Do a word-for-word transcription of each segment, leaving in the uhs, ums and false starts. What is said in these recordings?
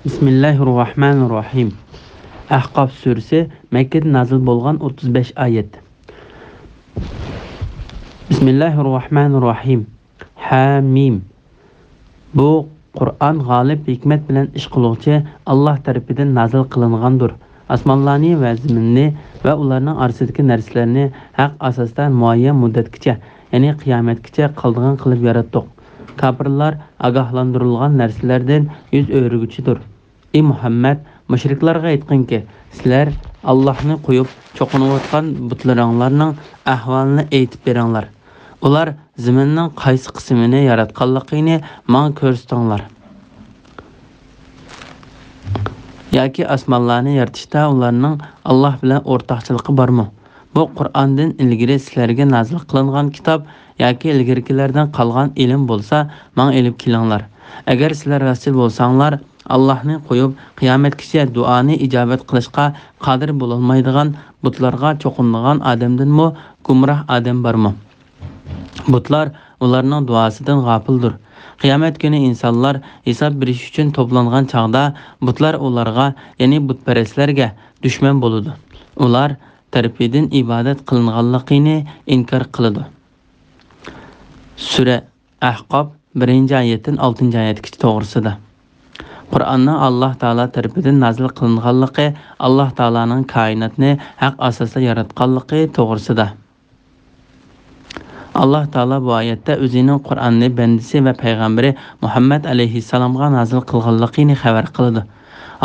بىسمىللاھىررەھمانىررەھىم. ئەھقاف سۈرىسى، مەككىدە نازىل بولغان، ئوتتۇز بەش ئايەت. بىسمىللاھىررەھمانىررەھىم. ھەمىم. بۇ قۇرئان غالىب، ھېكمەت بىلەن ئىش قىلغۇچى، ئاللاھ تەرىپىدىن نازىل قىلىنغاندۇر. ئاسمانلارنى ۋە زېمىننى ۋە ئۇلارنىڭ ئارىسىدىكى نەرسىلەرنى ھەق ئاساستا مۇئەييەن مۇددەتكىچە، يەنى قىيامەتكىچە قالىدىغان قىلىپ ياراتتۇق. كاپىرلار ئاگاھلاندۇرۇلغان نەرسىلەردىن يۈز ئۆرۈگۈچىدۇر. ئى مۇھەممەد، مۇشرىكلارغا ئېيتقىنكى، سىلەر ئاللاھنى قويۇپ چوقۇنۇۋاتقان بۇتلىرىڭلارنىڭ ئەھۋالىنى ئېيتىپ بېرىڭلار. ئۇلار زېمىننىڭ قايسى قىسمىنى ياراتقانلىقىنى ماڭا كۆرسىتىڭلار. ياكى ئاسمانلارنى يارىتىشتا ئۇلارنىڭ ئاللاھ بىلەن ئورتاقچىلىقى بارمۇ؟ بۇ قۇرئاندىن ئىلگىرى سىلەرگە نازىل قىلىنغان كىتاب ياكى ئىلگىرىكىلەردىن قالغان ئىلىم بولسا، ماڭا ئېلىپ كېلىڭلار. ئەگەر سىلەر راستچىل بولساڭلار، ئاللاھنى قويۇپ، قىيامەتكىچە دۇئانى ئىجابەت قىلىشقا قادىر بولالمايدىغان بۇتلارغا چوقۇنىدىغان ئادەمدىنمۇ گۇمراھ ئادەم بارمۇ؟ بۇتلار ئۇلارنىڭ دۇئاسىدىن غاپىلدۇر. قىيامەت كۈنى ئىنسانلار ھېساب بېرىش ئۈچۈن توپلانغان چاغدا، بۇتلار ئۇلارغا، يەنى بۇتپەرەسلەرگە دۈشمەن بولىدۇ. ئۇلار تەرىپىدىن ئىبادەت قىلىنغانلىقىنى ئىنكار قىلىدۇ. سۈرە ئەھقاف، بىرىنچى ئايەتتىن ئالتىنچى ئايەتكىچە توغرىسىدا. قۇرئاننىڭ ئاللاھ تائالا تەرىپىدىن نازىل قىلىنغانلىقى، ئاللاھ تائالانىڭ كائىناتنى ھەق ئاساستا ياراتقانلىقى توغرىسىدا. ئاللاھ تائالا بۇ ئايەتتە ئۆزىنىڭ قۇرئاننى بەندىسى ۋە پەيغەمبىرى مۇھەممەد ئەلەيھىسسالامغا نازىل قىلغانلىقىنى خەۋەر قىلىدۇ.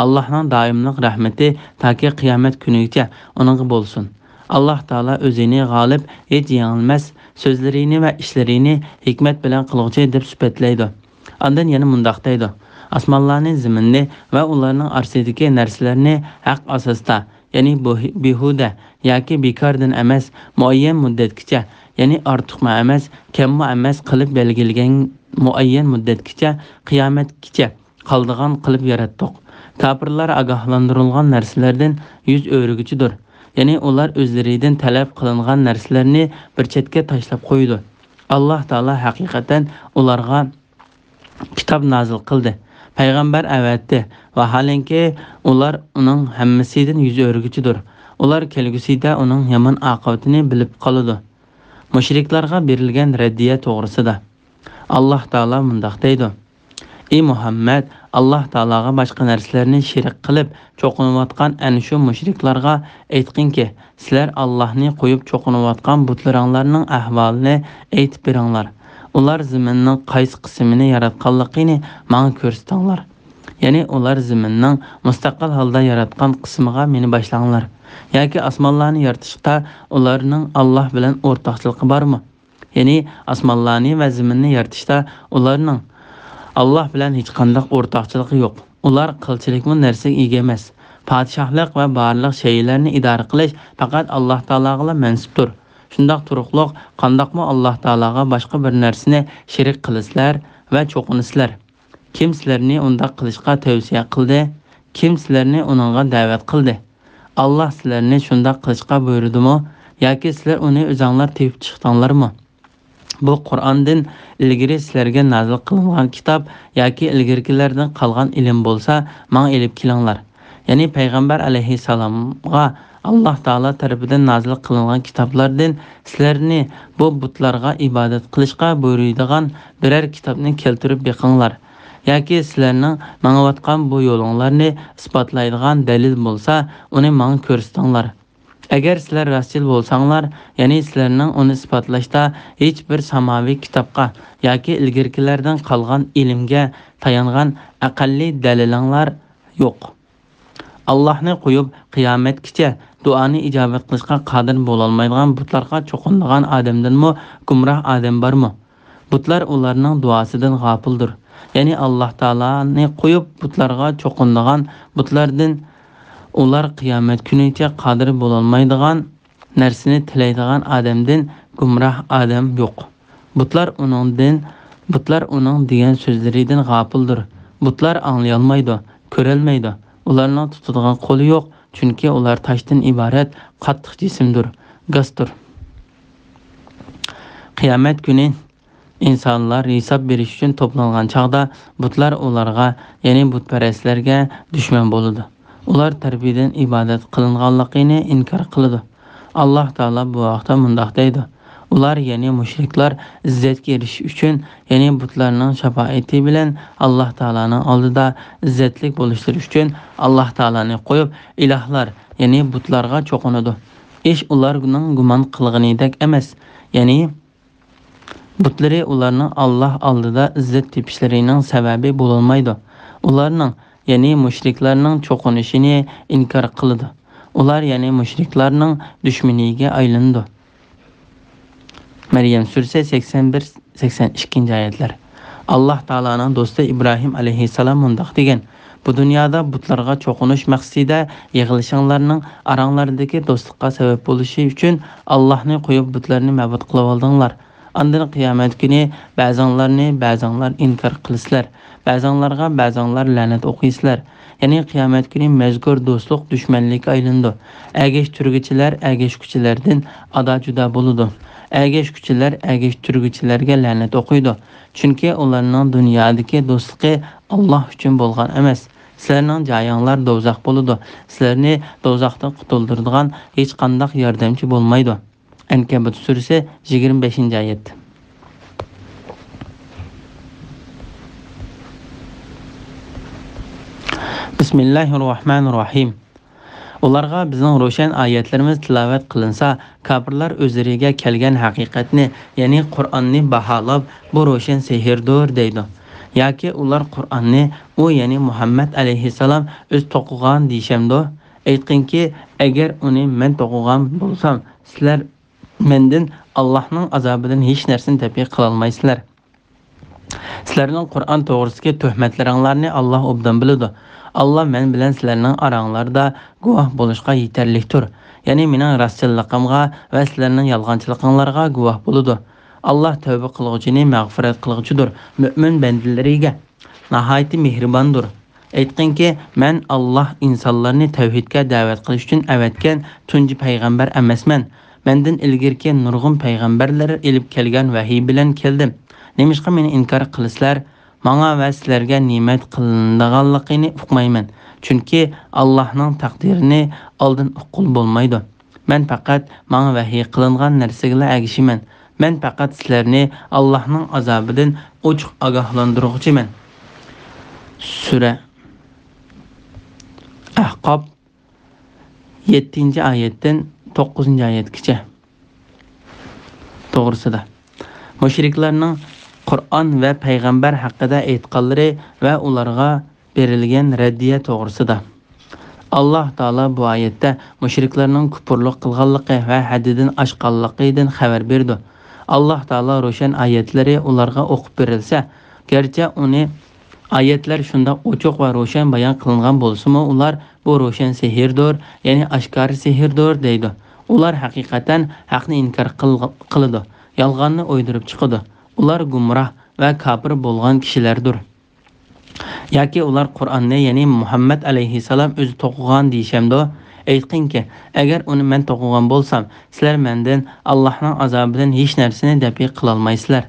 ئاللاھنىڭ دائىملىق رەھمىتى تاكى قىيامەت كۈنىگىچە ئۇنىڭغا بولسۇن. ئاللاھ تائالا ئۆزىنى غالىب، ھېچ يېڭىلمەس، سۆزلىرىنى ۋە ئىشلىرىنى ھېكمەت بىلەن قىلغۇچى دەپ سۈپەتلەيدۇ. ئاندىن يەنە مۇنداق دەيدۇ، ئاسمانلارنى، زېمىننى ۋە ئۇلارنىڭ ئارىسىدىكى نەرسىلەرنى ھەق ئاساستا، يەنى بۇ-، بىھۇدە ياكى بىكاردىن ئەمەس، مۇئەييەن مۇددەتكىچە، يەنى ئارتۇقمۇ ئەمەس، كەممۇ ئەمەس قىلىپ بەلگىلىگەن مۇئەييەن مۇددەتكىچە، قىيامەتكىچە قالىدىغان قىلىپ ياراتتۇق. كاپىرلار ئاگاھلاندۇرۇلغان نەرسىلەردىن يۈز ئۆرۈگۈچىدۇر. يەنى ئۇلار ئۆزلىرىدىن تەلەپ قىلىنغان نەرسىلەرنى بىر چەتكە تاشلاپ قويىدۇ. ئاللاھ تائالا ھەقىقەتەن ئۇلارغا كىتاب نازىل قىلدى، پەيغەمبەر ئەۋەتتى، ۋاھالەنكى، ئۇلار ئۇنىڭ ھەممىسىدىن يۈز ئۆرۈگۈچىدۇر. ئۇلار كەلگۈسىدە ئۇنىڭ يامان ئاقىۋىتىنى بىلىپ قالىدۇ. مۇشرىكلارغا بېرىلگەن رەددىيە توغرىسىدا. ئاللاھ تائالا مۇنداق دەيدۇ، ئى مۇھەممەد، ئاللاھ تائالاغا باشقا نەرسىلەرنى شېرىك قىلىپ چوقۇنۇۋاتقان ئەنە شۇ مۇشرىكلارغا ئېيتقىنكى، سىلەر ئاللاھنى قويۇپ چوقۇنۇۋاتقان بۇتلىرىڭلارنىڭ ئەھۋالىنى ئېيتىپ بېرىڭلار. ئۇلار زېمىننىڭ قايسى قىسمىنى ياراتقانلىقىنى ماڭا كۆرسىتىڭلار. يەنى ئۇلار زېمىننىڭ مۇستەقىل ھالدا ياراتقان قىسمىغا مېنى باشلاڭلار. ياكى ئاسمانلارنى يارىتىشتا ئۇلارنىڭ ئاللاھ بىلەن ئورتاقچىلىقى بارمۇ؟ يەنى ئاسمانلارنى ۋە زېمىننى يارىتىشتا ئۇلارنىڭ ئاللاھ بىلەن ھېچقانداق ئورتاقچىلىقى يوق. ئۇلار قىلچىلىكمۇ نەرسىگە ئىگە ئەمەس. پادىشاھلىق ۋە بارلىق شەيئىلەرنى ئىدارە قىلىش پەقەت ئاللاھ تائالاغىلا مەنسۇپتۇر. شۇنداق تۇرۇقلۇق، قانداقمۇ ئاللاھ تائالاغا باشقا بىر نەرسىنى شېرىك قىلىسىلەر ۋە چوقۇنىسىلەر؟ كىم سىلەرنى ئۇنداق قىلىشقا تەۋسىيە قىلدى؟ كىم سىلەرنى ئۇنىڭغا دەۋەت قىلدى؟ ئاللاھ سىلەرنى شۇنداق قىلىشقا بۇيرۇدىمۇ؟ ياكى سىلەر ئۇنى ئۆزەڭلار تېپىپ چىقتىڭلارمۇ؟ بۇ قۇرئاندىن ئىلگىرى سىلەرگە نازىل قىلىنغان كىتاب ياكى ئىلگىرىكىلەردىن قالغان ئىلىم بولسا، ماڭا ئېلىپ كېلىڭلار. يەنى پەيغەمبەر ئەلەيھىسسالامغا ئاللاھ تائالا تەرىپىدىن نازىل قىلىنغان كىتابلاردىن سىلەرنى بۇ بۇتلارغا ئىبادەت قىلىشقا بۇيرۇيدىغان بىرەر كىتابنى كەلتۈرۈپ بېقىڭلار. ياكى سىلەرنىڭ ماڭىۋاتقان بۇ يولۇڭلارنى ئىسپاتلايدىغان دەلىل بولسا، ئۇنى ماڭا كۆرسىتىڭلار. ئەگەر سىلەر راستچىل بولساڭلار، يەنى سىلەرنىڭ ئۇنى ئىسپاتلاشتا ھېچ بىر ساماۋى كىتابقا ياكى ئىلگىرىكىلەردىن قالغان ئىلىمگە تايانغان ئەقەللىي دەلىلىڭلار يوق. ئاللاھنى قويۇپ، قىيامەتكىچە دۇئانى ئىجابەت قىلىشقا قادىر بولالمايدىغان بۇتلارغا چوقۇنىدىغان ئادەمدىنمۇ گۇمراھ ئادەم بارمۇ؟ بۇتلار ئۇلارنىڭ دۇئاسىدىن غاپىلدۇر. يەنى ئاللاھ تائالانى قويۇپ، بۇتلارغا چوقۇنىدىغان، بۇتلاردىن ئۇلار قىيامەت كۈنىگىچە قادىر بولالمايدىغان نەرسىنى تىلەيدىغان ئادەمدىن گۇمراھ ئادەم يوق. بۇتلار ئۇنىڭدىن، بۇتلار ئۇنىڭ دېگەن سۆزلىرىدىن غاپىلدۇر. بۇتلار ئاڭلىيالمايدۇ، كۆرەلمەيدۇ. ئۇلارنىڭ تۇتىدىغان قولى يوق، چۈنكى ئۇلار تاشتىن ئىبارەت قاتتىق جىسىمدۇر، گازدۇر. قىيامەت كۈنى ئىنسانلار ھېساب بېرىش ئۈچۈن توپلانغان چاغدا، بۇتلار ئۇلارغا، يەنى بۇتپەرەسلەرگە دۈشمەن بولىدۇ. ئۇلار تەرىپىدىن ئىبادەت قىلىنغانلىقىنى ئىنكار قىلىدۇ. ئاللاھ تائالا بۇ ھەقتە مۇنداق دەيدۇ: ئۇلار، يەنى مۇشرىكلار، ئىززەتكە ئېرىشىش ئۈچۈن، يەنى بۇتلارنىڭ شاپائىتى بىلەن ئاللاھ تائالانىڭ ئالدىدا ئىززەتلىك بولۇشلىرى ئۈچۈن ئاللاھ تائالانى قويۇپ، ئىلاھلار، يەنى بۇتلارغا چوقۇنىدۇ. ئىش ئۇلارنىڭ گۇمان قىلغىنىدەك ئەمەس. يەنى بۇتلىرى ئۇلارنىڭ ئاللاھ ئالدىدا ئىززەت تېپىشلىرىنىڭ سەۋەبى بولالمايدۇ. ئۇلارنىڭ، يەنى مۇشرىكلارنىڭ چوقۇنۇشىنى ئىنكار قىلىدۇ. ئۇلار، يەنى مۇشرىكلارنىڭ دۈشمىنىگە ئايلىنىدۇ. مەريەم سۈرىسى سەكسەن بىر، سەكسەن ئىككىنچى ئايەتلەر. ئاللاھ تائالانىڭ دوستى ئىبراھىم ئەلەيھىسسالام مۇنداق دېگەن: بۇ دۇنيادا بۇتلارغا چوقۇنۇش مەقسىتىدە يىغىلىشىڭلارنىڭ ئاراڭلاردىكى دوستلۇققا سەۋەب بولۇشى ئۈچۈن ئاللاھنى قويۇپ بۇتلارنى مەبۇد قىلىۋالدىڭلار. ئاندىن قىيامەت كۈنى بەزىڭلارنى بەزىڭلار ئىنكار قىلىسىلەر، بەزىڭلارغا بەزىڭلار لەنەت ئوقۇيسىلەر. يەنى قىيامەت كۈنى مەزكۇر دوستلۇق دۈشمەنلىككە ئايلىنىدۇ. ئەگەشتۈرگۈچىلەر ئەگەشكۈچىلەردىن ئادا-جۇدا بولىدۇ. ئەگەشكۈچىلەر ئەگەشتۈرگۈچىلەرگە لەنەت ئوقۇيدۇ. چۈنكى ئۇلارنىڭ دۇنيادىكى دوستلۇقى ئاللاھ ئۈچۈن بولغان ئەمەس. سىلەرنىڭ جايىڭلار دوزاخ بولىدۇ. سىلەرنى دوزاختىن قۇتۇلدۇرىدىغان ھېچقانداق ياردەمچى بولمايدۇ. ئەنكەبۇت سۈرىسى، يىگىرمە بەشىنچى ئايەت. بىسمىللاھىررەھمانىررەھىم. ئۇلارغا بىزنىڭ روشەن ئايەتلىرىمىز تىلاۋەت قىلىنسا، كاپىرلار ئۆزلىرىگە كەلگەن ھەقىقەتنى، يەنى قۇرئاننى باھالاپ، بۇ روشەن سېھىردۇر دەيدۇ. ياكى ئۇلار قۇرئاننى، ئۇ يەنى مۇھەممەد ئەلەيھىسسالام ئۆزى توقۇغان دېيىشەمدۇ؟ ئېيتقىنكى، ئەگەر ئۇنى مەن توقۇغان بولسام، سىلەر مەندىن ئاللاھنىڭ ئازابىدىن ھېچ نەرسىنى دەپئى قىلالمايسىلەر. سىلەرنىڭ قۇرئان توغرىسىدىكى تۆھمەتلىرىڭلارنى ئاللاھ ئوبدان بىلىدۇ. ئاللاھ مەن بىلەن سىلەرنىڭ ئاراڭلاردا گۇۋاھ بولۇشقا يېتەرلىكتۇر. يەنى مېنىڭ راستچىللىقىمغا ۋە سىلەرنىڭ يالغانچىلىقىڭلارغا گۇۋاھ بولىدۇ. ئاللاھ تەۋبە قىلغۇچىنى مەغپىرەت قىلغۇچىدۇر، مۆمىن بەندىلىرىگە ناھايىتى مېھرىباندۇر. ئېيتقىنكى، مەن ئاللاھ ئىنسانلارنى تەۋھىدكە دەۋەت قىلىش ئۈچۈن ئەۋەتكەن تۇنجى پەيغەمبەر ئەمەسمەن. مەندىن ئىلگىرىكى نۇرغۇن پەيغەمبەرلەر ئېلىپ كەلگەن ۋەھىي بىلەن كەلدىم. نېمىشقا مېنى ئىنكار قىلىسىلەر؟ ماڭا ۋە سىلەرگە نېمەت قىلىنىدىغانلىقىنى ئۇقمايمەن. چۈنكى ئاللاھنىڭ تەقدىرىنى ئالدىن ئۇققىلى بولمايدۇ. مەن پەقەت ماڭا ۋەھىي قىلىنغان نەرسىگىلا ئەگىشىمەن. مەن پەقەت سىلەرنى ئاللاھنىڭ ئازابىدىن ئوچۇق ئاگاھلاندۇرغۇچىمەن. سۈرە ئەھقاف، يەتتىنچى ئايەتتىن توققۇزىنچى ئايەتكىچە توغرىسىدا. مۇشرىكلارنىڭ قۇرئان ۋە پەيغەمبەر ھەققىدە ئېيتقانلىرى ۋە ئۇلارغا بېرىلگەن رەددىيە توغرىسىدا. ئاللاھ تائالا بۇ ئايەتتە مۇشرىكلارنىڭ كۇپۇرلۇق قىلغانلىقى ۋە ھەددىدىن ئاشقانلىقىدىن خەۋەر بېرىدۇ. ئاللاھ تائالا روشەن ئايەتلىرى ئۇلارغا ئوقۇپ بېرىلسە، گەرچە ئۇنى ئايەتلەر شۇنداق ئوچۇق ۋە روشەن بايان قىلىنغان بولسىمۇ، ئۇلار بۇ روشەن سېھىردۇر، يەنى ئاشكارا سېھىردۇر دەيدۇ. ئۇلار ھەقىقەتەن ھەقنى ئىنكار قىل-، قىلىدۇ، يالغاننى ئويدۇرۇپ چىقىدۇ. ئۇلار گۇمراھ ۋە كاپىر بولغان كىشىلەردۇر. ياكى ئۇلار قۇرئاننى، يەنى مۇھەممەد ئەلەيھىسسالام ئۆزى توقۇغان دېيىشەمدۇ؟ ئېيتقىنكى، ئەگەر ئۇنى مەن توقۇغان بولسام، سىلەر مەندىن ئاللاھنىڭ ئازابىدىن ھېچ نەرسىنى دەپئى قىلالمايسىلەر.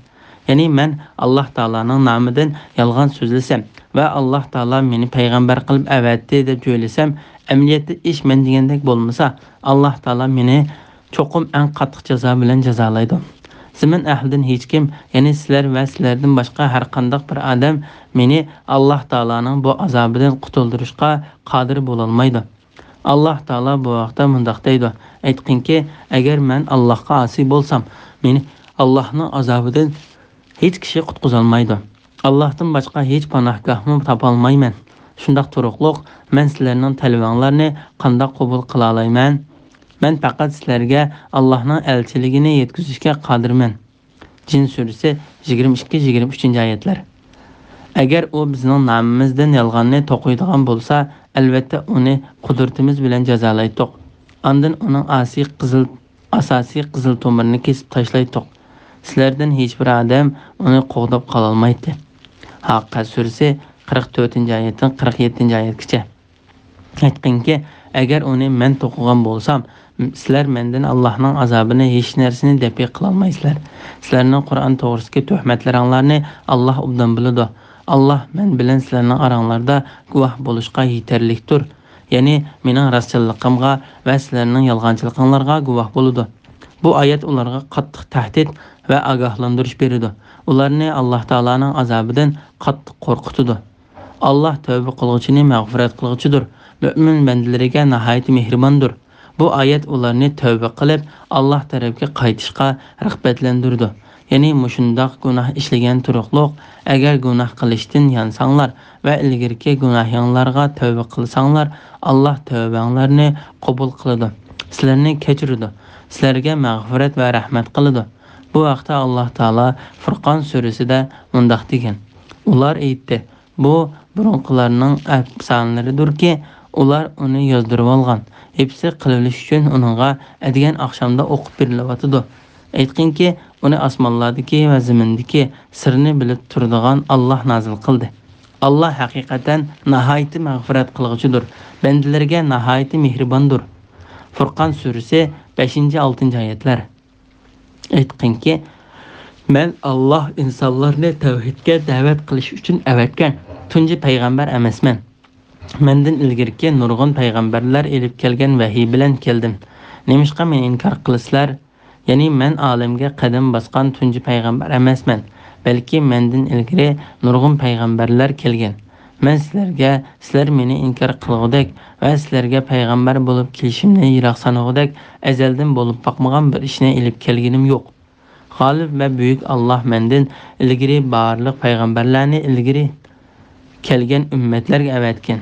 يەنى مەن ئاللاھ تائالانىڭ نامىدىن يالغان سۆزلىسەم ۋە ئاللاھ تائالا مېنى پەيغەمبەر قىلىپ ئەۋەتتى دەپ جۆيلىسەم، ئەمەلىيەتتە ئىش مەن دېگەندەك بولمىسا، ئاللاھ تائالا مېنى چوقۇم ئەڭ قاتتىق جازا بىلەن جازالايدۇ. زېمىن ئەھلىدىن ھېچكىم، يەنى سىلەر ۋە سىلەردىن باشقا ھەرقانداق بىر ئادەم مېنى ئاللاھ تائالانىڭ بۇ ئازابىدىن قۇتۇلدۇرۇشقا قادىر بولالمايدۇ. ئاللاھ تائالا بۇ ھەقتە مۇنداق دەيدۇ: ئېيتقىنكى، ئەگەر مەن ئاللاھقا ئاسىي بولسام، مېنى ئاللاھنىڭ ئازابىدىن ھېچ كىشى قۇتقۇزالمايدۇ. ئاللاھتىن باشقا ھېچ پاناھگاھمۇ تاپالمايمەن. شۇنداق تۇرۇقلۇق، مەن سىلەرنىڭ تەلۋەڭلارنى قانداق قوبۇل قىلالايمەن؟ مەن پەقەت سىلەرگە ئاللاھنىڭ ئەلچىلىكىنى يەتكۈزۈشكە قادىرمەن. جىن سۈرىسى، يىگىرمە ئىككى، يىگىرمە ئۈچىنچى ئايەتلەر. ئەگەر ئۇ بىزنىڭ نامىمىزدىن يالغاننى توقۇيدىغان بولسا، ئەلۋەتتە ئۇنى قۇدرىتىمىز بىلەن جازالايتتۇق. ئاندىن ئۇنىڭ ئاسىي قىزىل، ئاساسىي قىزىل تومۇرىنى كېسىپ تاشلايتتۇق. سىلەردىن ھېچبىر ئادەم ئۇنى قوغداپ قالالمايتتى. ھاققە سۈرىسى، قىرىق تۆتىنچى ئايەتتىن قىرىق يەتتىنچى ئايەتكىچە. ئېيتقىنكى، ئەگەر ئۇنى مەن توقۇغان بولسام، سىلەر مەندىن ئاللاھنىڭ ئازابىنى، ھېچ نەرسىنى دەپئى قىلالمايسىلەر. سىلەرنىڭ قۇرئان توغرىسىدىكى تۆھمەتلىرىڭلارنى ئاللاھ ئوبدان بىلىدۇ. ئاللاھ مەن بىلەن سىلەرنىڭ ئاراڭلاردا گۇۋاھ بولۇشقا يېتەرلىكتۇر. يەنى مېنىڭ راستچىللىقىمغا ۋە سىلەرنىڭ يالغانچىلىقىڭلارغا گۇۋاھ بولىدۇ. بۇ ئايەت ئۇلارغا قاتتىق تەھدىت ۋە ئاگاھلاندۇرۇش بېرىدۇ. ئۇلارنى ئاللاھ تائالانىڭ ئازابىدىن قاتتىق قورقۇتىدۇ. ئاللاھ تەۋبە قىلغۇچىنى مەغپىرەت قىلغۇچىدۇر، مۆمىن بەندىلىرىگە ناھايىتى مېھرىباندۇر. بۇ ئايەت ئۇلارنى تەۋبە قىلىپ، ئاللاھ تەرەپكە قايتىشقا رىغبەتلەندۈرىدۇ. يەنى مۇشۇنداق گۇناھ ئىشلىگەن تۇرۇقلۇق، ئەگەر گۇناھ قىلىشتىن يانساڭلار ۋە ئىلگىرىكى گۇناھىڭلارغا تەۋبە قىلساڭلار، ئاللاھ تەۋبەڭلارنى قوبۇل قىلىدۇ، سىلەرنى كەچۈرىدۇ، سىلەرگە مەغپىرەت ۋە رەھمەت قىلىدۇ. بۇ ھەقتە ئاللاھ تائالا فۇرقان سۈرىسىدە مۇنداق دېگەن: ئۇلار ئېيتتى، بۇ بۇرۇنقىلارنىڭ ئەپسانىلىرىدۇركى، ئۇلار ئۇنى يازدۇرۇۋالغان، ھېپسى قىلىۋېلىش ئۈچۈن ئۇنىڭغا ئەتىگەن ئاخشامدا ئوقۇپ بېرىلىۋاتىدۇ. ئېيتقىنكى، ئۇنى ئاسمانلاردىكى ۋە زېمىندىكى سىرنى بىلىپ تۇرىدىغان ئاللاھ نازىل قىلدى. ئاللاھ ھەقىقەتەن ناھايىتى مەغپىرەت قىلغۇچىدۇر، بەندىلىرىگە ناھايىتى مېھرىباندۇر. فۇرقان سۈرىسى، بەشىنچى، ئالتىنچى ئايەتلەر. ئېيتقىنكى، مەن ئاللاھ ئىنسانلارنى تەۋھىدكە دەۋەت قىلىش ئۈچۈن ئەۋەتكەن تۇنجى پەيغەمبەر ئەمەسمەن. مەندىن ئىلگىرىكى نۇرغۇن پەيغەمبەرلەر ئېلىپ كەلگەن ۋەھىي بىلەن كەلدىم. نېمىشقا مېنى ئىنكار قىلىسىلەر؟ يەنى مەن ئالەمگە قەدەم باسقان تۇنجى پەيغەمبەر ئەمەسمەن، بەلكى مەندىن ئىلگىرى نۇرغۇن پەيغەمبەرلەر كەلگەن. مەن سىلەرگە، سىلەر مېنى ئىنكار قىلغۇدەك ۋە سىلەرگە پەيغەمبەر بولۇپ كېلىشىمنى يىراق سانىغۇدەك ئەزەلدىن بولۇپ باقمىغان بىر ئىشنى ئېلىپ كەلگىنىم يوق. غالىب ۋە بۈيۈك ئاللاھ مەندىن ئىلگىرى بارلىق پەيغەمبەرلەرنى ئىلگىرى كەلگەن ئۈممەتلەرگە ئەۋەتكەن.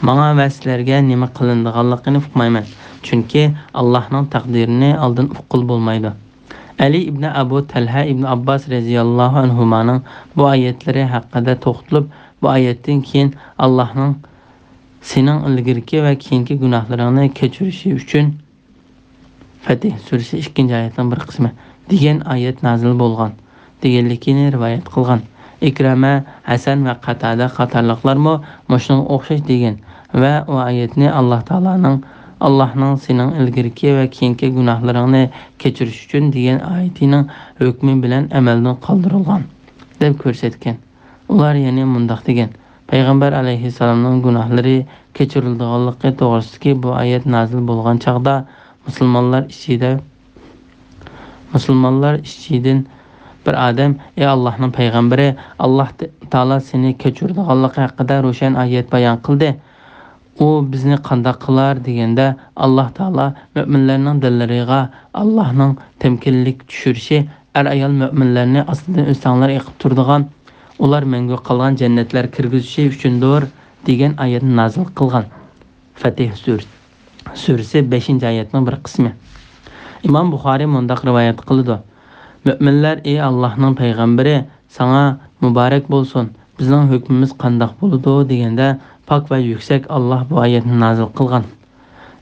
ماڭا ۋە سىلەرگە نېمە قىلىنىدىغانلىقىنى ئۇقمايمەن، چۈنكى ئاللاھنىڭ تەقدىرىنى ئالدىن ئۇققىلى بولمايدۇ. ئەلى ئىبنى ئەبۇ تەلھە ئىبنى ئابباس رەزىياللاھۇ ئەنھۇمانىڭ بۇ ئايەتلىرى ھەققىدە توختىلىپ، بۇ ئايەتتىن كېيىن ئاللاھنىڭ سېنىڭ ئىلگىرىكى ۋە كېيىنكى گۇناھلىرىڭنى كەچۈرۈشى ئۈچۈن، فەتھ سۈرىسى، ئىككىنچى ئايەتنىڭ بىر قىسمى، دېگەن ئايەت نازىل بولغان، دېگەنلىكىنى رىۋايەت قىلغان. ئىكرامە، ھەسەن ۋە قاتادە قاتارلىقلارمۇ مۇشۇنىڭغا ئوخشاش دېگەن ۋە ئۇ ئايەتنى ئاللاھ تائالانىڭ، ئاللاھنىڭ سېنىڭ ئىلگىرىكى ۋە كېيىنكى گۇناھلىرىڭنى كەچۈرۈش ئۈچۈن دېگەن ئايىتىنىڭ ھۆكمى بىلەن ئەمەلدىن قالدۇرۇلغان، دەپ كۆرسەتكەن. ئۇلار يەنە مۇنداق دېگەن: پەيغەمبەر ئەلەيھىسسالامنىڭ گۇناھلىرى كەچۈرۈلىدىغانلىقى توغرىسىدىكى بۇ ئايەت نازىل بولغان چاغدا، مۇسۇلمانلار ئىچىدە، مۇسۇلمانلار ئىچىدىن بىر ئادەم: «ئەي ئاللاھنىڭ پەيغەمبىرى، ئاللاھ تائالا سېنى كەچۈرىدىغانلىقى ھەققىدە روشەن ئايەت بايان قىلدى. ئۇ بىزنى قانداق قىلار؟» دېگەندە، ئاللاھ تائالا مۆمىنلەرنىڭ دىللىرىغا ئاللاھنىڭ تەمكىنلىك چۈشۈرۈشى، ئەر-ئايال مۆمىنلەرنى ئاستىدىن ئۆتسەڭلار ئېقىپ تۇرىدىغان، ئۇلار مەڭگۈ قالغان جەننەتلەر كىرگۈزۈشى ئۈچۈندۇر، دېگەن ئايەتنى نازىل قىلغان. فەتھ سۈر-، سۈرىسى، بەشىنچى ئايەتنىڭ بىر قىسمى. ئىمام بۇخارىي مۇنداق رىۋايەت قىلىدۇ: مۆمىنلەر، ئى ئاللاھنىڭ پەيغەمبىرى، ساڭا مۇبارەك بولسۇن، بىزنىڭ ھۆكمىمىز قانداق بولىدۇ؟ دېگەندە، پاك ۋە يۈكسەك ئاللاھ بۇ ئايەتنى نازىل قىلغان.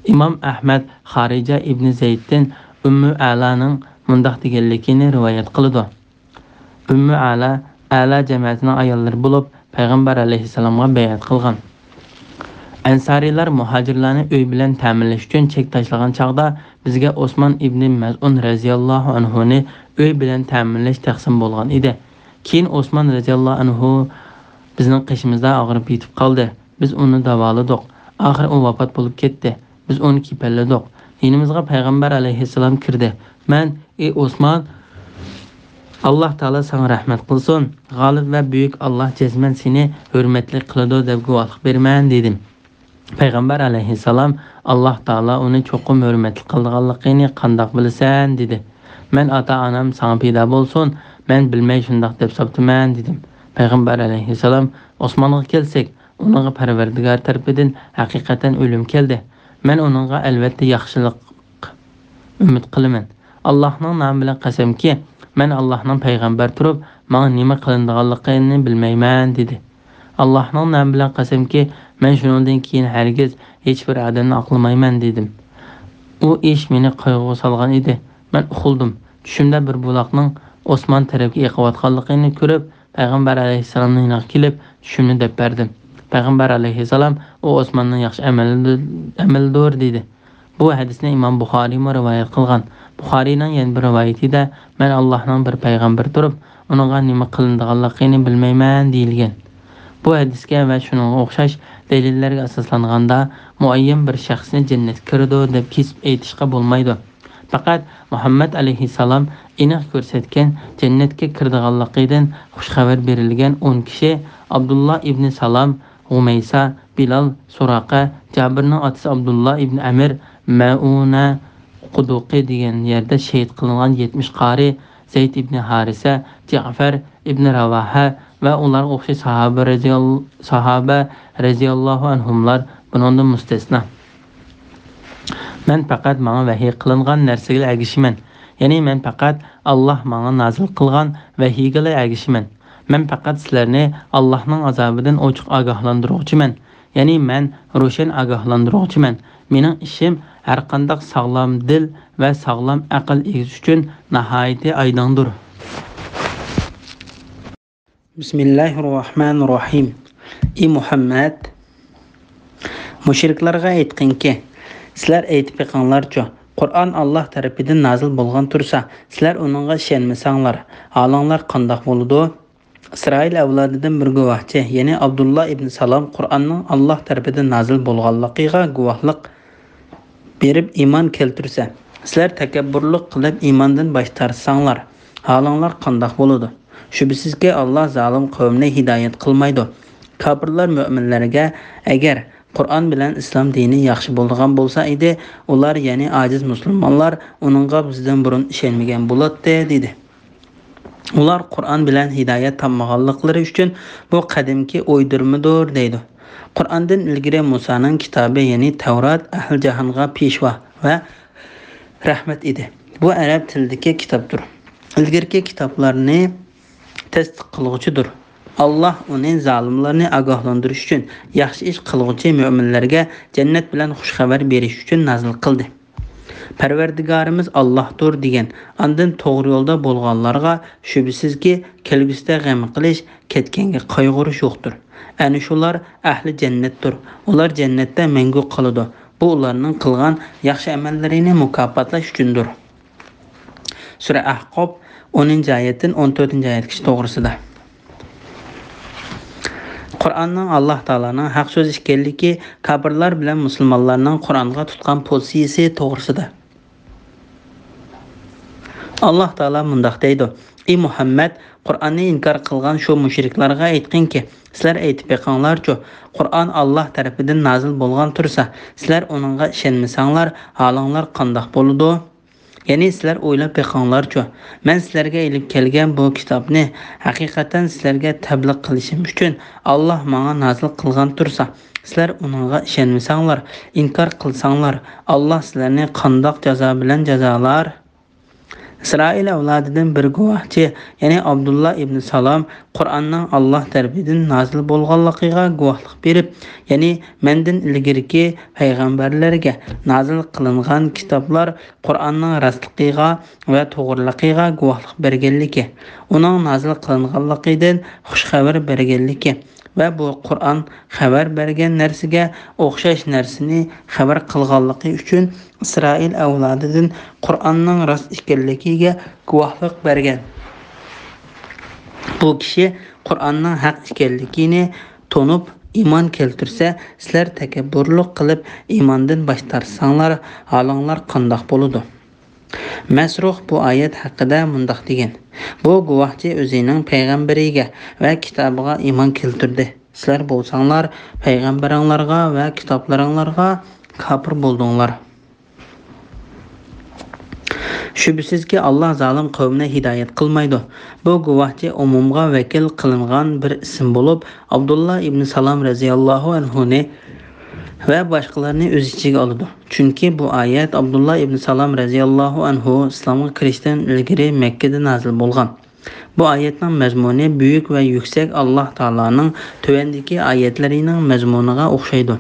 ئىمام ئەھمەد خارىجە ئىبنى زەيدتىن ئۈممۇ ئەلانىڭ مۇنداق دېگەنلىكىنى رىۋايەت قىلىدۇ. ئۈممۇ ئەلا، ئەلا جەمەتىنىڭ ئاياللىرى بولۇپ، پەيغەمبەر ئەلەيھىسسالامغا بەيئەت قىلغان. ئەنسارىيلار مۇھاجىرلارنى ئۆي بىلەن تەمىنلەش ئۈچۈن چەك تاشلىغان چاغدا، بىزگە ئوسمان ئىبنى مەزئۇن رەزىياللاھۇ ئەنھۇنى ئۆي بىلەن تەمىنلەش تەقسىم بولغان ئىدى. كېيىن ئوسمان رەزىياللاھۇ ئەنھۇ بىزنىڭ قېشىمىزدا ئاغرىپ يېتىپ قالدى. بىز ئۇنى داۋالىدۇق. ئاخىرى ئۇ ۋاپات بولۇپ كەتتى. بىز ئۇنى كېپەنلىدۇق. يېنىمىزغا پەيغەمبەر ئەلەيھىسسالام كىردى. مەن: «ئى ئوسمان، ئاللاھ تائالا ساڭا رەھمەت قىلسۇن. غالىب ۋە بۈيۈك ئاللاھ جەزمەن سېنى ھۆرمەتلىك قىلىدۇ» دەپ گۇۋاھلىق بېرىمەن، دېدىم. پەيغەمبەر ئەلەيھىسسالام: «ئاللاھ تائالا ئۇنى چوقۇم ھۆرمەتلىك قىلىدىغانلىقىنى قانداق بىلىسەن؟» دېدى. مەن: «ئاتا-ئانام ساڭا پىدا بولسۇن، مەن بىلمەي شۇنداق دەپ ساپتىمەن» دېدىم. پەيغەمبەر ئەلەيھىسسالام: «ئوسمانغا كەلسەك، ئۇنىڭغا پەرۋەردىگار تەرىپىدىن ھەقىقەتەن ئۆلۈم كەلدى. مەن ئۇنىڭغا ئەلۋەتتە ياخشىلىق ئۈمىد قىلىمەن. ئاللاھنىڭ نامى بىلەن قەسەمكى، مەن ئاللاھنىڭ پەيغەمبەر تۇرۇپ، ماڭا نېمە قىلىنىدىغانلىقىنى بىلمەيمەن» دېدى. «ئاللاھنىڭ نامى بىلەن قەسەمكى، مەن شۇنىڭدىن كېيىن ھەرگىز ھېچبىر ئادەمنى ئاقلىمايمەن» دېدىم. ئۇ ئىش مېنى قايغۇغا سالغان ئىدى. مەن ئۇخلىدىم. چۈشۈمدە بىر بۇلاقنىڭ ئوسمان تەرەپكە ئېقىۋاتقانلىقىنى كۆرۈپ، پەيغەمبەر ئەلەيھىسسالامنىڭ يېنىغا كېلىپ، چۈشۈمنى دەپ بەردىم. پەيغەمبەر ئەلەيھىسسالام: «ئۇ ئوسماننىڭ ياخشى ئەمەلىدۇ-، ئەمەلىدۇر» دېدى. بۇ ھەدىسنى ئىمام بۇخارىيمۇ رىۋايەت قىلغان. بۇخارىينىڭ يەنە بىر رىۋايىتىدە، «مەن ئاللاھنىڭ بىر پەيغەمبىرى تۇرۇپ، ئۇنىڭغا نېمە قىلىنىدىغانلىقىنى بىلمەيمەن» دېيىلگەن. بۇ ھەدىسكە ۋە شۇنىڭغا ئوخشاش دەلىللەرگە ئاساسلانغاندا، مۇئەييەن بىر شەخسنى جەننەتكە كىرىدۇ دەپ كېسىپ ئېيتىشقا بولمايدۇ. پەقەت مۇھەممەد ئەلەيھىسسالام ئېنىق كۆرسەتكەن جەننەتكە كىرىدىغانلىقىدىن خۇش خەۋەر بېرىلگەن ئون كىشى، ئابدۇللا ئىبنى سالام، غۇمەيسا، بىلال، سۇراقە، جابىرنىڭ ئاتىسى ئابدۇللا ئىبن ئەمىر، مەئۇنە قۇدۇقى دېگەن يەردە شېھىت قىلىنغان يەتمىش قارى، زەيد ئىبن ھارىسە، جەئفەر ئىبن راۋاھە ۋە ئۇلارغا ئوخشاش ساھابە رەزىيال-، ساھابە رەزىياللاھۇ ئەنھۇملار بۇنىڭدىن مۇستەسنا. مەن پەقەت ماڭا ۋەھىي قىلىنغان نەرسىگىلا ئەگىشىمەن. يەنى مەن پەقەت ئاللاھ ماڭا نازىل قىلغان ۋەھىيگىلا ئەگىشىمەن. مەن پەقەت سىلەرنى ئاللاھنىڭ ئازابىدىن ئوچۇق ئاگاھلاندۇرغۇچىمەن. يەنى مەن روشەن ئاگاھلاندۇرغۇچىمەن. مېنىڭ ئىشىم ھەرقانداق ساغلام دىل ۋە ساغلام ئەقىل ئىگىسى ئۈچۈن ناھايىتى ئايدىڭدۇر. بىسمىللاھىررەھمانىررەھىم. ئى مۇھەممەد! مۇشرىكلارغا ئېيتقىنكى، سىلەر ئېيتىپ بېقىڭلارچۇ، قۇرئان ئاللاھ تەرىپىدىن نازىل بولغان تۇرسا، سىلەر ئۇنىڭغا ئىشەنمىسەڭلار، ھالىڭلار قانداق بولىدۇ؟ ئىسرائىل ئەۋلادىدىن بىر گۇۋاھچى، يەنى ئابدۇللا ئىبن سالام قۇرئاننىڭ ئاللاھ تەرىپىدىن نازىل بولغانلىقىغا گۇۋاھلىق بېرىپ ئىمان كەلتۈرسە، سىلەر تەكەببۇرلۇق قىلىپ ئىماندىن باش تارتساڭلار، ھالىڭلار قانداق بولىدۇ؟ شۈبھىسىزكى، ئاللاھ زالىم قەۋمنى ھىدايەت قىلمايدۇ. كاپىرلار مۆمىنلەرگە، ئەگەر قۇرئان بىلەن ئىسلام دىنى ياخشى بولىدىغان بولسا ئىدى، ئۇلار، يەنى ئاجىز مۇسۇلمانلار، ئۇنىڭغا بىزدىن بۇرۇن ئىشەنمىگەن بولاتتى، دېدى. ئۇلار قۇرئان بىلەن ھىدايەت تاپمىغانلىقلىرى ئۈچۈن بۇ قەدىمكى ئويدۇرمىدۇر، دەيدۇ. قۇرئاندىن ئىلگىرى مۇسانىڭ كىتابى، يەنى تەۋرات، ئەھلى جاھانغا پېشۋا ۋە رەھمەت ئىدى. بۇ ئەرەب تىلىدىكى كىتابتۇر. ئىلگىرىكى كىتابلارنى تەستىق قىلغۇچىدۇر. ئاللاھ ئۇنى زالىملارنى ئاگاھلاندۇرۇش ئۈچۈن، ياخشى ئىش قىلغۇچى مۆمىنلەرگە جەننەت بىلەن خۇش خەۋەر بېرىش ئۈچۈن نازىل قىلدى. پەرۋەردىگارىمىز ئاللاھتۇر دېگەن، ئاندىن توغرا يولدا بولغانلارغا شۈبھىسىزكى، كەلگۈسىدە غەم قىلىش، كەتكەنگە قايغۇرۇش يوقتۇر. ئەنە شۇلار ئەھلى جەننەتتۇر. ئۇلار جەننەتتە مەڭگۈ قالىدۇ. بۇ ئۇلارنىڭ قىلغان ياخشى ئەمەللىرىنى مۇكاپاتلاش ئۈچۈندۇر. سۈرە ئەھقاف، ئونىنچى ئايەتتىن ئون تۆتىنچى ئايەتكىچە توغرىسىدا. قۇرئاننىڭ ئاللاھ تائالانىڭ ھەق سۆزى ئىكەنلىكى، كاپىرلار بىلەن مۇسۇلمانلارنىڭ قۇرئانغا تۇتقان پوزىتسىيىسى توغرىسىدا. ئاللاھ تائالا مۇنداق دەيدۇ: ئى مۇھەممەد، قۇرئاننى ئىنكار قىلغان شۇ مۇشرىكلارغا ئېيتقىنكى، سىلەر ئېيتىپ بېقىڭلارچۇ، قۇرئان ئاللاھ تەرىپىدىن نازىل بولغان تۇرسا، سىلەر ئۇنىڭغا ئىشەنمىسەڭلار، ھالىڭلار قانداق بولىدۇ؟ يەنى سىلەر ئويلاپ بېقىڭلارچۇ، مەن سىلەرگە ئېلىپ كەلگەن بۇ كىتابنى ھەقىقەتەن سىلەرگە تەبلىغ قىلىشىم ئۈچۈن ئاللاھ ماڭا نازىل قىلغان تۇرسا، سىلەر ئۇنىڭغا ئىشەنمىسەڭلار، ئىنكار قىلساڭلار، ئاللاھ سىلەرنى قانداق جازا بىلەن جازالار؟ ئىسرائىل ئەۋلادىدىن بىر گۇۋاھچى، يەنى ئابدۇللا ئىبنى سالام قۇرئاننىڭ ئاللاھ تەرىپىدىن نازىل بولغانلىقىغا گۇۋاھلىق بېرىپ، يەنى مەندىن ئىلگىرىكى پەيغەمبەرلەرگە نازىل قىلىنغان كىتابلار قۇرئاننىڭ راستلىقىغا ۋە توغرىلىقىغا گۇۋاھلىق بەرگەنلىكى، ئۇنىڭ نازىل قىلىنغانلىقىدىن خۇش خەۋەر بەرگەنلىكى ۋە بۇ قۇرئان خەۋەر بەرگەن نەرسىگە ئوخشاش نەرسىنى خەۋەر قىلغانلىقى ئۈچۈن ئىسرائىل ئەۋلادىدىن قۇرئاننىڭ راست ئىكەنلىكىگە گۇۋاھلىق بەرگەن بۇ كىشى قۇرئاننىڭ ھەق ئىكەنلىكىنى تونۇپ ئىمان كەلتۈرسە، سىلەر تەكەببۇرلۇق قىلىپ ئىماندىن باش تارتساڭلار، ھالىڭلار قانداق بولىدۇ؟ مەسرۇھ بۇ ئايەت ھەققىدە مۇنداق دېگەن: بۇ گۇۋاھچى ئۆزىنىڭ پەيغەمبىرىگە ۋە كىتابىغا ئىمان كەلتۈردى. سىلەر بولساڭلار پەيغەمبىرىڭلارغا ۋە كىتابلىرىڭلارغا كاپىر بولدۇڭلار. شۈبھىسىزكى، ئاللاھ زالىم قەۋمنى ھىدايەت قىلمايدۇ. بۇ گۇۋاھچى ئومۇمغا ۋەكىل قىلىنغان بىر ئىسىم بولۇپ، ئابدۇللا ئىبنى سالام رەزىياللاھۇ ئەنھۇنى ۋە باشقىلارنى ئۆز ئىچىگە ئالىدۇ. چۈنكى بۇ ئايەت ئابدۇللا ئىبنى سالام رەزىياللاھۇ ئەنھۇ ئىسلامغا كىرىشتىن ئىلگىرى مەككىدە نازىل بولغان. بۇ ئايەتنىڭ مەزمۇنى بۈيۈك ۋە يۈكسەك ئاللاھ تائالانىڭ تۆۋەندىكى ئايەتلىرىنىڭ مەزمۇنىغا ئوخشايدۇ.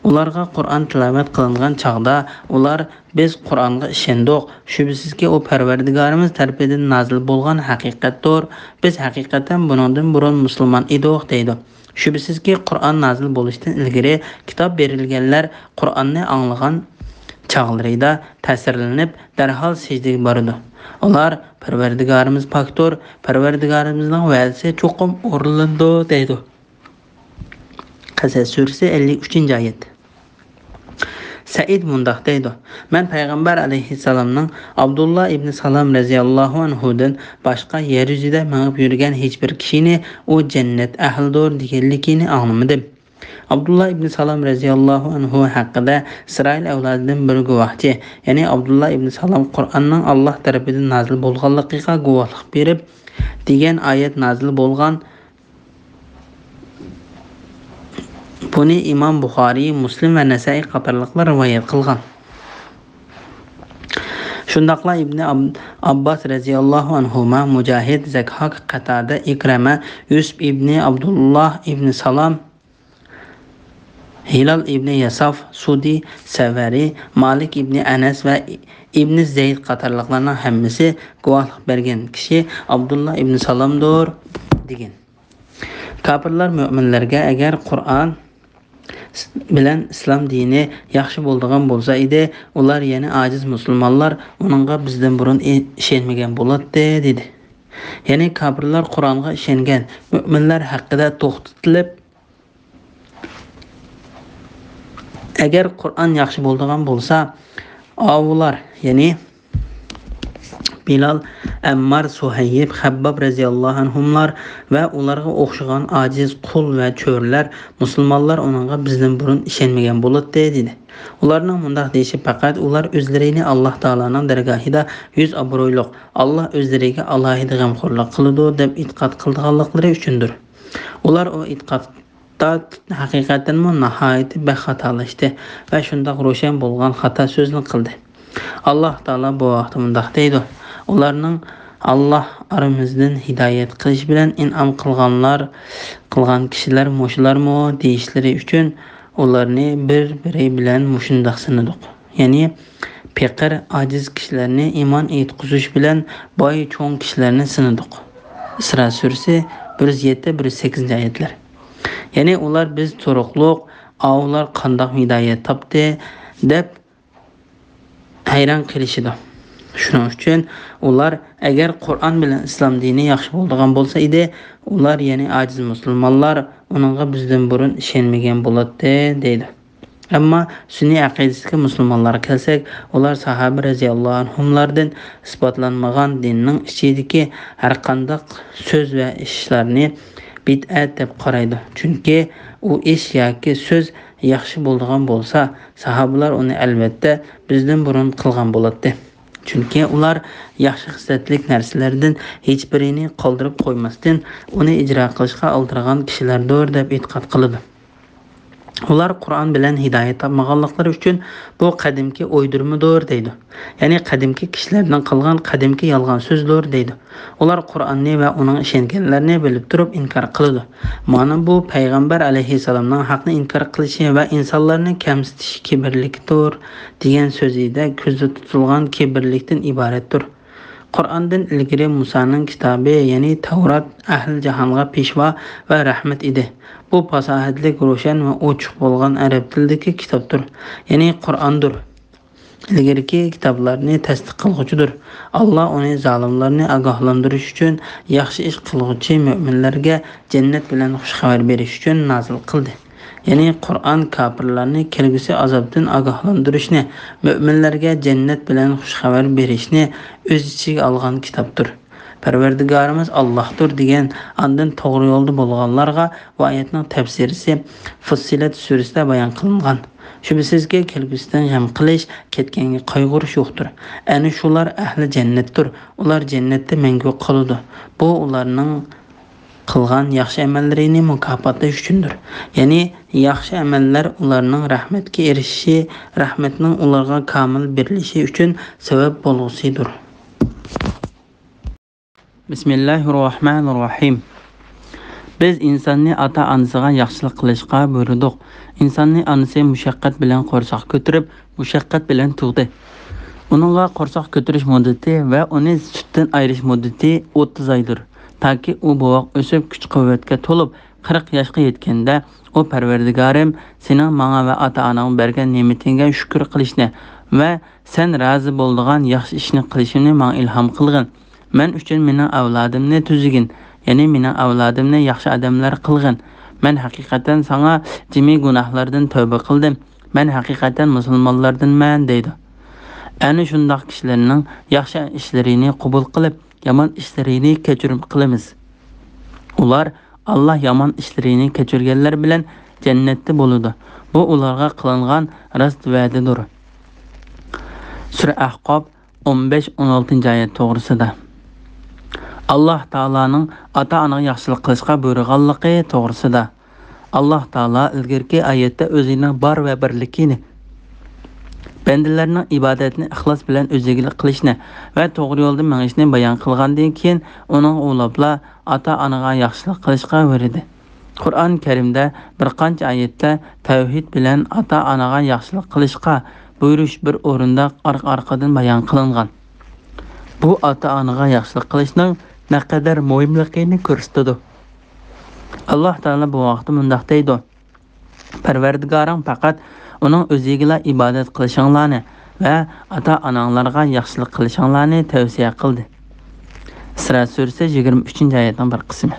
ئۇلارغا قۇرئان تىلاۋەت قىلىنغان چاغدا، ئۇلار: «بىز قۇرئانغا ئىشەندۇق. شۈبھىسىزكى، ئۇ پەرۋەردىگارىمىز تەرىپىدىن نازىل بولغان ھەقىقەتتۇر. بىز ھەقىقەتەن بۇنىڭدىن بۇرۇن مۇسۇلمان ئىدۇق» دەيدۇ. شۈبھىسىزكى، قۇرئان نازىل بولۇشتىن ئىلگىرى كىتاب بېرىلگەنلەر قۇرئاننى ئاڭلىغان چاغلىرىدا تەسىرلىنىپ، دەرھال سەجدىگە بارىدۇ. ئۇلار، «پەرۋەردىگارىمىز پاكتۇر، پەرۋەردىگارىمىزنىڭ ۋەدىسى چوقۇم ئورۇنلىنىدۇ» دەيدۇ. قەسەس سۈرىسى، ئەللىك ئۈچىنچى ئايەت. سەئىد مۇنداق دەيدۇ: مەن پەيغەمبەر ئەلەيھىسسالامنىڭ ئابدۇللا ئىبنى سالام رەزىياللاھۇ ئەنھۇدىن باشقا يەر يۈزىدە مېڭىپ يۈرگەن ھېچبىر كىشىنى «ئۇ جەننەت ئەھلىدۇر» دېگەنلىكىنى ئاڭلىمىدىم. ئابدۇللا ئىبنى سالام رەزىياللاھۇ ئەنھۇ ھەققىدە ئىسرائىل ئەۋلادىدىن بىر گۇۋاھچى، يەنى ئابدۇللا ئىبنى سالام قۇرئاننىڭ ئاللاھ تەرىپىدىن نازىل بولغانلىقىغا گۇۋاھلىق بېرىپ، دېگەن ئايەت نازىل بولغان. بۇنى ئىمام بۇخارىي، مۇسلىم ۋە نەسائىي قاتارلىقلار رىۋايەت قىلغان. شۇنداقلا ئىبنى ئاب-، ئابباس رەزىياللاھۇ ئەنھۇما، مۇجاھىد، زەكھاك، قەتادە، ئىكرىمە، يۈسۈپ ئىبنى ئابدۇللاھ ئىبنى سالام، ھىلال ئىبنى يەساف، سۇدى، سەۋەرى، مالىك ئىبنى ئەنەس ۋە ئىبنى زەيد قاتارلىقلارنىڭ ھەممىسى گۇۋاھلىق بەرگەن كىشى ئابدۇللا ئىبنى سالامدۇر، دېگەن. كاپىرلار مۆمىنلەرگە، ئەگەر قۇرئان بىلەن ئىسلام دىنى ياخشى بولىدىغان بولسا ئىدى، ئۇلار، يەنى ئاجىز مۇسۇلمانلار، ئۇنىڭغا بىزدىن بۇرۇن ئى-، ئىشەنمىگەن بولاتتى، دېدى. يەنى كاپىرلار قۇرئانغا ئىشەنگەن مۆمىنلەر ھەققىدە توختىتىلىپ، ئەگەر قۇرئان ياخشى بولىدىغان بولسا، ئاۋۇلار، يەنى بىلال، ئەممار، سۇھەيب، خەبباب رەزىياللاھۇ ئەنھۇملار ۋە ئۇلارغا ئوخشىغان ئاجىز قۇل ۋە چۆرىلەر، مۇسۇلمانلار ئۇنىڭغا بىزدىن بۇرۇن ئىشەنمىگەن بولاتتى، دېدى. ئۇلارنىڭ مۇنداق دېيىشى پەقەت ئۇلار ئۆزلىرىنى ئاللاھ تائالانىڭ دەرگاھىدا يۈز ئابرۇيلۇق، ئاللاھ ئۆزلىرىگە ئالاھىدە غەمخورلۇق قىلىدۇ، دەپ ئېتىقاد قىلىدىغانلىقلىرى ئۈچۈندۇر. ئۇلار ئۇ ئېتىقاد ھەقىقەتەنمۇ ناھايىتى بەك خاتالاشتى ۋە شۇنداق روشەن بولغان خاتا سۆزنى قىلدى. ئاللاھ تائالا بۇ ھەقتە مۇنداق دەيدۇ: ئۇلارنىڭ ئاللاھ ئارىمىزدىن ھىدايەت قىلىش بىلەن ئىنئام قىلغانلار، قىلغان كىشىلەر مۇشۇلارمۇ دېيىشلىرى ئۈچۈن ئۇلارنى بىر-بىرى بىلەن مۇشۇنداق سىنىدۇق. يەنى پېقىر، ئاجىز كىشىلەرنى ئىمان ئېيتقۇزۇش بىلەن باي، چوڭ كىشىلەرنى سىنىدۇق. ئىسرا سۈرىسى، بىر يۈز يەتتە، بىر يۈز سەككىزىنچى ئايەتلەر. يەنى ئۇلار، «بىز تۇرۇقلۇق، ئاۋۇلار قانداق ھىدايەت تاپتى؟» دەپ ھەيران قېلىشىدۇ. شۇنىڭ ئۈچۈن ئۇلار، «ئەگەر قۇرئان بىلەن ئىسلام دىنى ياخشى بولىدىغان بولسا ئىدى، ئۇلار، يەنى ئاجىز مۇسۇلمانلار، ئۇنىڭغا بىزدىن بۇرۇن ئىشەنمىگەن بولاتتى» دەيدۇ. ئەمما سۈننىي ئەقىدىسىدىكى مۇسۇلمانلارغا كەلسەك، ئۇلار ساھابە رەزىياللاھۇ ئەنھۇملاردىن ئىسپاتلانمىغان دىننىڭ ئىچىدىكى ھەرقانداق سۆز ۋە ئىشلارنى بىدئەت دەپ قارايدۇ. چۈنكى ئۇ ئىش ياكى سۆز ياخشى بولىدىغان بولسا، ساھابىلار ئۇنى ئەلۋەتتە بىزدىن بۇرۇن قىلغان بولاتتى. چۈنكى ئۇلار ياخشى خىسلەتلىك نەرسىلەردىن ھېچبىرىنى قالدۇرۇپ قويماستىن، ئۇنى ئىجرا قىلىشقا ئالدىرىغان كىشىلەردۇر دەپ ئېتىقاد قىلىدۇ. ئۇلار قۇرئان بىلەن ھىدايەت تاپمىغانلىقلىرى ئۈچۈن بۇ قەدىمكى ئويدۇرمىدۇر دەيدۇ. يەنى قەدىمكى كىشىلەردىن قالغان قەدىمكى يالغان سۆزدۇر دەيدۇ. ئۇلار قۇرئاننى ۋە ئۇنىڭ ئىشەنگەنلەرنى بىلىپ تۇرۇپ ئىنكار قىلىدۇ. مانا بۇ پەيغەمبەر ئەلەيھىسسالامنىڭ ھەقنى ئىنكار قىلىشى ۋە ئىنسانلارنى كەمسىتىش كىبىرلىكتۇر دېگەن سۆزىدە كۆزدە تۇتۇلغان كىبىرلىكتىن ئىبارەتتۇر. قۇرئاندىن ئىلگىرى مۇسانىڭ كىتابى، يەنى تەۋرات، ئەھلى جاھانغا پېشۋا ۋە رەھمەت ئىدى. بۇ پاساھەتلىك، روشەن ۋە ئوچۇق بولغان ئەرەب تىلىدىكى كىتابتۇر، يەنى قۇرئاندۇر. ئىلگىرىكى كىتابلارنى تەستىق قىلغۇچىدۇر. ئاللا ئۇنى زالىملارنى ئاگاھلاندۇرۇش ئۈچۈن، ياخشى ئىش قىلغۇچى مۆمىنلەرگە جەننەت بىلەن خۇش خەۋەر بېرىش ئۈچۈن نازىل قىلدى. يەنى قۇرئان كاپىرلارنى كەلگۈسى ئازابتىن ئاگاھلاندۇرۇشنى، مۆمىنلەرگە جەننەت بىلەن خۇش خەۋەر بېرىشنى ئۆز ئىچىگە ئالغان كىتابتۇر. پەرۋەردىگارىمىز ئاللاھتۇر دېگەن، ئاندىن توغرا يولدا بولغانلارغا بۇ ئايەتنىڭ تەپسىرىسى فۇسسىلەت سۈرىسىدە بايان قىلىنغان. شۈبھىسىزكى، كەلگۈسىدىن غەم قىلىش، كەتكەنگە قايغۇرۇش يوقتۇر. ئەنە شۇلار ئەھلى جەننەتتۇر. ئۇلار جەننەتتە مەڭگۈ قالىدۇ. بۇ ئۇلارنىڭ قىلغان ياخشى ئەمەللىرىنى مۇكاپاتلاش ئۈچۈندۇر. يەنى ياخشى ئەمەللەر ئۇلارنىڭ رەھمەتكە ئېرىشىشى، رەھمەتنىڭ ئۇلارغا كامىل بېرىلىشى ئۈچۈن سەۋەب بولغۇسىدۇر. بىسمىللاھىررەھمانىررەھىم. بىز ئىنساننى ئاتا-ئانىسىغا ياخشىلىق قىلىشقا بۇيرۇدۇق. ئىنساننى ئانىسى مۇشەققەت بىلەن قورساق كۆتۈرۈپ، مۇشەققەت بىلەن تۇغدى. ئۇنىڭغا قورساق كۆتۈرۈش مۇددىتى ۋە ئۇنى سۈتتىن ئايرىش مۇددىتى ئوتتۇز ئايدۇر. تاكى ئۇ بوۋاق ئۆسۈپ، كۈچ-قۇۋۋەتكە تولۇپ، قىرىق ياشقا يەتكەندە، ئۇ، «پەرۋەردىگارىم، سېنىڭ ماڭا ۋە ئاتا-ئاناڭغا بەرگەن نېمىتىڭگە شۈكۈر قىلىشنى ۋە سەن رازى بولىدىغان ياخشى ئىشنى قىلىشىمنى ماڭا ئىلھام قىلغىن. مەن ئۈچۈن مېنىڭ ئەۋلادىمنى تۈزىگىن، يەنى مېنىڭ ئەۋلادىمنى ياخشى ئادەملەر قىلغىن. مەن ھەقىقەتەن ساڭا جىمى گۇناھلاردىن تەۋبە قىلدىم. مەن ھەقىقەتەن مۇسۇلمانلاردىنمەن، دەيدۇ. ئەنە شۇنداق كىشىلەرنىڭ ياخشى ئىشلىرىنى قوبۇل قىلىپ، يامان ئىشلىرىنى كەچۈرۈم قىلىمىز. ئۇلار ئاللا يامان ئىشلىرىنى كەچۈرگەنلەر بىلەن جەننەتتە بولىدۇ. بۇ ئۇلارغا قىلىنغان راست ۋەدىدۇر. سۈرە ئەھقاف ئون بەش، ئون ئالتىنچى ئايەت توغرىسىدا. ئاللا تائالانىڭ ئاتا-ئانىغا ياخشىلىق قىلىشقا بۇيرۇغانلىقى توغرىسىدا. ئاللا تائالا ئىلگىرىكى ئايەتتە ئۆزىنىڭ بار ۋە بىرلىكىنى، بەندىلەرنىڭ ئىبادەتنى ئىخلاس بىلەن ئۆزىگىلا قىلىشنى ۋە توغرا يولدا مېڭىشنى بايان قىلغاندىن كېيىن، ئۇنىڭغا ئۇلاپلا ئاتا-ئانىغا ياخشىلىق قىلىشقا بۇيرۇدى. قۇرئان كەرىمدە بىر قانچە ئايەتتە تەۋھىد بىلەن ئاتا-ئانىغا ياخشىلىق قىلىشقا بۇيرۇش بىر ئورۇندا ئارقا-ئارقىدىن بايان قىلىنغان. بۇ ئاتا-ئانىغا ياخشىلىق قىلىشنىڭ نەقەدەر مۇھىملىقىنى كۆرسىتىدۇ. ئاللا تائالا بۇ ھەقتە مۇنداق دەيدۇ: پەرۋەردىگارىڭ پەقەت ئۇنىڭ ئۆزىگىلا ئىبادەت قىلىشىڭلارنى ۋە ئاتا-ئاناڭلارغا ياخشىلىق قىلىشىڭلارنى تەۋسىيە قىلدى. ئىسرا سۈرىسى يىگىرمە ئۈچىنچى ئايەتنىڭ بىر قىسمى.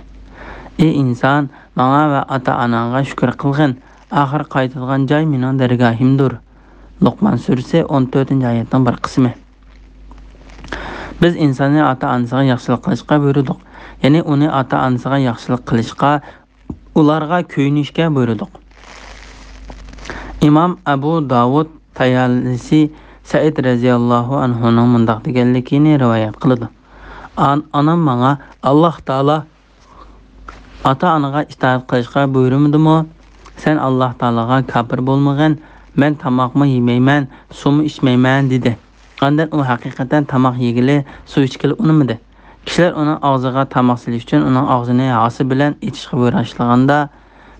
ئى ئىنسان، ماڭا ۋە ئاتا-ئاناڭغا شۈكۈر قىلغىن، ئاخىر قايتىدىغان جاي مېنىڭ دەرگاھىمدۇر. لوقمان سۈرىسى ئون تۆتىنچى ئايەتنىڭ بىر قىسمى. بىز ئىنساننى ئاتا-ئانىسىغا ياخشىلىق قىلىشقا بۇيرۇدۇق. يەنى ئۇنى ئاتا-ئانىسىغا ياخشىلىق قىلىشقا، ئۇلارغا كۆيۈنۈشكە بۇيرۇدۇق. ئىمام ئەبۇ داۋۇد تايالىسى سەئىد رەزىياللاھۇ ئەنھۇنىڭ مۇنداق دېگەنلىكىنى رىۋايەت قىلىدۇ: ئان-، ئانام ماڭا، ئاللا تائالا ئاتا-ئانىغا ئىتائەت قىلىشقا بۇيرۇمىدىمۇ؟ سەن ئاللا تائالاغا كاپىر بولمىغىن، مەن تاماقمۇ يېمەيمەن، سۇمۇ ئىچمەيمەن، دېدى. ئاندىن ئۇ ھەقىقەتەن تاماق يېگىلى، سۇ ئىچكىلى ئۇنىمىدى. كىشىلەر ئۇنىڭ ئاغزىغا تاماق سېلىش ئۈچۈن ئۇنىڭ ئاغزىنى ھاسا بىلەن ئېچىشقا بۇيرۇشلىغاندا،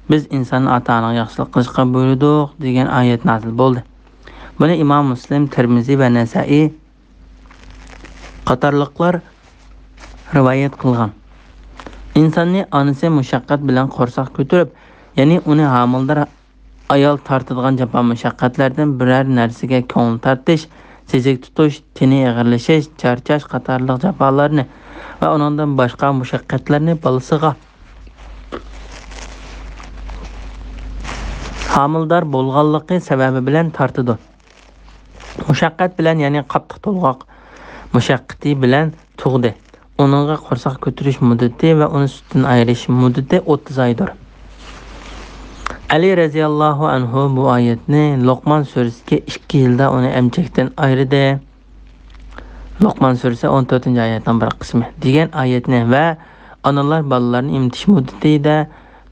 بىز ئىنساننى ئاتا-ئانىغا ياخشىلىق قىلىشقا بۇيرۇدۇق، دېگەن ئايەت نازىل بولدى. بۇنى ئىمام مۇسلىم، تىرمىزى ۋە نەسائىي قاتارلىقلار رىۋايەت قىلغان. ئىنساننى ئانىسى مۇشەققەت بىلەن قورساق كۆتۈرۈپ، يەنى ئۇنى ھامىلىدار ئايال تارتىدىغان جاپا-مۇشەققەتلەردىن بىرەر نەرسىگە كۆڭۈل تارتىش، تېزەك تۇتۇش، تېنى ئېغىرلىشىش، چارچاش قاتارلىق جاپالارنى ۋە ئۇنىڭدىن باشقا مۇشەققەتلەرنى بالىسىغا ھامىلىدار بولغانلىقى سەۋەبى بىلەن تارتىدۇ. مۇشەققەت بىلەن، يەنى قاتتىق تولغاق مۇشەققىتى بىلەن تۇغدى. ئۇنىڭغا قورساق كۆتۈرۈش مۇددىتى ۋە ئۇنى سۈتتىن ئايرىش مۇددىتى ئوتتۇز ئايدۇر. ئەلى رەزىياللاھۇ ئەنھۇ بۇ ئايەتنى لوقمان سۈرىسىدىكى ئىككى يىلدا ئۇنى ئەمچەكتىن ئايرىدى. لوقمان سۈرىسى ئون تۆتىنچى ئايەتنىڭ بىر قىسمى دېگەن ئايەتنى ۋە ئانىلار بالىلارنى ئېمىتىش مۇددىتىدە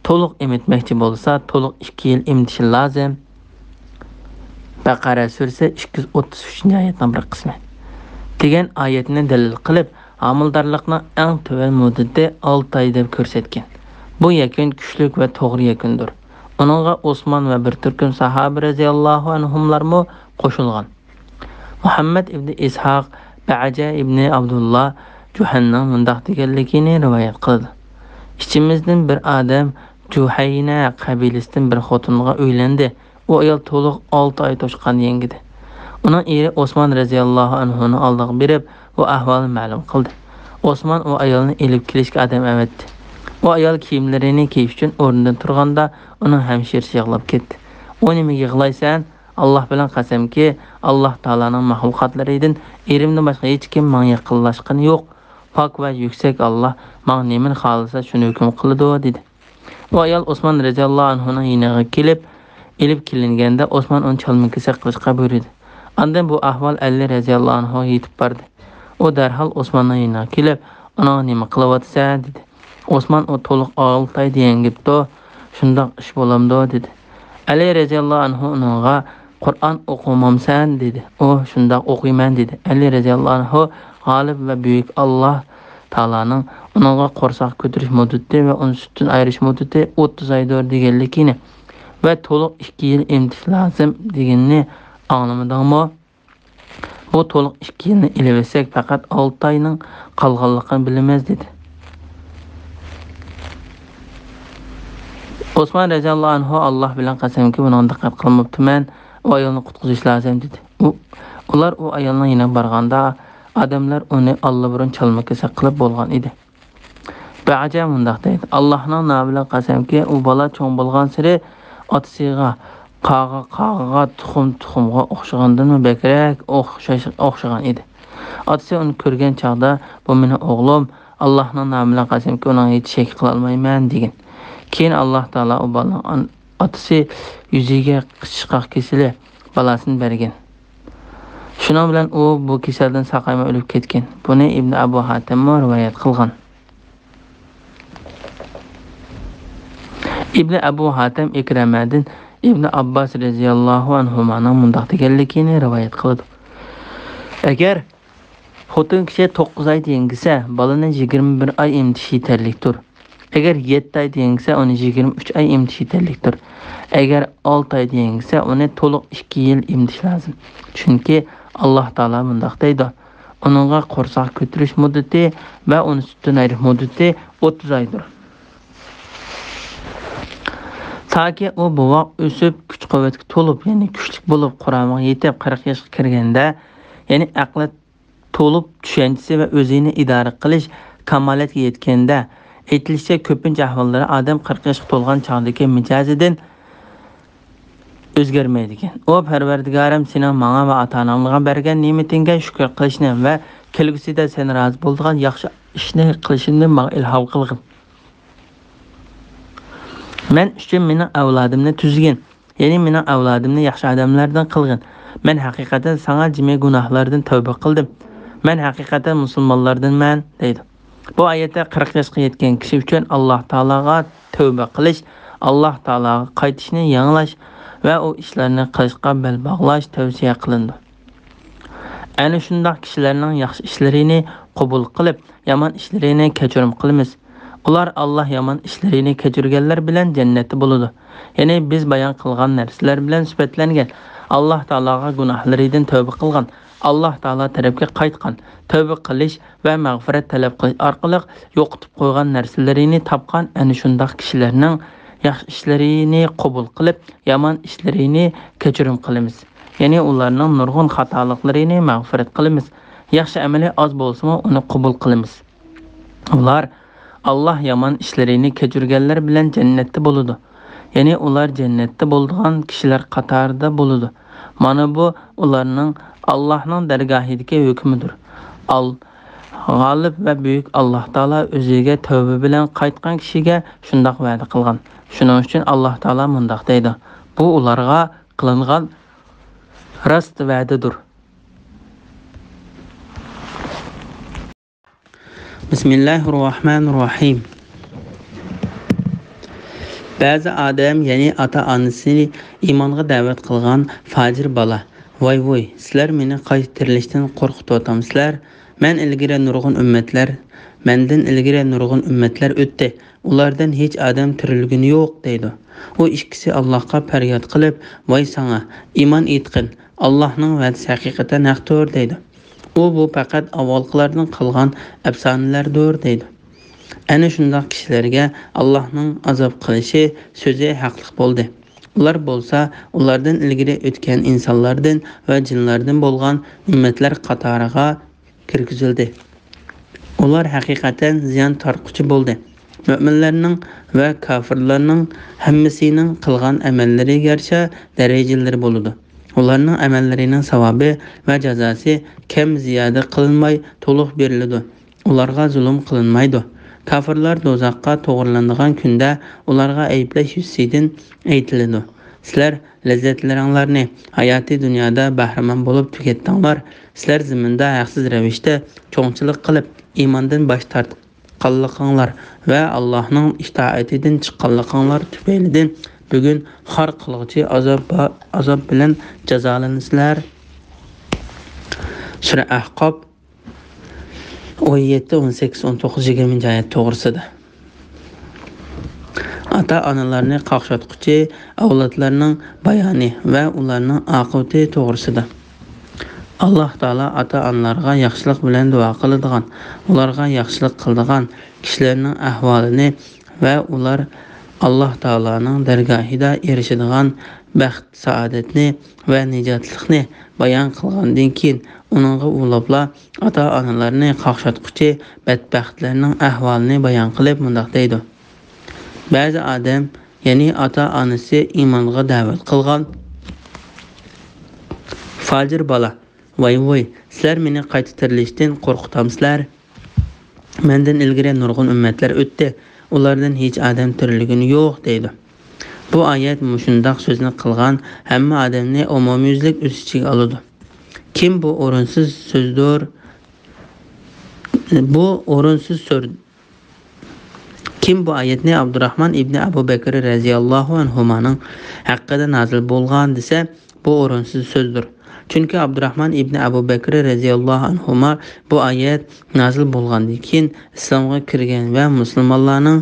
تولۇق ئېمىتمەكچى بولسا، تولۇق ئىككى يىل ئېمىتىشى لازىم. بەقەرە سۈرىسى ئىككى يۈز ئوتتۇز ئۈچىنچى ئايەتنىڭ بىر قىسمى دېگەن ئايەتنى دەلىل قىلىپ، ھامىلىدارلىقنىڭ ئەڭ تۆۋەن مۇددىتى ئالتە ئاي دەپ كۆرسەتكەن. بۇ يەكۈن كۈچلۈك ۋە توغرا يەكۈندۇر. ئۇنىڭغا ئوسمان ۋە بىر تۈركۈم ساھابە رەزىياللاھۇ ئەنھۇملارمۇ قوشۇلغان. مۇھەممەد ئىبنى ئىسھاق بەئەجە ئىبنى ئابدۇللا جۇھەننىڭ مۇنداق دېگەنلىكىنى رىۋايەت قىلىدۇ: ئىچىمىزدىن بىر ئادەم جۇھەينە قەبىلىسىدىن بىر خوتۇنغا ئۆيلەندى. ئۇ ئايال تولۇق ئالتە ئاي توشقان يەڭگىدى. ئۇنىڭ ئېرى ئوسمان رەزىياللاھۇ ئەنھۇنىڭ ئالدىغا بېرىپ، بۇ ئەھۋالنى مەلۇم قىلدى. ئوسمان ئۇ ئايالنى ئېلىپ كېلىشكە ئادەم ئەۋەتتى. ئۇ ئايال كىيىملىرىنى كىيىش ئۈچۈن ئورنىدىن تۇرغاندا، ئۇنىڭ ھەمشىرىسى يىغلاپ كەتتى. ئۇ نېمىگە يىغلايسەن؟ ئاللاھ بىلەن قەسەمكى، ئاللاھ تائالانىڭ مەخلۇقاتلىرىدىن ئېرىمدىن باشقا ھېچكىم ماڭا يېقىنلاشقىنى يوق. پاك ۋە يۈكسەك ئاللاھ ماڭا نېمىنى خالىسا شۇنى ھۆكۈم قىلىدۇ، دېدى. ئۇ ئايال ئوسمان رەزىياللاھۇ ئەنھۇنىڭ يېنىغا كېلىپ، ئېلىپ كېلىنگەندە، ئوسمان ئۇنى چالما-كېسەك قىلىشقا بۇيرۇدى. ئاندىن بۇ ئەھۋال ئەلى رەزىياللاھۇ ئەنھۇغا يېتىپ باردى. ئۇ دەرھال ئوسماننىڭ يېنىغا كېلىپ، ئۇنىڭغا نېمە قىلىۋاتىسەن؟ دېدى. ئوسمان، ئۇ تولۇق ئالتە ئاي دېگەن گەپتۇ، شۇنداق ئىش بولامدۇ؟ دېدى. ئەلى رەزىياللاھۇ ئەنھۇ ئۇنىڭغا، قۇرئان ئوقۇمامسەن؟ دېدى. ئۇ، شۇنداق ئوقۇيمەن، دېدى. ئەلى رەزىياللاھۇ ئەنھۇ غالىب ۋە بۈيۈك ئاللاھ تائالانىڭ ئۇنىڭغا قورساق كۆتۈرۈش مۇددىتى ۋە ئۇنى سۈتتىن ئايرىش مۇددىتى ئوتتۇز ئايدۇر دېگەنلىكىنى ۋە تولۇق ئىككى يىل ئېمىتىش لازىم دېگىنىنى ئاڭلىمىدىڭمۇ؟ بۇ تولۇق ئىككى يىلنى ئېلىۋەتسەك، پەقەت ئالتە ئاينىڭ قالغانلىقىنى بىلىمىز، دېدى. ئوسمان رەزىياللاھۇ ئەنھۇ، ئاللاھ بىلەن قەسەمكى، بۇنىڭغا دىققەت قىلماپتىمەن، ئۇ ئايالنى قۇتقۇزۇش لازىم، دېدى. ئۇ، ئۇلار ئۇ ئايالنىڭ يېنىغا بارغاندا، ئادەملەر ئۇنى ئاللىبۇرۇن چالما-كېسەك قىلىپ بولغان ئىدى. بەجە مۇنداق دەيدۇ: «ئاللاھنىڭ نامى بىلەن قەسەمكى، ئۇ بالا چوڭ بولغانسېرى ئاتىسىغا، قاغا-قاغىغا، تۇخۇم-تۇخۇمغا ئوخشىغاندىنمۇ بەكرەك ئوخشاش-، ئوخشىغان ئىدى. ئاتىسى ئۇنى كۆرگەن چاغدا، بۇ مېنىڭ ئوغلۇم، ئاللاھنىڭ نامى بىلەن قەسەمكى، ئۇنىڭغا ھېچ شەك قىلالمايمەن» دېگەن. كېيىن ئاللاھ تائالا ئۇ بالىنىڭ ئان-، ئاتىسى يۈزىگە قىچىشقاق كېسىلى بالاسىنى بەرگەن. شۇنىڭ بىلەن ئۇ بۇ كېسەلدىن ساقايماي ئۆلۈپ كەتكەن. بۇنى ئىبنى ئەبۇ ھاتەممۇ رىۋايەت قىلغان. ئىبنى ئەبۇ ھاتەم ئىكرەمەدىن ئىبنى ئابباس رەزىياللاھۇ ئەنھۇمانىڭ مۇنداق دېگەنلىكىنى رىۋايەت قىلىدۇ: ئەگەر خوتۇن كىشى توققۇز ئاي دېگەن كىسە بالىنى يىگىرمە بىر ئاي ئېمىتىش يېتەرلىكتۇر. ئەگەر يەتتە ئاي دېگەن كىسە ئۇنى يىگىرمە ئۈچ ئاي ئېمىتىش يېتەرلىكتۇر. ئەگەر ئالتە ئاي دېگەن كىسە ئۇنى تولۇق ئىككى يىل ئېمىتىش لازىم. چۈنكى ئاللاھ تائالا مۇنداق دەيدۇ: ئۇنىڭغا قورساق كۆتۈرۈش مۇددىتى ۋە ئۇنى سۈتتىن ئايرىش مۇددىتى ئوتتۇز ئايدۇر. تاكى ئۇ بوۋاق ئۆسۈپ، كۈچ-قۇۋۋەتكە تولۇپ، يەنى كۈچلۈك بولۇپ، قۇرامىغا يېتىپ، قىرىق ياشقا كىرگەندە، يەنى ئەقلى تولۇپ، چۈشەنچىسى ۋە ئۆزىنى ئىدارە قىلىش كامالەتكە يەتكەندە، ئېيتىلىشىچە، كۆپىنچە ئەھۋاللىرى ئادەم قىرىق ياشقا تولغان چاغدىكى مىجەزىدىن ئۆزگەرمەيدىكەن. ئۇ، پەرۋەردىگارىم، سېنىڭ ماڭا ۋە ئاتا-ئانامغا بەرگەن نېمىتىڭگە شۈكۈر قىلىشنى ۋە كەلگۈسىدە سەن رازى بولىدىغان ياخشى ئىشنى قىلىشىمنى ماڭا ئىلھام قىلغىن. مەن ئۈچۈن مېنىڭ ئەۋلادىمنى تۈزگىن، يەنى مېنىڭ ئەۋلادىمنى ياخشى ئادەملەردىن قىلغىن. مەن ھەقىقەتەن ساڭا جىمى گۇناھلاردىن تەۋبە قىلدىم. مەن ھەقىقەتەن مۇسۇلمانلاردىنمەن، دەيدۇ. بۇ ئايەتتە قىرىق ياشقا يەتكەن كىشى ئۈچۈن ئاللاھ تائالاغا تەۋبە قىلىش، ئاللاھ تائالاغا قايتىشنى يېڭىلاش ۋە ئۇ ئىشلارنى قىلىشقا بەل باغلاش تەۋسىيە قىلىنىدۇ. ئەنە شۇنداق كىشىلەرنىڭ ياخشى ئىشلىرىنى قوبۇل قىلىپ، يامان ئىشلىرىنى كەچۈرۈم قىلىمىز. ئۇلار ئاللاھ يامان ئىشلىرىنى كەچۈرگەنلەر بىلەن جەننەتتە بولىدۇ. يەنى بىز بايان قىلغان نەرسىلەر بىلەن سۈپەتلەنگەن، ئاللاھ تائالاغا گۇناھلىرىدىن تەۋبە قىلغان، ئاللاھ تائالا تەرەپكە قايتقان، تەۋبە قىلىش ۋە مەغپىرەت تەلەپ قىلىش ئارقىلىق يوقىتىپ قويغان نەرسىلىرىنى تاپقان ئەنە شۇنداق كىشىلەرنىڭ ياخشى ئىشلىرىنى قوبۇل قىلىپ، يامان ئىشلىرىنى كەچۈرۈم قىلىمىز. يەنى ئۇلارنىڭ نۇرغۇن خاتالىقلىرىنى مەغپىرەت قىلىمىز. ياخشى ئەمىلى ئاز بولسىمۇ، ئۇنى قوبۇل قىلىمىز. ئۇلار ئاللاھ يامان ئىشلىرىنى كەچۈرگەنلەر بىلەن جەننەتتە بولىدۇ. يەنى ئۇلار جەننەتتە بولىدىغان كىشىلەر قاتارىدا بولىدۇ. مانا بۇ ئۇلارنىڭ ئاللاھنىڭ دەرگاھىدىكى ھۆكمىدۇر. ئال-، غالىب ۋە بۈيۈك ئاللاھ تائالا ئۆزىگە تەۋبە بىلەن قايتقان كىشىگە شۇنداق ۋەدە قىلغان. شۇنىڭ ئۈچۈن ئاللاھ تائالا مۇنداق دەيدۇ: بۇ ئۇلارغا قىلىنغان راست ۋەدىدۇر. بىسمىللاھىررەھمانىررەھىم. بەزى ئادەم، يەنى ئاتا-ئانىسى ئىمانغا دەۋەت قىلغان پاجىر بالا، ۋاي-ۋۇي، سىلەر مېنى قايتا تىرىلىشتىن قورقۇتۇۋاتامسىلەر؟ مەن ئىلگىرى نۇرغۇن ئۈممەتلەر، مەندىن ئىلگىرى نۇرغۇن ئۈممەتلەر ئۆتتى، ئۇلاردىن ھېچ ئادەم تىرىلگىنى يوق، دەيدۇ. ئۇ ئىككىسى ئاللاھقا پەرياد قىلىپ، ۋاي ساڭا، ئىمان ئېيتقىن، ئاللاھنىڭ ۋەدىسى ھەقىقەتەن ھەقتۇر، دەيدۇ. ئۇ، بۇ پەقەت ئاۋۋالقىلاردىن قالغان ئەپسانىلەردۇر، دەيدۇ. ئەنە شۇنداق كىشىلەرگە ئاللاھنىڭ ئازاب قىلىشى سۆزى ھەقلىق بولدى. ئۇلار بولسا ئۇلاردىن ئىلگىرى ئۆتكەن ئىنسانلاردىن ۋە جىنلاردىن بولغان ئۈممەتلەر قاتارىغا كىرگۈزۈلدى. ئۇلار ھەقىقەتەن زىيان تارتقۇچى بولدى. مۆمىنلەرنىڭ ۋە كاپىرلارنىڭ ھەممىسىنىڭ قىلغان ئەمەللىرىگە يارىشا دەرىجىلىرى بولىدۇ. ئۇلارنىڭ ئەمەللىرىنىڭ ساۋابى ۋە جازاسى كەم زىيادە قىلىنماي تولۇق بېرىلىدۇ. ئۇلارغا زۇلۇم قىلىنمايدۇ. كاپىرلار دوزاخقا توغرىلىنىدىغان كۈندە ئۇلارغا ئەيىبلەش يۈزىسىدىن ئېيتىلىدۇ: سىلەر لەززەتلىرىڭلارنى ھاياتىي دۇنيادا بەھرىمەن بولۇپ تۈگەتتىڭلار. سىلەر زېمىندا ھەقسىز رەۋىشتە چوڭچىلىق قىلىپ، ئىماندىن باش تارتقانلىقىڭلار ۋە ئاللاھنىڭ ئىتائىتىدىن چىققانلىقىڭلار تۈپەيلىدىن بۈگۈن خار قىلغۇچى ئازاب، ئازاب بىلەن جازالىنىسىلەر. سۈرە ئەھقاف، ئون يەتتە، ئون سەككىز، ئون توققۇز، يىگىرمىنچى ئايەت توغرىسىدا. ئاتا-ئانىلارنى قاقشاتقۇچى ئەۋلادلارنىڭ بايانى ۋە ئۇلارنىڭ ئاقىۋىتى توغرىسىدا. ئاللاھ تائالا ئاتا-ئانىلارغا ياخشىلىق بىلەن دۇئا قىلىدىغان، ئۇلارغا ياخشىلىق قىلىدىغان كىشىلەرنىڭ ئەھۋالىنى ۋە ئۇلار ئاللاھ تائالانىڭ دەرگاھىدا ئېرىشىدىغان بەخت-سائادەتنى ۋە نىجاتلىقنى بايان قىلغاندىن كېيىن، ئۇنىڭغا ئۇلاپلا ئاتا-ئانىلارنى قاقشاتقۇچى بەتبەختلەرنىڭ ئەھۋالىنى بايان قىلىپ مۇنداق دەيدۇ: بەزى ئادەم، يەنى ئاتا-ئانىسى ئىمانغا دەۋەت قىلغان فاجىر بالا، ۋاي ۋۇي، سىلەر مېنى قايتا تىرىلىشتىن قورقۇتامسىلەر؟ مەندىن ئىلگىرى نۇرغۇن ئۈممەتلەر ئۆتتى، ئۇلاردىن ھېچ ئادەم تىرىلگىنى يوق، دەيدۇ. بۇ ئايەت مۇشۇنداق سۆزنى قىلغان ھەممە ئادەمنى ئومۇميۈزلۈك ئۆز ئىچىگە ئالىدۇ. كىم بۇ ئورۇنسىز سۆزدۇر؟ بۇ ئورۇنسىز سۆر-، كىم بۇ ئايەتنى ئابدۇراخمان ئىبنى ئەبۇ بەكرى رەزىياللاھۇ ئەنھۇمانىڭ ھەققىدە نازىل بولغان دېسە، بۇ ئورۇنسىز سۆزدۇر. چۈنكى ئابدۇراخمان ئىبنى ئەبۇ بەكرى رەزىياللاھۇ ئەنھۇما بۇ ئايەت نازىل بولغاندىن كېيىن ئىسلامغا كىرگەن ۋە مۇسۇلمانلارنىڭ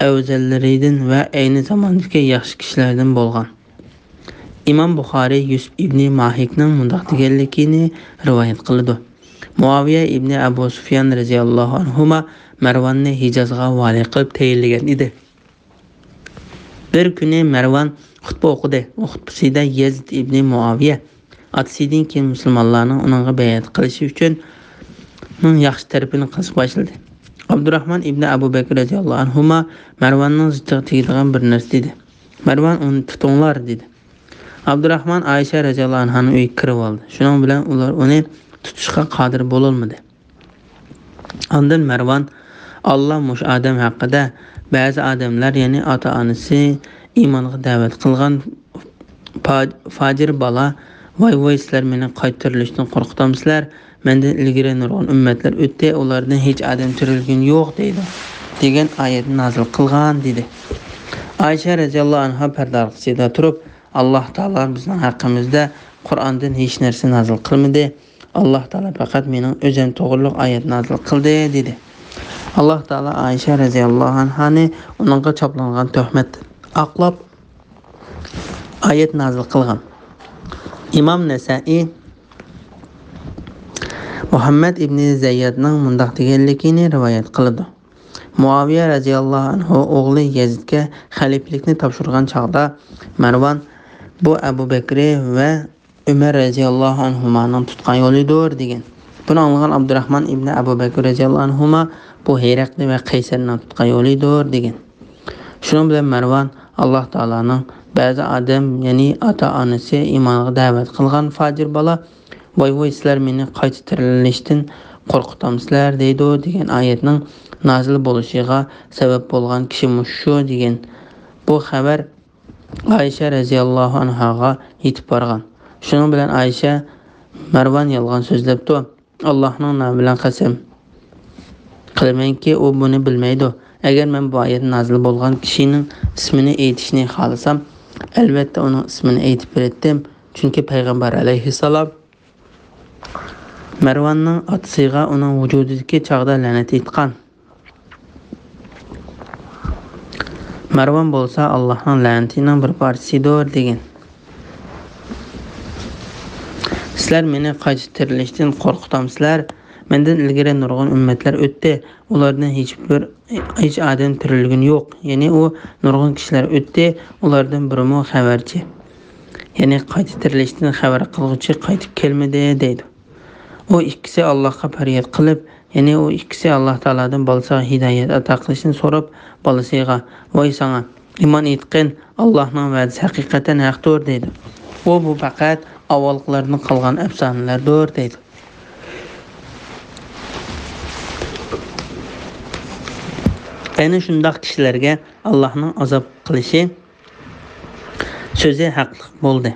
ئەۋزەللىرىدىن ۋە ئەينى زاماندىكى ياخشى كىشىلەردىن بولغان. ئىمام بۇخارىي يۈسۈپ ئىبنى ماھىكنىڭ مۇنداق دېگەنلىكىنى رىۋايەت قىلىدۇ: مۇئاۋىيە ئىبنى ئەبۇ سۇفيان رەزىياللاھۇ ئەنھۇما مەرۋاننى ھىجازغا ۋالىي قىلىپ تەيىنلىگەن ئىدى. بىر كۈنى مەرۋان خۇتبە ئوقۇدى. ئۇ خۇتبىسىدە يەزىد ئىبنى مۇئاۋىيە، ئاتىسىدىن كېيىن مۇسۇلمانلارنىڭ ئۇنىڭغا بەيئەت قىلىشى ئۈچۈن، ئۇنىڭ ياخشى تەرىپىنى قىلىشقا باشلىدى. ئابدۇراخمان ئىبنى ئەبۇ بەكىر رەزىياللاھۇ ئەنھۇما مەرۋاننىڭ زىتىغا تېگىدىغان بىر نەرسە دېدى. مەرۋان ئۇنى تۇتۇڭلار دېدى. ئابدۇراخمان ئائىشە رەزىياللاھۇ ئەنھانىڭ ئۆيىگە كىرىۋالدى. شۇنىڭ بىلەن ئۇلار ئۇنى تۇتۇشقا قادىر بولالمىدى. ئاندىن مەرۋان، ئاللا مۇشۇ ئادەم ھەققىدە، بەزى ئادەملەر، يەنى ئاتا-ئانىسى ئىمانغا دەۋەت قىلغان پا-، پاجىر بالا، ۋاي ۋاي، سىلەر مېنى قايتا تىرىلىشتىن قورقۇتامسىلەر؟ مەندىن ئىلگىرى نۇرغۇن ئۈممەتلەر ئۆتتى، ئۇلاردىن ھېچ ئادەم تىرىلگىنى يوق دەيدۇ، دېگەن ئايەتنى نازىل قىلغان، دېدى. ئائىشە رەزىياللاھۇ ئەنھا پەردە ئارقىسىدا تۇرۇپ، ئاللا تائالا بىزنىڭ ھەققىمىزدە قۇرئاندىن ھېچ نەرسە نازىل قىلمىدى. ئاللا تائالا پەقەت مېنىڭ ئۆزۈم توغرۇلۇق ئايەت نازىل قىلدى، دېدى. ئاللا تائالا ئائىشە رەزىياللاھۇ ئەنھانى ئۇنىڭغا چاپلانغان تۆھمەتتىن ئاقلاپ، ئايەت نازىل قىلغان. ئىمام نەسەئى مۇھەممەد ئىبنى زەييادنىڭ مۇنداق دېگەنلىكىنى رىۋايەت قىلىدۇ: مۇئاۋىيە رەزىياللاھۇ ئەنھۇ ئوغلى يەزىدكە خەلىپىلىكنى تاپشۇرغان چاغدا، مەرۋان، بۇ ئەبۇ بەكرى ۋە ئۆمەر رەزىياللاھۇ ئەنھۇمانىڭ تۇتقان يولىدۇر، دېگەن. بۇنى ئاڭلىغان ئابدۇراخمان ئىبنى ئەبۇ بەكر رەزىياللاھۇ ئەنھۇما بۇ ھېرەقلى ۋە قەيسەرنىڭ تۇتقان يولىدۇر، دېگەن. شۇنىڭ بىلەن مەرۋان، ئاللا تائالانىڭ بەزى ئادەم، يەنى ئاتا-ئانىسى ئىمانغا دەۋەت قىلغان پاجىر بالا، ۋاي ۋاي، سىلەر مېنى قايتا تىرىلىشتىن قورقۇتامسىلەر دەيدۇ، دېگەن ئايەتنىڭ نازىل بولۇشىغا سەۋەب بولغان كىشى مۇشۇ، دېگەن. بۇ خەۋەر ئائىشە رەزىياللاھۇ ئەنھاغا يېتىپ بارغان. شۇنىڭ بىلەن ئائىشە، مەرۋان يالغان سۆزلەپتۇ، ئاللاھنىڭ نامى بىلەن قەسەم قىلىمەنكى، ئۇ بۇنى بىلمەيدۇ. ئەگەر مەن بۇ ئايەت نازىل بولغان كىشىنىڭ ئىسمىنى ئېيتىشنى خالىسام، ئەلۋەتتە ئۇنىڭ ئىسمىنى ئېيتىپ بېرەتتىم. چۈنكى پەيغەمبەر ئەلەيھىسسالام مەرۋاننىڭ ئاتىسىغا ئۇنىڭ ۋۇجۇدىدىكى چاغدا لەنەت ئېيتقان. مەرۋان بولسا ئاللاھنىڭ لەنىتىنىڭ بىر پارچىسىدۇر، دېگەن. سىلەر مېنى قايتا تىرىلىشتىن قورقۇتامسىلەر؟ مەندىن ئىلگىرى نۇرغۇن ئۈممەتلەر ئۆتتى، ئۇلاردىن ھېچ بىر، ھېچ ئادەم تىرىلگىنى يوق. يەنى ئۇ نۇرغۇن كىشىلەر ئۆتتى، ئۇلاردىن بىرىمۇ خەۋەرچى، يەنى قايتا تىرىلىشتىن خەۋەر قىلغۇچى قايتىپ كەلمىدى، دەيدۇ. ئۇ ئىككىسى ئاللاھقا پەرياد قىلىپ، يەنى ئۇ ئىككىسى ئاللاھ تائالادىن بالىسىغا ھىدايەت ئاتا قىلىشنى سوراپ، بالىسىغا، ۋاي ساڭا، ئىمان ئېيتقىن، ئاللاھنىڭ ۋەدىسى ھەقىقەتەن ھەقتۇر، دەيدۇ. ئۇ، بۇ پەقەت ئاۋۋالقىلاردىن قالغان ئەپسانىلەردۇر، دەيدۇ. ئەنە شۇنداق كىشىلەرگە ئاللاھنىڭ ئازاب قىلىشى سۆزى ھەقلىق بولدى.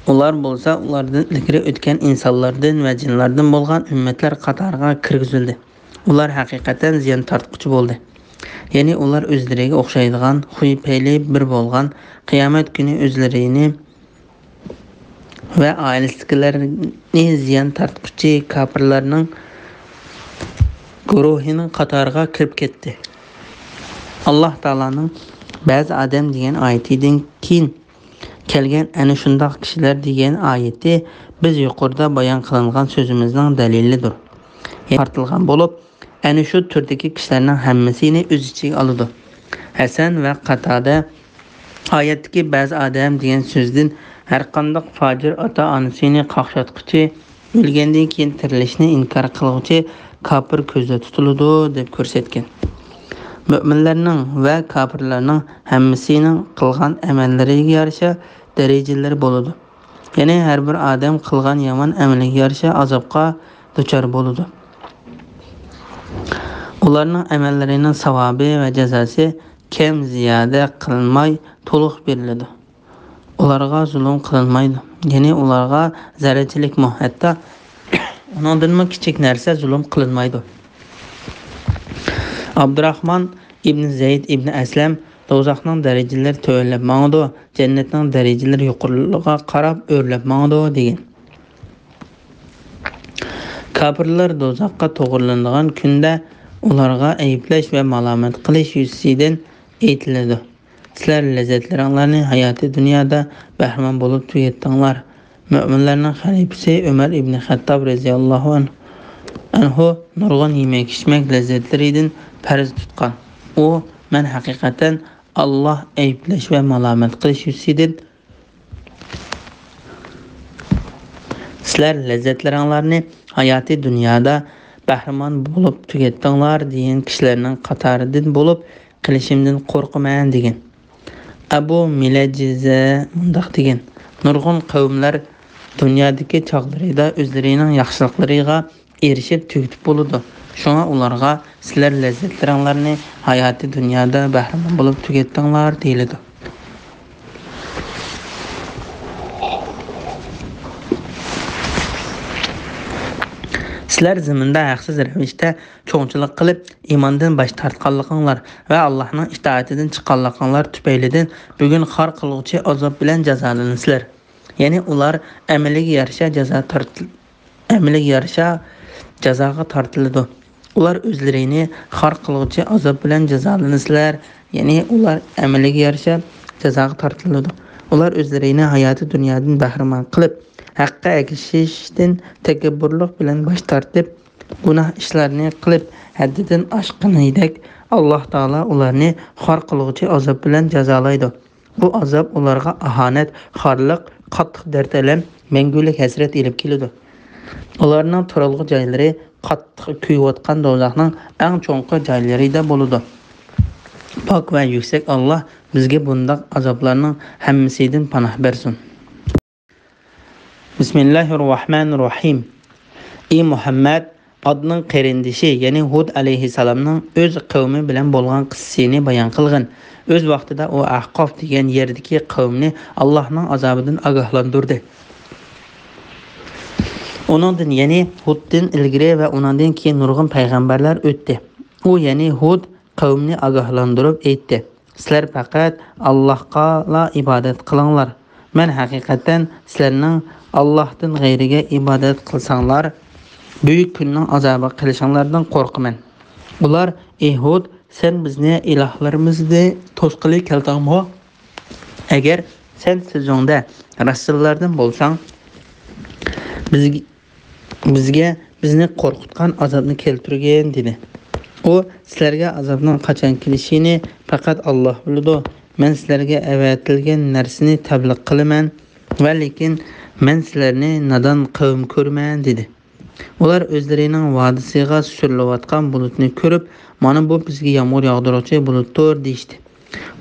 ئۇلار بولسا ئۇلاردىن ئىلگىرى ئۆتكەن ئىنسانلاردىن ۋە جىنلاردىن بولغان ئۈممەتلەر قاتارىغا كىرگۈزۈلدى. ئۇلار ھەقىقەتەن زىيان تارتقۇچى بولدى. يەنى ئۇلار ئۆزلىرىگە ئوخشايدىغان، خۇي-پەيلى بىر بولغان، قىيامەت كۈنى ئۆزلىرىنى ۋە ئائىلىسىدىكىلەرنى زىيان تارتقۇچى كاپىرلارنىڭ گۇرۇھىنىڭ قاتارىغا كىرىپ كەتتى. ئاللاھ تائالانىڭ بەزى ئادەم دېگەن ئايىتىدىن كېيىن كەلگەن ئەنە شۇنداق كىشىلەر دېگەن ئايىتى بىز يۇقىرىدا بايان قىلىنغان سۆزىمىزنىڭ دەلىلىدۇر. يەنى تارتىلغان بولۇپ، ئەنە شۇ تۈردىكى كىشىلەرنىڭ ھەممىسىنى ئۆز ئىچىگە ئالىدۇ. ھەسەن ۋە قاتادە ئايەتتىكى بەزى ئادەم دېگەن سۆزدىن ھەرقانداق پاجىر ئاتا-ئانىسىنى قاقشاتقۇچى، ئۆلگەندىن كېيىن تىرىلىشنى ئىنكار قىلغۇچى كاپىر كۆزدە تۇتۇلىدۇ، دەپ كۆرسەتكەن. مۆمىنلەرنىڭ ۋە كاپىرلارنىڭ ھەممىسىنىڭ قىلغان ئەمەللىرىگە يارىشا دەرىجىلىرى بولىدۇ. يەنى ھەر بىر ئادەم قىلغان يامان ئەمىلىگە يارىشا ئازابقا دۇچار بولىدۇ. ئۇلارنىڭ ئەمەللىرىنىڭ ساۋابى ۋە جازاسى كەم زىيادە قىلىنماي تولۇق بېرىلىدۇ. ئۇلارغا زۇلۇم قىلىنمايدۇ. يەنى ئۇلارغا زەررىچىلىكمۇ، ھەتتا ئۇنىڭدىنمۇ كىچىك نەرسە زۇلۇم قىلىنمايدۇ. ئابدۇراخمان ئىبن زەيد ئىبن ئەسلەم، «دوزاخنىڭ دەرىجىلىرى تۆۋەنلەپ ماڭىدۇ، جەننەتنىڭ دەرىجىلىرى يۇقىرىلىقىغا قاراپ ئۆرلەپ ماڭىدۇ» دېگەن. كاپىرلار دوزاخقا توغرىلىنىدىغان كۈندە ئۇلارغا ئەيىبلەش ۋە مالامەت قىلىش يۈزىسىدىن ئېيتىلىدۇ: «سىلەر لەززەتلىرىڭلارنى ھاياتىي دۇنيادا بەھرىمەن بولۇپ تۈگەتتىڭلار.» مۆمىنلەرنىڭ خەلىپىسى ئۆمەر ئىبنى خەتتاب رەزىياللاھۇ ئەنھۇ نۇرغۇن يېمەك-ئىچمەك لەززەتلىرىدىن پەرز تۇتقان. ئۇ، «مەن ھەقىقەتەن ئاللاھ ئەيىبلەش ۋە مالامەت قىلىش يۈزىسىدىن، سىلەر لەززەتلىرىڭلارنى ھاياتىي دۇنيادا بەھرىمەن بولۇپ تۈگەتتىڭلار دېگەن كىشىلەرنىڭ قاتارىدىن بولۇپ قېلىشىمدىن قورقىمەن» دېگەن. ئەبۇ مىلەجىزە مۇنداق دېگەن: «نۇرغۇن قەۋملەر دۇنيادىكى چاغلىرىدا ئۆزلىرىنىڭ ياخشىلىقلىرىغا ئېرىشىپ تۈگىتىپ بولىدۇ. شۇڭا ئۇلارغا، سىلەر لەززەتلىرىڭلارنى ھاياتىي دۇنيادا بەھرىمەن بولۇپ تۈگەتتىڭلار، دېيىلىدۇ. سىلەر زېمىندا ھەقسىز رەۋىشتە چوڭچىلىق قىلىپ، ئىماندىن باش تارتقانلىقىڭلار ۋە ئاللاھنىڭ ئىتائىتىدىن چىققانلىقىڭلار تۈپەيلىدىن بۈگۈن خار قىلغۇچى ئازاب بىلەن جازالىنىسىلەر.» يەنى ئۇلار ئەمىلىگە يارىشا جازا تارتىل-، ئەمىلىگە يارىشا جازاغا تارتىلىدۇ. ئۇلار ئۆزلىرىنى خار قىلغۇچى ئازاب بىلەن جازالىنىسىلەر. يەنى ئۇلار ئەمىلىگە يارىشا جازاغا تارتىلىدۇ. ئۇلار ئۆزلىرىنى ھاياتىي دۇنيادىن بەھرىمەن قىلىپ، ھەققە ئەگىشىشتىن تەكەببۇرلۇق بىلەن باش تارتىپ، گۇناھ ئىشلارنى قىلىپ، ھەددىدىن ئاشقىنىدەك، ئاللاھ تائالا ئۇلارنى خار قىلغۇچى ئازاب بىلەن جازالايدۇ. بۇ ئازاب ئۇلارغا ئاھانەت، خارلىق، قاتتىق دەرد-ئەلەم، مەڭگۈلۈك ھەسرەت ئېلىپ كېلىدۇ. ئۇلارنىڭ تۇرالغۇ جايلىرى قاتتىق كۆيۈۋاتقان دوزاخنىڭ ئەڭ چوڭقۇر جايلىرىدا بولىدۇ. پاك ۋە يۈكسەك ئاللاھ بىزگە بۇنداق ئازابلارنىڭ ھەممىسىدىن پاناھ بەرسۇن. بىسمىللاھىررەھمانىررەھىم. ئى مۇھەممەد، ئادنىڭ قېرىندىشى، يەنى ھۇد ئەلەيھىسسالامنىڭ ئۆز قەۋمى بىلەن بولغان قىسسىسىنى بايان قىلغىن. ئۆز ۋاقتىدا ئۇ ئەھقاف دېگەن يەردىكى قەۋمنى ئاللاھنىڭ ئازابىدىن ئاگاھلاندۇردى. ئۇنىڭدىن، يەنى ھۇدتىن ئىلگىرى ۋە ئۇنىڭدىن كېيىن نۇرغۇن پەيغەمبەرلەر ئۆتتى. ئۇ، يەنى ھۇد، قەۋمنى ئاگاھلاندۇرۇپ ئېيتتى: «سىلەر پەقەت ئاللاھقىلا ئىبادەت قىلىڭلار. مەن ھەقىقەتەن سىلەرنىڭ ئاللاھتىن غەيرىگە ئىبادەت قىلساڭلار، بۈيۈك كۈننىڭ ئازابىغا قېلىشىڭلاردىن قورقىمەن.» ئۇلار: «ئى ھۇد، سەن بىزنى ئىلاھلىرىمىزنى توسقىلى كەلدىڭمۇ؟ ئەگەر سەن سۆزۈڭدە راستچىللاردىن بولساڭ، بىزگە، بىزگە بىزنى قورقۇتقان ئازابنى كەلتۈرگىن» دېدى. ئۇ: «سىلەرگە ئازابنىڭ قاچان كېلىشىنى پەقەت ئاللاھ بىلىدۇ. مەن سىلەرگە ئەۋەتىلگەن نەرسىنى تەبلىغ قىلىمەن ۋە لېكىن مەن سىلەرنى نادان قەۋم كۆرىمەن» دېدى. ئۇلار ئۆزلىرىنىڭ ۋادىسىغا سۈرۈلۈۋاتقان بۇلۇتنى كۆرۈپ: «مانا بۇ بىزگە يامغۇر ياغدۇرغۇچى بۇلۇتتۇر» دېيىشتى.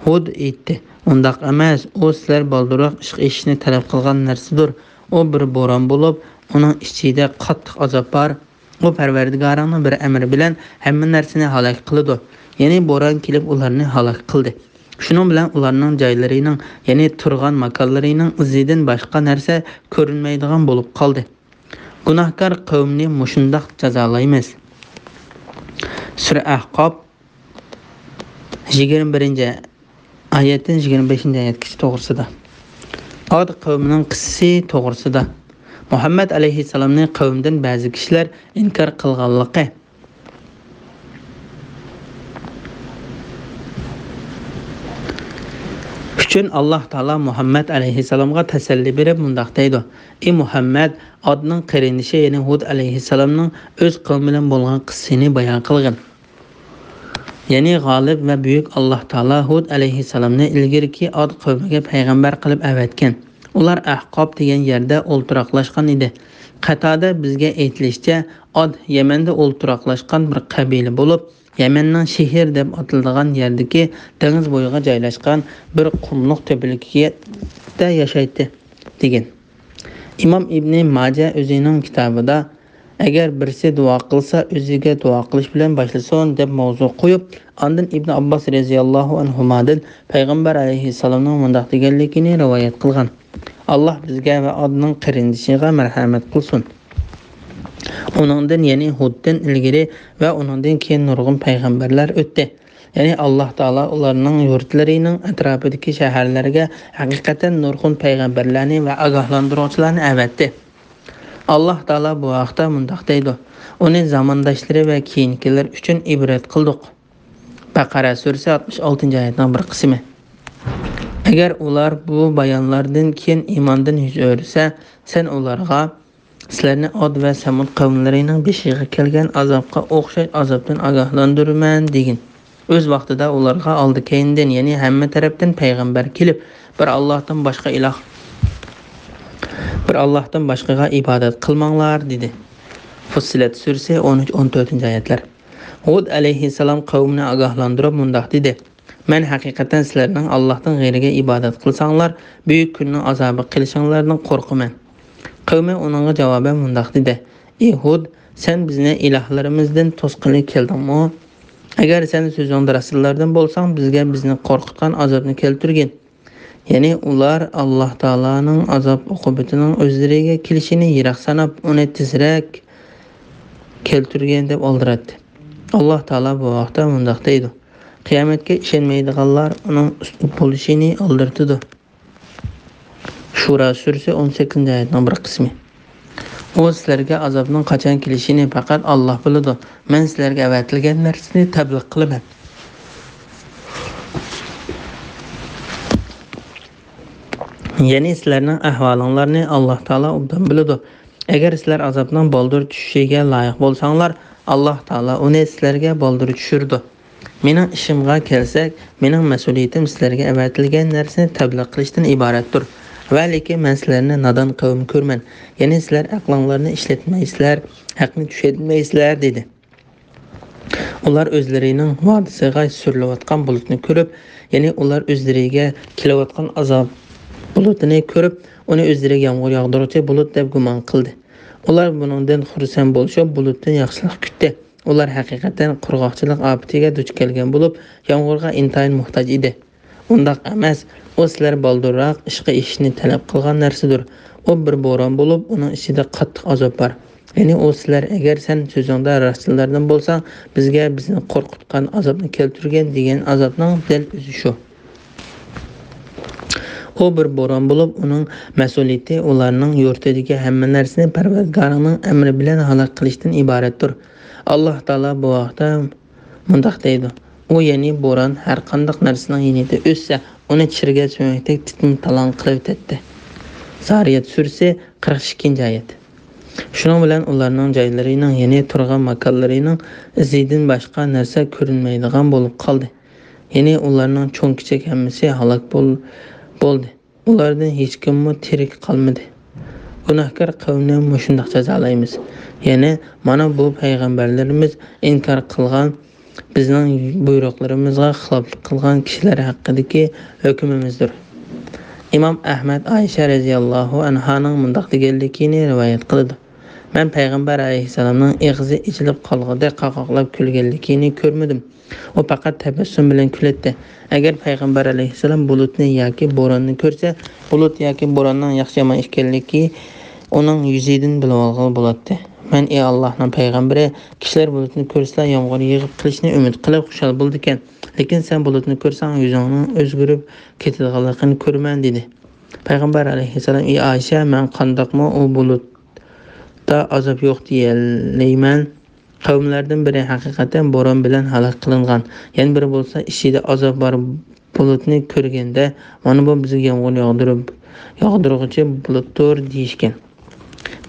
ھۇد ئېيتتى: «ئۇنداق ئەمەس، ئۇ سىلەر بالدۇرراق ئىشقا ئېشىشنى تەلەپ قىلغان نەرسىدۇر. ئۇ بىر بوران بولۇپ، ئۇنىڭ ئىچىدە قاتتىق ئازاب بار. ئۇ پەرۋەردىگارىڭنىڭ بىر ئەمرى بىلەن ھەممە نەرسىنى ھالاك قىلىدۇ.» يەنى بوران كېلىپ ئۇلارنى ھالاك قىلدى. شۇنىڭ بىلەن ئۇلارنىڭ جايلىرىنىڭ، يەنى تۇرغان ماكانلىرىنىڭ ئىزىدىن باشقا نەرسە كۆرۈنمەيدىغان بولۇپ قالدى. گۇناھكار قەۋمنى مۇشۇنداق جازالايمىز. سۈرە ئەھقاف، يىگىرمە بىرىنچى ئايەتتىن يىگىرمە بەشىنچى ئايەتكىچە توغرىسىدا. ئاد قەۋمىنىڭ قىسسىسى توغرىسىدا. مۇھەممەد ئەلەيھىسسالامنى قەۋمىدىن بەزى كىشىلەر ئىنكار قىلغانلىقى ئۈچۈن ئاللاھ تائالا مۇھەممەد ئەلەيھىسسالامغا تەسەللى بېرىپ مۇنداق دەيدۇ: «ئى مۇھەممەد، ئادنىڭ قېرىندىشى، يەنى ھۇد ئەلەيھىسسالامنىڭ ئۆز قەۋمى بىلەن بولغان قىسسىنى بايان قىلغىن. يەنى غالىب ۋە بۈيۈك ئاللاھ تائالا ھۇد ئەلەيھىسسالامنى ئىلگىرىكى ئاد قەۋمىگە پەيغەمبەر قىلىپ ئەۋەتكەن. ئۇلار ئەھقاب دېگەن يەردە ئولتۇراقلاشقان ئىدى. قەتادە بىزگە ئېيتىلىشىچە، ئاد يەمەندە ئولتۇراقلاشقان بىر قەبىلە بولۇپ، يەمەننىڭ شېھىر دەپ ئاتىلىدىغان يەردىكى دېڭىز بويىغا جايلاشقان بىر قۇملۇق تۆپىلىكىدە ياشايتتى، دېگەن. ئىمام ئىبنى ماجە ئۆزىنىڭ كىتابىدا، ئەگەر بىرسى دۇئا قىلسا، ئۆزىگە دۇئا قىلىش بىلەن باشلىسۇن، دەپ ماۋزۇ قويۇپ، ئاندىن ئىبن ئابباس رەزىياللاھۇ ئەنھۇمادىن پەيغەمبەر ئەلەيھىسسالامنىڭ مۇنداق دېگەنلىكىنى رىۋايەت قىلغان: ئاللاھ بىزگە ۋە ئادنىڭ قېرىندىشىغا مەرھەمەت قىلسۇن. ئۇنىڭدىن، يەنى ھۇدتىن ئىلگىرى ۋە ئۇنىڭدىن كېيىن نۇرغۇن پەيغەمبەرلەر ئۆتتى. يەنى ئاللاھ تائالا ئۇلارنىڭ يۇرتلىرىنىڭ ئەتراپىدىكى شەھەرلەرگە ھەقىقەتەن نۇرغۇن پەيغەمبەرلەرنى ۋە ئاگاھلاندۇرغۇچىلارنى ئەۋەتتى. ئاللاھ تائالا بۇ ھەقتە مۇنداق دەيدۇ: ئۇنى زامانداشلىرى ۋە كېيىنكىلەر ئۈچۈن ئىبرەت قىلدۇق. بەقەرە سۈرىسى ئاتمىش ئالتىنچى ئايەتنىڭ بىر قىسمى. ئەگەر ئۇلار بۇ بايانلاردىن كېيىن ئىماندىن يۈز ئۆرۈسە، سەن ئۇلارغا، سىلەرنى ئاد ۋە سەمۇد قەۋملىرىنىڭ بېشىغا كەلگەن ئازابقا ئوخشاش ئازابتىن ئاگاھلاندۇرىمەن، دېگىن. ئۆز ۋاقتىدا ئۇلارغا ئالدى-كەينىدىن، يەنى ھەممە تەرەپتىن پەيغەمبەر كېلىپ، بىر ئاللاھتىن باشقا ئىلاھ، بىر ئاللاھتىن باشقىغا ئىبادەت قىلماڭلار، دېدى. فۇسسىلەت سۈرىسى ئون ئۈچ، ئون تۆتىنچى ئايەتلەر. ھۇد ئەلەيھىسسالام قەۋمىنى ئاگاھلاندۇرۇپ مۇنداق دېدى: مەن ھەقىقەتەن سىلەرنىڭ ئاللاھتىن غەيرىگە ئىبادەت قىلساڭلار، بۈيۈك كۈننىڭ ئازابىغا قېلىشىڭلاردىن قورقىمەن. قەۋمى ئۇنىڭغا جاۋابەن مۇنداق دېدى: ئى ھۇد، سەن بىزنى ئىلاھلىرىمىزدىن توسقىلى كەلدىڭمۇ؟ ئەگەر سەن سۆزۈڭدە راستچىللاردىن بولساڭ، بىزگە بىزنى قورقۇتقان ئازابنى كەلتۈرگىن. يەنى ئۇلار ئاللاھ تائالانىڭ ئازاب ئوقۇبىتىنىڭ ئۆزلىرىگە كېلىشىنى يىراق ساناپ، ئۇنى تېزرەك كەلتۈرگىن دەپ ئالدىراتتى. ئاللاھ تائالا بۇ ھەقتە مۇنداق دەيدۇ: قىيامەتكە ئىشەنمەيدىغانلار ئۇنىڭ ئۈستۈن بولۇشىنى ئالدىرىتىدۇ. شۇرا سۈرىسى ئون سەككىزىنچى ئايەتنىڭ بىر قىسمى. ئۇ سىلەرگە ئازابنىڭ قاچان كېلىشىنى پەقەت ئاللاھ بىلىدۇ. مەن سىلەرگە ئەۋەتىلگەن نەرسىنى تەبلىغ قىلىمەن. يەنى سىلەرنىڭ ئەھۋالىڭلارنى ئاللاھ تائالا ئوبدان بىلىدۇ. ئەگەر سىلەر ئازابنىڭ بالدۇر چۈشۈشىگە لايىق بولساڭلار، ئاللاھ تائالا ئۇنى سىلەرگە بالدۇر چۈشۈرىدۇ. مېنىڭ ئىشىمغا كەلسەك، مېنىڭ مەسئۇلىيىتىم سىلەرگە ئەۋەتىلگەن نەرسىنى تەبلىغ قىلىشتىن ئىبارەتتۇر. ۋە لېكىن مەن سىلەرنى نادان قەۋم كۆرىمەن. يەنى سىلەر ئەقلىڭلارنى ئىشلەتمەيسىلەر، ھەقنى چۈشەنمەيسىلەر، دېدى. ئۇلار ئۆزلىرىنىڭ ۋادىسىغا سۈرۈلۈۋاتقان بۇلۇتنى كۆرۈپ، يەنى ئۇلار ئۆزلىرىگە كېلىۋاتقان ئازاب بۇلۇتىنى كۆرۈپ، ئۇنى ئۆزلىرىگە يامغۇر ياغدۇرغۇچى بۇلۇت دەپ گۇمان قىلدى. ئۇلار بۇنىڭدىن خۇرسەن بولۇشۇپ، بۇلۇتتىن ياخشىلىق كۈتتى. ئۇلار ھەقىقەتەن قۇرغاقچىلىق ئاپىتىگە دۇچ كەلگەن بولۇپ، يامغۇرغا ئىنتايىن موھتاج ئىدى. ئۇنداق ئەمەس، ئۇ سىلەر بالدۇرراق ئىشقا ئېشىشنى تەلەپ قىلغان نەرسىدۇر. ئۇ بىر بوران بولۇپ، ئۇنىڭ ئىچىدە قاتتىق ئازاب بار. يەنى ئۇ سىلەر، ئەگەر سەن سۆزۈڭدە راستچىللاردىن بولساڭ، بىزگە بىزنى قورقۇتقان ئازابنى كەلتۈرگىن دېگەن ئازابنىڭ دەل ئۆزى شۇ. ئۇ بىر بوران بولۇپ، ئۇنىڭ مەسئۇلىيىتى ئۇلارنىڭ يۇرتىدىكى ھەممە نەرسىنى پەرۋەردىگارىڭنىڭ ئەمرى بىلەن ھالاك قىلىشتىن ئىبارەتتۇر. ئاللاھ تائالا بۇ ھەقتە مۇنداق دەيدۇ: ئۇ، يەنى بوران، ھەر قانداق نەرسىنىڭ يېنىدا ئۆسسە، ئۇنى چىرىگەن سۆڭەكتەك تىتما-تالاڭ قىلىۋېتەتتى. زارىيەت سۈرىسى، قىرىق ئىككىنچى ئايەت. شۇنىڭ بىلەن ئۇلارنىڭ جايلىرىنىڭ، يەنى تۇرغان ماكانلىرىنىڭ ئىزىدىن باشقا نەرسە كۆرۈنمەيدىغان بولۇپ قالدى. يەنى ئۇلارنىڭ چوڭ-كىچىك ھەممىسى ھالاك بول-، بولدى. ئۇلاردىن ھېچكىممۇ تىرىك قالمىدى. گۇناھكار قەۋمنى مۇشۇنداق جازالايمىز. يەنى مانا بۇ پەيغەمبەرلىرىمىز ئىنكار قىلغان، بىزنىڭ بۇيرۇقلىرىمىزغا خىلاپلىق قىلغان كىشىلەر ھەققىدىكى ھۆكمىمىزدۇر. ئىمام ئەھمەد ئائىشە رەزىياللاھۇ ئەنھانىڭ مۇنداق دېگەنلىكىنى رىۋايەت قىلىدۇ: مەن پەيغەمبەر ئەلەيھىسسالامنىڭ ئېغىزى ئېچىلىپ قالغۇدەك قاقاقلاپ كۈلگەنلىكىنى كۆرمىدىم. ئۇ پەقەت تەبەسسۇم بىلەن كۈلەتتى. ئەگەر پەيغەمبەر ئەلەيھىسسالام بۇلۇتنى ياكى بوراننى كۆرسە، بۇلۇت ياكى بوراننىڭ ياخشى-يامان ئىكەنلىكى ئۇنىڭ يۈزىدىن بىلىۋالغىلى بولاتتى. مەن، ئى ئاللاھنىڭ پەيغەمبىرى، كىشىلەر بۇلۇتنى كۆرسىلا يامغۇر يېغىپ قېلىشنى ئۈمىد قىلىپ خۇشال بولىدىكەن. لېكىن سەن بۇلۇتنى كۆرسەڭ، يۈزۈڭنىڭ ئۆزگىرىپ كېتىدىغانلىقىنى كۆرىمەن، دېدى. پەيغەمبەر ئەلەيھىسسالام: ئى ئائىشە، مەن قانداقمۇ ئۇ بۇلۇتتا ئازاب يوق دېيەلەيمەن؟ قەۋملەردىن بىرى ھەقىقەتەن بوران بىلەن ھالاك قىلىنغان، يەنە بىرى بولسا ئىچىدە ئازاب بار بۇلۇتنى كۆرگەندە، مانا بۇ بىزگە يامغۇر ياغدۇرۇپ، ياغدۇرغۇچى بۇلۇتتۇر دېيىشكەن،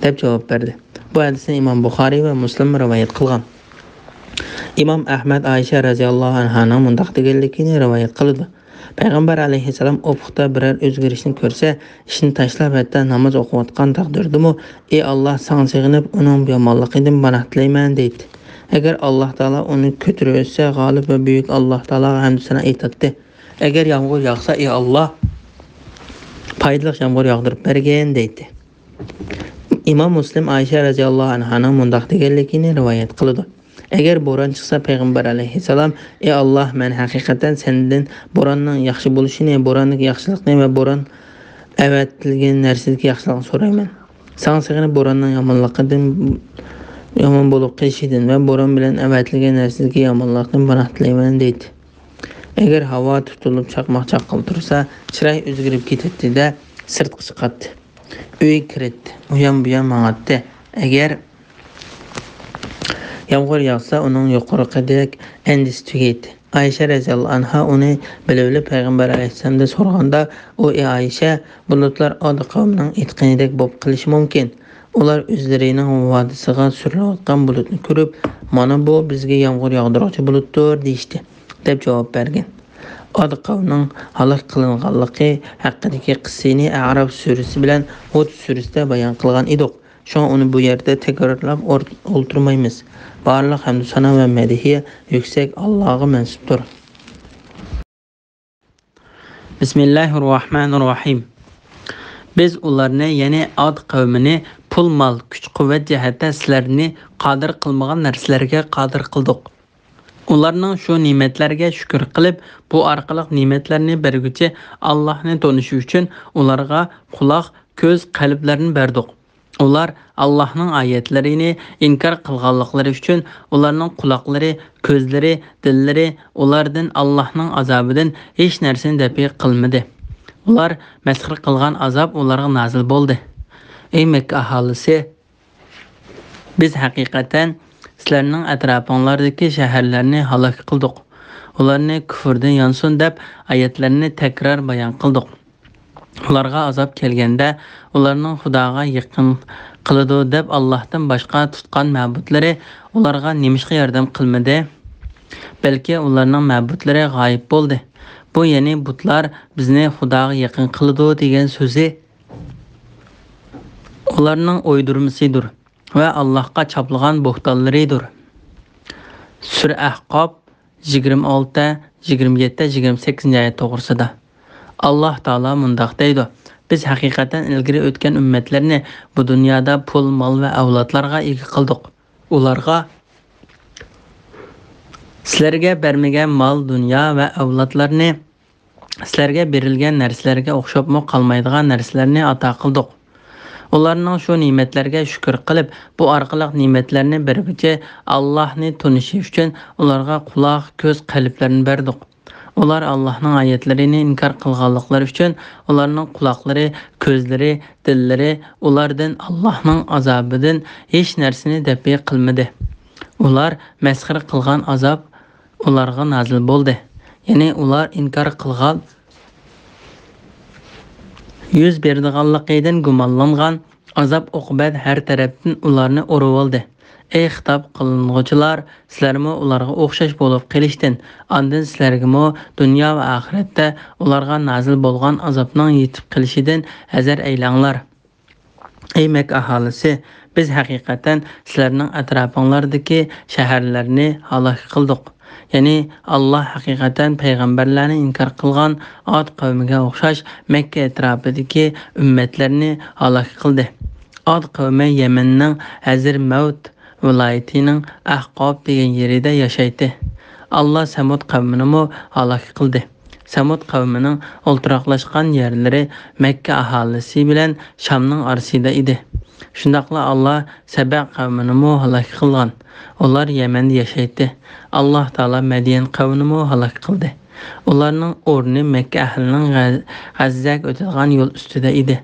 دەپ جاۋاب بەردى. بۇ ھەدىسنى ئىمام بۇخارىي ۋە مۇسلىم رىۋايەت قىلغان. ئىمام ئەھمەد ئائىشە رەزىياللاھۇ ئەنھانىڭ مۇنداق دېگەنلىكىنى رىۋايەت قىلىدۇ. پەيغەمبەر ئەلەيھىسسالام ئۇپۇقتا بىرەر ئۆزگىرىشنى كۆرسە، ئىشنى تاشلاپ، ھەتتا ناماز ئوقۇۋاتقان تەقدىردىمۇ، «ئى ئاللاھ، ساڭا سېغىنىپ، ئۇنىڭ يامانلىقىدىن پاناھ تىلەيمەن» دەيتتى. ئەگەر ئاللاھ تائالا ئۇنى كۆتۈرۈۋەتسە، غالىب ۋە بۈيۈك ئاللاھ تائالاغا ھەمدۇ سانا ئېيتاتتى. ئەگەر يامغۇر ياغسا، «ئى ئاللاھ، پايدىلىق يامغۇر ياغدۇرۇپ بەرگىن» دەيتتى. ئىمام مۇسلىم ئائىشە رەزىياللاھۇ ئەنھانىڭ مۇنداق دېگەنلىكىنى رىۋايەت قىلىدۇ. ئەگەر بوران چىقسا، پەيغەمبەر ئەلەيھىسسالام، «ئى ئاللاھ، مەن ھەقىقەتەن سەندىن بوراننىڭ ياخشى بولۇشىنى، بوراندىكى ياخشىلىقنى ۋە بوران ئەۋەتىلگەن نەرسىدىكى ياخشىلىقنى سورايمەن. ساڭا سېغىنىپ، بوراننىڭ يامانلىقىدىن، يامان بولۇپ قېلىشىدىن ۋە بوران بىلەن ئەۋەتىلگەن نەرسىدىكى يامانلىقتىن پاناھ تىلەيمەن» دەيتتى. ئەگەر ھاۋا تۇتۇلۇپ چاقماق چاققىلى تۇرسا، چىراي ئۆزگىرىپ كېتەتتى-دە، سىرتقا چىقاتتى. ئۆيگە كىرەتتى، ئۇيان-بۇيان ماڭاتتى. ئەگەر يامغۇر ياغسا، ئۇنىڭ يۇقىرىقىدەك ئەندىشە تۈگەيتتى. ئائىشە رەزىياللاھۇ ئەنھا ئۇنى بىلىۋېلىپ، پەيغەمبەر ئەلەيھىسسالامدىن سورىغاندا، ئۇ، «ئى ئائىشە، بۇلۇتلار ئاد قەۋمىنىڭ ئېيتقىنىدەك بولۇپ قېلىشى مۇمكىن. ئۇلار ئۆزلىرىنىڭ ۋادىسىغا سۈرۈلۈۋاتقان بۇلۇتنى كۆرۈپ، مانا بۇ بىزگە يامغۇر ياغدۇرغۇچى بۇلۇتتۇر، دېيىشتى» دەپ جاۋاب بەرگەن. ئاد قەۋمنىڭ ھالاك قىلىنغانلىقى ھەققىدىكى قىسسىنى ئەئراف سۈرىسى بىلەن ھۇد سۈرىسىدە بايان قىلغان ئىدۇق. شۇڭا ئۇنى بۇ يەردە تەكرارلاپ ئور-، ئولتۇرمايمىز. بارلىق ھەمدۇ سانا ۋە مەدھىيە يۈكسەك ئاللاغا مەنسۇپتۇر. بىسمىللاھىررەھمانىررەھىم. بىز ئۇلارنى، يەنى ئاد قەۋمىنى، پۇل-مال، كۈچ-قۇۋۋەت جەھەتتە سىلەرنى قادىر قىلمىغان نەرسىلەرگە قادىر قىلدۇق. ئۇلارنىڭ شۇ نېمەتلەرگە شۈكۈر قىلىپ، بۇ ئارقىلىق نېمەتلەرنى بەرگۈچى ئاللاھنى تونۇشى ئۈچۈن ئۇلارغا قۇلاق، كۆز، قەلبلەرنى بەردۇق. ئۇلار ئاللاھنىڭ ئايەتلىرىنى ئىنكار قىلغانلىقلىرى ئۈچۈن ئۇلارنىڭ قۇلاقلىرى، كۆزلىرى، دىللىرى ئۇلاردىن ئاللاھنىڭ ئازابىدىن ھېچ نەرسىنى دەپئى قىلمىدى. ئۇلار مەسخىرە قىلغان ئازاب ئۇلارغا نازىل بولدى. ئەي مەككە ئاھالىسى! بىز ھەقىقەتەن سىلەرنىڭ ئەتراپىڭلاردىكى شەھەرلەرنى ھالاك قىلدۇق. ئۇلارنى كۇفرىدىن يانسۇن دەپ ئايەتلەرنى تەكرار بايان قىلدۇق. ئۇلارغا ئازاب كەلگەندە، ئۇلارنىڭ خۇداغا يېقىن قىلىدۇ دەپ ئاللاھتىن باشقا تۇتقان مەبۇدلىرى ئۇلارغا نېمىشقا ياردەم قىلمىدى؟ بەلكى ئۇلارنىڭ مەبۇدلىرى غايىب بولدى. بۇ، يەنى بۇتلار بىزنى خۇداغا يېقىن قىلىدۇ دېگەن سۆزى ئۇلارنىڭ ئويدۇرمىسىدۇر ۋە ئاللاھقا چاپلىغان بوھتانلىرىدۇر. سۈرە ئەھقاف، يىگىرمە ئالتە، يىگىرمە يەتتە، يىگىرمە سەككىزىنچى ئايەت توغرىسىدا. ئاللاھ تائالا مۇنداق دەيدۇ: «بىز ھەقىقەتەن ئىلگىرى ئۆتكەن ئۈممەتلەرنى بۇ دۇنيادا پۇل، مال ۋە ئەۋلادلارغا ئىگە قىلدۇق. ئۇلارغا، سىلەرگە بەرمىگەن مال، دۇنيا ۋە ئەۋلادلارنى، سىلەرگە بېرىلگەن نەرسىلەرگە ئوخشاپمۇ قالمايدىغان نەرسىلەرنى ئاتا قىلدۇق. ئۇلارنىڭ شۇ نېمەتلەرگە شۈكۈر قىلىپ، بۇ ئارقىلىق نېمەتلەرنى بەرگۈچى ئاللاھنى تونۇشى ئۈچۈن ئۇلارغا قۇلاق، كۆز، قەلبلەرنى بەردۇق. ئۇلار ئاللاھنىڭ ئايەتلىرىنى ئىنكار قىلغانلىقلىرى ئۈچۈن ئۇلارنىڭ قۇلاقلىرى، كۆزلىرى، دىللىرى ئۇلاردىن ئاللاھنىڭ ئازابىدىن ھېچ نەرسىنى دەپئى قىلمىدى. ئۇلار مەسخىرە قىلغان ئازاب ئۇلارغا نازىل بولدى.» يەنى ئۇلار ئىنكار قىلغان، يۈز بېرىدىغانلىقىدىن گۇمانلانغان ئازاب-ئوقۇبەت ھەر تەرەپتىن ئۇلارنى ئورىۋالدى. ئەي خىتاب قىلىنغۇچىلار، سىلەرمۇ ئۇلارغا ئوخشاش بولۇپ قېلىشتىن، ئاندىن سىلەرگىمۇ دۇنيا ۋە ئاخىرەتتە ئۇلارغا نازىل بولغان ئازابنىڭ يېتىپ قېلىشىدىن ھەزەر ئەيلەڭلار. ئەي مەككە ئاھالىسى! بىز ھەقىقەتەن سىلەرنىڭ ئەتراپىڭلاردىكى شەھەرلەرنى ھالاك قىلدۇق. يەنى، ئاللاھ ھەقىقەتەن پەيغەمبەرلەرنى ئىنكار قىلغان ئاد قەۋمىگە ئوخشاش مەككە ئەتراپىدىكى ئۈممەتلەرنى ھالاك قىلدى. ئاد قەۋمى يەمەننىڭ ھەزرىمەۋت ۋىلايىتىنىڭ ئەھقاف دېگەن يېرىدە ياشايتتى. ئاللاھ سەمۇد قەۋمىنىمۇ ھالاك قىلدى. سەمۇد قەۋمىنىڭ ئولتۇراقلاشقان يەرلىرى مەككە ئاھالىسى بىلەن شامنىڭ ئارىسىدا ئىدى. شۇنداقلا ئاللاھ سەبە قەۋمىنىمۇ ھالاك قىلغان. ئۇلار يەمەندە ياشايتتى. ئاللاھ تائالا مەديەن قەۋمىنىمۇ ھالاك قىلدى. ئۇلارنىڭ ئورنى مەككە ئەھلىنىڭ غەز-، غەززەگە ئۆتىدىغان يول ئۈستىدە ئىدى.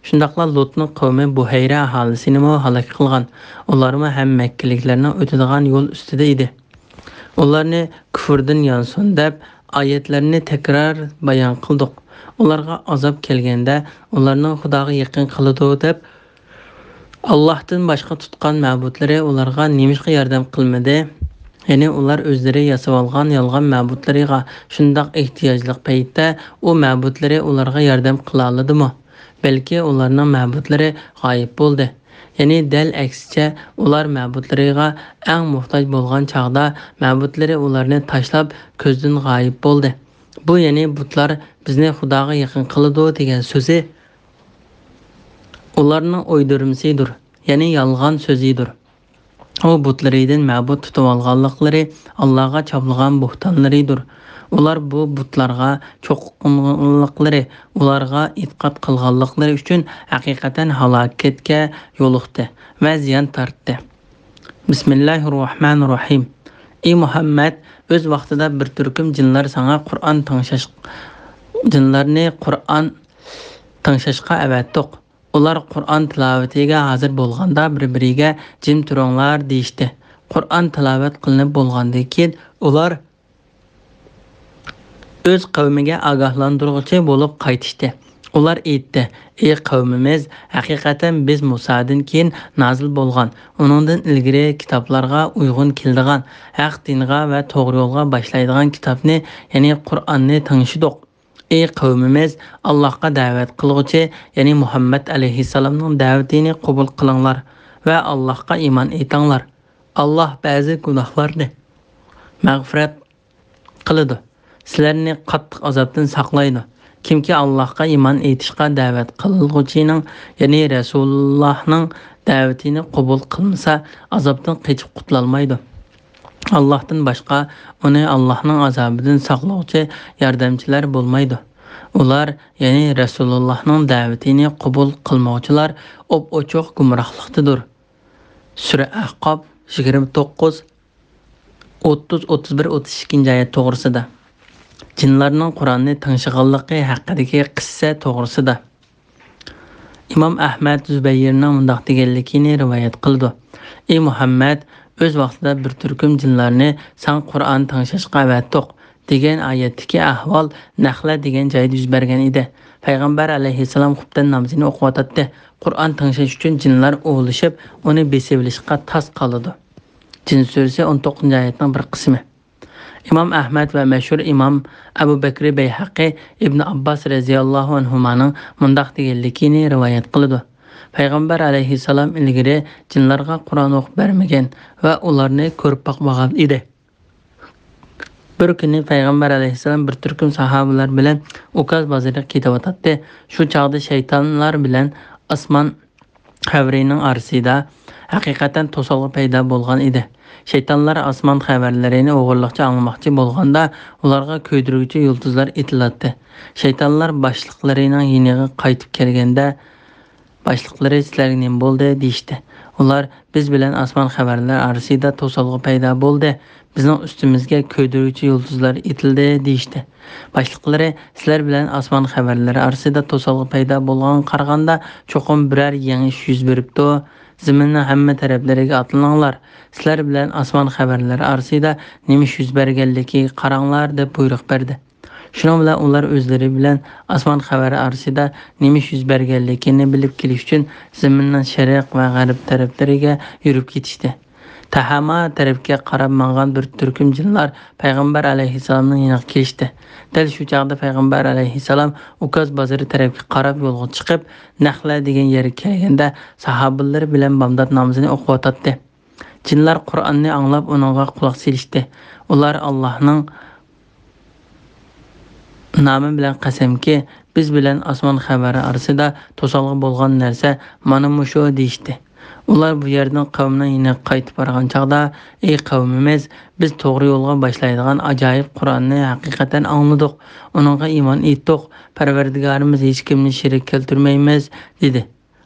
شۇنداقلا لۇتنىڭ قەۋمى بۇھەيرە ئاھالىسىنىمۇ ھالاك قىلغان. ئۇلارمۇ ھەم مەككىلىكلەرنىڭ ئۆتىدىغان يول ئۈستىدە ئىدى. ئۇلارنى كۇفرىدىن يانسۇن دەپ، ئايەتلەرنى تەكرار بايان قىلدۇق. ئۇلارغا ئازاب كەلگەندە، ئۇلارنىڭ خۇداغا يېقىن قىلىدۇ دەپ، ئاللاھتىن باشقا تۇتقان مەبۇدلىرى ئۇلارغا نېمىشقا ياردەم قىلمىدى؟ يەنى ئۇلار ئۆزلىرى ياسىۋالغان يالغان مەبۇدلىرىغا شۇنداق ئېھتىياجلىق پەيتتە ئۇ مەبۇدلىرى ئۇلارغا ياردەم قىلالىدىمۇ؟ بەلكى ئۇلارنىڭ مەبۇدلىرى غايىب بولدى. يەنى دەل ئەكسىچە، ئۇلار مەبۇدلىرىغا ئەڭ موھتاج بولغان چاغدا مەبۇدلىرى ئۇلارنى تاشلاپ كۆزدىن غايىب بولدى. بۇ يەنى بۇتلار بىزنى خۇداغا يېقىن قىلىدۇ دېگەن سۆزى ئۇلارنىڭ ئويدۇرمىسىدۇر، يەنى يالغان سۆزىدۇر. ئۇ بۇتلىرىدىن مەبۇد تۇتۇۋالغانلىقلىرى ئاللاغا چاپلىغان بوھتانلىرىدۇر. ئۇلار بۇ بۇتلارغا چوقۇنغانلىقلىرى، ئۇلارغا ئېتىقاد قىلغانلىقلىرى ئۈچۈن ھەقىقەتەن ھالاكەتكە يولۇقتى ۋە زىيان تارتتى. بىسمىللاھىررەھمانىررەھىم. ئى مۇھەممەد، ئۆز ۋاقتىدا بىر تۈركۈم جىنلار ساڭا قۇرئان تىڭشاش-، جىنلارنى قۇرئان تىڭشاشقا ئەۋەتتۇق. ئۇلار قۇرئان تىلاۋىتىگە ھازىر بولغاندا بىر-بىرىگە، «جىم تۇرۇڭلار» دېيىشتى. قۇرئان تىلاۋەت قىلىنىپ بولغاندىن كېيىن، ئۇلار ئۆز قەۋمىگە ئاگاھلاندۇرغۇچى بولۇپ قايتىشتى. ئۇلار ئېيتتى، «ئى قەۋمىمىز، ھەقىقەتەن بىز مۇسادىن كېيىن نازىل بولغان، ئۇنىڭدىن ئىلگىرى كىتابلارغا ئۇيغۇن كېلىدىغان، ھەق دىنغا ۋە توغرا يولغا باشلايدىغان كىتابنى، يەنى قۇرئاننى تىڭشىدۇق. ئى قەۋمىمىز، ئاللاھقا دەۋەت قىلغۇچى، يەنى مۇھەممەد ئەلەيھىسسالامنىڭ دەۋىتىنى قوبۇل قىلىڭلار ۋە ئاللاھقا ئىمان ئېيتىڭلار. ئاللاھ بەزى گۇناھلارنى مەغپىرەت قىلىدۇ. سىلەرنى قاتتىق ئازابتىن ساقلايدۇ. كىمكى ئاللاھقا ئىمان ئېيتىشقا دەۋەت قىلغۇچىنىڭ، يەنى رەسۇلۇللاھنىڭ دەۋىتىنى قوبۇل قىلمىسا، ئازابتىن قېچىپ قۇتۇلالمايدۇ. ئاللاھتىن باشقا ئۇنى ئاللاھنىڭ ئازابىدىن ساقلىغۇچى ياردەمچىلەر بولمايدۇ. ئۇلار، يەنى رەسۇلۇللاھنىڭ دەۋىتىنى قوبۇل قىلمىغۇچىلار ئوپئوچۇق گۇمراھلىقتىدۇر. سۈرە ئەھقاپ، يىگىرمە توققۇز، ئوتتۇز، ئوتتۇز بىر، ئوتتۇز ئىككىنچى ئايەت توغرىسىدا. جىنلارنىڭ قۇرئاننى تىڭشىغانلىقى ھەققىدىكى قىسسە توغرىسىدا. ئىمام ئەھمەد زۇبەيرنىڭ مۇنداق دېگەنلىكىنى رىۋايەت قىلىدۇ، ئى مۇھەممەد، ئۆز ۋاقتىدا بىر تۈركۈم جىنلارنى ساڭا قۇرئان تىڭشاشقا ئەۋەتتۇق دېگەن ئايەتتىكى ئەھۋال نەخلە دېگەن جايدا يۈز بەرگەن ئىدى. پەيغەمبەر ئەلەيھىسسالام خۇپتەن نامىزىنى ئوقۇۋاتاتتى. قۇرئان تىڭشاش ئۈچۈن جىنلار ئۇۋىلىشىپ، ئۇنى بېسىۋېلىشقا تاس قالىدۇ. جىن سۈرىسى ئون توققۇزىنچى ئايەتنىڭ بىر قىسمى. ئىمام ئەھمەد ۋە مەشھۇر ئىمام ئەبۇ بەكرى بەيھەقى ئىبن ئابباس رەزىياللاھۇ ئەنھۇمانىڭ مۇنداق دېگەنلىكىنى رىۋايەت قىلىدۇ. پەيغەمبەر ئەلەيھىسسالام ئىلگىرى جىنلارغا قۇرئان ئوقۇپ بەرمىگەن ۋە ئۇلارنى كۆرۈپ باقمىغان ئىدى. بىر كۈنى پەيغەمبەر ئەلەيھىسسالام بىر تۈركۈم ساھابىلەر بىلەن ئۇكاز بازىرىغا كېتىۋاتاتتى. شۇ چاغدا شەيتانلار بىلەن ئاسمان خەۋىرىنىڭ ئارىسىدا ھەقىقەتەن توسالغۇ پەيدا بولغان ئىدى. شەيتانلار ئاسمان خەۋەرلىرىنى ئوغرىلىقچە ئاڭلىماقچى بولغاندا، ئۇلارغا كۆيدۈرگۈچى يۇلتۇزلار ئېتىلاتتى. شەيتانلار باشلىقلىرىنىڭ يېنىغا قايتىپ كەلگەندە، باشلىقلىرى، «سىلەرگە نېمە بولدى؟» دېيىشتى. ئۇلار، «بىز بىلەن ئاسمان خەۋەرلەر ئارىسىدا توسالغۇ پەيدا بولدى. بىزنىڭ ئۈستىمىزگە كۆيدۈرگۈچى يۇلتۇزلار ئېتىلدى» دېيىشتى. باشلىقلىرى، «سىلەر بىلەن ئاسمان خەۋەرلىرى ئارىسىدا توسالغۇ پەيدا بولغانغا قارىغاندا، چوقۇم بىرەر يېڭى ئىش يۈز بېرىپتۇ. زېمىننىڭ ھەممە تەرەپلىرىگە ئاتلىنىڭلار. سىلەر بىلەن ئاسمان خەۋەرلىرى ئارىسىدا نېمە ئىش يۈز بەرگەنلىكىگە قاراڭلار» دەپ بۇيرۇق بەردى. شۇنىڭ بىلەن ئۇلار ئۆزلىرى بىلەن ئاسمان خەۋەرى ئارىسىدا نېمە ئىش يۈز بەرگەنلىكىنى بىلىپ كېلىش ئۈچۈن زېمىننىڭ شەرق ۋە غەرب تەرەپلىرىگە يۈرۈپ كېتىشتى. تەھاما تەرەپكە قاراپ ماڭغان بىر تۈركۈم جىنلار پەيغەمبەر ئەلەيھىسسالامنىڭ يېنىغا كېلىشتى. دەل شۇ چاغدا پەيغەمبەر ئەلەيھىسسالام ئۇكاز بازىرى تەرەپكە قاراپ يولغا چىقىپ، نەخلە دېگەن يەرگە كەلگەندە، ساھابىلىرى بىلەن بامدات نامىزىنى ئوقۇۋاتاتتى. جىنلار قۇرئاننى ئاڭلاپ، ئۇنىڭغا قۇلاق سېلىشتى. ئۇلار، «ئاللاھنىڭ نامى بىلەن قەسەمكى، بىز بىلەن ئاسمان خەۋەرى ئارىسىدا توسالغۇ بولغان نەرسە مانا مۇشۇ» دېيىشتى. ئۇلار بۇ يەردىن قەۋمىنىڭ يېنىغا قايتىپ بارغان چاغدا، «ئەي قەۋمىمىز، بىز توغرا يولغا باشلايدىغان ئاجايىپ قۇرئاننى ھەقىقەتەن ئاڭلىدۇق، ئۇنىڭغا ئىمان ئېيتتۇق، پەرۋەردىگارىمىز ھېچكىمنى شېرىك كەلتۈرمەيمىز» دېدى.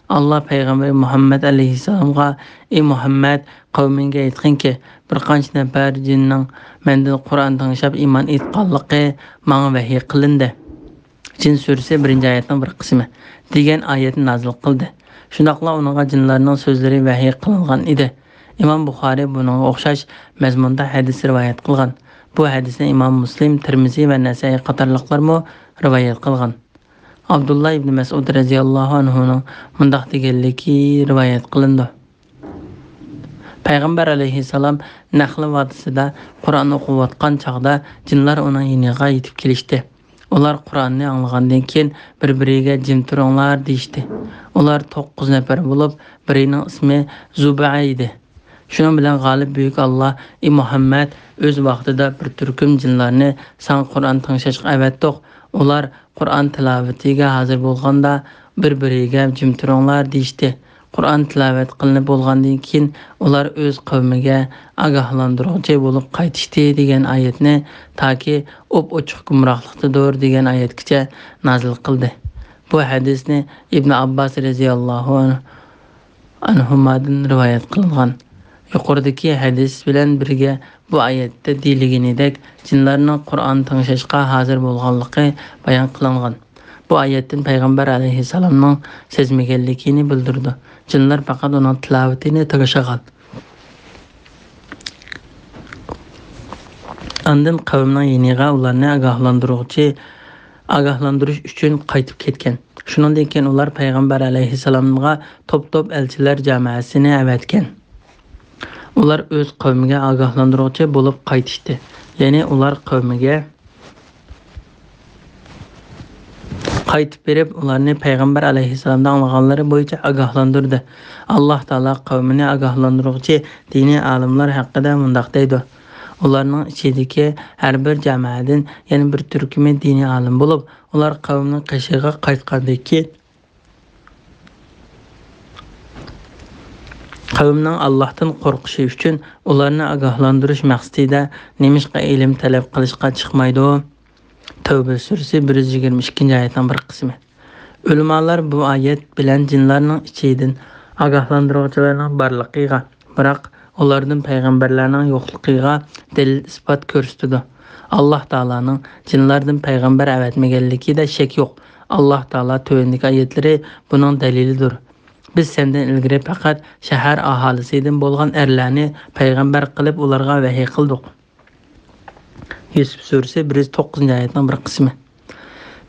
ئاللا پەيغەمبىرى مۇھەممەد ئەلەيھىسسالامغا، «ئى مۇھەممەد، قەۋمىڭگە ئېيتقىنكى، بىر قانچە نەپەر جىننىڭ مەندىن قۇرئان تىڭشاپ ئىمان ئېيتقانلىقى ماڭا ۋەھىي قىلىندى.» جىن سۈرىسى بىرىنچى ئايەتنىڭ بىر قىسمى دېگەن ئايەتنى نازىل قىلدى. شۇنداقلا ئۇنىڭغا جىنلارنىڭ سۆزلىرى ۋەھىي قىلىنغان ئىدى. ئىمام بۇخارى بۇنىڭغا ئوخشاش مەزمۇندا ھەدىس رىۋايەت قىلغان. بۇ ھەدىسنى ئىمام مۇسلىم، تىرمىزى ۋە نەسائىي قاتارلىقلارمۇ رىۋايەت قىلغان. ئابدۇللا ئىبنى مەسئۇد رەزىياللاھۇ ئەنھۇنىڭ مۇنداق دېگەنلىكى رىۋايەت قىلىنىدۇ. پەيغەمبەر ئەلەيھىسسالام نەخلە ۋادىسىدا قۇرئان ئوقۇۋاتقان چاغدا جىنلار ئۇنىڭ يېنىغا يېتىپ كېلىشتى. ئۇلار قۇرئاننى ئاڭلىغاندىن كېيىن بىر-بىرىگە «جىم تۇرۇڭلار» دېيىشتى. ئۇلار توققۇز نەپەر بولۇپ، بىرىنىڭ ئىسمى زۇبەئە ئىدى. شۇنىڭ بىلەن غالىب بۈيۈك ئاللا: «ئى مۇھەممەد، ئۆز ۋاقتىدا بىر تۈركۈم جىنلارنى ساڭا قۇرئان تىڭشاشقا ئەۋەتتۇق. ئۇلار قۇرئان تىلاۋىتىگە ھازىر بولغاندا، بىر-بىرىگە «جىم تۇرۇڭلار» دېيىشتى. قۇرئان تىلاۋەت قىلىنىپ بولغاندىن كېيىن، ئۇلار ئۆز قەۋمىگە ئاگاھلاندۇرغۇچى بولۇپ قايتىشتى» دېگەن ئايەتنى، «تاكى ئوپئوچۇق گۇمراھلىقتىدۇر» دېگەن ئايەتكىچە نازىل قىلدى. بۇ ھەدىسنى ئىبن ئابباس رەزىياللاھۇ ئەنھۇمادىن رىۋايەت قىلىنغان. يۇقىرىدىكى ھەدىس بىلەن بىرگە بۇ ئايەتتە دېيىلگىنىدەك جىنلارنىڭ قۇرئان تىڭشاشقا ھازىر بولغانلىقى بايان قىلىنغان. بۇ ئايەتتىن پەيغەمبەر ئەلەيھىسسالامنىڭ سەزمىگەنلىكىنى بىلدۈرىدۇ. جىنلار پەقەت ئۇنىڭ تىلاۋىتىنى تىڭشىغان. ئاندىن قەۋمنىڭ يېنىغا ئۇلارنى ئاگاھلاندۇرغۇچى، ئاگاھلاندۇرۇش ئۈچۈن قايتىپ كەتكەن. شۇنىڭدىن كېيىن ئۇلار پەيغەمبەر ئەلەيھىسسالامغا توپ-توپ ئەلچىلەر جامائەسىنى ئەۋەتكەن. ئۇلار ئۆز قەۋمىگە ئاگاھلاندۇرغۇچى بولۇپ قايتىشتى. يەنى ئۇلار قەۋمىگە قايتىپ بېرىپ، ئۇلارنى پەيغەمبەر ئەلەيھىسسالامدىن ئاڭلىغانلىرى بويىچە ئاگاھلاندۇردى. ئاللاھ تائالا قەۋمىنى ئاگاھلاندۇرغۇچى دىنىي ئالىملار ھەققىدە مۇنداق دەيدۇ: ئۇلارنىڭ ئىچىدىكى ھەر بىر جامائەدىن يەنە بىر تۈركۈمى دىنىي ئالىم بولۇپ، ئۇلار قەۋمنىڭ قېشىغا قايتقاندىن كېيىن، قەۋمنىڭ ئاللاھتىن قورقۇشى ئۈچۈن ئۇلارنى ئاگاھلاندۇرۇش مەقسىتىدە نېمىشقا ئىلىم تەلەپ قىلىشقا چىقمايدۇ؟ تەۋبە سۈرىسى بىر يۈز يىگىرمە ئىككىنچى ئايەتنىڭ بىر قىسمى. ئۆلىمالار بۇ ئايەت بىلەن جىنلارنىڭ ئىچىدىن ئاگاھلاندۇرغۇچىلارنىڭ بارلىقىغا، بىراق ئۇلاردىن پەيغەمبەرلەرنىڭ يوقلۇقىغا دەلىل-ئىسپات كۆرسىتىدۇ. ئاللاھ تائالانىڭ جىنلاردىن پەيغەمبەر ئەۋەتمىگەنلىكىدە شەك يوق. ئاللاھ تائالا تۆۋەندىكى ئايەتلىرى بۇنىڭ دەلىلىدۇر: «بىز سەندىن ئىلگىرى پەقەت شەھەر ئاھالىسىدىن بولغان ئەرلەرنى پەيغەمبەر قىلىپ ئۇلارغا ۋەھىي قىلدۇق.» يۈسۈپ سۈرىسى بىر يۈز توققۇزىنچى ئايەتنىڭ بىر قىسمى.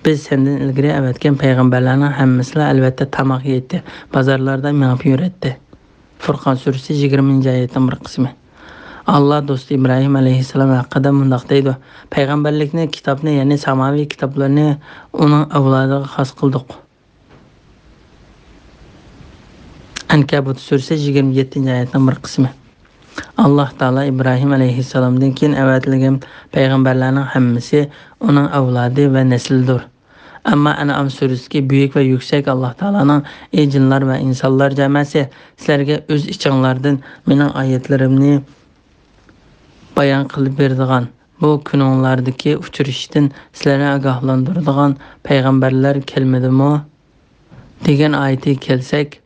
بىز سەندىن ئىلگىرى ئەۋەتكەن پەيغەمبەرلەرنىڭ ھەممىسىلا ئەلۋەتتە تاماق يەيتتى، بازارلاردا مېڭىپ يۈرەتتى. فۇرقان سۈرىسى يىگىرمىنچى ئايەتنىڭ بىر قىسمى. ئاللا دوستى ئىبراھىم ئەلەيھىسسالام ھەققىدە مۇنداق دەيدۇ: «پەيغەمبەرلىكنى، كىتابنى، يەنى ساماۋىي كىتابلارنى ئۇنىڭ ئەۋلادىغا خاس قىلدۇق.» ئەنكەبۇت سۈرىسى يىگىرمە يەتتىنچى ئايەتنىڭ بىر قىسمى. ئاللاھ تائالا ئىبراھىم ئەلەيھىسسالامدىن كېيىن ئەۋەتىلگەن پەيغەمبەرلەرنىڭ ھەممىسى ئۇنىڭ ئەۋلادى ۋە نەسلىدۇر. ئەمما ئەنئام سۈرىسىدىكى بۈيۈك ۋە يۈكسەك ئاللاھ تائالانىڭ: «ئى جىنلار ۋە ئىنسانلار جامەسى، سىلەرگە ئۆز ئىچىڭلاردىن مېنىڭ ئايەتلىرىمنى بايان قىلىپ بېرىدىغان، بۇ كۈنۈڭلاردىكى ئۇچرىشىشتىن سىلەرنى ئاگاھلاندۇرىدىغان پەيغەمبەرلەر كەلمىدىمۇ؟» دېگەن ئايىتىگە كەلسەك،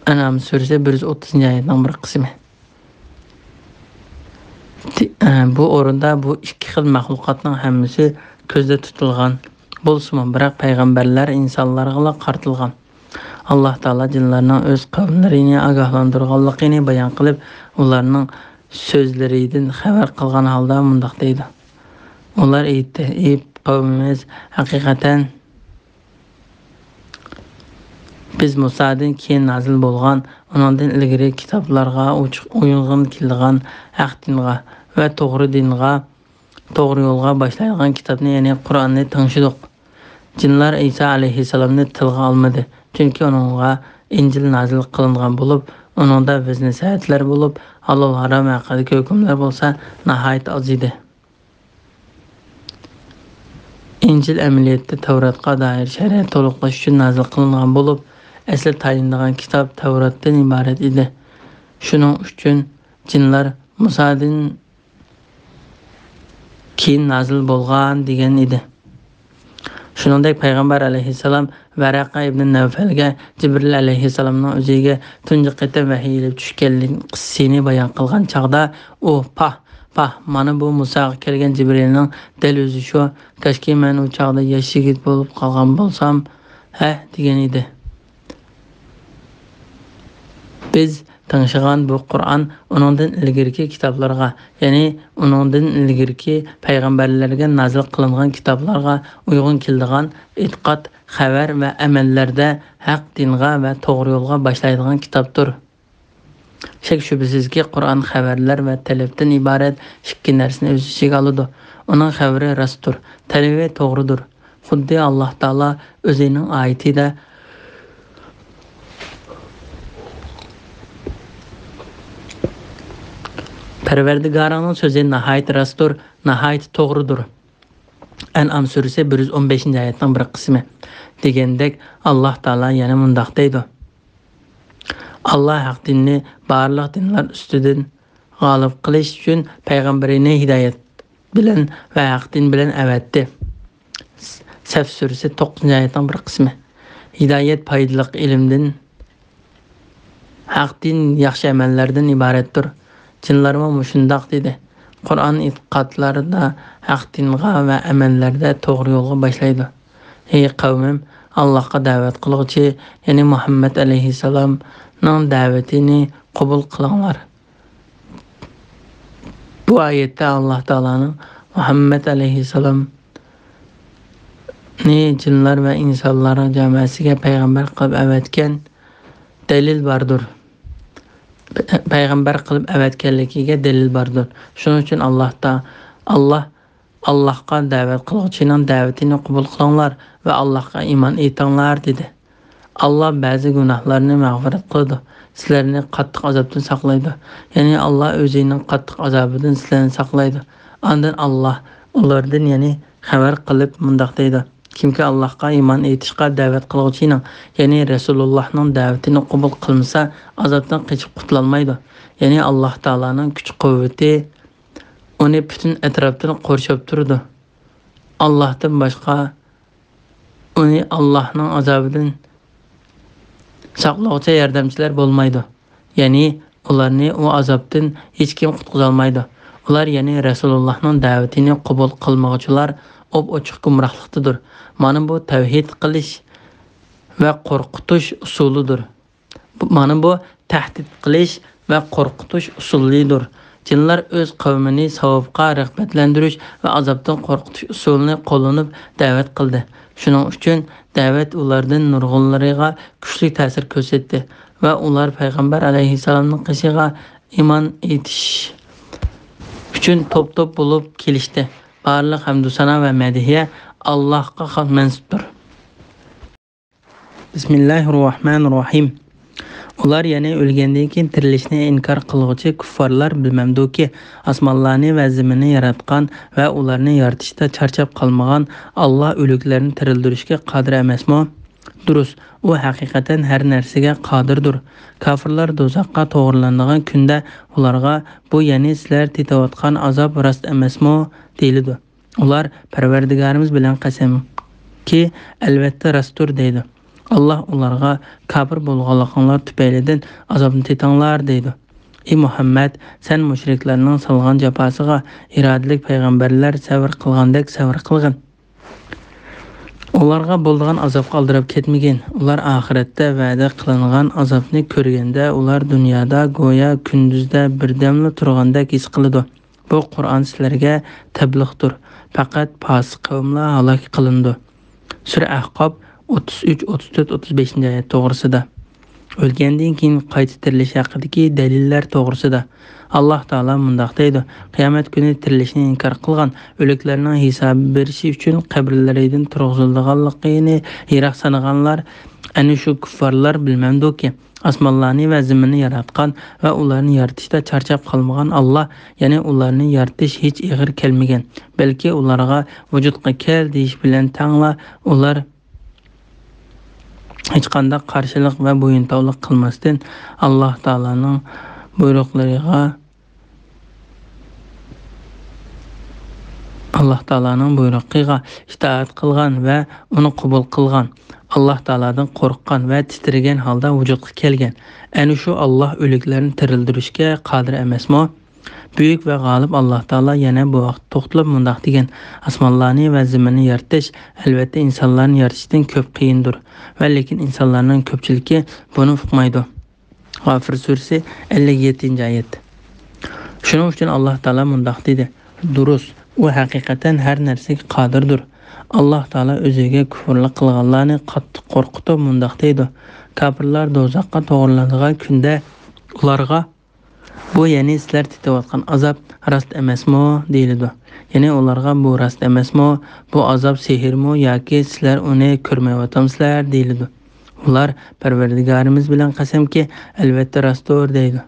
ئەنئام سۈرىسى بىر يۈز ئوتتۇزىنچى ئايەتنىڭ بىر قىسمى. تى-، ئە، بۇ ئورۇندا بۇ ئىككى خىل مەخلۇقاتنىڭ ھەممىسى كۆزدە تۇتۇلغان بولسىمۇ، بىراق پەيغەمبەرلەر ئىنسانلارغىلا قارىتىلغان. ئاللاھ تائالا جىنلارنىڭ ئۆز قەۋملىرىنى ئاگاھلاندۇرغانلىقىنى بايان قىلىپ، ئۇلارنىڭ سۆزلىرىدىن خەۋەر قىلغان ھالدا مۇنداق دەيدۇ: ئۇلار ئېيتتى: «ئى قەۋمىمىز، ھەقىقەتەن بىز مۇسادىن كېيىن نازىل بولغان، ئۇنىڭدىن ئىلگىرى كىتابلارغا ئۇچ-، ئۇيغۇن كېلىدىغان ھەق دىنغا ۋە توغرا دىنغا، توغرا يولغا باشلايدىغان كىتابنى، يەنى قۇرئاننى تىڭشىدۇق.» جىنلار ئەيسا ئەلەيھىسسالامنى تىلغا ئالمىدى، چۈنكى ئۇنىڭغا ئىنجىل نازىل قىلىنغان بولۇپ، ئۇنىڭدا ۋەز-نەسىھەتلەر بولۇپ، ھالال-ھارام ھەققىدىكى ھۆكۈملەر بولسا ناھايىتى ئاز ئىدى. ئىنجىل ئەمەلىيەتتە تەۋراتقا دائىر شەرىئەت تولۇقلاش ئۈچۈن نازىل قىلىنغان بولۇپ، ئەسلى تايىنىدىغان كىتاب تەۋراتتىن ئىبارەت ئىدى. شۇنىڭ ئۈچۈن جىنلار مۇسادىن كېيىن نازىل بولغان دېگەن ئىدى. شۇنىڭدەك پەيغەمبەر ئەلەيھىسسالام ۋەرەقە ئىبنى نەۋفەلگە جىبرىل ئەلەيھىسسالامنىڭ ئۆزىگە تۇنجى قېتىم ۋەھىي ئېلىپ چۈشكەنلىك قىسسىسىنى بايان قىلغان چاغدا ئۇ: «پاھ، پاھ، مانا بۇ مۇساغا كەلگەن جىبرىلنىڭ دەل ئۆزى شۇ. كاشكى مەن ئۇ چاغدا ياش يىگىت بولۇپ قالغان بولسام، ھە؟» دېگەن ئىدى. بىز تىڭشىغان بۇ قۇرئان ئۇنىڭدىن ئىلگىرىكى كىتابلارغا، يەنى ئۇنىڭدىن ئىلگىرىكى پەيغەمبەرلەرگە نازىل قىلىنغان كىتابلارغا ئۇيغۇن كېلىدىغان ئېتىقاد، خەۋەر ۋە ئەمەللەردە ھەق دىنغا ۋە توغرا يولغا باشلايدىغان كىتابتۇر. شەك-شۈبھىسىزكى، قۇرئان خەۋەرلەر ۋە تەلەپتىن ئىبارەت ئىككى نەرسىنى ئۆز ئىچىگە ئالىدۇ. ئۇنىڭ خەۋىرى راستتۇر، تەلىپى توغرىدۇر. خۇددى ئاللاھ تائالا ئۆزىنىڭ ئايىتىدە، پەرۋەردىگارىڭنىڭ سۆزى ناھايىتى راستتۇر، ناھايىتى توغرىدۇر. ئەنئام سۈرىسى بىر يۈز ئون بەشىنچى ئايەتنىڭ بىر قىسمى. دېگەندەك، ئاللاھ تائالا يەنە مۇنداق دەيدۇ: ئاللاھ ھەق دىننى بارلىق دىنلار ئۈستىدىن غالىب قىلىش ئۈچۈن پەيغەمبىرىنى ھىدايەت بىلەن ۋە ھەق دىن بىلەن ئەۋەتتى. سەف سۈرىسى توققۇزىنچى ئايەتنىڭ بىر قىسمى. ھىدايەت پايدىلىق ئىلىمدىن، ھەق دىن ياخشى ئەمەللەردىن ئىبارەتتۇر. جىنلارمۇ مۇشۇنداق دېدى. قۇرئان ئېتىقادلاردا ھەق دىنغا ۋە ئەمەللەردە توغرا يولغا باشلايدۇ. ھەي قەۋمىم، ئاللاھقا دەۋەت قىلغۇچى، يەنى مۇھەممەد ئەلەيھىسسالامنىڭ دەۋىتىنى قوبۇل قىلىڭلار. بۇ ئايەتتە ئاللاھ تائالانىڭ مۇھەممەد ئەلەيھىسسالامنى جىنلار ۋە ئىنسانلار جامائەسىگە پەيغەمبەر قىلىپ ئەۋەتكەن دەلىل باردۇر. پەيغەمبەر قىلىپ ئەۋەتكەنلىكىگە دەلىل باردۇر. شۇنىڭ ئۈچۈن ئاللاھ تا-، ئاللاھ، ئاللاھقا دەۋەت قىلغۇچىنىڭ دەۋىتىنى قوبۇل قىلىڭلار ۋە ئاللاھقا ئىمان ئېيتىڭلار، دېدى. ئاللاھ بەزى گۇناھلارنى مەغپىرەت قىلىدۇ، سىلەرنى قاتتىق ئازابتىن ساقلايدۇ. يەنى ئاللاھ ئۆزىنىڭ قاتتىق ئازابىدىن سىلەرنى ساقلايدۇ. ئاندىن ئاللاھ ئۇلاردىن يەنى خەۋەر قىلىپ مۇنداق دەيدۇ: كىمكى ئاللاھقا ئىمان ئېيتىشقا دەۋەت قىلغۇچىنىڭ، يەنى رەسۇلۇللاھنىڭ دەۋىتىنى قوبۇل قىلمىسا، ئازابتىن قېچىپ قۇتۇلالمايدۇ. يەنى ئاللاھ تائالانىڭ كۈچ-قۇۋۋىتى ئۇنى پۈتۈن ئەتراپتىن قورشاپ تۇرىدۇ. ئاللاھتىن باشقا ئۇنى ئاللاھنىڭ ئازابىدىن ساقلىغۇچى ياردەمچىلەر بولمايدۇ. يەنى ئۇلارنى ئۇ ئازابتىن ھېچكىم قۇتقۇزالمايدۇ. ئۇلار، يەنى رەسۇلۇللاھنىڭ دەۋىتىنى قوبۇل قىلمىغۇچىلار ئوپئوچۇق گۇمراھلىقتىدۇر. مانا بۇ تەۋھىد قىلىش ۋە قورقۇتۇش ئۇسۇلىدۇر. بۇ، مانا بۇ تەھدىت قىلىش ۋە قورقۇتۇش ئۇسۇلىدۇر. جىنلار ئۆز قەۋمىنى ساۋابقا رىغبەتلەندۈرۈش ۋە ئازابتىن قورقۇتۇش ئۇسۇلىنى قوللىنىپ دەۋەت قىلدى. شۇنىڭ ئۈچۈن دەۋەت ئۇلاردىن نۇرغۇنلىرىغا كۈچلۈك تەسىر كۆرسەتتى ۋە ئۇلار پەيغەمبەر ئەلەيھىسسالامنىڭ قېشىغا ئىمان ئېيتىش ئۈچۈن توپ-توپ بولۇپ كېلىشتى. بارلىق ھەمدۇسانا ۋە مەدھىيە ئاللاھقا خاس مەنسۇپتۇر. بىسمىللاھىررەھمانىررەھىم. ئۇلار، يەنى ئۆلگەندىن كېيىن تىرىلىشنى ئىنكار قىلغۇچى كۇففارلار بىلمەمدۇكى، ئاسمانلارنى ۋە زېمىننى ياراتقان ۋە ئۇلارنى يارىتىشتا چارچاپ قالمىغان ئاللاھ ئۆلۈكلەرنى تىرىلدۈرۈشكە قادىر ئەمەسمۇ؟ دۇرۇس، ئۇ ھەقىقەتەن ھەر نەرسىگە قادىردۇر. كاپىرلار دوزاخقا توغرىلانىدىغان كۈندە ئۇلارغا، بۇ، يەنى سىلەر تېتىۋاتقان ئازاب راست ئەمەسمۇ؟ دېيىلىدۇ. ئۇلار، پەرۋەردىگارىمىز بىلەن قەسەمكى، ئەلۋەتتە راستتۇر، دەيدۇ. ئاللاھ ئۇلارغا، كاپىر بولغانلىقىڭلار تۈپەيلىدىن ئازابنى تېتىڭلار، دەيدۇ. ئى مۇھەممەد، سەن مۇشرىكلارنىڭ سالغان جاپاسىغا ئىرادىلىك پەيغەمبەرلەر سەۋر قىلغاندەك سەۋر قىلغىن. ئۇلارغا بولىدىغان ئازابقا ئالدىراپ كەتمىگىن. ئۇلار ئاخىرەتتە ۋەدە قىلىنغان ئازابنى كۆرگەندە، ئۇلار دۇنيادا گويا كۈندۈزدە بىردەملا تۇرغاندەك ھېس قىلىدۇ. بۇ قۇرئان سىلەرگە تەبلىغدۇر. پەقەت پاسىق قەۋملا ھالاك قىلىنىدۇ. سۈرە ئەھقاپ، ئوتتۇز ئۈچ، ئوتتۇز تۆت، ئوتتۇز بەشىنچى ئايەت توغرىسىدا. ئۆلگەندىن كېيىن قايتا تىرىلىش ھەققىدىكى دەلىللەر توغرىسىدا. ئاللاھ تائالا مۇنداق دەيدۇ: قىيامەت كۈنى تىرىلىشنى ئىنكار قىلغان، ئۆلۈكلەرنىڭ ھېساب بېرىشى ئۈچۈن قەبرىلىرىدىن تۇرغۇزۇلىدىغانلىقىنى يىراق سانىغانلار، ئەنە شۇ كۇففارلار بىلمەمدۇكى، ئاسمانلارنى ۋە زېمىننى ياراتقان ۋە ئۇلارنى يارىتىشتا چارچاپ قالمىغان ئاللاھ، يەنى ئۇلارنى يارىتىش ھېچ ئېغىر كەلمىگەن، بەلكى ئۇلارغا ۋۇجۇدقا كەل دېيىش بىلەن تەڭلا ئۇلار ھېچقانداق قارشىلىق ۋە بويۇنتاۋلىق قىلماستىن، ئاللاھ تائالانىڭ بۇيرۇقلىرىغا، ئاللاھ تائالانىڭ بۇيرۇقىغا ئىتائەت قىلغان ۋە ئۇنى قوبۇل قىلغان، ئاللاھ تائالادىن قورققان ۋە تىترىگەن ھالدا ۋۇجۇدقا كەلگەن. ئەنە شۇ ئاللاھ ئۆلۈكلەرنى تىرىلدۈرۈشكە قادىر ئەمەسمۇ؟ بۈيۈك ۋە غالىب ئاللاھ تائالا يەنە بۇ ھەقتە توختىلىپ مۇنداق دېگەن: ئاسمانلارنى ۋە زېمىننى يارىتىش، ئەلۋەتتە، ئىنسانلارنى يارىتىشتىن كۆپ قىيىندۇر ۋە لېكىن ئىنسانلارنىڭ كۆپچىلىكى بۇنى ئۇقمايدۇ. غافىر سۈرىسى، ئەللىك يەتتىنچى ئايەت. شۇنىڭ ئۈچۈن ئاللاھ تائالا مۇنداق دېدى: دۇرۇس، ئۇ ھەقىقەتەن ھەر نەرسىگە قادىردۇر. ئاللاھ تائالا ئۆزىگە كۇفرلۇق قىلغانلارنى قاتتىق قورقۇتۇپ مۇنداق دەيدۇ: كاپىرلار دوزاخقا توغرىلانىدىغان كۈندە ئۇلارغا، بۇ، يەنى سىلەر تېتىۋاتقان ئازاب راست ئەمەسمۇ؟ دېيىلىدۇ. يەنى ئۇلارغا، بۇ راست ئەمەسمۇ؟ بۇ ئازاب سېھىرمۇ ياكى سىلەر ئۇنى كۆرمەيۋاتامسىلەر؟ دېيىلىدۇ. ئۇلار، پەرۋەردىگارىمىز بىلەن قەسەمكى، ئەلۋەتتە راستتۇر، دەيدۇ.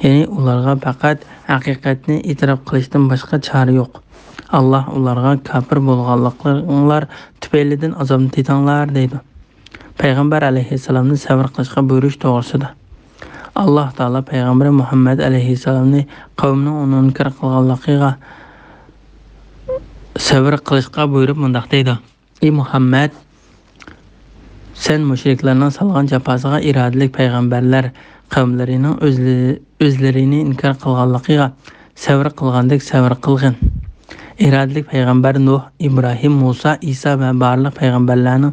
يەنى ئۇلارغا پەقەت ھەقىقەتنى ئېتىراپ قىلىشتىن باشقا چارە يوق. ئاللاھ ئۇلارغا، كاپىر بولغانلىقىڭلار تۈپەيلىدىن ئازابنى تېتىڭلار، دەيدۇ. پەيغەمبەر ئەلەيھىسسالامنى سەۋر قىلىشقا بۇيرۇش توغرىسىدا. ئاللاھ تائالا پەيغەمبىرى مۇھەممەد ئەلەيھىسسالامنى قەۋمىنىڭ ئۇنى ئىنكار قىلغانلىقىغا سەۋر قىلىشقا بۇيرۇپ مۇنداق دەيدۇ: ئى مۇھەممەد، سەن مۇشرىكلارنىڭ سالغان جاپاسىغا ئىرادىلىك پەيغەمبەرلەر قەۋملىرىنىڭ ئۆزلىرى، ئۆزلىرىنى ئىنكار قىلغانلىقىغا سەۋر قىلغاندەك سەۋر قىلغىن. ئىرادىلىك پەيغەمبەر نۇھ، ئىبراھىم، مۇسا، ئىسا ۋە بارلىق پەيغەمبەرلەرنىڭ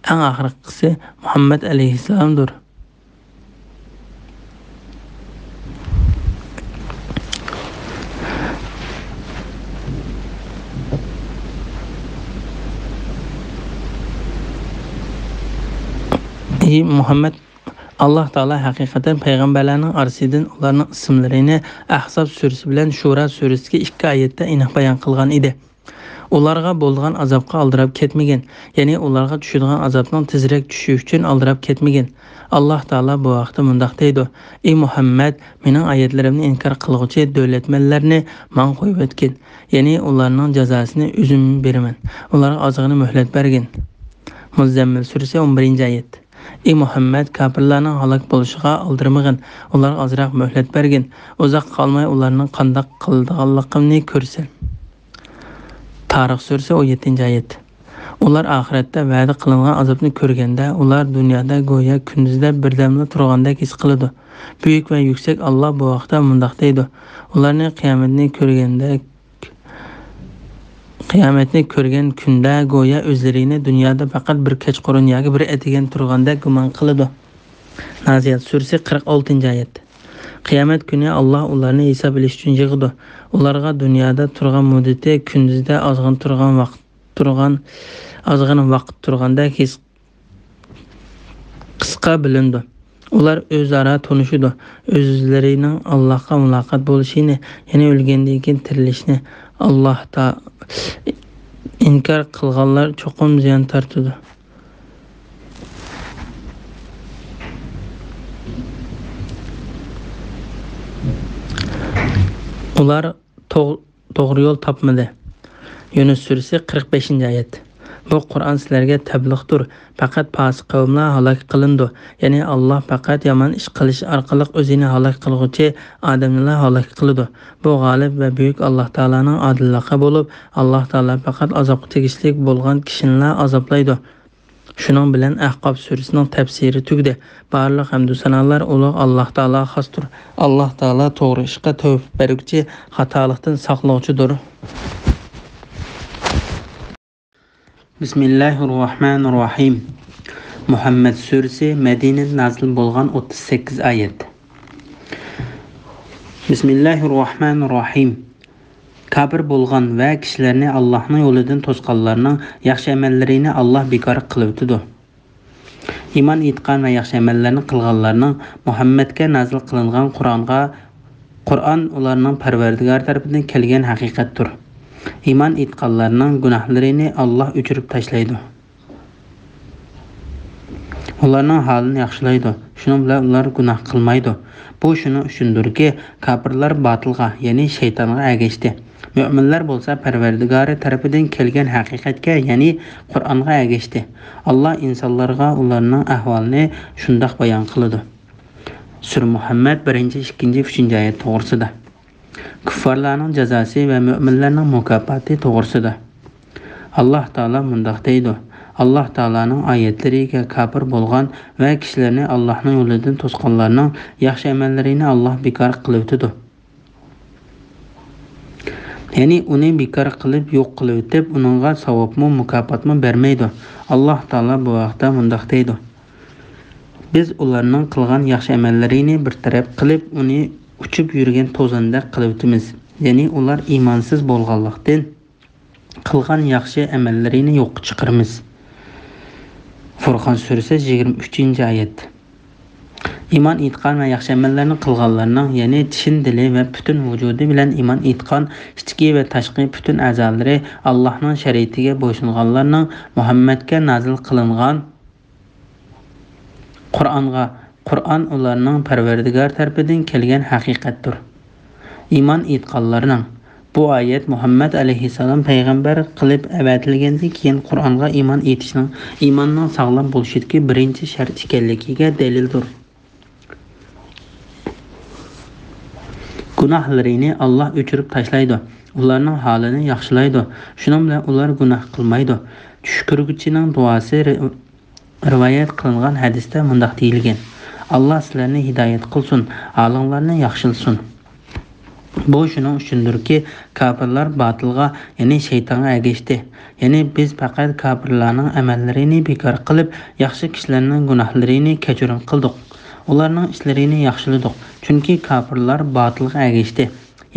ئەڭ ئاخىرقىسى مۇھەممەد ئەلەيھىسسالامدۇر. ئى مۇھەممەد، ئاللاھ تائالا ھەقىقەتەن پەيغەمبەرلەرنىڭ ئارىسىدىن ئۇلارنىڭ ئىسىملىرىنى ئەھزاب سۈرىسى بىلەن شۇرا سۈرىسىدىكى ئىككى ئايەتتە ئېنىق بايان قىلغان ئىدى. ئۇلارغا بولىدىغان ئازابقا ئالدىراپ كەتمىگىن، يەنى ئۇلارغا چۈشىدىغان ئازابنىڭ تېزرەك چۈشۈشى ئۈچۈن ئالدىراپ كەتمىگىن. ئاللاھ تائالا بۇ ھەقتە مۇنداق دەيدۇ: ئى مۇھەممەد، مېنىڭ ئايەتلىرىمنى ئىنكار قىلغۇچى دۆلەتمەنلەرنى ماڭا قويۇۋەتكىن، يەنى ئۇلارنىڭ جازاسىنى ئۆزۈم بېرىمەن، ئۇلارغا ئازغىنە مۆھلەت بەرگىن. مۇززەممىل سۈرىسى، ئون بىرىنچى ئايەت. ئى مۇھەممەد، كاپىرلارنىڭ ھالاك بولۇشىغا ئالدىرىمىغىن، ئۇلارغا ئازراق مۆھلەت بەرگىن، ئۇزاق قالماي ئۇلارنىڭ قانداق قىلىدىغانلىقىنى كۆرىسەن. تارىخ سۈرىسى، ئون يەتتىنچى ئايەت. ئۇلار ئاخىرەتتە ۋەدە قىلىنغان ئازابنى كۆرگەندە، ئۇلار دۇنيادا گويا كۈندۈزدە بىردەملا تۇرغاندەك ھېس قىلىدۇ. بۈيۈك ۋە يۈكسەك ئاللاھ بۇ ھەقتە مۇنداق دەيدۇ: ئۇلارنى قىيامەتنى كۆرگەندەك، قىيامەتنى كۆرگەن كۈندە گويا ئۆزلىرىنى دۇنيادا پەقەت بىر كەچقۇرۇن ياكى بىر ئەتىگەن تۇرغاندەك گۇمان قىلىدۇ. نازىيات سۈرىسى، قىرىق ئالتىنچى ئايەت. قىيامەت كۈنى ئاللاھ ئۇلارنى ھېساب ئېلىش ئۈچۈن يىغىدۇ. ئۇلارغا دۇنيادا تۇرغان مۇددىتى كۈندۈزدە ئازغىنە تۇرغان ۋاقىت تۇرغان، ئازغىنە ۋاقىت تۇرغاندەك ھېس قىسقا بىلىنىدۇ. ئۇلار ئۆزئارا تونۇشىدۇ. ئۆزلىرىنىڭ ئاللاھقا مۇلاقات بولۇشىنى، يەنى ئۆلگەندىن كېيىن تىرىلىشنى ئاللاھتا ئىنكار قىلغانلار چوقۇم زىيان تارتىدۇ. ئۇلار توغ-، توغرا يول تاپمىدى. يۇنۇس سۈرىسى، قىرىق بەشىنچى ئايەت. بۇ قۇرئان سىلەرگە تەبلىغدۇر. پەقەت پاسىق قەۋملا ھالاك قىلىنىدۇ. يەنى ئاللاھ پەقەت يامان ئىش قىلىش ئارقىلىق ئۆزىنى ھالاك قىلغۇچى ئادەمنىلا ھالاك قىلىدۇ. بۇ غالىب ۋە بۈيۈك ئاللاھ تائالانىڭ ئادىللىقى بولۇپ، ئاللاھ تائالا پەقەت ئازابقا تېگىشلىك بولغان كىشىنىلا ئازابلايدۇ. شۇنىڭ بىلەن ئەھقاف سۈرىسىنىڭ تەپسىرى تۈگىدى. بارلىق ھەمدۇ سانالار ئۇلۇغ ئاللاھ تائالاغا خاستۇر. ئاللاھ تائالا توغرا ئىشقا تەۋپىق بەرگۈچى، خاتالىقتىن ساقلىغۇچىدۇر. بىسمىللاھىررەھمانىررەھىم. مۇھەممەد سۈرىسى، مەدىنىدە نازىل بولغان، ئوتتۇز سەككىز ئايەت. بىسمىللاھىررەھمانىررەھىم. كاپىر بولغان ۋە كىشىلەرنى ئاللاھنىڭ يولىدىن توسقانلارنىڭ ياخشى ئەمەللىرىنى ئاللاھ بىكار قىلىۋېتىدۇ. ئىمان ئېيتقان ۋە ياخشى ئەمەللەرنى قىلغانلارنىڭ مۇھەممەدكە نازىل قىلىنغان قۇرئانغا، قۇرئان ئۇلارنىڭ پەرۋەردىگارى تەرىپىدىن كەلگەن ھەقىقەتتۇر. ئىمان ئېيتقانلارنىڭ گۇناھلىرىنى ئاللاھ ئۆچۈرۈپ تاشلايدۇ. ئۇلارنىڭ ھالىنى ياخشىلايدۇ. شۇنىڭ بىلەن ئۇلار گۇناھ قىلمايدۇ. بۇ شۇنىڭ ئۈچۈندۇركى، كاپىرلار باتىلغا، يەنى شەيتانغا ئەگەشتى. مۆمىنلەر بولسا پەرۋەردىگارى تەرىپىدىن كەلگەن ھەقىقەتكە، يەنى قۇرئانغا ئەگەشتى. ئاللاھ ئىنسانلارغا ئۇلارنىڭ ئەھۋالىنى شۇنداق بايان قىلىدۇ. سۈرە مۇھەممەد، بىرىنچى، ئىككىنچى، ئۈچىنچى ئايەت توغرىسىدا. كۇففارلارنىڭ جازاسى ۋە مۆمىنلەرنىڭ مۇكاپاتى توغرىسىدا. ئاللاھ تائالا مۇنداق دەيدۇ: ئاللاھ تائالانىڭ ئايەتلىرىگە كاپىر بولغان ۋە كىشىلەرنى ئاللاھنىڭ يولىدىن توسقانلارنىڭ ياخشى ئەمەللىرىنى ئاللاھ بىكار قىلىۋېتىدۇ. يەنى ئۇنى بىكار قىلىپ، يوق قىلىۋېتىپ، ئۇنىڭغا ساۋابمۇ، مۇكاپاتمۇ بەرمەيدۇ. ئاللاھ تائالا بۇ ھەقتە مۇنداق دەيدۇ: بىز ئۇلارنىڭ قىلغان ياخشى ئەمەللىرىنى بىر تەرەپ قىلىپ، ئۇنى ئۇچۇپ يۈرگەن توزاندەك قىلىۋېتىمىز. يەنى ئۇلار ئىمانسىز بولغانلىقتىن، قىلغان ياخشى ئەمەللىرىنى يوققا چىقىرىمىز. فۇرقان سۈرىسى، يىگىرمە ئۈچىنچى ئايەت. ئىمان ئېيتقان ۋە ياخشى ئەمەللەرنى قىلغانلارنىڭ، يەنى چىن دىلى ۋە پۈتۈن ۋۇجۇدى بىلەن ئىمان ئېيتقان، ئىچكى ۋە تاشقى پۈتۈن ئەزالىرى ئاللاھنىڭ شەرىئىتىگە بويسۇنغانلارنىڭ مۇھەممەدكە نازىل قىلىنغان قۇرئانغا، قۇرئان ئۇلارنىڭ پەرۋەردىگار تەرىپىدىن كەلگەن ھەقىقەتتۇر. ئىمان ئېيتقانلارنىڭ، بۇ ئايەت مۇھەممەد ئەلەيھىسسالام پەيغەمبەر قىلىپ ئەۋەتىلگەندىن كېيىن قۇرئانغا ئىمان ئېيتىشنىڭ ئىماننىڭ ساغلام بولۇشىدىكى بىرىنچى شەرت ئىكەنلىكىگە دەلىلدۇر. گۇناھلىرىنى ئاللاھ ئۆچۈرۈپ تاشلايدۇ، ئۇلارنىڭ ھالىنى ياخشىلايدۇ، شۇنىڭ بىلەن ئۇلار گۇناھ قىلمايدۇ. چۈش كۆرگۈچىنىڭ دۇئاسى رىۋايەت قىلىنغان ھەدىستە مۇنداق دېيىلگەن: «ئاللاھ سىلەرنى ھىدايەت قىلسۇن، ھالىڭلارنى ياخشىلىسۇن.» بۇ شۇنىڭ ئۈچۈندۇركى، كاپىرلار باتىلغا، يەنى شەيتانغا ئەگەشتى. يەنى بىز پەقەت كاپىرلارنىڭ ئەمەللىرىنى بىكار قىلىپ، ياخشى كىشىلەرنىڭ گۇناھلىرىنى كەچۈرۈم قىلدۇق. ئۇلارنىڭ ئىشلىرىنى ياخشىلىدۇق. چۈنكى كاپىرلار باتىلغا ئەگەشتى.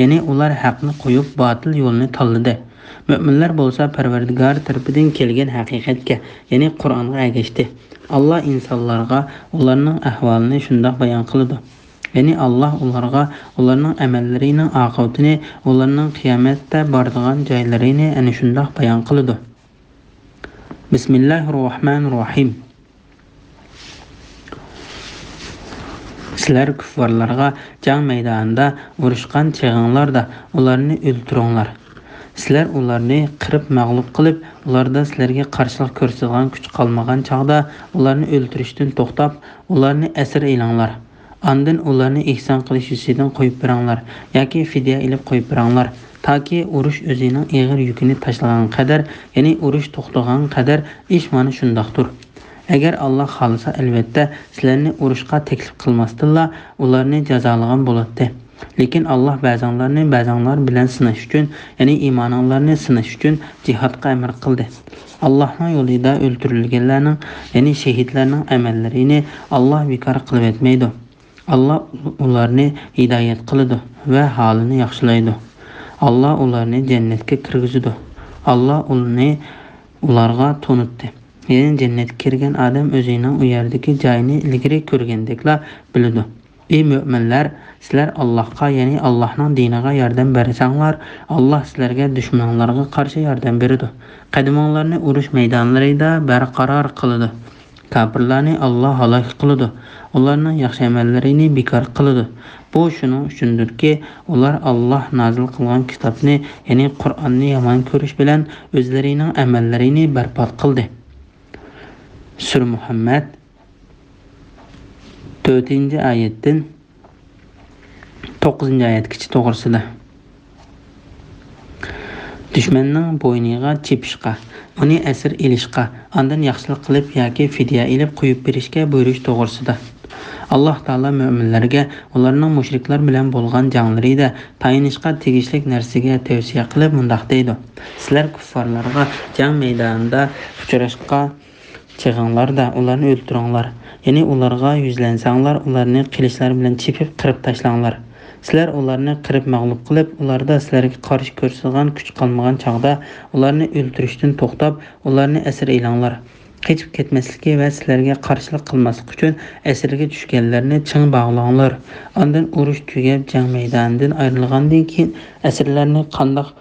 يەنى ئۇلار ھەقنى قويۇپ، باتىل يولنى تاللىدى. مۆمىنلەر بولسا پەرۋەردىگار تەرىپىدىن كەلگەن ھەقىقەتكە، يەنى قۇرئانغا ئەگەشتى. ئاللاھ ئىنسانلارغا ئۇلارنىڭ ئەھۋالىنى شۇنداق بايان قىلىدۇ. يەنى ئاللاھ ئۇلارغا ئۇلارنىڭ ئەمەللىرىنىڭ ئاقىۋىتىنى، ئۇلارنىڭ قىيامەتتە بارىدىغان جايلىرىنى ئەنە شۇنداق بايان قىلىدۇ. بىسمىللاھىررەھمانىررەھىم. سىلەر كۇففارلارغا جەڭ مەيدانىدا ئۇرۇشقان چېغىڭلاردا ئۇلارنى ئۆلتۈرۈڭلار. سىلەر ئۇلارنى قىرىپ مەغلۇپ قىلىپ، ئۇلاردا سىلەرگە قارشىلىق كۆرسىتىدىغان كۈچ قالمىغان چاغدا ئۇلارنى ئۆلتۈرۈشتىن توختاپ، ئۇلارنى ئەسىر ئېلىڭلار. ئاندىن ئۇلارنى ئېھسان قىلىش يۈزىسىدىن قويۇپ بېرىڭلار ياكى فىدىيە ئېلىپ قويۇپ بېرىڭلار، تاكى ئۇرۇش ئۆزىنىڭ ئېغىر يۈكىنى تاشلىغان قەدەر، يەنى ئۇرۇش توختىغان قەدەر. ئىش مانا شۇنداقتۇر. ئەگەر ئاللاھ خالىسا، ئەلۋەتتە، سىلەرنى ئۇرۇشقا تەكلىپ قىلماستىنلا، ئۇلارنى جازالىغان بولاتتى. لېكىن ئاللاھ بەزىڭلارنى بەزىڭلار بىلەن سىناش ئۈچۈن، يەنى ئىمانىڭلارنى سىناش ئۈچۈن جىھادقا ئەمر قىلدى. ئاللاھنىڭ يولىدا ئۆلتۈرۈلگەنلەرنىڭ، يەنى شېھىتلەرنىڭ ئەمەللىرىنى ئاللاھ بىكار قىلىۋەتمەيدۇ. ئاللاھ ئۇلارنى ھىدايەت قىلىدۇ ۋە ھالىنى ياخشىلايدۇ. ئاللاھ ئۇلارنى جەننەتكە كىرگۈزىدۇ. ئاللاھ ئۇنى ئۇلارغا تونۇتتى. يەنى جەننەتكە كىرگەن ئادەم ئۆزىنىڭ ئۇ يەردىكى جايىنى ئىلگىرى كۆرگەندەكلا بىلىدۇ. ئى مۆمىنلەر، سىلەر ئاللاھقا، يەنى ئاللاھنىڭ دىنىغا ياردەم بەرسەڭلار، ئاللاھ سىلەرگە دۈشمىنىڭلارغا قارشى ياردەم بېرىدۇ. قەدىمىڭلارنى ئۇرۇش مەيدانلىرىدا بەرقارار قىلىدۇ. كاپىرلارنى ئاللاھ ھالاك قىلىدۇ. ئۇلارنىڭ ياخشى ئەمەللىرىنى بىكار قىلىدۇ. بۇ شۇنىڭ ئۈچۈندۇركى، ئۇلار ئاللاھ نازىل قىلغان كىتابنى، يەنى قۇرئاننى يامان كۆرۈش بىلەن ئۆزلىرىنىڭ ئەمەللىرىنى بەربات قىلدى. سۈرە مۇھەممەد، تۆتىنچى ئايەتتىن توققۇزىنچى ئايەتكىچە توغرىسىدا. دۈشمەننىڭ بوينىغا چېپىشقا، ئۇنى ئەسىر ئېلىشقا، ئاندىن ياخشىلىق قىلىپ ياكى فىدىيە ئېلىپ قويۇپ بېرىشكە بۇيرۇش توغرىسىدا. ئاللاھ تائالا مۆمىنلەرگە ئۇلارنىڭ مۇشرىكلار بىلەن بولغان جەڭلىرىدە تايىنىشقا تېگىشلىك نەرسىگە تەۋسىيە قىلىپ مۇنداق دەيدۇ: سىلەر كۇففارلارغا جەڭ مەيدانىدا ئۇچراشقا چېغىڭلاردا ئۇلارنى ئۆلتۈرۈڭلار. يەنى ئۇلارغا يۈزلەنسەڭلار، ئۇلارنى قىلىچلار بىلەن چېپىپ قىرىپ تاشلاڭلار. سىلەر ئۇلارنى قىرىپ مەغلۇپ قىلىپ، ئۇلاردا سىلەرگە قارشى كۆرسىتىدىغان كۈچ قالمىغان چاغدا ئۇلارنى ئۆلتۈرۈشتىن توختاپ، ئۇلارنى ئەسىر ئېلىڭلار. قېچىپ كەتمەسلىكى ۋە سىلەرگە قارشىلىق قىلماسلىقى ئۈچۈن ئەسىرگە چۈشكەنلەرنى چىڭ باغلاڭلار. ئاندىن ئۇرۇش تۈگەپ، جەڭ مەيدانىدىن ئايرىلغاندىن كېيىن ئەسىرلەرنى قانداق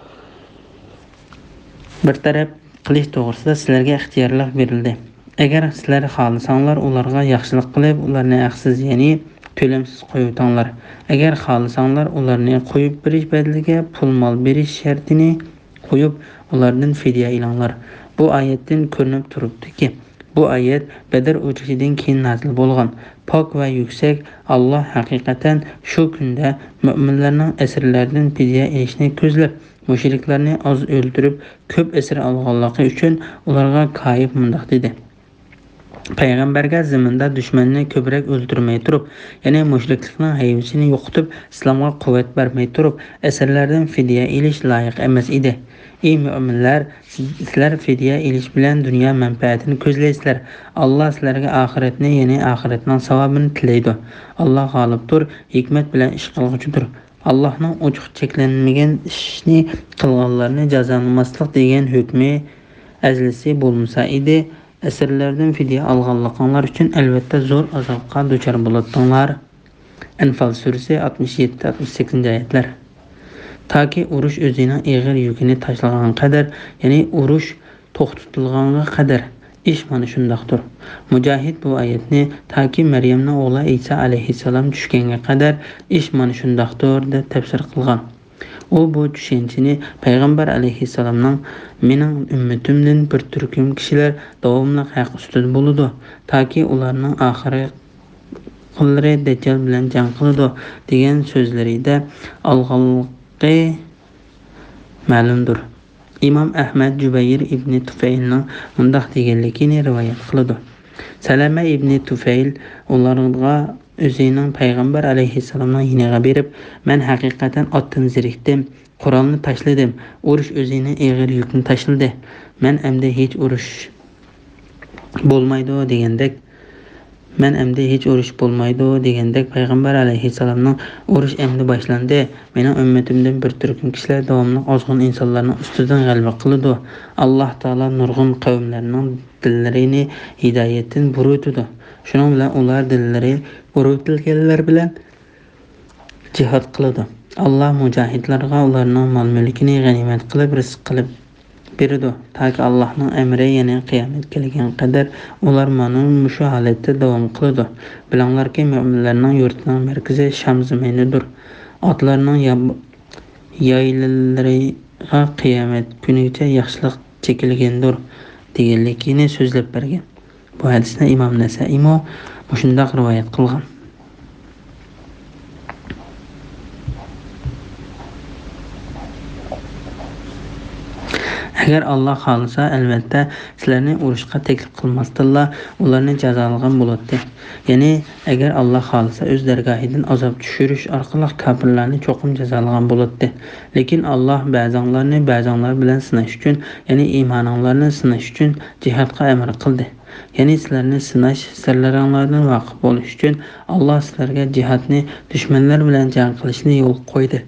بىر تەرەپ قىلىش توغرىسىدا سىلەرگە ئىختىيارلىق بېرىلدى. ئەگەر سىلەر خالىساڭلار، ئۇلارغا ياخشىلىق قىلىپ، ئۇلارنى ھەقسىز، يەنى تۆلەمسىز قويۇۋېتىڭلار. ئەگەر خالىساڭلار، ئۇلارنى قويۇپ بېرىش بەدىلىگە پۇل مال بېرىش شەرتىنى قويۇپ، ئۇلاردىن فىدىيە ئېلىڭلار. بۇ ئايەتتىن كۆرۈنۈپ تۇرۇپتۇكى، بۇ ئايەت بەدر ئۇرۇشىدىن كېيىن نازىل بولغان. پاك ۋە يۈكسەك ئاللاھ ھەقىقەتەن شۇ كۈندە مۆمىنلەرنىڭ ئەسىرلەردىن پىدىيە ئېلىشنى كۆزلەپ، مۇشرىكلارنى ئاز ئۆلتۈرۈپ، كۆپ ئەسىر ئالغانلىقى ئۈچۈن ئۇلارغا كايىپ مۇنداق دېدى: پەيغەمبەرگە زېمىندا دۈشمەننى كۆپرەك ئۆلتۈرمەي تۇرۇپ، يەنى مۇشرىكلىكنىڭ ھەيۋىسىنى يوقىتىپ، ئىسلامغا قۇۋۋەت بەرمەي تۇرۇپ، ئەسىرلەردىن فىدىيە ئېلىش لايىق ئەمەس ئىدى. ئى مۆمىنلەر، سىلەر فىدىيە ئېلىش بىلەن دۇنيا مەنپەئەتىنى كۆزلەيسىلەر. ئاللاھ سىلەرگە ئاخىرەتنى، يەنى ئاخىرەتنىڭ ساۋابىنى تىلەيدۇ. ئاللاھ غالىبتۇر، ھېكمەت بىلەن ئىش قىلغۇچىدۇر. ئاللاھنىڭ ئوچۇق چەكلەنمىگەن ئىشنى قىلغانلارنى جازالىماسلىق دېگەن ھۆكمى ئەزەلسى بولمىسا ئىدى، ئەسىرلەردىن فىدىيە ئالغانلىقىڭلار ئۈچۈن ئەلۋەتتە زور ئازابقا دۇچار بولاتتىڭلار. ئەنفال سۈرىسى، ئاتمىش يەتتە، ئاتمىش سەككىزىنچى ئايەتلەر. تاكى ئۇرۇش ئۆزىنىڭ ئېغىر يۈكىنى تاشلىغان قەدەر، يەنى ئۇرۇش توختىتىلغانغا قەدەر. ئىش مانا شۇنداقتۇر. مۇجاھىد بۇ ئايەتنى تاكى مەريەمنىڭ ئوغلى ئەيسا ئەلەيھىسسالام چۈشكەنگە قەدەر، ئىش مانا شۇنداقتۇر، دەپ تەپسىر قىلغان. ئۇ بۇ چۈشەنچىنى پەيغەمبەر ئەلەيھىسسالامنىڭ، مېنىڭ ئۈممىتىمدىن بىر تۈركۈم كىشىلەر داۋاملىق ھەق ئۈستىدە بولىدۇ، تاكى ئۇلارنىڭ ئاخىرقىلىرى دەججال بىلەن جەڭ قىلىدۇ، دېگەن سۆزلىرىدە ئالغانلىقى مەلۇمدۇر. ئىمام ئەھمەد جۇبەير ئىبنى تۇفەيلنىڭ مۇنداق دېگەنلىكىنى رىۋايەت قىلىدۇ. سەلەمە ئىبنى تۇفەيل ئۇلارغا ئۆزىنىڭ پەيغەمبەر ئەلەيھىسسالامنىڭ يېنىغا بېرىپ، مەن ھەقىقەتەن ئاتتىن زېرىكتىم، قورالنى تاشلىدىم، ئۇرۇش ئۆزىنىڭ ئېغىر يۈكىنى تاشلىدى. مەن ئەمدى ھېچ ئۇرۇش بولمايدۇ دېگەندەك، مەن ئەمدى ھېچ ئۇرۇش بولمايدۇ دېگەندەك، پەيغەمبەر ئەلەيھىسسالامنىڭ ئۇرۇش ئەمدى باشلاندى، مېنىڭ ئۈممىتىمدىن بىر تۈركۈم كىشىلەر داۋاملىق ئازغۇن ئىنسانلارنىڭ ئۈستىدىن غەلىبە قىلىدۇ. ئاللاھ تائالا نۇرغۇن قەۋملەرنىڭ دىللىرىنى ھىدايەتتىن بۇرۇۋېتىدۇ. شۇنىڭ بىلەن ئۇلار دىللىرى بۇرۇۋېتىلگەنلەر بىلەن جىھاد قىلىدۇ. ئاللاھ مۇجاھىدلارغا ئۇلارنىڭ مال-مۈلكىنى غەنىيمەت قىلىپ، رىزىق قىلىپ بېرىدۇ، تاكى ئاللاھنىڭ ئەمرى، يەنى قىيامەت كەلگەنگە قەدەر ئۇلار مانا مۇشۇ ھالەتتە داۋام قىلىدۇ. بىلىڭلاركى، مۆمىنلەرنىڭ يۇرتىنىڭ مەركىزى شام زېمىنىدۇر. ئاتلارنىڭ يا-، يايلىلىرىغا قىيامەت كۈنىگىچە ياخشىلىق چېكىلگەندۇر، دېگەنلىكىنى سۆزلەپ بەرگەن. بۇ ھەدىسنى ئىمام نەسەئىيمۇ مۇشۇنداق رىۋايەت قىلغان. ئەگەر ئاللاھ خالىسا، ئەلۋەتتە، سىلەرنى ئۇرۇشقا تەكلىپ قىلماستىنلا، ئۇلارنى جازالىغان بولاتتى. يەنى، ئەگەر ئاللاھ خالىسا، ئۆز دەرگاھىدىن ئازاب چۈشۈرۈش ئارقىلىق كاپىرلارنى چوقۇم جازالىغان بولاتتى. لېكىن ئاللاھ بەزىڭلارنى بەزىڭلار بىلەن سىناش ئۈچۈن، يەنى ئىمانىڭلارنى سىناش ئۈچۈن جىھادقا ئەمر قىلدى. يەنى سىلەرنى سىناش، سىرلىرىڭلاردىن ۋاقىپ بولۇش ئۈچۈن ئاللاھ سىلەرگە جىھادنى، دۈشمەنلەر بىلەن جەڭ قىلىشنى يولغا قويدى.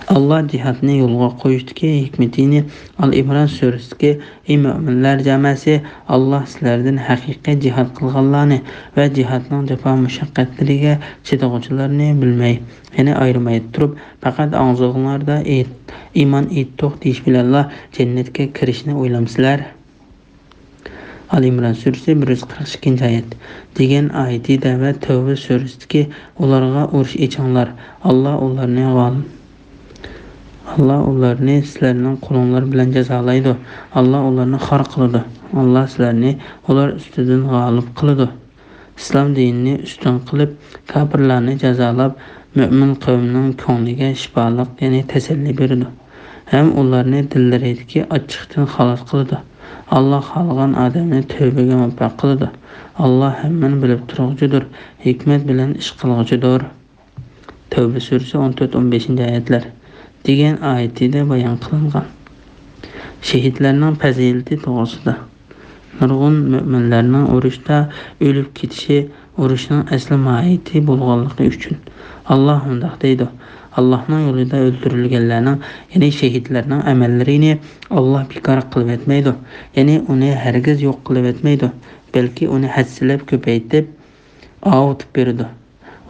ئاللاھ جىھادنى يولغا قويۇشتىكى ھېكمىتىنى ئال ئىمران سۈرىسىدىكى، ئەي مۆمىنلەر جامەسى، ئاللاھ سىلەردىن ھەقىقىي جىھاد قىلغانلارنى ۋە جىھادنىڭ جاپا مۇشەققەتلىرىگە چىدىغۇچىلارنى بىلمەي، يەنى ئايرىماي تۇرۇپ، پەقەت ئاغزىڭلاردا ئېيت-، ئىمان ئېيتتۇق دېيىش بىلەنلا جەننەتكە كىرىشنى ئويلامسىلەر؟ ئال ئىمران سۈرىسى، بىر يۈز قىرىق ئىككىنچى ئايەت، دېگەن ئايىتىدە ۋە تەۋبە سۈرىسىدىكى، ئۇلارغا ئۇرۇش ئېچىڭلار، ئاللاھ ئۇلارنى غال-، ئاللاھ ئۇلارنى سىلەرنىڭ قولۇڭلار بىلەن جازالايدۇ، ئاللاھ ئۇلارنى خار قىلىدۇ، ئاللاھ سىلەرنى ئۇلار ئۈستىدىن غالىب قىلىدۇ. ئىسلام دىنىنى ئۈستۈن قىلىپ، كاپىرلارنى جازالاپ، مۆمىن قەۋمنىڭ كۆڭلىگە شىپالىق، يەنى تەسەللى بېرىدۇ ھەم ئۇلارنى دىللىرىدىكى ئاچچىقتىن خالاس قىلىدۇ. ئاللاھ خالىغان ئادەمنى تەۋبىگە مۇۋەپپەق قىلىدۇ. ئاللاھ ھەممىنى بىلىپ تۇرغۇچىدۇر، ھېكمەت بىلەن ئىش قىلغۇچىدۇر. تەۋبە سۈرىسى، ئون تۆت، ئون بەشىنچى ئايەتلەر، دېگەن ئايىتىدە بايان قىلىنغان. شېھىتلەرنىڭ پەزىلىتى توغرىسىدا. نۇرغۇن مۆمىنلەرنىڭ ئۇرۇشتا ئۆلۈپ كېتىشى ئۇرۇشنىڭ ئەسلى ماھىيىتى بولغانلىقى ئۈچۈن. ئاللاھ مۇنداق دەيدۇ، ئاللاھنىڭ يولىدا ئۆلتۈرۈلگەنلەرنىڭ، يەنى شېھىتلەرنىڭ ئەمەللىرىنى ئاللاھ بىكار قىلىۋەتمەيدۇ، يەنى ئۇنى ھەرگىز يوق قىلىۋەتمەيدۇ، بەلكى ئۇنى ھەسسىلەپ كۆپەيتىپ ئاۋۇتۇپ بېرىدۇ.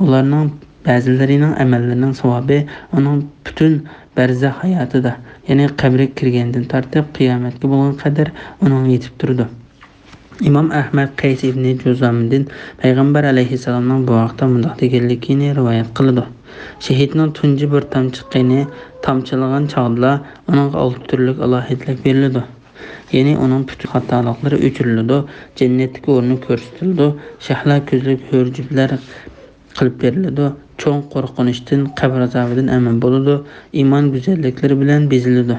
ئۇلارنىڭ بەزىلىرىنىڭ ئەمەللىرىنىڭ ساۋابى ئۇنىڭ پۈتۈن بەرزەخ ھاياتىدا، يەنى قەبرىگە كىرگەندىن تارتىپ قىيامەتكە بولغان قەدەر ئۇنىڭغا يېتىپ تۇرىدۇ. ئىمام ئەھمەد قەيس ئىبنى جۇزامدىن پەيغەمبەر ئەلەيھىسسالامنىڭ بۇ ھەقتە مۇنداق دېگەنلىكىنى رىۋايەت قىلىدۇ، شېھىتنىڭ تۇنجى بىر تامچە قېنى تامچىلىغان چاغدىلا ئۇنىڭغا ئالتە تۈرلۈك ئالاھىدىلىك بېرىلىدۇ. يەنى ئۇنىڭ پۈتۈن خاتالىقلىرى ئۆچۈرۈلىدۇ، جەننەتتىكى ئورنى كۆرسىتىلىدۇ، شەھلا كۆزلۈك، ھۆر جۈپلەر قىلىپ بېرىلىدۇ، چوڭ قورقۇنچتىن، قەبرە ئازابىدىن ئەمىن بولىدۇ، ئىمان گۈزەللىكلىرى بىلەن بېزىلىدۇ.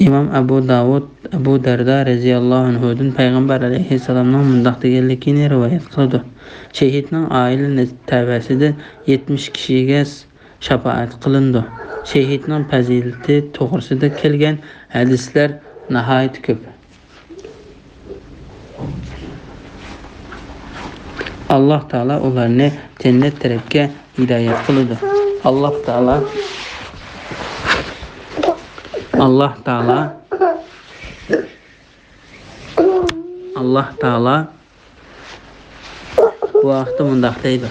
ئىمام ئەبۇ داۋۇد ئەبۇ دەردا رەزىياللاھۇ ئەنھۇدىن پەيغەمبەر ئەلەيھىسسالامنىڭ مۇنداق دېگەنلىكىنى رىۋايەت قىلىدۇ، شېھىتنىڭ ئائىلە تەۋەسىدىن يەتمىش كىشىگە شاپائەت قىلىنىدۇ. شېھىتنىڭ پەزىلىتى توغرىسىدا كەلگەن ھەدىسلەر ناھايىتى كۆپ. ئاللاھ تائالا ئۇلارنى جەننەت تەرەپكە ھىدايەت قىلىدۇ. ئاللاھ تائالا، ئاللاھ تائالا ئاللاھ تائالا بۇ ھەقتە مۇنداق دەيدۇ: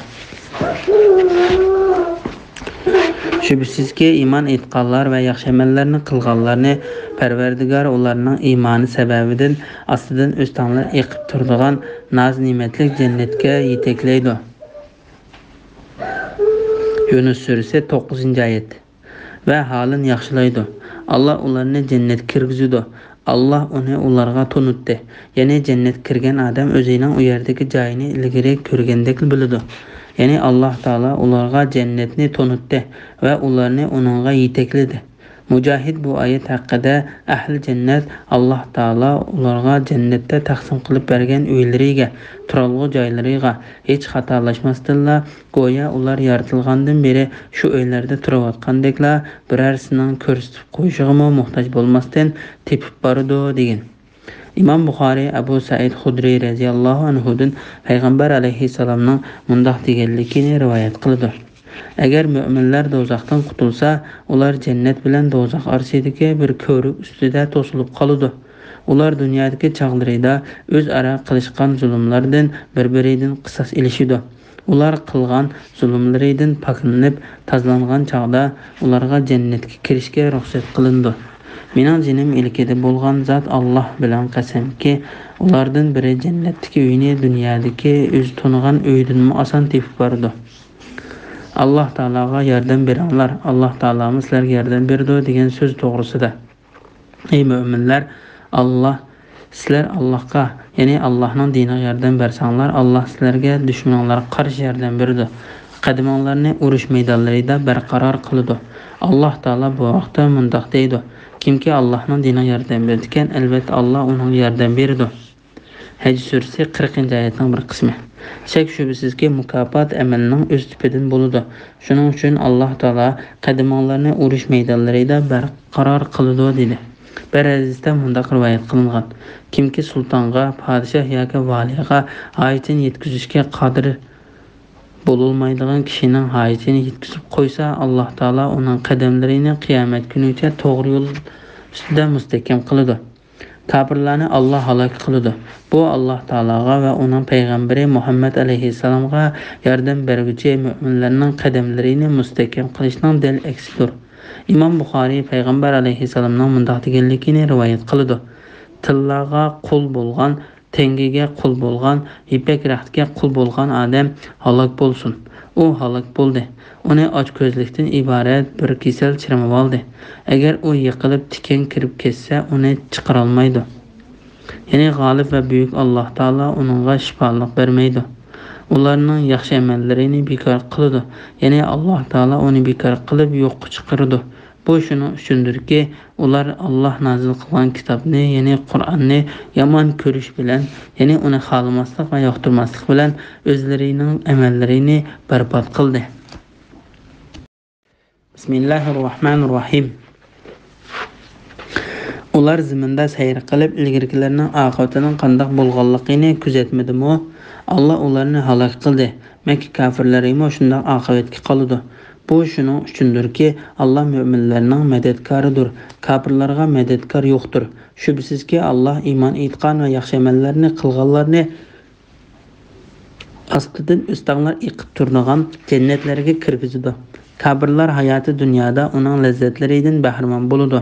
شۈبھىسىزكى، ئىمان ئېيتقانلار ۋە ياخشى ئەمەللەرنى قىلغانلارنى پەرۋەردىگار ئۇلارنىڭ ئىمانى سەۋەبىدىن ئاستىدىن ئۆستەڭلەر ئېقىپ تۇرىدىغان ناز-نېمەتلىك جەننەتكە يېتەكلەيدۇ. يۇنۇس سۈرىسى، توققۇزىنچى ئايەت. ۋە ھالىنى ياخشىلايدۇ. ئاللاھ ئۇلارنى جەننەتكە كىرگۈزىدۇ. ئاللاھ ئۇنى ئۇلارغا تونۇتتى. يەنى جەننەتكە كىرگەن ئادەم ئۆزىنىڭ ئۇ يەردىكى جايىنى ئىلگىرى كۆرگەندەكلا بىلىدۇ. يەنى ئاللاھ تائالا ئۇلارغا جەننەتنى تونۇتتى ۋە ئۇلارنى ئۇنىڭغا يېتەكلىدى. مۇجاھىد بۇ ئايەت ھەققىدە، ئەھلى جەننەت ئاللاھ تائالا ئۇلارغا جەننەتتە تەقسىم قىلىپ بەرگەن ئۆيلىرىگە، تۇرالغۇ جايلىرىغا ھېچ خاتالاشماستىنلا، گويا ئۇلار يارىتىلغاندىن بېرى شۇ ئۆيلەردە تۇرۇۋاتقاندەكلا، بىرەرسىنىڭ كۆرسىتىپ قويۇشىغىمۇ موھتاج بولماستىن تېپىپ بارىدۇ، دېگەن. ئىمام بۇخارىي ئەبۇ سەئىد خۇدرىي رەزىياللاھۇ ئەنھۇدىن پەيغەمبەر ئەلەيھىسسالامنىڭ مۇنداق دېگەنلىكىنى رىۋايەت قىلىدۇ: ئەگەر مۆمىنلەر دوزاختىن قۇتۇلسا، ئۇلار جەننەت بىلەن دوزاخ ئارىسىدىكى بىر كۆۋرۈك ئۈستىدە توسۇلۇپ قالىدۇ. ئۇلار دۇنيادىكى چاغلىرىدا ئۆزئارا قىلىشقان زۇلۇملاردىن بىر-بىرىدىن قىساس ئېلىشىدۇ. ئۇلار قىلغان زۇلۇملىرىدىن پاكلىنىپ تازىلانغان چاغدا ئۇلارغا جەننەتكە كىرىشكە رۇخسەت قىلىنىدۇ. مېنىڭ جېنىم ئىلكىدە بولغان زات ئاللاھ بىلەن قەسەمكى، ئۇلاردىن بىرى جەننەتتىكى ئۆيىنى دۇنيادىكى ئۆزى تونۇغان ئۆيىدىنمۇ ئاسان تېپىپ بارىدۇ. ئاللاھ تائالاغا ياردەم بېرىڭلار، ئاللاھ تائالامۇ سىلەرگە ياردەم بېرىدۇ، دېگەن سۆز توغرىسىدا. ئەي مۆمىنلەر، ئاللاھ، سىلەر ئاللاھقا، يەنى ئاللاھنىڭ دىنىغا ياردەم بەرسەڭلار، ئاللاھ سىلەرگە دۈشمىنىڭلارغا قارشى ياردەم بېرىدۇ. قەدىمىڭلارنى ئۇرۇش مەيدانلىرىدا بەرقارار قىلىدۇ. ئاللاھ تائالا بۇ ھەقتە مۇنداق دەيدۇ: كىمكى ئاللاھنىڭ دىنىغا ياردەم بېرىدىكەن، ئەلۋەتتە ئاللاھ ئۇنىڭغا ياردەم بېرىدۇ. ھەج سۈرىسى، قىرىقىنچى ئايەتنىڭ بىر قىسمى. شەك-شۈبھىسىزكى، مۇكاپات ئەمەلنىڭ ئۆز تىپىدىن بولىدۇ. شۇنىڭ ئۈچۈن ئاللاھ تائالا قەدىمىڭلارنى ئۇرۇش مەيدانلىرىدا بەرقارار قىلىدۇ، دېدى. بىر ھەدىستە مۇنداق رىۋايەت قىلىنغان: كىمكى سۇلتانغا، پادىشاھ ياكى ۋالىيغا ھاجىتىنى يەتكۈزۈشكە قادىر بولۇلمايدىغان كىشىنىڭ ھاجىتىنى يەتكۈزۈپ قويسا، ئاللاھ تائالا ئۇنىڭ قەدەملىرىنى قىيامەت كۈنىگىچە توغرا يول ئۈستىدە مۇستەھكەم قىلىدۇ. كاپىرلارنى ئاللاھ ھالاك قىلىدۇ. بۇ ئاللاھ تائالاغا ۋە ئۇنىڭ پەيغەمبىرى مۇھەممەد ئەلەيھىسسالامغا ياردەم بەرگۈچى مۆمىنلەرنىڭ قەدەملىرىنى مۇستەھكەم قىلىشنىڭ دەل ئەكسىدۇر. ئىمام بۇخارىي پەيغەمبەر ئەلەيھىسسالامنىڭ مۇنداق دېگەنلىكىنى رىۋايەت قىلىدۇ: تىللاغا قۇل بولغان، تەڭگىگە قۇل بولغان، يىپەك رەختكە قۇل بولغان ئادەم ھالاك بولسۇن. ئۇ ھالاك بولدى. ئۇنى ئاچكۆزلۈكتىن ئىبارەت بىر كېسەل چىرمىۋالدى. ئەگەر ئۇ يىقىلىپ تىكەن كىرىپ كەتسە، ئۇنى چىقىرالمايدۇ. يەنى غالىب ۋە بۈيۈك ئاللاھ تائالا ئۇنىڭغا شىپالىق بەرمەيدۇ. ئۇلارنىڭ ياخشى ئەمەللىرىنى بىكار قىلىدۇ. يەنى ئاللاھ تائالا ئۇنى بىكار قىلىپ يوققا چىقىرىدۇ. بۇ شۇنىڭ ئۈچۈندۇركى، ئۇلار ئاللاھ نازىل قىلغان كىتابنى، يەنى قۇرئاننى يامان كۆرۈش بىلەن، يەنى ئۇنى خالىماسلىق ۋە ياقتۇرماسلىق بىلەن ئۆزلىرىنىڭ ئەمەللىرىنى بەربات قىلدى. بىسمىللاھىررەھمانىررەھىم. ئۇلار زېمىندا سەير قىلىپ، ئىلگىرىكىلەرنىڭ ئاقىۋىتىنىڭ قانداق بولغانلىقىنى كۆزەتمىدىمۇ؟ ئاللاھ ئۇلارنى ھالاك قىلدى. مەككە كاپىرلىرىمۇ شۇنداق ئاقىۋەتكە قالىدۇ. بۇ شۇنىڭ ئۈچۈندۇركى، ئاللاھ مۆمىنلەرنىڭ مەدەتكارىدۇر، كاپىرلارغا مەدەتكار يوقتۇر. شۈبھىسىزكى، ئاللاھ ئىمان ئېيتقان ۋە ياخشى ئەمەللەرنى قىلغانلارنى ئاستىدىن ئۆستەڭلەر ئېقىپ تۇرىدىغان جەننەتلەرگە كىرگۈزىدۇ. كاپىرلار ھاياتى دۇنيادا ئۇنىڭ لەززەتلىرىدىن بەھرىمەن بولىدۇ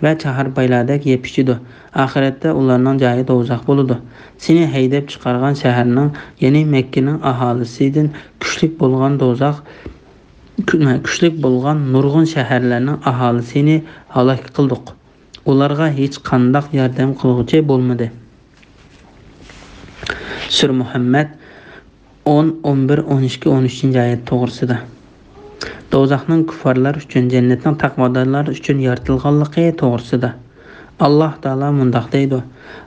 ۋە چاھار بايلاردەك يەپ ئىچىدۇ. ئاخىرەتتە ئۇلارنىڭ جايى دوزاخ بولىدۇ. سېنى ھەيدەپ چىقارغان شەھەرنىڭ، يەنى مەككىنىڭ ئاھالىسىدىن كۈچلۈك بولغان دوزاخ، كۈ-، كۈچلۈك بولغان نۇرغۇن شەھەرلەرنىڭ ئاھالىسىنى ھالاك قىلدۇق. ئۇلارغا ھېچقانداق ياردەم قىلغۇچى بولمىدى. سۈرە مۇھەممەد ئون، ئون بىر، ئون ئىككى، ئون ئۈچىنچى ئايەت توغرىسىدا. دوزاخنىڭ كۇففارلار ئۈچۈن، جەننەتنىڭ تەقۋادارلار ئۈچۈن يارىتىلغانلىقى توغرىسىدا. ئاللاھ تائالا مۇنداق دەيدۇ: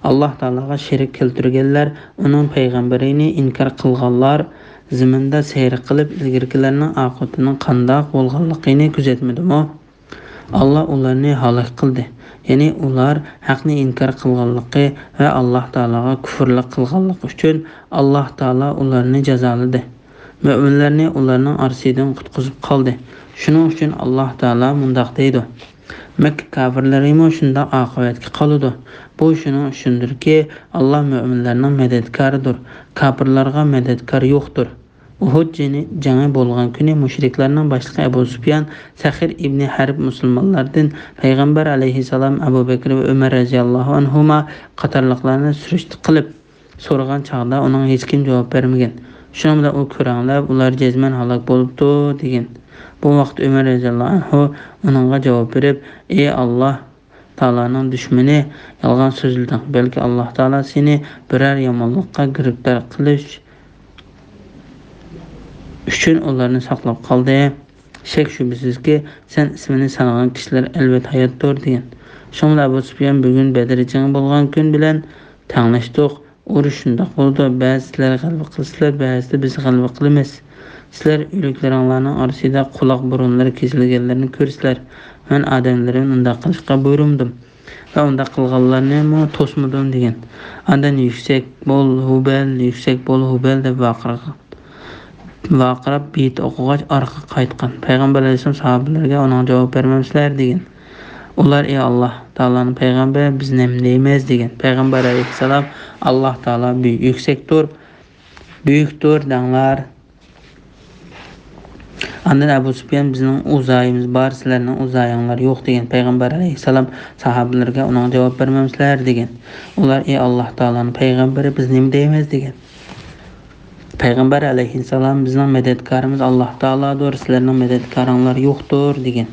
ئاللاھ تائالاغا شېرىك كەلتۈرگەنلەر، ئۇنىڭ پەيغەمبىرىنى ئىنكار قىلغانلار زېمىندا سەير قىلىپ، ئىلگىرىكىلەرنىڭ ئاقىۋىتىنىڭ قانداق بولغانلىقىنى كۆزەتمىدىمۇ؟ ئاللاھ ئۇلارنى ھالاك قىلدى. يەنى ئۇلار ھەقنى ئىنكار قىلغانلىقى ۋە ئاللاھ تائالاغا كۇفرلۇق قىلغانلىقى ئۈچۈن ئاللاھ تائالا ئۇلارنى جازالىدى. مۆمىنلەرنى ئۇلارنىڭ ئارىسىدىن قۇتقۇزۇپ قالدى. شۇنىڭ ئۈچۈن ئاللاھ تائالا مۇنداق دەيدۇ: مەككە كاپىرلىرىمۇ شۇنداق ئاقىۋەتكە قالىدۇ. بۇ شۇنىڭ ئۈچۈندۇركى، ئاللا مۆمىنلەرنىڭ مەدەتكارىدۇر، كاپىرلارغا مەدەتكار يوقتۇر. ئۇھۇد جېنى-، جەڭى بولغان كۈنى مۇشرىكلارنىڭ باشلىقى ئەبۇ سۇپيان سەخر ئىبنى ھەرب مۇسۇلمانلاردىن پەيغەمبەر ئەلەيھىسسالام، ئەبۇ بەكرى ۋە ئۆمەر رەزىياللاھۇ ئەنھۇما قاتارلىقلارنى سۈرۈشتە قىلىپ سورىغان چاغدا ئۇنىڭغا ھېچكىم جاۋاب بەرمىگەن. شۇنىڭ بىلەن ئۇ كۆرەڭلەپ، ئۇلار جەزمەن ھالاك بولۇپتۇ، دېگەن. بۇ ۋاقىت ئۆمەر رەزىياللاھۇ ئەنھۇ ئۇنىڭغا جاۋاب بېرىپ، ئى ئاللا تائالانىڭ دۈشمىنى، يالغان سۆزلىدىڭ. بەلكى ئاللا تائالا سېنى بىرەر يامانلىققا گىرىپتار قىلىش ئۈچۈن ئۇلارنى ساقلاپ قالدى. شەك-شۈبھىسىزكى، سەن ئىسمىنى سانىغان كىشىلەر ئەلۋەتتە ھاياتتۇر، دېگەن. شۇڭا ئەبۇ سۇپيان، بۈگۈن بەدر جېڭى بولغان كۈن بىلەن تەڭلەشتۇق. ئۇرۇش شۇنداق بولىدۇ، بەزىلەر غەلىبە قىلسىلەر، بەزىدە بىز غەلىبە قىلىمىز. سىلەر ئۆلۈكلىرىڭلارنىڭ ئارىسىدا قۇلاق بۇرۇنلىرى كېسىلگەنلەرنى كۆرىسىلەر. مەن ئادەملىرىمنى ئۇنداق قىلىشقا بۇيرۇمىدىم. ۋە ئۇنداق قىلغانلارنىمۇ توسمىدىم، دېگەن. ئاندىن يۈكسەك بول، ھۇبەل، يۈكسەك بول، ھۇبەل، دەپ ۋارقىرىغان. ۋارقىراپ بېيىت ئوقۇغاچ ئارقىغا قايتقان. پەيغەمبەر ئەلەيھىسسالام ساھابىلەرگە ئۇنىڭغا جاۋاب بەرمەمسىلەر دېگەن. ئۇلار ئى ئاللا تائالانىڭ پەيغەمبىرى، بىز نېمە دەيمىز دېگەن. پەيغەمبەر ئەلەيھىسسالام ئاللا تائالا بۈ-، يۈكسەكتۇر، بۈيۈكتۇر دەڭلار. ئاندىن ئەبۇ سۇپيان بىزنىڭ ئۇزايىمىز بار، سىلەرنىڭ ئۇزايىڭلار يوق دېگەن. پەيغەمبەر ئەلەيھىسسالام ساھابىلەرگە ئۇنىڭغا جاۋاب بەرمەمسىلەر دېگەن. ئۇلار ئى ئاللا تائالانىڭ پەيغەمبىرى، بىز نېمە دەيمىز دېگەن. پەيغەمبەر ئەلەيھىسسالام بىزنىڭ مەدەتكارىمىز ئاللا تائالادۇر، سىلەرنىڭ مەدەتكارىڭلار يوقتۇر دېگەن.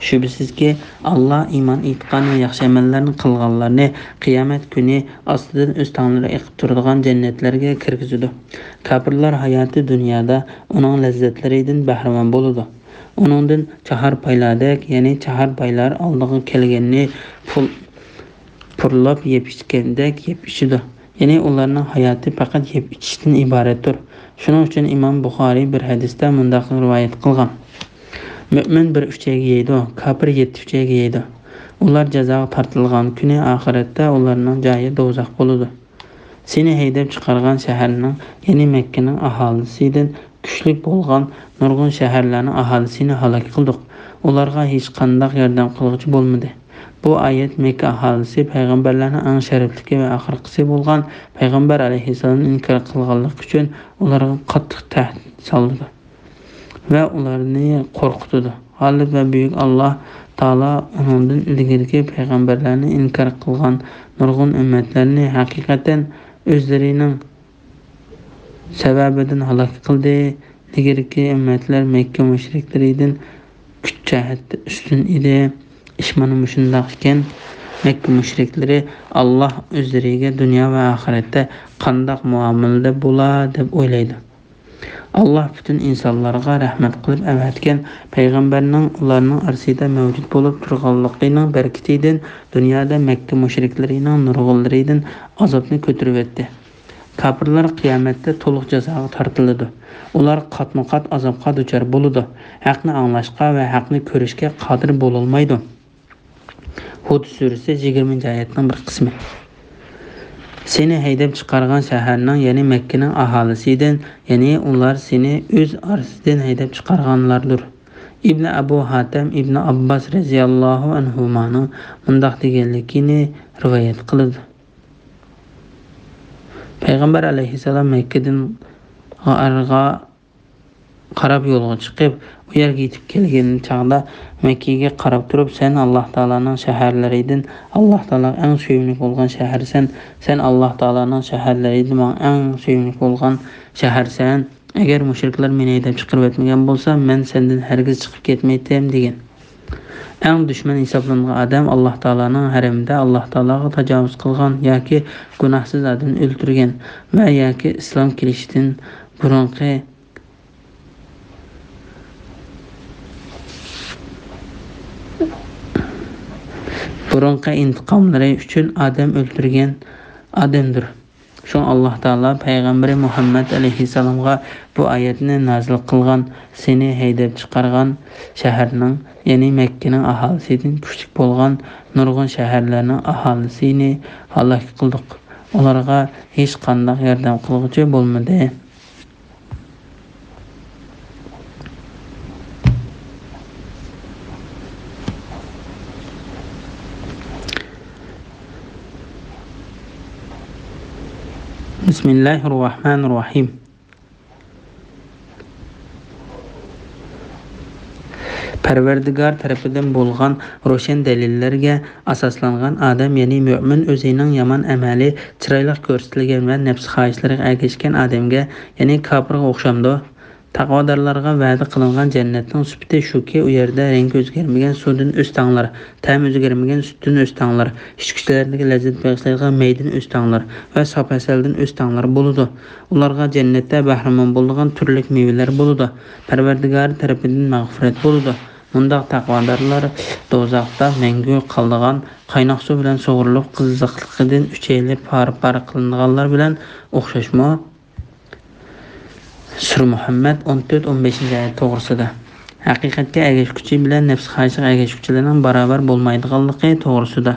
شۈبھىسىزكى، ئاللا ئىمان ئېيتقان ۋە ياخشى ئەمەللەرنى قىلغانلارنى قىيامەت كۈنى ئاستىدىن ئۆز تاڭلىرى ئېقىپ تۇرىدىغان جەننەتلەرگە كىرگۈزىدۇ. كاپىرلار ھاياتى دۇنيادا ئۇنىڭ لەززەتلىرىدىن بەھرىمەن بولىدۇ. ئۇنىڭدىن چاھار پايلاردەك، يەنى چاھار پايلار ئالدىغا كەلگەننى پۇل-، پۇرلاپ يەپ ئىچكەندەك يەپ ئىچىدۇ. يەنى ئۇلارنىڭ ھاياتى پەقەت يەپ ئىچىشتىن ئىبارەتتۇر. شۇنىڭ ئۈچۈن ئىمام بۇخارىي بىر ھەدىستە مۇنداق رىۋايەت قىلغان: مۆمىن بىر ئۈچەيگە يەيدۇ، كاپىر يەتتە ئۈچەيگە يەيدۇ. ئۇلار جازاغا تارتىلغان كۈنى ئاخىرەتتە ئۇلارنىڭ جايى دوزاخ بولىدۇ. سېنى ھەيدەپ چىقارغان شەھەرنىڭ، يەنى مەككىنىڭ ئاھالىسىدىن كۈچلۈك بولغان نۇرغۇن شەھەرلەرنىڭ ئاھالىسىنى ھالاك قىلدۇق. ئۇلارغا ھېچقانداق ياردەم قىلغۇچى بولمىدى. بۇ ئايەت مەككە ئاھالىسى پەيغەمبەرلەرنىڭ ئەڭ شەرەپلىكى ۋە ئاخىرقىسى بولغان پەيغەمبەر ئەلەيھىسسالامنى ئىنكار قىلغانلىقى ئۈچۈن ئۇلارغا قاتتىق تەھدىت سالىدۇ ۋە ئۇلارنى قورقۇتىدۇ. غالىب ۋە بۈيۈك ئاللا تائالا ئۇنىڭدىن ئىلگىرىكى پەيغەمبەرلەرنى ئىنكار قىلغان نۇرغۇن ئۈممەتلەرنى ھەقىقەتەن ئۆزلىرىنىڭ سەۋەبىدىن ھالاك قىلدى. ئىلگىرىكى ئۈممەتلەر مەككە مۇشرىكلىرىدىن كۈچ جەھەتتە ئۈستۈن ئىدى. ئىش مانا مۇشۇنداق ئىكەن، مەككە مۇشرىكلىرى ئاللا ئۆزلىرىگە دۇنيا ۋە ئاخىرەتتە قانداق مۇئامىلىدە بولا دەپ ئويلايدۇ. ئاللا پۈتۈن ئىنسانلارغا رەھمەت قىلىپ ئەۋەتكەن پەيغەمبەرنىڭ ئۇلارنىڭ ئارىسىدا مەۋجۇت بولۇپ تۇرغانلىقىنىڭ بەرىكىتىدىن دۇنيادا مەككە مۇشرىكلىرىنىڭ نۇرغۇنلىرىدىن ئازابنى كۆتۈرۈۋەتتى. كاپىرلار قىيامەتتە تولۇق جازاغا تارتىلىدۇ. ئۇلار قاتمۇ قات ئازابقا دۇچار بولىدۇ. ھەقنى ئاڭلاشقا ۋە ھەقنى كۆرۈشكە قادىر بولالمايدۇ. ھۇد سۈرىسى، يىگىرمىنچى ئايەتنىڭ بىر قىسمى. سېنى ھەيدەپ چىقارغان شەھەرنىڭ، يەنى مەككىنىڭ ئاھالىسىدىن، يەنى ئۇلار سېنى ئۆز ئارىسىدىن ھەيدەپ چىقارغانلاردۇر. ئىبنى ئەبۇ ھاتەم ئىبنى ئابباس رەزىياللاھۇ ئەنھۇمانىڭ مۇنداق دېگەنلىكىنى رىۋايەت قىلىدۇ. پەيغەمبەر ئەلەيھىسسالام مەككىدىن غارغا قاراپ يولغا چىقىپ، ئۇ يەرگە يېتىپ كەلگەن چاغدا مەككىگە قاراپ تۇرۇپ، سەن ئاللا تائالانىڭ شەھەرلىرىدىن، ئاللا تائالاغا ئەڭ سۆيۈملۈك بولغان شەھەرسەن، سەن ئاللا تائالانىڭ شەھەرلىرىدىن ماڭا ئەڭ سۆيۈملۈك بولغان شەھەرسەن. ئەگەر مۇشرىكلار مېنى ھەيدەپ چىقىرىۋەتمىگەن بولسا، مەن سەندىن ھەرگىز چىقىپ كەتمەيتتىم، دېگەن. ئەڭ دۈشمەن ھېسابلانغان ئادەم ئاللا تائالانىڭ ھەرىمىدە ئاللا تائالاغا تاجاۋۇز قىلغان ياكى گۇناھسىز ئادەمنى ئۆلتۈرگەن ۋە ياكى ئىسلام كېلىشتىن بۇرۇنقى، بۇرۇنقى ئىنتىقاملىرى ئۈچۈن ئادەم ئۆلتۈرگەن ئادەمدۇر. شۇڭا ئاللا تائالا پەيغەمبىرى مۇھەممەد ئەلەيھىسسالامغا بۇ ئايەتنى نازىل قىلغان، سېنى ھەيدەپ چىقارغان شەھەرنىڭ، يەنى مەككىنىڭ ئاھالىسىدىن كۈچلۈك بولغان نۇرغۇن شەھەرلەرنىڭ ئاھالىسىنى ھالاك قىلدۇق. ئۇلارغا ھېچقانداق ياردەم قىلغۇچى بولمىدى. بىسمىللاھىررەھمانىررەھىم. پەرۋەردىگار تەرىپىدىن بولغان روشەن دەلىللەرگە ئاساسلانغان ئادەم، يەنى مۆمىن، ئۆزىنىڭ يامان ئەمەلى چىرايلىق كۆرسىتىلگەن ۋە نەپس خاھىشلىرىغا ئەگەشكەن ئادەمگە، يەنى كاپىرغا ئوخشامدۇ؟ تەقۋادارلارغا ۋەدە قىلىنغان جەننەتنىڭ سۈپىتى شۇكى، ئۇ يەردە رەڭگى ئۆزگەرمىگەن سۇدىن ئۆستەڭلار، تەمى ئۆزگەرمىگەن سۈتتىن ئۆستەڭلار، ئىچكۈچىلەرگە لەززەت بېغىشلايدىغان مەيدىن ئۆستەڭلار ۋە ساپ ھەسەلدىن ئۆستەڭلار بولىدۇ. ئۇلارغا جەننەتتە بەھرىمەن بولىدىغان تۈرلۈك مېۋىلەر بولىدۇ. پەرۋەردىگارى تەرىپىدىن مەغپىرەت بولىدۇ. مۇنداق تەقۋادارلار دوزاختا مەڭگۈ قالىدىغان قايناق سۇ بىلەن سۇغۇرۇلۇپ، قىزىقلىقىدىن ئۈچەيلەپ پارە-پارە قىلىنغانلار بىلەن ئوخشاشمۇ؟ سۈرە مۇھەممەد ئون تۆت، ئون بەشىنچى ئايەت توغرىسىدا. ھەقىقەتكە ئەگەشكۈچى بىلەن نەپس خاھىشىغا ئەگەشكۈچىلەرنىڭ باراۋەر بولمايدىغانلىقى توغرىسىدا.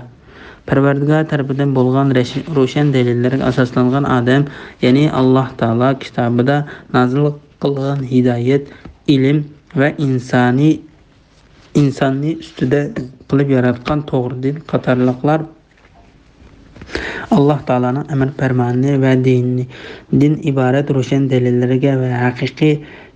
پەرۋەردىگار تەرىپىدىن بولغان رەش-، روشەن دەلىللەرگە ئاساسلانغان ئادەم، يەنى ئاللاھ تائالا كىتابىدا نازىل قىلغان ھىدايەت، ئىلىم ۋە ئىنسانىي، ئىنساننى ئۈستىدە قىلىپ ياراتقان توغرا دىن قاتارلىقلار، ئاللاھ تائالانىڭ ئەمر پەرمانى ۋە دىنىدىن ئىبارەت روشەن دەلىللەرگە ۋە ھەقىقىي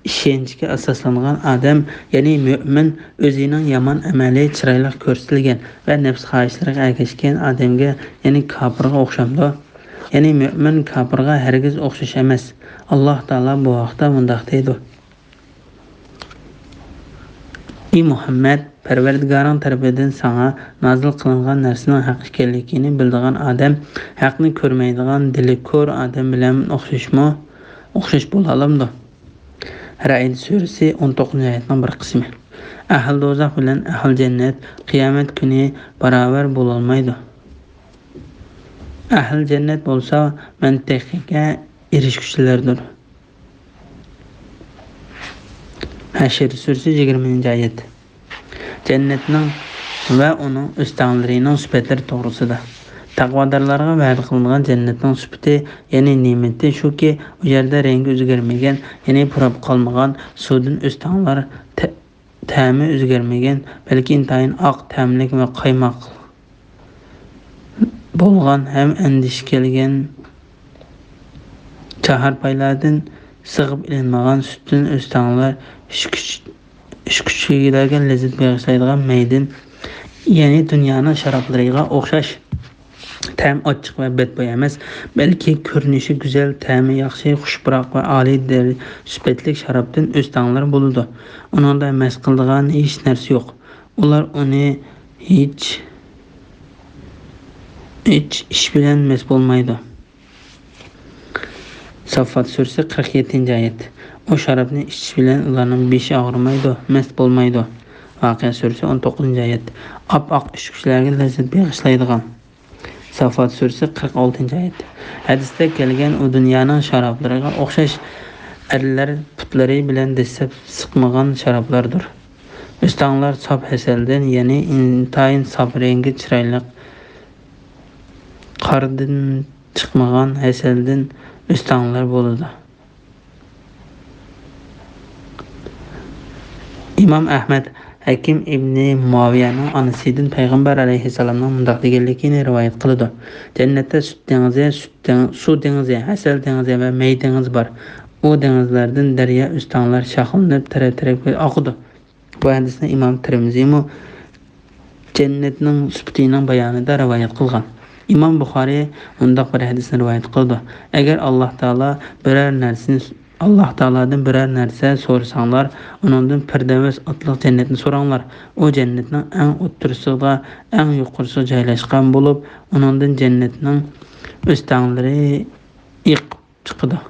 ئىشەنچكە ئاساسلانغان ئادەم، يەنى مۆمىن، ئۆزىنىڭ يامان ئەمەلى چىرايلىق كۆرسىتىلگەن ۋە نەپس خاھىشلىرىغا ئەگەشكەن ئادەمگە، يەنى كاپىرغا ئوخشامدۇ؟ يەنى مۆمىن كاپىرغا ھەرگىز ئوخشاش ئەمەس. ئاللاھ تائالا بۇ ھەقتە مۇنداق دەيدۇ. ئى مۇھەممەد، پەرۋەردىگارىڭ تەرىپىدىن ساڭا نازىل قىلىنغان نەرسىنىڭ ھەق ئىكەنلىكىنى بىلىدىغان ئادەم، ھەقنى كۆرمەيدىغان دىلى كور ئادەم بىلەن ئوخشاشمۇ؟ ئوخشاش بولالامدۇ؟ رەئد سۈرىسى ئون توققۇزىنچى ئايەتنىڭ بىر قىسمى. ئەھلى دوزاخ بىلەن ئەھلى جەننەت قىيامەت كۈنى باراۋەر بولالمايدۇ. ئەھلى جەننەت بولسا مەنتىقىگە ئېرىشكۈچىلەردۇر. ھەشر سۈرىسى يىگىرمىنچى ئايەت. جەننەتنىڭ ۋە ئۇنىڭ ئۆستەڭلىرىنىڭ سۈپەتلىرى توغرىسىدا. تەقۋادارلارغا ۋەدە قىلىنغان جەننەتنىڭ سۈپىتى، يەنى نېمىتى شۇكى، ئۇ يەردە رەڭگى ئۆزگەرمىگەن، يەنى پۇراپ قالمىغان سۇدىن ئۆستەڭلار، تە-، تەمى ئۆزگەرمىگەن، بەلكى ئىنتايىن ئاق تەملىك ۋە قايماق بولغان ھەم ئەندىشە كەلگەن چاھارپايلاردىن سىغىپ ئېلىنمىغان سۈتتىن ئۆستەڭلار، ئىچكۈچ-، ئىچكۈچىلەرگە لەززەت بېغىشلايدىغان مەيدىن، يەنى دۇنيانىڭ شارابلىرىغا ئوخشاش تەم ئاچچىق ۋە بەتبۇي ئەمەس، بەلكى كۆرۈنۈشى گۈزەل، تەمى ياخشى، خۇش پۇراق ۋە ئالىي دەرىجە سۈپەتلىك شارابتىن ئۆستەڭلار بولىدۇ. ئۇنىڭدا مەست قىلىدىغان ھېچ نەرسە يوق. ئۇلار ئۇنى ھېچ، ھېچ ئىش بىلەن مەست بولمايدۇ. ساففات سۈرىسى قىرىق يەتتىنچى ئايەت. ئۇ شارابنى ئىچىش بىلەن ئۇلارنىڭ بېشى ئاغرىمايدۇ، مەست بولمايدۇ. ۋەقىئە سۈرىسى ئون توققۇزىنچى ئايەت. ئاپئاق ئىچكۈچىلەرگە لەززەت بېغىشلايدىغان. ساففات سۈرىسى قىرىق ئالتىنچى ئايەت. ھەدىستە كەلگەن، ئۇ دۇنيانىڭ شارابلىرىغا ئوخشاش، ئەرلەر پۇتلىرى بىلەن دەسسەپ سىقمىغان شارابلاردۇر. ئۆستەڭلار ساپ ھەسەلدىن، يەنى ئىنتايىن ساپ رەڭگى چىرايلىق، قاردىن چىقمىغان ھەسەلدىن ئۆستەڭلەر بولىدۇ. ئىمام ئەھمەد ھەكىم ئىبنى مۇئاۋىيەنىڭ ئانىسىدىن پەيغەمبەر ئەلەيھىسسالامنىڭ مۇنداق دېگەنلىكىنى رىۋايەت قىلىدۇ: جەننەتتە سۈت دېڭىزى، سۈت دېڭ-، سۇ دېڭىزى، ھەسەل دېڭىزى ۋە مەي دېڭىزى بار. ئۇ دېڭىزلەردىن دەريا ئۆستەڭلەر شاخلىنىپ تەرەپ-تەرەپكە ئاقىدۇ. بۇ ھەدىسنى ئىمام تىرمىزىمۇ جەننەتنىڭ سۈپىتىنىڭ بايانىدا رىۋايەت قىلغان. ئىمام بۇخارىي مۇنداق بىر ھەدىسنى رىۋايەت قىلىدۇ: ئەگەر ئاللاھ تائالا بىرەر نەرسىنى، ئاللاھ تائالادىن بىرەر نەرسە سورىساڭلار، ئۇنىڭدىن پىردەۋس ئاتلىق جەننەتنى سوراڭلار. ئۇ جەننەتنىڭ ئەڭ ئوتتۇرىسىدا، ئەڭ يۇقىرىسىدا جايلاشقان بولۇپ، ئۇنىڭدىن جەننەتنىڭ ئۆستەڭلىرى ئېقىپ چىقىدۇ.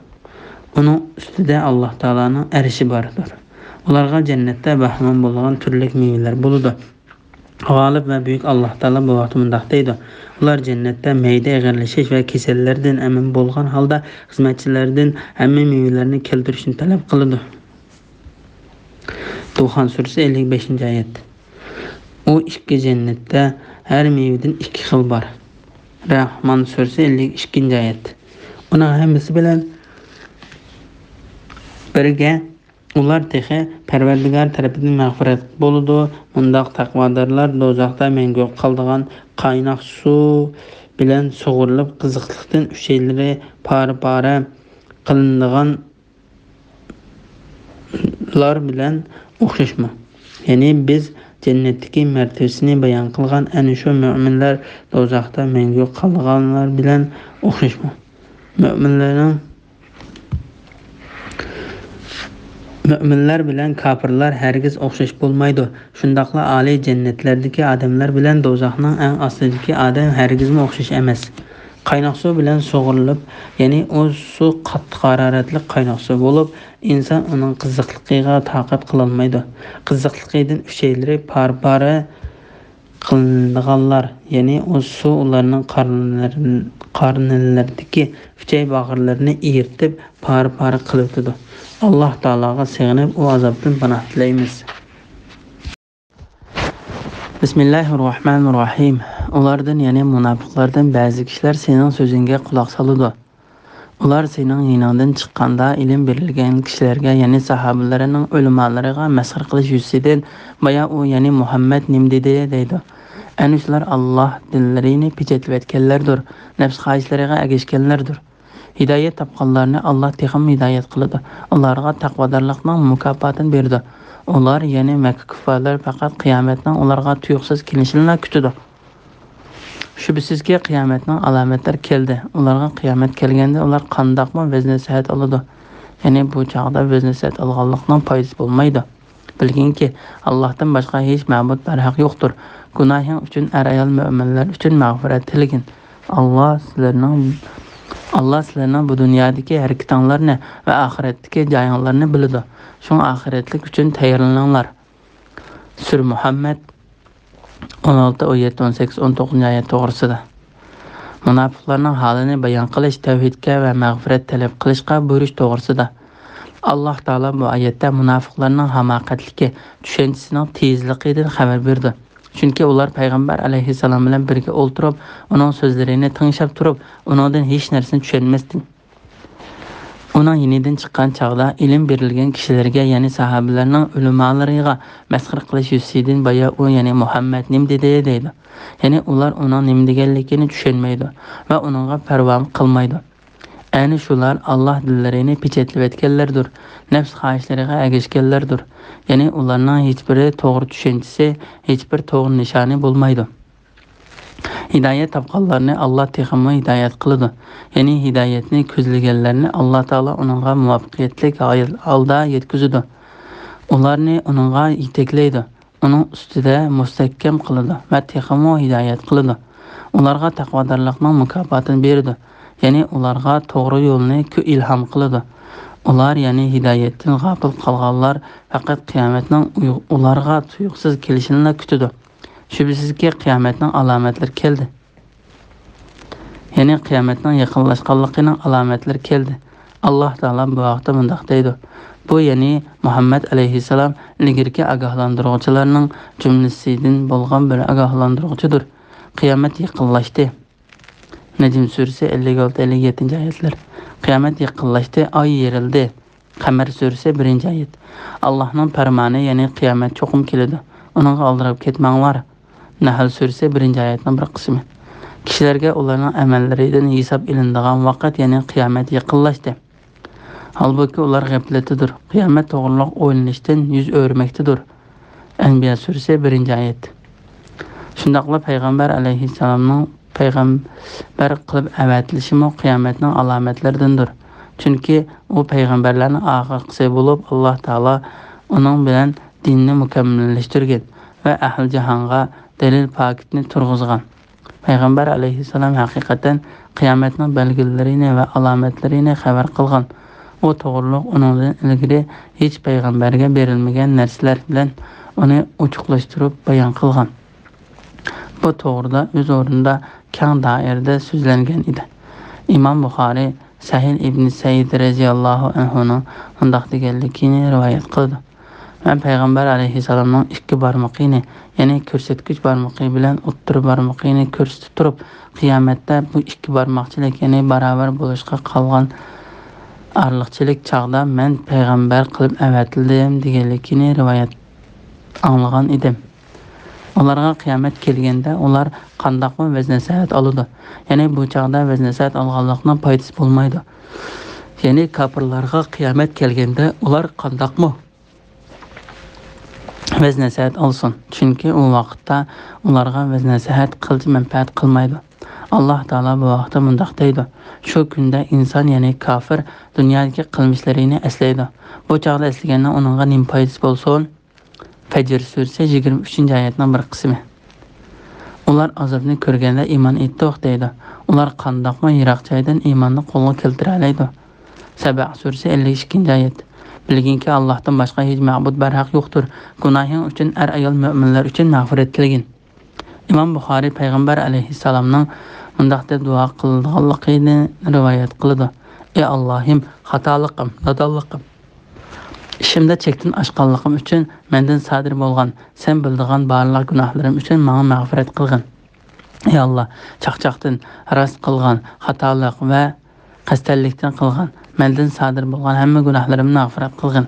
ئۇنىڭ ئۈستىدە ئاللاھ تائالانىڭ ئەرشى باردۇر. ئۇلارغا جەننەتتە بەھرىمەن بولىدىغان تۈرلۈك مېۋىلەر بولىدۇ. غالىب ۋە بۈيۈك ئاللاھ تائالا بۇ ھەقتە مۇنداق دەيدۇ: ئۇلار جەننەتتە مەيدە ئېغىرلىشىش ۋە كېسەللەردىن ئەمىن بولغان ھالدا خىزمەتچىلەردىن ھەممە مېۋىلەرنى كەلتۈرۈشنى تەلەپ قىلىدۇ. دۇخان سۈرىسى ئەللىك بەشىنچى ئايەت. ئۇ ئىككى جەننەتتە ھەر مېۋىدىن ئىككى خىل بار. رەھمان سۈرىسى ئەللىك ئىككىنچى ئايەت. ئۇنىڭ ھەممىسى بىلەن بىرگە ئۇلار تېخى پەرۋەردىگار تەرىپىدىن مەغپىرەت بولىدۇ. مۇنداق تەقۋادارلار دوزاختا مەڭگۈ قالىدىغان قايناق سۇ بىلەن سۇغۇرۇلۇپ، قىزىقلىقتىن ئۈچەيلىرى پارە-پارە قىلىنىدىغانلار بىلەن ئوخشاشمۇ؟ يەنى بىز جەننەتتىكى مەرتىۋىسىنى بايان قىلغان ئەنە شۇ مۆمىنلەر دوزاختا مەڭگۈ قالىدىغانلار بىلەن ئوخشاشمۇ؟ مۆمىنلەرنىڭ مۆمىنلەر بىلەن كاپىرلار ھەرگىز ئوخشاش بولمايدۇ. شۇنداقلا ئالىي جەننەتلەردىكى ئادەملەر بىلەن دوزاخنىڭ ئەڭ ئاستىدىكى ئادەم ھەرگىزمۇ ئوخشاش ئەمەس. قايناق سۇ بىلەن سۇغۇرۇلۇپ، يەنى ئۇ سۇ قاتتىق ھارارەتلىك قايناق سۇ بولۇپ، ئىنسان ئۇنىڭ قىزىقلىقىغا تاقەت قىلالمايدۇ. قىزىقلىقىدىن ئۈچەيلىرى پارە-پارە قىلىنىدىغانلار، يەنى ئۇ سۇ ئۇلارنىڭ قارنىلىرىن-، قارنىلىرىدىكى ئۈچەي باغرىلىرىنى ئېرىتىپ، پارە-پارە قىلىۋېتىدۇ. ئاللاھ تائالاغا سېغىنىپ، ئۇ ئازابتىن پاناھ تىلەيمىز. بىسمىللاھىررەھمانىررەھىم. ئۇلاردىن، يەنى مۇناپىقلاردىن بەزى كىشىلەر سېنىڭ سۆزۈڭگە قۇلاق سالىدۇ. ئۇلار سېنىڭ يېنىڭدىن چىققاندا، ئىلىم بېرىلگەن كىشىلەرگە، يەنى ساھابىلەرنىڭ ئۆلىمالىرىغا مەسخىرە قىلىش يۈزىسىدىن، بايا ئۇ، يەنى مۇھەممەد نېمە دېدى؟ دەيدۇ. ئەنە شۇلار ئاللاھ دىنلىرىنى پېچەتلىۋەتكەنلەردۇر، نەپس خاھىشلىرىغا ئەگەشكەنلەردۇر. ھىدايەت تاپقانلارنى ئاللاھ تېخىمۇ ھىدايەت قىلىدۇ. ئۇلارغا تەقۋادارلىقنىڭ مۇكاپاتىنى بېرىدۇ. ئۇلار، يەنى مەككە كۇففارلىرى، پەقەت قىيامەتنىڭ ئۇلارغا تۇيۇقسىز كېلىشىنىلا كۈتىدۇ. شۈبھىسىزكى، قىيامەتنىڭ ئالامەتلىرى كەلدى. ئۇلارغا قىيامەت كەلگەندە، ئۇلار قانداقمۇ ۋەز-نەسىھەت ئالىدۇ؟ يەنى بۇ چاغدا ۋەز-نەسىھەت ئالغانلىقنىڭ پايدىسى بولمايدۇ. بىلگىنكى، ئاللاھتىن باشقا ھېچ مەبۇد بەرھەق يوقتۇر. گۇناھىڭ ئۈچۈن ئەر-ئايال مۆمىنلەر ئۈچۈن مەغپىرەت تىلىگىن. ئاللاھ سىلەرنىڭ، ئاللاھ سىلەرنىڭ بۇ دۇنيادىكى ھەرىكىتىڭلارنى ۋە ئاخىرەتتىكى جايىڭلارنى بىلىدۇ. شۇڭا ئاخىرەتلىك ئۈچۈن تەييارلىنىڭلار. سۈرە مۇھەممەد، ئون ئالتە، ئون يەتتە، ئون سەككىز، ئون توققۇزىنچى ئايەت توغرىسىدا. مۇناپىقلارنىڭ ھالىنى بايان قىلىش، تەۋھىدكە ۋە مەغپىرەت تەلەپ قىلىشقا بۇيرۇش توغرىسىدا. ئاللاھ تائالا بۇ ئايەتتە مۇناپىقلارنىڭ ھاماقەتلىكى، چۈشەنچىسىنىڭ تېزلىكىدىن خەۋەر بېرىدۇ. چۈنكى ئۇلار پەيغەمبەر ئەلەيھىسسالام بىلەن بىرگە ئولتۇرۇپ، ئۇنىڭ سۆزلىرىنى تىڭشاپ تۇرۇپ، ئۇنىڭدىن ھېچ نەرسىنى چۈشەنمەستىن، ئۇنىڭ يېنىدىن چىققان چاغدا ئىلىم بېرىلگەن كىشىلەرگە، يەنى ساھابىلەرنىڭ ئۆلىمالىرىغا مەسخىرە قىلىش يۈزىسىدىن بايا ئۇ، يەنى مۇھەممەد نېمە دېدى؟ دەيدۇ. يەنى ئۇلار ئۇنىڭ نېمە دېگەنلىكىنى چۈشەنمەيدۇ ۋە ئۇنىڭغا پەرۋامۇ قىلمايدۇ. ئەنە شۇلار ئاللاھ دىنلىرىنى پېچەتلىۋەتكەنلەردۇر، نەپس خاھىشلىرىغا ئەگەشكەنلەردۇر. يەنى ئۇلارنىڭ ھېچبىرى توغرا چۈشەنچىسى، ھېچبىر توغرا نىشانى بولمايدۇ. ھىدايەت تاپقانلارنى ئاللاھ تېخىمۇ ھىدايەت قىلىدۇ. يەنى ھىدايەتنى كۆزلىگەنلەرنى ئاللاھ تائالا ئۇنىڭغا مۇۋەپپەقىيەتلىك ھال-، ھالدا يەتكۈزىدۇ. ئۇلارنى ئۇنىڭغا يېتەكلەيدۇ. ئۇنىڭ ئۈستىدە مۇستەھكەم قىلىدۇ ۋە تېخىمۇ ھىدايەت قىلىدۇ. ئۇلارغا تەقۋادارلىقنىڭ مۇكاپاتىنى بېرىدۇ. يەنى ئۇلارغا توغرا يولنى كۆ-، ئىلھام قىلىدۇ. ئۇلار، يەنى ھىدايەتتىن غاپىل قالغانلار، پەقەت قىيامەتنىڭ ئۇيغ-، ئۇلارغا تۇيۇقسىز كېلىشىنىلا كۈتىدۇ. شۈبھىسىزكى، قىيامەتنىڭ ئالامەتلىرى كەلدى. يەنى قىيامەتنىڭ يېقىنلاشقانلىقىنىڭ ئالامەتلىرى كەلدى. ئاللاھ تائالا بۇ ھەقتە مۇنداق دەيدۇ: بۇ، يەنى مۇھەممەد ئەلەيھىسسالام، ئىلگىرىكى ئاگاھلاندۇرغۇچىلارنىڭ جۈملىسىدىن بولغان بىر ئاگاھلاندۇرغۇچىدۇر. قىيامەت يېقىنلاشتى. نەجم سۈرىسى ئەللىك ئالتە، ئەللىك يەتتىنچى ئايەتلەر. قىيامەت يېقىنلاشتى، ئاي يېرىلدى. قەمەر سۈرىسى، بىرىنچى ئايەت. ئاللاھنىڭ پەرمانى، يەنى قىيامەت چوقۇم كېلىدۇ. ئۇنىڭغا ئالدىراپ كەتمەڭلار. نەھل سۈرىسى، بىرىنچى ئايەتنىڭ بىر قىسمى. كىشىلەرگە ئۇلارنىڭ ئەمەللىرىدىن ھېساب ئېلىنىدىغان ۋاقىت، يەنى قىيامەت يېقىنلاشتى. ھالبۇكى، ئۇلار غەپلەتتىدۇر. قىيامەت توغرۇلۇق ئويلىنىشتىن يۈز ئۆرۈمەكتىدۇر. ئەنبىيا سۈرىسى، بىرىنچى ئايەت. شۇنداقلا پەيغەمبەر ئەلەيھىسسالامنىڭ پەيغەمبەر قىلىپ ئەۋەتىلىشىمۇ قىيامەتنىڭ ئالامەتلىرىدىندۇر. چۈنكى ئۇ پەيغەمبەرلەرنىڭ ئاخىرقىسى بولۇپ، ئاللاھ تائالا ئۇنىڭ بىلەن دىننى مۇكەممەللەشتۈرگەن ۋە ئەھلى جاھانغا دەلىل پاكىتنى تۇرغۇزغان. پەيغەمبەر ئەلەيھىسسالام ھەقىقەتەن قىيامەتنىڭ بەلگىلىرىنى ۋە ئالامەتلىرىنى خەۋەر قىلغان. ئۇ توغرۇلۇق ئۇنىڭدىن ئىلگىرى ھېچ پەيغەمبەرگە بېرىلمىگەن نەرسىلەر بىلەن ئۇنى ئوچۇقلاشتۇرۇپ بايان قىلغان. بۇ توغرىدا ئۆز ئورنىدا كەڭ دائىرىدە سۆزلەنگەن ئىدى. ئىمام بۇخارىي سەھىل ئىبنى سەئىد رەزىياللاھۇ ئەنھۇنىڭ مۇنداق دېگەنلىكىنى رىۋايەت قىلىدۇ: مەن پەيغەمبەر ئەلەيھىسسالامنىڭ ئىككى بارمىقىنى، يەنى كۆرسەتكۈچ بارمىقى بىلەن ئوتتۇرا بارمىقىنى كۆرسىتىپ تۇرۇپ، قىيامەتتە بۇ ئىككى بارماقچىلىك، يەنى باراۋەر بولۇشقا قالغان ئارىلىقچىلىك چاغدا مەن پەيغەمبەر قىلىپ ئەۋەتىلدىم دېگەنلىكىنى رىۋايەت ئاڭلىغان ئىدىم. ئۇلارغا قىيامەت كەلگەندە ئۇلار قانداقمۇ ۋەز-نەسىھەت ئالىدۇ؟ يەنى بۇ چاغدا ۋەز-نەسىھەت ئالغانلىقنىڭ پايدىسى بولمايدۇ. يەنى كاپىرلارغا قىيامەت كەلگەندە ئۇلار قانداقمۇ ۋەز-نەسىھەت ئالسۇن؟ چۈنكى ئۇ ۋاقىتتا ئۇلارغا ۋەز-نەسىھەت قىلچە مەنپەئەت قىلمايدۇ. ئاللاھ تائالا بۇ ۋاقىتتا مۇنداق دەيدۇ: شۇ كۈندە ئىنسان، يەنى كاپىر، دۇنيادىكى قىلمىشلىرىنى ئەسلەيدۇ. بۇ چاغدا ئەسلىگەننىڭ ئۇنىڭغا نېمە پايدىسى بولسۇن؟ پەجر سۈرىسى يىگىرمە ئۈچىنچى ئايەتنىڭ بىر قىسمى. ئۇلار ئازابنى كۆرگەندە ئىمان ئېيتتۇق دەيدۇ. ئۇلار قانداقمۇ يىراق جايدىن ئىماننى قولغا كەلتۈرەلەيدۇ؟ سەبە سۈرىسى ئەللىك ئىككىنچى ئايەت. بىلگىنكى، ئاللاھتىن باشقا ھېچ مەبۇد بەرھەق يوقتۇر. گۇناھىڭ ئۈچۈن ئەر-ئايال مۆمىنلەر ئۈچۈن مەغپىرەت تىلىگىن. ئىمام بۇخارىي پەيغەمبەر ئەلەيھىسسالامنىڭ مۇنداق دەپ دۇئا قىلىدىغانلىقىنى رىۋايەت قىلىدۇ: ئى ئاللاھىم، خاتالىقىم، نادانلىقىم، ئىشىمدا چەكتىن ئاشقانلىقىم ئۈچۈن مەندىن سادىر بولغان، سەن بىلىدىغان بارلىق گۇناھلىرىم ئۈچۈن ماڭا مەغپىرەت قىلغىن. ئى ئاللا، چاقچاقتىن، راست قىلغان، خاتالىق ۋە قەستەنلىكتىن قىلغان، مەندىن سادىر بولغان ھەممە گۇناھلىرىمنى مەغپىرەت قىلغىن.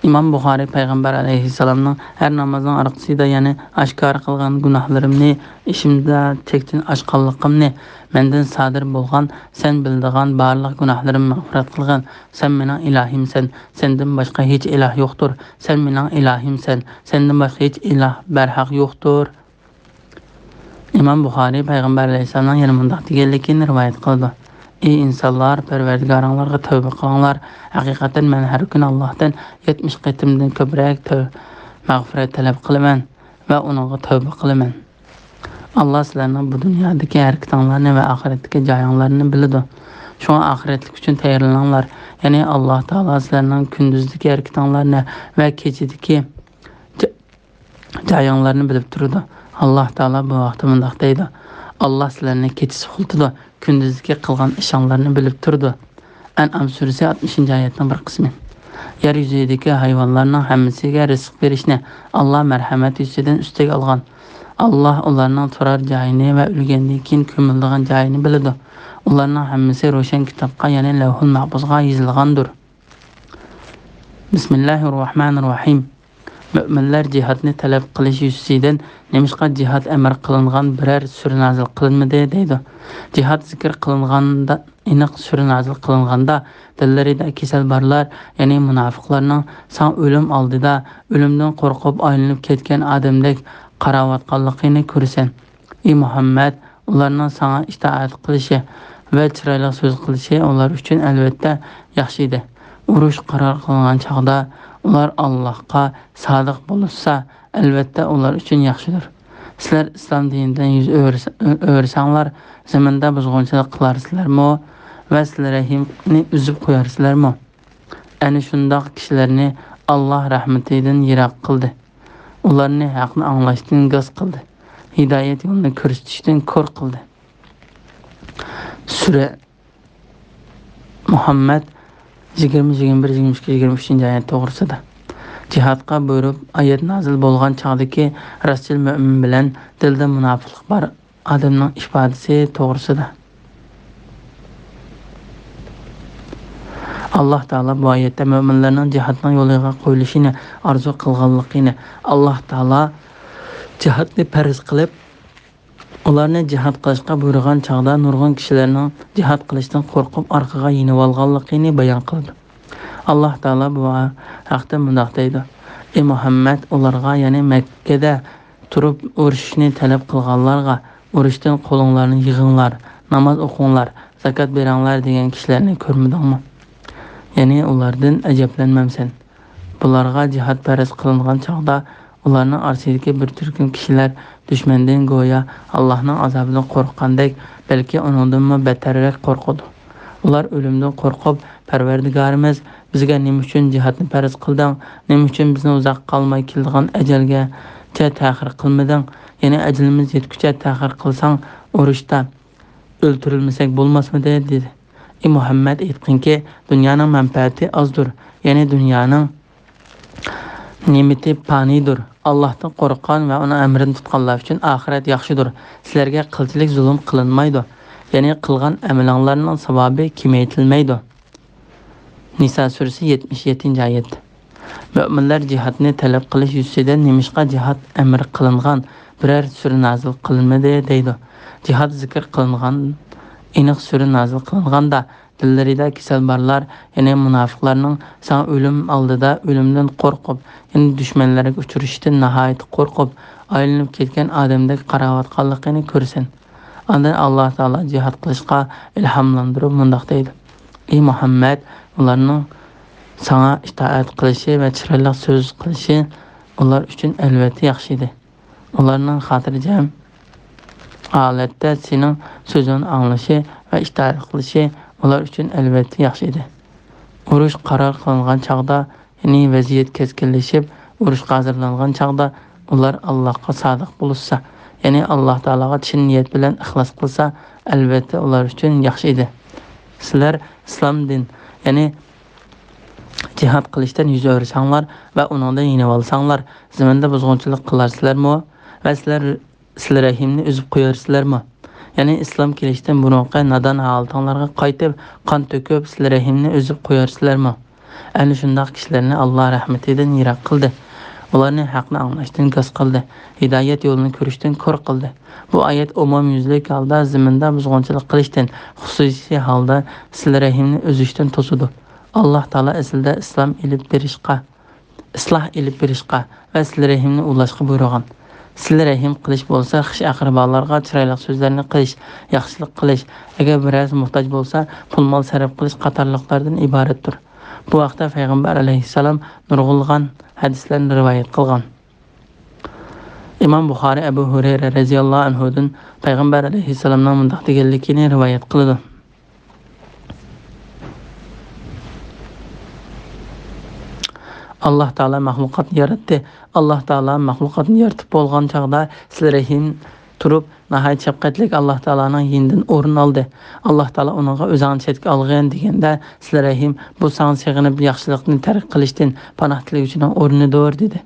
ئىمام بۇخارىي پەيغەمبەر ئەلەيھىسسالامنىڭ ھەر نامازنىڭ ئارقىسىدا، يەنى ئاشكارا قىلغان گۇناھلىرىمنى، ئىشىمدا چەكتىن ئاشقانلىقىمنى، مەندىن سادىر بولغان، سەن بىلىدىغان بارلىق گۇناھلىرىمنى مەغپىرەت قىلغىن. سەن مېنىڭ ئىلاھىمسەن، سەندىن باشقا ھېچ ئىلاھ يوقتۇر. سەن مېنىڭ ئىلاھىمسەن، سەندىن باشقا ھېچ ئىلاھ بەرھەق يوقتۇر. ئىمام بۇخارىي پەيغەمبەر ئەلەيھىسسالامنىڭ يەنە مۇنداق دېگەنلىكىنى رىۋايەت قىلىدۇ: ئى ئىنسانلار، پەرۋەردىگارىڭلارغا تەۋبە قىلىڭلار. ھەقىقەتەن مەن ھەر كۈنى ئاللاھتىن يەتمىش قېتىمدىن كۆپرەك تەۋ-، مەغپىرەت تەلەپ قىلىمەن ۋە ئۇنىڭغا تەۋبە قىلىمەن. ئاللا سىلەرنىڭ بۇ دۇنيادىكى ھەرىكىتىڭلارنى ۋە ئاخىرەتتىكى جايىڭلارنى بىلىدۇ. شۇڭا ئاخىرەتلىك ئۈچۈن تەييارلىنىڭلار. يەنى ئاللا تائالا سىلەرنىڭ كۈندۈزدىكى ھەرىكىتىڭلارنى ۋە كېچىدىكى جايىڭلارنى بىلىپ تۇرىدۇ. ئاللا تائالا بۇ ھەقتە مۇنداق دەيدۇ: ئاللا سىلەرنى كېچىسى ئۇخلىتىدۇ، كۈندۈزدىكى قىلغان ئىشىڭلارنى بىلىپ تۇرىدۇ. ئەنئام سۈرىسى ئاتمىشىنچى ئايەتنىڭ بىر قىسمى. يەر يۈزىدىكى ھايۋانلارنىڭ ھەممىسىگە رىزىق بېرىشنى ئاللا مەرھەمەت يۈزىسىدىن ئۈستىگە ئالغان. ئاللا ئۇلارنىڭ تۇرار جايىنى ۋە ئۆلگەندىن كېيىن كۆمۈلىدىغان جايىنى بىلىدۇ. ئۇلارنىڭ ھەممىسى روشەن كىتابقا، يەنى لەۋھۇل مەھپۇزغا يېزىلغاندۇر. بىسمىللاھىررەھمانىررەھىم. مۆمىنلەر جىھادنى تەلەپ قىلىش يۈزىسىدىن نېمىشقا جىھاد ئەمر قىلىنغان بىرەر سۈرە نازىل قىلىنمىدى دەيدۇ. جىھاد زىكىر قىلىنغاندا، ئېنىق سۈرە نازىل قىلىنغاندا، دىللىرىدا كېسەل بارلار، يەنى مۇناپىقلارنىڭ ساڭا ئۆلۈم ئالدىدا ئۆلۈمدىن قورقۇپ ئايلىنىپ كەتكەن ئادەمدەك قاراۋاتقانلىقىنى كۆرىسەن. ئى مۇھەممەد، ئۇلارنىڭ ساڭا ئىتائەت قىلىشى ۋە چىرايلىق سۆز قىلىشى ئۇلار ئۈچۈن ئەلۋەتتە ياخشى ئىدى. ئۇرۇش قارار قىلىنغان چاغدا ئۇلار ئاللاھقا سادىق بولۇشسا، ئەلۋەتتە ئۇلار ئۈچۈن ياخشىدۇر. سىلەر ئىسلام دىنىدىن يۈز ئۆرس-، ئۆرسەڭلار، زېمىندا بۇزغۇنچىلىق قىلارسىلەرمۇ ۋە سىلە رەھىمنى ئۈزۈپ قويارسىلەرمۇ؟ ئەنە شۇنداق كىشىلەرنى ئاللاھ رەھمىتىدىن يىراق قىلدى. ئۇلارنى ھەقنى ئاڭلاشتىن گاس قىلدى. ھىدايەت يولىنى كۆرسىتىشتىن كور قىلدى. سۈرە مۇھەممەد يىگىرمە، يىگىرمە بىر، يىگىرمە ئىككى، يىگىرمە ئۈچىنچى ئايەت توغرىسىدا. جىھادقا بۇيرۇپ، ئايەت نازىل بولغان چاغدىكى راستچىل مۆمىن بىلەن دىلدا مۇناپىقلىق بار ئادەمنىڭ ئىپادىسى توغرىسىدا. ئاللاھ تائالا بۇ ئايەتتە مۆمىنلەرنىڭ جىھادنىڭ يولىغا قويۇلۇشىنى ئارزۇ قىلغانلىقىنى، ئاللاھ تائالا جىھادنى پەرز قىلىپ، ئۇلارنى جىھاد قىلىشقا بۇيرۇغان چاغدا نۇرغۇن كىشىلەرنىڭ جىھاد قىلىشتىن قورقۇپ ئارقىغا يېنىۋالغانلىقىنى بايان قىلىدۇ. ئاللاھ تائالا بۇ ھەقتە مۇنداق دەيدۇ: ئى مۇھەممەد، ئۇلارغا، يەنى مەككىدە تۇرۇپ ئۇرۇشۇشنى تەلەپ قىلغانلارغا، ئۇرۇشتىن قولۇڭلارنى يىغىڭلار، ناماز ئوقۇڭلار، زاكات بېرىڭلار دېگەن كىشىلەرنى كۆرمىدىڭمۇ؟ يەنى ئۇلاردىن ئەجەبلەنمەمسەن؟ بۇلارغا جىھاد پەرز قىلىنغان چاغدا، ئۇلارنىڭ ئارىسىدىكى بىر تۈركۈم كىشىلەر دۈشمەندىن گويا ئاللاھنىڭ ئازابىدىن قورققاندەك، بەلكى ئۇنىڭدىنمۇ بەتەررەك قورقىدۇ. ئۇلار ئۆلۈمدىن قورقۇپ، پەرۋەردىگارىمىز، بىزگە نېمە ئۈچۈن جىھادنى پەرز قىلدىڭ؟ نېمە ئۈچۈن بىزنى ئۇزاققا قالماي كېلىدىغان ئەجەلگىچە تەخىر قىلمىدىڭ؟ يەنى ئەجىلىمىز يەتكۈچە تەخىر قىلساڭ، ئۇرۇشتا ئۆلتۈرۈلمىسەك بولماسمىدى؟ دېدى. ئى مۇھەممەد، ئېيتقىنكى، دۇنيانىڭ مەنپەئەتى ئازدۇر، يەنى دۇنيانىڭ نېمىتى پانىيدۇر. ئاللاھتىن قورققان ۋە ئۇنىڭ ئەمرىنى تۇتقانلار ئۈچۈن ئاخىرەت ياخشىدۇر. سىلەرگە قىلچىلىك زۇلۇم قىلىنمايدۇ، يەنى قىلغان ئەمىلىڭلارنىڭ ساۋابى كېمەيتىلمەيدۇ. نىسا سۈرىسى، يەتمىش يەتتىنچى ئايەت. مۆمىنلەر جىھادنى تەلەپ قىلىش يۈزىسىدىن نېمىشقا جىھاد ئەمر قىلىنغان؟ بىرەر سۈرە نازىل قىلىنمىدى دەيدۇ. جىھاد زىكىر قىلىنغان، ئېنىق سۈرە نازىل قىلىنغاندا، دىللىرىدا كېسەل بارلار، يەنى مۇناپىقلارنىڭ ساڭا ئۆلۈم ئالدىدا ئۆلۈمدىن قورقۇپ، يەنى دۈشمەنلەرگە ئۇچرىشىشتىن ناھايىتى قورقۇپ، ئايلىنىپ كەتكەن ئادەمدەك قاراۋاتقانلىقىنى كۆرىسەن. ئاندىن ئاللا تائالا جىھاد قىلىشقا ئىلھاملاندۇرۇپ مۇنداق دەيدۇ: ئى مۇھەممەد، ئۇلارنىڭ ساڭا ئىتائەت قىلىشى ۋە چىرايلىق سۆز قىلىشى ئۇلار ئۈچۈن ئەلۋەتتە ياخشى ئىدى. ئۇلارنىڭ خاتىرجەم ھالەتتە سېنىڭ سۆزۈڭنى ئاڭلىشى ۋە ئىتائەت قىلىشى ئۇلار ئۈچۈن ئەلۋەتتە ياخشى ئىدى. ئۇرۇش قارار قىلىنغان چاغدا، يەنى ۋەزىيەت كەسكىنلىشىپ، ئۇرۇشقا ھازىرلانغان چاغدا ئۇلار ئاللاھقا سادىق بولۇشسا، يەنى ئاللا تائالاغا چىن نىيەت بىلەن ئىخلاس قىلسا، ئەلۋەتتە ئۇلار ئۈچۈن ياخشى ئىدى. سىلەر ئىسلام دىن، يەنى جىھاد قىلىشتىن يۈز ئۆرۈسەڭلار ۋە ئۇنىڭدىن يېنىۋالساڭلار، زېمىندا بۇزغۇنچىلىق قىلارسىلەرمۇ؟ ۋە سىلەر سىلە رەھىمنى ئۈزۈپ قويارسىلەرمۇ؟ يەنى ئىسلام كېلىشتىن بۇرۇنقى نادان ھالىتىڭلارغا قايتىپ، قان تۆكۈپ، سىلە رەھىمنى ئۈزۈپ قويارسىلەرمۇ؟ ئەنە شۇنداق كىشىلەرنى ئاللا رەھمىتىدىن يىراق قىلدى. ئۇلارنى ھەقنى ئاڭلاشتىن گاس قىلدى. ھىدايەت يولىنى كۆرۈشتىن كور قىلدى. بۇ ئايەت ئومۇميۈزلۈك ھالدا زېمىندا بۇزغۇنچىلىق قىلىشتىن، خۇسۇسىي ھالدا سىلە رەھىمنى ئۈزۈشتىن توسىدۇ. ئاللا تائالا ئەسلىدە ئىسلام ئېلىپ بېرىشقا، ئىسلاھ ئېلىپ بېرىشقا ۋە سىلە رەھىمنى ئۇلاشقا بۇيرۇغان. سىلە رەھىم قىلىش بولسا خىش ئەقرىبالارغا چىرايلىق سۆزلەرنى قىلىش، ياخشىلىق قىلىش، ئەگەر بىرەرسى موھتاج بولسا پۇل-مال سەرپ قىلىش قاتارلىقلاردىن ئىبارەتتۇر. بۇ ھەقتە پەيغەمبەر ئەلەيھىسسالام نۇرغۇنلىغان ھەدىسلەرنى رىۋايەت قىلغان. ئىمام بۇخارى ئەبۇ ھۇرەيرە رەزىياللاھۇ ئەنھۇدىن پەيغەمبەر ئەلەيھىسسالامنىڭ مۇنداق دېگەنلىكىنى رىۋايەت قىلىدۇ. ئاللا تائالا مەخلۇقاتنى ياراتتى. ئاللا تائالا مەخلۇقاتنى يارىتىپ بولغان چاغدا سىلە رەھىم تۇرۇپ، ناھايىتى شەپقەتلىك ئاللا تائالانىڭ يېنىدىن ئورۇن ئالدى. ئاللا تائالا ئۇنىڭغا ئۆزۈڭنى چەتكە ئالغىن دېگەندە، سىلە رەھىم بۇ ساڭا سېغىنىپ ياخشىلىقنى تەرك قىلىشتىن پاناھ تىلىگۈچىنىڭ ئورنىدۇر دېدى.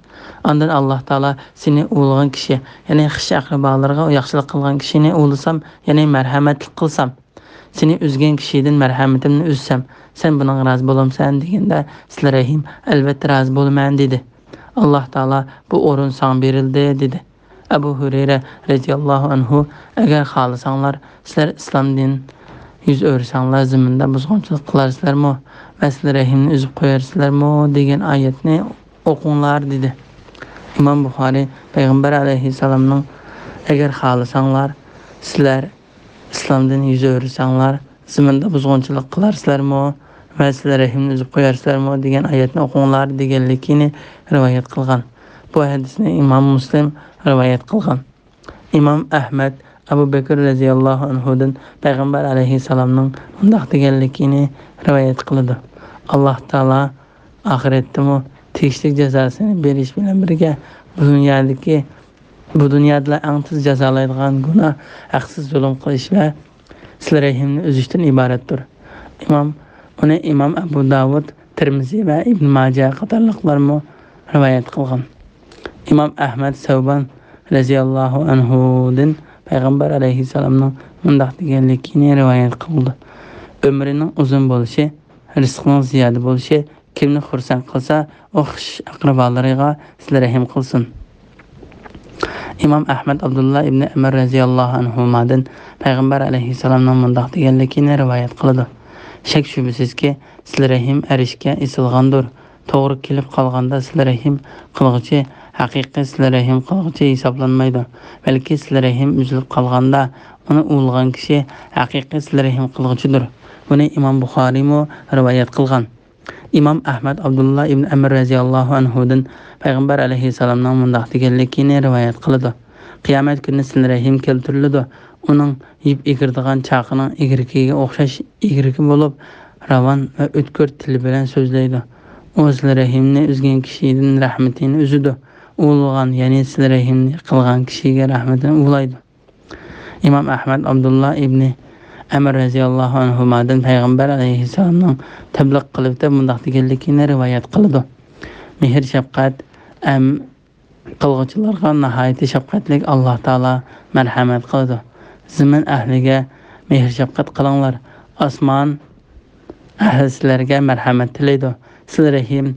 ئاندىن ئاللا تائالا سېنى ئۇۋىلىغان كىشى، يەنى خىش ئەقرىبالىرىغا ياخشىلىق قىلغان كىشىنى ئۇۋىلىسام، يەنى مەرھەمەتلىك قىلسام، سېنى ئۈزگەن كىشىدىن مەرھەمىتىمنى ئۈزسەم، سەن بۇنىڭغا رازى بولامسەن دېگەندە، سىلە رەھىم ئەلۋەتتە رازى بولىمەن دېدى. ئاللا تائالا بۇ ئورۇن ساڭا بېرىلدى دېدى. ئەبۇ ھۇرەيرە رەزىياللاھۇ ئەنھۇ، ئەگەر خالىساڭلار، سىلەر ئىسلامدىن يۈز ئۆرۈسەڭلار، زېمىندا بۇزغۇنچىلىق قىلارسىلەرمۇ ۋە سىلە رەھىمنى ئۈزۈپ قويارسىلەرمۇ دېگەن ئايەتنى ئوقۇڭلار دېدى. ئىمام بۇخارى پەيغەمبەر ئەلەيھىسسالامنىڭ، ئەگەر خالىساڭلار، سىلەر ئىسلامدىن يۈز ئۆرۈسەڭلار، زېمىندا بۇزغۇنچىلىق قىلارسىلەرمۇ ۋە سىلە رەھىمنى ئۈزۈپ قويارسىلەرمۇ دېگەن ئايەتنى ئوقۇڭلار دېگەنلىكىنى رىۋايەت قىلغان. بۇ ھەدىسنى ئىمام مۇسلىم رىۋايەت قىلغان. ئىمام ئەھمەد ئەبۇ بەكىر رەزىياللاھۇ ئەنھۇدىن پەيغەمبەر ئەلەيھىسسالامنىڭ مۇنداق دېگەنلىكىنى رىۋايەت قىلىدۇ: ئاللا تائالا ئاخىرەتتىمۇ تېگىشلىك جازاسىنى بېرىش بىلەن بىرگە، بۇ دۇنيادىكى بۇ دۇنيادىلا ئەڭ تېز جازالايدىغان گۇناھ ھەقسىز زۇلۇم قىلىش ۋە سىلە رەھىمنى ئۈزۈشتىن ئىبارەتتۇر. ئىمام، ئۇنى ئىمام ئەبۇ داۋۇد، تىرمىزى ۋە ئىبن ماجە قاتارلىقلارمۇ رىۋايەت قىلغان. ئىمام ئەھمەد سەۋبان رەزىياللاھۇ ئەنھۇدىن پەيغەمبەر ئەلەيھىسسالامنىڭ مۇنداق دېگەنلىكىنى رىۋايەت قىلدى: ئۆمرىنىڭ ئۇزۇن بولۇشى، رىزقىنىڭ زىيادە بولۇشى، كىمنى خۇرسەن قىلسا، ئۇ خىش ئەقرىبالىرىغا سىلە رەھىم قىلسۇن. ئىمام ئەھمەد ئابدۇللا ئىبنى ئەمر رەزىياللاھۇ ئەنھۇمادىن پەيغەمبەر ئەلەيھىسسالامنىڭ مۇنداق دېگەنلىكىنى رىۋايەت قىلىدۇ: شەك-شۈبھىسىزكى، سىلە رەھىم ئەرشكە ئېسىلغاندۇر. توغرا كېلىپ قالغاندا، سىلە رەھىم قىلغۇچى ھەقىقىي سىلە رەھىم قىلغۇچى ھېسابلانمايدۇ، بەلكى سىلە رەھىم ئۈزۈلۈپ قالغاندا، ئۇنى ئۇۋۇلىغان كىشى ھەقىقىي سىلە رەھىم قىلغۇچىدۇر. بۇنى ئىمام بۇخارىيمۇ رىۋايەت قىلغان. ئىمام ئەھمەد ئابدۇللا ئىبن ئەمر رەزىياللاھۇ ئەنھۇدىن پەيغەمبەر ئەلەيھىسسالامنىڭ مۇنداق دېگەنلىكىنى رىۋايەت قىلىدۇ: قىيامەت كۈنى سىلە رەھىم كەلتۈرۈلىدۇ. ئۇنىڭ يىپ ئېگىرىدىغان چاقىنىڭ ئېگرىكىگە ئوخشاش ئېگرىكى بولۇپ، راۋان ۋە ئۆتكۈر تىلى بىلەن سۆزلەيدۇ. ئۇ سىلە رەھىمنى ئۈزگەن كىشىدىن رەھمىتىنى ئۈزىدۇ. ئۇۋۇلىغان، يەنى سىلە رەھىمنى قىلغان كىشىگە رەھمىتىنى ئۇۋۇلايدۇ. ئىمام ئەھمەد ئابدۇللا ئىبنى ئەمر رەزىياللاھۇ ئەنھۇمادىن پەيغەمبەر ئەلەيھىسسالامنىڭ تەبلىغ قىلىۋېتىپ مۇنداق دېگەنلىكىنى رىۋايەت قىلىدۇ: مېھىر-شەپقەت ئەم-، قىلغۇچىلارغا ناھايىتى شەپقەتلىك ئاللا تائالا مەرھەمەت قىلىدۇ. زېمىن ئەھلىگە مېھىر-شەپقەت قىلىڭلار. ئاسمان ئەھلى سىلەرگە مەرھەمەت تىلەيدۇ. سىلە رەھىم،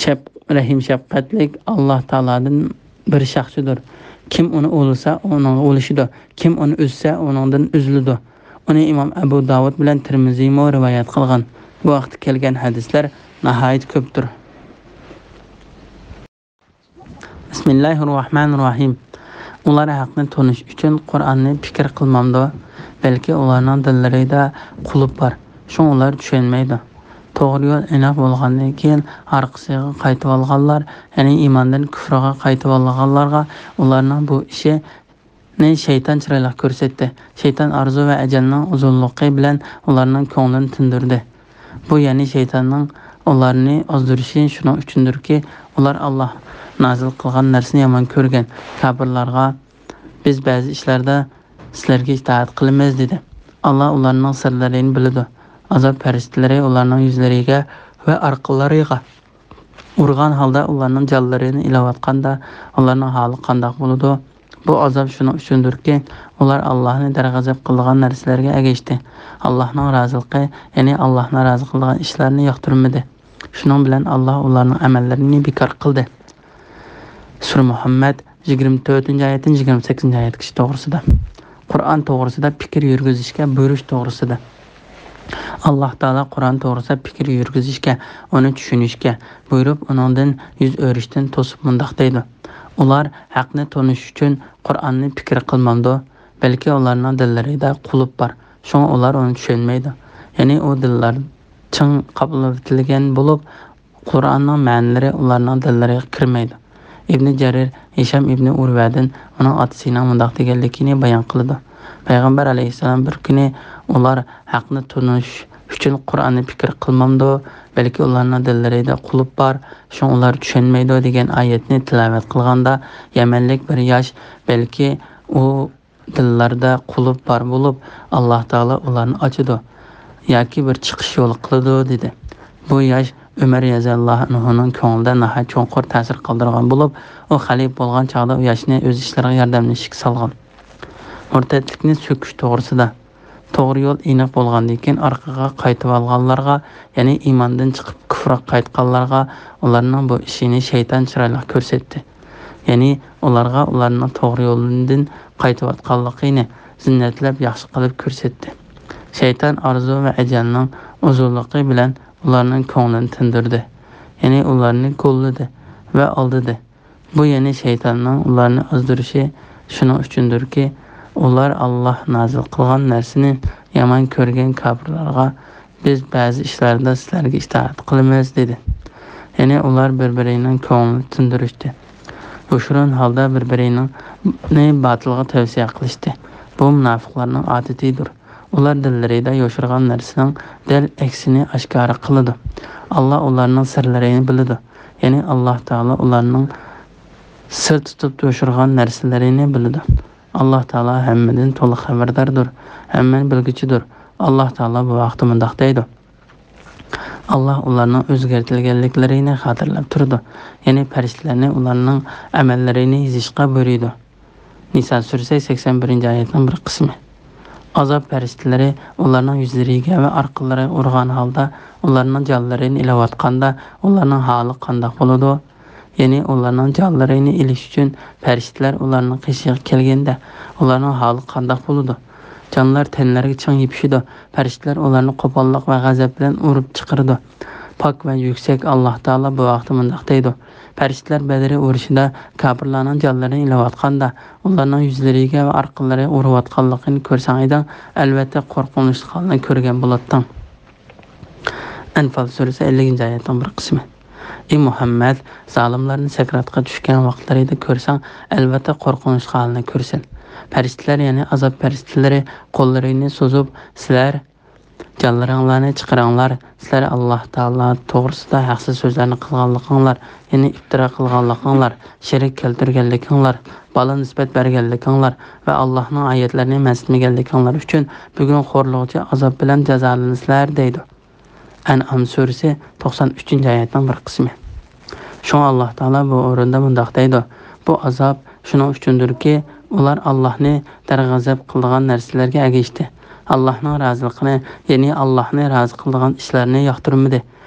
شەپ-، رەھىم شەپقەتلىك ئاللا تائالادىن بىر شاخچىدۇر. كىم ئۇنى ئۇلىسا، ئۇنىڭغا ئۇلىشىدۇ. كىم ئۇنى ئۈزسە، ئۇنىڭدىن ئۈزۈلىدۇ. ئۇنى ئىمام ئەبۇ داۋۇد بىلەن تىرمىزىيمۇ رىۋايەت قىلغان. بۇ ھەقتە كەلگەن ھەدىسلەر ناھايىتى كۆپتۇر. بىسمىللاھىررەھمانىررەھىم. ئۇلار ھەقنى تونۇش ئۈچۈن قۇرئاننى پىكىر قىلمامدۇ؟ بەلكى ئۇلارنىڭ دىللىرىدا قۇلۇپ بار. شۇڭا ئۇلار چۈشەنمەيدۇ. توغرا يول ئېنىق بولغاندىن كېيىن ئارقىسىغا قايتىۋالغانلار، يەنى ئىماندىن كۇفرغا قايتىۋالغانلارغا ئۇلارنىڭ بۇ ئىشى نى شەيتان چىرايلىق كۆرسەتتى. شەيتان ئارزۇ ۋە ئەجەلنىڭ ئۇزۇنلۇقى بىلەن ئۇلارنىڭ كۆڭلىنى تىندۇردى. بۇ، يەنى شەيتاننىڭ ئۇلارنى ئازدۇرۇشى شۇنىڭ ئۈچۈندۇركى، ئۇلار ئاللاھ نازىل قىلغان نەرسىنى يامان كۆرگەن كاپىرلارغا، «بىز بەزى ئىشلاردا سىلەرگە ئىتائەت قىلىمىز» دېدى. ئاللاھ ئۇلارنىڭ سىرلىرىنى بىلىدۇ. ئازاب پەرىشتىلىرى ئۇلارنىڭ يۈزلىرىگە ۋە ئارقىلىرىغا ئۇرغان ھالدا ئۇلارنىڭ جانلىرىنى ئېلىۋاتقاندا، ئۇلارنىڭ ھالى قانداق بولىدۇ؟ بۇ ئازاب شۇنىڭ ئۈچۈندۇركى، ئۇلار ئاللاھنى دەرغەزەپ قىلىدىغان نەرسىلەرگە ئەگەشتى. ئاللاھنىڭ رازىلىقى، يەنى ئاللاھ نارازى قىلىدىغان ئىشلارنى ياقتۇرمىدى. شۇنىڭ بىلەن ئاللاھ ئۇلارنىڭ ئەمەللىرىنى بىكار قىلدى. سۈرە مۇھەممەد، يىگىرمە تۆتىنچى ئايەتتىن يىگىرمە سەككىزىنچى ئايەتكىچە توغرىسىدا. قۇرئان توغرىسىدا پىكىر يۈرگۈزۈشكە بۇيرۇش توغرىسىدا. ئاللاھ تائالا قۇرئان توغرىسىدا پىكىر يۈرگۈزۈشكە، ئۇنى چۈشىنىشكە بۇيرۇپ، ئۇنىڭدىن يۈز ئۆرۈشتىن توسۇپ مۇنداق دەيدۇ: «ئۇلار ھەقنى تونۇش ئۈچۈن قۇرئاننى پىكىر قىلمامدۇ؟ بەلكى ئۇلارنىڭ دىللىرىدا قۇلۇپ بار، شۇڭا ئۇلار ئۇنى چۈشەنمەيدۇ.» يەنى ئۇ دىللار چىڭ قاپلىۋېتىلگەن بولۇپ، قۇرئاننىڭ مەنىلىرى ئۇلارنىڭ دىللىرىغا كىرمەيدۇ. ئىبنى جەرىر ھىشام ئىبنى ئۇرۋەدىن ئۇنىڭ ئاتىسىنىڭ مۇنداق دېگەنلىكىنى بايان قىلىدۇ. پەيغەمبەر ئەلەيھىسسالام بىر كۈنى: «ئۇلار ھەقنى تونۇش ئۈچۈن قۇرئاننى پىكىر قىلمامدۇ؟ بەلكى ئۇلارنىڭ دىللىرىدا قۇلۇپ بار، شۇڭا ئۇلار چۈشەنمەيدۇ» دېگەن ئايەتنى تىلاۋەت قىلغاندا، يەمەنلىك بىر ياش: «بەلكى ئۇ دىللاردا قۇلۇپ بار بولۇپ، ئاللاھ تائالا ئۇلارنى ئاچىدۇ ياكى بىر چىقىش يولى قىلىدۇ» دېدى. بۇ ياش ئۆمەر رەزىياللاھۇ ئەنھۇنىڭ كۆڭلىدە ناھايىتى چوڭقۇر تەسىر قالدۇرغان بولۇپ، ئۇ خەلىپە بولغان چاغدا ئۇ ياشنى ئۆز ئىشلىرىغا ياردەملىشىشكە سالغان. مۇرتەتلىكنى سۆكۈش توغرىسىدا. توغرا يول ئېنىق بولغاندىن كېيىن ئارقىغا قايتىۋالغانلارغا، يەنى ئىماندىن چىقىپ كۇفرغا قايتقانلارغا ئۇلارنىڭ بۇ ئىشىنى شەيتان چىرايلىق كۆرسەتتى. يەنى ئۇلارغا ئۇلارنىڭ توغرا يولىدىن قايتىۋاتقانلىقىنى زىننەتلەپ ياخشى قىلىپ كۆرسەتتى. شەيتان ئارزۇ ۋە ئەجەلنىڭ ئۇزۇنلۇقى بىلەن ئۇلارنىڭ كۆڭلىنى تىندۇردى. يەنى ئۇلارنى گوللىدى ۋە ئالدىدى. بۇ يەنى شەيتاننىڭ ئۇلارنى ئازدۇرۇشى شۇنىڭ ئۈچۈندۇركى، ئۇلار ئاللاھ نازىل قىلغان نەرسىنى يامان كۆرگەن كاپىرلارغا، «بىز بەزى ئىشلاردا سىلەرگە ئىتائەت قىلىمىز» دېدى. يەنى ئۇلار بىر-بىرىنىڭ كۆڭلىنى تىندۇرۇشتى. يوشۇرۇن ھالدا بىر-بىرىنى باتىلغا تەۋسىيە قىلىشتى. بۇ مۇناپىقلارنىڭ ئادىتىدۇر. ئۇلار دىللىرىدا يوشۇرغان نەرسىنىڭ دەل ئەكسىنى ئاشكارا قىلىدۇ. ئاللاھ ئۇلارنىڭ سىرلىرىنى بىلىدۇ. يەنى ئاللاھ تائالا ئۇلارنىڭ سىر تۇتۇپ يوشۇرغان نەرسىلىرىنى بىلىدۇ. ئاللاھ تائالا ھەممىدىن تولۇق خەۋەرداردۇر، ھەممىنى بىلگۈچىدۇر. ئاللاھ تائالا بۇ ھەقتە مۇنداق دەيدۇ: «ئاللاھ ئۇلارنىڭ ئۆزگەرتىلگەنلىكلىرىنى خاتىرىلەپ تۇرىدۇ.» يەنى پەرىشتىلەرنى ئۇلارنىڭ ئەمەللىرىنى يېزىشقا بۇيرۇيدۇ. نىسا سۈرىسى، سەكسەن بىرىنچى ئايەتنىڭ بىر قىسمى. ئازاب پەرىشتىلىرى ئۇلارنىڭ يۈزلىرىگە ۋە ئارقىلىرىغا ئۇرغان ھالدا، ئۇلارنىڭ جانلىرىنى ئېلىۋاتقاندا، ئۇلارنىڭ ھالى قانداق بولىدۇ؟ يەنى ئۇلارنىڭ جانلىرىنى ئېلىش ئۈچۈن پەرىشتىلەر ئۇلارنىڭ قېشىغا كەلگەندە، ئۇلارنىڭ ھالى قانداق بولىدۇ؟ جانلار تەنلەرگە چىڭ يېپىشىدۇ. پەرىشتىلەر ئۇلارنى قوپاللىق ۋە غەزەپ بىلەن ئۇرۇپ چىقىرىدۇ. پاك ۋە يۈكسەك ئاللاھ تائالا بۇ ھەقتە مۇنداق دەيدۇ: «پەرىشتىلەر بەدرى ئۇرۇشىدا كاپىرلارنىڭ جانلىرىنى ئېلىۋاتقاندا، ئۇلارنىڭ يۈزلىرىگە ۋە ئارقىلىرىغا ئۇرۇۋاتقانلىقىنى كۆرسەڭ ئىدىڭ، ئەلۋەتتە قورقۇنچلۇق ھالنى كۆرگەن بولاتتىڭ.» ئەنفال سۈرىسى، ئەللىكىنچى ئايەتنىڭ بىر قىسمى. ئى مۇھەممەد، زالىملارنى سەكراتقا چۈشكەن ۋاقىتلىرىدا كۆرسەڭ، ئەلۋەتتە قورقۇنچلۇق ھالنى كۆرىسەن. پەرىشتىلەر، يەنى ئازاب پەرىشتىلىرى قوللىرىنى سوزۇپ، سىلەر جانلىرىڭلارنى چىقىرىڭلار، سىلەر ئاللاھ تائالا توغرىسىدا ھەقسىز سۆزلەرنى قىلغانلىقىڭلار، يەنى ئىپتىرا قىلغانلىقىڭلار، شېرىك كەلتۈرگەنلىكىڭلار، بالا نىسبەت بەرگەنلىكىڭلار ۋە ئاللاھنىڭ ئايەتلىرىنى مەنسىتمىگەنلىكىڭلار ئۈچۈن بۈگۈن خورلۇقچى ئازاب بىلەن جازالىنىسىلەر دەيدۇ. ئەنئام سۈرىسى، توقسان ئۈچىنچى ئايەتنىڭ بىر قىسمى. شۇڭا ئاللاھ تائالا بۇ ئورۇندا مۇنداق دەيدۇ: بۇ ئازاب شۇنىڭ ئۈچۈندۇركى، ئۇلار ئاللاھنى دەرغەزەپ قىلىدىغان نەرسىلەرگە ئەگەشتى. ئاللاھنىڭ رازىلىقىنى، يەنى ئاللاھنى رازى قىلىدىغان ئىشلارنى ياقتۇرمىدى.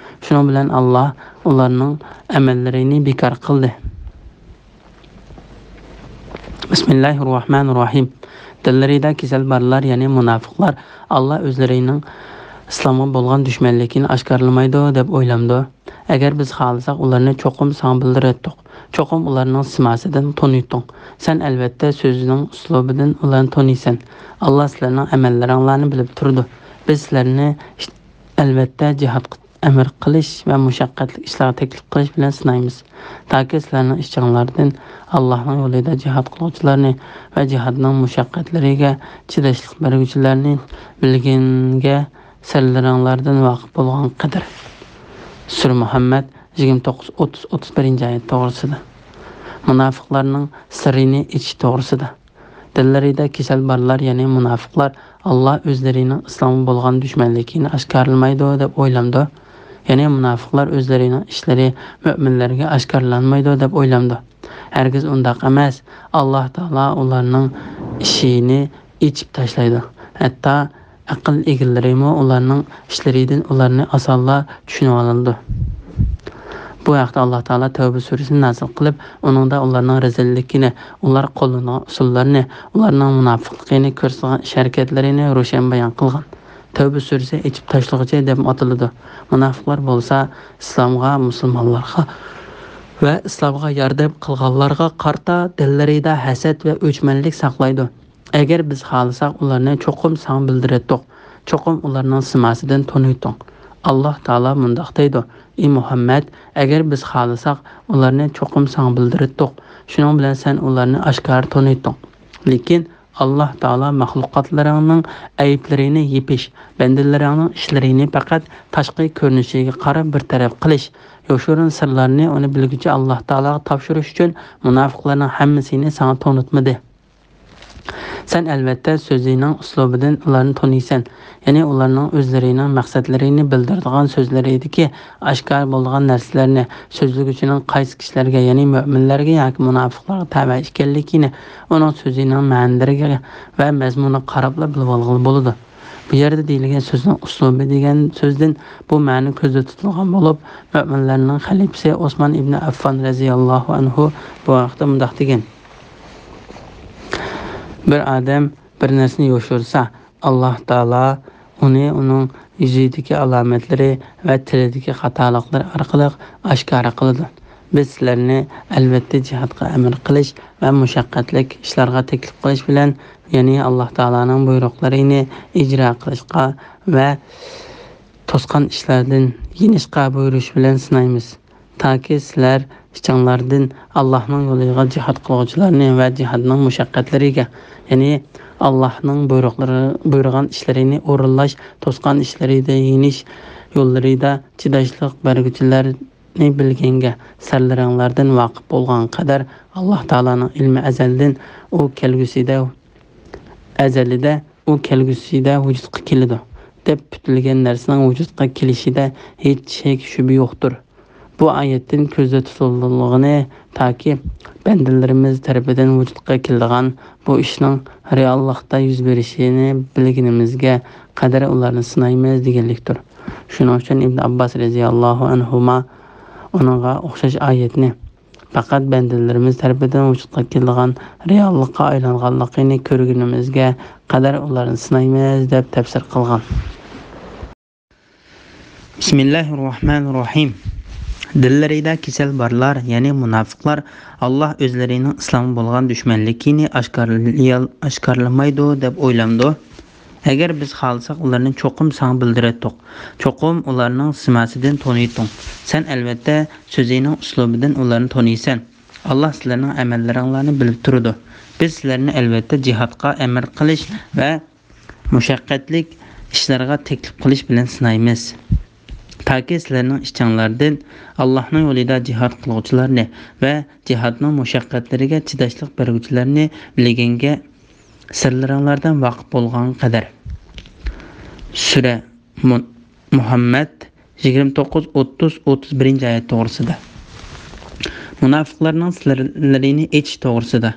شۇنىڭ بىلەن ئاللاھ ئۇلارنىڭ ئەمەللىرىنى بىكار قىلدى. بىسمىللاھىررەھمانىررەھىم. دىللىرىدا كېسەل بارلار، يەنى مۇناپىقلار، ئاللا ئۆزلىرىنىڭ ئىسلامغا بولغان دۈشمەنلىكىنى ئاشكارىلىمايدۇ دەپ ئويلامدۇ؟ ئەگەر بىز خالىساق، ئۇلارنى چوقۇم ساڭا بىلدۈرەتتۇق. چوقۇم ئۇلارنىڭ سىماسىدىن تونۇيتتۇڭ. سەن، ئەلۋەتتە، سۆزىنىڭ ئۇسلۇبىدىن ئۇلارنى تونۇيسەن. ئاللا سىلەرنىڭ ئەمەللىرىڭلارنى بىلىپ تۇرىدۇ. بىز سىلەرنى، ئەلۋەتتە، جىھادقا ئەمر قىلىش ۋە مۇشەققەتلىك ئىشلارغا تەكلىپ قىلىش بىلەن سىنايمىز. تاكى سىلەرنىڭ ئىچىڭلاردىن ئاللاھنىڭ يولىدا جىھاد قىلغۇچىلارنى ۋە جىھادنىڭ مۇشەققەتلىرىگە چىداشلىق بەرگۈچىلەرنى بىلگەنگە سىرلىرىڭلاردىن ۋاقىپ بولغان قەدەر. سۈرە مۇھەممەد يىگىرمە توققۇز، ئوتتۇز، ئوتتۇز بىرىنچى ئايەت توغرىسىدا. مۇناپىقلارنىڭ سىرىنى ئېچىش توغرىسىدا. دىللىرىدا كېسەل بارلار، يەنى مۇناپىقلار، ئاللا ئۆزلىرىنىڭ ئىسلامغا بولغان دۈشمەنلىكىنى ئاشكارىلىمايدۇ دەپ ئويلامدۇ؟ يەنى مۇناپىقلار ئۆزلىرىنىڭ ئىشلىرى مۆمىنلەرگە ئاشكارىلانمايدۇ دەپ ئويلامدۇ؟ ھەرگىز ئۇنداق ئەمەس. ئاللا تائالا ئۇلارنىڭ ئىشىنى ئېچىپ تاشلايدۇ. ھەتتا ئەقىل ئىگىلىرىمۇ ئۇلارنىڭ ئىشلىرىدىن ئۇلارنى ئاسانلا چۈشىنىۋالىدۇ. بۇ ھەقتە ئاللا تائالا تەۋبە سۈرىسىنى نازىل قىلىپ، ئۇنىڭدا ئۇلارنىڭ رەزىللىكىنى، ئۇلار قوللىنىدىغان ئۇسۇللارنى، ئۇلارنىڭ مۇناپىقلىقىنى كۆرسىتىدىغان ئىش-ھەرىكەتلىرىنى روشەن بايان قىلغان. تەۋبە سۈرىسى ئېچىپ تاشلىغۇچى دەپمۇ ئاتىلىدۇ. مۇناپىقلار بولسا ئىسلامغا، مۇسۇلمانلارغا ۋە ئىسلامغا ياردەم قىلغانلارغا قارىتا دىللىرىدا ھەسەت ۋە ئۆچمەنلىك ساقلايدۇ. ئەگەر بىز خالىساق، ئۇلارنى چوقۇم ساڭا بىلدۈرەتتۇق. چوقۇم ئۇلارنىڭ سىماسىدىن تونۇيتتۇڭ. ئاللا تائالا مۇنداق دەيدۇ: «ئى مۇھەممەد، ئەگەر بىز خالىساق، ئۇلارنى چوقۇم ساڭا بىلدۈرەتتۇق. شۇنىڭ بىلەن سەن ئۇلارنى ئاشكارا تونۇيتتۇڭ.» لېكىن ئاللا تائالا مەخلۇقاتلىرىڭنىڭ ئەيىبلىرىنى يېپىش، بەندىلىرىڭنىڭ ئىشلىرىنى پەقەت تاشقى كۆرۈنۈشىگە قاراپ بىر تەرەپ قىلىش، يوشۇرۇن سىرلارنى ئۇنى بىلگۈچى ئاللا تائالاغا تاپشۇرۇش ئۈچۈن مۇناپىقلارنىڭ ھەممىسىنى ساڭا تونۇتمىدى. سەن، ئەلۋەتتە، سۆزىنىڭ ئۇسلۇبىدىن ئۇلارنى تونۇيسەن، يەنى ئۇلارنىڭ ئۆزلىرىنىڭ مەقسەتلىرىنى بىلدۈرىدىغان سۆزلىرىدىكى ئاشكارا بولىدىغان نەرسىلەرنى سۆزلىگۈچىنىڭ قايسى كىشىلەرگە، يەنى مۆمىنلەرگە ياكى مۇناپىقلارغا تەۋە ئىكەنلىكىنى ئۇنىڭ سۆزىنىڭ مەنىلىرىگە ۋە مەزمۇنىغا قاراپلا بىلىۋالغىلى بولىدۇ. بۇ يەردە دېيىلگەن سۆزنىڭ ئۇسلۇبى دېگەن سۆزدىن بۇ مەنە كۆزدە تۇتۇلغان بولۇپ، مۆمىنلەرنىڭ خەلىپىسى ئوسمان ئىبنى ئەففان رەزىياللاھۇ ئەنھۇ بۇ ھەقتە مۇنداق دېگەن: بىر ئادەم بىر نەرسىنى يوشۇرسا، ئاللا تائالا ئۇنى ئۇنىڭ يۈزىدىكى ئالامەتلىرى ۋە تىلىدىكى خاتالىقلىرى ئارقىلىق ئاشكارا قىلىدۇ. بىز سىلەرنى، ئەلۋەتتە، جىھادقا ئەمر قىلىش ۋە مۇشەققەتلىك ئىشلارغا تەكلىپ قىلىش بىلەن، يەنى ئاللا تائالانىڭ بۇيرۇقلىرىنى ئىجرا قىلىشقا ۋە توسقان ئىشلاردىن يېنىشقا بۇيرۇش بىلەن سىنايمىز. تاكى سىلەر ئىچىڭلاردىن ئاللاھنىڭ يولىغا جىھاد قىلغۇچىلارنى ۋە جىھادنىڭ مۇشەققەتلىرىگە، يەنى ئاللاھنىڭ بۇيرۇقلىرى، بۇيرۇغان ئىشلىرىنى ئورۇنلاش، توسقان ئىشلىرىدا يېنىش يوللىرىدا چىداشلىق بەرگۈچىلەرنى بىلگەنگە، سىرلىرىڭلاردىن ۋاقىپ بولغان قەدەر ئاللا تائالانىڭ ئىلمى ئەزەلدىن ئۇ كەلگۈسىدە، ئەزەلىدە ئۇ كەلگۈسىدە ۋۇجۇدقا كېلىدۇ، دەپ پۈتۈلگەن نەرسىنىڭ ۋۇجۇدقا كېلىشىدە ھېچ شەك، شۈبھە يوقتۇر. بۇ ئايەتتىن كۆزدە تۇتۇلغىنى، تاكى بەندىلىرىمىز تەرىپىدىن ۋۇجۇدقا كېلىدىغان بۇ ئىشنىڭ رېئاللىقتا يۈز بېرىشىنى بىلگىنىمىزگە قەدەر ئۇلارنى سىنايمىز دېگەنلىكتۇر. شۇنىڭ ئۈچۈن ئىبن ئابباس رەزىياللاھۇ ئەنھۇما ئۇنىڭغا ئوخشاش ئايەتنى پەقەت بەندىلىرىمىز تەرىپىدىن ۋۇجۇدقا كېلىدىغان رېئاللىققا ئايلانغانلىقىنى كۆرگىنىمىزگە قەدەر ئۇلارنى سىنايمىز، دەپ تەپسىر قىلغان. بىسمىللاھىررەھمانىررەھىم. دىللىرىدا كېسەل بارلار، يەنى مۇناپىقلار، ئاللا ئۆزلىرىنىڭ ئىسلامغا بولغان دۈشمەنلىكىنى ئاشكارىلىيال-، ئاشكارىلىمايدۇ دەپ ئويلامدۇ؟ ئەگەر بىز خالىساق، ئۇلارنى چوقۇم ساڭا بىلدۈرەتتۇق. چوقۇم ئۇلارنىڭ سىماسىدىن تونۇيتتۇڭ. سەن، ئەلۋەتتە، سۆزىنىڭ ئۇسلۇبىدىن ئۇلارنى تونۇيسەن. ئاللا سىلەرنىڭ ئەمەللىرىڭلارنى بىلىپ تۇرىدۇ. بىز سىلەرنى، ئەلۋەتتە، جىھادقا ئەمر قىلىش ۋە مۇشەققەتلىك ئىشلارغا تەكلىپ قىلىش بىلەن سىنايمىز. تاكى سىلەرنىڭ ئىچىڭلاردىن ئاللاھنىڭ يولىدا جىھاد قىلغۇچىلارنى ۋە جىھادنىڭ مۇشەققەتلىرىگە چىداشلىق بەرگۈچىلەرنى بىلگەنگە سىرلىرىڭلاردىن ۋاقىپ بولغان قەدەر. سۈرە مۇ-، مۇھەممەد يىگىرمە توققۇز، ئوتتۇز، ئوتتۇز بىرىنچى ئايەت توغرىسىدا. مۇناپىقلارنىڭ سىرلىرىنى ئېچىش توغرىسىدا.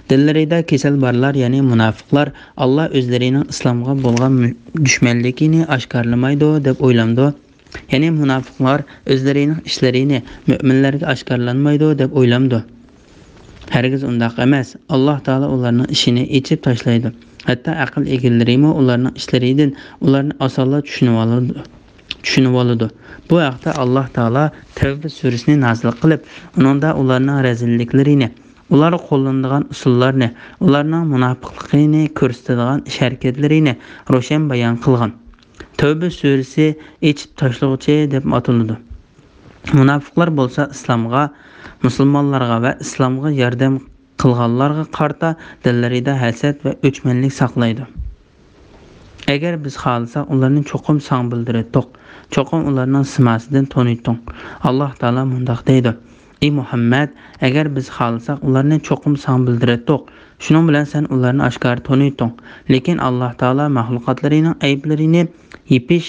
دىللىرىدا كېسەل بارلار، يەنى مۇناپىقلار، ئاللا ئۆزلىرىنىڭ ئىسلامغا بولغان مۇ-، دۈشمەنلىكىنى ئاشكارىلىمايدۇ دەپ ئويلامدۇ؟ يەنى مۇناپىقلار ئۆزلىرىنىڭ ئىشلىرىنى مۆمىنلەرگە ئاشكارىلانمايدۇ دەپ ئويلامدۇ؟ ھەرگىز ئۇنداق ئەمەس. ئاللاھ تائالا ئۇلارنىڭ ئىشىنى ئېچىپ تاشلايدۇ. ھەتتا ئەقىل ئىگىلىرىمۇ ئۇلارنىڭ ئىشلىرىدىن ئۇلارنى ئاسانلا چۈشىنىۋالىدۇ. چۈشىنىۋالىدۇ. بۇ ھەقتە ئاللاھ تائالا تەۋبە سۈرىسىنى نازىل قىلىپ، ئۇنىڭدا ئۇلارنىڭ رەزىللىكلىرىنى، ئۇلار قوللىنىدىغان ئۇسۇللارنى، ئۇلارنىڭ مۇناپىقلىقىنى كۆرسىتىدىغان ئىش-ھەرىكەتلىرىنى روشەن بايان قىلغان. تەۋبە سۈرىسى ئېچىپ تاشلىغۇچى دەپ ئاتىلىدۇ. مۇناپىقلار بولسا ئىسلامغا، مۇسۇلمانلارغا ۋە ئىسلامغا ياردەم قىلغانلارغا قارىتا دىللىرىدا ھەسەت ۋە ئۆچمەنلىك ساقلايدۇ. ئەگەر بىز خالىساق، ئۇلارنى چوقۇم ساڭا بىلدۈرەتتۇق. چوقۇم ئۇلارنىڭ سىماسىدىن تونۇيتتۇڭ. ئاللاھ تائالا مۇنداق دەيدۇ: ئى مۇھەممەد، ئەگەر بىز خالىساق، ئۇلارنى چوقۇم ساڭا بىلدۈرەتتۇق. شۇنىڭ بىلەن سەن ئۇلارنى ئاشكارا تونۇيتتۇڭ. لېكىن ئاللاھ تائالا مەخلۇقاتلىرىنىڭ ئەيىبلىرىنى يېپىش،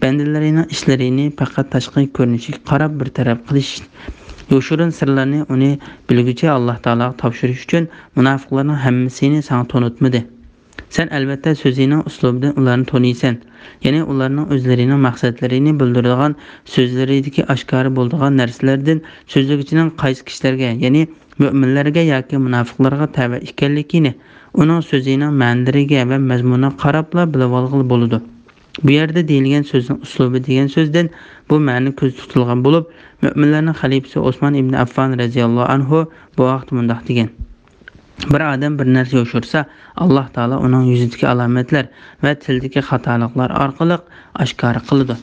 بەندىلىرىنىڭ ئىشلىرىنى پەقەت تاشقى كۆرۈنۈشىگە قاراپ بىر تەرەپ قىلىش، يوشۇرۇن سىرلارنى ئۇنى بىلگۈچى ئاللاھ تائالاغا تاپشۇرۇش ئۈچۈن مۇناپىقلارنىڭ ھەممىسىنى ساڭا تونۇتمىدى. سەن ئەلۋەتتە سۆزىنىڭ ئۇسلۇبىدىن ئۇلارنى تونۇيسەن. يەنى ئۇلارنىڭ ئۆزلىرىنىڭ مەقسەتلىرىنى بىلدۈرىدىغان سۆزلىرىدىكى ئاشكارا بولىدىغان نەرسىلەردىن سۆزلىگۈچىنىڭ قايسى كىشىلەرگە، يەنى مۆمىنلەرگە ياكى مۇناپىقلارغا تەۋە ئىكەنلىكىنى ئۇنىڭ سۆزىنىڭ مەنىلىرىگە ۋە مەزمۇنىغا قاراپلا بىلىۋالغىلى بولىدۇ. بۇ يەردە دېيىلگەن سۆزنىڭ ئۇسلۇبى دېگەن سۆزدىن بۇ مەنە كۆزدە تۇتۇلغان بولۇپ، مۆمىنلەرنىڭ خەلىپىسى ئوسمان ئىبنى ئەففان رەزىياللاھۇ ئەنھۇ بۇ ھەقتە مۇنداق دېگەن: بىر ئادەم بىر نەرسە يوشۇرسا، ئاللاھ تائالا ئۇنىڭ يۈزىدىكى ئالامەتلەر ۋە تىلىدىكى خاتالىقلار ئارقىلىق ئاشكارا قىلىدۇ.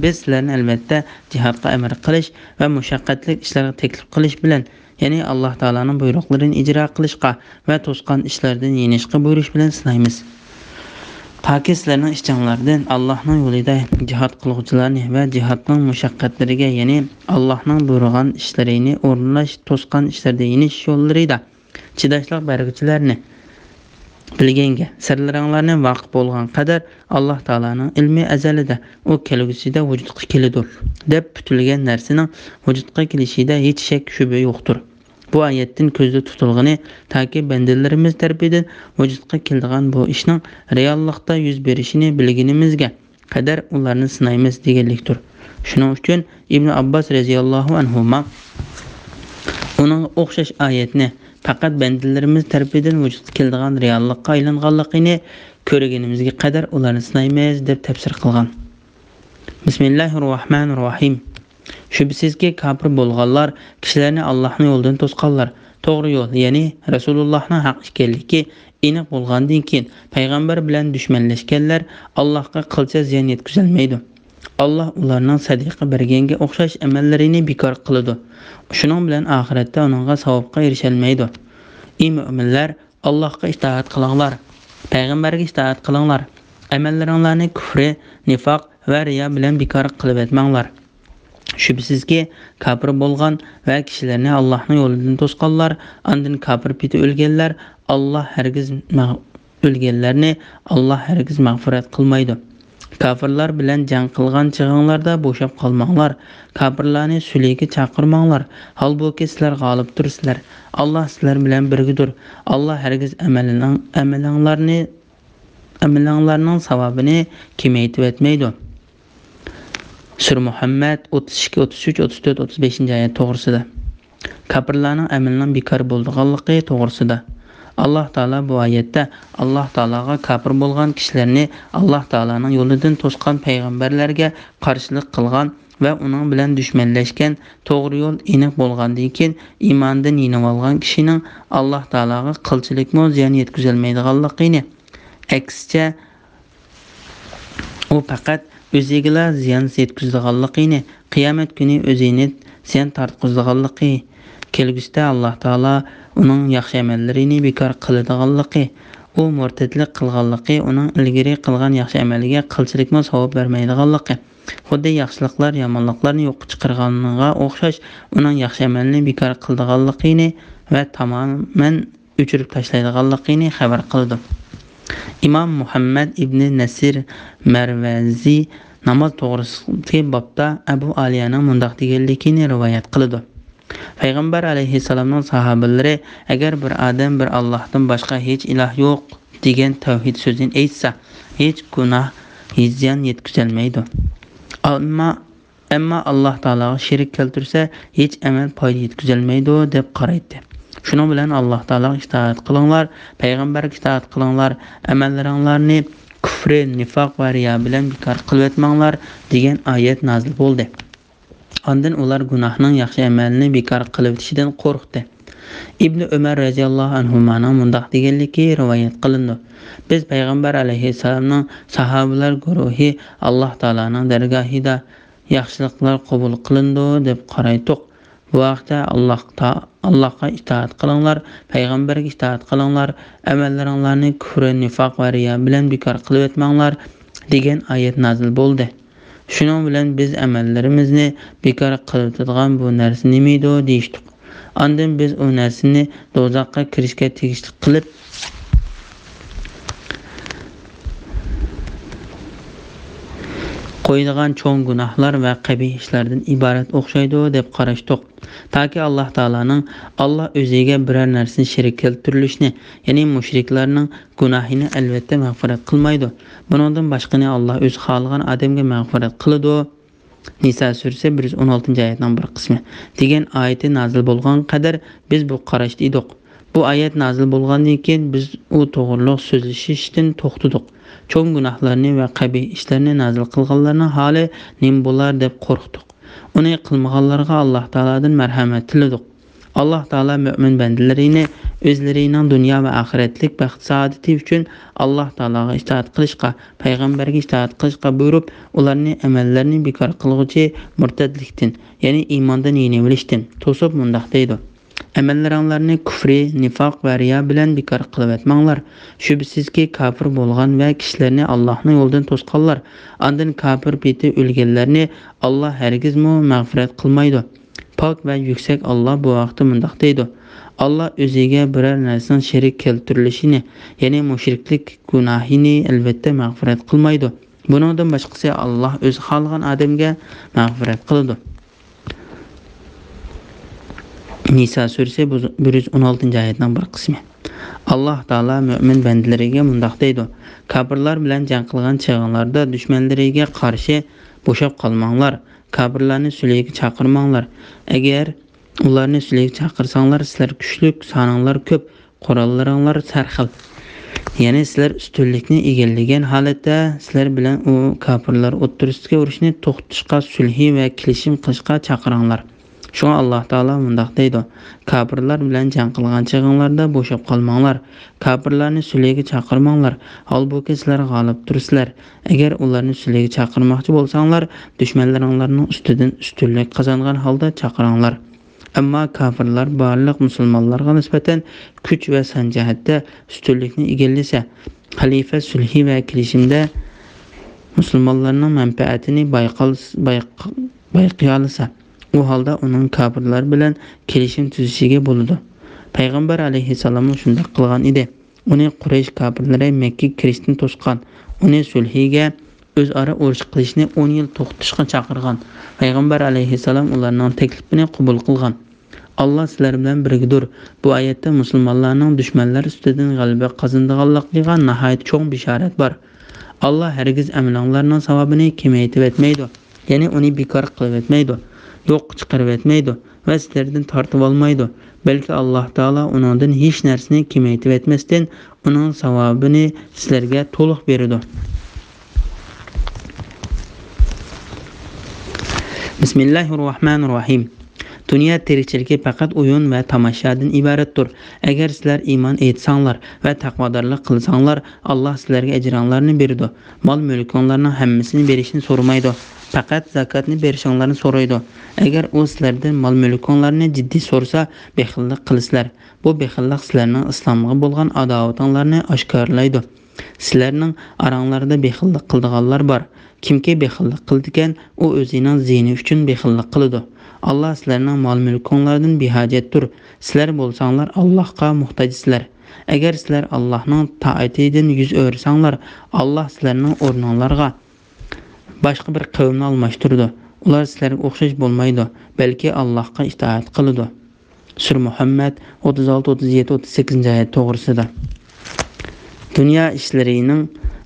بىز سىلەرنى ئەلۋەتتە جىھادقا ئەمر قىلىش ۋە مۇشەققەتلىك ئىشلارغا تەكلىپ قىلىش بىلەن، يەنى ئاللاھ تائالانىڭ بۇيرۇقلىرىنى ئىجرا قىلىشقا ۋە توسقان ئىشلاردىن يېنىشقا بۇيرۇش بىلەن سىنايمىز. تاكى سىلەرنىڭ ئىچىڭلاردىن ئاللاھنىڭ يولىدا جىھاد قىلغۇچىلارنى ۋە جىھادنىڭ مۇشەققەتلىرىگە، يەنى ئاللاھنىڭ بۇيرۇغان ئىشلىرىنى ئورۇنلاش، توسقان ئىشلاردا يېنىش يوللىرىدا چىداشلىق بەرگۈچىلەرنى بىلگەنگە، سىرلىرىڭلارنى ۋاقىپ بولغان قەدەر ئاللاھ تائالانىڭ ئىلمى ئەزەلدە، ئۇ كەلگۈسىدە ۋۇجۇدقا كېلىدۇ، دەپ پۈتۈلگەن نەرسىنىڭ ۋۇجۇدقا كېلىشىدە ھېچ شەك شۈبھە يوقتۇر. بۇ ئايەتتىن كۆزدە تۇتۇلغىنى، تاكى بەندىلىرىمىز تەرىپىدىن ۋۇجۇدقا كېلىدىغان بۇ ئىشنىڭ رېئاللىقتا يۈز بېرىشىنى بىلگىنىمىزگە قەدەر ئۇلارنى سىنايمىز دېگەنلىكتۇر. شۇنىڭ ئۈچۈن ئىبنى ئابباس رەزىياللاھۇ ئەنھۇما ئۇنىڭغا ئوخشاش ئايەتنى پەقەت بەندىلىرىمىز تەرىپىدىن ۋۇجۇدقا كېلىدىغان رېئاللىققا ئايلانغانلىقىنى كۆرگىنىمىزگە قەدەر ئۇلارنى سىنايمىز دەپ تەپسىر قىلغان. بىسمىللاھىررەھمانىررەھىم. شۈبھىسىزكى، كاپىر بولغانلار كىشىلەرنى ئاللاھنىڭ يولىدىن توسقانلار، توغرا يول، يەنى رەسۇلۇللاھنىڭ ھەق ئىكەنلىكى ئېنىق بولغاندىن كېيىن، پەيغەمبەر بىلەن دۈشمەنلەشكەنلەر ئاللاھقا قىلچە زىيان يەتكۈزەلمەيدۇ. ئاللاھ ئۇلارنىڭ سەدىقە بەرگەنگە ئوخشاش ئەمەللىرىنى بىكار قىلىدۇ. شۇنىڭ بىلەن ئاخىرەتتە ئۇنىڭغا ساۋابقا ئېرىشەلمەيدۇ. ئى مۆمىنلەر، ئاللاھقا ئىتائەت قىلىڭلار، پەيغەمبەرگە ئىتائەت قىلىڭلار. ئەمەللىرىڭلارنى كۈفرى، نىفاق ۋە رىيا بىلەن بىكار قىلىۋەتمەڭلار. شۈبھىسىزكى، كاپىر بولغان ۋە كىشىلەرنى ئاللاھنىڭ يولىدىن توسقانلار، ئاندىن كاپىر پېتى ئۆلگەنلەر، ئاللاھ ھەرگىز مەغ-، ئۆلگەنلەرنى ئاللاھ ھەرگىز مەغپىرەت قىلمايدۇ. كاپىرلار بىلەن جەڭ قىلغان چېغىڭلاردا بوشاپ قالماڭلار. كاپىرلارنى سۈلھىگە چاقىرماڭلار. ھالبۇكى، سىلەر غالىبتۇرسىلەر. ئاللاھ سىلەر بىلەن بىرگىدۇر. ئاللاھ ھەرگىز ئەمەلىنىڭ، ئەمىلىڭلارنى، ئەمىلىڭلارنىڭ ساۋابىنى كېمەيتىۋەتمەيدۇ. سۈرە مۇھەممەد ئوتتۇز ئىككى، ئوتتۇز ئۈچ، ئوتتۇز تۆت، ئوتتۇز بەشىنچى ئايەت توغرىسىدا. كاپىرلارنىڭ ئەمىلىنىڭ بىكار بولىدىغانلىقى توغرىسىدا. ئاللاھ تائالا بۇ ئايەتتە ئاللاھ تائالاغا كاپىر بولغان كىشىلەرنى ئاللاھ تائالانىڭ يولىدىن توسقان پەيغەمبەرلەرگە قارشىلىق قىلغان ۋە ئۇنىڭ بىلەن دۈشمەنلەشكەن، توغرا يول ئېنىق بولغاندىن كېيىن ئىماندىن يېنىۋالغان كىشىنىڭ ئاللاھ تائالاغا قىلچىلىكمۇ زىيان يەتكۈزەلمەيدىغانلىقىنى، ئەكسىچە، ئۇ پەقەت ئۆزىگىلا زىيان يەتكۈزىدىغانلىقىنى، قىيامەت كۈنى ئۆزىنى زىيان تارتقۇزىدىغانلىقى، كەلگۈسىدە ئاللاھ تائالا ئۇنىڭ ياخشى ئەمەللىرىنى بىكار قىلىدىغانلىقى، ئۇ مۇرتەتلىك قىلغانلىقى ئۇنىڭ ئىلگىرى قىلغان ياخشى ئەمەلگە قىلچىلىكمۇ ساۋاب بەرمەيدىغانلىقى، خۇددى ياخشىلىقلار يامانلىقلارنى يوققا چىقارغانغا ئوخشاش ئۇنىڭ ياخشى ئەمەلنى بىكار قىلىدىغانلىقىنى ۋە تامامەن ئۆچۈرۈپ تاشلايدىغانلىقىنى خەۋەر قىلىدۇ. ئىمام مۇھەممەد ئىبنى نەسىر مەرۋەزى ناماز توغرىسىدىكى بابتا ئەبۇ ئالىيەنىڭ مۇنداق دېگەنلىكىنى رىۋايەت قىلىدۇ. پەيغەمبەر ئەلەيھىسسالامنىڭ ساھابىلىرى، ئەگەر بىر ئادەم بىر ئاللاھتىن باشقا ھېچ ئىلاھ يوق دېگەن تەۋھىد سۆزىنى ئېيتسا، ھېچ گۇناھ، ھېچ زىيان يەتكۈزەلمەيدۇ. ئەمما ئەمما ئاللاھ تائالاغا شېرىك كەلتۈرسە، ھېچ ئەمەل پايدا يەتكۈزەلمەيدۇ، دەپ قارايتتى. شۇنىڭ بىلەن ئاللاھ تائالاغا ئىتائەت قىلىڭلار، پەيغەمبەرگە ئىتائەت قىلىڭلار، ئەمەللىرىڭلارنى كۈفرى، نىفاق ۋە رىيا بىلەن بىكار قىلىۋەتمەڭلار» دېگەن ئايەت نازىل بولدى. ئاندىن ئۇلار گۇناھنىڭ ياخشى ئەمەلنى بىكار قىلىۋېتىشىدىن قورقتى. ئىبنى ئۆمەر رەزىياللاھۇ ئەنھۇمانىڭ مۇنداق دېگەنلىكى رىۋايەت قىلىنىدۇ: «بىز پەيغەمبەر ئەلەيھىسسالامنىڭ ساھابىلەر گۇرۇھى ئاللاھ تائالانىڭ دەرگاھىدا ياخشىلىقلار قوبۇل قىلىنىدۇ دەپ قارايتتۇق. بۇ ھەقتە ئاللاھ تا-، ئاللاھقا ئىتائەت قىلىڭلار، پەيغەمبەرگە ئىتائەت قىلىڭلار، ئەمەللىرىڭلارنى كۈفرى، نىفاق ۋە رىيا بىلەن بىكار قىلىۋەتمەڭلار» دېگەن ئايەت نازىل بولدى. شۇنىڭ بىلەن بىز ئەمەللىرىمىزنى بىكار قىلىۋېتىدىغان بۇ نەرسە نېمىدۇ دېيىشتۇق. ئاندىن بىز ئۇ نەرسىنى دوزاخقا كىرىشكە تېگىشلىك قىلىپ قويىدىغان چوڭ گۇناھلار ۋە قەبىھ ئىشلاردىن ئىبارەت ئوخشايدۇ دەپ قاراشتۇق. تاكى ئاللاھ تائالانىڭ ئاللاھ ئۆزىگە بىرەر نەرسىنى شېرىك كەلتۈرۈلۈشىنى، يەنى مۇشرىكلارنىڭ گۇناھىنى ئەلۋەتتە مەغپىرەت قىلمايدۇ. بۇنىڭدىن باشقىنى ئاللاھ ئۆزى خالىغان ئادەمگە مەغپىرەت قىلىدۇ. نىسا سۈرىسى بىر يۈز ئون ئالتىنچى ئايەتنىڭ بىر قىسمى دېگەن ئايىتى نازىل بولغان قەدەر بىز بۇ قاراشتا ئىدۇق. بۇ ئايەت نازىل بولغاندىن كېيىن بىز ئۇ توغرۇلۇق سۆزلىشىشتىن توختىدۇق. چوڭ گۇناھلارنى ۋە قەبىھ ئىشلارنى نازىل قىلغانلارنىڭ ھالى نېمە بولار دەپ قورقتۇق. ئۇنى قىلمىغانلارغا ئاللاھ تائالادىن مەرھەمەت تىلىدۇق. ئاللاھ تائالا مۆمىن بەندىلىرىنى ئۆزلىرىنىڭ دۇنيا ۋە ئاخىرەتلىك بەخت-سائادىتى ئۈچۈن ئاللاھ تائالاغا ئىتائەت قىلىشقا، پەيغەمبەرگە ئىتائەت قىلىشقا بۇيرۇپ، ئۇلارنى ئەمەللىرىنى بىكار قىلغۇچى مۇرتەتلىكتىن، يەنى ئىماندىن يېنىۋېلىشتىن توسۇپ مۇنداق دەيدۇ: «ئەمەللىرىڭلارنى كۈفرى، نىفاق ۋە رىيا بىلەن بىكار قىلىۋەتمەڭلار. شۈبھىسىزكى، كاپىر بولغان ۋە كىشىلەرنى ئاللاھنىڭ يولىدىن توسقانلار، ئاندىن كاپىر پېتى ئۆلگەنلەرنى ئاللاھ ھەرگىزمۇ مەغپىرەت قىلمايدۇ.» پاك ۋە يۈكسەك ئاللاھ بۇ ھەقتە مۇنداق دەيدۇ: «ئاللاھ ئۆزىگە بىرەر نەرسىنىڭ شېرىك كەلتۈرۈلۈشىنى، يەنى مۇشرىكلىك گۇناھىنى ئەلۋەتتە مەغپىرەت قىلمايدۇ. بۇنىڭدىن باشقىسى ئاللاھ ئۆزى خالىغان ئادەمگە مەغپىرەت قىلىدۇ.» نىسا سۈرىسى بىر يۈز ئون ئالتىنچى ئايەتنىڭ بىر قىسمى. ئاللاھ تائالا مۆمىن بەندىلىرىگە مۇنداق دەيدۇ: «كاپىرلار بىلەن جەڭ قىلغان چېغىڭلاردا دۈشمەنلىرىگە قارشى بوشاپ قالماڭلار. كاپىرلارنى سۈلھىگە چاقىرماڭلار. ئەگەر ئۇلارنى سۈلھىگە چاقىرساڭلار، سىلەر كۈچلۈك، سانىڭلار كۆپ، قوراللىرىڭلار ھەر خىل. يەنى سىلەر ئۈستۈنلۈكنى ئىگىلىگەن ھالەتتە، سىلەر بىلەن ئۇ كاپىرلار ئوتتۇرىسىدىكى ئۇرۇشنى توختىتىشقا سۈلھى ۋە كېلىشىم قىلىشقا چاقىرىڭلار.» شۇڭا ئاللاھ تائالا مۇنداق دەيدۇ: «كاپىرلار بىلەن جەڭ قىلغان چېغىڭلاردا بوشاپ قالماڭلار. كاپىرلارنى سۈلھىگە چاقىرماڭلار. ھالبۇكى، سىلەر غالىب تۇرىسىلەر. ئەگەر ئۇلارنى سۈلھىگە چاقىرماقچى بولساڭلار، دۈشمەنلىرىڭلارنىڭ ئۈستىدىن ئۈستۈنلۈك قازانغان ھالدا چاقىرىڭلار.» ئەمما كاپىرلار بارلىق مۇسۇلمانلارغا نىسبەتەن كۈچ ۋە سان جەھەتتە ئۈستۈنلۈكنى ئىگىلىسە، خەلىپە سۈلھى ۋە كېلىشىمدە مۇسۇلمانلارنىڭ مەنپەئەتىنى بايقال-، بايق-، بايقىيالىسا، ئۇ ھالدا ئۇنىڭ كاپىرلار بىلەن كېلىشىم تۈزۈشىگە بولىدۇ. پەيغەمبەر ئەلەيھىسسالاممۇ شۇنداق قىلغان ئىدى. ئۇنى قۇرەيش كاپىرلىرى مەككىگە كىرىشتىن توسقان، ئۇنى سۈلھىگە، ئۆزئارا ئۇرۇش قىلىشنى ئون يىل توختىتىشقا چاقىرغان. پەيغەمبەر ئەلەيھىسسالام ئۇلارنىڭ تەكلىپىنى قوبۇل قىلغان. «ئاللاھ سىلەر بىلەن بىرگىدۇر. بۇ ئايەتتە مۇسۇلمانلارنىڭ دۈشمەنلەر ئۈستىدىن غەلىبە قازىنىدىغانلىقىغا ناھايىتى چوڭ بىشارەت بار. ئاللاھ ھەرگىز ئەمىلىڭلارنىڭ ساۋابىنى كېمەيتىۋەتمەيدۇ، يەنى ئۇنى بىكار قىلىۋەتمەيدۇ، يوققا چىقىرىۋەتمەيدۇ ۋە سىلەردىن تارتىۋالمايدۇ، بەلكى ئاللاھ تائالا ئۇنىڭدىن ھېچ نەرسىنى كېمەيتىۋەتمەستىن، ئۇنىڭ ساۋابىنى سىلەرگە تولۇق بېرىدۇ.» بىسمىللاھىررەھمانىررەھىم. دۇنيا تىرىكچىلىكى پەقەت ئويۇن ۋە تاماشادىن ئىبارەتتۇر. ئەگەر سىلەر ئىمان ئېيتساڭلار ۋە تەقۋادارلىق قىلساڭلار، ئاللاھ سىلەرگە ئەجرىڭلارنى بېرىدۇ. مال-مۈلكۈڭلارنىڭ ھەممىسىنى بېرىشنى سورىمايدۇ. پەقەت زاكاتنى بېرىشىڭلارنى سورايدۇ. ئەگەر ئۇ سىلەردىن مال-مۈلكۈڭلارنى جىددىي سورىسا، بېخىللىق قىلىسىلەر. بۇ بېخىللىق سىلەرنىڭ ئىسلامغا بولغان ئاداۋىتىڭلارنى ئاشكارىلايدۇ. سىلەرنىڭ ئاراڭلاردا بېخىللىق قىلىدىغانلار بار. كىمكى بېخىللىق قىلىدىكەن، ئۇ ئۆزىنىڭ زىيىنى ئۈچۈن بېخىللىق قىلىدۇ. ئاللاھ سىلەرنىڭ مال-مۈلكۈڭلاردىن بىھاجەتتۇر. سىلەر بولساڭلار ئاللاھقا موھتاجسىلەر. ئەگەر سىلەر ئاللاھنىڭ تائىتىدىن يۈز ئۆرۈسەڭلار، ئاللاھ سىلەرنىڭ ئورنۇڭلارغا باشقا بىر قەۋمنى ئالماشتۇرىدۇ. ئۇلار سىلەرگە ئوخشاش بولمايدۇ، بەلكى ئاللاھقا ئىتائەت قىلىدۇ. سۈرە مۇھەممەد ئوتتۇز ئالتە، ئوتتۇز يەتتە، ئوتتۇز سەككىزىنچى ئايەت توغرىسىدا. دۇنيا ئىشلىرىنىڭ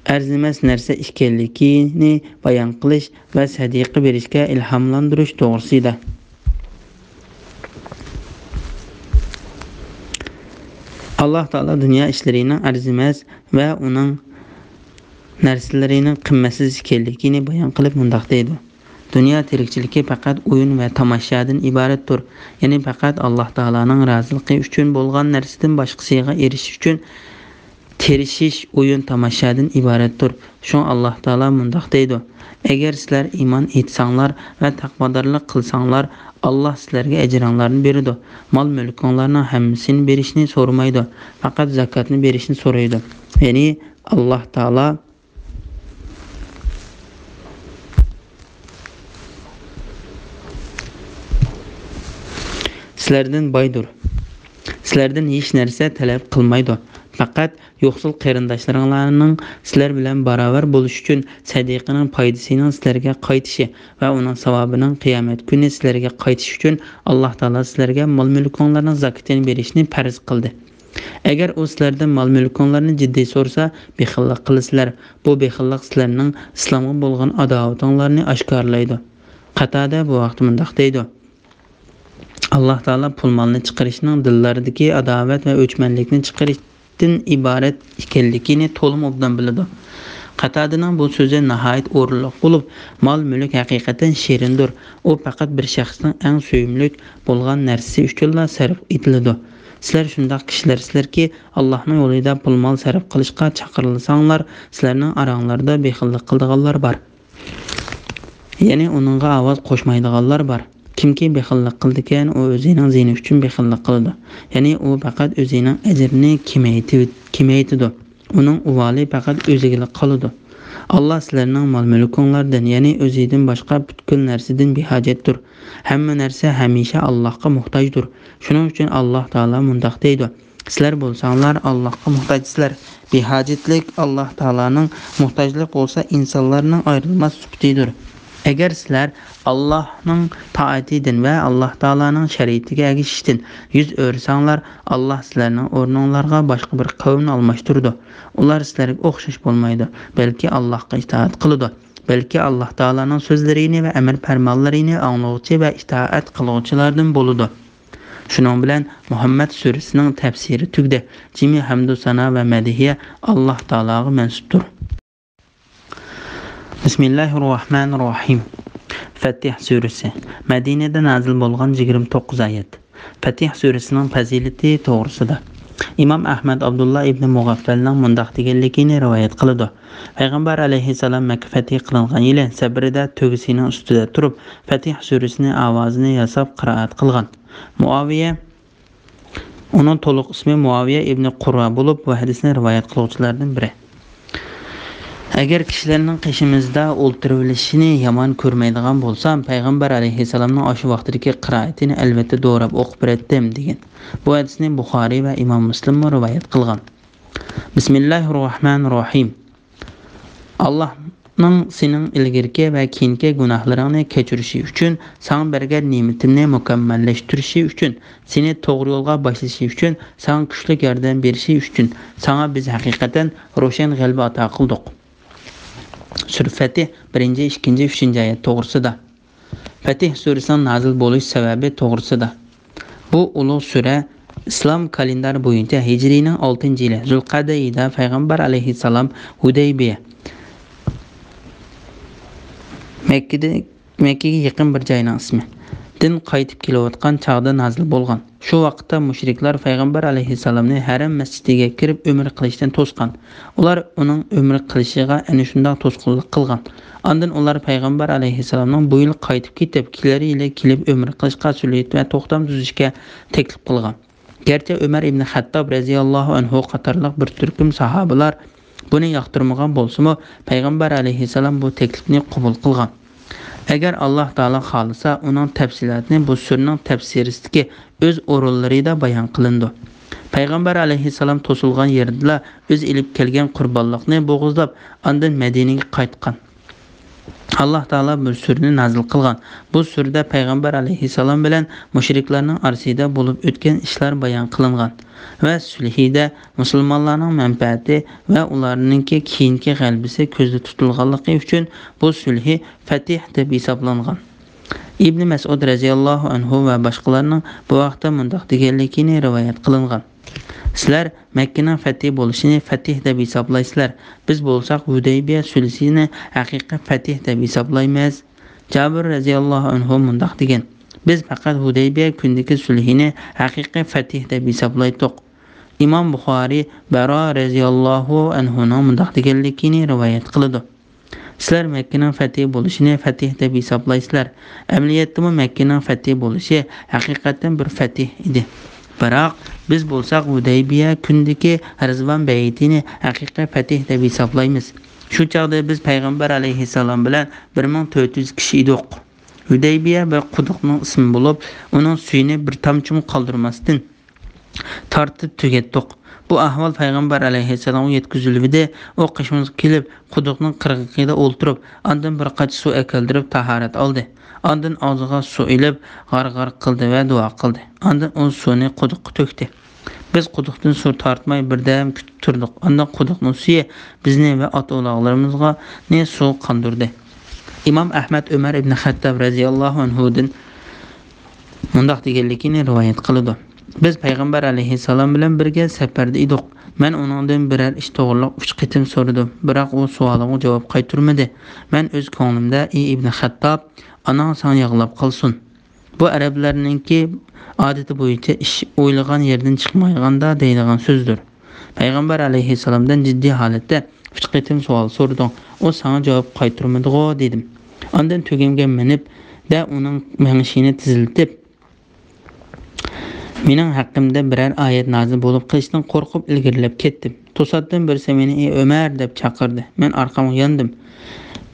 ئەرزىمەس نەرسە ئىكەنلىكىنى بايان قىلىش ۋە سەدىقە بېرىشكە ئىلھاملاندۇرۇش توغرىسىدا. ئاللاھ تائالا دۇنيا ئىشلىرىنىڭ ئەرزىمەس ۋە ئۇنىڭ نەرسىلىرىنىڭ قىممەتسىز ئىكەنلىكىنى بايان قىلىپ مۇنداق دەيدۇ: دۇنيا تىرىكچىلىكى پەقەت ئويۇن ۋە تاماشادىن ئىبارەتتۇر. يەنى پەقەت ئاللاھ تائالانىڭ رازىلىقى ئۈچۈن بولغان نەرسىدىن باشقىسىغا ئېرىشىش ئۈچۈن تىرىشىش ئويۇن تاماشادىن ئىبارەتتۇر. شۇڭا ئاللاھ تائالا مۇنداق دەيدۇ: ئەگەر سىلەر ئىمان ئېيتساڭلار ۋە تەقۋادارلىق قىلساڭلار، ئاللاھ سىلەرگە ئەجرىڭلارنى بېرىدۇ. مال-مۈلكۈڭلارنىڭ ھەممىسىنى بېرىشنى سورىمايدۇ، پەقەت زاكاتنى بېرىشنى سورايدۇ. يەنى ئاللاھ تائالا سىلەردىن بايدۇر. سىلەردىن ھېچ نەرسە تەلەپ قىلمايدۇ. پەقەت يوقسۇل قېرىنداشلىرىڭلارنىڭ سىلەر بىلەن باراۋەر بولۇشى ئۈچۈن سەدىقىنىڭ پايدىسىنىڭ سىلەرگە قايتىشى ۋە ئۇنىڭ ساۋابىنىڭ قىيامەت كۈنى سىلەرگە قايتىشى ئۈچۈن ئاللاھ تائالا سىلەرگە مال-مۈلكۈڭلارنىڭ زاكىتىنى بېرىشنى پەرز قىلدى. ئەگەر ئۇ سىلەردىن مال-مۈلكۈڭلارنى جىددىي سورىسا، بېخىللىق قىلىسىلەر. بۇ بېخىللىق سىلەرنىڭ ئىسلامغا بولغان ئاداۋىتىڭلارنى ئاشكارىلايدۇ. قاتادە بۇ ھەقتە مۇنداق دەيدۇ: ئاللاھ تائالا پۇل-مالنى چىقىرىشنىڭ دىللاردىكى ئاداۋەت ۋە ئۆچمەنلىكنى چىقىرىشتىن ئىبارەت ئىكەنلىكىنى تولىمۇ ئوبدان بىلىدۇ. قاتادىنىڭ بۇ سۆزى ناھايىتى ئورۇنلۇق بولۇپ، مال-مۈلۈك ھەقىقەتەن شېرىندۇر. ئۇ پەقەت بىر شەخسنىڭ ئەڭ سۆيۈملۈك بولغان نەرسىسى ئۈچۈنلا سەرپ ئېتىلىدۇ. سىلەر شۇنداق كىشىلەرسىلەركى، ئاللاھنىڭ يولىدا پۇل-مال سەرپ قىلىشقا چاقىرىلساڭلار، سىلەرنىڭ ئاراڭلاردا بېخىللىق قىلىدىغانلار بار. يەنى ئۇنىڭغا ئاۋاز قوشمايدىغانلار بار. كىمكى بېخىللىق قىلىدىكەن، ئۇ ئۆزىنىڭ زىيىنى ئۈچۈن بېخىللىق قىلىدۇ. يەنى ئۇ پەقەت ئۆزىنىڭ ئەجرىنى كېمەيتىۋ-، كېمەيتىدۇ. ئۇنىڭ ئۇۋالى پەقەت ئۆزىگىلا قالىدۇ. ئاللاھ سىلەرنىڭ مال-مۈلكۈڭلاردىن، يەنى ئۆزىدىن باشقا پۈتكۈل نەرسىدىن بىھاجەتتۇر. ھەممە نەرسە ھەمىشە ئاللاھقا موھتاجدۇر. شۇنىڭ ئۈچۈن ئاللاھ تائالا مۇنداق دەيدۇ: سىلەر بولساڭلار ئاللاھقا موھتاجسىلەر. بىھاجەتلىك ئاللاھ تائالانىڭ، موھتاجلىق بولسا ئىنسانلارنىڭ ئايرىلماس سۈپىتىدۇر. ئەگەر سىلەر ئاللاھنىڭ تائىتىدىن ۋە ئاللاھ تائالانىڭ شەرىئىتىگە ئەگىشىشتىن يۈز ئۆرۈسەڭلار، ئاللاھ سىلەرنىڭ ئورنۇڭلارغا باشقا بىر قەۋمنى ئالماشتۇرىدۇ. ئۇلار سىلەرگە ئوخشاش بولمايدۇ، بەلكى ئاللاھقا ئىتائەت قىلىدۇ. بەلكى ئاللاھ تائالانىڭ سۆزلىرىنى ۋە ئەمىر پەرمانلىرىنى ئاڭلىغۇچى ۋە ئىتائەت قىلغۇچىلاردىن بولىدۇ. شۇنىڭ بىلەن مۇھەممەد سۈرىسىنىڭ تەپسىرى تۈگىدى. جىمى ھەمدۇ سانا ۋە مەدھىيە ئاللاھ تائالاغا مەنسۇپتۇر. بىسمىللاھىررەھمانىررەھىم. فەتىھ سۈرىسى. مەدىنىدە نازىل بولغان يىگىرمە توققۇز ئايەت. فەتىھ سۈرىسىنىڭ پەزىلىتى توغرىسىدا. ئىمام ئەھمەد ئابدۇللا ئىبنى مۇغەففەلنىڭ مۇنداق دېگەنلىكىنى رىۋايەت قىلىدۇ. پەيغەمبەر ئەلەيھىسسالام مەككە فەتھى قىلىنغان يىلى سەبرىدە تۆگىسىنىڭ ئۈستىدە تۇرۇپ، فەتىھ سۈرىسىنى ئاۋازىنى ياساپ قىرائەت قىلغان. مۇئاۋىيە، ئۇنىڭ تولۇق ئىسمى مۇئاۋىيە ئىبنى قۇررا بولۇپ، بۇ ھەدىسنى رىۋايەت قىلغۇچىلاردىن بىرى. ئەگەر كىشىلەرنىڭ قېشىمىزدا ئولتۇرۇۋېلىشىنى يامان كۆرمەيدىغان بولسام، پەيغەمبەر ئەلەيھىسسالامنىڭ ئاشۇ ۋاقتىدىكى قىرائىتىنى ئەلۋەتتە دوراپ ئوقۇپ بېرەتتىم، دېگەن. بۇ ھەدىسنى بۇخارىي ۋە ئىمام مۇسلىممۇ رىۋايەت قىلغان. بىسمىللاھىررەھمانىررەھىم. ئاللاھنىڭ سېنىڭ ئىلگىرىكى ۋە كېيىنكى گۇناھلىرىڭنى كەچۈرۈشى ئۈچۈن، ساڭا بەرگەن نېمىتىمنى مۇكەممەللەشتۈرۈشى ئۈچۈن، سېنى توغرا يولغا باشلىشى ئۈچۈن ساڭا كۈچلۈك ياردەم بېرىشى ئۈچۈن ساڭا بىز ھەقىقەتەن روشەن غەلىبە ئاتا قىلدۇق. سۈرە فەتىھ، بىرىنچى، ئىككىنچى، ئۈچىنچى ئايەت توغرىسىدا. فەتىھ سۈرىسىنىڭ نازىل بولۇش سەۋەبى توغرىسىدا. بۇ ئۇلۇغ سۈرە ئىسلام كالېندارى بويىچە ھىجرىينىڭ ئالتىنچى يىلى زۇلقەدە ئېيىدا پەيغەمبەر ئەلەيھىسسالام ھۇدەيبىيە، مەككىدە، مەككىگە يېقىن بىر جاينىڭ ئىسمى، دىن قايتىپ كېلىۋاتقان چاغدا نازىل بولغان. شۇ ۋاقىتتا مۇشرىكلار پەيغەمبەر ئەلەيھىسسالامنى ھەرەم مەسچىتىگە كىرىپ ئۆمرە قىلىشتىن توسقان. ئۇلار ئۇنىڭ ئۆمرە قىلىشىغا ئەنە شۇنداق توسقۇنلۇق قىلغان. ئاندىن ئۇلار پەيغەمبەر ئەلەيھىسسالامنىڭ بۇ يىل قايتىپ كېتىپ، كېلەر يىلى كېلىپ ئۆمرە قىلىشقا سۈلھى ۋە توختام تۈزۈشكە تەكلىپ قىلغان. گەرچە ئۆمەر ئىبنى خەتتاب رەزىياللاھۇ ئەنھۇ قاتارلىق بىر تۈركۈم ساھابىلار بۇنى ياقتۇرمىغان بولسىمۇ، پەيغەمبەر ئەلەيھىسسالام بۇ تەكلىپنى قوبۇل قىلغان. ئەگەر ئاللاھ تائالا خالىسا، ئۇنىڭ تەپسىلاتىنى بۇ سۈرىنىڭ تەپسىرىسىدىكى ئۆز ئورۇنلىرىدا بايان قىلىنىدۇ. پەيغەمبەر ئەلەيھىسسالام توسۇلغان يېرىدىلا ئۆزى ئېلىپ كەلگەن قۇربانلىقنى بوغۇزلاپ، ئاندىن مەدىنىگە قايتقان. ئاللاھ تائالا بىر سۈرىنى نازىل قىلغان. بۇ سۈرىدە پەيغەمبەر ئەلەيھىسسالام بىلەن مۇشرىكلارنىڭ ئارىسىدا بولۇپ ئۆتكەن ئىشلار بايان قىلىنغان ۋە سۈلھىدە مۇسۇلمانلارنىڭ مەنپەئەتى ۋە ئۇلارنىڭكى كېيىنكى غەلىبىسى كۆزدە تۇتۇلغانلىقى ئۈچۈن بۇ سۈلھى فەتىھ دەپ ھېسابلانغان. ئىبنى مەسئۇد رەزىياللاھۇ ئەنھۇ ۋە باشقىلارنىڭ بۇ ھەقتە مۇنداق دېگەنلىكىنى رىۋايەت قىلىنغان. سىلەر مەككىنىڭ فەتھى بولۇشىنى فەتھ دەپ ھېسابلايسىلەر. بىز بولساق ھۇدەيبىيە سۈلھىنى ھەقىقىي فەتھ دەپ ھېسابلايمىز. جابىر رەزىياللاھۇ ئەنھۇ مۇنداق دېگەن: «بىز پەقەت ھۇدەيبىيە كۈنىدىكى سۈلھىنى ھەقىقىي فەتھ دەپ ھېسابلايتتۇق.» ئىمام بۇخارىي بەرا رەزىياللاھۇ ئەنھۇنىڭ مۇنداق دېگەنلىكىنى رىۋايەت قىلىدۇ: «سىلەر مەككىنىڭ فەتھى بولۇشىنى فەتھ دەپ ھېسابلايسىلەر. ئەمەلىيەتتىمۇ مەككىنىڭ فەتھى بولۇشى ھەقىقەتەن بىر فەتھ ئىدى. بىراق بىز بولساق ھۇدەيبىيە كۈنىدىكى رىزۋان بەيئىتىنى ھەقىقىي فەتھ دەپ ھېسابلايمىز. شۇ چاغدا بىز پەيغەمبەر ئەلەيھىسسالام بىلەن بىر مىڭ تۆت يۈز كىشى ئىدۇق. ھۇدەيبىيە بىر قۇدۇقنىڭ ئىسمى بولۇپ، ئۇنىڭ سۈيىنى بىر تامچىمۇ قالدۇرماستىن تارتىپ تۈگەتتۇق. بۇ ئەھۋال پەيغەمبەر ئەلەيھىسسالامغا يەتكۈزۈلۈۋىدى. ئۇ قېشىمىزغا كېلىپ، قۇدۇقنىڭ قىرغىقىدا ئولتۇرۇپ، ئاندىن بىر قاچا سۇ ئەكەلدۈرۈپ تاھارەت ئالدى. ئاندىن ئاغزىغا سۇ ئېلىپ، غار-غار قىلدى ۋە دۇئا قىلدى. ئاندىن ئۇ سۇنى قۇدۇققا تۆكتى. بىز قۇدۇقتىن سۇ تارتماي بىردەم كۈتۈپ تۇردۇق. ئاندىن قۇدۇقنىڭ سۈيى بىزنى ۋە ئاتا-ئۇلاغلىرىمىزغا سۇ قاندۇردى.» ئىمام ئەھمەد ئۆمەر ئىبن خەتتاب رەزىياللاھۇ ئەنھۇدىن مۇنداق دېگەنلىكىنى رىۋايەت قىلىدۇ: «بىز پەيغەمبەر ئەلەيھىسسالام بىلەن بىرگە سەپەردە ئىدۇق. مەن ئۇنىڭدىن بىرەر ئىش توغرىلىق ئۈچ قېتىم سورىدىم، بىراق ئۇ سوئالىمغا جاۋاب قايتۇرمىدى. مەن ئۆز كۆڭلۈمدە: ئى ئىبن خەتتاب، ئاناڭ ساڭا يىغلاپ قالسۇن. بۇ ئەرەبلەرنىڭكى ئادىتى بويىچە ئىش ئويلىغان يېرىدىن چىقمايدىغاندا دەيدىغان سۆزدۇر. پەيغەمبەر ئەلەيھىسسالامدىن جىددىي ھالەتتە ئۈچ قېتىم سوئال سورىدىڭ، ئۇ ساڭا جاۋاب قايتۇرمىدىغۇ؟» دېدىم. ئاندىن تۆگەمگە مىنىپ، دە ئۇنىڭ مېڭىشىنى تېزلىتىپ، مېنىڭ ھەققىمدە بىرەر ئايەت نازىل بولۇپ قېلىشتىن قورقۇپ ئىلگىرىلەپ كەتتىم. توساتتىن بىرسى مېنى: «ئى ئۆمەر!» دەپ چاقىردى. مەن ئارقامغا ياندىم.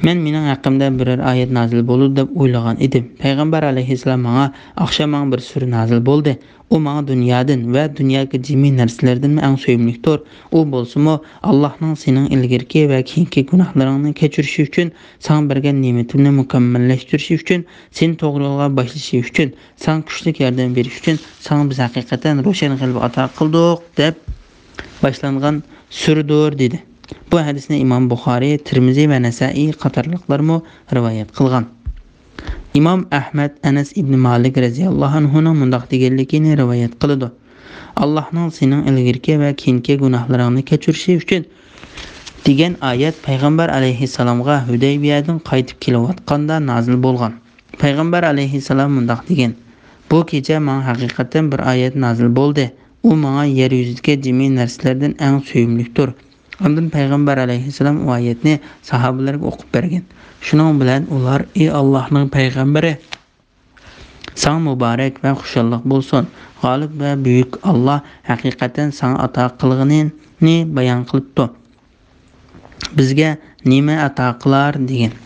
مەن مېنىڭ ھەققىمدە بىرەر ئايەت نازىل بولىدۇ دەپ ئويلىغان ئىدىم. پەيغەمبەر ئەلەيھىسسالام ماڭا: «ئاخشام ماڭا بىر سۈرە نازىل بولدى. ئۇ ماڭا دۇنيادىن ۋە دۇنيادىكى جىمى نەرسىلەردىنمۇ ئەڭ سۆيۈملۈكتۇر. ئۇ بولسىمۇ ئاللاھنىڭ سېنىڭ ئىلگىرىكى ۋە كېيىنكى گۇناھلىرىڭنى كەچۈرۈشى ئۈچۈن، ساڭا بەرگەن نېمىتىمنى مۇكەممەللەشتۈرۈشى ئۈچۈن، سېنى توغرا يولغا باشلىشى ئۈچۈن، ساڭا كۈچلۈك ياردەم بېرىش ئۈچۈن ساڭا بىز ھەقىقەتەن روشەن غەلىبە ئاتا قىلدۇق» دەپ باشلانغان سۈرىدۇر، دېدى. بۇ ھەدىسنى ئىمام بۇخارىي، تىرمىزى ۋە نەسائىي قاتارلىقلارمۇ رىۋايەت قىلغان. ئىمام ئەھمەد ئەنەس ئىبنى مالىك رەزىياللاھۇ ئەنھۇنىڭ مۇنداق دېگەنلىكىنى رىۋايەت قىلىدۇ: «ئاللاھنىڭ سېنىڭ ئىلگىرىكى ۋە كېيىنكى گۇناھلىرىڭنى كەچۈرۈشى ئۈچۈن» دېگەن ئايەت پەيغەمبەر ئەلەيھىسسالامغا ھۇدەيبىيەدىن قايتىپ كېلىۋاتقاندا نازىل بولغان. پەيغەمبەر ئەلەيھىسسالام مۇنداق دېگەن: «بۇ كېچە ماڭا ھەقىقەتەن بىر ئايەت نازىل بولدى. ئۇ ماڭا يەر يۈزىدىكى جىمى نەرسىلەردىن ئەڭ سۆيۈملۈكتۇر.» ئاندىن پەيغەمبەر ئەلەيھىسسالام ئۇ ئايەتنى ساھابىلەرگە ئوقۇپ بەرگەن. شۇنىڭ بىلەن ئۇلار: «ئى ئاللاھنىڭ پەيغەمبىرى، ساڭا مۇبارەك ۋە خۇشاللىق بولسۇن. غالىب ۋە بۈيۈك ئاللاھ ھەقىقەتەن ساڭا ئاتا قىلغىنىنى بايان قىلىپتۇ. بىزگە نېمە ئاتا قىلار؟» دېگەن.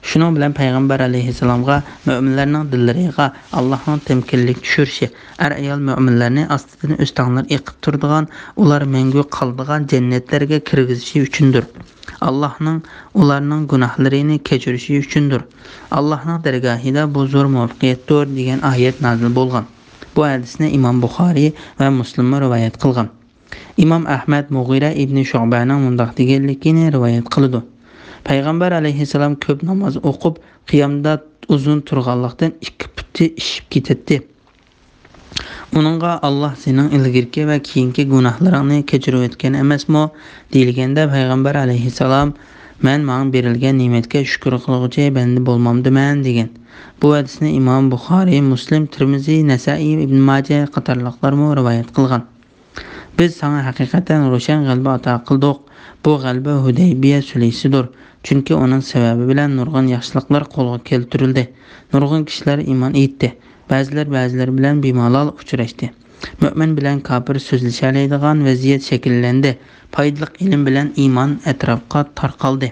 شۇنىڭ بىلەن پەيغەمبەر ئەلەيھىسسالامغا مۆمىنلەرنىڭ دىللىرىغا ئاللاھنىڭ تەمكىنلىك چۈشۈرۈشى، ئەر-ئايال مۆمىنلەرنى ئاستىدىن ئۆستەڭلەر ئېقىپ تۇرىدىغان، ئۇلار مەڭگۈ قالىدىغان جەننەتلەرگە كىرگۈزۈشى ئۈچۈندۇر. ئاللاھنىڭ ئۇلارنىڭ گۇناھلىرىنى كەچۈرۈشى ئۈچۈندۇر. ئاللاھنىڭ دەرگاھىدا بۇ زور مۇۋەپپەقىيەتتۇر دېگەن ئايەت نازىل بولغان. بۇ ھەدىسنى ئىمام بۇخارىي ۋە مۇسلىممۇ رىۋايەت قىلغان. ئىمام ئەھمەد مۇغىرە ئىبنى شۇئبەنىڭ مۇنداق دېگەنلىكىنى رىۋايەت قىلىدۇ: «پەيغەمبەر ئەلەيھىسسالام كۆپ ناماز ئوقۇپ، قىيامدا ئۇزۇن تۇرغانلىقتىن ئىككى پۇتى ئىششىپ كېتەتتى. ئۇنىڭغا، 'ئاللاھ سېنىڭ ئىلگىرىكى ۋە كېيىنكى گۇناھلىرىڭنى كەچۈرۈۋەتكەن ئەمەسمۇ؟' دېيىلگەندە، پەيغەمبەر ئەلەيھىسسالام، 'مەن ماڭا بېرىلگەن نېمەتكە شۈكۈر قىلغۇچى بەندە بولمامدىمەن؟' دېگەن. بۇ ھەدىسنى ئىمام بۇخارىي، مۇسلىم، تىرمىزى، نەسائىي، ئىبن ماجە قاتارلىقلارمۇ رىۋايەت قىلغان. بىز ساڭا ھەقىقەتەن روشەن غەلىبە ئاتا قىلدۇق. بۇ غەلىبە ھۇدەيبىيە سۈلھىسىدۇر. چۈنكى ئۇنىڭ سەۋەبى بىلەن نۇرغۇن ياخشىلىقلار قولغا كەلتۈرۈلدى. نۇرغۇن كىشىلەر ئىمان ئېيتتى. بەزىلەر بەزىلەر بىلەن بىمالال ئۇچراشتى. مۆمىن بىلەن كاپىر سۆزلىشەلەيدىغان ۋەزىيەت شەكىللەندى. پايدىلىق ئىلىم بىلەن ئىمان ئەتراپقا تارقالدى.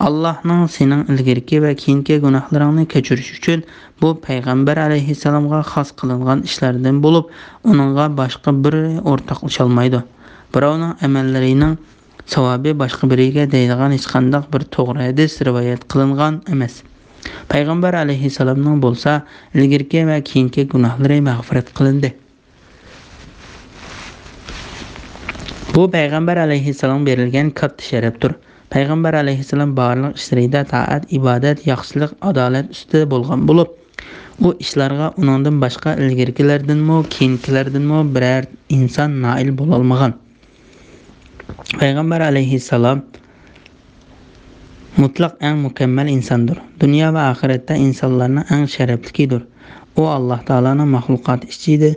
ئاللاھنىڭ سېنىڭ ئىلگىرىكى ۋە كېيىنكى گۇناھلىرىڭنى كەچۈرۈشى ئۈچۈن بۇ پەيغەمبەر ئەلەيھىسسالامغا خاس قىلىنغان ئىشلاردىن بولۇپ، ئۇنىڭغا باشقا بىرى ئورتاقلىشالمايدۇ. بىراۋنىڭ ئەمەللىرىنىڭ ساۋابى باشقا بىرىگە دەيدىغان ھېچقانداق بىر توغرا ھەدىس رىۋايەت قىلىنغان ئەمەس. پەيغەمبەر ئەلەيھىسسالامنىڭ بولسا ئىلگىرىكى ۋە كېيىنكى گۇناھلىرى مەغپىرەت قىلىندى. بۇ پەيغەمبەر ئەلەيھىسسالامغا بېرىلگەن كاتتا شەرەپتۇر. پەيغەمبەر ئەلەيھىسسالام بارلىق ئىشلىرىدا تائەت، ئىبادەت، ياخشىلىق، ئادالەت ئۈستىدە بولغان بولۇپ، ئۇ ئىشلارغا ئۇنىڭدىن باشقا ئىلگىرىكىلەردىنمۇ، كېيىنكىلەردىنمۇ بىرەر ئىنسان نائىل بولالمىغان. پەيغەمبەر ئەلەيھىسسالام مۇتلەق ئەڭ مۇكەممەل ئىنساندۇر. دۇنيا ۋە ئاخىرەتتە ئىنسانلارنىڭ ئەڭ شەرەپلىكىدۇر. ئۇ ئاللاھ تائالانىڭ مەخلۇقاتى ئىچىدە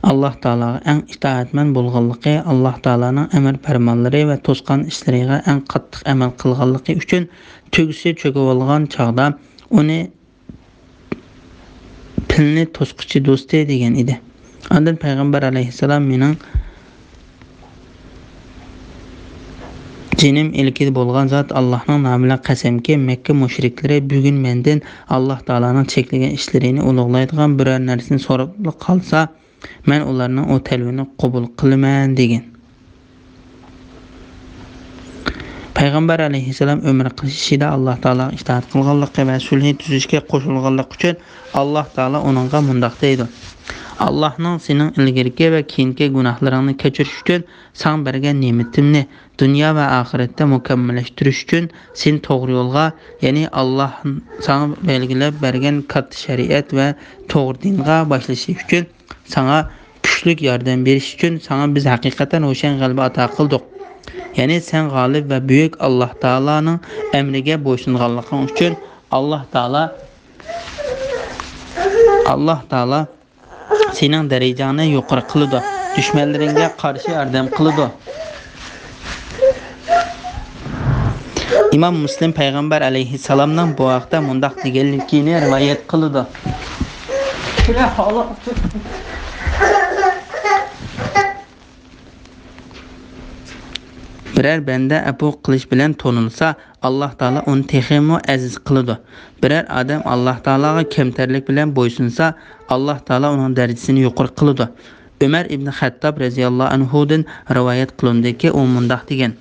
ئاللاھ تائالاغا ئەڭ ئىتائەتمەن بولغانلىقى، ئاللاھ تائالانىڭ ئەمر پەرمانلىرى ۋە توسقان ئىشلىرىغا ئەڭ قاتتىق ئەمەل قىلغانلىقى ئۈچۈن تۆگىسى چۆكۈۋالغان چاغدا ئۇنى پىلنى توسقۇچى دوستى دېگەن ئىدى. ئاندىن پەيغەمبەر ئەلەيھىسسالام مېنىڭ جېنىم ئىلكىدە بولغان زات ئاللاھنىڭ نامى بىلەن قەسەمكى، مەككە مۇشرىكلىرى بۈگۈن مەندىن ئاللاھ تائالانىڭ چەكلىگەن ئىشلىرىنى ئۇلۇغلايدىغان بىرەر نەرسىنى سوراپلا قالسا، مەن ئۇلارنىڭ ئۇ تەلىپىنى قوبۇل قىلىمەن دېگەن. پەيغەمبەر ئەلەيھىسسالام ئۆمرە قىلىش ئىشىدا ئاللاھ تائالاغا ئىتائەت قىلغانلىقى ۋە سۈلھى تۈزۈشكە قوشۇلغانلىقى ئۈچۈن ئاللاھ تائالا ئۇنىڭغا مۇنداق دەيدۇ: ئاللاھنىڭ سېنىڭ ئىلگىرىكى ۋە كېيىنكى گۇناھلىرىڭنى كەچۈرۈش ئۈچۈن ساڭا بەرگەن نېمىتىمنى دۇنيا ۋە ئاخىرەتتە مۇكەممەللەشتۈرۈش ئۈچۈن سېنى توغرا يولغا، يەنى ئاللاھ ساڭا بەلگىلەپ بەرگەن كاتتا شەرىئەت ۋە توغرا دىنغا باشلىشى ئۈچۈن ساڭا كۈچلۈك ياردەم بېرىش ئۈچۈن ساڭا بىز ھەقىقەتەن روشەن غەلىبە ئاتا قىلدۇق. يەنى سەن غالىب ۋە بۈيۈك ئاللاھ تائالانىڭ ئەمرىگە بويسۇنغانلىقىڭ ئۈچۈن ئاللاھ تائالا، ئاللاھ تائالا سېنىڭ دەرىجەڭنى يۇقىرى قىلىدۇ، دۈشمەنلىرىڭگە قارشى ياردەم قىلىدۇ. ئىمام مۇسلىم پەيغەمبەر ئەلەيھىسسالامنىڭ بۇ ھەقتە مۇنداق دېگەنلىكىنى رىۋايەت قىلىدۇ. بىرەر بەندە ئەپۇ قىلىش بىلەن تونۇلسا، ئاللاھ تائالا ئۇنى تېخىمۇ ئەزىز قىلىدۇ. بىرەر ئادەم ئاللاھ تائالاغا كەمتەرلىك بىلەن بويسۇنسا، ئاللاھ تائالا ئۇنىڭ دەرىجىسىنى يۇقىرى قىلىدۇ. ئۆمەر ئىبنى خەتتاب رەزىياللاھۇ ئەنھۇدىن رىۋايەت قىلىنىدۇكى، ئۇ مۇنداق دېگەن: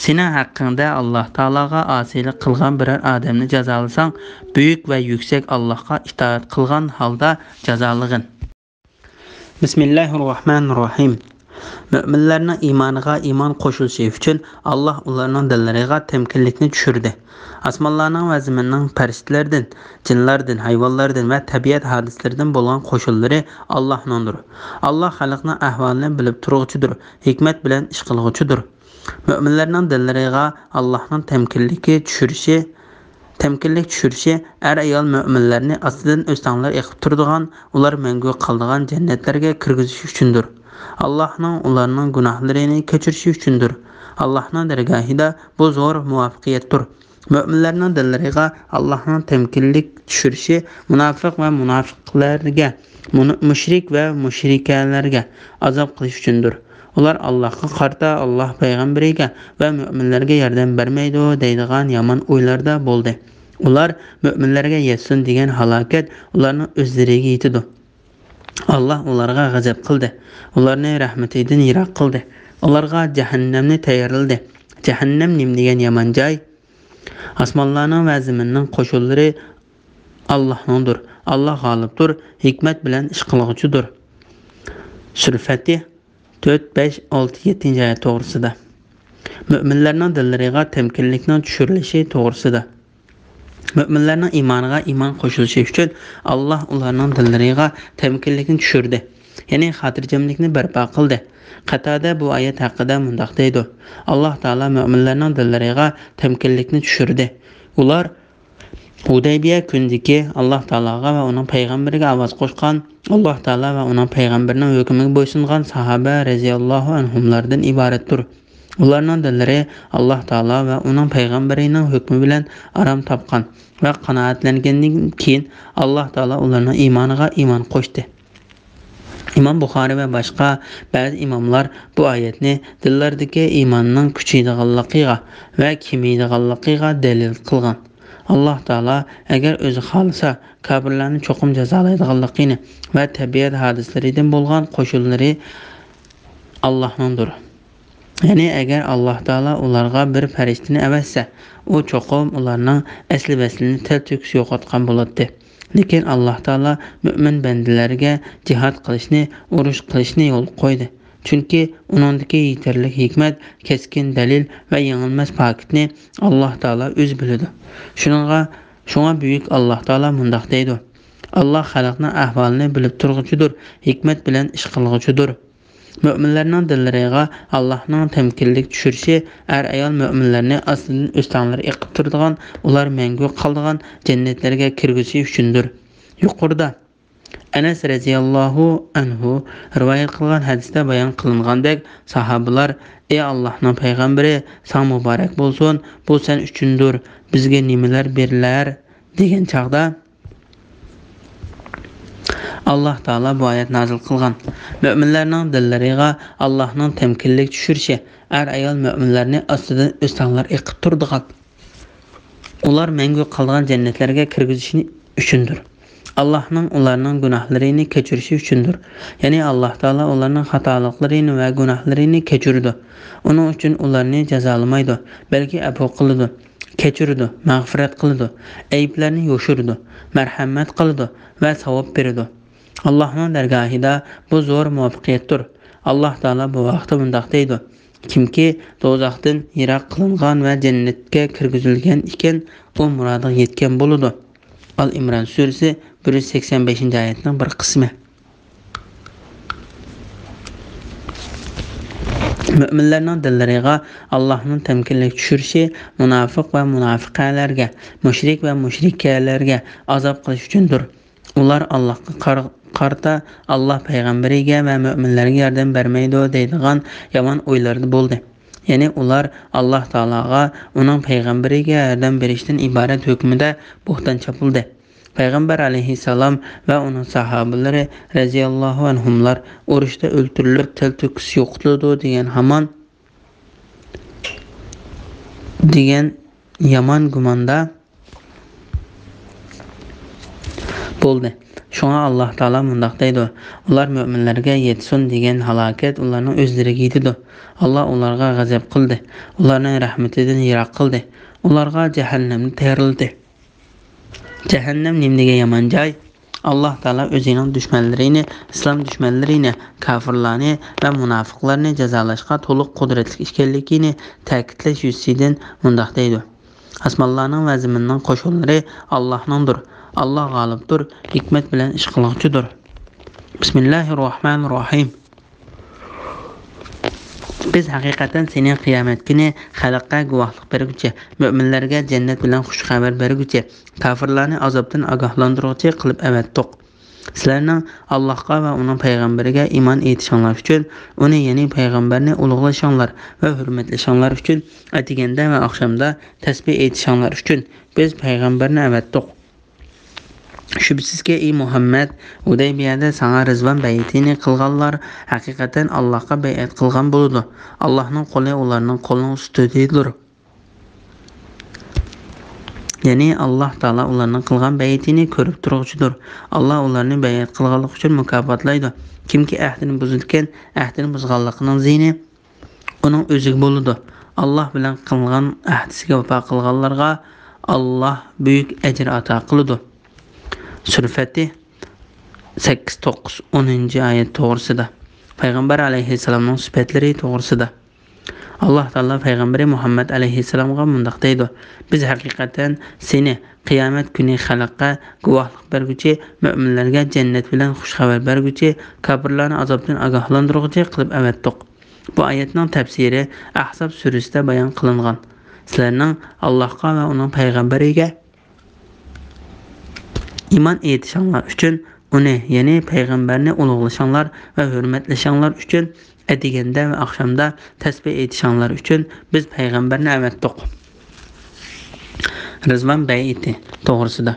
سېنىڭ ھەققىڭدە ئاللاھ تائالاغا ئاسىيلىق قىلغان بىرەر ئادەمنى جازالىساڭ، بۈيۈك ۋە يۈكسەك ئاللاھقا ئىتائەت قىلغان ھالدا جازالىغىن. بىسمىللاھىررەھمانىررەھىم. مۆمىنلەرنىڭ ئىمانىغا ئىمان قوشۇلۇشى ئۈچۈن ئاللاھ ئۇلارنىڭ دىللىرىغا تەمكىنلىكنى چۈشۈردى. ئاسمانلارنىڭ ۋە زېمىننىڭ پەرىشتىلەردىن، جىنلاردىن، ھايۋانلاردىن ۋە تەبىئەت ھادىسىلىرىدىن بولغان قوشۇنلىرى ئاللاھنىڭدۇر. ئاللاھ خەلقنىڭ ئەھۋالىنى بىلىپ تۇرغۇچىدۇر، ھېكمەت بىلەن ئىش قىلغۇچىدۇر. مۆمىنلەرنىڭ دىللىرىغا ئاللاھنىڭ تەمكىنلىكى چۈشۈرۈشى، تەمكىنلىك چۈشۈرۈشى ئەر-ئايال مۆمىنلەرنى ئاستىدىن ئۆستەڭلەر ئېقىپ تۇرىدىغان، ئۇلار مەڭگۈ قالىدىغان جەننەتلەرگە كىرگۈزۈش ئۈچۈندۇر. ئاللاھنىڭ ئۇلارنىڭ گۇناھلىرىنى كەچۈرۈشى ئۈچۈندۇر. ئاللاھنىڭ دەرگاھىدا بۇ زور مۇۋەپپەقىيەتتۇر. مۆمىنلەرنىڭ دىللىرىغا ئاللاھنىڭ تەمكىنلىك چۈشۈرۈشى مۇناپىق ۋە مۇناپىقلارگە، مۇنۇ-، مۇشرىك ۋە مۇشرىكەلەرگە ئازاب قىلىش ئۈچۈندۇر. ئۇلار ئاللاھقا قارىتا، ئاللاھ پەيغەمبىرىگە ۋە مۆمىنلەرگە ياردەم بەرمەيدۇ دەيدىغان يامان ئويلاردا بولدى. ئۇلار مۆمىنلەرگە يەتسۇن دېگەن ھالاكەت ئۇلارنىڭ ئۆزلىرىگە يېتىدۇ. ئاللاھ ئۇلارغا غەزەپ قىلدى. ئۇلارنى رەھمىتىدىن يىراق قىلدى. ئۇلارغا جەھەننەمنى تەييارلىدى. جەھەننەم نېمە دېگەن يامان جاي! ئاسمانلارنىڭ ۋە زېمىننىڭ قوشۇنلىرى ئاللاھنىڭدۇر. ئاللاھ غالىبتۇر، ھېكمەت بىلەن ئىش قىلغۇچىدۇر. سۈرە فەتىھ، تۆت، بەش، ئالتە، يەتتىنچى ئايەت توغرىسىدا. مۆمىنلەرنىڭ دىللىرىغا تەمكىنلىكنىڭ چۈشۈرۈلۈشى توغرىسىدا. مۆمىنلەرنىڭ ئىمانىغا ئىمان قوشۇلۇشى ئۈچۈن ئاللاھ ئۇلارنىڭ دىللىرىغا تەمكىنلىكنى چۈشۈردى، يەنى خاتىرجەملىكنى بەرپا قىلدى. قەتادە بۇ ئايەت ھەققىدە مۇنداق دەيدۇ: ئاللاھ تائالا مۆمىنلەرنىڭ دىللىرىغا تەمكىنلىكنى چۈشۈردى. ئۇلار ھۇدەيبىيە كۈنىدىكى ئاللاھ تائالاغا ۋە ئۇنىڭ پەيغەمبىرىگە ئاۋاز قوشقان، ئاللاھ تائالا ۋە ئۇنىڭ پەيغەمبىرىنىڭ ھۆكمىگە بويسۇنغان ساھابە رەزىياللاھۇ ئەنھۇملاردىن ئىبارەتتۇر. ئۇلارنىڭ دىللىرى ئاللاھ تائالا ۋە ئۇنىڭ پەيغەمبىرىنىڭ ھۆكمى بىلەن ئارام تاپقان ۋە قانائەتلەنگەندىن كېيىن، ئاللاھ تائالا ئۇلارنىڭ ئىمانىغا ئىمان قوشتى. ئىمام بۇخارىي ۋە باشقا بەزى ئىماملار بۇ ئايەتنى دىللاردىكى ئىماننىڭ كۈچىيىدىغانلىقىغا ۋە كېمىيىدىغانلىقىغا دەلىل قىلغان. ئاللاھ تائالا ئەگەر ئۆزى خالىسا، كاپىرلارنى چوقۇم جازالايدىغانلىقىنى ۋە تەبىئەت ھادىسىلىرىدىن بولغان قوشۇنلىرى ئاللاھنىڭدۇر. يەنى ئەگەر ئاللاھ تائالا ئۇلارغا بىر پەرىشتىنى ئەۋەتسە، ئۇ چوقۇم ئۇلارنىڭ ئەسلى-ۋەسلىنى تەلتۆكۈس يوقاتقان بولاتتى. لېكىن ئاللاھ تائالا مۆمىن بەندىلەرگە جىھاد قىلىشنى، ئۇرۇش قىلىشنى يولغا قويدى. چۈنكى ئۇنىڭدىكى يېتەرلىك ھېكمەت، كەسكىن دەلىل ۋە يېڭىلمەس پاكىتنى ئاللاھ تائالا ئۆزى بىلىدۇ. شۇنىڭغا، شۇڭا بۈيۈك ئاللاھ تائالا مۇنداق دەيدۇ: ئاللاھ خەلقنىڭ ئەھۋالىنى بىلىپ تۇرغۇچىدۇر، ھېكمەت بىلەن ئىش قىلغۇچىدۇر. مۆمىنلەرنىڭ دىللىرىغا ئاللاھنىڭ تەمكىنلىك چۈشۈرۈشى ئەر-ئايال مۆمىنلەرنى ئاستىدىن ئۆستەڭلەر ئېقىپ تۇرىدىغان، ئۇلار مەڭگۈ قالىدىغان جەننەتلەرگە كىرگۈزۈشى ئۈچۈندۇر. يۇقىرىدا ئەنەس رەزىياللاھۇ ئەنھۇ رىۋايەت قىلغان ھەدىستە بايان قىلىنغاندەك، ساھابىلار: «ئەي ئاللاھنىڭ پەيغەمبىرى، ساڭا مۇبارەك بولسۇن، بۇ سەن ئۈچۈندۇر، بىزگە نېمىلەر بېرىلەر؟» دېگەن چاغدا، ئاللاھ تائالا بۇ ئايەت نازىل قىلغان: مۆمىنلەرنىڭ دىللىرىغا ئاللاھنىڭ تەمكىنلىك چۈشۈرۈشى، ئەر-ئايال مۆمىنلەرنى ئاستىدىن ئۆستەڭلەر ئېقىپ تۇرىدىغان، ئۇلار مەڭگۈ قالىدىغان جەننەتلەرگە كىرگۈزۈشى ئۈچۈندۇر. ئاللاھنىڭ ئۇلارنىڭ گۇناھلىرىنى كەچۈرۈشى ئۈچۈندۇر. يەنى ئاللاھ تائالا ئۇلارنىڭ خاتالىقلىرىنى ۋە گۇناھلىرىنى كەچۈرىدۇ. ئۇنىڭ ئۈچۈن ئۇلارنى جازالىمايدۇ، بەلكى ئەپۇ قىلىدۇ، كەچۈرىدۇ، مەغپىرەت قىلىدۇ، ئەيىبلەرنى يوشۇرىدۇ، مەرھەمەت قىلىدۇ ۋە ساۋاب بېرىدۇ. ئاللاھنىڭ دەرگاھىدا بۇ زور مۇۋەپپەقىيەتتۇر. ئاللاھ تائالا بۇ ھەقتە مۇنداق دەيدۇ: «كىمكى دوزاختىن يىراق قىلىنغان ۋە جەننەتكە كىرگۈزۈلگەن ئىكەن، ئۇ مۇرادىغا يەتكەن بولىدۇ.» ئال ئىمران سۈرىسى، بىر يۈز سەكسەن بەشىنچى ئايەتنىڭ بىر قىسمى. مۆمىنلەرنىڭ دىللىرىغا ئاللاھنىڭ تەمكىنلىك چۈشۈرۈشى مۇناپىق ۋە مۇناپىقەلەرگە، مۇشرىك ۋە مۇشرىكەلەرگە ئازاب قىلىش ئۈچۈندۇر. ئۇلار ئاللاھقا قار-، قارىتا، «ئاللاھ پەيغەمبىرىگە ۋە مۆمىنلەرگە ياردەم بەرمەيدۇ» دەيدىغان يامان ئويلاردا بولدى. يەنى ئۇلار ئاللاھ تائالاغا، ئۇنىڭ پەيغەمبىرىگە ياردەم بېرىشتىن ئىبارەت ھۆكمىدە بوھتان چاپلىدى. پەيغەمبەر ئەلەيھىسسالام ۋە ئۇنىڭ ساھابىلىرى رەزىياللاھۇ ئەنھۇملار ئۇرۇشتا ئۆلتۈرۈلۈپ، تەلتۆكۈس يوقىتىلىدۇ دېگەن ھامان، دېگەن يامان گۇماندا بولدى. شۇڭا ئاللاھ تائالا مۇنداق دەيدۇ: «ئۇلار مۆمىنلەرگە يەتسۇن دېگەن ھالاكەت ئۇلارنىڭ ئۆزلىرىگە يېتىدۇ. ئاللاھ ئۇلارغا غەزەپ قىلدى، ئۇلارنى رەھمىتىدىن يىراق قىلدى، ئۇلارغا جەھەننەمنى تەييارلىدى.» جەھەننەم نېمىدېگەن يامان جاي! ئاللاھ تائالا ئۆزىنىڭ دۈشمەنلىرىنى، ئىسلام دۈشمەنلىرىنى، كاپىرلارنى ۋە مۇناپىقلارنى جازالاشقا تولۇق قۇدرەتلىك ئىكەنلىكىنى تەكىتلەش يۈزىسىدىن مۇنداق دەيدۇ: «ئاسمانلارنىڭ ۋە زېمىننىڭ قوشۇنلىرى ئاللاھنىڭدۇر. ئاللاھ غالىبتۇر، ھېكمەت بىلەن ئىش قىلغۇچىدۇر.» بىسمىللاھىررەھمانىررەھىم. بىز ھەقىقەتەن سېنى قىيامەت كۈنى خەلققە گۇۋاھلىق بەرگۈچى، مۆمىنلەرگە جەننەت بىلەن خۇش خەۋەر بەرگۈچى، كاپىرلارنى ئازابتىن ئاگاھلاندۇرغۇچى قىلىپ ئەۋەتتۇق. سىلەرنىڭ ئاللاھقا ۋە ئۇنىڭ پەيغەمبىرىگە ئىمان ئېيتىشىڭلار ئۈچۈن، ئۇنى، يەنى پەيغەمبەرنى ئۇلۇغلىشىڭلار ۋە ھۆرمەتلىشىڭلار ئۈچۈن، ئەتىگەندە ۋە ئاخشامدا تەسبىھ ئېيتىشىڭلار ئۈچۈن بىز پەيغەمبەرنى ئەۋەتتۇق. شۈبھىسىزكى، ئى مۇھەممەد، ھۇدەيبىيەدە ساڭا رىزۋان بەيئىتىنى قىلغانلار ھەقىقەتەن ئاللاھقا بەيئەت قىلغان بولىدۇ. ئاللاھنىڭ قولى ئۇلارنىڭ قولىنىڭ ئۈستىدىدۇر. يەنى ئاللاھ تائالا ئۇلارنىڭ قىلغان بەيئىتىنى كۆرۈپ تۇرغۇچىدۇر. ئاللاھ ئۇلارنى بەيئەت قىلغانلىقى ئۈچۈن مۇكاپاتلايدۇ. كىمكى ئەھدىنى بۇزىدىكەن، ئەھدىنى بۇزغانلىقىنىڭ زىيىنى ئۇنىڭ ئۆزىگە بولىدۇ. ئاللاھ بىلەن قىلغان ئەھدىسىگە ۋاپا قىلغانلارغا ئاللاھ بۈيۈك ئەجىر ئاتا قىلىدۇ. سۈرە فەتھ، سەككىز، توققۇز، ئونىنچى ئايەت توغرىسىدا، پەيغەمبەر ئەلەيھىسسالامنىڭ سۈپەتلىرى توغرىسىدا. ئاللاھ تائالا پەيغەمبىرى مۇھەممەد ئەلەيھىسسالامغا مۇنداق دەيدۇ: بىز ھەقىقەتەن سېنى قىيامەت كۈنى خەلققە گۇۋاھلىق بەرگۈچى، مۆمىنلەرگە جەننەت بىلەن خۇش خەۋەر بەرگۈچى، كاپىرلارنى ئازابتىن ئاگاھلاندۇرغۇچى قىلىپ ئەۋەتتۇق. بۇ ئايەتنىڭ تەپسىرى ئەھزاب سۈرىسىدە بايان قىلىنغان. سىلەرنىڭ ئاللاھقا ۋە ئۇنىڭ پەيغەمبىرىگە ئىمان ئېيتىشىڭلار ئۈچۈن، ئۇنى، يەنى پەيغەمبەرنى ئۇلۇغلىشىڭلار ۋە ھۆرمەتلىشىڭلار ئۈچۈن، ئەتىگەندە ۋە ئاخشامدا تەسبىھ ئېيتىشىڭلار ئۈچۈن بىز پەيغەمبەرنى ئەۋەتتۇق. رىزۋان بەيئىتى توغرىسىدا.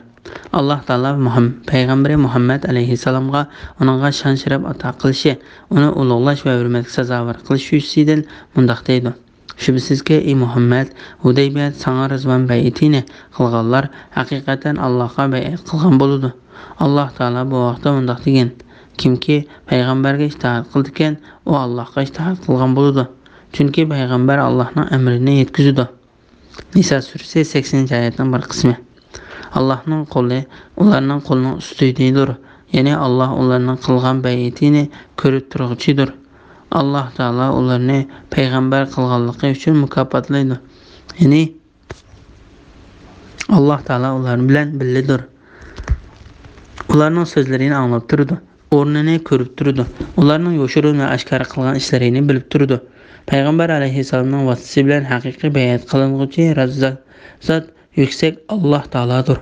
ئاللاھ تائالا مۇھەم-، پەيغەمبىرى مۇھەممەد ئەلەيھىسسالامغا، ئۇنىڭغا شان-شەرەپ ئاتا قىلىشى، ئۇنى ئۇلۇغلاش ۋە ھۆرمەتكە سازاۋەر قىلىش يۈزىسىدىن مۇنداق دەيدۇ: شۈبھىسىزكى، ئى مۇھەممەد، ھۇدەيبىيەدە ساڭا رىزۋان بەيئىتىنى قىلغانلار ھەقىقەتەن ئاللاھقا بەيئەت قىلغان بولىدۇ. ئاللاھ تائالا بۇ ھەقتە مۇنداق دېگەن: كىمكى پەيغەمبەرگە ئىتائەت قىلىدىكەن، ئۇ ئاللاھقا ئىتائەت قىلغان بولىدۇ. چۈنكى پەيغەمبەر ئاللاھنىڭ ئەمرىنى يەتكۈزىدۇ. نىسا سۈرىسى، سەكسىنىنچى ئايەتنىڭ بىر قىسمى. ئاللاھنىڭ قولى ئۇلارنىڭ قولىنىڭ ئۈستىدىدۇر. يەنى ئاللاھ ئۇلارنىڭ قىلغان بەيئىتىنى كۆرۈپ تۇرغۇچىدۇر. ئاللاھ تائالا ئۇلارنى پەيغەمبەر قىلغانلىقى ئۈچۈن مۇكاپاتلايدۇ. يەنى ئاللاھ تائالا ئۇلار بىلەن بىللىدۇر. ئۇلارنىڭ سۆزلىرىنى ئاڭلاپ تۇرىدۇ، ئورنىنى كۆرۈپ تۇرىدۇ، ئۇلارنىڭ يوشۇرۇن ۋە ئاشكارا قىلغان ئىشلىرىنى بىلىپ تۇرىدۇ. پەيغەمبەر ئەلەيھىسسالامنىڭ ۋاسىتىسى بىلەن ھەقىقىي بەيئەت قىلىنغۇچى زات، زات يۈكسەك ئاللاھ تائالادۇر.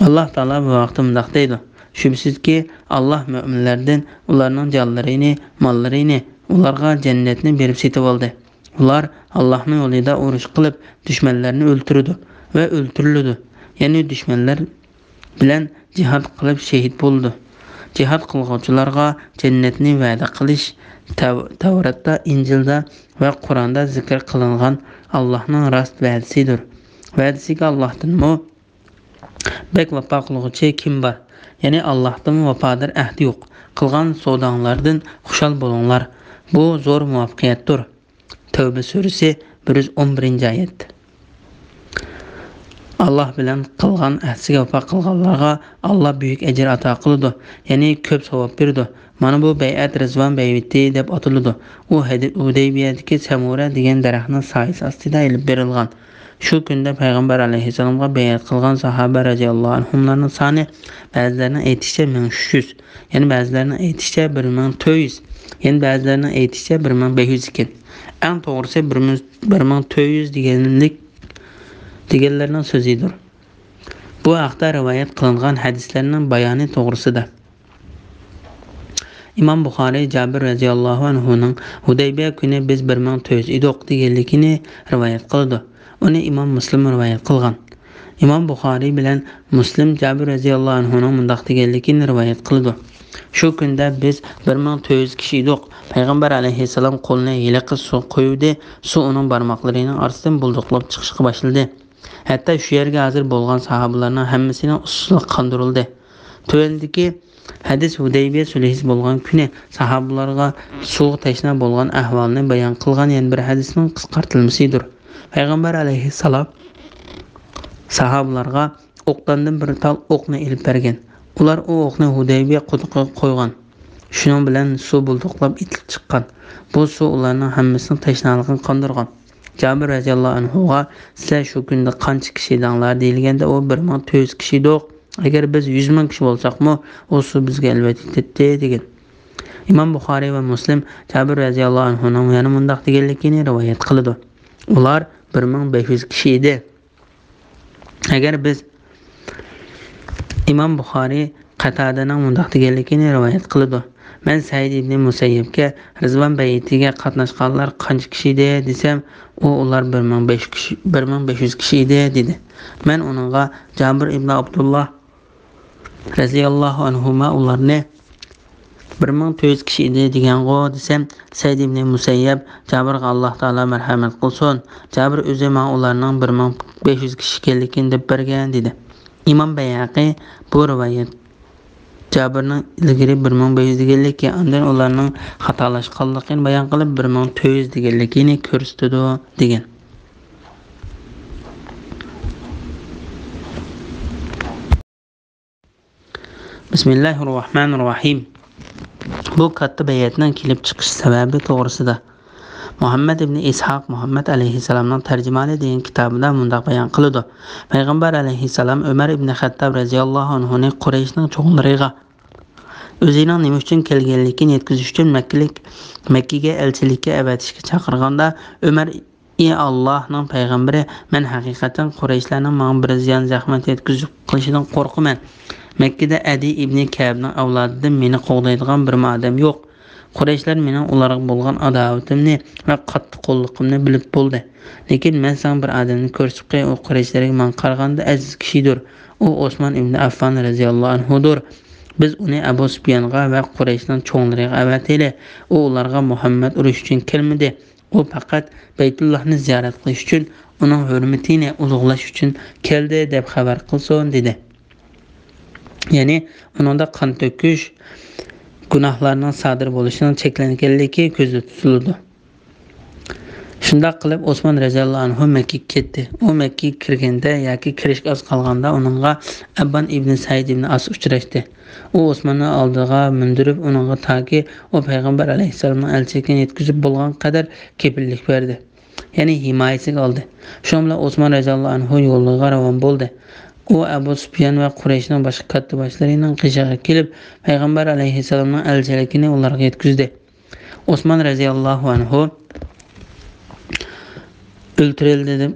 ئاللاھ تائالا بۇ ھەقتە مۇنداق دەيدۇ: شۈبھىسىزكى، ئاللاھ مۆمىنلەردىن ئۇلارنىڭ جانلىرىنى، ماللىرىنى، ئۇلارغا جەننەتنى بېرىپ سېتىۋالدى. ئۇلار ئاللاھنىڭ يولىدا ئۇرۇش قىلىپ، دۈشمەنلەرنى ئۆلتۈرىدۇ ۋە ئۆلتۈرۈلىدۇ. يەنى دۈشمەنلەر بىلەن جىھاد قىلىپ شېھىت بولىدۇ. جىھاد قىلغۇچىلارغا جەننەتنى ۋەدە قىلىش تەۋ-، تەۋراتتا، ئىنجىلدا ۋە قۇرئاندا زىكىر قىلىنغان ئاللاھنىڭ راست ۋەدىسىدۇر. ۋەدىسىگە ئاللاھتىنمۇ بەك ۋاپا قىلغۇچى كىم بار؟ يەنى ئاللاھتىنمۇ ۋاپادار ئەھدى يوق. قىلغان سوداڭلاردىن خۇشال بولۇڭلار. بۇ زور مۇۋەپپەقىيەتتۇر. تەۋبە سۈرىسى، بىر يۈز ئون بىرىنچى ئايەت. ئاللاھ بىلەن قىلغان ئەھدىسىگە ۋاپا قىلغانلارغا ئاللاھ بۈيۈك ئەجىر ئاتا قىلىدۇ، يەنى كۆپ ساۋاب بېرىدۇ. مانا بۇ بەيئەت رىزۋان بەيئىتى دەپ ئاتىلىدۇ. ئۇ ھەدى-، ھۇدەيبىيەدىكى سەمۇرە دېگەن دەرەخنىڭ سايىسى ئاستىدا ئېلىپ بېرىلغان. شۇ كۈندە پەيغەمبەر ئەلەيھىسسالامغا بەيئەت قىلغان ساھابە رەزىياللاھۇ ئەنھۇملارنىڭ سانى، بەزىلەرنىڭ ئېيتىشىچە، مىڭ ئۈچ يۈز، يەنە بەزىلەرنىڭ ئېيتىشىچە، بىر مىڭ تۆت يۈز، يەنە بەزىلەرنىڭ ئېيتىشىچە، بىر مىڭ بەش يۈز ئىكەن. ئەڭ توغرىسى بىر مىڭ، بىر مىڭ تۆت يۈز دېگەنلىك، دېگەنلەرنىڭ سۆزىدۇر. بۇ ھەقتە رىۋايەت قىلىنغان ھەدىسلەرنىڭ بايانى توغرىسىدا. ئىمام بۇخارىي جابىر رەزىياللاھۇ ئەنھۇنىڭ ھۇدەيبىيە كۈنى بىز بىر مىڭ تۆت يۈز ئىدۇق دېگەنلىكىنى رىۋايەت قىلىدۇ. ئۇنى ئىمام مۇسلىم رىۋايەت قىلغان. ئىمام بۇخارىي بىلەن مۇسلىم جابىر رەزىياللاھۇ ئەنھۇنىڭ مۇنداق دېگەنلىكىنى رىۋايەت قىلىدۇ: شۇ كۈندە بىز بىر مىڭ تۆت يۈز كىشى ئىدۇق. پەيغەمبەر ئەلەيھىسسالام قولىنى ھېلىقى سۇغا قويۇۋىدى، سۇ ئۇنىڭ بارماقلىرىنىڭ ئارىسىدىن بۇلدۇقلاپ چىقىشقا باشلىدى. ھەتتا شۇ يەرگە ھازىر بولغان ساھابىلارنىڭ ھەممىسىنىڭ ئۇسسۇلىقى قاندۇرۇلدى. تۆۋەندىكى ھەدىس ھۇدەيبىيە سۈلھىسى بولغان كۈنى ساھابىلارغا سۇغا تەشنا بولغان ئەھۋالنى بايان قىلغان يەنە بىر ھەدىسنىڭ قىسقارتىلمىسىدۇر. پەيغەمبەر ئەلەيھىسسالام ساھابىلارغا ئوقلاندىن بىر تال ئوقنى ئېلىپ بەرگەن. ئۇلار ئۇ ئوقنى ھۇدەيبىيە قۇدۇقىغا قويغان. شۇنىڭ بىلەن سۇ بۇلدۇقلاپ ئېتىلىپ چىققان. بۇ سۇ ئۇلارنىڭ ھەممىسىنىڭ تەشنالىقىنى قاندۇرغان. جابىر رەزىياللاھۇ ئەنھۇغا، سىلەر شۇ كۈندە قانچە كىشى ئىدىڭلار دېيىلگەندە، ئۇ، بىر مىڭ تۆت يۈز كىشى ئىدۇق. ئەگەر بىز يۈز مىڭ كىشى بولساقمۇ، ئۇ سۇ بىزگە ئەلۋەتتە يېتەتتى، دېگەن. ئىمام بۇخارىي ۋە مۇسلىم جابىر رەزىياللاھۇ ئەنھۇنىڭ يەنە مۇنداق دېگەنلىكىنى رىۋايەت قىلىدۇ: ئۇلار بىر مىڭ بەش يۈز كىشى ئىدى. ئەگەر بىز، ئىمام بۇخارىي قەتادەنىڭ مۇنداق دېگەنلىكىنى رىۋايەت قىلىدۇ: مەن سەئىد ئىبنى مۇسەييەبكە، رىزۋان بەيئىتىگە قاتناشقانلار قانچە كىشى ئىدى دېسەم، ئۇ، ئۇلار بىر مىڭ بەش كىشى، بىر مىڭ بەش يۈز كىشى ئىدى، دېدى. مەن ئۇنىڭغا، جابىر ئىبنى ئابدۇللا رەزىياللاھۇ ئەنھۇما ئۇلارنى بىر مىڭ تۆت يۈز كىشى ئىدى دېگەنغۇ دېسەم، سەئىد ئىبنى مۇسەييەب جابىرغا، ئاللاھ تائالا مەرھەمەت قىلسۇن، جابىر ئۆزى ماڭا ئۇلارنىڭ بىر مىڭ بەش يۈز كىشى ئىكەنلىكىنى دەپ بەرگەن، دېدى. ئىمام بەيھەقى بۇ رىۋايەت جابىرنىڭ ئىلگىرى بىر مىڭ بەش يۈز دېگەنلىكى، ئاندىن ئۇلارنىڭ خاتالاشقانلىقىنى بايان قىلىپ، بىر مىڭ تۆت يۈز دېگەنلىكىنى كۆرسىتىدۇ، دېگەن. بىسمىللاھىررەھمانىررەھىم. بۇ كاتتا بەيئەتنىڭ كېلىپ چىقىش سەۋەبى توغرىسىدا مۇھەممەد ئىبنى ئىسھاق مۇھەممەد ئەلەيھىسسالامنىڭ تەرجىمىھالى دېگەن كىتابىدا مۇنداق بايان قىلىدۇ: پەيغەمبەر ئەلەيھىسسالام ئۆمەر ئىبنى خەتتاب رەزىياللاھۇ ئەنھۇنى قۇرەيشنىڭ چوڭلىرىغا ئۆزىنىڭ نېمە ئۈچۈن كەلگەنلىكىنى يەتكۈزۈش ئۈچۈن مەككىلىك، مەككىگە ئەلچىلىككە ئەۋەتىشكە چاقىرغاندا، ئۆمەر ئى ئاللاھنىڭ پەيغەمبىرى، مەن ھەقىقەتەن قۇرەيشلەرنىڭ ماڭا بىر زىيان-زەخمەت يەتكۈزۈپ قېلىشىدىن قورقىمەن. مەككىدە ئەدىي ئىبنى كەئبنىڭ ئەۋلادىدىن مېنى قوغدايدىغان بىرمۇ ئادەم يوق. قۇرەيشلەر مېنىڭ ئۇلارغا بولغان ئاداۋىتىمنى ۋە قاتتىق قوللۇقۇمنى بىلىپ بولدى. لېكىن مەن ساڭا بىر ئادەمنى كۆرسىتىپ قوياي، ئۇ قۇرەيشلەرگە ماڭا قارىغاندا ئەزىز كىشىدۇر. ئۇ ئوسمان ئىبنى ئەففان رەزىياللاھۇ ئەنھۇدۇر. بىز ئۇنى ئەبۇ سۇپيانغا ۋە قۇرەيشنىڭ چوڭلىرىغا ئەۋەتەيلى. ئۇ ئۇلارغا مۇھەممەد ئۇرۇش ئۈچۈن كەلمىدى. ئۇ پەقەت بەيتۇللاھنى زىيارەت قىلىش ئۈچۈن، ئۇنىڭ ھۆرمىتىنى ئۇلۇغلاش ئۈچۈن كەلدى، دەپ خەۋەر قىلسۇن، دېدى. يەنى ئۇنىڭدا قان تۆكۈش، گۇناھلارنىڭ سادىر بولۇشىنىڭ چەكلەنگەنلىكى كۆزدە تۇتۇلىدۇ. شۇنداق قىلىپ، ئوسمان رەزىياللاھۇ ئەنھۇ مەككىگە كەتتى. ئۇ مەككىگە كىرگەندە ياكى كىرىشكە ئاز قالغاندا ئۇنىڭغا ئەببان ئىبنى سەئىد ئىبنى ئاس ئۇچراشتى. ئۇ ئوسماننى ئالدىغا مىندۈرۈپ، ئۇنىڭغا تاكى ئۇ پەيغەمبەر ئەلەيھىسسالامنىڭ ئەلچىلىكىنى يەتكۈزۈپ بولغان قەدەر كېپىللىك بەردى. يەنى ھىمايىسىگە ئالدى. شۇنىڭ بىلەن ئوسمان رەزىياللاھۇ ئەنھۇ يولىغا راۋان بولدى. ئۇ ئەبۇ سۇپيان ۋە قۇرەيشنىڭ باشقا كاتتىباشلىرىنىڭ قېشىغا كېلىپ، پەيغەمبەر ئەلەيھىسسالامنىڭ ئەلچىلىكىنى ئۇلارغا يەتكۈزدى. ئوسمان رەزىياللاھۇ ئەنھۇ ئۆلتۈرۈلدى دەپ،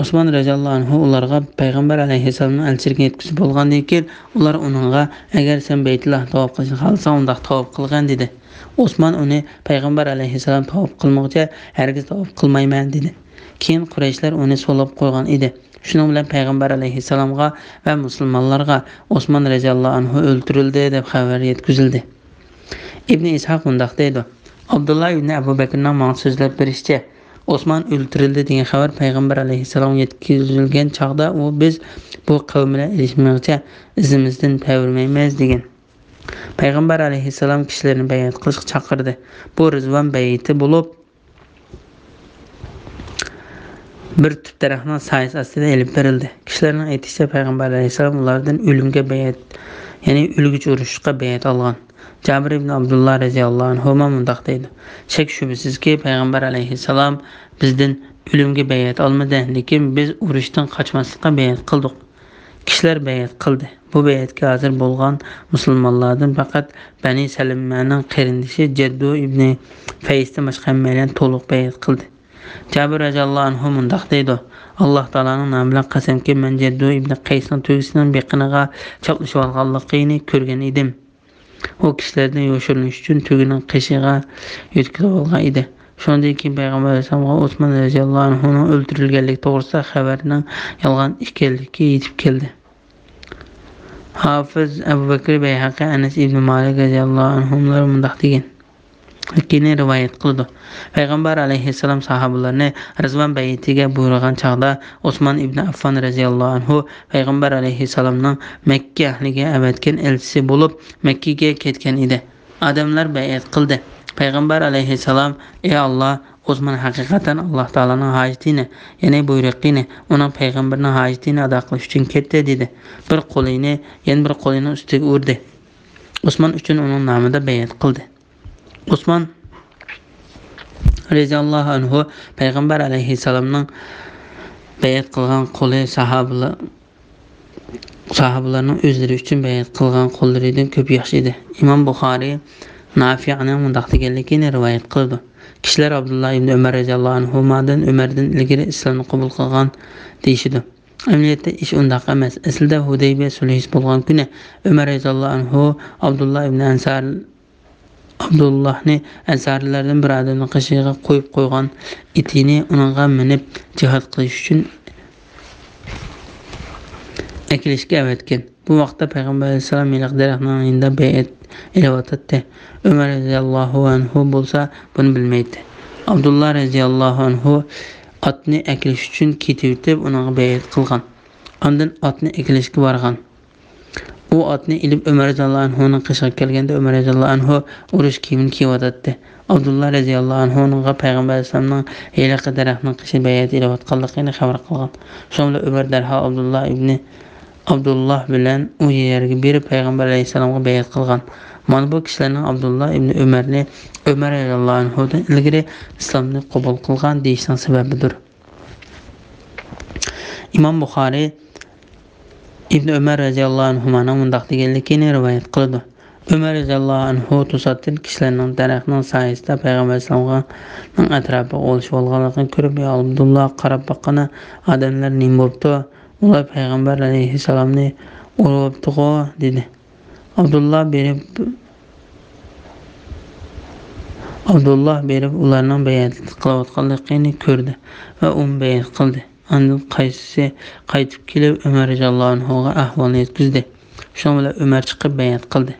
ئوسمان رەزىياللاھۇ ئەنھۇ ئۇلارغا پەيغەمبەر ئەلەيھىسسالامنىڭ ئەلچىلىكىنى يەتكۈزۈپ بولغاندىن كېيىن، ئۇلار ئۇنىڭغا، «ئەگەر سەن بەيتۇللاھنى تاۋاپ قىلىشنى خالىساڭ، ئۇنداق تاۋاپ قىلغىن» دېدى. ئوسمان ئۇنى، «پەيغەمبەر ئەلەيھىسسالام تاۋاپ قىلمىغۇچە ھەرگىز تاۋاپ قىلمايمەن» دېدى. كېيىن قۇرەيشلەر ئۇنى سولاپ قويغان ئىدى. شۇنىڭ بىلەن پەيغەمبەر ئەلەيھىسسالامغا ۋە مۇسۇلمانلارغا، «ئوسمان رەزىياللاھۇ ئەنھۇ ئۆلتۈرۈلدى» دەپ خەۋەر يەتكۈزۈلدى. ئىبنى ئىسھاق مۇنداق دەيدۇ: «ئابدۇللا ئىبنى ئەبۇ بەكرىنىڭ ماڭا سۆزلەپ بېرىشىچە، ئوسمان ئۆلتۈرۈلدى دېگەن خەۋەر پەيغەمبەر ئەلەيھىسسالامغا يەتكۈزۈلگەن چاغدا، ئۇ، بىز بۇ قەۋم بىلەن ئېلىشمىغۇچە ئىزىمىزدىن تەۋرىمەيمىز» دېگەن. پەيغەمبەر ئەلەيھىسسالام كىشىلەرنى بەيئەت قىلىشقا چاقىردى. بۇ رىزۋان بەيئىتى بولۇپ، بىر تۈپ دەرەخنىڭ سايىسى ئاستىدا ئېلىپ بېرىلدى. كىشىلەرنىڭ ئېيتىشىچە، پەيغەمبەر ئەلەيھىسسالام ئۇلاردىن ئۆلۈمگە بەيئەت، يەنى ئۆلگۈچە ئۇرۇشۇشقا بەيئەت ئالغان. جابىر ئىبن ئابدۇللا رەزىياللاھۇ ئەنھۇما مۇنداق دەيدۇ: «شەك-شۈبھىسىزكى، پەيغەمبەر ئەلەيھىسسالام بىزدىن ئۆلۈمگە بەيئەت ئالمىدى، لېكىن بىز ئۇرۇشتىن قاچماسلىققا بەيئەت قىلدۇق.» كىشىلەر بەيئەت قىلدى. بۇ بەيئەتكە ھازىر بولغان مۇسۇلمانلاردىن پەقەت بەنى سەلىمەنىڭ قېرىندىشى جەددۇ ئىبنى فەيستىن باشقا ھەممەيلەن تولۇق بەيئەت قىلدى. جابىر رەزىياللاھۇ ئەنھۇ مۇنداق دەيدۇ: «ئاللاھ تائالانىڭ نامى بىلەن قەسەمكى، مەن جەددۇ ئىبنى قەيسنىڭ تۆگىسىنىڭ بېقىنىغا چاپلىشىۋالغانلىقىنى كۆرگەن ئىدىم. ئۇ كىشىلەردىن يوشۇرۇنۇش ئۈچۈن تۆگىنىڭ قېشىغا يۆتكىلىۋالغان ئىدى. شۇنىڭدىن كېيىن پەيغەمبەر ئەلەيھىسسالامغا ئوسمان رەزىياللاھۇ ئەنھۇنىڭ ئۆلتۈرۈلگەنلىكى توغرىسىدا خەۋەرنىڭ يالغان ئىكەنلىكى يېتىپ كەلدى.» ھافىز ئەبۇ بەكرى بەيھەقى ئەنەس ئىبنى مالىك رەزىياللاھۇ ئەنھۇلار مۇنداق دېگەن، كېيىن رىۋايەت قىلىدۇ. پەيغەمبەر ئەلەيھىسسالام ساھابىلارنى رىزۋان بەيئىتىگە بۇيرۇغان چاغدا، ئوسمان ئىبنى ئەففان رەزىياللاھۇ ئەنھۇ پەيغەمبەر ئەلەيھىسسالامنىڭ مەككە ئەھلىگە ئەۋەتكەن ئەلچىسى بولۇپ، مەككىگە كەتكەن ئىدى. ئادەملەر بەيئەت قىلدى. پەيغەمبەر ئەلەيھىسسالام، «ئەي ئاللاھ، ئوسمان ھەقىقەتەن ئاللاھ تائالانىڭ ھاجىتىنى، يەنى بۇيرۇقىنى، ئۇنىڭ پەيغەمبىرىنىڭ ھاجىتىنى ئادا قىلىش ئۈچۈن كەتتى» دېدى. بىر قولىنى يەنە بىر قولىنىڭ ئۈستىگە ئۇردى. ئوسمان ئۈچۈن ئۇنىڭ نامىدا بەيئەت قىلدى. ئوسمان رەزىياللاھۇ ئەنھۇ پەيغەمبەر ئەلەيھىسسالامنىڭ بەيئەت قىلغان قولى ساھابىلار، ساھابىلارنىڭ ئۆزلىرى ئۈچۈن بەيئەت قىلغان قوللىرىدىن كۆپ ياخشى ئىدى. ئىمام بۇخارىي نافىئنىڭ مۇنداق دېگەنلىكىنى رىۋايەت قىلىدۇ: «كىشىلەر ئابدۇللا ئىبنى ئۆمەر رەزىياللاھۇ ئەنھۇمادىن، ئۆمەردىن ئىلگىرى ئىسلامنى قوبۇل قىلغان دېيىشىدۇ. ئەمەلىيەتتە ئىش ئۇنداق ئەمەس. ئەسلىدە ھۇدەيبىيە سۈلھىسى بولغان كۈنى ئۆمەر رەزىياللاھۇ ئەنھۇ ئابدۇللا ئىبنى ئەنسار، ئابدۇللاھنى ئەنسارىيلاردىن بىر ئادەمنىڭ قېشىغا قويۇپ قويغان ئېتىنى ئۇنىڭغا مىنىپ جىھاد قىلىش ئۈچۈن ئەكېلىشكە ئەۋەتكەن. بۇ ۋاقىتتا پەيغەمبەر ئەلەيھىسسالام ھېلىقى دەرەخنىڭ يېنىدا بەيئەت ئېلىۋاتاتتى. ئۆمەر رەزىياللاھۇ ئەنھۇ بولسا بۇنى بىلمەيتتى. ئابدۇللا رەزىياللاھۇ ئەنھۇ ئاتنى ئەكېلىش ئۈچۈن كېتىۋېتىپ، ئۇنىڭغا بەيئەت قىلغان. ئاندىن ئاتنى ئەكېلىشكە بارغان. ئۇ ئاتنى ئېلىپ ئۆمەر رەزىياللاھۇ ئەنھۇنىڭ قېشىغا كەلگەندە، ئۆمەر رەزىياللاھۇ ئەنھۇ ئۇرۇش كىيىمىنى كىيىۋاتاتتى. ئابدۇللا رەزىياللاھۇ ئەنھۇنىڭغا پەيغەمبەر ئەلەيھىسسالامنىڭ ھېلىقى دەرەخنىڭ قېشىدا بەيئەت ئېلىۋاتقانلىقىنى خەۋەر قىلغان. شۇنىڭ بىلەن ئۆمەر دەرھال ئابدۇللا ئىبنى ئابدۇللا بىلەن ئۇ يەرگە بېرىپ، پەيغەمبەر ئەلەيھىسسالامغا بەيئەت قىلغان. مانا بۇ كىشىلەرنىڭ ئابدۇللا ئىبنى ئۆمەرنى ئۆمەر رەزىياللاھۇ ئەنھۇدىن ئىلگىرى ئىسلامنى قوبۇل قىلغان دېيىشنىڭ سەۋەبىدۇر. ئىمام بۇخارىي ئىبنى ئۆمەر رەزىياللاھۇ ئەنھۇمانىڭ مۇنداق دېگەنلىكىنى رىۋايەت قىلىدۇ: ئۆمەر رەزىياللاھۇ ئەنھۇ توساتتىن كىشىلەرنىڭ دەرەخنىڭ سايىسىدا پەيغەمبەر ئەلەيھىسسالامنىڭ ئەتراپىغا ئولىشىۋالغانلىقىنى كۆرۈپ، «يا ئابدۇللا، قاراپ باققىنا، ئادەملەر نېمە بوپتۇ؟ ئۇلار پەيغەمبەر ئەلەيھىسسالامنى ئۇرۇۋاپتىغۇ؟» دېدى. ئابدۇللا بېرىپ، ئابدۇللا بېرىپ ئۇلارنىڭ بەيئەت قىلىۋاتقانلىقىنى كۆردى ۋە ئۇمۇ بەيئەت قىلدى. ئاندىن قايسىسى قايتىپ كېلىپ ئۆمەر رەزىياللاھۇ ئەنھۇغا ئەھۋالنى يەتكۈزدى. شۇنىڭ بىلەن ئۆمەر چىقىپ بەيئەت قىلدى.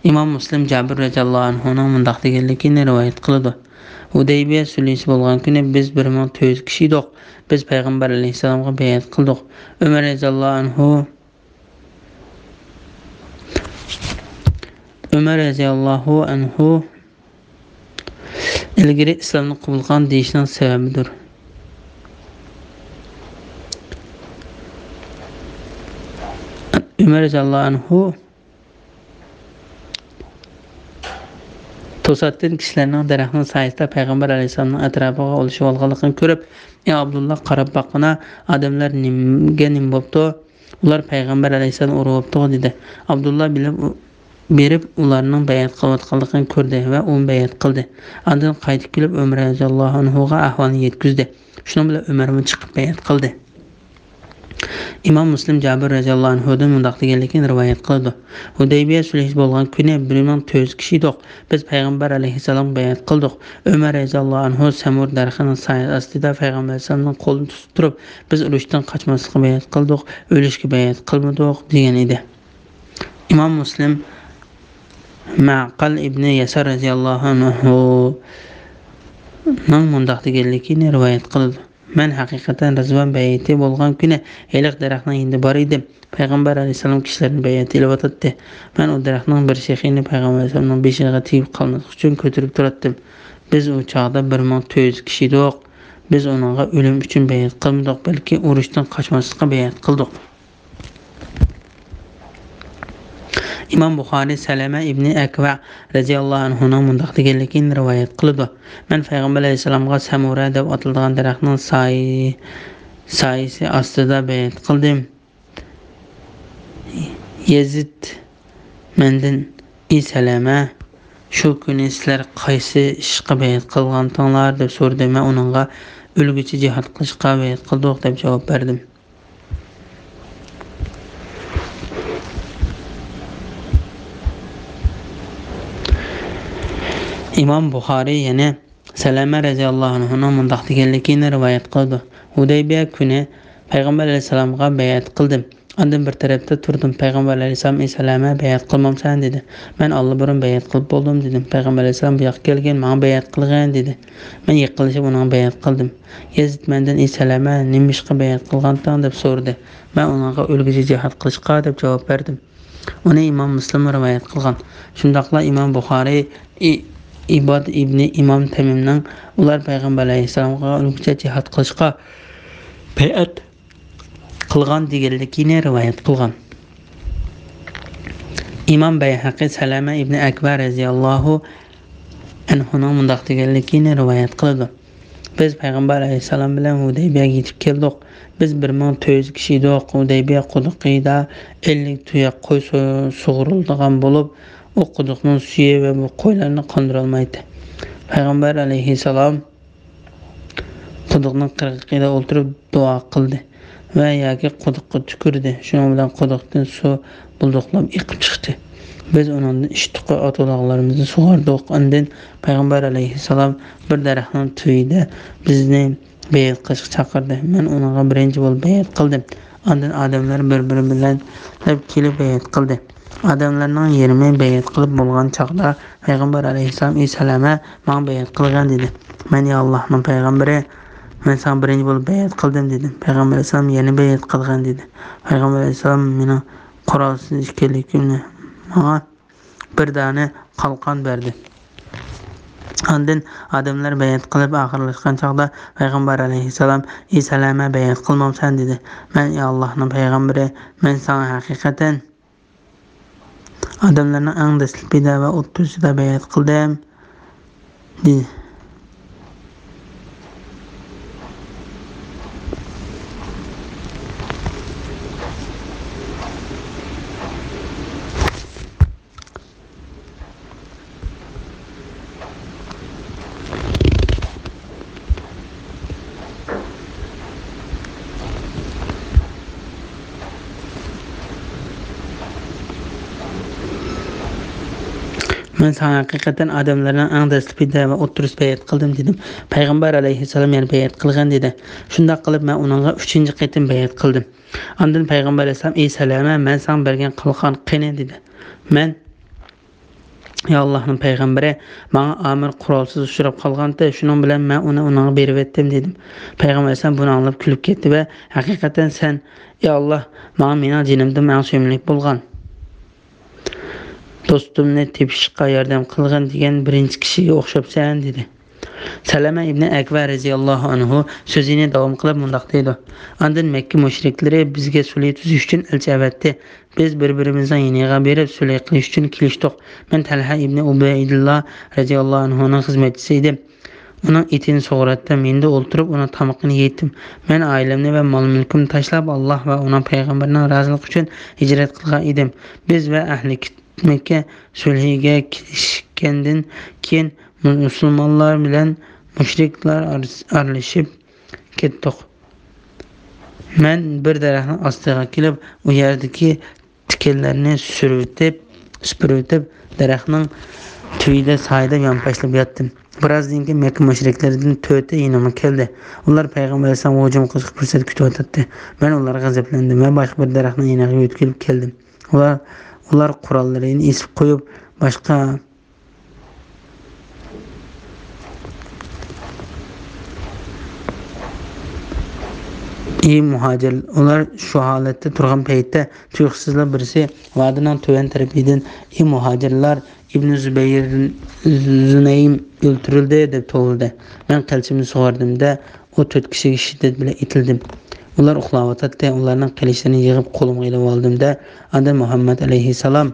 ئىمام مۇسلىم جابىر رەزىياللاھۇ ئەنھۇنىڭ مۇنداق دېگەنلىكىنى رىۋايەت قىلىدۇ: ھۇدەيبىيە سۈلھىسى بولغان كۈنى بىز بىر مىڭ تۆت يۈز كىشى ئىدۇق. بىز پەيغەمبەر ئەلەيھىسسالامغا بەيئەت قىلدۇق. ئۆمەر رەزىياللاھۇ ئەنھۇ ئۆمەر رەزىياللاھۇ ئەنھۇ ئىلگىرى ئىسلامنى قوبۇل قىلغان دېيىشنىڭ سەۋەبىدۇر. ئۆمەر رەزىياللاھۇ ئەنھۇ توساتتىن كىشىلەرنىڭ دەرەخنىڭ سايىسىدا پەيغەمبەر ئەلەيھىسسالامنىڭ ئەتراپىغا ئولىشىۋالغانلىقىنى كۆرۈپ، «ئى ئابدۇللا، قاراپ باققىنا، ئادەملەر نېمىگە نېمە بوپتۇ؟ ئۇلار پەيغەمبەر ئەلەيھىسسالامنى ئۇرۇۋاپتۇغۇ» دېدى. ئابدۇللا بىلىپ، بېرىپ ئۇلارنىڭ بەيئەت قىلىۋاتقانلىقىنى كۆردى ۋە ئۇمۇ بەيئەت قىلدى. ئاندىن قايتىپ كېلىپ ئۆمەر رەزىياللاھۇ ئەنھۇغا ئەھۋالنى يەتكۈزدى. شۇنىڭ بىلەن ئۆمەرمۇ چىقىپ بەيئەت قىلدى. ئىمام مۇسلىم جابىر رەزىياللاھۇ ئەنھۇدىن مۇنداق دېگەنلىكىنى رىۋايەت قىلىدۇ: «ھۇدەيبىيە سۈلھىسى بولغان كۈنى بىر مىڭ تۆت يۈز كىشى ئىدۇق. بىز پەيغەمبەر ئەلەيھىسسالامغا بەيئەت قىلدۇق. ئۆمەر رەزىياللاھۇ ئەنھۇ سەمۇر دەرىخىنىڭ سايە ئاستىدا پەيغەمبەر ئەلەيھىسسالامنىڭ قولىنى تۇتۇپ تۇرۇپ، بىز ئۇرۇشتىن قاچماسلىققا بەيئەت قىلدۇق، ئۆلۈشكە بەيئەت قىلمىدۇق» دېگەن ئىدى. ئىمام مۇسلىم مەقەل ئىبنى يەسار رەزىياللاھۇ ئەنھۇنىڭ مۇنداق دېگەنلىكىنى رىۋايەت قىلىدۇ: «مەن ھەقىقەتەن رىزۋان بەيئىتى بولغان كۈنى ھېلىقى دەرەخنىڭ يېنىدا بار ئىدىم. پەيغەمبەر ئەلەيھىسسالام كىشىلەرنى بەيئەت ئېلىۋاتاتتى. مەن ئۇ دەرەخنىڭ بىر شېخىنى پەيغەمبەر ئەلەيھىسسالامنىڭ بېشىغا تېگىپ قالماسلىق ئۈچۈن كۆتۈرۈپ تۇراتتىم. بىز ئۇ چاغدا بىر مىڭ تۆت يۈز كىشى ئىدۇق. بىز ئۇنىڭغا ئۆلۈم ئۈچۈن بەيئەت قىلمىدۇق، بەلكى ئۇرۇشتىن قاچماسلىققا بەيئەت قىلدۇق.» ئىمام بۇخارىي سەلەمە ئىبنى ئەكۋە رەزىياللاھۇ ئەنھۇنىڭ مۇنداق دېگەنلىكىنى رىۋايەت قىلىدۇ: «مەن پەيغەمبەر ئەلەيھىسسالامغا سەمۇرە دەپ ئاتىلىدىغان دەرەخنىڭ سايە-، سايىسى ئاستىدا بەيئەت قىلدىم. يەزىد مەندىن، ئى سەلەمە، شۇ كۈنى سىلەر قايسى ئىشقا بەيئەت قىلغانتىڭلار؟» دەپ سورىدى. مەن ئۇنىڭغا، «ئۆلگۈچە جىھاد قىلىشقا بەيئەت قىلدۇق» دەپ جاۋاب بەردىم. ئىمام بۇخارىي يەنە سەلەمە رەزىياللاھۇ ئەنھۇنىڭ مۇنداق دېگەنلىكىنى رىۋايەت قىلىدۇ: «ھۇدەيبىيە كۈنى پەيغەمبەر ئەلەيھىسسالامغا بەيئەت قىلدىم. ئاندىن بىر تەرەپتە تۇردۇم. پەيغەمبەر ئەلەيھىسسالام، ئى سەلەمە، بەيئەت قىلمامسەن؟ دېدى. مەن ئاللىبۇرۇن بەيئەت قىلىپ بولدۇم، دېدىم. پەيغەمبەر ئەلەيھىسسالام بۇ ياققا كەلگىن، ماڭا بەيئەت قىلغىن، دېدى. مەن يېقىنلىشىپ ئۇنىڭغا بەيئەت قىلدىم. يەزىد مەندىن، ئى سەلەمە، نېمە ئىشقا بەيئەت قىلغانتىڭ؟ دەپ سورىدى. مەن ئۇنىڭغا، ئۆلگۈچە جىھاد قىلىشقا، دەپ جاۋاب بەردىم.» ئۇنى ئىمام مۇسلىم رىۋايەت قىلغان. شۇنداقلا ئىمام بۇخارىي ئى-، ئىباد ئىبنى ئىمام تەمىمنىڭ ئۇلار پەيغەمبەر ئەلەيھىسسالامغا ئۆلگۈچە جىھاد قىلىشقا بەيئەت قىلغان دېگەنلىكىنى رىۋايەت قىلغان. ئىمام بەيھەقى سەلەمە ئىبنى ئەكۋە رەزىياللاھۇ ئەنھۇنىڭ مۇنداق دېگەنلىكىنى رىۋايەت قىلىدۇ: «بىز پەيغەمبەر ئەلەيھىسسالام بىلەن ھۇدەيبىيەگە يېتىپ كەلدۇق. بىز بىر مىڭ تۆت يۈز كىشى ئىدۇق. ھۇدەيبىيە قۇدۇقىدا ئەللىك تۇياق قوي سۇ-، سۇغۇرۇلىدىغان بولۇپ، ئۇ قۇدۇقنىڭ سۈيى ۋە بۇ قويلارنى قاندۇرالمايتتى. پەيغەمبەر ئەلەيھىسسالام قۇدۇقنىڭ قىرغىقىدا ئولتۇرۇپ دۇئا قىلدى ۋە ياكى قۇدۇققا تۈكۈردى. شۇنىڭ بىلەن قۇدۇقتىن سۇ بۇلدۇقلاپ ئېقىپ چىقتى. بىز ئۇنىڭدىن ئىشتۇقى ئات-ئۇلاغلىرىمىزنى سۇغاردۇق. ئاندىن پەيغەمبەر ئەلەيھىسسالام بىر دەرەخنىڭ تۈۋىدە بىزنى بەيئەت قىلىشقا چاقىردى. مەن ئۇنىڭغا بىرىنچى بولۇپ بەيئەت قىلدىم. ئاندىن ئادەملەر بىر-بىرى بىلەن دەپ كېلىپ بەيئەت قىلدى. ئادەملەرنىڭ يېرىمى بەيئەت قىلىپ بولغان چاغدا پەيغەمبەر ئەلەيھىسسالام، ئى سەلەمە، ماڭا بەيئەت قىلغىن، دېدى. مەن، يا ئاللاھنىڭ پەيغەمبىرى، مەن ساڭا بىرىنچى بولۇپ بەيئەت قىلدىم، دېدىم. پەيغەمبەر ئەلەيھىسسالام يەنە بەيئەت قىلغىن، دېدى. پەيغەمبەر ئەلەيھىسسالام مېنىڭ قورالسىز ئىكەنلىكىمنى ماڭا بىر دانە قالقان بەردى. ئاندىن ئادەملەر بەيئەت قىلىپ ئاخىرلاشقان چاغدا پەيغەمبەر ئەلەيھىسسالام، ئى سەلەمە، بەيئەت قىلمامسەن؟ دېدى. مەن، يا ئاللاھنىڭ پەيغەمبىرى، مەن ساڭا ھەقىقەتەن ئادەملەرنىڭ ئەڭ دەسلىپىدە ۋە ئوتتۇرىسىدا بەيئەت قىلدىم، دېدى. مەن ساڭا ھەقىقەتەن ئادەملەرنىڭ ئەڭ دەسلىپىدە ۋە ئوتتۇرىسىدا بەيئەت قىلدىم، دېدىم. پەيغەمبەر ئەلەيھىسسالام يەنە بەيئەت قىلغىن، دېدى. شۇنداق قىلىپ، مەن ئۇنىڭغا ئۈچىنچى قېتىم بەيئەت قىلدىم. ئاندىن پەيغەمبەر ئەلەيھىسسالام، ئى سەلەمە، مەن ساڭا بەرگەن قالقان قېنى؟ دېدى. مەن، يا ئاللاھنىڭ پەيغەمبىرى، ماڭا ئامىر قورالسىز ئۇچراپ قالغانتى، شۇنىڭ بىلەن مەن ئۇنى ئۇنىڭغا بېرىۋەتتىم، دېدىم. پەيغەمبەر ئەلەيھىسسالام بۇنى ئاڭلاپ كۈلۈپ كەتتى ۋە، ھەقىقەتەن سەن، يا ئاللاھ، ماڭا مېنىڭ جېنىمدىنمۇ ئەڭ سۆيۈملۈك بولغان، دوستۇمنى تېپىشقا ياردەم قىلغىن دېگەن بىرىنچى كىشىگە ئوخشاپسەن، دېدى. سەلەمە ئىبنى ئەكۋە رەزىياللاھۇ ئەنھۇ سۆزىنى داۋام قىلىپ مۇنداق دەيدۇ: ئاندىن مەككە مۇشرىكلىرى بىزگە سۈلھى تۈزۈش ئۈچۈن ئەلچى ئەۋەتتى. بىز بىر-بىرىمىزنىڭ يېنىغا بېرىپ، سۈلھى قىلىش ئۈچۈن كېلىشتۇق. مەن تەلھە ئىبنى ئۇبەيدۇللا رەزىياللاھۇ ئەنھۇنىڭ خىزمەتچىسى ئىدىم. ئۇنىڭ ئېتىنى سۇغۇراتتىم، يېنىدا ئولتۇرۇپ، ئۇنىڭ تامىقىنى يەيتتىم. مەن ئائىلەمنى ۋە مال-مۈلكۈمنى تاشلاپ، ئاللاھ ۋە ئۇنىڭ پەيغەمبىرىنىڭ رازىلىقى ئۈچۈن ھىجرەت قىلغان ئىدىم. بىز ۋە ئەھلى مەككە سۈلھىگە كېلىشكەندىن كېيىن، مۇسۇلمانلار بىلەن مۇشرىكلار ئارىلىشىپ كەتتۇق. مەن بىر دەرەخنىڭ ئاستىغا كېلىپ، ئۇ يەردىكى تىكەنلەرنى سۈرۈۋېتىپ، سۈپۈرۈۋېتىپ، دەرەخنىڭ تۈۋىدە سايىدا يانپاشلاپ ياتتىم. بىرازدىن كېيىن مەككە مۇشرىكلىرىدىن تۆتى يېنىما كەلدى. ئۇلار پەيغەمبەر ئەلەيھىسسالامغا ھۇجۇم قىلىشقا پۇرسەت كۈتۈۋاتاتتى. مەن ئۇلارغا غەزەپلەندىم ۋە باشقا بىر دەرەخنىڭ يېنىغا يۆتكىلىپ كەلدىم. ئۇلار، ئۇلار قوراللىرىنى ئېسىپ قويۇپ، باشقا ئى مۇھاجىر، ئۇلار شۇ ھالەتتە تۇرغان پەيتتە، تۇيۇقسىزلا بىرسى ۋادىنىڭ تۆۋەن تەرىپىدىن: «ئى مۇھاجىرلار، ئىبنى زۇبەير زۇنەيم ئۆلتۈرۈلدى!» دەپ توۋلىدى. مەن قىلىچىمنى سۇغاردىم-دە، ئۇ تۆت كىشىگە شىددەت بىلەن ئېتىلدىم. ئۇلار ئۇخلاۋاتاتتى. ئۇلارنىڭ قىلىچلىرىنى يىغىپ، قولۇمغا ئېلىۋالدىم-دە، ئاندىن مۇھەممەد ئەلەيھىسسالام: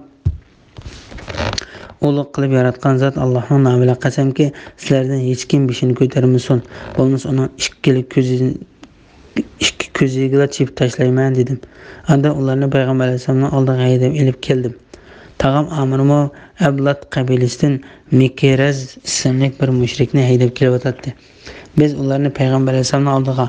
«ئۇلۇغ قىلىپ ياراتقان زات ئاللاھنىڭ نامى بىلەن قەسەمكى، سىلەردىن ھېچكىم بېشىنى كۆتۈرمىسۇن، بولمىسا ئۇنىڭ ئىككىلا كۆزى، ئىككى كۆزىگىلا چېپىپ تاشلايمەن» دېدىم. ئاندىن ئۇلارنى پەيغەمبەر ئەلەيھىسسالامنىڭ ئالدىغا ھەيدەپ ئېلىپ كەلدىم. تاغام ئامىرمۇ ئەبلات قەبىلىسىدىن مىكرەز ئىسىملىك بىر مۇشرىكنى ھەيدەپ كېلىۋاتاتتى. بىز ئۇلارنى پەيغەمبەر ئەلەيھىسسالامنىڭ ئالدىغا،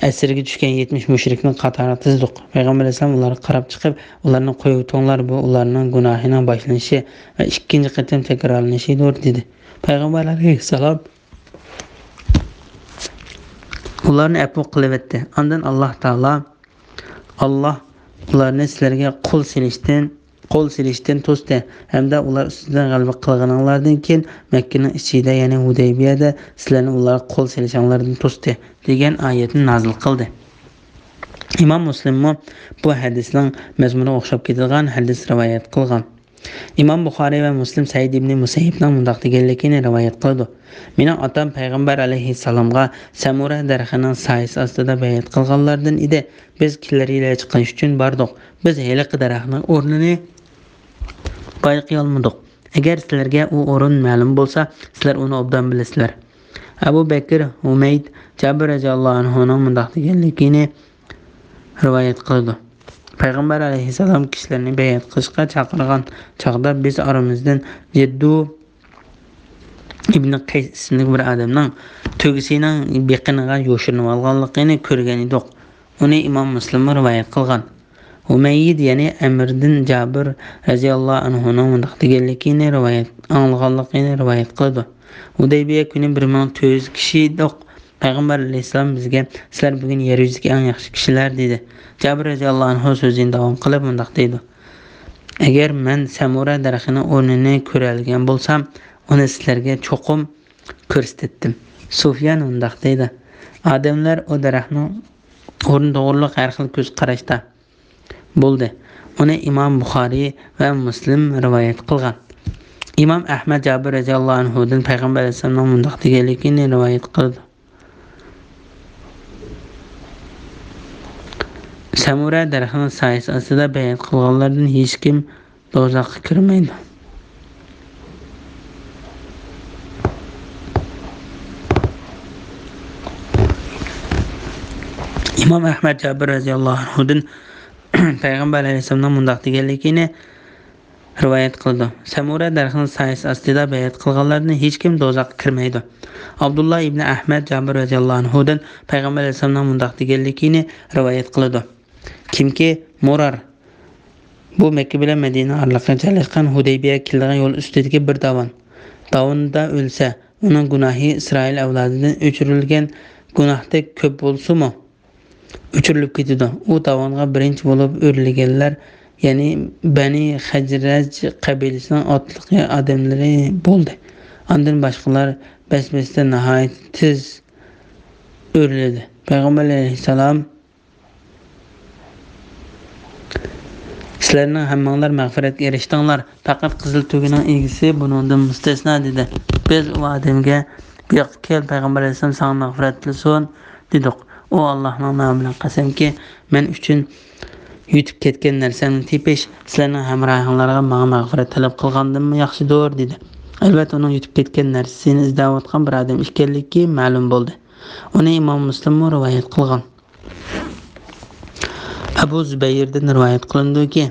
ئەسىرگە چۈشكەن يەتمىش مۇشرىكنى قاتارغا تىزدۇق. پەيغەمبەر ئەلەيھىسسالام ئۇلارغا قاراپ چىقىپ، ئۇلارنى قويۇۋېتىڭلار، بۇ ئۇلارنىڭ گۇناھىنىڭ باشلىنىشى ۋە ئىككىنچى قېتىم تەكرارلىنىشىدۇر، دېدى. پەيغەمبەر ئەلەيھىسسالام ئۇلارنى ئەپۇ قىلىۋەتتى. ئاندىن ئاللاھ تائالا، ئاللاھ ئۇلارنى سىلەرگە قول سېلىشتىن، قول سېلىشتىن توستى ھەمدە ئۇلار ئۈستىدىن غەلىبە قىلغىنىڭلاردىن كېيىن مەككىنىڭ ئىچىدە، يەنى ھۇدەيبىيەدە سىلەرنى ئۇلارغا قول سېلىشىڭلاردىن توستى، دېگەن ئايەتنى نازىل قىلدى. ئىمام مۇسلىممۇ بۇ ھەدىسنىڭ مەزمۇنىغا ئوخشاپ كېتىدىغان ھەدىس رىۋايەت قىلغان. ئىمام بۇخارىي ۋە مۇسلىم سەئىد ئىبنى مۇسەييىبنىڭ مۇنداق دېگەنلىكىنى رىۋايەت قىلىدۇ: «مېنىڭ ئاتام پەيغەمبەر ئەلەيھىسسالامغا سەمۇرە دەرىخىنىڭ سايىسى ئاستىدا بەيئەت قىلغانلاردىن ئىدى. بىز كېلەر يىل ھەج قىلىش ئۈچۈن باردۇق. بىز ھېلىقى دەرەخنىڭ ئورنىنى بايقىيالمىدۇق. ئەگەر سىلەرگە ئۇ ئورۇن مەلۇم بولسا، سىلەر ئۇنى ئوبدان بىلىسىلەر.» ئەبۇ بەكرى ھۇمەيد جابىر رەزىياللاھۇ ئەنھۇنىڭ مۇنداق دېگەنلىكىنى رىۋايەت قىلىدۇ: پەيغەمبەر ئەلەيھىسسالام كىشىلەرنى بەيئەت قىلىشقا چاقىرغان چاغدا، بىز ئارىمىزدىن جىددۇ ئىبنى قەيس ئىسىملىك بىر ئادەمنىڭ تۆگىسىنىڭ بېقىنىغا يوشۇرۇنۇۋالغانلىقىنى كۆرگەن ئىدۇق. ئۇنى ئىمام مۇسلىممۇ رىۋايەت قىلغان. ھۇمەييىد، يەنى ئەمردىن جابىر رەزىياللاھۇ ئەنھۇنىڭ مۇنداق دېگەنلىكىنى رىۋايەت، ئاڭلىغانلىقىنى رىۋايەت قىلىدۇ: «ھۇدەيبىيە كۈنى بىر مىڭ تۆت يۈز كىشى ئىدۇق. پەيغەمبەر ئەلەيھىسسالام بىزگە، سىلەر بۈگۈن يەر يۈزىدىكى ئەڭ ياخشى كىشىلەر» دېدى. جابىر رەزىياللاھۇ ئەنھۇ سۆزىنى داۋام قىلىپ مۇنداق دەيدۇ: «ئەگەر مەن سەمۇرە دەرىخىنىڭ ئورنىنى كۆرەلىگەن بولسام، ئۇنى سىلەرگە چوقۇم كۆرسىتەتتىم.» سۇفيان مۇنداق دەيدۇ: ئادەملەر ئۇ دەرەخنىڭ ئورنى توغرۇلۇق ھەر خىل كۆز قاراشتا بولدى. ئۇنى ئىمام بۇخارىي ۋە مۇسلىم رىۋايەت قىلغان. ئىمام ئەھمەد جابىر رەزىياللاھۇ ئەنھۇدىن پەيغەمبەر ئەلەيھىسسالامنىڭ مۇنداق دېگەنلىكىنى رىۋايەت قىلىدۇ: سەمۇرە دەرىخىنىڭ سايىسى ئاستىدا بەيئەت قىلغانلاردىن ھېچكىم دوزاخقا كىرمەيدۇ. ئىمام ئەھمەد جابىر رەزىياللاھۇ ئەنھۇدىن پەيغەمبەر ئەلەيھىسسالامنىڭ مۇنداق دېگەنلىكىنى رىۋايەت قىلىدۇ: سەمۇرە دەرىخىنىڭ سايىسى ئاستىدا بەيئەت قىلغانلاردىن ھېچكىم دوزاخقا كىرمەيدۇ. ئابدۇللا ئىبنى ئەھمەد جابىر رەزىياللاھۇ ئەنھۇدىن پەيغەمبەر ئەلەيھىسسالامنىڭ مۇنداق دېگەنلىكىنى رىۋايەت قىلىدۇ: كىمكى مۇرار، بۇ مەككە بىلەن مەدىنە ئارىلىقىغا جايلاشقان ھۇدەيبىيەگە كېلىدىغان يول ئۈستىدىكى بىر داۋان. داۋىنىدا ئۆلسە، ئۇنىڭ گۇناھى ئىسرائىل ئەۋلادىدىن ئۆچۈرۈلگەن گۇناھتەك كۆپ بولسىمۇ، ئۆچۈرۈلۈپ كېتىدۇ. ئۇ داۋانغا بىرىنچى بولۇپ ئۆرلىگەنلەر، يەنى بەنى خەزرەج قەبىلىسىنىڭ ئاتلىق ئادەملىرى بولدى. ئاندىن باشقىلار بەس-بەستە ناھايىتى تېز ئۆرلىدى. پەيغەمبەر ئەلەيھىسسالام: سىلەرنىڭ ھەممىڭلار مەغپىرەتكە ئېرىشتىڭلار، پەقەت قىزىل تۆگىنىڭ ئىگىسى بۇنىڭدىن مۇستەسنا، دېدى. بىز ئۇ ئادەمگە بۇ ياققا كەل، پەيغەمبەر ئەلەيھىسسالام ساڭا مەغپىرەت تىلىسۇن، دېدۇق. ئۇ ئاللاھنىڭ نامى بىلەن قەسەمكى، مەن ئۈچۈن يۈتۈپ كەتكەن نەرسەڭنى تېپىش سىلەرنىڭ ھەمراھىڭلارغا ماڭا مەغپىرەت تەلەپ قىلغاندىنمۇ ياخشىدۇر، دېدى. ئەلۋەتتە، ئۇنىڭ يۈتۈپ كەتكەن نەرسىسىنى ئىزدەۋاتقان بىر ئادەم ئىكەنلىكى مەلۇم بولدى. ئۇنى ئىمام مۇسلىممۇ رىۋايەت قىلغان. ئەبۇ زۇبەيردىن رىۋايەت قىلىنىدۇكى،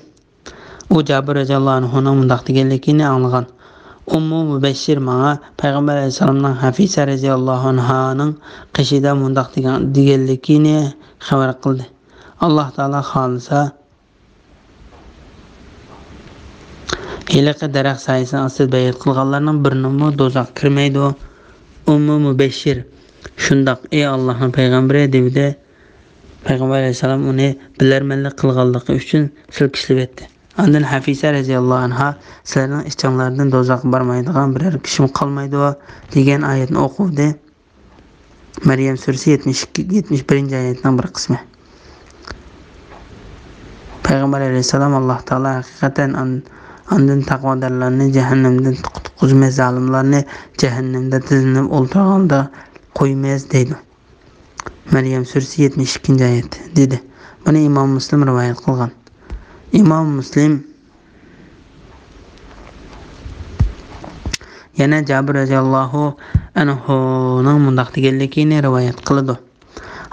ئۇ جابىر رەزىياللاھۇ ئەنھۇنىڭ مۇنداق دېگەنلىكىنى ئاڭلىغان. ئۇممۇ مۇبەششىر ماڭا پەيغەمبەر ئەلەيھىسسالامنىڭ ھەفىسە رەزىياللاھۇ ئەنھانىڭ قېشىدا مۇنداق دېگەن، دېگەنلىكىنى خەۋەر قىلدى. ئاللاھ تائالا خالىسا، ھېلىقى دەرەخ سايىسىنىڭ ئاستىدا بەيئەت قىلغانلارنىڭ بىرىنىمۇ دوزاخقا كىرمەيدۇ. ئۇممۇ مۇبەششىر، شۇنداق، ئەي ئاللاھنىڭ پەيغەمبىرى، دېدى. پەيغەمبەر ئەلەيھىسسالام ئۇنى بىلەرمەنلىك قىلغانلىقى ئۈچۈن سىلكىشلىۋەتتى. ئاندىن ھەفىسە رەزىياللاھۇ ئەنھا، سىلەرنىڭ ئىچىڭلاردىن دوزاخقا بارمايدىغان بىرەر كىشىمۇ قالمايدۇ، دېگەن ئايەتنى ئوقۇدى. مەريەم سۈرىسى يەتمىش ئىككى، يەتمىش بىرىنچى ئايەتنىڭ بىر قىسمى. پەيغەمبەر ئەلەيھىسسالام، ئاللاھ تائالا ھەقىقەتەن ئان-، ئاندىن تەقۋادارلارنى جەھەننەمدىن قۇتقۇزىمىز، زالىملارنى جەھەننەمدە تىزلىنىپ ئولتۇرغاندا قويىمىز، دەيدۇ. مەريەم سۈرىسى يەتمىش ئىككىنچى ئايەت، دېدى. بۇنى ئىمام مۇسلىم رىۋايەت قىلغان. ئىمام مۇسلىم يەنە جابىر رەزىياللاھۇ ئەنھۇنىڭ مۇنداق دېگەنلىكىنى رىۋايەت قىلىدۇ.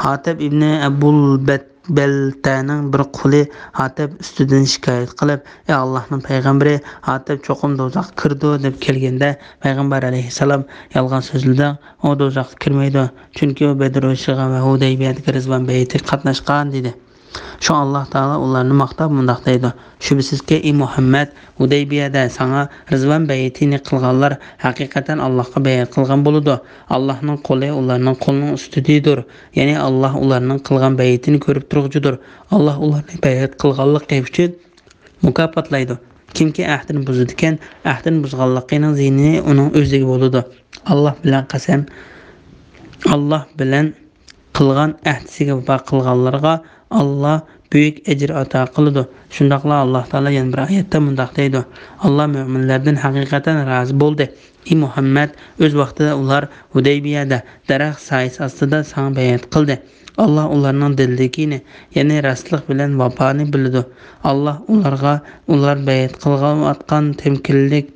ھاتىب ئىبنى ئەبۇل بەت-، بەلتەنىڭ بىر قۇلى ھاتىب ئۈستىدىن شىكايەت قىلىپ، ئەي ئاللاھنىڭ پەيغەمبىرى، ھاتىب چوقۇم دوزاخقا كىرىدۇ، دەپ كەلگەندە، پەيغەمبەر ئەلەيھىسسالام، يالغان سۆزلىدىڭ، ئۇ دوزاخقا كىرمەيدۇ، چۈنكى ئۇ بەدر ئۇرۇشىغا ۋە ھۇدەيبىيەدىكى رىزۋان بەيئىتىگە قاتناشقان، دېدى. شۇڭا ئاللاھ تائالا ئۇلارنى ماختاپ مۇنداق دەيدۇ، شۈبھىسىزكى، ئى مۇھەممەد، ھۇدەيبىيەدە ساڭا رىزۋان بەيئىتىنى قىلغانلار ھەقىقەتەن ئاللاھقا بەيئەت قىلغان بولىدۇ. ئاللاھنىڭ قولى ئۇلارنىڭ قولىنىڭ ئۈستىدىدۇر. يەنى ئاللاھ ئۇلارنىڭ قىلغان بەيئىتىنى كۆرۈپ تۇرغۇچىدۇر. ئاللاھ ئۇلارنى بەيئەت قىلغانلىقى ئۈچۈن مۇكاپاتلايدۇ. كىمكى ئەھدىنى بۇزىدىكەن، ئەھدىنى بۇزغانلىقىنىڭ زىيىنى ئۇنىڭ ئۆزىگە بولىدۇ. ئاللاھ بىلەن قەسەم، ئاللاھ بىلەن قىلغان ئەھدىسىگە ۋاپا قىلغانلارغا ئاللاھ بۈيۈك ئەجىر ئاتا قىلىدۇ. شۇنداقلا ئاللاھ تائالا يەنە بىر ئايەتتە مۇنداق دەيدۇ، ئاللاھ مۆمىنلەردىن ھەقىقەتەن رازى بولدى. ئى مۇھەممەد، ئۆز ۋاقتىدا ئۇلار ھۇدەيبىيەدە دەرەخ سايىسى ئاستىدا ساڭا بەيئەت قىلدى. ئاللاھ ئۇلارنىڭ دىلىدىكىنى، يەنى راستلىق بىلەن ۋاپانى بىلىدۇ. ئاللاھ ئۇلارغا ئۇلار بەيئەت قىلغانلىقىنى تەمكىنلىك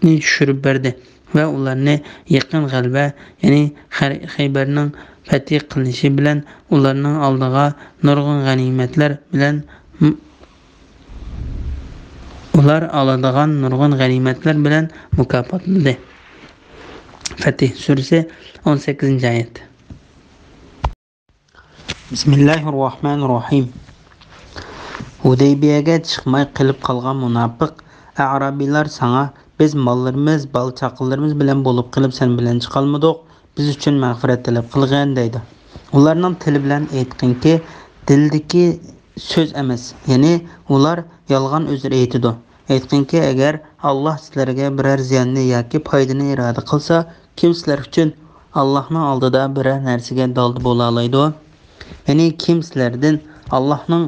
نى چۈشۈرۈپ بەردى ۋە ئۇلارنى يېقىن غەلىبە، يەنى خەر-، خەيبەرنىڭ پەتھى قىلىنىشى بىلەن ئۇلارنىڭ ئالدىغا نۇرغۇن غەنىيمەتلەر بىلەن، ئۇلار ئالىدىغان نۇرغۇن غەنىيمەتلەر بىلەن مۇكاپاتلىدى. پەتھ سۈرىسى، ئون سەككىزىنچى ئايەت. بىسمىللاھىررەھمانىررەھىم. ھۇدەيبىيەگە چىقماي قېلىپ قالغان مۇناپىق ئەئرابىيلار ساڭا، بىز ماللىرىمىز، بالا-چاقىلىرىمىز بىلەن بولۇپ قېلىپ سەن بىلەن چىقالمىدۇق، بىز ئۈچۈن مەغپىرەت تەلەپ قىلغىن، دەيدۇ. ئۇلارنىڭ تىلى بىلەن ئېيتقىنكى، دىلدىكى سۆز ئەمەس، يەنى ئۇلار يالغان ئۆزرە ئېيتىدۇ. ئېيتقىنكى، ئەگەر ئاللاھ سىلەرگە بىرەر زىياننى ياكى پايدىنى ئىرادە قىلسا، كىم سىلەر ئۈچۈن ئاللاھنىڭ ئالدىدا بىرەر نەرسىگە دالدا بولالايدۇ؟ يەنى كىم سىلەردىن ئاللاھنىڭ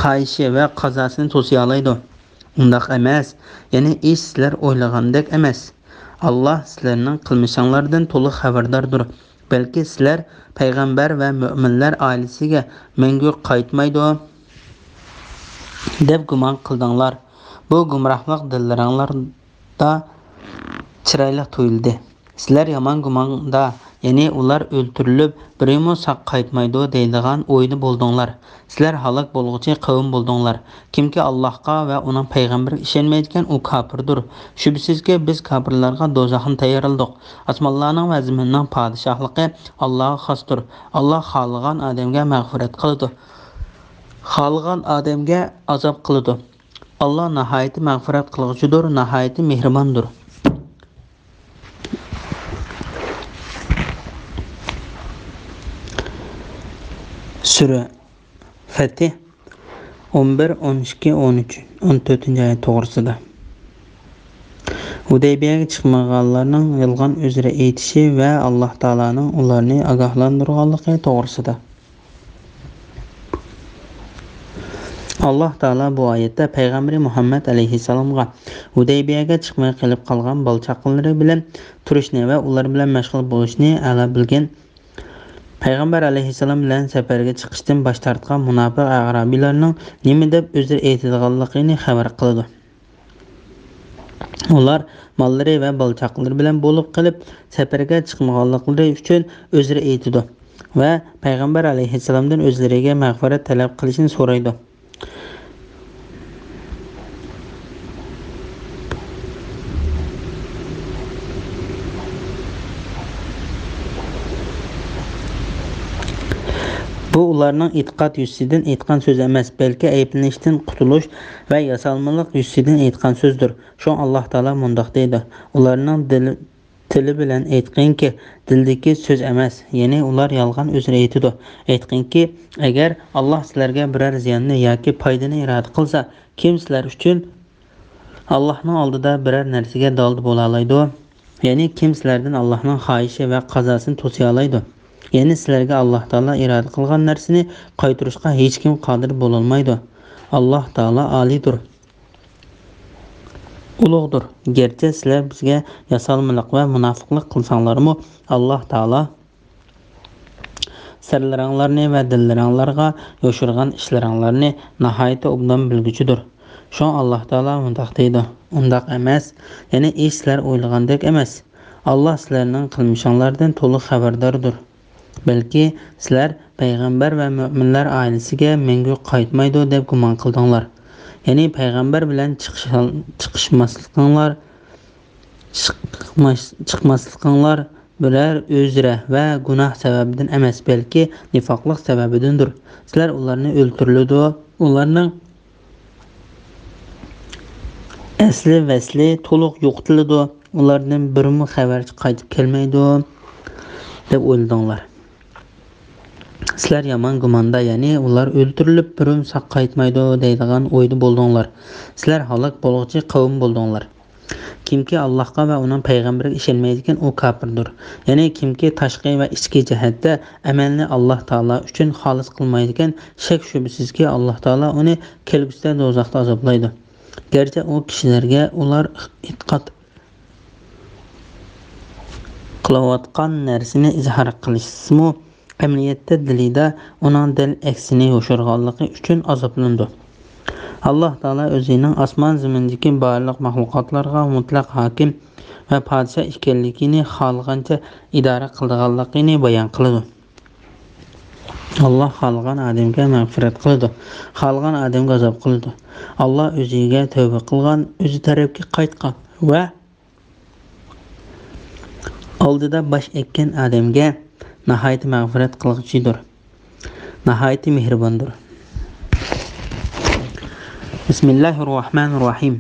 خاھىشى ۋە قازاسىنى توسىيالايدۇ؟ ئۇنداق ئەمەس، يەنى ئىش سىلەر ئويلىغاندەك ئەمەس. ئاللاھ سىلەرنىڭ قىلمىشىڭلاردىن تولۇق خەۋەرداردۇر. بەلكى سىلەر پەيغەمبەر ۋە مۆمىنلەر ئائىلىسىگە مەڭگۈ قايتمايدۇ دەپ گۇمان قىلدىڭلار. بۇ گۇمراھلىق دىللىرىڭلاردا چىرايلىق تۇيۇلدى. سىلەر يامان گۇماندا، يەنى ئۇلار ئۆلتۈرۈلۈپ، بىرىمۇ ساق قايتمايدۇ دەيدىغان ئويدا بولدۇڭلار. سىلەر ھالاك بولغۇچى قەۋم بولدۇڭلار. كىمكى ئاللاھقا ۋە ئۇنىڭ پەيغەمبىرىگە ئىشەنمەيدىكەن، ئۇ كاپىردۇر. شۈبھىسىزكى، بىز كاپىرلارغا دوزاخنى تەييارلىدۇق. ئاسمانلارنىڭ ۋە زېمىننىڭ پادىشاھلىقى ئاللاھقا خاستۇر. ئاللاھ خالىغان ئادەمگە مەغپىرەت قىلىدۇ. خالىغان ئادەمگە ئازاب قىلىدۇ. ئاللاھ ناھايىتى مەغپىرەت قىلغۇچىدۇر، ناھايىتى مېھرىباندۇر. سۈرە فەتھ، ئون بىر، ئون ئىككى، ئون ئۈچ، ئون تۆتىنچى ئايەت توغرىسىدا. ھۇدەيبىيەگە چىقمىغانلارنىڭ يالغان ئۆزرە ئېيتىشى ۋە ئاللاھ تائالانىڭ ئۇلارنى ئاگاھلاندۇرغانلىقى توغرىسىدا. ئاللاھ تائالا بۇ ئايەتتە پەيغەمبىرى مۇھەممەد ئەلەيھىسسالامغا ھۇدەيبىيەگە چىقماي قېلىپ قالغان بالا-چاقىلىرى بىلەن تۇرۇشنى ۋە ئۇلار بىلەن مەشغۇل بولۇشنى ئەلا بىلگەن. پەيغەمبەر ئەلەيھىسسالام بىلەن سەپەرگە چىقىشتىن باش تارتقان مۇناپىق ئەئرابىيلارنىڭ نېمە دەپ ئۆزرە ئېيتىدىغانلىقىنى خەۋەر قىلىدۇ. ئۇلار ماللىرى ۋە بالا-چاقىلىرى بىلەن بولۇپ قېلىپ، سەپەرگە چىقمىغانلىقلىرى ئۈچۈن ئۆزرە ئېيتىدۇ ۋە پەيغەمبەر ئەلەيھىسسالامدىن ئۆزلىرىگە مەغپىرەت تەلەپ قىلىشنى سورايدۇ. بۇ ئۇلارنىڭ ئېتىقاد يۈزىسىدىن ئېيتقان سۆزى ئەمەس، بەلكى ئەيىبلىنىشتىن قۇتۇلۇش ۋە ياسالمىلىق يۈزىسىدىن ئېيتقان سۆزدۇر. شۇڭا ئاللاھ تائالا مۇنداق دەيدۇ: ئۇلارنىڭ دىلى تىلى بىلەن ئېيتقىنكى، دىلدىكى سۆز ئەمەس، يەنى ئۇلار يالغان ئۆزرە ئېيتىدۇ. ئېيتقىنكى، ئەگەر ئاللاھ سىلەرگە بىرەر زىياننى ياكى پايدىنى ئىرادە قىلسا، كىم سىلەر ئۈچۈن ئاللاھنىڭ ئالدىدا بىرەر نەرسىگە دالدا بولالايدۇ؟ يەنى كىم سىلەردىن ئاللاھنىڭ خاھىشى ۋە قازاسىنى توسىيالايدۇ؟ يەنى سىلەرگە ئاللاھ تائالا ئىرادە قىلغان نەرسىنى قايتۇرۇشقا ھېچكىم قادىر بولالمايدۇ. ئاللاھ تائالا ئالىيدۇر، ئۇلۇغدۇر. گەرچە سىلەر بىزگە ياسالمىلىق ۋە مۇناپىقلىق قىلساڭلارمۇ، ئاللاھ تائالا سىرلىرىڭلارنى ۋە دىللىرىڭلارغا يوشۇرغان ئىشلىرىڭلارنى ناھايىتى ئوبدان بىلگۈچىدۇر. شۇڭا ئاللاھ تائالا مۇنداق دەيدۇ: ئۇنداق ئەمەس، يەنى ئىش سىلەر ئويلىغاندەك ئەمەس. ئاللاھ سىلەرنىڭ قىلمىشىڭلاردىن تولۇق خەۋەرداردۇر. بەلكى سىلەر پەيغەمبەر ۋە مۆمىنلەر ئائىلىسىگە مەڭگۈ قايتمايدۇ دەپ گۇمان قىلدىڭلار. يەنى پەيغەمبەر بىلەن چىقىش-، چىقىشماسلىقىڭلار، چىقماس-، چىقماسلىقىڭلار بىرەر ئۆزرە ۋە گۇناھ سەۋەبىدىن ئەمەس، بەلكى نىفاقلىق سەۋەبىدىندۇر. سىلەر ئۇلارنى ئۆلتۈرۈلىدۇ، ئۇلارنىڭ ئەسلى ۋەسلى تولۇق يوقىتىلىدۇ، ئۇلاردىن بىرمۇ خەۋەرچى قايتىپ كەلمەيدۇ دەپ ئويلىدىڭلار. سىلەر يامان گۇماندا، يەنى ئۇلار ئۆلتۈرۈلۈپ بىرمۇ ساق قايتمايدۇ دەيدىغان ئويدا بولدۇڭلار. سىلەر ھالاك بولغۇچى قەۋم بولدۇڭلار. كىمكى ئاللاھقا ۋە ئۇنىڭ پەيغەمبىرىگە ئىشەنمەيدىكەن، ئۇ كاپىردۇر. يەنى كىمكى تاشقى ۋە ئىچكى جەھەتتە ئەمەلنى ئاللاھ تائالا ئۈچۈن خالىس قىلمايدىكەن، شەك-شۈبھىسىزكى، ئاللاھ تائالا ئۇنى كەلگۈسىدە دوزاختا ئازابلايدۇ. گەرچە ئۇ كىشىلەرگە ئۇلار ئېتىقاد قىلىۋاتقان نەرسىنى ئىزھار قىلىشسىمۇ، ئەمەلىيەتتە دىلىدا ئۇنىڭ دەل ئەكسىنى يوشۇرغانلىقى ئۈچۈن ئازابلىنىدۇ. ئاللاھ تائالا ئۆزىنىڭ ئاسمان زېمىندىكى بارلىق مەخلۇقاتلارغا مۇتلەق ھاكىم ۋە پادىشاھ ئىكەنلىكىنى، خالىغانچە ئىدارە قىلىدىغانلىقىنى بايان قىلىدۇ. ئاللاھ خالىغان ئادەمگە مەغپىرەت قىلىدۇ، خالىغان ئادەمگە ئازاب قىلىدۇ. ئاللاھ ئۆزىگە تەۋبە قىلغان، ئۆزى تەرەپكە قايتقان ۋە ئالدىدا باش ئەگكەن ئادەمگە ناھايىتى مەغپىرەت قىلغۇچىدۇر، ناھايىتى مېھرىباندۇر. بىسمىللاھىررەھمانىررەھىم.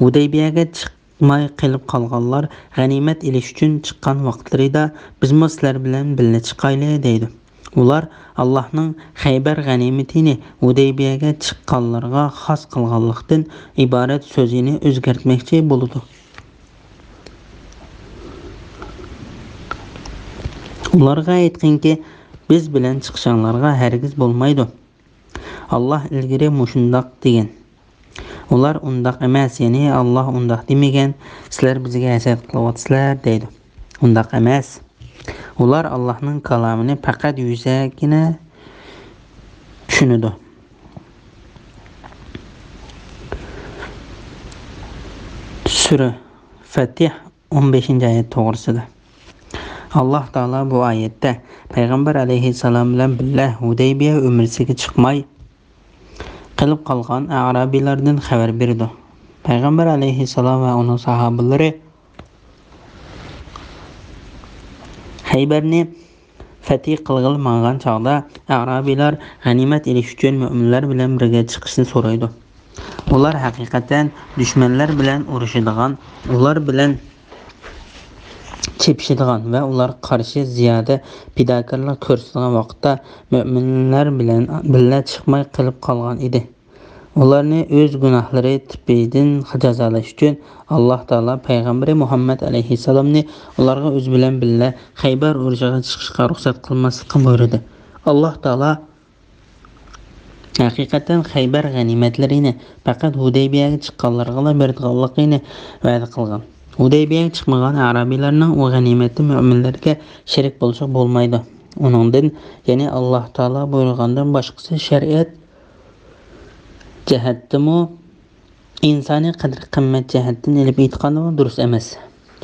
ھۇدەيبىيەگە چىقماي قېلىپ قالغانلار غەنىيمەت ئېلىش ئۈچۈن چىققان ۋاقىتلىرىدا، بىزمۇ سىلەر بىلەن بىللە چىقايلى، دەيدۇ. ئۇلار ئاللاھنىڭ خەيبەر غەنىيمىتىنى ھۇدەيبىيەگە چىققانلارغا خاس قىلغانلىقتىن ئىبارەت سۆزىنى ئۆزگەرتمەكچى بولىدۇ. ئۇلارغا ئېيتقىنكى، بىز بىلەن چىقىشىڭلارغا ھەرگىز بولمايدۇ. ئاللاھ ئىلگىرى مۇشۇنداق دېگەن. ئۇلار ئۇنداق ئەمەس، يەنى ئاللاھ ئۇنداق دېمىگەن، سىلەر بىزگە ھەسەت قىلىۋاتىسىلەر، دەيدۇ. ئۇنداق ئەمەس. ئۇلار ئاللاھنىڭ كالامىنى پەقەت يۈزەكىنە چۈشىنىدۇ. سۈرە فەتىھ، ئون بەشىنچى ئايەت توغرىسىدا. ئاللاھ تائالا بۇ ئايەتتە پەيغەمبەر ئەلەيھىسسالام بىلەن بىللە ھۇدەيبىيە ئۆمرىسىگە چىقماي قېلىپ قالغان ئەئرابىيلاردىن خەۋەر بېرىدۇ. پەيغەمبەر ئەلەيھىسسالام ۋە ئۇنىڭ ساھابىلىرى خەيبەرنى فەتھى قىلغىلى ماڭغان چاغدا، ئەئرابىيلار غەنىيمەت ئېلىش ئۈچۈن مۆمىنلەر بىلەن بىرگە چىقىشنى سورايدۇ. ئۇلار ھەقىقەتەن دۈشمەنلەر بىلەن ئۇرۇشىدىغان، ئۇلار بىلەن چېپىشىدىغان ۋە ئۇلارغا قارشى زىيادە پىداكارلىق كۆرسىتىدىغان ۋاقىتتا، مۆمىنلەر بىلەن بىللە چىقماي قېلىپ قالغان ئىدى. ئۇلارنى ئۆز گۇناھلىرى تىپىدىن جازالاش ئۈچۈن، ئاللاھ تائالا پەيغەمبىرى مۇھەممەد ئەلەيھىسسالامنى ئۇلارغا ئۆزى بىلەن بىللە خەيبەر ئۇرۇشىغا چىقىشقا رۇخسەت قىلماسلىققا بۇيرۇدى. ئاللاھ تائالا ھەقىقەتەن خەيبەر غەنىيمەتلىرىنى پەقەت ھۇدەيبىيەگە چىققانلارغىلا بېرىدىغانلىقىنى ۋەدە قىلغان. ھۇدەيبىيەگە چىقمىغان ئەرەبىيلارنىڭ ئۇ غەنىيمەتتە مۆمىنلەرگە شېرىك بولۇشىغا بولمايدۇ. ئۇنىڭدىن، يەنى ئاللاھ تائالا بۇيرۇغاندىن باشقىسى شەرىئەت جەھەتتىمۇ، ئىنسانىي قەدىر-قىممەت جەھەتتىن ئېلىپ ئېيتقاندىمۇ دۇرۇس ئەمەس.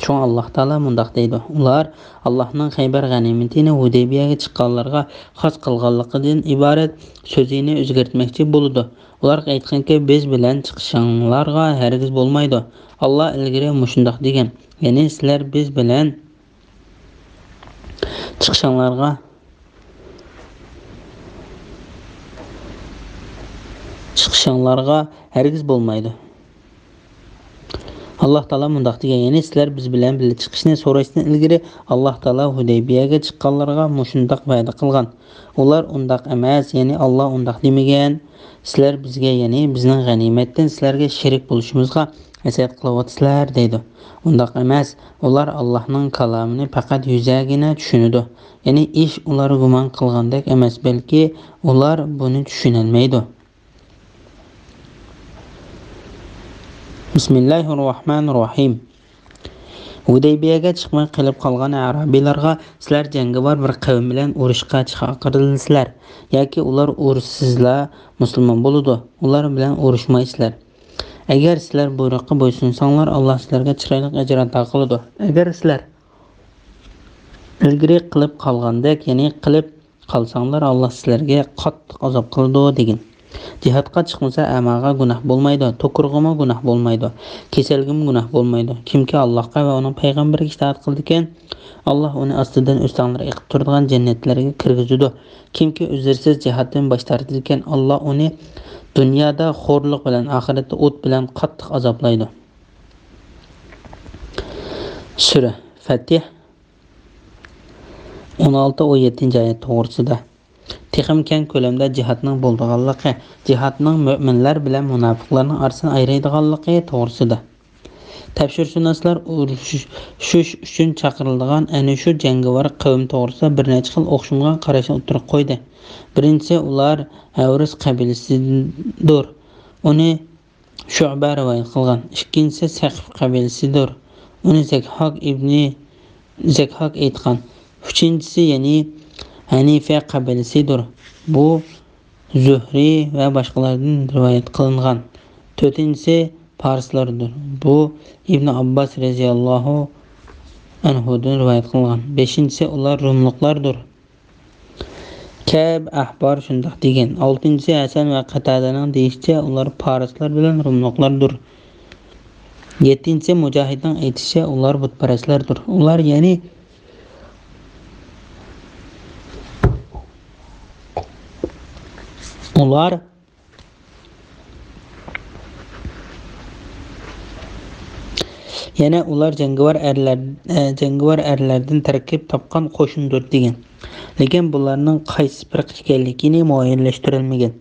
شۇڭا ئاللاھ تائالا مۇنداق دەيدۇ: ئۇلار ئاللاھنىڭ خەيبەر غەنىيمىتىنى ھۇدەيبىيەگە چىققانلارغا خاس قىلغانلىقىدىن ئىبارەت سۆزىنى ئۆزگەرتمەكچى بولىدۇ. ئۇلارغا ئېيتقىنكى، بىز بىلەن چىقىشىڭلارغا ھەرگىز بولمايدۇ. ئاللاھ ئىلگىرى مۇشۇنداق دېگەن، يەنى سىلەر بىز بىلەن چىقىشىڭلارغا، چىقىشىڭلارغا ھەرگىز بولمايدۇ. ئاللاھ تائالا مۇنداق دېگەن، يەنى سىلەر بىز بىلەن بىللە چىقىشنى سوراشتىن ئىلگىرى ئاللاھ تائالا ھۇدەيبىيەگە چىققانلارغا مۇشۇنداق ۋەدە قىلغان. ئۇلار ئۇنداق ئەمەس، يەنى ئاللاھ ئۇنداق دېمىگەن. سىلەر بىزگە، يەنى بىزنىڭ غەنىيمەتتىن سىلەرگە شېرىك بولۇشىمىزغا ھەسەت قىلىۋاتىسىلەر دەيدۇ. ئۇنداق ئەمەس، ئۇلار ئاللاھنىڭ كالامىنى پەقەت يۈزەگىنە چۈشىنىدۇ. يەنى ئىش ئۇلار گۇمان قىلغاندەك ئەمەس، بەلكى ئۇلار بۇنى چۈشىنەلمەيدۇ. بىسمىللاھىررەھمانىررەھىم. ھۇدەيبىيەگە چىقماي قېلىپ قالغان ئەرەبىيلارغا، سىلەر جەڭگىۋار بىر قەۋم بىلەن ئۇرۇشقا چاقىرىلىسىلەر ياكى ئۇلار ئۇرۇشسىزلا مۇسۇلمان بولىدۇ، ئۇلار بىلەن ئۇرۇشمايسىلەر. ئەگەر سىلەر بۇيرۇققا بويسۇنساڭلار، ئاللاھ سىلەرگە چىرايلىق ئەجىر ئاتا قىلىدۇ. ئەگەر سىلەر ئىلگىرى قىلىپ قالغاندەك، يەنى قىلىپ قالساڭلار، ئاللاھ سىلەرگە قاتتىق ئازاب قىلىدۇ، دېگىن. جىھادقا چىقمىسا، ئەماغا گۇناھ بولمايدۇ، توكۇرغىمۇ گۇناھ بولمايدۇ، كېسەلگىمۇ گۇناھ بولمايدۇ. كىمكى ئاللاھقا ۋە ئۇنىڭ پەيغەمبىرىگە ئىتائەت قىلىدىكەن، ئاللاھ ئۇنى ئاستىدىن ئۆستەڭلەر ئېقىپ تۇرىدىغان جەننەتلەرگە كىرگۈزىدۇ. كىمكى ئۆزرىسىز جىھادتىن باش تارتىدىكەن، ئاللاھ ئۇنى دۇنيادا خورلۇق بىلەن، ئاخىرەتتە ئوت بىلەن قاتتىق ئازابلايدۇ. سۈرە فەتىھ، ئون ئالتە، ئون يەتتىنچى ئايەت توغرىسىدا. تېخىمۇ كەڭ كۆلەمدە جىھادنىڭ بولىدىغانلىقى، جىھادنىڭ مۆمىنلەر بىلەن مۇناپىقلارنىڭ ئارىسىنى ئايرىيدىغانلىقى توغرىسىدا. تەپسىرشۇناسلار ئۇرۇشۇش ئۈچۈن چاقىرىلىدىغان ئەنە شۇ جەڭگىۋار قەۋم توغرىسىدا بىر نەچچە خىل ئوخشىمىغان قاراشنى ئوتتۇرىغا قويدى. بىرىنچىسى، ئۇلار ئەۋرىز قەبىلىسىدۇر. ئۇنى شۇئبە رىۋايەت قىلغان. ئىككىنچىسى سەقىف قەبىلىسىدۇر. ئۇنى زەكھاك ئىبنى زەكھاك ئېيتقان. ئۈچىنچىسى، يەنى ھەنىفە قەبىلىسىدۇر. بۇ زۇھرى ۋە باشقىلاردىن رىۋايەت قىلىنغان. تۆتىنچىسى پارسلاردۇر. بۇ ئىبن ئابباس رەزىياللاھۇ ئەنھۇدىن رىۋايەت قىلىنغان. بەشىنچىسى، ئۇلار روملۇقلاردۇر. كەب ئەھبار شۇنداق دېگەن. ئالتىنچىسى، ھەسەن ۋە قەتادەنىڭ دېيىشىچە، ئۇلار پارسلار بىلەن روملۇقلاردۇر. يەتتىنچىسى، مۇجاھىدنىڭ ئېيتىشىچە، ئۇلار بۇتپەرەسلەردۇر. ئۇلار، يەنى ئۇلار يەنە ئۇلار جەڭگىۋار ئەرلەر، ئە، جەڭگىۋار ئەرلەردىن تەركىب تاپقان قوشۇندۇر دېگەن. لېكىن بۇلارنىڭ قايسى پىرقە ئىكەنلىكىنى مۇئەييەنلەشتۈرەلمىگەن.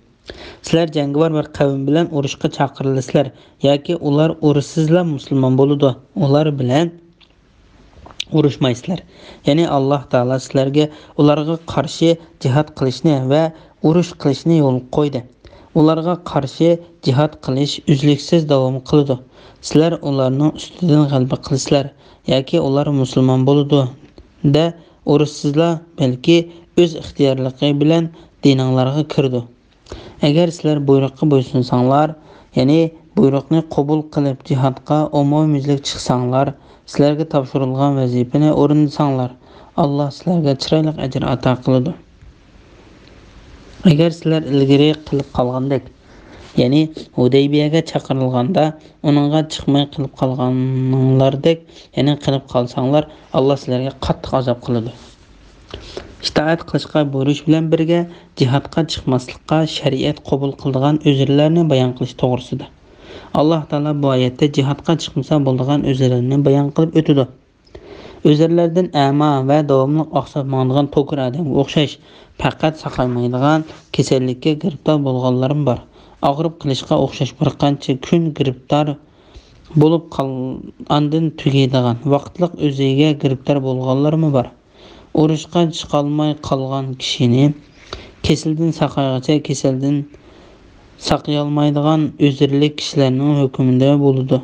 سىلەر جەڭگىۋار بىر قەۋم بىلەن ئۇرۇشقا چاقىرىلىسىلەر ياكى ئۇلار ئۇرۇشسىزلا مۇسۇلمان بولىدۇ. ئۇلار بىلەن ئۇرۇشمايسىلەر. يەنى ئاللاھ تائالا سىلەرگە ئۇلارغا قارشى جىھاد قىلىشنى ۋە ئۇرۇش قىلىشنى يولغا قويدى. ئۇلارغا قارشى جىھاد قىلىش ئۈزلۈكسىز داۋام قىلىدۇ. سىلەر ئۇلارنىڭ ئۈستىدىن غەلىبە قىلىسىلەر ياكى ئۇلار مۇسۇلمان بولىدۇ دە ئۇرۇشسىزلا، بەلكى ئۆز ئىختىيارلىقى بىلەن دىنىڭلارغا كىرىدۇ. ئەگەر سىلەر بۇيرۇققا بويسۇنساڭلار، يەنى بۇيرۇقنى قوبۇل قىلىپ جىھادقا ئومۇميۈزلۈك چىقساڭلار، سىلەرگە تاپشۇرۇلغان ۋەزىپىنى ئورۇندىساڭلار، ئاللاھ سىلەرگە چىرايلىق ئەجىر ئاتا قىلىدۇ. ئەگەر سىلەر ئىلگىرى قىلىپ قالغاندەك، يەنى ھۇدەيبىيەگە چاقىرىلغاندا ئۇنىڭغا چىقماي قىلىپ قالغانلىرىڭلاردەك، يەنى قىلىپ قالساڭلار، ئاللاھ سىلەرگە قاتتىق ئازاب قىلىدۇ. ئىتائەت قىلىشقا بۇيرۇش بىلەن بىرگە، جىھادقا چىقماسلىققا شەرىئەت قوبۇل قىلىدىغان ئۆزرىلەرنى بايان قىلىش توغرىسىدا. ئاللاھ تائالا بۇ ئايەتتە جىھادقا چىقمىسا بولىدىغان ئۆزرىلەرنى بايان قىلىپ ئۆتىدۇ. ئۆزرىلەردىن ئەما ۋە داۋاملىق ئاقساپ ماڭىدىغان توكۇر ئادەمگە ئوخشاش، پەقەت ساقايمايدىغان كېسەللىككە گىرىپتار بولغانلارمۇ بار. ئاغرىپ قېلىشقا ئوخشاش بىر قانچە كۈن گىرىپتار بولۇپ قال-، ئاندىن تۈگەيدىغان، ۋاقىتلىق ئۆزىگە گىرىپتار بولغانلارمۇ بار. ئۇرۇشقا چىقالماي قالغان كىشىنى كېسىلدىن ساقايغىچە، كېسەلدىن ساقىيالمايدىغان ئۆزرىلىك كىشىلەرنىڭ ھۆكمىدە بولىدۇ.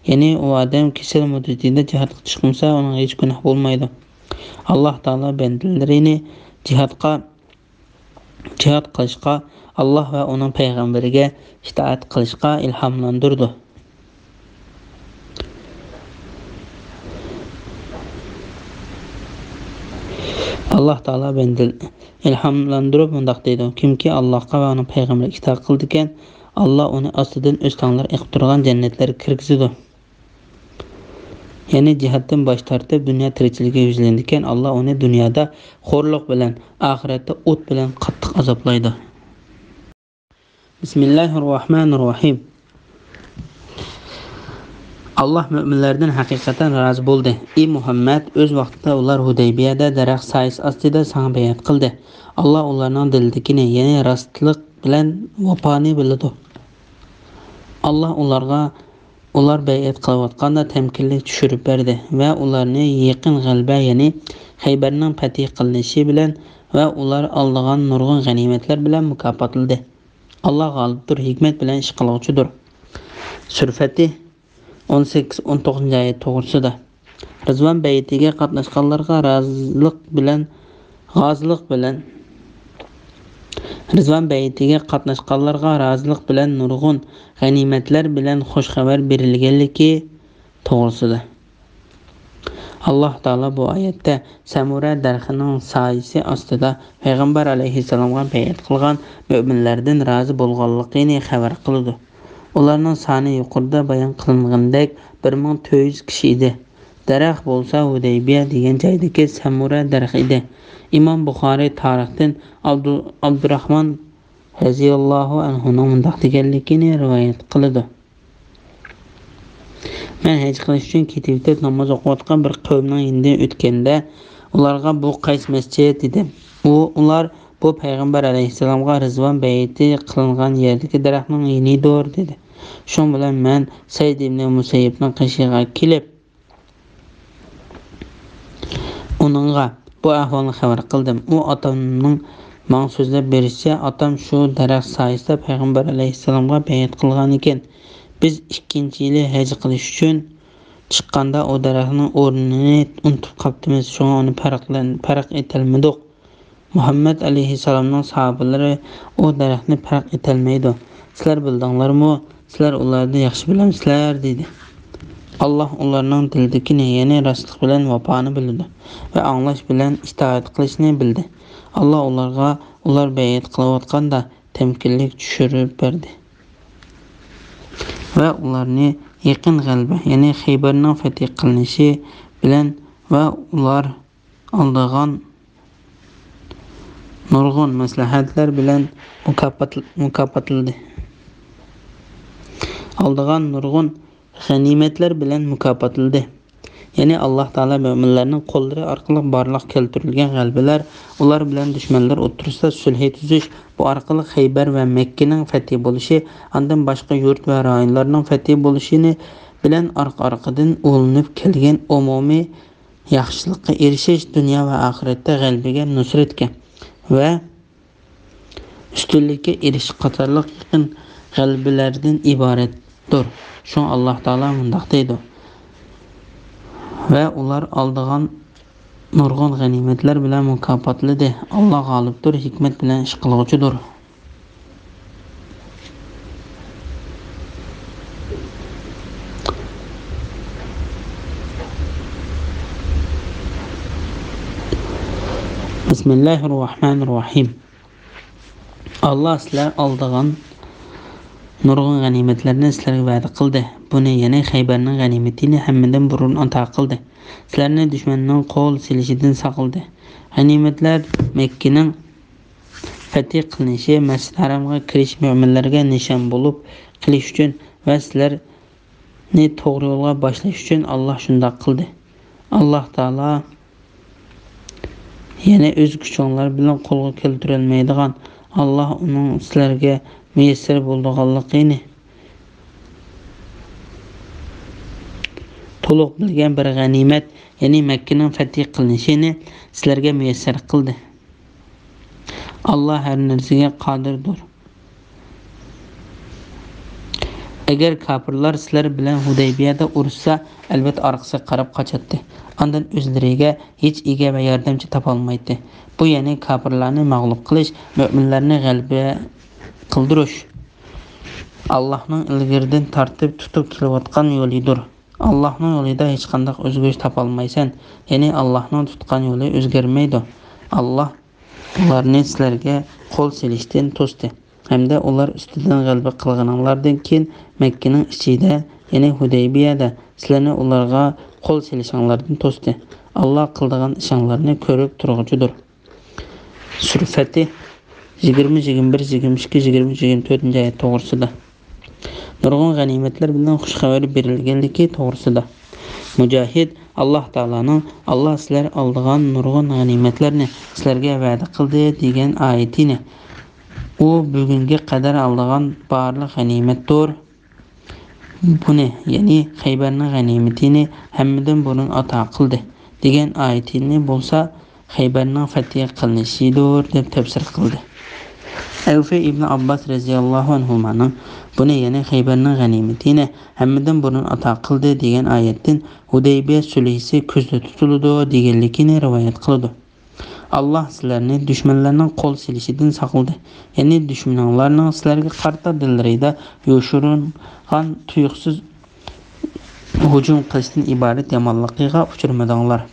يەنى ئۇ ئادەم كېسەل مۇددىتىدە جىھادقا چىقمىسا، ئۇنىڭغا ھېچ گۇناھ بولمايدۇ. ئاللاھ تائالا بەندىلىرىنى جىھادقا، جىھاد قىلىشقا، ئاللاھ ۋە ئۇنىڭ پەيغەمبىرىگە ئىتائەت قىلىشقا ئىلھاملاندۇرىدۇ. ئاللاھ تائالا بەندىلىرىنى ئىلھاملاندۇرۇپ مۇنداق دەيدۇ: كىمكى ئاللاھقا ۋە ئۇنىڭ پەيغەمبىرىگە ئىتائەت قىلىدىكەن، ئاللاھ ئۇنى ئاستىدىن ئۆستەڭلەر ئېقىپ تۇرغان جەننەتلەرگە كىرگۈزىدۇ. يەنى جىھادتىن باش تارتىپ، دۇنيا تىرىكچىلىكىگە يۈزلىنىدىكەن، ئاللاھ ئۇنى دۇنيادا خورلۇق بىلەن، ئاخىرەتتە ئوت بىلەن قاتتىق ئازابلايدۇ. بىسمىللاھىررەھمانىررەھىم. ئاللاھ مۆمىنلەردىن ھەقىقەتەن رازى بولدى. ئى مۇھەممەد، ئۆز ۋاقتىدا ئۇلار ھۇدەيبىيەدە دەرەخ سايىسى ئاستىدا ساڭا بەيئەت قىلدى. ئاللاھ ئۇلارنىڭ دىلىدىكىنى، يەنى راستلىق بىلەن ۋاپانى بىلىدۇ. ئاللاھ ئۇلارغا، ئۇلار بەيئەت قىلىۋاتقاندا تەمكىنلىك چۈشۈرۈپ بەردى ۋە ئۇلارنى يېقىن غەلىبە، يەنى خەيبەرنىڭ پەتھى قىلىنىشى بىلەن ۋە ئۇلار ئالىدىغان نۇرغۇن غەنىيمەتلەر بىلەن مۇكاپاتلىدى. ئاللاھ غالىبتۇر، ھېكمەت بىلەن ئىش قىلغۇچىدۇر. سۈرە پەتھى، ئون سەككىز، ئون توققۇزىنچى ئايەت توغرىسىدا. رىزۋان بەيئىتىگە قاتناشقانلارغا رازىلىق بىلەن، غازىلىق بىلەن، رىزۋان بەيئىتىگە قاتناشقانلارغا رازىلىق بىلەن نۇرغۇن غەنىيمەتلەر بىلەن خۇش خەۋەر بېرىلگەنلىكى توغرىسىدا. ئاللاھ تائالا بۇ ئايەتتە سەمۇرە دەرىخىنىڭ سايىسى ئاستىدا پەيغەمبەر ئەلەيھىسسالامغا بەيئەت قىلغان مۆمىنلەردىن رازى بولغانلىقىنى خەۋەر قىلىدۇ. ئۇلارنىڭ سانى يۇقىرىدا بايان قىلىنغىنىدەك بىر مىڭ تۆت يۈز كىشى ئىدى. دەرەخ بولسا ھۇدەيبىيە دېگەن جايدىكى سەمۇرە دەرىخى ئىدى. ئىمام بۇخارىي تارىختىن ئابدۇ-، ئابدۇراخمان رەزىياللاھۇ ئەنھۇنىڭ مۇنداق دېگەنلىكىنى رىۋايەت قىلىدۇ. مەن ھەج قىلىش ئۈچۈن كېتىۋېتىپ، ناماز ئوقۇۋاتقان بىر قەۋمنىڭ يېنىدىن ئۆتكەندە، ئۇلارغا، «بۇ قايسى مەسچىت؟» دېدىم. ئۇ، ئۇلار، «بۇ پەيغەمبەر ئەلەيھىسسالامغا رىزۋان بەيئىتى قىلىنغان يەردىكى دەرەخنىڭ يېنىدۇر» دېدى. شۇنىڭ بىلەن مەن سەئىد ئىبنى مۇسەييىبنىڭ قېشىغا كېلىپ، ئۇنىڭغا بۇ ئەھۋالنى خەۋەر قىلدىم. ئۇ ئاتامنىڭ ماڭا سۆزلەپ بېرىشىچە، ئاتام شۇ دەرەخ سايىسىدا پەيغەمبەر ئەلەيھىسسالامغا بەيئەت قىلغانىكەن. بىز ئىككىنچى يىلى ھەج قىلىش ئۈچۈن چىققاندا ئۇ دەرەخنىڭ ئورنىنى ئۇنتۇپ قاپتىمىز، شۇڭا ئۇنى پەرقلەن-، پەرق ئېتەلمىدۇق. مۇھەممەد ئەلەيھىسسالامنىڭ ساھابىلىرى ئۇ دەرەخنى پەرق ئېتەلمەيدۇ. سىلەر بىلدىڭلارمۇ؟ سىلەر ئۇلاردىن ياخشى بىلەمسىلەر؟ دېدى. ئاللاھ ئۇلارنىڭ دىلىدىكىنى، يەنى راستلىق بىلەن ۋاپانى بىلىدۇ ۋە ئاڭلاش بىلەن ئىتائەت قىلىشنى بىلدى. ئاللاھ ئۇلارغا ئۇلار بەيئەت قىلىۋاتقاندا تەمكىنلىك چۈشۈرۈپ بەردى ۋە ئۇلارنى يېقىن غەلىبە، يەنى خەيبەرنىڭ پەتھى قىلىنىشى بىلەن ۋە ئۇلار ئالىدىغان نۇرغۇن مەسلىھەتلەر بىلەن مۇكاپات-، مۇكاپاتلىدى. ئالىدىغان نۇرغۇن غەنىيمەتلەر بىلەن مۇكاپاتلىدى. يەنى ئاللاھ تائالا مۆمىنلەرنىڭ قوللىرى ئارقىلىق بارلىققا كەلتۈرۈلگەن غەلىبىلەر، ئۇلار بىلەن دۈشمەنلەر ئوتتۇرىسىدا سۈلھى تۈزۈش، بۇ ئارقىلىق خەيبەر ۋە مەككىنىڭ پەتھى بولۇشى، ئاندىن باشقا يۇرت ۋە رايونلارنىڭ پەتھى بولۇشىنى بىلەن ئارقا-ئارقىدىن ئۇلىنىپ كەلگەن ئومۇمىي ياخشىلىققا ئېرىشىش، دۇنيا ۋە ئاخىرەتتە غەلىبىگە، نۇسرەتكە ۋە ئۈستۈنلۈككە ئېرىشىش قاتارلىق يېقىن غەلىبىلەردىن ئىبارەتتۇر. شۇڭا ئاللاھ تائالا مۇنداق دەيدۇ: ۋە ئۇلار ئالىدىغان نۇرغۇن غەنىيمەتلەر بىلەن مۇكاپاتلىدى. ئاللاھ غالىبتۇر، ھېكمەت بىلەن ئىش قىلغۇچىدۇر. بىسمىللاھىررەھمانىررەھىم. ئاللاھ سىلەر ئالىدىغان نۇرغۇن غەنىيمەتلەرنى سىلەرگە ۋەدە قىلدى. بۇنى، يەنى خەيبەرنىڭ غەنىيمىتىنى ھەممىدىن بۇرۇن ئاتا قىلدى. سىلەرنى دۈشمەننىڭ قول سېلىشىدىن ساقلىدى. غەنىيمەتلەر مەككىنىڭ پەتھى قىلىنىشى، مەسچىدىل ھارامغا كىرىش مۆمىنلەرگە نىشان بولۇپ قېلىش ئۈچۈن ۋە سىلەرنى توغرا يولغا باشلاش ئۈچۈن ئاللاھ شۇنداق قىلدى. ئاللاھ تائالا، يەنى ئۆز كۈچۈڭلار بىلەن قولغا كەلتۈرەلمەيدىغان، ئاللاھ ئۇنىڭ سىلەرگە مۇيەسسەر بولىدىغانلىقىنى، تولۇق بىلگەن بىر غەنىيمەت، يەنى مەككىنىڭ پەتھى قىلىنىشىنى سىلەرگە مۇيەسسەر قىلدى. ئاللاھ ھەر نەرسىگە قادىردۇر. ئەگەر كاپىرلار سىلەر بىلەن ھۇدەيبىيەدە ئۇرۇشسا، ئەلۋەتتە ئارقىسىغا قاراپ قاچاتتى. ئاندىن ئۆزلىرىگە ھېچ ئىگە ۋە ياردەمچى تاپالمايتتى. بۇ، يەنى كاپىرلارنى مەغلۇپ قىلىش، مۆمىنلەرنى غەلىبە قىلدۇرۇش ئاللاھنىڭ ئىلگىرىدىن تارتىپ تۇتۇپ كېلىۋاتقان يولىدۇر. ئاللاھنىڭ يولىدا ھېچقانداق ئۆزگىرىش تاپالمايسەن، يەنى ئاللاھنىڭ تۇتقان يولى ئۆزگەرمەيدۇ. ئاللاھ ئۇلارنى سىلەرگە قول سېلىشتىن توستى ھەمدە ئۇلار ئۈستىدىن غەلىبە قىلغىنىڭلاردىن كېيىن مەككىنىڭ ئىچىدە، يەنى ھۇدەيبىيەدە سىلەرنى ئۇلارغا قول سېلىشىڭلاردىن توستى. ئاللاھ قىلىدىغان ئىشىڭلارنى كۆرۈپ تۇرغۇچىدۇر. سۈرە فەتھ، يىگىرمە، يىگىرمە بىر، يىگىرمە ئىككى، يىگىرمە ئۈچ، يىگىرمە تۆتىنچى ئايەت توغرىسىدا. نۇرغۇن غەنىيمەتلەر بىلەن خۇش خەۋەر بېرىلگەنلىكى توغرىسىدا. مۇجاھىد، ئاللاھ تائالانىڭ، ئاللاھ سىلەر ئالىدىغان نۇرغۇن غەنىيمەتلەرنى سىلەرگە ۋەدە قىلدى دېگەن ئايىتىنى، ئۇ بۈگۈنگە قەدەر ئالىدىغان بارلىق غەنىيمەتتۇر. بۇنى، يەنى خەيبەرنىڭ غەنىيمىتىنى ھەممىدىن بۇرۇن ئاتا قىلدى دېگەن ئايىتىنى بولسا خەيبەرنىڭ فەتھى قىلىنىشىدۇر دەپ تەپسىر قىلدى. ئەۋفى ئىبنى ئابباس رەزىياللاھۇ ئەنھۇمانىڭ بۇنى، يەنى خەيبەرنىڭ غەنىيمىتىنى ھەممىدىن بۇرۇن ئاتا قىلدى دېگەن ئايەتتىن ھۇدەيبىيە سۈلھىسى كۆزدە تۇتۇلىدۇ دېگەنلىكىنى رىۋايەت قىلىدۇ. ئاللاھ سىلەرنى دۈشمەنلەرنىڭ قول سېلىشىدىن ساقلىدى. يەنى دۈشمىنىڭلارنىڭ سىلەرگە قارىتا دىللىرىدا يوشۇرۇنغان تۇيۇقسىز ھۇجۇم قىلىشتىن ئىبارەت يامانلىقىغا ئۇچرىمىدىڭلار.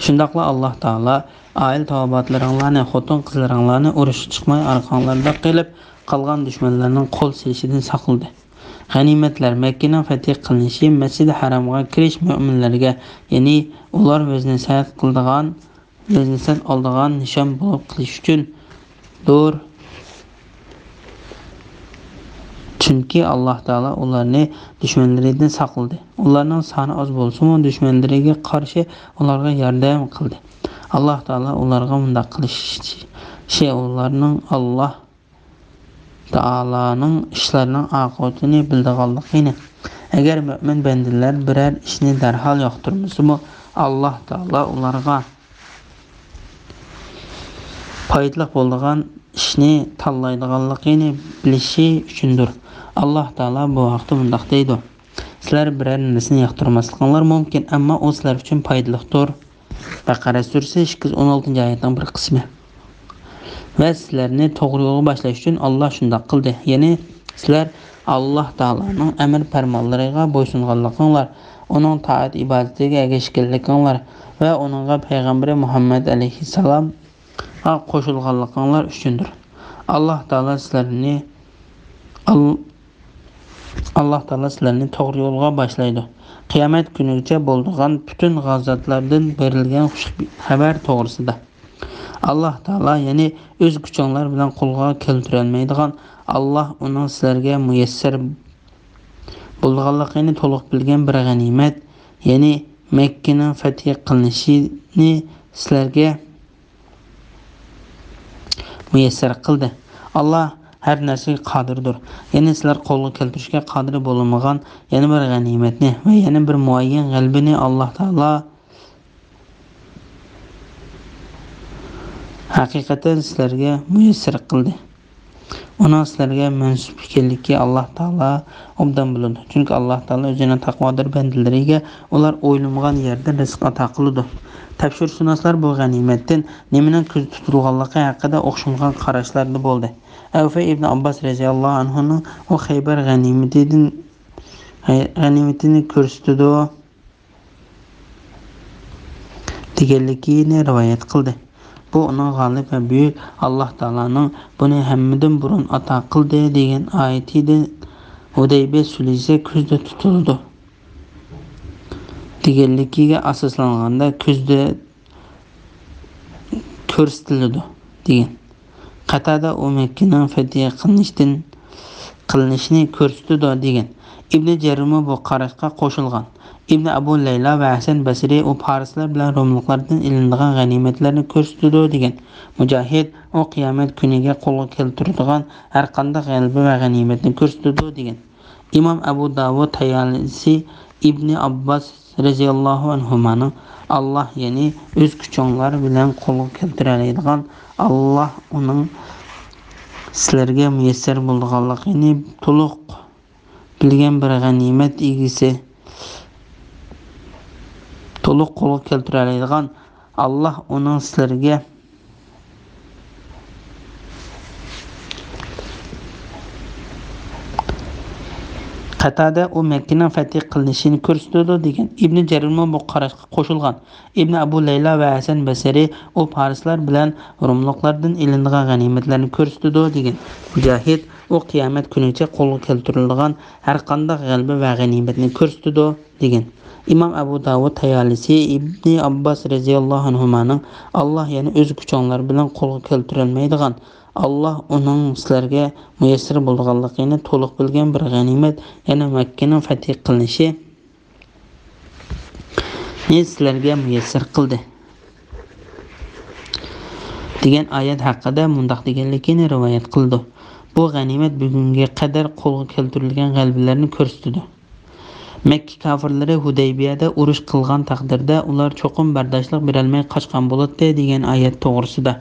شۇنداقلا ئاللاھ تائالا ئائىلە تاۋابىئاتلىرىڭلارنى، خوتۇن-قىزلىرىڭلارنى ئۇرۇشقا چىقماي ئارقاڭلاردا قېلىپ قالغان دۈشمەنلەرنىڭ قول سېلىشىدىن ساقلىدى. غەنىيمەتلەر، مەككىنىڭ فەتھى قىلىنىشى، مەسچىدى ھارامغا كىرىش مۆمىنلەرگە، يەنى ئۇلار ئۆزىنى سەنئەت قىلىدىغان، ئۆزىنى سەنئەت ئالىدىغان نىشان بولۇپ قېلىش ئۈچۈندۇر. چۈنكى ئاللاھ تائالا ئۇلارنى دۈشمەنلىرىدىن ساقلىدى. ئۇلارنىڭ سانى ئاز بولسىمۇ، دۈشمەنلىرىگە قارشى ئۇلارغا ياردەم قىلدى. ئاللاھ تائالا ئۇلارغا مۇنداق قىلىشى، ئۇلارنىڭ ئاللاھ تائالانىڭ ئىشلارنىڭ ئاقىۋىتىنى بىلىدىغانلىقىنى، ئەگەر مۆمىن بەندىلەر بىرەر ئىشنى دەرھال ياقتۇرمىسىمۇ، ئاللاھ تائالا ئۇلارغا پايدىلىق بولىدىغان ئىشنى تاللايدىغانلىقىنى بىلىشى ئۈچۈندۇر. ئاللاھ تائالا بۇ ھەقتە مۇنداق دەيدۇ: سىلەر بىرەر نەرسىنى ياقتۇرماسلىقىڭلار مۇمكىن، ئەمما ئۇ سىلەر ئۈچۈن پايدىلىقتۇر. بەقەرە سۈرىسى، ئىككى يۈز ئون ئالتىنچى ئايەتنىڭ بىر قىسمى. ۋە سىلەرنى توغرا يولغا باشلاش ئۈچۈن ئاللاھ شۇنداق قىلدى. يەنى سىلەر ئاللاھ تائالانىڭ ئەمر پەرمانلىرىغا بويسۇنغانلىقىڭلار، ئۇنىڭ تائەت ئىبادىتىگە ئەگەشكەنلىكىڭلار ۋە ئۇنىڭغا پەيغەمبىرى مۇھەممەد ئەلەيھىسسالامغا قوشۇلغانلىقىڭلار ئۈچۈندۇر. ئاللاھ تائالا سىلەرنى، ئال-، ئاللاھ تائالا سىلەرنى توغرا يولغا باشلايدۇ. قىيامەت كۈنىگىچە بولىدىغان پۈتۈن غازاتلاردىن بېرىلگەن خۇش خەۋەر توغرىسىدا. ئاللاھ تائالا، يەنى ئۆز كۈچۈڭلار بىلەن قولغا كەلتۈرەلمەيدىغان، ئاللاھ ئۇنىڭ سىلەرگە مۇيەسسەر بولىدىغانلىقىنى تولۇق بىلگەن بىر غەنىيمەت، يەنى مەككىنىڭ فەتھى قىلىنىشىنى سىلەرگە مۇيەسسەر قىلدى. ئاللاھ ھەر نەرسىگە قادىردۇر. يەنى سىلەر قولغا كەلتۈرۈشكە قادىر بولمىغان يەنە بىر غەنىيمەتنى ۋە يەنە بىر مۇئەييەن غەلىبىنى ئاللاھ تائالا ھەقىقەتەن سىلەرگە مۇيەسسەر قىلدى. ئۇنىڭ سىلەرگە مەنسۇپ ئىكەنلىكى ئاللاھ تائالا ئوبدان بىلىدۇ. چۈنكى ئاللاھ تائالا ئۆزىنىڭ تەقۋادار بەندىلىرىگە ئۇلار ئويلىمىغان يەردىن رىزىق ئاتا قىلىدۇ. تەپسىرشۇناسلار بۇ غەنىيمەتتىن نېمىنىڭ كۆزدە تۇتۇلغانلىقى ھەققىدە ئوخشىمىغان قاراشلاردا بولدى. ئەۋفە ئىبنى ئابباس رەزىياللاھۇ ئەنھۇنىڭ ئۇ خەيبەر غەنىيمىتىدىن، غەنىيمىتىنى كۆرسىتىدۇ دېگەنلىكىنى رىۋايەت قىلدى. بۇ ئۇنىڭ غالىب ۋە بۈيۈك ئاللاھ تائالانىڭ بۇنى ھەممىدىن بۇرۇن ئاتا قىلدى دېگەن ئايىتىدىن ھۇدەيبىيە سۈلھىسى كۆزدە تۇتۇلىدۇ دېگەنلىكىگە ئاساسلانغاندا كۆزدە كۆرسىتىلىدۇ دېگەن. قەتادە ئۇ مەككىنىڭ فەتھى قىلىنىشتىن، قىلىنىشىنى كۆرسىتىدۇ دېگەن. ئىبنى جەرىرمۇ بۇ قاراشقا قوشۇلغان. ئىبنى ئەبۇ لەيلا ۋە ھەسەن بەسرى ئۇ پارسلار بىلەن روملۇقلاردىن ئېلىنىدىغان غەنىيمەتلەرنى كۆرسىتىدۇ دېگەن. مۇجاھىد ئۇ قىيامەت كۈنىگە قولغا كەلتۈرىدىغان ھەرقانداق غەلىبە ۋە غەنىيمەتنى كۆرسىتىدۇ دېگەن. ئىمام ئەبۇ داۋۇد تەيالىسى ئىبنى ئابباس رەزىياللاھۇ ئەنھۇمانىڭ، ئاللاھ، يەنى ئۆز كۈچۈڭلار بىلەن قولغا كەلتۈرەلەيدىغان ئاللاھ ئۇنىڭ سىلەرگە مۇيەسسەر بولىدىغانلىقىنى تولۇق بىلگەن بىر غەنىيمەت ئىگىسى، تولۇق قولغا كەلتۈرەلەيدىغان، ئاللاھ ئۇنىڭ سىلەرگە قاتادە ئۇ مەككىنىڭ فەتھى قىلىنىشىنى كۆرسىتىدۇ دېگەن. ئىبنى جەرىرمۇ بۇ قاراشقا قوشۇلغان. ئىبنى ئەبۇ لەيلا ۋە ھەسەن بەسرى ئۇ پارسلار بىلەن روملۇقلاردىن ئېلىنىدىغان غەنىيمەتلەرنى كۆرسىتىدۇ دېگەن. مۇجاھىد ئۇ قىيامەت كۈنىگىچە قولغا كەلتۈرۈلىدىغان ھەرقانداق غەلىبە ۋە غەنىيمەتنى كۆرسىتىدۇ دېگەن. ئىمام ئەبۇ داۋۇد تايالىسى ئىبنى ئابباس رەزىياللاھۇ ئەنھۇمانىڭ، ئاللاھ يەنى ئۆز كۈچۈڭلار بىلەن قولغا كەلتۈرەلمەيدىغان، ئاللاھ ئۇنىڭ سىلەرگە مۇيەسسەر بولىدىغانلىقىنى تولۇق بىلگەن بىر غەنىيمەت، يەنى مەككىنىڭ فەتھى قىلىنىشى نى سىلەرگە مۇيەسسەر قىلدى دېگەن ئايەت ھەققىدە مۇنداق دېگەنلىكىنى رىۋايەت قىلىدۇ. بۇ غەنىيمەت بۈگۈنگە قەدەر قولغا كەلتۈرۈلگەن غەلىبىلەرنى كۆرسىتىدۇ. مەككە كاپىرلىرى ھۇدەيبىيەدە ئۇرۇش قىلغان تەقدىردە، ئۇلار چوقۇم بەرداشلىق بېرەلمەي قاچقان بولاتتى دېگەن ئايەت توغرىسىدا.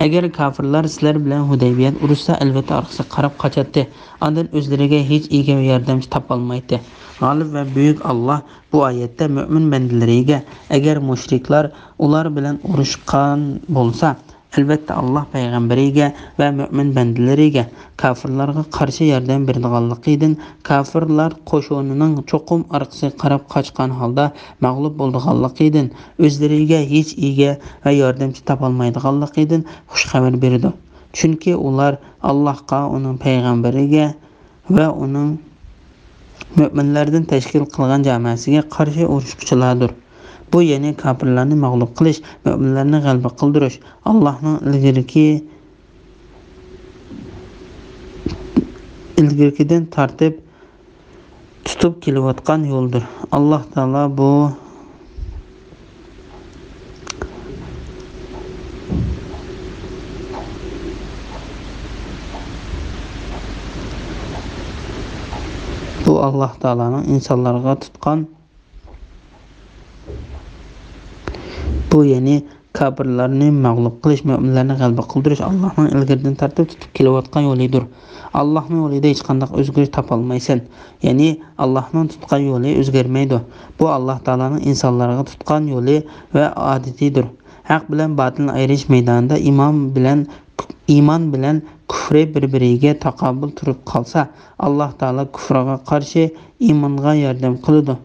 ئەگەر كاپىرلار سىلەر بىلەن ھۇدەيبىيەدە ئۇرۇشسا، ئەلۋەتتە ئارقىسىغا قاراپ قاچاتتى. ئاندىن ئۆزلىرىگە ھېچ ئىگە ۋە ياردەمچى تاپالمايتتى. غالىب ۋە بۈيۈك ئاللاھ بۇ ئايەتتە مۆمىن بەندىلىرىگە، ئەگەر مۇشرىكلار ئۇلار بىلەن ئۇرۇشقان بولسا، ئەلۋەتتە ئاللاھ پەيغەمبىرىگە ۋە مۆمىن بەندىلىرىگە كاپىرلارغا قارشى ياردەم بېرىدىغانلىقىدىن، كاپىرلار قوشۇنىنىڭ چوقۇم ئارقىسىغا قاراپ قاچقان ھالدا مەغلۇپ بولىدىغانلىقىدىن، ئۆزلىرىگە ھېچ ئىگە ۋە ياردەمچى تاپالمايدىغانلىقىدىن خۇش خەۋەر بېرىدۇ. چۈنكى ئۇلار ئاللاھقا، ئۇنىڭ پەيغەمبىرىگە ۋە ئۇنىڭ مۆمىنلەردىن تەشكىل قىلغان جامائەسىگە قارشى ئۇرۇشقۇچىلاردۇر. بۇ، يەنى كاپىرلارنى مەغلۇپ قىلىش، مۆمىنلەرنى غەلىبە قىلدۇرۇش، ئاللاھنىڭ ئىلگىرىكى، ئىلگىرىكىدىن تارتىپ تۇتۇپ كېلىۋاتقان يولدۇر. ئاللاھ تائالا بۇ بۇ ئاللاھ تائالانىڭ ئىنسانلارغا تۇتقان، بۇ يەنى كاپىرلارنى مەغلۇپ قىلىش، مۆمىنلەرنى غەلىبە قىلدۇرۇش ئاللاھنىڭ ئىلگىرىدىن تارتىپ تۇتۇپ كېلىۋاتقان يولىدۇر. ئاللاھنىڭ يولىدا ھېچقانداق ئۆزگىرىش تاپالمايسەن. يەنى ئاللاھنىڭ تۇتقان يولى ئۆزگەرمەيدۇ. بۇ ئاللاھ تائالانىڭ ئىنسانلارغا تۇتقان يولى ۋە ئادىتىدۇر. ھەق بىلەن باتىلنى ئايرىش مەيدانىدا ئىمان بىلەن، ئىمان بىلەن كۇفرى بىر-بىرىگە تاقابىل تۇرۇپ قالسا، ئاللاھ تائالا كۇفرىغا قارشى ئىمانغا ياردەم قىلىدۇ.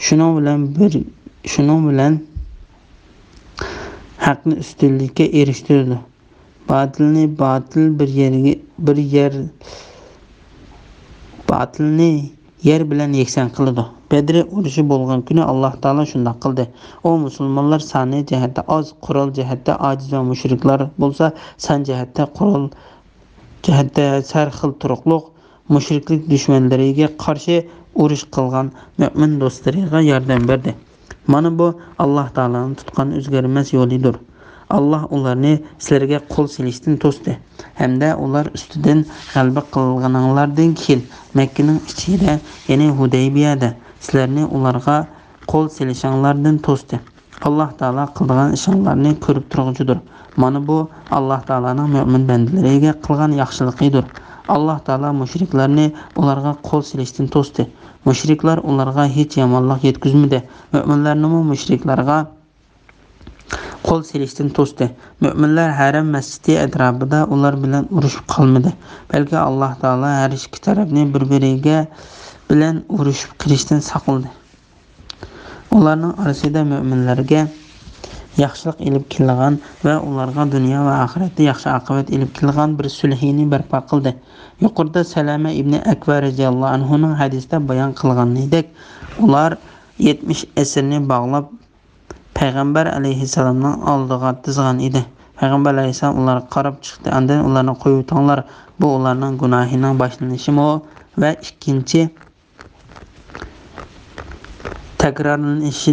شۇنىڭ بىلەن بىر، شۇنىڭ بىلەن ھەقنى ئۈستۈنلۈككە ئېرىشتۈرىدۇ. باتىلنى باتىل بىر يەرگە، بىر يەر، باتىلنى يەر بىلەن يەكسان قىلىدۇ. بەدرى ئۇرۇشى بولغان كۈنى ئاللاھ تائالا شۇنداق قىلدى. ئۇ مۇسۇلمانلار سانى جەھەتتە ئاز، قورال جەھەتتە ئاجىز ۋە مۇشرىكلار بولسا سان جەھەتتە، قورال جەھەتتە ھەر خىل تۇرۇقلۇق مۇشرىكلىق دۈشمەنلىرىگە قارشى ئۇرۇش قىلغان مۆمىن دوستلىرىغا ياردەم بەردى. مانا بۇ ئاللاھ تائالانىڭ تۇتقان ئۆزگەرمەس يولىدۇر. ئاللاھ ئۇلارنى سىلەرگە قول سېلىشتىن توستى ھەمدە ئۇلار ئۈستىدىن غەلىبە قىلغىنىڭلاردىن كېيىن مەككىنىڭ ئىچىدە، يەنى ھۇدەيبىيەدە سىلەرنى ئۇلارغا قول سېلىشىڭلاردىن توستى. ئاللاھ تائالا قىلىدىغان ئىشىڭلارنى كۆرۈپ تۇرغۇچىدۇر. مانا بۇ ئاللاھ تائالانىڭ مۆمىن بەندىلىرىگە قىلغان ياخشىلىقىدۇر. ئاللاھ تائالا مۇشرىكلارنى ئۇلارغا قول سېلىشتىن توستى. مۇشرىكلار ئۇلارغا ھېچ يامانلىق يەتكۈزمىدى. مۆمىنلەرنىمۇ مۇشرىكلارغا قول سېلىشتىن توستى. مۆمىنلەر ھەرەم مەسچىتى ئەتراپىدا ئۇلار بىلەن ئۇرۇشۇپ قالمىدى. بەلكى ئاللاھ تائالا ھەر ئىككى تەرەپنى بىر-بىرىگە بىلەن ئۇرۇشۇپ قېلىشتىن ساقلىدى. ئۇلارنىڭ ئارىسىدا مۆمىنلەرگە ياخشىلىق ئېلىپ كېلىدىغان ۋە ئۇلارغا دۇنيا ۋە ئاخىرەتتە ياخشى ئاقىۋەت ئېلىپ كېلىدىغان بىر سۈلھىنى بەرپا قىلدى. يۇقىرىدا سەلەمە ئىبنى ئەكۋە رەزىياللاھۇ ئەنھۇنىڭ ھەدىستە بايان قىلغىنىدەك، ئۇلار يەتمىش ئەسىرنى باغلاپ، پەيغەمبەر ئەلەيھىسسالامنىڭ ئالدىغا تىزغان ئىدى. پەيغەمبەر ئەلەيھىسسالام ئۇلارغا قاراپ چىقتى. ئاندىن ئۇلارنى قويۇۋېتىڭلار، بۇ ئۇلارنىڭ گۇناھىنىڭ باشلىنىشىمۇ ۋە ئىككىنچى تەكرارلىنىشى،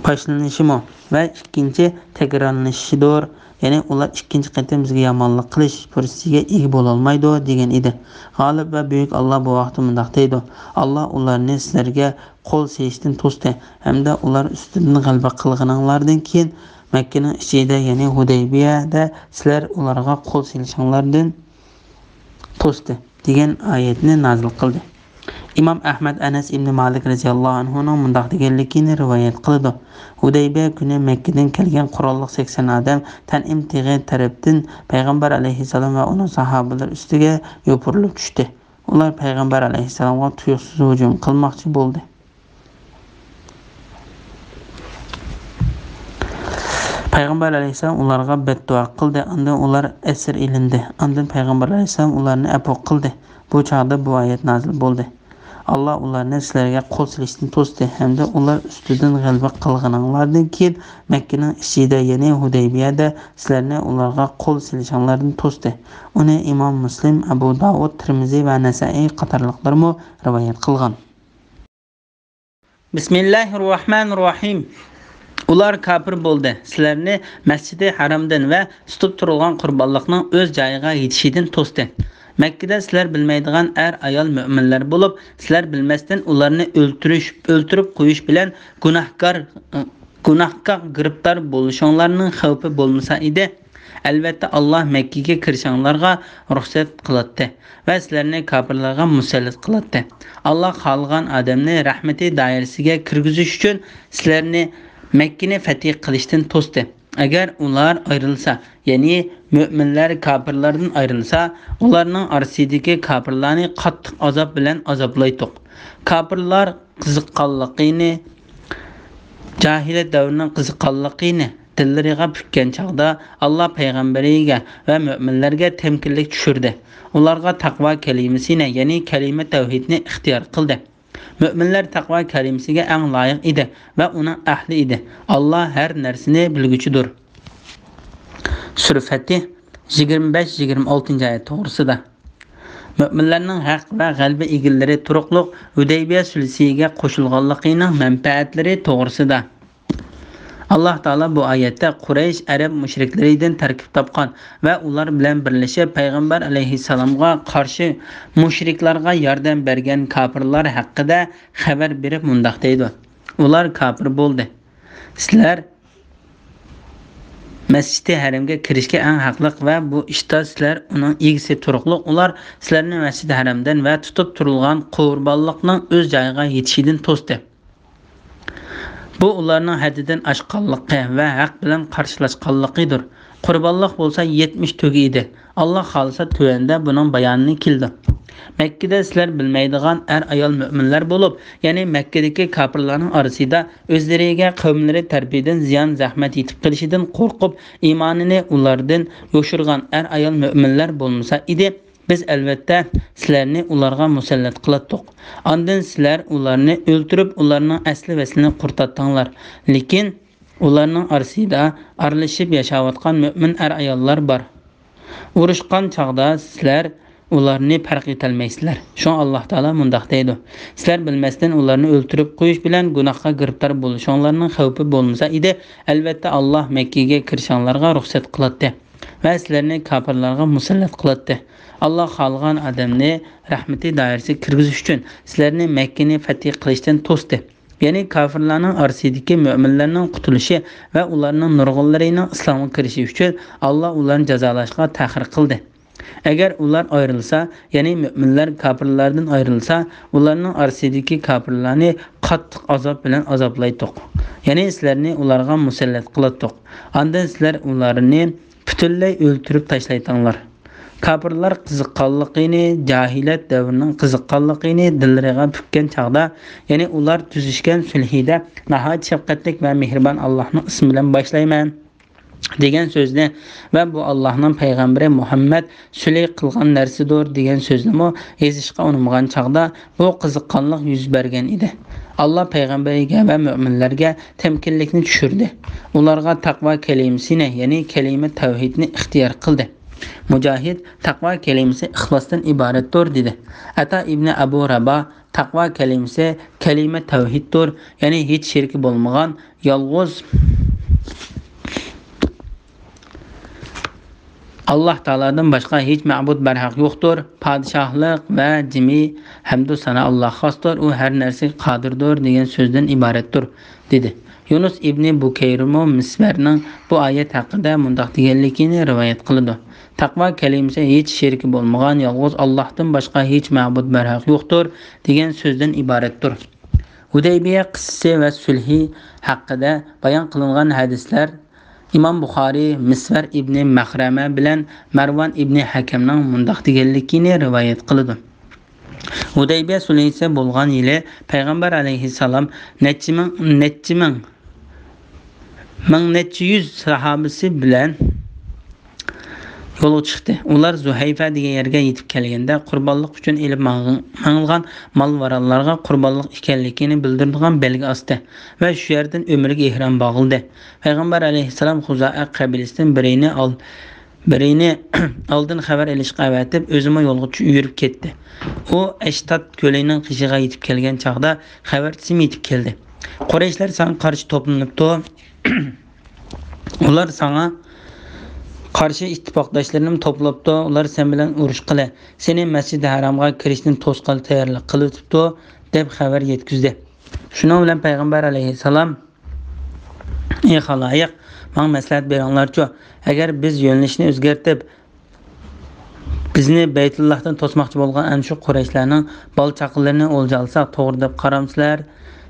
باشلىنىشىمۇ ۋە ئىككىنچى تەكرارلىنىشىدۇر. يەنى ئۇلار ئىككىنچى قېتىم بىزگە يامانلىق قىلىش پۇرسىتىگە ئىگە بولالمايدۇ، دېگەن ئىدى. غالىب ۋە بۈيۈك ئاللا بۇ ۋاقىتتا مۇنداق دەيدۇ، ئاللا ئۇلارنى سىلەرگە قول سېلىشتىن توستى ھەمدە ئۇلار ئۈستىدىن غەلىبە قىلغىنىڭلاردىن كېيىن مەككىنىڭ ئىچىدە، يەنى ھۇدەيبىيەدە سىلەر ئۇلارغا قول سېلىشىڭلاردىن توستى. دېگەن ئايەتنى نازىل قىلدى. ئىمام ئەھمەد ئەنەس ئىبنى مالىك رەزىياللاھۇ ئەنھۇنىڭ مۇنداق دېگەنلىكىنى رىۋايەت قىلىدۇ: ھۇدەيبىيە كۈنى مەككىدىن كەلگەن قوراللىق سەكسەن ئادەم تەنئىم تېغى تەرەپتىن پەيغەمبەر ئەلەيھىسسالام ۋە ئۇنىڭ ساھابىلىرى ئۈستىگە يوپۇرۇلۇپ چۈشتى. ئۇلار پەيغەمبەر ئەلەيھىسسالامغا تۇيۇقسىز ھۇجۇم قىلماقچى بولدى. پەيغەمبەر ئەلەيھىسسالام ئۇلارغا بەددۇئا قىلدى، ئاندىن ئۇلار ئەسىر ئېلىندى. ئاندىن پەيغەمبەر ئەلەيھىسسالام ئۇلارنى ئەپۇ قىلدى. بۇ چاغدا بۇ ئايەت نازىل بولدى: ئاللا ئۇلارنى سىلەرگە قول سېلىشتىن توستى ھەمدە ئۇلار ئۈستىدىن غەلىبە قىلغىنىڭلاردىن كېيىن مەككىنىڭ ئىچىدە، يەنى ھۇدەيبىيەدە سىلەرنى ئۇلارغا قول سېلىشىڭلاردىن توستى. ئۇنى ئىمام مۇسلىم، ئەبۇ داۋۇد، تىرمىزى ۋە نەسائىي قاتارلىقلارمۇ رىۋايەت قىلغان. بىسمىللاھىررەھمانىررەھىم. ئۇلار كاپىر بولدى، سىلەرنى مەسچىدى ھەرامدىن ۋە تۇتۇپ تۇرۇلغان قۇربانلىقنىڭ ئۆز جايىغا يېتىشىدىن توستى. مەككىدە سىلەر بىلمەيدىغان ئەر-ئايال مۆمىنلەر بولۇپ، سىلەر بىلمەستىن ئۇلارنى ئۆلتۈرۈش، ئۆلتۈرۈپ قويۇش بىلەن گۇناھكار، گۇناھقا گىرىپتار بولۇشۇڭلارنىڭ خەۋپى بولمىسا ئىدى. ئەلۋەتتە، ئاللا مەككىگە كىرىشىڭلارغا رۇخسەت قىلاتتى ۋە سىلەرنى كاپىرلارغا مۇسەللەت قىلاتتى. ئاللا خالىغان ئادەمنى رەھمىتى دائىرىسىگە كىرگۈزۈش ئۈچۈن سىلەرنى مەككىنى فەتھى قىلىشتىن توستى. ئەگەر ئۇلار ئايرىلسا، يەنى مۆمىنلەر كاپىرلاردىن ئايرىلسا، ئۇلارنىڭ ئارىسىدىكى كاپىرلارنى قاتتىق ئازاب بىلەن ئازابلايتتۇق. كاپىرلار قىزىققانلىقىنى، جاھىلىيەت دەۋرىنىڭ قىزىققانلىقىنى دىللىرىغا پۈككەن چاغدا، ئاللا پەيغەمبىرىگە ۋە مۆمىنلەرگە تەمكىنلىك چۈشۈردى. ئۇلارغا تەقۋا كەلىمىسىنى، يەنى كەلىمە تەۋھىدنى ئىختىيار قىلدى. مۆمىنلەر تەقۋا كەلىمىسىگە ئەڭ لايىق ئىدى ۋە ئۇنىڭ ئەھلى ئىدى. ئاللا ھەر نەرسىنى بىلگۈچىدۇر. سۈرە فەتھ، يىگىرمە بەش، يىگىرمە ئالتىنچى ئايەت توغرىسىدا. مۆمىنلەرنىڭ ھەق ۋە غەلىبە ئىگىلىرى تۇرۇقلۇق ھۇدەيبىيە سۈلھىگە قوشۇلغانلىقىنىڭ مەنپەئەتلىرى توغرىسىدا. ئاللا تائالا بۇ ئايەتتە قۇرەيش، ئەرەب مۇشرىكلىرىدىن تەركىب تاپقان ۋە ئۇلار بىلەن بىرلىشىپ پەيغەمبەر ئەلەيھىسسالامغا قارشى مۇشرىكلارغا ياردەم بەرگەن كاپىرلار ھەققىدە خەۋەر بېرىپ مۇنداق دەيدۇ: ئۇلار كاپىر بولدى. سىلەر مەسچىتى ھەرەمگە كىرىشكە ئەڭ ھەقلىق ۋە بۇ ئىشتا سىلەر ئۇنىڭ ئىگىسى تۇرۇقلۇق ئۇلار سىلەرنى مەسچىتى ھەرەمدىن ۋە تۇتۇپ تۇرۇلغان قۇربانلىقنىڭ ئۆز جايىغا يېتىشىدىن توستى. بۇ ئۇلارنىڭ ھەددىدىن ئاشقانلىقى ۋە ھەق بىلەن قارشىلاشقانلىقىدۇر. قۇربانلىق بولسا يەتمىش تۆگە ئىدى. ئاللا خالىسا تۆۋەندە بۇنىڭ بايانى كېلىدۇ. مەككىدە سىلەر بىلمەيدىغان ئەر-ئايال مۆمىنلەر بولۇپ، يەنى مەككىدىكى كاپىرلارنىڭ ئارىسىدا ئۆزلىرىگە قەۋملىرى تەرىپىدىن زىيان-زەخمەت يېتىپ قېلىشىدىن قورقۇپ، ئىمانىنى ئۇلاردىن يوشۇرغان ئەر-ئايال مۆمىنلەر بولمىسا ئىدى، بىز ئەلۋەتتە سىلەرنى ئۇلارغا مۇسەللەت قىلاتتۇق. ئاندىن سىلەر ئۇلارنى ئۆلتۈرۈپ، ئۇلارنىڭ ئەسلى-ۋەسلىنى قۇرتاتتىڭلار. لېكىن ئۇلارنىڭ ئارىسىدا ئارىلىشىپ ياشاۋاتقان مۆمىن ئەر-ئاياللار بار. ئۇرۇشقان چاغدا سىلەر ئۇلارنى پەرق ئېتەلمەيسىلەر. شۇڭا ئاللا تائالا مۇنداق دەيدۇ: سىلەر بىلمەستىن ئۇلارنى ئۆلتۈرۈپ قويۇش بىلەن گۇناھقا گىرىپتار بولۇشۇڭلارنىڭ خەۋپى بولمىسا ئىدى، ئەلۋەتتە، ئاللا مەككىگە كىرىشىڭلارغا رۇخسەت قىلاتتى ۋە سىلەرنى كاپىرلارغا مۇسەللەت قىلاتتى. ئاللا خالىغان ئادەمنى رەھمىتى دائىرىسىگە كىرگۈزۈش ئۈچۈن سىلەرنى مەككىنى فەتھى قىلىشتىن توستى. يەنى كاپىرلارنىڭ ئارىسىدىكى مۆمىنلەرنىڭ قۇتۇلۇشى ۋە ئۇلارنىڭ نۇرغۇنلىرىنىڭ ئىسلامغا كىرىشى ئۈچۈن ئاللا ئۇلارنى جازالاشقا تەخىر قىلدى. ئەگەر ئۇلار ئايرىلسا، يەنى مۆمىنلەر كاپىرلاردىن ئايرىلسا، ئۇلارنىڭ ئارىسىدىكى كاپىرلارنى قاتتىق ئازاب بىلەن ئازابلايتتۇق. يەنى سىلەرنى ئۇلارغا مۇسەللەت قىلاتتۇق. ئاندىن سىلەر ئۇلارنى پۈتۈنلەي ئۆلتۈرۈپ تاشلايتتىڭلار. كاپىرلار قىزىققانلىقىنى، جاھىلىيەت دەۋرىنىڭ قىزىققانلىقىنى دىللىرىغا پۈككەن چاغدا، يەنى ئۇلار تۈزۈشكەن سۈلھىدە ناھايىتى شەپقەتلىك ۋە مېھرىبان ئاللاھنىڭ ئىسمى بىلەن باشلايمەن دېگەن سۆزنى ۋە بۇ ئاللاھنىڭ پەيغەمبىرى مۇھەممەد سۈلھى قىلغان نەرسىدۇر دېگەن سۆزنىمۇ يېزىشقا ئۇنىمىغان چاغدا بۇ قىزىققانلىق يۈز بەرگەن ئىدى. ئاللا پەيغەمبىرىگە ۋە مۆمىنلەرگە تەمكىنلىكنى چۈشۈردى. ئۇلارغا تەقۋا كەلىمىسىنى، يەنى كەلىمە تەۋھىدنى ئىختىيار قىلدى. مۇجاھىد، تەقۋا كەلىمىسى ئىخلاستىن ئىبارەتتۇر، دېدى. ئەتا ئىبنى ئەبۇ رابا، تەقۋا كەلىمىسى كەلىمە تەۋھىدتۇر، يەنى ھېچ شېرىكى بولمىغان، يالغۇز ئاللا تائالادىن باشقا ھېچ مەبۇد بەرھەق يوقتۇر، پادىشاھلىق ۋە جىمى ھەمدۇ سانا ئاللاغا خاستۇر، ئۇ ھەر نەرسىگە قادىردۇر دېگەن سۆزدىن ئىبارەتتۇر، دېدى. يۇنۇس ئىبنى بۇكەيرمۇ مىسۋەرنىڭ بۇ ئايەت ھەققىدە مۇنداق دېگەنلىكىنى رىۋايەت قىلىدۇ: «تەقۋا كەلىمىسى ھېچ شېرىكى بولمىغان يالغۇز ئاللاھتىن باشقا ھېچ مەبۇد بەرھەق يوقتۇر» دېگەن سۆزدىن ئىبارەتتۇر. ھۇدەيبىيە قىسسىسى ۋە سۈلھى ھەققىدە بايان قىلىنغان ھەدىسلەر ئىمام بۇخارىي مىسۋەر ئىبنى مەخرەمە بىلەن مەرۋان ئىبنى ھەكەمنىڭ مۇنداق دېگەنلىكىنى رىۋايەت قىلىدۇ: ھۇدەيبىيە سۈلھىسى بولغان يىلى پەيغەمبەر ئەلەيھىسسالام نەچچە مىڭ، نەچچە مىڭ، مىڭ نەچچە يۈز ساھابىسى بىلەن يولغا چىقتى. ئۇلار زۇھەيفە دېگەن يەرگە يېتىپ كەلگەندە، قۇربانلىق ئۈچۈن ئېلىپ ماڭ-، ماڭىلغان مال-ماراللارغا قۇربانلىق ئىكەنلىكىنى بىلدۈرىدىغان بەلگە ئاستى ۋە شۇ يەردىن ئۆمرىگە ئېھرام باغلىدى. پەيغەمبەر ئەلەيھىسسالام خۇزائە قەبىلىسىدىن بىرىنى ئال-، بىرىنى ئالدىن خەۋەر ئېلىشقا ئەۋەتىپ، ئۆزىمۇ يولغا چۈ-، يۈرۈپ كەتتى. ئۇ ئەشتات كۆلىنىڭ قېشىغا يېتىپ كەلگەن چاغدا، خەۋەرچىسىمۇ يېتىپ كەلدى. «قۇرەيشلەر ساڭا قارشى توپلىنىپتۇ. ئۇلار ساڭا قارشى ئىتتىپاقداشلىرىنىمۇ توپلاپتۇ. ئۇلار سەن بىلەن ئۇرۇشقىلى، سېنى مەسجىدى ھەرامغا كىرىشتىن توسقىلى تەييارلىق قىلىۋېتىپتۇ» دەپ خەۋەر يەتكۈزدى. شۇنىڭ بىلەن پەيغەمبەر ئەلەيھىسسالام: «ئى خالايىق، ماڭا مەسلىھەت بېرىڭلارچۇ، ئەگەر بىز يۆنىلىشنى ئۆزگەرتىپ، بىزنى بەيتۇللاھتىن توسماقچى بولغان ئەنە شۇ قۇرەيشلەرنىڭ بالا-چاقىلىرىنى ئولجا ئالساق توغرا دەپ قارامسىلەر؟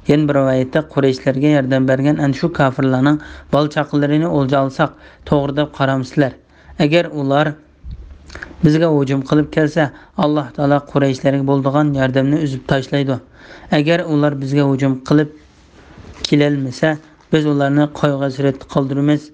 يەنە بىر رىۋايەتتە، قۇرەيشلەرگە ياردەم بەرگەن ئەنە شۇ كاپىرلارنىڭ بالا-چاقىلىرىنى ئولجا ئالساق توغرا دەپ قارامسىلەر؟ ئەگەر ئۇلار بىزگە ھۇجۇم قىلىپ كەلسە، ئاللاھ تائالا قۇرەيشلەرگە بولىدىغان ياردەمنى ئۈزۈپ تاشلايدۇ. ئەگەر ئۇلار بىزگە ھۇجۇم قىلىپ كېلەلمىسە، بىز ئۇلارنى قايغۇ-ھەسرەتتە قالدۇرىمىز.»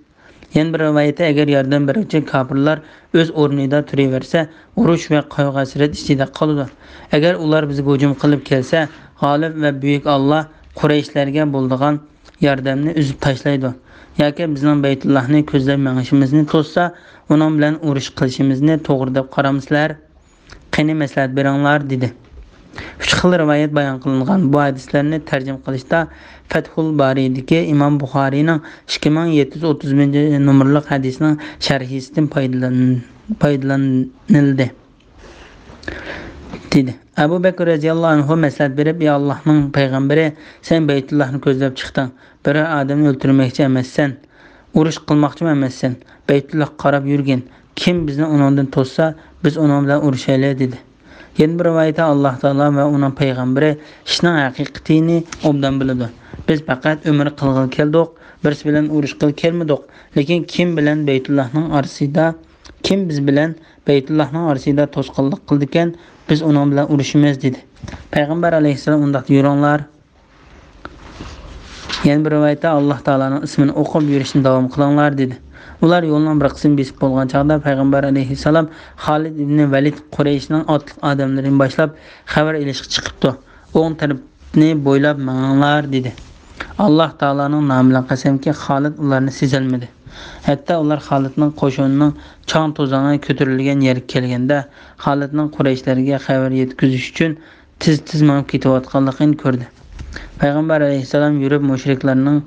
يەنە بىر رىۋايەتتە، ئەگەر ياردەم بەرگۈچى كاپىرلار ئۆز ئورنىدا تۇرۇۋەرسە، ئۇرۇش ۋە قايغۇ-ھەسرەت ئىچىدە قالىدۇ. ئەگەر ئۇلار بىزگە ھۇجۇم قىلىپ كەلسە، غالىب ۋە بۈيۈك ئاللاھ قۇرەيشلەرگە بولىدىغان ياردەمنى ئۈزۈپ تاشلايدۇ. ياكى بىزنىڭ بەيتۇللاھنى كۆزلەپ مېڭىشىمىزنى توسسا، ئۇنىڭ بىلەن ئۇرۇش قىلىشىمىزنى توغرا دەپ قارامسىلەر؟ قېنى، مەسلىھەت بېرىڭلار، دېدى. ئۈچ خىل رىۋايەت بايان قىلىنغان بۇ ھەدىسلەرنى تەرجىمە قىلىشتا فەتھۇل بارىدىكى ئىمام بۇخارىينىڭ ئىككى مىڭ يەتتە يۈز ئوتتۇز بىرىنچى نومۇرلۇق ھەدىسىنىڭ شەرھىسىدىن پايدىلان-، پايدىلىنىلدى، دېدى. ئەبۇ بەكرى رەزىياللاھۇ ئەنھۇ مەسلىھەت بېرىپ: «ئى ئاللاھنىڭ پەيغەمبىرى، سەن بەيتۇللاھنى كۆزلەپ چىقتىڭ. بىرەر ئادەمنى ئۆلتۈرمەكچى ئەمەسسەن، ئۇرۇش قىلماقچىمۇ ئەمەسسەن. بەيتۇللاھقا قاراپ يۈرگىن. كىم بىزنى ئۇنىڭدىن توسسا، بىز ئۇنىڭ بىلەن ئۇرۇشايلى» دېدى. يەنە بىر رىۋايەتتە، ئاللاھ تائالا ۋە ئۇنىڭ پەيغەمبىرى ئىشنىڭ ھەقىقىتىنى ئوبدان بىلىدۇ. بىز پەقەت ئۆمرە قىلغىلى كەلدۇق، بىرسى بىلەن ئۇرۇشقىلى كەلمىدۇق. لېكىن كىم بىلەن بەيتۇللاھنىڭ ئارىسىدا، كىم بىز بىلەن بەيتۇللاھنىڭ ئارىسىدا توسقۇنلۇق قىلىدىكەن، بىز ئۇنىڭ بىلەن ئۇرۇشىمىز، دېدى. پەيغەمبەر ئەلەيھىسسالام: «ئۇنداقتا يۈرۈڭلار.» يەنە بىر رىۋايەتتە، «ئاللاھ تائالانىڭ ئىسمىنى ئوقۇپ يۈرۈشنى داۋام قىلىڭلار» دېدى. ئۇلار يولنىڭ بىر قىسمىنى بېسىپ بولغان چاغدا، پەيغەمبەر ئەلەيھىسسالام خالىد ئىبنى ۋەلىد قۇرەيشنىڭ ئاتلىق ئادەملىرىنى باشلاپ خەۋەر ئېلىشقا چىقىپتۇ. «ئوڭ تەرەپنى بويلاپ مېڭىڭلار» دېدى. ئاللاھ تائالانىڭ نامى بىلەن قەسەمكى، خالىد ئۇلارنى سېزەلمىدى. ھەتتا ئۇلار خالىدنىڭ قوشۇنىنىڭ چاڭ-توزانى كۆتۈرۈلگەن يەرگە كەلگەندە، خالىدنىڭ قۇرەيشلەرگە خەۋەر يەتكۈزۈش ئۈچۈن تېز-تېز مېڭىپ كېتىۋاتقانلىقىنى كۆردى. پەيغەمبەر ئەلەيھىسسالام يۈرۈپ مۇشرىكلارنىڭ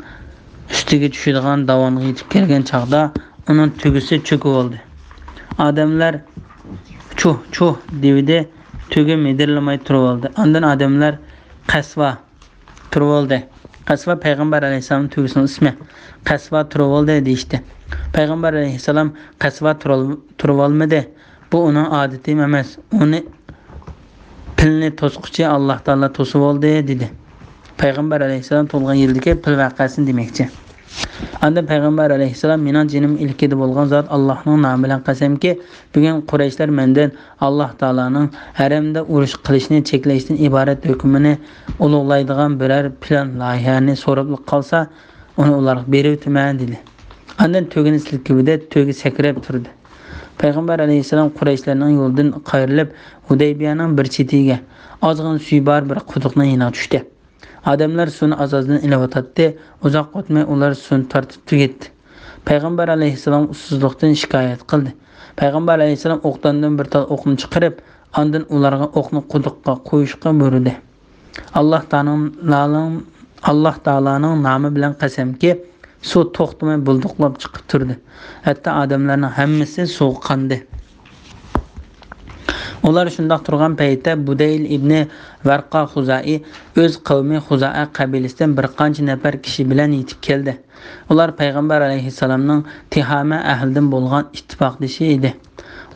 ئۈستىگە چۈشىدىغان داۋانغا يېتىپ كەلگەن چاغدا ئۇنىڭ تۆگىسى چۆكۈۋالدى. ئادەملەر «چۇھ، چۇھ» دېۋىدى، تۆگە مىدىرلىماي تۇرۇۋالدى. ئاندىن ئادەملەر «قەسۋا تۇرۇۋالدى. قەسۋا پەيغەمبەر ئەلەيھىسسالامنىڭ تۆگىسىنىڭ ئىسمى. قەسۋا تۇرۇۋالدى» دېيىشتى. پەيغەمبەر ئەلەيھىسسالام «قەسۋا تۇرۇۋال-، تۇرۇۋالمىدى. بۇ ئۇنىڭ ئادىتى ئەمەس. ئۇنى پىلنى توسقۇچى ئاللاھ تائالا توسۇۋالدى» دېدى. پەيغەمبەر ئەلەيھىسسالام تۇغۇلغان يىلدىكى پىل ۋەقەسىنى دېمەكچى. ئاندىن پەيغەمبەر ئەلەيھىسسالام: «مېنىڭ جېنىم ئىلكىدە بولغان زات ئاللاھنىڭ نامى بىلەن قەسەمكى، بۈگۈن قۇرەيشلەر مەندىن ئاللاھ تائالانىڭ ھەرەمدە ئۇرۇش قىلىشنى چەكلەشتىن ئىبارەت ھۆكمىنى ئۇلۇغلايدىغان بىرەر پىلان لايىھەنى سوراپلا قالسا، ئۇنى ئۇلارغا بېرىۋېتىمەن» دېدى. ئاندىن تۆگىنى سىلكىۋىدى، تۆگە سەكرەپ تۇردى. پەيغەمبەر ئەلەيھىسسالام قۇرەيشلەرنىڭ يولىدىن قايرىلىپ، ھۇدەيبىيەنىڭ بىر چېتىگە، ئازغىنا سۈيى بار بىر قۇدۇقنىڭ يېنىغا چۈشتى. ئادەملەر سۇنى ئاز-ئازدىن ئېلىۋاتاتتى. ئۇزاق ئۆتمەي ئۇلار سۇنى تارتىپ تۈگەتتى. پەيغەمبەر ئەلەيھىسسالام ئۇسسۇزلۇقتىن شىكايەت قىلدى. پەيغەمبەر ئەلەيھىسسالام ئوقداندىن بىر تال ئوقنى چىقىرىپ، ئاندىن ئۇلارغا ئوقنى قۇدۇققا قويۇشقا بۇيرۇدى. «ئاللاھ تائالانىڭ، ئاللاھ تائالانىڭ نامى بىلەن قەسەمكى، سۇ توختىماي بۇلدۇقلاپ چىقىپ تۇردى. ھەتتا ئادەملەرنىڭ ھەممىسى سۇغا قاندى.» ئۇلار شۇنداق تۇرغان پەيتتە بۇدەيل ئىبنى ۋەرقا خۇزائى ئۆز قەۋمى خۇزائە قەبىلىسىدىن بىر قانچە نەپەر كىشى بىلەن يېتىپ كەلدى. ئۇلار پەيغەمبەر ئەلەيھىسسالامنىڭ تىھامە ئەھلىدىن بولغان ئىتتىپاقدىشى ئىدى.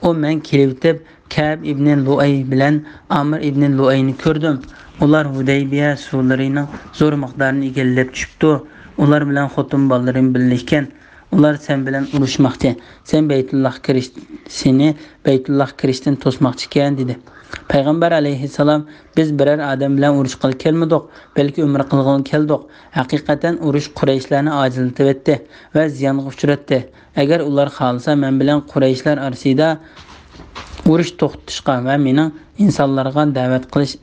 ئۇ مەن كېلىۋېتىپ، كەئب ئىبنى لۇئەي بىلەن ئامىر ئىبنى لۇئەينى كۆردۈم. ئۇلار ھۇدەيبىيە سۇلىرىنىڭ زور مىقدارىنى ئىگىلەپ چۈشۈپتۇ. ئۇلار بىلەن خوتۇن بالىلىرىم بىللە ئىكەن. ئۇلار سەن بىلەن ئۇرۇشماقچى. سەن بەيتۇللاھقا كىرىش، سېنى بەيتۇللاھقا كىرىشتىن توسماقچىكەن، دېدى. پەيغەمبەر ئەلەيھىسسالام، بىز بىرەر ئادەم بىلەن ئۇرۇشقىلى كەلمىدۇق، بەلكى ئۆمرە قىلغىلى كەلدۇق. ھەقىقەتەن ئۇرۇش قۇرەيشلەرنى ئاجىزلىتىۋەتتى ۋە زىيانغا ئۇچراتتى. ئەگەر ئۇلار خالىسا، مەن بىلەن قۇرەيشلەر ئارىسىدا ئۇرۇش توختىتىشقا ۋە مېنىڭ ئىنسانلارغا دەۋەت قىلىش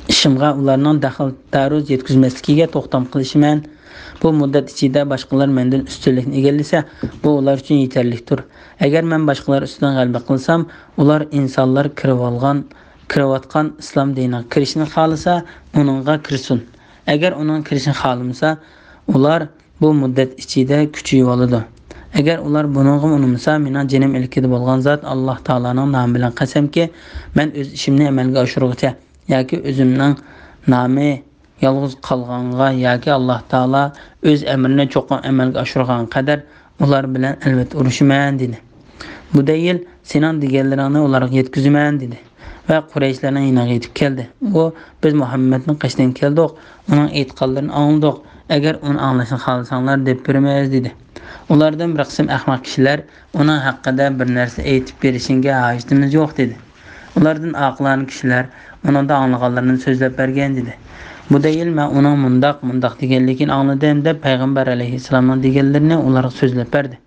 ئىشىمغا ئۇلارنىڭ دەخلى تەئەررۇز يەتكۈزمەسلىكىگە توختام قىلىشىمەن. بۇ مۇددەت ئىچىدە باشقىلار مەندىن ئۈستۈنلۈكنى ئىگىلىسە، بۇ ئۇلار ئۈچۈن يېتەرلىكتۇر. ئەگەر مەن باشقىلار ئۈستىدىن غەلىبە قىلسام، ئۇلار ئىنسانلار كىرىۋالغان، كىرىۋاتقان ئىسلام دىنىغا كىرىشنى خالىسا، ئۇنىڭغا كىرسۇن. ئەگەر ئۇنىڭغا كىرىشنى خالىمىسا، ئۇلار بۇ مۇددەت ئىچىدە كۈچىيىۋالىدۇ. ئەگەر ئۇلار بۇنىڭغىمۇ ئۇنىمىسا، مېنىڭ جېنىم ئىلكىدە بولغان زات ئاللاھ تائالانىڭ نامى بىلەن قەسەمكى، مەن ئۆز ئىشىمنى ئەمەلگە ئاشۇرغۇچە ياكى ئۆزۈمنىڭ نامى يالغۇز قالغانغا ياكى ئاللاھ تائالا ئۆز ئەمرىنى چوقۇم ئەمەلگە ئاشۇرغانغا قەدەر ئۇلار بىلەن ئەلۋەتتە ئۇرۇشىمەن، دېدى. بۇدەيىل، سېنىڭ دېگەنلىرىڭنى ئۇلارغا يەتكۈزىمەن، دېدى ۋە قۇرەيشلەرنىڭ يېنىغا يېتىپ كەلدى. ئۇ، بىز مۇھەممەدنىڭ قېشىدىن كەلدۇق، ئۇنىڭ ئېيتقانلىرىنى ئاڭلىدۇق. ئەگەر ئۇنى ئاڭلاشنى خالىساڭلار، دەپ بېرىمىز، دېدى. ئۇلاردىن بىر قىسىم ئەخمەق كىشىلەر، ئۇنىڭ ھەققىدە بىر نەرسە ئېيتىپ بېرىشىڭگە ھاجىتىمىز يوق، دېدى. ئۇلاردىن ئاقىلانە كىشىلەر، ئۇنىڭدا ئاڭلىغانلىرىنى سۆزلەپ بەرگىن، دېدى. بۇدەيىل، مەن ئۇنىڭ مۇنداق، مۇنداق دېگەنلىكىنى ئاڭلىدىم، دەپ پەيغەمبەر ئەلەيھىسسالامنىڭ دېگەنلىرىنى ئۇلارغا سۆزلەپ بەردى.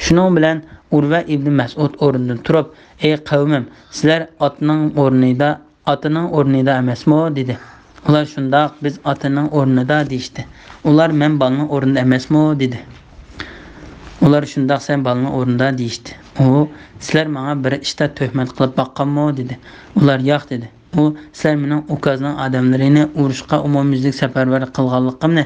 شۇنىڭ بىلەن ئۇرۋە ئىبنى مەسئۇد ئورنىدىن تۇرۇپ، ئەي قەۋمىم، سىلەر ئاتنىڭ ئورنىدا، ئاتىنىڭ ئورنىدا ئەمەسمۇ؟ دېدى. ئۇلار شۇنداق، بىز ئاتىنىڭ ئورنىدا، دېيىشتى. ئۇلار مەن بالىنىڭ ئورنىدا ئەمەسمۇ؟ دېدى. ئۇلار شۇنداق، سەن بالىنىڭ ئورنىدا، دېيىشتى. ئۇ، سىلەر ماڭا بىر ئىشتا تۆھمەت قىلىپ باققانمۇ؟ دېدى. ئۇلار ياق، دېدى. ئۇ، سىلەر مېنىڭ ئۇكازنىڭ ئادەملىرىنى ئۇرۇشقا ئومۇميۈزلۈك سەپەرۋەر قىلغانلىقىمنى،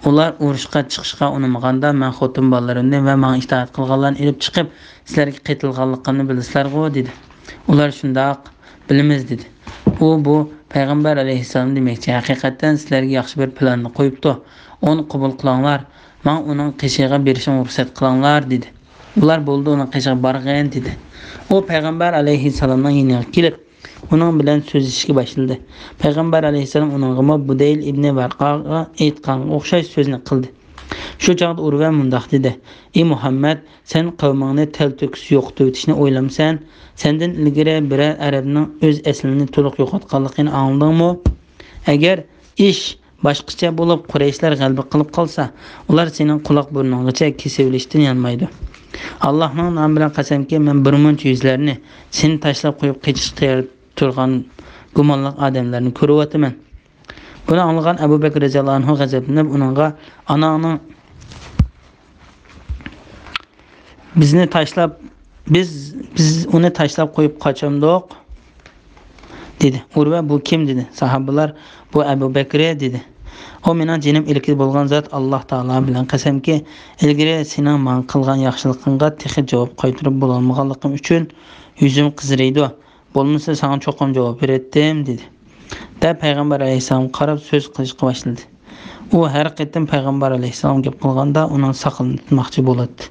ئۇلار ئۇرۇشقا چىقىشقا ئۇنىمىغاندا، مەن خوتۇن بالىلىرىمنى ۋە ماڭا ئىتائەت قىلغانلارنى ئېلىپ چىقىپ، سىلەرگە قېتىلغانلىقىمنى بىلىسىلەرغۇ؟ دېدى. ئۇلار شۇنداق، بىلىمىز، دېدى. ئۇ، بۇ پەيغەمبەر ئەلەيھىسسالام دېمەكچى، ھەقىقەتەن سىلەرگە ياخشى بىر پىلاننى قويۇپتۇ. ئۇنى قوبۇل قىلىڭلار. ماڭا ئۇنىڭ قېشىغا بېرىشىمغا رۇخسەت قىلىڭلار، دېدى. ئۇلار، بولدى، ئۇنىڭ قېشىغا بارغىن، دېدى. ئۇ پەيغەمبەر ئەلەيھىسسالامنىڭ يېنىغا كېلىپ، ئۇنىڭ بىلەن سۆزلىشىشكە باشلىدى. پەيغەمبەر ئەلەيھىسسالام ئۇنىڭغىمۇ بۇدەيل ئىبنى ۋەرقاغا ئېيتقانغا ئوخشاش سۆزنى قىلدى. شۇ چاغدا ئۇرۋە مۇنداق دېدى: ئى مۇھەممەد، سەن قەۋمىڭنى تەلتۆكۈس يوقىتىۋېتىشنى ئويلامسەن؟ سەندىن ئىلگىرى بىرەر ئەرەبنىڭ ئۆز ئەسلىنى تولۇق يوقاتقانلىقىنى ئاڭلىدىڭمۇ؟ ئەگەر ئىش باشقىچە بولۇپ، قۇرەيشلەر غەلىبە قىلىپ قالسا، ئۇلار سېنىڭ قۇلاق بۇرنۇڭغىچە كېسىۋېلىشتىن يانمايدۇ. ئاللاھنىڭ نامى بىلەن قەسەمكى، مەن بىرمۇنچە يۈزلەرنى سېنى تاشلاپ قويۇپ قېچىشقا تەييار تۇرغان گۇمانلىق ئادەملەرنى كۆرۈۋاتىمەن. بۇنى ئاڭلىغان ئەبۇ بەكرى رەزىياللاھۇ ئەنھۇ غەزەپلىنىپ، ئۇنىڭغا، ئاناڭنىڭ بىزنى تاشلاپ، بىز، بىز ئۇنى تاشلاپ قويۇپ قاچامدۇق؟ دېدى. ئۇرۋە، بۇ كىم؟ دېدى. ساھابىلار، بۇ ئەبۇ بەكرى، دېدى. ئۇ، مېنىڭ جېنىم ئىلكىدە بولغان زات، ئاللاھ تائالا بىلەن قەسەمكى، ئىلگىرى سېنىڭ ماڭا قىلغان ياخشىلىقىڭغا تېخى جاۋاب قايتۇرۇپ بولالمىغانلىقىم ئۈچۈن يۈزۈم قىزىرىيدۇ. بولمىسا ساڭا چوقۇم جاۋاب بېرەتتىم، دېدى. دەپ پەيغەمبەر ئەلەيھىسسالامغا قاراپ سۆز قىلىشقا باشلىدى. ئۇ ھەر قېتىم پەيغەمبەر ئەلەيھىسسالام گەپ قىلغاندا ئۇنىڭ ساقىلىنى تۇتماقچى بولاتتى.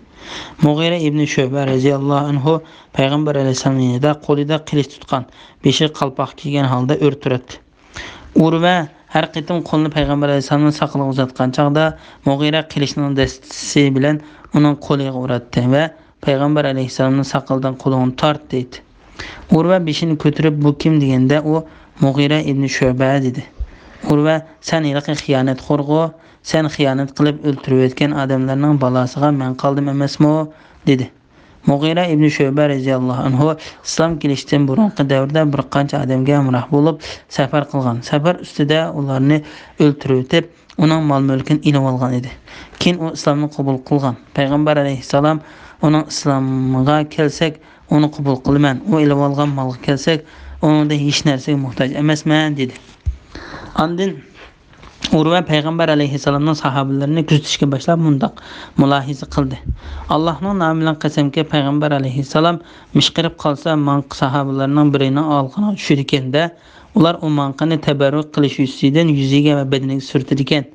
مۇغىرە ئىبنى شۆبە رەزىياللاھۇ ئەنھۇ پەيغەمبەر ئەلەيھىسسالام يېنىدا قولىدا قىلىچ تۇتقان، بېشىغا قالپاق كىيگەن ھالدا ئۆرە تۇراتتى. ئۇرۋە ھەر قېتىم قولىنى پەيغەمبەر ئەلەيھىسسالامنىڭ ساقىلىغا ئۇزاتقان چاغدا، مۇغىرە قىلىچنىڭ دەستىسى بىلەن ئۇنىڭ قولىغا ئۇراتتى ۋە پەيغەمبەر ئەلەيھىسسالامنىڭ ساقىلىدىن قولۇڭنى تارت، دەيتتى. ئۇرۋە بېشىنى كۆتۈرۈپ، بۇ كىم؟ دېگەندە، ئۇ مۇغىرە ئىبنى شۆبە، دېدى. ئۇرۋە، سەن ھېلىقى خىيانەتخورغۇ، سەن خىيانەت قىلىپ ئۆلتۈرۈۋەتكەن ئادەملەرنىڭ بالاسىغا مەن قالدىم ئەمەسمۇ؟ دېدى. مۇغىرە ئىبنى شۆبە رەزىياللاھۇ ئەنھۇ ئىسلام كېلىشتىن بۇرۇنقى دەۋردە بىر قانچە ئادەمگە ھەمراھ بولۇپ سەپەر قىلغان. سەپەر ئۈستىدە ئۇلارنى ئۆلتۈرۈۋېتىپ، ئۇنىڭ مال-مۈلكىنى ئېلىۋالغان ئىدى. كېيىن ئۇ ئىسلامنى قوبۇل قىلغان. پەيغەمبەر ئەلەيھىسسالام، ئۇنىڭ ئىسلامىغا كەلسەك، ئۇنى قوبۇل قىلىمەن، ئۇ ئېلىۋالغان مالغا كەلسەك، ئۇنىڭدىن ھېچ نەرسىگە موھتاج ئەمەسمەن، دېدى. ئاندىن ئۇرۋە پەيغەمبەر ئەلەيھىسسالامنىڭ ساھابىلىرىنى كۆزىتىشكە باشلاپ مۇنداق مۇلاھىزە قىلدى: «ئاللاھنىڭ نامى بىلەن قەسەمكى، پەيغەمبەر ئەلەيھىسسالام مىشقىرىپ قالسا، ماڭا ساھابىلەرنىڭ بىرىنىڭ ئالىقىنىغا چۈشىدىكەن-دە، ئۇلار ئۇ ماڭقىنى تەبەررۇك قىلىش يۈزىسىدىن يۈزىگە ۋە بەدىنىگە سۈرتىدىكەن.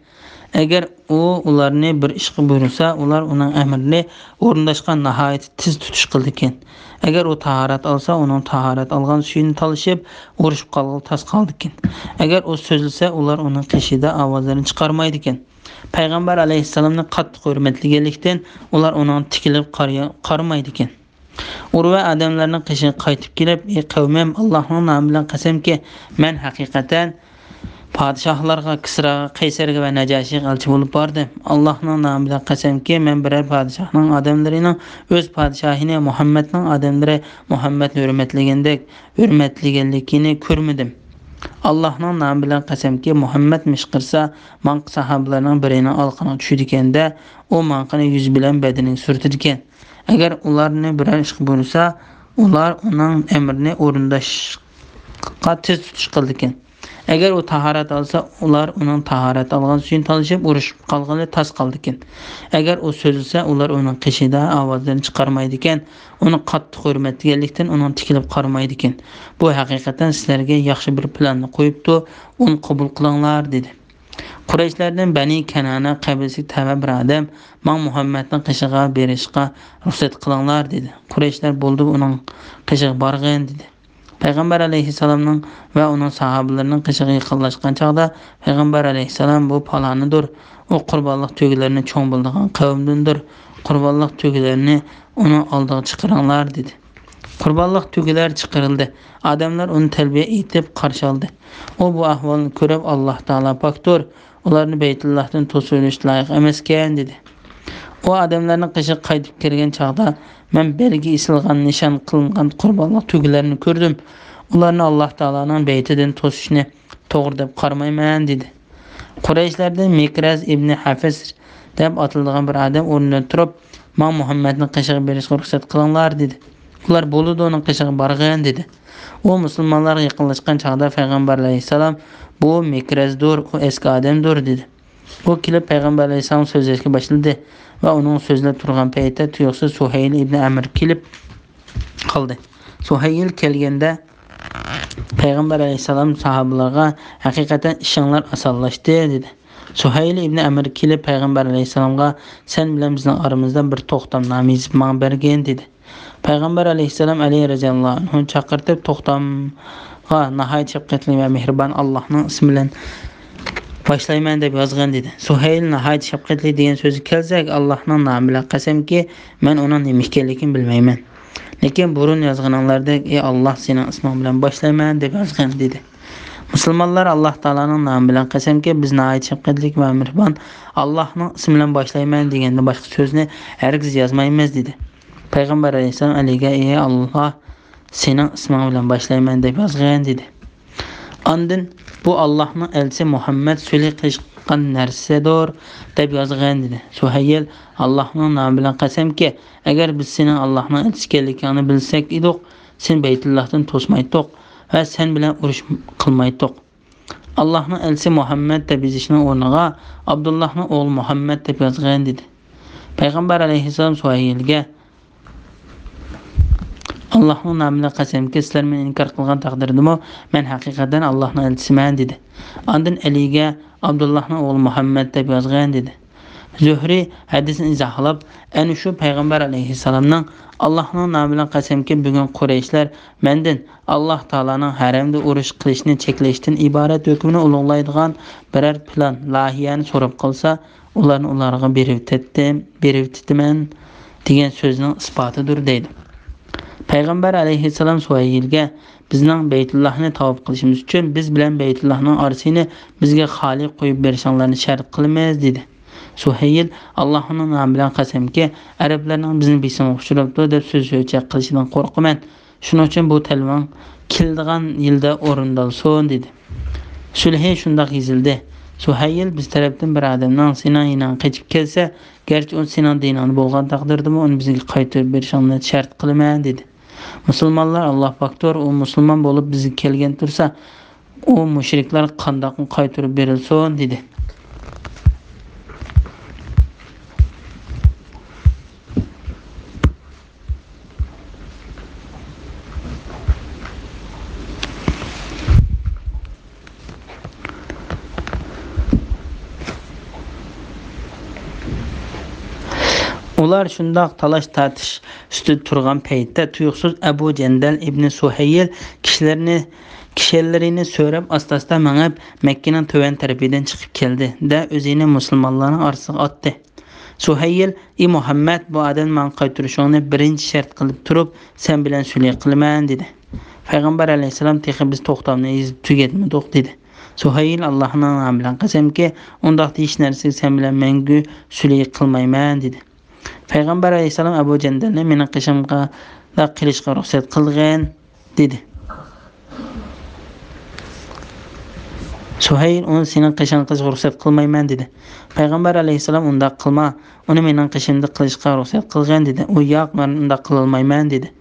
ئەگەر ئۇ ئۇلارنى بىر ئىشقا بۇيرۇسا، ئۇلار ئۇنىڭ ئەمرىنى ئورۇنداشقا ناھايىتى تېز تۇتۇش قىلىدىكەن. ئەگەر ئۇ تاھارەت ئالسا، ئۇنىڭ تاھارەت ئالغان سۈيىنى تالىشىپ، ئۇرۇشۇپ قالغىلى تاس قالىدىكەن. ئەگەر ئۇ سۆزلىسە، ئۇلار ئۇنىڭ قېشىدا ئاۋازلىرىنى چىقارمايدىكەن. پەيغەمبەر ئەلەيھىسسالامنى قاتتىق ھۆرمەتلىگەنلىكتىن، ئۇلار ئۇنىڭغا تىكىلىپ قارىيا-، قارىمايدىكەن.» ئۇرۋە ئادەملەرنىڭ قېشىغا قايتىپ كېلىپ: «ئى قەۋمىم، ئاللاھنىڭ نامى بىلەن قەسەمكى، مەن ھەقىقەتەن پادىشاھلارغا، كىسراغا، قەيسەرگە ۋە نەجاشىغا ئەلچى بولۇپ باردىم. ئاللاھنىڭ نامى بىلەن قەسەمكى، مەن بىرەر پادىشاھنىڭ ئادەملىرىنىڭ ئۆز پادىشاھىنى، مۇھەممەدنىڭ ئادەملىرى مۇھەممەدنى ھۆرمەتلىگەندەك ھۆرمەتلىگەنلىكىنى كۆرمىدىم. ئاللاھنىڭ نامى بىلەن قەسەمكى، مۇھەممەد مىشقىرسا، ماڭقا ساھابىلەرنىڭ بىرىنىڭ ئالىقىنىغا چۈشىدىكەن-دە، ئۇ ماڭقىنى يۈزى بىلەن بەدىنىگە سۈرتىدىكەن. ئەگەر ئۇلارنى بىرەر ئىشقا بۇيرۇسا، ئۇلار ئۇنىڭ ئەمرىنى ئورۇنداشقا تېز تۇتۇش قىلىدىكەن. ئەگەر ئۇ تاھارەت ئالسا، ئۇلار ئۇنىڭ تاھارەت ئالغان سۈيىنى تالىشىپ، ئۇرۇشۇپ قالغىلى تاس قالىدىكەن. ئەگەر ئۇ سۆزلىسە، ئۇلار ئۇنىڭ قېشىدا ئاۋازلىرىنى چىقارمايدىكەن. ئۇنى قاتتىق ھۆرمەتلىگەنلىكتىن، ئۇنىڭغا تىكىلىپ قارىمايدىكەن. بۇ ھەقىقەتەن سىلەرگە ياخشى بىر پىلاننى قويۇپتۇ، ئۇنى قوبۇل قىلىڭلار» دېدى. قۇرەيشلەردىن بەنى كەنانە قەبىلىسىگە تەۋە بىر ئادەم: «ماڭا مۇھەممەدنىڭ قېشىغا بېرىشقا رۇخسەت قىلىڭلار» دېدى. قۇرەيشلەر: «بولدى، ئۇنىڭ قېشىغا بارغىن» دېدى. پەيغەمبەر ئەلەيھىسسالامنىڭ ۋە ئۇنىڭ ساھابىلىرىنىڭ قېشىغا يېقىنلاشقان چاغدا، پەيغەمبەر ئەلەيھىسسالام: «بۇ پالانىدۇر، ئۇ قۇربانلىق تۆگىلىرىنى چوڭ بىلىدىغان قەۋمدىندۇر، قۇربانلىق تۆگىلىرىنى ئۇنىڭ ئالدىغا چىقىرىڭلار» دېدى. قۇربانلىق تۆگىلەر چىقىرىلدى. ئادەملەر ئۇنى تەلبىيە ئېيتىپ قارشى ئالدى. ئۇ بۇ ئەھۋالنى كۆرۈپ: «ئاللاھ تائالا پاكتۇر، ئۇلارنى بەيتۇللاھتىن توسۇۋېلىش لايىق ئەمەسكەن» دېدى. ئۇ ئادەملەرنىڭ قېشىغا قايتىپ كىرگەن چاغدا، مەن بەلگە ئېسىلغان، نىشان قىلىنغان قۇربانلىق تۆگىلەرنى كۆردۈم. ئۇلارنى ئاللاھ تائالانىڭ بەيتىدىن توسۇشنى توغرا دەپ قارىمايمەن دېدى. قۇرەيشلەردىن مىكرەز ئىبنى ھەفىس دەپ ئاتىلىدىغان بىر ئادەم ئورنىدىن تۇرۇپ، ماڭا مۇھەممەدنىڭ قېشىغا بېرىشقا رۇخسەت قىلىڭلار دېدى. ئۇلار: «بولىدۇ، ئۇنىڭ قېشىغا بارغىن» دېدى. ئۇ مۇسۇلمانلارغا يېقىنلاشقان چاغدا پەيغەمبەر ئەلەيھىسسالام: «بۇ مىكرەزدۇر، ئۇ ئەسكى ئادەمدۇر» دېدى. ئۇ كېلىپ پەيغەمبەر ئەلەيھىسسالام سۆزلەشكە باشلىدى ۋە ئۇنىڭ سۆزلەپ تۇرغان پەيتتە تۇيۇقسىز سۇھەيل ئىبنى ئەمر كېلىپ قالدى. سۇھەيل كەلگەندە پەيغەمبەر ئەلەيھىسسالام ساھابىلارغا: «ھەقىقەتەن ئىشىڭلار ئاسانلاشتى» دېدى. سۇھەيل ئىبنى ئەمر كېلىپ پەيغەمبەر ئەلەيھىسسالامغا: «سەن بىلەن بىزنىڭ ئارىمىزدا بىر توختامنامە يېزىپ ماڭا بەرگىن» دېدى. پەيغەمبەر ئەلەيھىسسالام ئەلى رەزىياللاھۇ ئەنھۇنى چاقىرتىپ، توختامغا ناھايىتى شەپقەتلىك ۋە مېھرىبان ئاللاھنىڭ ئىسمى بىلەن باشلايمەن دەپ يازغىن دېدى. سۇھەيل ناھايىتى شەپقەتلىك دېگەن سۆزگە كەلسەك، ئاللاھنىڭ نامى بىلەن قەسەمكى، مەن ئۇنىڭ نېمە ئىكەنلىكىنى بىلمەيمەن. لېكىن بۇرۇن يازغىنىڭلاردەك، ئى ئاللاھ، سېنىڭ ئىسمىڭ بىلەن باشلايمەن دەپ يازغىن دېدى. مۇسۇلمانلار: «ئاللاھ تائالانىڭ نامى بىلەن قەسەمكى، بىز ناھايىتى شەپقەتلىك ۋە مېھرىبان ئاللاھنىڭ ئىسمى بىلەن باشلايمەن» دېگەندىن باشقا سۆزنى ھەرگىز يازمايمىز دېدى. پەيغەمبەر ئەلەيھىسسالام ئەلىگە: «ئى ئاللاھ، سېنىڭ ئىسمىڭ بىلەن باشلايمەن» دەپ يازغىن دېدى. ئاندىن: «بۇ ئاللاھنىڭ ئەلچىسى مۇھەممەد سۈلھى قىلىشقان نەرسىدۇر» دەپ يازغىن دېدى. سۇھەيل: «ئاللاھنىڭ نامى بىلەن قەسەمكى، ئەگەر بىز سېنىڭ ئاللاھنىڭ ئەلچىسى ئىكەنلىكىڭنى بىلسەك ئىدۇق، سېنى بەيتۇللاھتىن توسمايتتۇق ۋە سەن بىلەن ئۇرۇش قىلمايتتۇق. ئاللاھنىڭ ئەلچىسى مۇھەممەد دەپ يېزىشنىڭ ئورنىغا ئابدۇللاھنىڭ ئوغلى مۇھەممەد دەپ يازغىن» دېدى. پەيغەمبەر ئەلەيھىسسالام سۇھەيلگە: «ئاللاھنىڭ نامى بىلەن قەسەمكى، سىلەر مېنى ئىنكار قىلغان تەقدىردىمۇ، مەن ھەقىقەتەن ئاللاھنىڭ ئەلچىسىمەن» دېدى. ئاندىن ئەلىگە ئابدۇللاھنىڭ ئوغلى مۇھەممەد دەپ يازغىن دېدى. زۆھرى ھەدىسنى ئىزاھلاپ، ئەنە شۇ پەيغەمبەر ئەلەيھىسسالامنىڭ: «ئاللاھنىڭ نامى بىلەن قەسەمكى، بۈگۈن قۇرەيشلەر مەندىن ئاللاھ تائالانىڭ ھەرەمدە ئۇرۇش قىلىشنى چەكلەشتىن ئىبارەت ھۆكمىنى ئۇلۇغلايدىغان بىرەر پىلان، لايىھەنى سوراپ قالسا، ئۇلارنى ئۇلارغا بېرىۋېتەتتىم، بېرىۋېتىتىمەن» دېگەن سۆزىنىڭ ئىسپاتىدۇر دەيدۇ. پەيغەمبەر ئەلەيھىسسالام سۇھەيلگە: «بىزنىڭ بەيتۇللاھنى تاۋاپ قىلىشىمىز ئۈچۈن، بىز بىلەن بەيتۇللاھنىڭ ئارىسىنى بىزگە خالىي قويۇپ بېرىشىڭلارنى شەرت قىلىمىز» دېدى. سۇھەيل: «ئاللاھنىڭ نامى بىلەن قەسەمكى، ئەرەبلەرنىڭ بىزنى بېسىمغا ئۇچرىتىپتۇ دەپ سۆز-چۆچەك قىلىشىدىن قورقىمەن. شۇنىڭ ئۈچۈن بۇ تەلىپىڭ كېلىدىغان يىلدا ئورۇندالسۇن» دېدى. سۈلھى شۇنداق يېزىلدى: «سۇھەيل بىز تەرەپتىن بىر ئادەمنىڭ سېنىڭ يېنىڭغا قېچىپ كەلسە، گەرچە ئۇ سېنىڭ دىنىڭدا بولغان تەقدىردىمۇ، ئۇنى بىزگە قايتۇرۇپ بېرىشىڭنى شەرت قىلىمەن» دېدى. مۇسۇلمانلار: «ئاللاھ پاكتۇر، ئۇ مۇسۇلمان بولۇپ بىزگە كەلگەن تۇرسا، ئۇ مۇشرىكلار قانداقمۇ قايتۇرۇپ بېرىلسۇن؟» دېدى. ئۇلار شۇنداق تالاش-تارتىش ئۈستىدە تۇرغان پەيتتە، تۇيۇقسىز ئەبۇ جەندەل ئىبنى سۇھەيل كىشىلەرنى، كىشەنلىرىنى سۆرەپ، ئاستا-ئاستا مېڭىپ، مەككىنىڭ تۆۋەن تەرىپىدىن چىقىپ كەلدى-دە، ئۆزىنى مۇسۇلمانلارنىڭ ئارىسىغا ئاتتى. سۇھەيل: «ئى مۇھەممەد، بۇ ئادەمنى ماڭا قايتۇرۇشۇڭنى بىرىنچى شەرت قىلىپ تۇرۇپ، سەن بىلەن سۈلھى قىلىمەن» دېدى. پەيغەمبەر ئەلەيھىسسالام: «تېخى بىز توختامنى يېزىپ تۈگەتمىدۇق» دېدى. سۇھەيل: «ئاللاھنىڭ نامى بىلەن قەسەمكى، ئۇنداقتا ھېچ نەرسىگە سەن بىلەن مەڭگۈ سۈلھى قىلمايمەن» دېدى. پەيغەمبەر ئەلەيھىسسالام ئەبۇ جەندەلنى: «مېنىڭ قېشىمغا قىلىشقا رۇخسەت قىلغىن» دېدى. سۇھەيل: «ئۇنى سېنىڭ قېشىڭغا قىلىشقا رۇخسەت قىلمايمەن» دېدى. پەيغەمبەر ئەلەيھىسسالام: «ئۇنداق قىلما، ئۇنى مېنىڭ قېشىمدا قىلىشقا رۇخسەت قىلغىن» دېدى. ئۇ: «ياق، مەن ئۇنداق قىلالمايمەن» دېدى.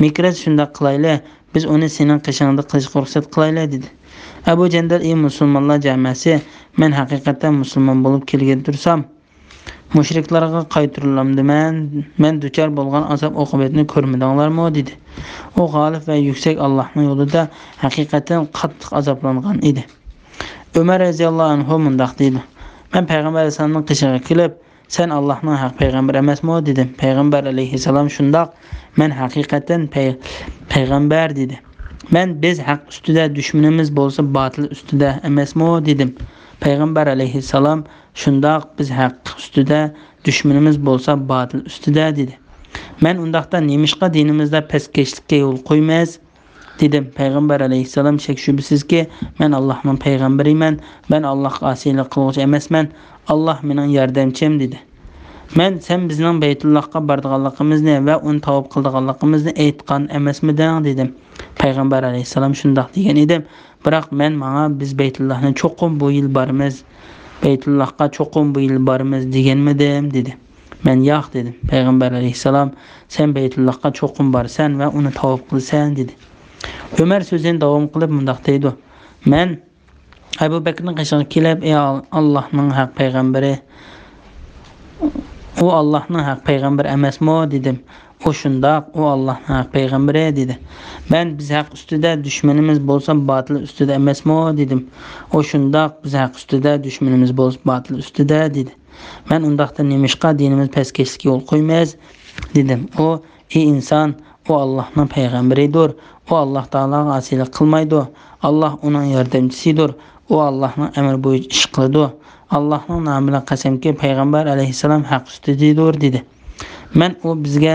مىكرەس: «شۇنداق قىلايلى، بىز ئۇنى سېنىڭ قېشىڭدا قىلىشقا رۇخسەت قىلايلى» دېدى. ئەبۇ جەندەل: «ئى مۇسۇلمانلار جامائەسى، مەن ھەقىقەتەن مۇسۇلمان بولۇپ كەلگىلى تۇرسام، مۇشرىكلارغا قايتۇرۇلامدىمەن؟ مەن دۇچار بولغان ئازاب-ئوقۇبەتنى كۆرمىدىڭلارمۇ؟» دېدى. ئۇ غالىب ۋە يۈكسەك ئاللاھنىڭ يولىدا ھەقىقەتەن قاتتىق ئازابلانغان ئىدى. ئۆمەر رەزىياللاھۇ ئەنھۇ مۇنداق دېدى: «مەن پەيغەمبەر ئەلەيھىسسالامنىڭ قېشىغا كېلىپ، سەن ئاللاھنىڭ ھەق پەيغەمبىرى ئەمەسمۇ؟» دېدىم. پەيغەمبەر ئەلەيھىسسالام: «شۇنداق، مەن ھەقىقەتەن پەي-، پەيغەمبەر» دېدى. مەن: «بىز ھەق ئۈستىدە، دۈشمىنىمىز بولسا باتىل ئۈستىدە ئەمەسمۇ؟» دېدىم. پەيغەمبەر ئەلەيھىسسالام: «شۇنداق، بىز ھەق ئۈستىدە، دۈشمىنىمىز بولسا باتىل ئۈستىدە» دېدى. مەن: «ئۇنداقتا نېمىشقا دىنىمىزدا پەسكەشلىككە يول قويىمىز؟» دېدىم. پەيغەمبەر ئەلەيھىسسالام: «شەك-شۈبھىسىزكى، مەن ئاللاھنىڭ پەيغەمبىرىمەن، مەن ئاللاھقا ئاسىيلىق قىلغۇچى ئەمەسمەن، ئاللاھ مېنىڭ ياردەمچىم» دېدى. مەن: «سەن بىزنىڭ بەيتۇللاھقا بارىدىغانلىقىمىزنى ۋە ئۇنى تاۋاپ قىلىدىغانلىقىمىزنى ئېيتقان ئەمەسمىدىڭ؟» دېدىم. پەيغەمبەر ئەلەيھىسسالام: «شۇنداق دېگەن ئىدىم، بىراق مەن ماڭا، بىز بەيتۇللاھنى چوقۇم بۇ يىل بارىمىز، بەيتۇللاھقا چوقۇم بۇ يىل بارىمىز دېگەنمىدىم؟» دېدى. مەن: «ياق» دېدىم. پەيغەمبەر ئەلەيھىسسالام: «سەن بەيتۇللاھقا چوقۇم بارىسەن ۋە ئۇنى تاۋاپ قىلىسەن» دېدى. ئۆمەر سۆزىنى داۋام قىلىپ مۇنداق دەيدۇ: «مەن ئەبۇ بەكرىنىڭ قېشىغا كېلىپ، ئى ئال-، ئاللاھنىڭ ھەق پەيغەمبىرى، ئۇ ئاللاھنىڭ ھەق پەيغەمبىرى ئەمەسمۇ؟» دېدىم. ئۇ: «شۇنداق، ئۇ ئاللاھنىڭ ھەق پەيغەمبىرى» دېدى. مەن: «بىز ھەق ئۈستىدە، دۈشمىنىمىز بولسا باتىل ئۈستىدە ئەمەسمۇ؟» دېدىم. ئۇ: «شۇنداق، بىز ھەق ئۈستىدە، دۈشمىنىمىز بولسا باتىل ئۈستىدە» دېدى. مەن: «ئۇنداقتا نېمىشقا دىنىمىز پەسكەشلىككە يول قويىمىز؟» دېدىم. ئۇ: «ئى ئىنسان، ئۇ ئاللاھنىڭ پەيغەمبىرىدۇر، ئۇ ئاللاھ تائالاغا ئاسىيلىق قىلمايدۇ، ئاللاھ ئۇنىڭ ياردەمچىسىدۇر، ئۇ ئاللاھنىڭ ئەمرى بويىچە ئىش قىلىدۇ. ئاللاھنىڭ نامى بىلەن قەسەمكى، پەيغەمبەر ئەلەيھىسسالام ھەق ئۈستىدىدۇر» دېدى. مەن: «ئۇ بىزگە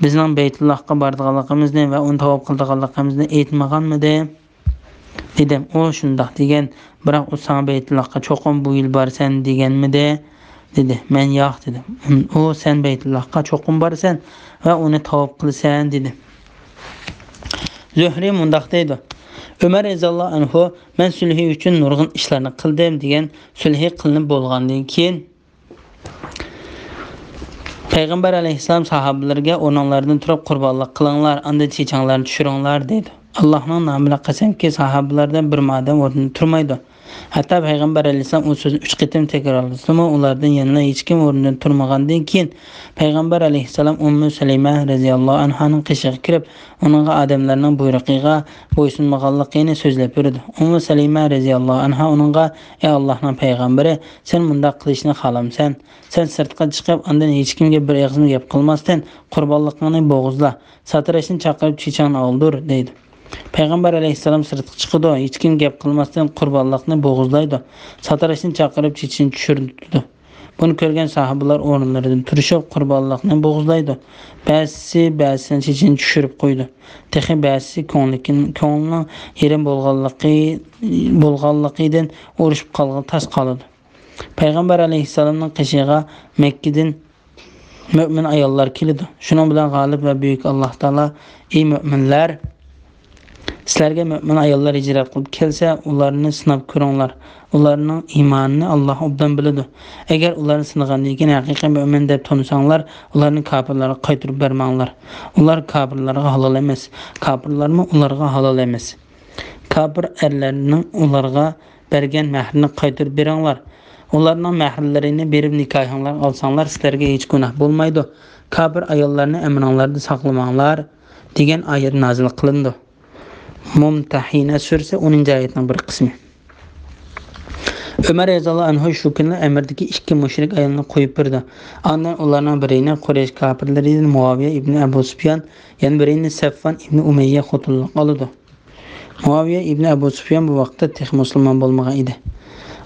بىزنىڭ بەيتۇللاھقا بارىدىغانلىقىمىزنى ۋە ئۇنى تاۋاپ قىلىدىغانلىقىمىزنى ئېيتمىغانمىدى؟» دېدىم. ئۇ: «شۇنداق دېگەن، بىراق ئۇ ساڭا بەيتۇللاھقا چوقۇم بۇ يىل بارىسەن دېگەنمىدى؟» دېدى. مەن: «ياق» دېدىم. ئۇ: «سەن بەيتۇللاھقا چوقۇم بارىسەن ۋە ئۇنى تاۋاپ قىلىسەن» دېدى. زۆھرى مۇنداق دەيدۇ: ئۆمەر رەزىياللاھۇ ئەنھۇ: «مەن سۈلھى ئۈچۈن نۇرغۇن ئىشلارنى قىلدىم» دېگەن. سۈلھى قىلىنىپ بولغاندىن كېيىن، پەيغەمبەر ئەلەيھىسسالام ساھابىلىرىگە: «ئورنۇڭلاردىن تۇرۇپ قۇربانلىق قىلىڭلار، ئاندىن چېچىڭلارنى چۈشۈرۈڭلار» دەيدۇ. ئاللاھنىڭ نامى بىلەن قەسەمكى، ساھابىلەردىن بىرمۇ ئادەم ئورنىدىن تۇرمايدۇ. ھەتتا پەيغەمبەر ئەلەيھىسسالام ئۇ سۆزنى ئۈچ قېتىم تەكرارلىسىمۇ، ئۇلاردىن يەنىلا ھېچكىم ئورنىدىن تۇرمىغاندىن كېيىن، پەيغەمبەر ئەلەيھىسسالام ئۇممۇ سەلىمە رەزىياللاھۇ ئەنھانىڭ قېشىغا كىرىپ، ئۇنىڭغا ئادەملەرنىڭ بۇيرۇقىغا بويسۇنمىغانلىقىنى سۆزلەپ بېرىدۇ. ئۇممۇ سەلىمە رەزىياللاھۇ ئەنھا ئۇنىڭغا: «ئەي ئاللاھنىڭ پەيغەمبىرى، سەن مۇنداق قىلىشنى خالامسەن؟ سەن سىرتقا چىقىپ، ئاندىن ھېچكىمگە بىر ئېغىزمۇ گەپ قىلماستىن، قۇربانلىقىڭنى بوغۇزلا، ساتىراشنى چاقىرىپ، چېچىڭنى ئالدۇر» دەيدۇ. پەيغەمبەر ئەلەيھىسسالام سىرتقا چىقىدۇ، ھېچكىم گەپ قىلماستىن قۇربانلىقنى بوغۇزلايدۇ، ساتىراشنى چاقىرىپ، چېچىنى چۈشۈرتىدۇ. بۇنى كۆرگەن ساھابىلار ئورۇنلىرىدىن تۇرۇشۇپ، قۇربانلىقنى بوغۇزلايدۇ. بەزىسى بەزىسىنىڭ چېچىنى چۈشۈرۈپ قويىدۇ. تېخى بەزىسى كۆڭلىكىن-، كۆڭلىنىڭ يېرىم بولغانلىقى، بولغانلىقىدىن ئۇرۇشۇپ قالغىلى تاس قالىدۇ. پەيغەمبەر ئەلەيھىسسالامنىڭ قېشىغا مەككىدىن مۆمىن ئاياللار كېلىدۇ. شۇنىڭ بىلەن غالىب ۋە بۈيۈك ئاللاھ تائالا: «ئى مۆمىنلەر، سىلەرگە مۆمىن ئاياللار ھىجرەت قىلىپ كەلسە، ئۇلارنى سىناپ كۆرۈڭلار. ئۇلارنىڭ ئىمانىنى ئاللاھ ئوبدان بىلىدۇ. ئەگەر ئۇلارنى سىنىغاندىن كېيىن ھەقىقىي مۆمىن دەپ تونۇساڭلار، ئۇلارنى كاپىرلارغا قايتۇرۇپ بەرمەڭلار. ئۇلار كاپىرلارغا ھالال ئەمەس، كاپىرلارمۇ ئۇلارغا ھالال ئەمەس. كاپىر ئەرلەرنىڭ ئۇلارغا بەرگەن مەھرىنى قايتۇرۇپ بېرىڭلار. ئۇلارنىڭ مەھرلىرىنى بېرىپ نىكاھىڭلارغا ئالساڭلار، سىلەرگە ھېچ گۇناھ بولمايدۇ. كاپىر ئاياللارنى ئەمرىڭلاردا ساقلىماڭلار» دېگەن ئايەت نازىل قىلىنىدۇ. مۇمتەھىنە سۈرىسى، ئونىنچى ئايەتنىڭ بىر قىسمى. ئۆمەر رەزىياللاھۇ ئەنھۇ شۇ كۈنى ئەمىردىكى ئىككى مۇشرىك ئايالنى قويۇپ بېرىدۇ. ئاندىن ئۇلارنىڭ بىرىنى قۇرەيش كاپىرلىرىدىن مۇئاۋىيە ئىبنى ئەبۇ سۇپيان، يەنە بىرىنى سەفۋان ئىبنى ئۇمەييە خوتۇنلۇققا ئالىدۇ. مۇئاۋىيە ئىبنى ئەبۇ سۇپيان بۇ ۋاقىتتا تېخى مۇسۇلمان بولمىغان ئىدى.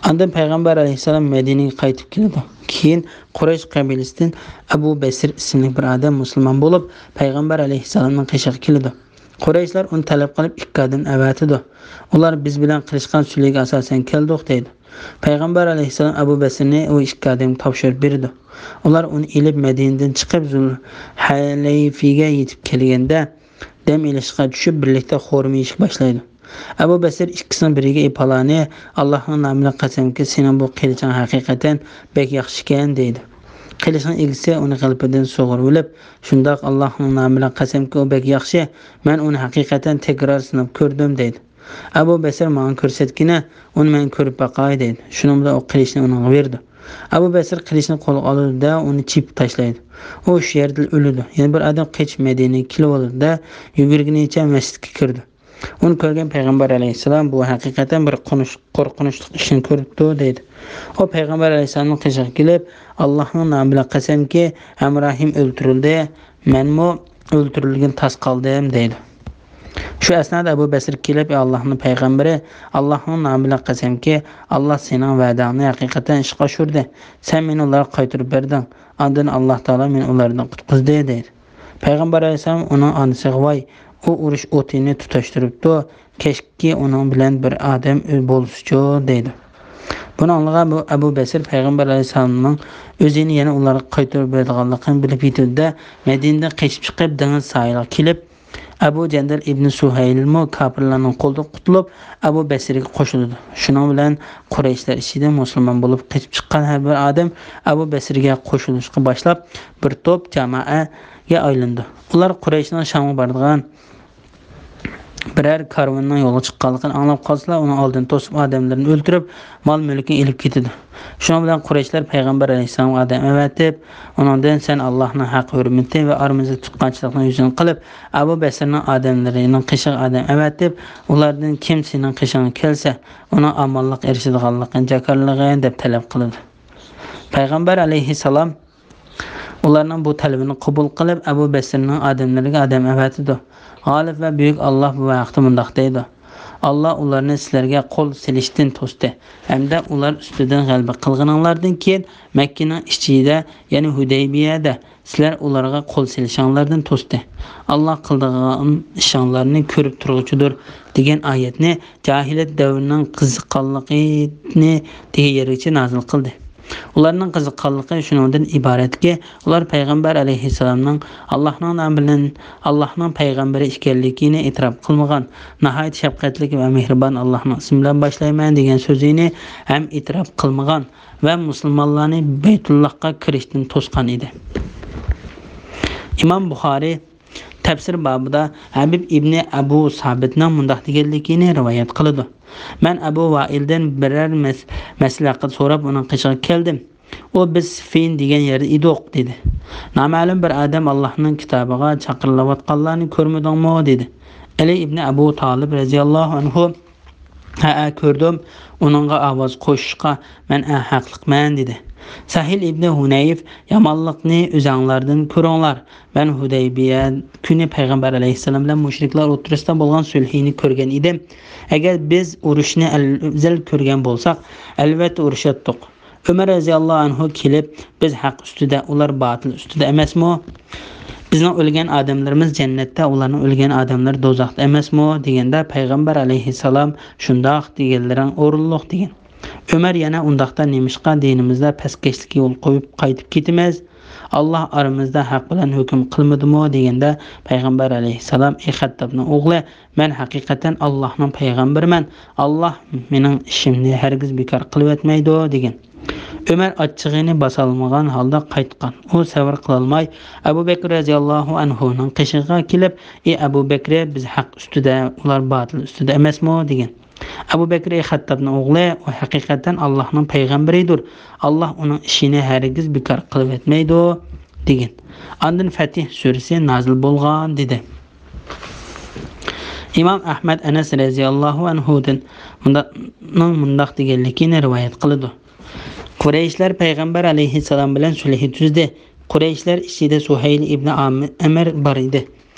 ئاندىن پەيغەمبەر ئەلەيھىسسالام مەدىنىگە قايتىپ كېلىدۇ. كېيىن قۇرەيش قەبىلىسىدىن ئەبۇ بەسىر ئىسىملىك بىر ئادەم مۇسۇلمان بولۇپ، پەيغەمبەر ئەلەيھىسسالامنىڭ قېشىغا كېلىدۇ. قۇرەيشلار ئۇنى تەلەپ قىلىپ ئىككى ئادەمنى ئەۋەتىدۇ. ئۇلار: «بىز بىلەن قىلىشقان سۈلھىگە ئاساسەن كەلدۇق» دەيدۇ. پەيغەمبەر ئەلەيھىسسالام ئەبۇ بەسىرنى ئۇ ئىككى ئادەمگە تاپشۇرۇپ بېرىدۇ. ئۇلار ئۇنى ئېلىپ مەدىنىدىن چىقىپ زۇلھەلەيفىگە يېتىپ كەلگەندە، دەم ئېلىشقا چۈشۈپ، بىرلىكتە خورما يېيىشكە باشلايدۇ. ئەبۇ بەسىر ئىككىسىنىڭ بىرىگە: «ئەي پالانى، ئاللاھنىڭ نامى بىلەن قەسەمكى، سېنىڭ بۇ قىلىچىڭ ھەقىقەتەن بەك ياخشىكەن» دەيدۇ. قىلىچنىڭ ئىگىسى ئۇنى غىلپىدىن سۇغۇرۇۋېلىپ: «شۇنداق، ئاللاھنىڭ نامى بىلەن قەسەمكى، ئۇ بەك ياخشى، مەن ئۇنى ھەقىقەتەن تەكرار سىناپ كۆردۈم» دەيدۇ. «ئەبۇ بەسىر، ماڭا كۆرسەتكىنە، ئۇنى مەن كۆرۈپ باقاي» دەيدۇ. شۇنىڭ بىلەن ئۇ قىلىچنى ئۇنىڭغا بېرىدۇ. ئەبۇ بەسىر قىلىچنى قولىغا ئالىدۇ-دە، ئۇنى چېپىپ تاشلايدۇ. ئۇ شۇ يەردىلا ئۆلىدۇ. يەنە بىر ئادەم قېچىپ مەدىنىگە كېلىۋالىدۇ-دە، يۈگۈرگىنىچە مەسچىتكە كىرىدۇ. ئۇنى كۆرگەن پەيغەمبەر ئەلەيھىسسالام: «بۇ ھەقىقەتەن بىر قونۇش-، قورقۇنچلۇق ئىشنى كۆرۈپتۇ» دەيدۇ. ئۇ پەيغەمبەر ئەلەيھىسسالامنىڭ قېشىغا كېلىپ: «ئاللاھنىڭ نامى بىلەن قەسەمكى، ھەمراھىم ئۆلتۈرۈلدى، مەنمۇ ئۆلتۈرۈلگىلى تاس قالدىم» دەيدۇ. شۇ ئەسنادا ئەبۇ بەسىر كېلىپ: «ئەي ئاللاھنىڭ پەيغەمبىرى، ئاللاھنىڭ نامى بىلەن قەسەمكى، ئاللاھ سېنىڭ ۋەدەڭنى ھەقىقەتەن ئىشقا ئاشۇردى. سەن مېنى ئۇلارغا قايتۇرۇپ بەردىڭ. ئاندىن ئاللاھ تائالا مېنى ئۇلاردىن قۇتقۇزدى» دەيدۇ. پەيغەمبەر ئەلەيھىسسالام ئۇنىڭ ئانىسىغا: «ۋاي، ئۇ ئۇرۇش ئوتىنى تۇتاشتۇرۇپتۇ، كەچكى ئۇنىڭ بىلەن بىر ئادەم بولسىچۇ» دەيدۇ. بۇنى ئاڭلىغان بۇ ئەبۇ بەسىر پەيغەمبەر ئەلەيھىسسالامنىڭ ئۆزىنى يەنە ئۇلارغا قايتۇرۇپ بېرىدىغانلىقىنى بىلىپ يېتىدۇ-دە، مەدىنىدىن قېچىپ چىقىپ، دېڭىز ساھىلىغا كېلىپ، ئەبۇ جەندەل ئىبنى سۇھەيلمۇ كاپىرلارنىڭ قولىدىن قۇتۇلۇپ، ئەبۇ بەسىرگە قوشۇلىدۇ. شۇنىڭ بىلەن قۇرەيشلەر ئىچىدىن مۇسۇلمان بولۇپ قېچىپ چىققان ھەر بىر ئادەم ئەبۇ بەسىرگە قوشۇلۇشقا باشلاپ، بىر توپ جامائەگە ئايلىنىدۇ. ئۇلار قۇرەيشنىڭ شامغا بارىدىغان بىرەر كارۋىنىنىڭ يولغا چىققانلىقىنى ئاڭلاپ قالسىلا، ئۇنىڭ ئالدىنى توسۇپ، ئادەملىرىنى ئۆلتۈرۈپ، مال-مۈلكىنى ئېلىپ كېتىدۇ. شۇنىڭ بىلەن قۇرەيشلەر پەيغەمبەر ئەلەيھىسسالامغا ئادەم ئەۋەتىپ، ئۇنىڭدىن: «سەن ئاللاھنىڭ ھەق ھۆرمىتى ۋە ئارىمىزدىكى تۇغقانچىلىقنى يۈزىگە قىلىپ، ئەبۇ بەسىرنىڭ ئادەملىرىنىڭ قېشىغا ئادەم ئەۋەتىپ، ئۇلاردىن كىم سېنىڭ قېشىڭغا كەلسە، ئۇنىڭ ئامانلىققا ئېرىشىدىغانلىقىنى جاكارلىغىن» دەپ تەلەپ قىلىدۇ. پەيغەمبەر ئەلەيھىسسالام ئۇلارنىڭ بۇ تەلىپىنى قوبۇل قىلىپ، ئەبۇ بەسىرنىڭ ئادەملىرىگە ئادەم ئەۋەتىدۇ. غالىب ۋە بۈيۈك ئاللاھ بۇ ھەقتە مۇنداق دەيدۇ: «ئاللاھ ئۇلارنى سىلەرگە قول سېلىشتىن توستى ھەمدە ئۇلار ئۈستىدىن غەلىبە قىلغىنىڭلاردىن كېيىن، مەككىنىڭ ئىچىدە، يەنى ھۇدەيبىيەدە سىلەر ئۇلارغا قول سېلىشىڭلاردىن توستى. ئاللاھ قىلىدىغان ئىشىڭلارنى كۆرۈپ تۇرغۇچىدۇر» دېگەن ئايەتنى جاھىلىيەت دەۋرىنىڭ قىزىققانلىقىنى دېگەن يەرگىچە نازىل قىلدى. ئۇلارنىڭ قىزىققانلىقى شۇنىڭدىن ئىبارەتكى، ئۇلار پەيغەمبەر ئەلەيھىسسالامنىڭ ئاللاھنىڭ نامى بىلەن ئاللاھنىڭ پەيغەمبىرى ئىكەنلىكىنى ئېتىراپ قىلمىغان، ناھايىتى شەپقەتلىك ۋە مېھرىبان ئاللاھنىڭ ئىسمى بىلەن باشلايمەن دېگەن سۆزىنى ھەم ئېتىراپ قىلمىغان ۋە مۇسۇلمانلارنى بەيتۇللاھقا كىرىشتىن توسقان ئىدى. ئىمام بۇخارىي تەپسىر بابىدا ھەبىب ئىبنى ئەبۇ سابىتنىڭ مۇنداق دېگەنلىكىنى رىۋايەت قىلىدۇ: «مەن ئەبۇ ۋائىلدىن بىرەر مەس-، مەسىلە ھەققىدە سوراپ ئۇنىڭ قېشىغا كەلدىم. ئۇ، بىز سىففىن دېگەن يەردە ئىدۇق، دېدى. نامەلۇم بىر ئادەم ئاللاھنىڭ كىتابىغا چاقىرىلىۋاتقانلارنى كۆرمىدىڭمۇ؟» دېدى. ئەلى ئىبنى ئەبۇ تالىب رەزىياللاھۇ ئەنھۇ، ھەئە، كۆردۈم، ئۇنىڭغا ئاۋاز قوشۇشقا مەن ھەقلىقمەن، دېدى. سەھىل ئىبنى ھۇنەيف، يامانلىقنى ئۆزەڭلاردىن كۆرۈڭلار. مەن ھۇدەيبىيە كۈنى پەيغەمبەر ئەلەيھىسسالام بىلەن مۇشرىكلار ئوتتۇرىسىدا بولغان سۈلھىنى كۆرگەن ئىدىم. ئەگەر بىز ئۇرۇشنى ئەۋزەل كۆرگەن بولساق، ئەلۋەتتە ئۇرۇشاتتۇق. ئۆمەر رەزىياللاھۇ ئەنھۇ كېلىپ، بىز ھەق ئۈستىدە، ئۇلار باتىل ئۈستىدە ئەمەسمۇ؟ بىزنىڭ ئۆلگەن ئادەملىرىمىز جەننەتتە، ئۇلارنىڭ ئۆلگەن ئادەملىرى دوزاختا ئەمەسمۇ؟ دېگەندە، پەيغەمبەر ئەلەيھىسسالام، شۇنداق دېگەنلىرىڭ ئورۇنلۇق، دېگەن. ئۆمەر يەنە، ئۇنداقتا نېمىشقا دىنىمىزدا پەسكەشلىككە يول قويۇپ قايتىپ كېتىمىز؟ ئاللاھ ئارىمىزدا ھەق بىلەن ھۆكۈم قىلمىدىمۇ؟ دېگەندە، پەيغەمبەر ئەلەيھىسسالام، ئى خەتتابنىڭ ئوغلى، مەن ھەقىقەتەن ئاللاھنىڭ پەيغەمبىرىمەن، ئاللاھ مېنىڭ ئىشىمنى ھەرگىز بىكار قىلىۋەتمەيدۇ، دېگەن. ئۆمەر ئاچچىقىنى باسالمىغان ھالدا قايتقان. ئۇ سەۋر قىلالماي، ئەبۇ بەكرى رەزىياللاھۇ ئەنھۇنىڭ قېشىغا كېلىپ، ئى ئەبۇ بەكرى، بىز ھەق ئۈستىدە، ئۇلار باتىل ئۈستىدە ئەمەسمۇ؟ دېگەن. ئەبۇ بەكرى، ئى خەتتابنىڭ ئوغلى، ئۇ ھەقىقەتەن ئاللاھنىڭ پەيغەمبىرىدۇر، ئاللاھ ئۇنىڭ ئىشىنى ھەرگىز بىكار قىلىۋەتمەيدۇ، دېگەن. ئاندىن فەتھ سۈرىسى نازىل بولغان، دېدى. ئىمام ئەھمەد ئەنەس رەزىياللاھۇ ئەنھۇدىن مۇنداقنىڭ مۇنداق دېگەنلىكىنى رىۋايەت قىلىدۇ. قۇرەيشلەر پەيغەمبەر ئەلەيھىسسالام بىلەن سۈلھى تۈزدى. قۇرەيشلەر ئىچىدە سۇھەيل ئىبنى ئام-، ئەمر بار ئىدى.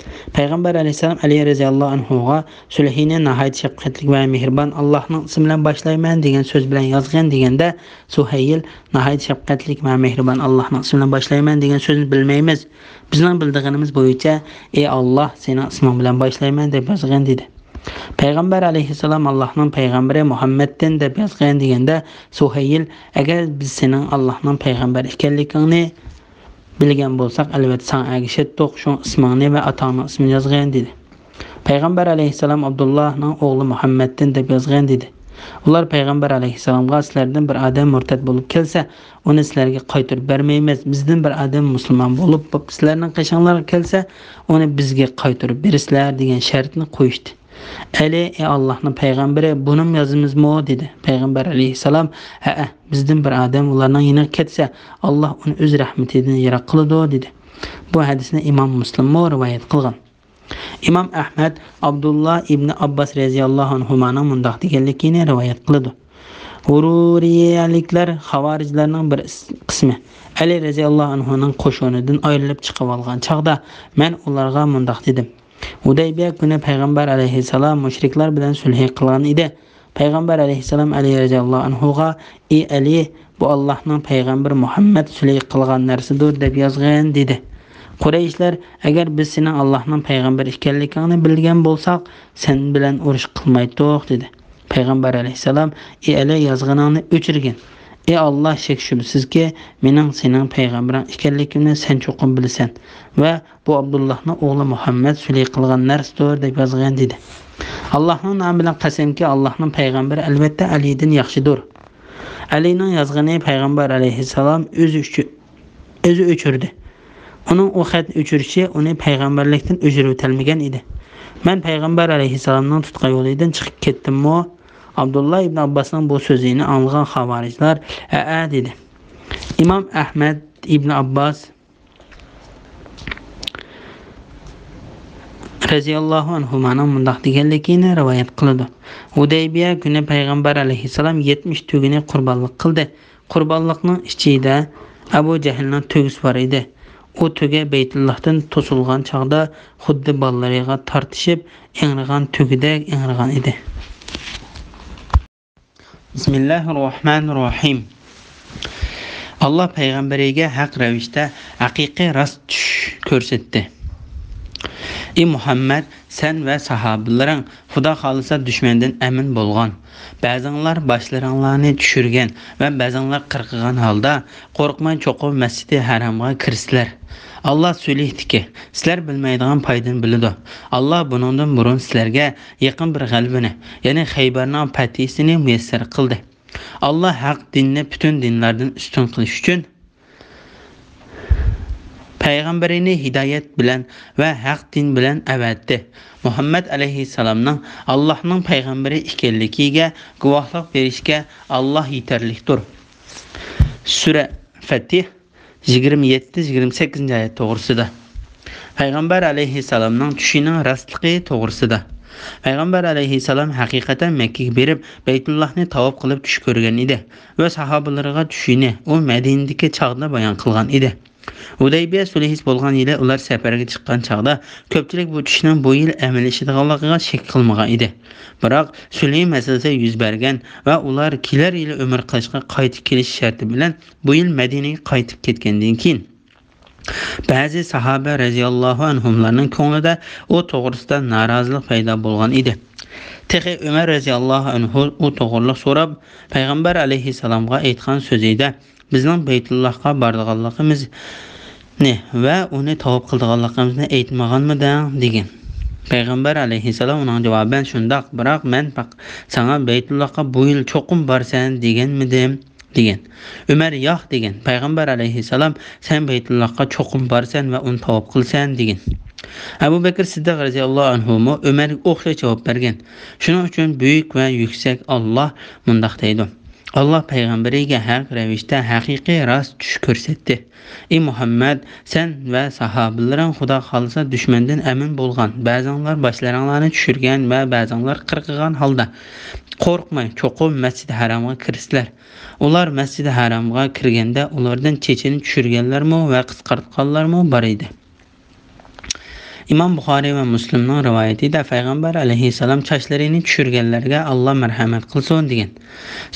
پەيغەمبەر ئەلەيھىسسالام ئەلى رەزىياللاھۇ ئەنھۇغا سۈلھىنى ناھايىتى شەپقەتلىك ۋە مېھرىبان، ئاللاھنىڭ ئىسمى بىلەن باشلايمەن دېگەن سۆز بىلەن يازغىن دېگەندە، سۇھەيل ناھايىتى شەپقەتلىك ۋە مېھرىبان، ئاللاھنىڭ ئىسمى بىلەن باشلايمەن دېگەن سۆزنى بىلمەيمىز. بىزنىڭ بىلىدىغىنىمىز بويىچە، ئى ئاللاھ، سېنىڭ ئىسمىڭ بىلەن باشلايمەن دەپ يازغىن دېدى. پەيغەمبەر ئەلەيھىسسالام ئاللاھنىڭ پەيغەمبىرى مۇھەممەدتىن دەپ يازغىن دېگەندە، سۇھەيل، ئەگەر بىز سېنىڭ ئاللاھنىڭ پەيغەمبىرى ئىكەنلىكىڭنى بىلگەن بولساق، ئەلۋەتتە ساڭا ئەگىشەتتۇق، شۇڭا ئىسمىڭنى ۋە ئاتاڭنىڭ ئىسمىنى يازغىن دېدى. پەيغەمبەر ئەلەيھىسسالام ئابدۇللاھنىڭ ئوغلى مۇھەممەدتىن دەپ يازغىن دېدى. ئۇلار پەيغەمبەر ئەلەيھىسسالامغا، سىلەردىن بىر ئادەم مۇرتەد بولۇپ كەلسە، ئۇنى سىلەرگە قايتۇرۇپ بەرمەيمىز، بىزدىن بىر ئادەم مۇسۇلمان بولۇپ، بولۇپ سىلەرنىڭ قېشىڭلارغا كەلسە، ئۇنى بىزگە قايتۇرۇپ بېرىسىلەر دېگەن شەرتنى قويۇشتى. ئەلى، ئى ئاللاھنىڭ پەيغەمبىرى، بۇنىمۇ يازىمىزمۇ؟ دېدى. پەيغەمبەر ئەلەيھىسسالام، ھەئە، بىزدىن بىر ئادەم ئۇلارنىڭ يېنىغا كەتسە، ئاللاھ ئۇنى ئۆز رەھمىتىدىن يىراق قىلىدۇ، دېدى. بۇ ھەدىسنى ئىمام مۇسلىممۇ رىۋايەت قىلغان. ئىمام ئەھمەد ئابدۇللا ئىبنى ئابباس رەزىياللاھۇ ئەنھۇمانىڭ مۇنداق دېگەنلىكىنى رىۋايەت قىلىدۇ. ھۇرۇرىيەلىكلەر خاۋارىجلارنىڭ بىر قىسمى ئەلى رەزىياللاھۇ ئەنھۇنىڭ قوشۇنىدىن ئايرىلىپ چىقىۋالغان چاغدا، مەن ئۇلارغا مۇنداق دېدىم. ھۇدەيبىيە كۈنى پەيغەمبەر ئەلەيھىسسالام مۇشرىكلار بىلەن سۈلھى قىلغان ئىدى. پەيغەمبەر ئەلەيھىسسالام ئەلى رەزىياللاھۇ ئەنھۇغا، ئى ئەلى، بۇ ئاللاھنىڭ پەيغەمبىرى مۇھەممەد سۈلھى قىلغان نەرسىدۇر دەپ يازغىن، دېدى. قۇرەيشلەر، ئەگەر بىز سېنىڭ ئاللاھنىڭ پەيغەمبىرى ئىكەنلىكىڭنى بىلگەن بولساق، سەن بىلەن ئۇرۇش قىلمايتتۇق، دېدى. پەيغەمبەر ئەلەيھىسسالام، ئى ئەلى، يازغىنىڭنى ئۆچۈرگىن. ئى ئاللاھ، شەك-شۈبھىسىزكى، مېنىڭ سېنىڭ پەيغەمبىرىڭ ئىكەنلىكىمنى سەن چوقۇم بىلىسەن ۋە بۇ ئابدۇللاھنىڭ ئوغلى مۇھەممەد سۈلھى قىلغان نەرسىدۇر دەپ يازغىن، دېدى. ئاللاھنىڭ نامى بىلەن قەسەمكى، ئاللاھنىڭ پەيغەمبىرى ئەلۋەتتە ئەلىدىن ياخشىدۇر. ئەلىنىڭ يازغىنى پەيغەمبەر ئەلەيھىسسالام ئۆزى ئۈچۈ-، ئۆزى ئۆچۈردى. ئۇنىڭ ئۇ خەتنى ئۆچۈرۈشى ئۇنى پەيغەمبەرلىكتىن ئۆچۈرۈۋېتەلمىگەن ئىدى. مەن پەيغەمبەر ئەلەيھىسسالامنىڭ تۇتقان يولىدىن چىقىپ كەتتىممۇ؟ ئابدۇللا ئىبن ئابباسنىڭ بۇ سۆزىنى ئاڭلىغان خاۋارىجلار، ھەئە، دېدى. ئىمام ئەھمەد ئىبن ئابباس رەزىياللاھۇ ئەنھۇمانىڭ مۇنداق دېگەنلىكىنى رىۋايەت قىلىدۇ. ھۇدەيبىيە كۈنى پەيغەمبەر ئەلەيھىسسالام يەتمىش تۆگىنى قۇربانلىق قىلدى. قۇربانلىقنىڭ ئىچىدە ئەبۇ جەھلنىڭ تۆگىسى بار ئىدى. ئۇ تۆگە بەيتۇللاھتىن توسۇلغان چاغدا خۇددى بالىلىرىغا تارتىشىپ ئىڭرىغان تۆگىدەك ئىڭرىغان ئىدى. بىسمىللاھىررەھمانىررەھىم. ئاللا پەيغەمبىرىگە ھەق رەۋىشتە ھەقىقىي راست چۈش كۆرسەتتى. ئى مۇھەممەد، سەن ۋە ساھابىلىرىڭ خۇدا خالىسا دۈشمەندىن ئەمىن بولغان. بەزىڭلار باشلىرىڭلارنى چۈشۈرگەن ۋە بەزىڭلار قىرقىغان ھالدا قورقماي چوقۇم مەسچىدى ھەرامغا كىرىسىلەر. ئاللا سۈلھتىكى، سىلەر بىلمەيدىغان پايدىنى بىلىدۇ. ئاللا بۇنىڭدىن بۇرۇن سىلەرگە يېقىن بىر غەلىبىنى، يەنى خەيبەرنىڭ پەتھىسىنى مۇيەسسەر قىلدى. ئاللا ھەق دىننى پۈتۈن دىنلاردىن ئۈستۈن قىلىش ئۈچۈن پەيغەمبىرىنى ھىدايەت بىلەن ۋە ھەق دىن بىلەن ئەۋەتتى. مۇھەممەد ئەلەيھىسسالامنىڭ ئاللاھنىڭ پەيغەمبىرى ئىكەنلىكىگە گۇۋاھلىق بېرىشكە ئاللا يېتەرلىكتۇر. سۈرە فەتھ، يىگىرمە يەتتە، يىگىرمە سەككىزىنچى ئايەت توغرىسىدا. پەيغەمبەر ئەلەيھىسسالامنىڭ چۈشىنىڭ راستلىقى توغرىسىدا. پەيغەمبەر ئەلەيھىسسالام ھەقىقەتەن مەككىگە بېرىپ، بەيتۇللاھنى تاۋاپ قىلىپ چۈش كۆرگەن ئىدى ۋە ساھابىلىرىغا چۈشىنى ئۇ مەدىنىدىكى چاغدا بايان قىلغان ئىدى. ھۇدەيبىيە سۈلھىسى بولغان يىلى ئۇلار سەپەرگە چىققان چاغدا، كۆپچىلىك بۇ چۈشنىڭ بۇ يىل ئەمەلىيلىشىدىغانلىقىغا شەك قىلمىغان ئىدى. بىراق، سۈلھى مەسىلىسى يۈز بەرگەن ۋە ئۇلار كېلەر يىلى ئۆمرە قىلىشقا قايتىپ كېلىش شەرتى بىلەن بۇ يىل مەدىنىگە قايتىپ كەتكەندىن كېيىن، بەزى ساھابە رەزىياللاھۇ ئەنھۇملارنىڭ كۆڭلىدە ئۇ توغرىسىدا نارازىلىق پەيدا بولغان ئىدى. تېخى ئۆمەر رەزىياللاھۇ ئەنھۇ ئۇ توغرىلىق سوراپ، پەيغەمبەر ئەلەيھىسسالامغا ئېيتقان سۆزىدە، بىزنىڭ بەيتۇللاھقا بارىدىغانلىقىمىزنى ۋە ئۇنى تاۋاپ قىلىدىغانلىقىمىزنى ئېيتمىغانمىدىڭ؟ دېگەن. پەيغەمبەر ئەلەيھىسسالام ئۇنىڭ جاۋابەن، شۇنداق، بىراق مەن پەق-، ساڭا بەيتۇللاھقا بۇ يىل چوقۇم بارىسەن دېگەنمىدىم؟ دېگەن. ئۆمەر ياق دېگەن. پەيغەمبەر ئەلەيھىسسالام، سەن بەيتۇللاھقا چوقۇم بارىسەن ۋە ئۇنى تاۋاپ قىلىسەن دېگەن. ئەبۇ بەكرى سىددىق رەزىياللاھۇ ئەنھۇمۇ ئۆمەرگە ئوخشاش جاۋاب بەرگەن. شۇنىڭ ئۈچۈن بۈيۈك ۋە يۈكسەك ئاللا مۇنداق دەيدۇ. ئاللا پەيغەمبىرىگە ھەق رەۋىشتە ھەقىقىي راست چۈش كۆرسەتتى. ئى مۇھەممەد، سەن ۋە ساھابىلىرىڭ خۇدا خالىسا دۈشمەندىن ئەمىن بولغان، بەزىڭلار باشلىرىڭلارنى چۈشۈرگەن ۋە بەزىڭلار قىرقىغان ھالدا، قورقماي، چوقۇم مەسچىدى ھارامغا كىرىسىلەر. ئۇلار مەسچىدى ھارامغا كىرگەندە ئۇلاردىن چېچىنى چۈشۈرگەنلەرمۇ ۋە قىسقارتقانلارمۇ بار ئىدى. ئىمام بۇخارىي ۋە مۇسلىمنىڭ رىۋايىتىدە پەيغەمبەر ئەلەيھىسسالام چاچلىرىنى چۈشۈرگەنلەرگە ئاللا مەرھەمەت قىلسۇن دېگەن.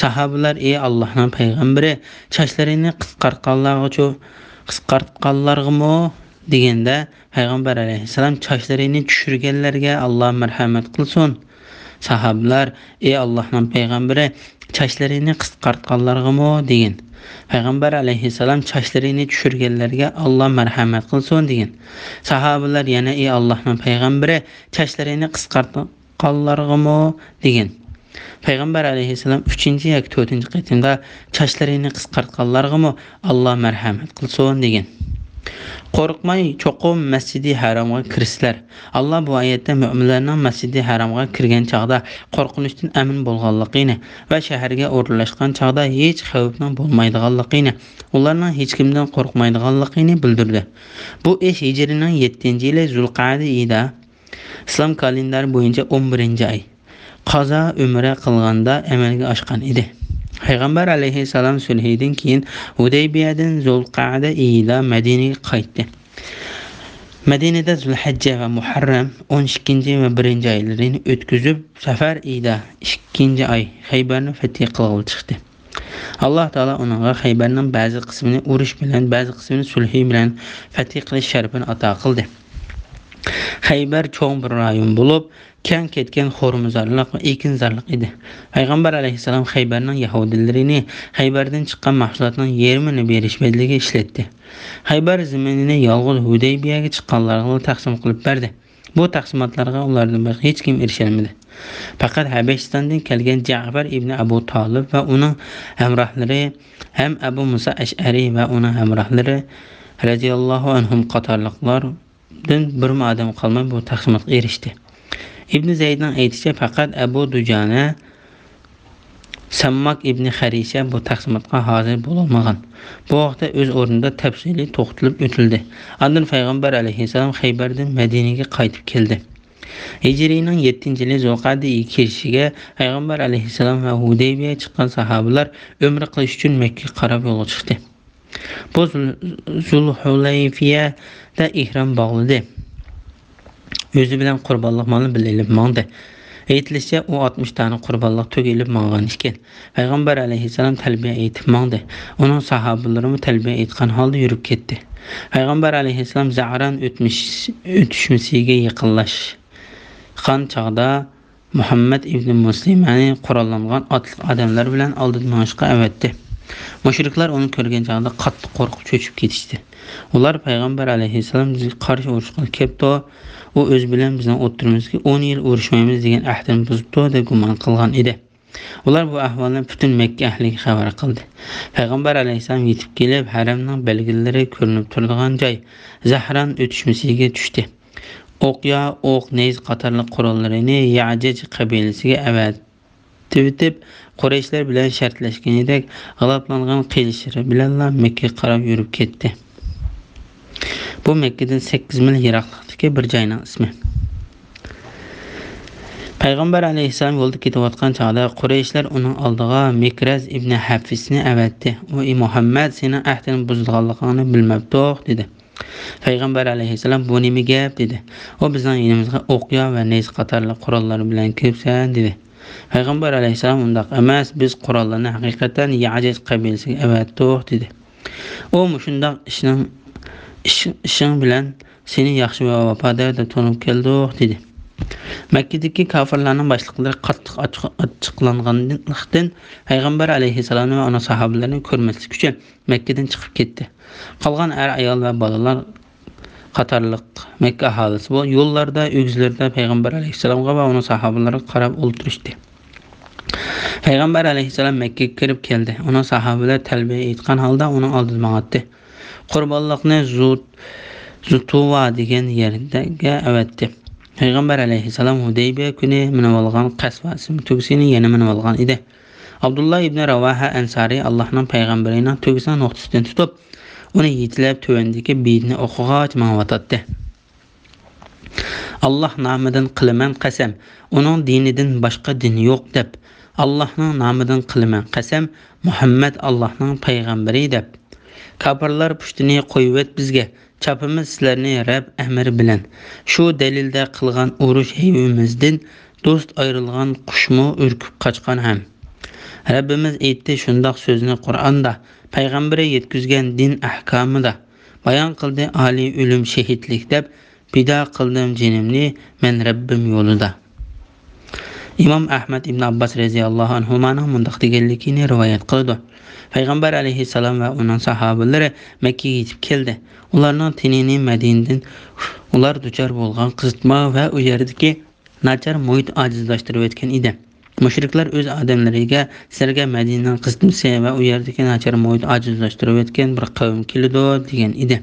ساھابىلار ئى ئاللانىڭ پەيغەمبىرى، چاچلىرىنى قىسقارتقانلارغىچۇ، قىسقارتقانلارغىمۇ دېگەندە پەيغەمبەر ئەلەيھىسسالام چاچلىرىنى چۈشۈرگەنلەرگە ئاللا مەرھەمەت قىلسۇن. ساھابىلار ئى ئاللانىڭ پەيغەمبىرى، چاچلىرىنى قىسقارتقانلارغىمۇ دېگەن. پەيغەمبەر ئەلەيھىسسالام چاچلىرىنى چۈشۈرگەنلەرگە ئاللا مەرھەمەت قىلسۇن دېگەن. ساھابىلار يەنە ئى ئاللانىڭ پەيغەمبىرى، چاچلىرىنى قىسقارتقانلارغىمۇ دېگەن. پەيغەمبەر ئەلەيھىسسالام ئۈچىنچى ياكى تۆتىنچى قېتىمدا چاچلىرىنى قىسقارتقانلارغىمۇ ئاللا مەرھەمەت قىلسۇن دېگەن. قورقماي چوقۇم مەسچىدى ھەرامغا كىرىسىلەر. ئاللا بۇ ئايەتتە مۆمىنلەرنىڭ مەسچىدى ھەرامغا كىرگەن چاغدا قورقۇنچتىن ئەمىن بولغانلىقىنى ۋە شەھەرگە ئورۇنلاشقان چاغدا ھېچ خەۋپنىڭ بولمايدىغانلىقىنى، ئۇلارنىڭ ھېچكىمدىن قورقمايدىغانلىقىنى بىلدۈردى. بۇ ئىش ھىجرىينىڭ يەتتىنچى يىلى زۇلقەئدە ئېيىدا، ئىسلام كالېندارى بويىچە ئون بىرىنچى ئاي، قازا ئۆمرە قىلغاندا ئەمەلگە ئاشقان ئىدى. پەيغەمبەر ئەلەيھىسسالام سۈلھىدىن كېيىن ھۇدەيبىيەدىن زۇلقەئدە ئېيىدا مەدىنىگە قايتتى. مەدىنىدە زۇلھەججە ۋە مۇھەررەم ئون ئىككىنچى ۋە بىرىنچى ئايلىرىنى ئۆتكۈزۈپ، سەفەر ئېيىدا ئىككىنچى ئاي خەيبەرنى فەتھى قىلغىلى چىقتى. ئاللا تائالا ئۇنىڭغا خەيبەرنىڭ بەزى قىسمىنى ئۇرۇش بىلەن، بەزى قىسمىنى سۈلھى بىلەن فەتھى قىلىش شەرىپىنى ئاتا قىلدى. خەيبەر چوڭ بىر رايون بولۇپ، كەڭ كەتكەن خورمىزارلىق ۋە ئېكىنزارلىق ئىدى. پەيغەمبەر ئەلەيھىسسالام خەيبەرنىڭ يەھۇدىيلىرىنى خەيبەردىن چىققان مەھسۇلاتنىڭ يېرىمىنى بېرىش بەدىلىگە ئىشلەتتى. خەيبەر زېمىنىنى يالغۇز ھۇدەيبىيەگە چىققانلارغىلا تەقسىم قىلىپ بەردى. بۇ تەقسىماتلارغا ئۇلاردىن باشقا ھېچكىم ئېرىشەلمىدى. پەقەت ھەبەشىستاندىن كەلگەن جەئفەر ئىبنى ئەبۇ تالىب ۋە ئۇنىڭ ھەمراھلىرى ھەم ئەبۇ مۇسا ئەشئەرى ۋە ئۇنىڭ ھەمراھلىرى رەزىياللاھۇ ئەنھۇم قاتارلىقلاردىن بىرمۇ ئادەم قالماي بۇ تەقسىماتقا ئېرىشتى. ئىبنى زەيدنىڭ ئېيتىشىچە، پەقەت ئەبۇ دۇجانە، سەمماك ئىبنى خەرىشە بۇ تەقسىماتقا ھازىر بولالمىغان. بۇ ھەقتە ئۆز ئورنىدا تەپسىلىي توختىلىپ ئۆتۈلدى. ئاندىن پەيغەمبەر ئەلەيھىسسالام خەيبەردىن مەدىنىگە قايتىپ كەلدى. ھىجرىينىڭ يەتتىنچى يىلى زۇلقەدە ئېيى كىرىشىگە پەيغەمبەر ئەلەيھىسسالام ۋە ھۇدەيبىيەگە چىققان ساھابىلار ئۆمرە قىلىش ئۈچۈن مەككىگە قاراپ يولغا چىقتى. بۇ زۇل-، زۇلھۇلەيفىيەدە ئېھرام باغلىدى. ئۆزى بىلەن قۇربانلىق مالنى بىللە ئېلىپ ماڭدى. ئېيتىلىشىچە، ئۇ ئاتمىش دانە قۇربانلىق تۆگە ئېلىپ ماڭغان ئىكەن. پەيغەمبەر ئەلەيھىسسالام تەلبىيە ئېيتىپ ماڭدى. ئۇنىڭ ساھابىلىرىمۇ تەلبىيە ئېيتقان ھالدا يۈرۈپ كەتتى. پەيغەمبەر ئەلەيھىسسالام زەھران ئۆتمۈش-، ئۆتۈشمىسىگە يېقىنلاشقان چاغدا، مۇھەممەد ئىبنى مۇسلىمەنى قوراللانغان ئاتلىق ئادەملەر بىلەن ئالدىدا مېڭىشقا ئەۋەتتى. مۇشرىكلار ئۇنى كۆرگەن چاغدا قاتتىق قورقۇپ چۆچۈپ كېتىشتى. ئۇلار پەيغەمبەر ئەلەيھىسسالام بىزگە قارشى ئۇرۇشقىلى كەپتۇ، ئۇ ئۆزى بىلەن بىزنىڭ ئوتتۇرىمىزدىكى ئون يىل ئۇرۇشمايمىز دېگەن ئەھدىنى بۇزۇپتۇ دەپ گۇمان قىلغان ئىدى. ئۇلار بۇ ئەھۋالنى پۈتۈن مەككە ئەھلىگە خەۋەر قىلدى. پەيغەمبەر ئەلەيھىسسالام يېتىپ كېلىپ، ھەرەمنىڭ بەلگىلىرى كۆرۈنۈپ تۇرىدىغان جاي زەھران ئۆتۈشمىسىگە چۈشتى. ئوقيا، ئوق، نەيزە قاتارلىق قوراللىرىنى يەئجەج قەبىلىسىگە ئەۋەتىۋېتىپ، قۇرەيشلەر بىلەن شەرتلەشكىنىدەك، غىلاپلانغان قىلىچلىرى بىلەنلا مەككىگە قاراپ يۈرۈپ كەتتى. بۇ مەككىدىن سەككىز مىل يىراقلىقتىكى بىر جاينىڭ ئىسمى. پەيغەمبەر ئەلەيھىسسالام يولدا كېتىۋاتقان چاغدا قۇرەيشلەر ئۇنىڭ ئالدىغا مىكرەز ئىبنى ھەفىسنى ئەۋەتتى. ئۇ، ئى مۇھەممەد، سېنىڭ ئەھدىنى بۇزىدىغانلىقىڭنى بىلمەپتۇق، دېدى. پەيغەمبەر ئەلەيھىسسالام، بۇ نېمە گەپ؟ دېدى. ئۇ بىزنىڭ يېنىمىزغا ئوقيا ۋە نەيزە قاتارلىق قوراللار بىلەن كېلىپسەن، دېدى. پەيغەمبەر ئەلەيھىسسالام، ئۇنداق ئەمەس، بىز قوراللارنى ھەقىقەتەن يەئجەج قەبىلىسىگە ئەۋەتتۇق، دېدى. ئۇ، مۇشۇنداق ئىشنىڭ، ئىش-، ئىشىڭ بىلەن سېنى ياخشى ۋە ۋاپادار دەپ تونۇپ كەلدۇق، دېدى. مەككىدىكى كاپىرلارنىڭ باشلىقلىرى قاتتىق ئاچچىق-، ئاچچىقلانغانلىقتىن، پەيغەمبەر ئەلەيھىسسالامنى ۋە ئۇنىڭ ساھابىلىرىنى كۆرمەسلىك ئۈچۈن، مەككىدىن چىقىپ كەتتى. قالغان ئەر، ئايال ۋە بالىلار قاتارلىق مەككە ئاھالىسى بۇ يوللاردا، ئۆگزىلىرىدە پەيغەمبەر ئەلەيھىسسالامغا ۋە ئۇنىڭ ساھابىلىرىغا قاراپ ئولتۇرۇشتى. پەيغەمبەر ئەلەيھىسسالام مەككىگە كىرىپ كەلدى. ئۇنىڭ ساھابىلىرى تەلبىيە ئېيتقان ھالدا ئۇنىڭ ئالدىدا ماڭاتتى. قۇربانلىقنى زۇت-، زۇتۇۋا دېگەن يەرگە ئەۋەتتى. پەيغەمبەر ئەلەيھىسسالام ھۇدەيبىيە كۈنى مىنىۋالغان قەسۋە ئىسىملىك تۆگىسىنى يەنە مىنىۋالغان ئىدى. ئابدۇللا ئىبنى راۋاھە ئەنسارى ئاللاھنىڭ پەيغەمبىرىنىڭ تۆگىسىنىڭ نۇقتىسىدىن تۇتۇپ، ئۇنى يېتىلەپ تۆۋەندىكى بېيىتنى ئوقۇغاچ ماڭىۋاتاتتى. «ئاللاھ نامىدىن قىلىمەن قەسەم، ئۇنىڭ دىنىدىن باشقا دىن يوق» دەپ. «ئاللاھنىڭ نامىدىن قىلىمەن قەسەم، مۇھەممەد ئاللاھنىڭ پەيغەمبىرى» دەپ. كاپىرلار پۇشتىنى قويۇۋەت بىزگە، چاپىمىز سىلەرنى رەب ئەمرى بىلەن. شۇ دەلىلدە قىلغان ئۇرۇش ھەيۋىمىزدىن، دوست ئايرىلغان قۇشمۇ ئۈركۈپ قاچقان ھەم. رەببىمىز ئېيتتى شۇنداق سۆزنى قۇرئاندا، پەيغەمبىرى يەتكۈزگەن دىن ئەھكامىدا. بايان قىلدى ئالىي ئۆلۈم شېھىتلىك دەپ، پىدا قىلدىم جېنىمنى مەن رەببىم يولىدا. ئىمام ئەھمەد ئىبن ئابباس رەزىياللاھۇ ئەنھۇمانىڭ مۇنداق دېگەنلىكىنى رىۋايەت قىلىدۇ: پەيغەمبەر ئەلەيھىسسالام ۋە ئۇنىڭ ساھابىلىرى مەككىگە يېتىپ كەلدى. ئۇلارنىڭ تېنىنى مەدىنىدىن ئۇلار دۇچار بولغان قىزىتما ۋە ئۇ يەردىكى ناچار مۇھىت ئاجىزلاشتۇرۇۋەتكەن ئىدى. مۇشرىكلار ئۆز ئادەملىرىگە، سىلەرگە مەدىنىنىڭ قىزىتمىسى ۋە ئۇ يەردىكى ناچار مۇھىت ئاجىزلاشتۇرۇۋەتكەن بىر قەۋم كېلىدۇ، دېگەن ئىدى.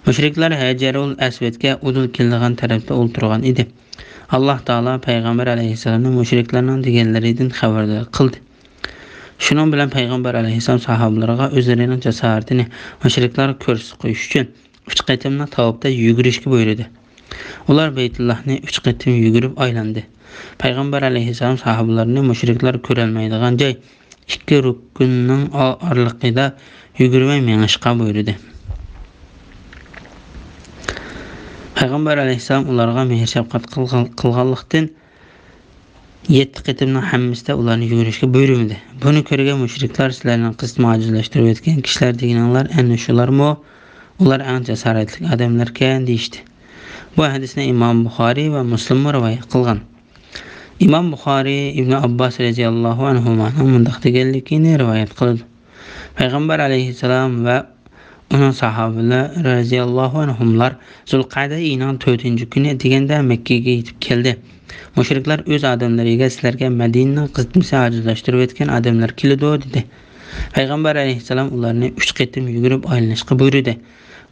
مۇشرىكلار ھەجەرۇل ئەسۋەدكە ئۇدۇل كېلىدىغان تەرەپتە ئولتۇرغان ئىدى. ئاللاھ تائالا پەيغەمبەر ئەلەيھىسسالامنى مۇشرىكلارنىڭ دېگەنلىرىدىن خەۋەردار قىلدى. شۇنىڭ بىلەن پەيغەمبەر ئەلەيھىسسالام ساھابىلىرىغا ئۆزلىرىنىڭ جاسارىتىنى مۇشرىكلارغا كۆرسىتىپ قويۇش ئۈچۈن ئۈچ قېتىملىق تاۋاپتا يۈگۈرۈشكە بۇيرۇدى. ئۇلار بەيتۇللاھنى ئۈچ قېتىم يۈگۈرۈپ ئايلاندى. پەيغەمبەر ئەلەيھىسسالام ساھابىلىرىنى مۇشرىكلار كۆرەلمەيدىغان جاي، ئىككى رۇكۇننىڭ ئا-، ئارىلىقىدا يۈگۈرمەي مېڭىشقا بۇيرۇدى. پەيغەمبەر ئەلەيھىسسالام ئۇلارغا مېھىر-شەپقەت قىلغان-، قىلغانلىقتىن، يەتتە قېتىمنىڭ ھەممىسىدە ئۇلارنى يۈگۈرۈشكە بۇيرۇمىدى. بۇنى كۆرگەن مۇشرىكلار: «سىلەرنىڭ قىزىتما ئاجىزلاشتۇرۇۋەتكەن كىشىلەر دېگىنىڭلار ئەنە شۇلارمۇ؟ ئۇلار ئەڭ جاسارەتلىك ئادەملەركەن» دېيىشتى. بۇ ھەدىسنى ئىمام بۇخارىي ۋە مۇسلىممۇ رىۋايەت قىلغان. ئىمام بۇخارىي ئىبنى ئابباس رەزىياللاھۇ ئەنھۇمانىڭ مۇنداق دېگەنلىكىنى رىۋايەت قىلىدۇ: پەيغەمبەر ئەلەيھىسسالام ۋە ئۇنىڭ ساھابىلىرى رەزىياللاھۇ ئەنھۇملار زۇلقەدە ئېيىنىڭ تۆتىنچى كۈنى دېگەندە مەككىگە يېتىپ كەلدى. مۇشرىكلار ئۆز ئادەملىرىگە: «سىلەرگە مەدىنىنىڭ قىزىتمىسى ئاجىزلاشتۇرۇۋەتكەن ئادەملەر كېلىدۇ» دېدى. پەيغەمبەر ئەلەيھىسسالام ئۇلارنى ئۈچ قېتىم يۈگۈرۈپ ئايلىنىشقا بۇيرۇدى.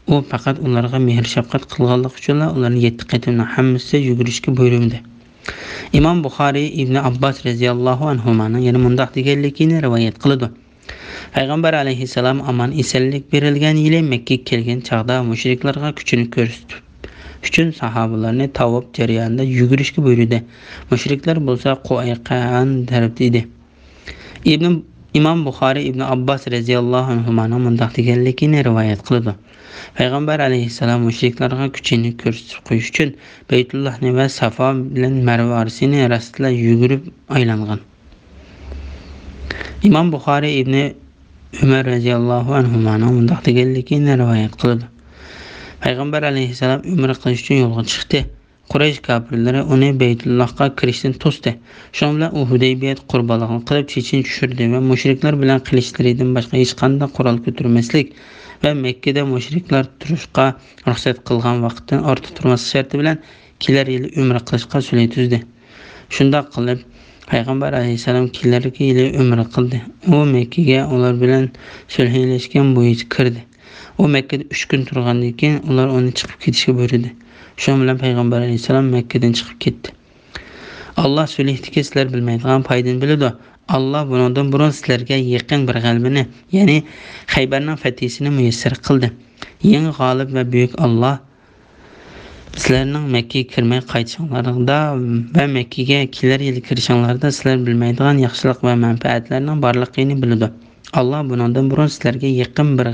ئۇ پەقەت ئۇلارغا مېھىر-شەپقەت قىلغانلىقى ئۈچۈنلا ئۇلارنى يەتتە قېتىمنىڭ ھەممىسى يۈگۈرۈشكە بۇيرۇمىدى. ئىمام بۇخارىي ئىبنى ئابباس رەزىياللاھۇ ئەنھۇمانىڭ يەنە مۇنداق دېگەنلىكىنى رىۋايەت قىلىدۇ: پەيغەمبەر ئەلەيھىسسالام ئامان-ئېسەنلىك بېرىلگەن يىلى مەككىگە كەلگەن چاغدا مۇشرىكلارغا كۈچىنى كۆرسىتىش ئۈچۈن ساھابىلارنى تاۋاپ جەريانىدا يۈگۈرۈشكە بۇيرۇدى. مۇشرىكلار بولسا قۇئەيقەئان تەرەپتە ئىدى. ئىبن، ئىمام بۇخارىي ئىبن ئابباس رەزىياللاھۇ ئەنھۇمانىڭ مۇنداق دېگەنلىكىنى رىۋايەت قىلىدۇ: پەيغەمبەر ئەلەيھىسسالام مۇشرىكلارغا كۈچىنى كۆرسىتىپ قويۇش ئۈچۈن بەيتۇللاھنى ۋە سافا بىلەن مەرۋە ئارىسىنى راستلا يۈگۈرۈپ ئايلانغان. ئىمام بۇخارىي ئىبنى ئۆمەر رەزىياللاھۇ ئەنھۇمانىڭ مۇنداق دېگەنلىكىنى رىۋايەت قىلىدۇ: پەيغەمبەر ئەلەيھىسسالام ئۆمرە قىلىش ئۈچۈن يولغا چىقتى. قۇرەيش كاپىرلىرى ئۇنى بەيتۇللاھقا كىرىشتىن توستى. شۇنىڭ بىلەن ئۇ ھۇدەيبىيەت قۇربانلىقىنى قىلىپ چېچىنى چۈشۈردى ۋە مۇشرىكلار بىلەن قىلىچلىرىدىن باشقا ھېچقانداق قورال كۆتۈرمەسلىك ۋە مەككىدە مۇشرىكلار تۇرۇشقا رۇخسەت قىلغان ۋاقىتتىن ئارتۇق تۇرماسلىق شەرتى بىلەن كېلەر يىلى ئۆمرە قىلىشقا سۈلھى تۈزدى. شۇنداق قىلىپ، پەيغەمبەر ئەلەيھىسسالام كېلەركى يىلى ئۆمرە قىلدى. ئۇ مەككىگە ئۇلار بىلەن سۈلھىلەشكەن بويىچە كىردى. ئۇ مەككىدە ئۈچ كۈن تۇرغاندىن كېيىن، ئۇلار ئۇنى چىقىپ كېتىشكە بۇيرۇدى. شۇنىڭ بىلەن پەيغەمبەر ئەلەيھىسسالام مەككىدىن چىقىپ كەتتى. ئاللا سۈلھتىكى سىلەر بىلمەيدىغان پايدىنى بىلىدۇ. ئاللا بۇنىڭدىن بۇرۇن سىلەرگە يېقىن بىر غەلىبىنى، يەنى خەيبەرنىڭ فەتھىسىنى مۇيەسسەر قىلدى. يېڭى غالىب ۋە بۈيۈك ئاللا سىلەرنىڭ مەككىگە كىرمەي قايتىشىڭلاردا ۋە مەككىگە كېلەر يىلى كىرىشىڭلاردا سىلەر بىلمەيدىغان ياخشىلىق ۋە مەنپەئەتلەرنىڭ بارلىقىنى بىلىدۇ. ئاللا بۇنىڭدىن بۇرۇن سىلەرگە يېقىن بىر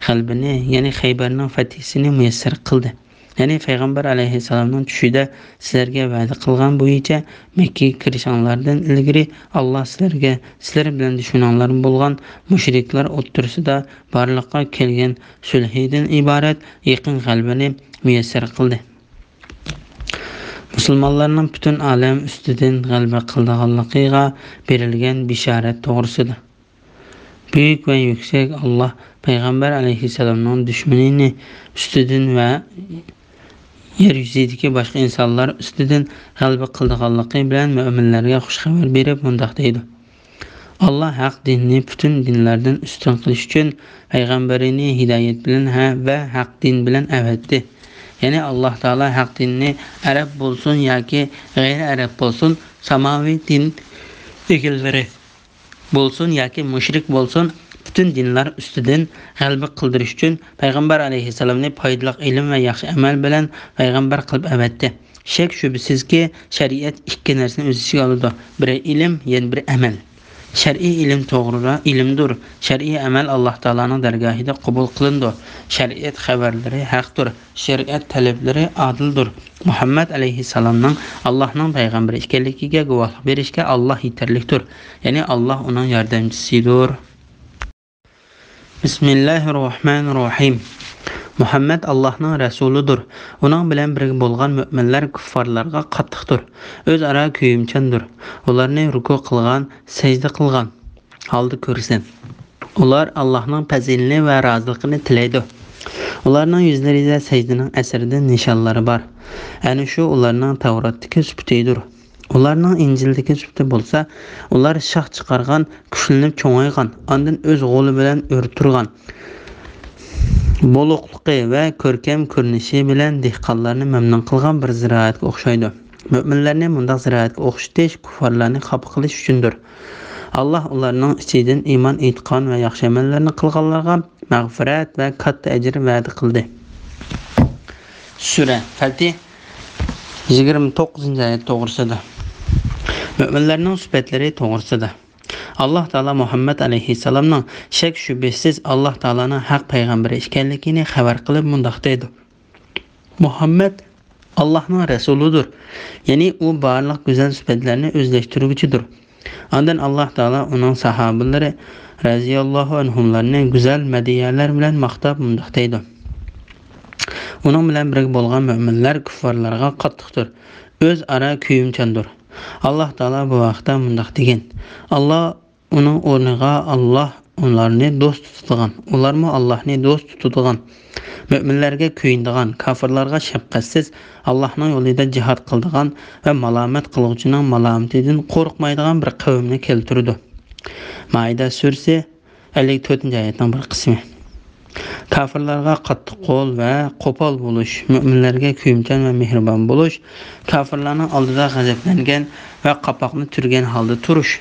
غەلىبىنى، يەنى خەيبەرنىڭ فەتھىسىنى مۇيەسسەر قىلدى. يەنى پەيغەمبەر ئەلەيھىسسالامنىڭ چۈشىدە سىلەرگە ۋەدە قىلغان بويىچە مەككىگە كىرىشىڭلاردىن ئىلگىرى ئاللا سىلەرگە، سىلەر بىلەن دۈشمىنىڭلار بولغان مۇشرىكلار ئوتتۇرىسىدا بارلىققا كەلگەن سۈلھىدىن ئىبارەت يېقىن غەلىبىنى مۇيەسسەر قىلدى. مۇسۇلمانلارنىڭ پۈتۈن ئالەم ئۈستىدىن غەلىبە قىلىدىغانلىقىغا بېرىلگەن بېشارەت توغرىسىدا. بۈيۈك ۋە يۈكسەك ئاللا پەيغەمبەر ئەلەيھىسسالامنىڭ دۈشمىنىنى ئۈستىدىن ۋە يەر يۈزىدىكى باشقا ئىنسانلار ئۈستىدىن غەلىبە قىلىدىغانلىقى بىلەن مۆمىنلەرگە خۇش خەۋەر بېرىپ مۇنداق دەيدۇ: ئاللا ھەق دىننى پۈتۈن دىنلاردىن ئۈستۈن قىلىش ئۈچۈن پەيغەمبىرىنى ھىدايەت بىلەن ھە-، ۋە ھەق دىن بىلەن ئەۋەتتى. يەنى ئاللا تائالا ھەق دىننى ئەرەب بولسۇن ياكى غەيرىي ئەرەب بولسۇن، ساماۋى دىن ئىگىلىرى بولسۇن ياكى مۇشرىك بولسۇن، پۈتۈن دىنلار ئۈستىدىن غەلىبە قىلدۇرۇش ئۈچۈن پەيغەمبەر ئەلەيھىسسالامنى پايدىلىق ئىلىم ۋە ياخشى ئەمەل بىلەن پەيغەمبەر قىلىپ ئەۋەتتى. شەك-شۈبھىسىزكى، شەرىئەت ئىككى نەرسىنى ئۆز ئىچىگە ئالىدۇ، بىرى ئىلىم، يەنە بىرى ئەمەل. شەرئىي ئىلىم توغرا ئىلىمدۇر. شەرئىي ئەمەل ئاللاھ تائالانىڭ دەرگاھىدا قوبۇل قىلىنىدۇ. شەرىئەت خەۋەرلىرى ھەقتۇر. شەرىئەت تەلەپلىرى ئادىلدۇر. مۇھەممەد ئەلەيھىسسالامنىڭ ئاللاھنىڭ پەيغەمبىرى ئىكەنلىكىگە گۇۋاھلىق بېرىشكە ئاللاھ يېتەرلىكتۇر. يەنى ئاللاھ ئۇنىڭ ياردەمچىسىدۇر. بىسمىللاھىررەھمانىررەھىم. مۇھەممەد ئاللاھنىڭ رەسۇلىدۇر. ئۇنىڭ بىلەن بىرگە بولغان مۆمىنلەر كۇففارلارغا قاتتىقتۇر. ئۆزئارا كۆيۈمچاندۇر. ئۇلارنى رۇكۇ قىلغان، سەجدە قىلغان ھالدا كۆرسەن. ئۇلار ئاللاھنىڭ پەزىلىنى ۋە رازىلىقىنى تىلەيدۇ. ئۇلارنىڭ يۈزلىرىدە سەجدىنىڭ ئەسىرىدىن نىشانلىرى بار. ئەنە شۇ ئۇلارنىڭ تەۋراتتىكى سۈپىتىدۇر. ئۇلارنىڭ ئىنجىلدىكى سۈپىتى بولسا، ئۇلار شاخ چىقارغان، كۈچلىنىپ چوڭايغان، ئاندىن ئۆز غولى بىلەن ئۆرە تۇرغان، بولۇقلۇقى ۋە كۆركەم كۆرۈنۈشى بىلەن دېھقانلارنى مەمنۇن قىلغان بىر زىرائەتكە ئوخشايدۇ. مۆمىنلەرنى مۇنداق زىرائەتكە ئوخشىتىش كۇففارلارنى خاپا قىلىش ئۈچۈندۇر. ئاللاھ ئۇلارنىڭ ئىچىدىن ئىمان ئېيتقان ۋە ياخشى ئەمەللەرنى قىلغانلارغا مەغپىرەت ۋە كاتتا ئەجىر ۋەدە قىلدى. سۈرە فەتھ، يىگىرمە توققۇزىنچى ئايەت توغرىسىدا. مۆمىنلەرنىڭ سۈپەتلىرى توغرىسىدا. ئاللاھ تائالا مۇھەممەد ئەلەيھىسسالامنىڭ شەك-شۈبھىسىز ئاللاھ تائالانىڭ ھەق پەيغەمبىرى ئىكەنلىكىنى خەۋەر قىلىپ مۇنداق دەيدۇ: مۇھەممەد ئاللاھنىڭ رەسۇلىدۇر، يەنى ئۇ بارلىق گۈزەل سۈپەتلەرنى ئۆزلەشتۈرگۈچىدۇر. ئاندىن ئاللاھ تائالا ئۇنىڭ ساھابىلىرى رەزىياللاھۇ ئەنھۇملارنى گۈزەل مەدھىيەلەر بىلەن ماختاپ مۇنداق دەيدۇ: ئۇنىڭ بىلەن بىرگە بولغان مۆمىنلەر كۇففارلارغا قاتتىقتۇر، ئۆزئارا كۆيۈمچاندۇر. ئاللاھ تائالا بۇ ھەقتە مۇنداق دېگەن: ئاللاھ ئۇنىڭ ئورنىغا ئاللاھ ئۇلارنى دوست تۇتىدىغان، ئۇلارمۇ ئاللاھنى دوست تۇتىدىغان، مۆمىنلەرگە كۆيۈنىدىغان، كاپىرلارغا شەپقەتسىز، ئاللاھنىڭ يولىدا جىھاد قىلىدىغان ۋە مالامەت قىلغۇچىنىڭ مالامىتىدىن قورقمايدىغان بىر قەۋمنى كەلتۈرىدۇ. مائىدە سۈرىسى، ئەللىك تۆتىنچى ئايەتنىڭ بىر قىسمى. كاپىرلارغا قاتتىق قول ۋە قوپال بولۇش، مۆمىنلەرگە كۆيۈمچان ۋە مېھرىبان بولۇش، كاپىرلارنىڭ ئالدىدا غەزەپلەنگەن ۋە قاپاقنى تۈرگەن ھالدا تۇرۇش،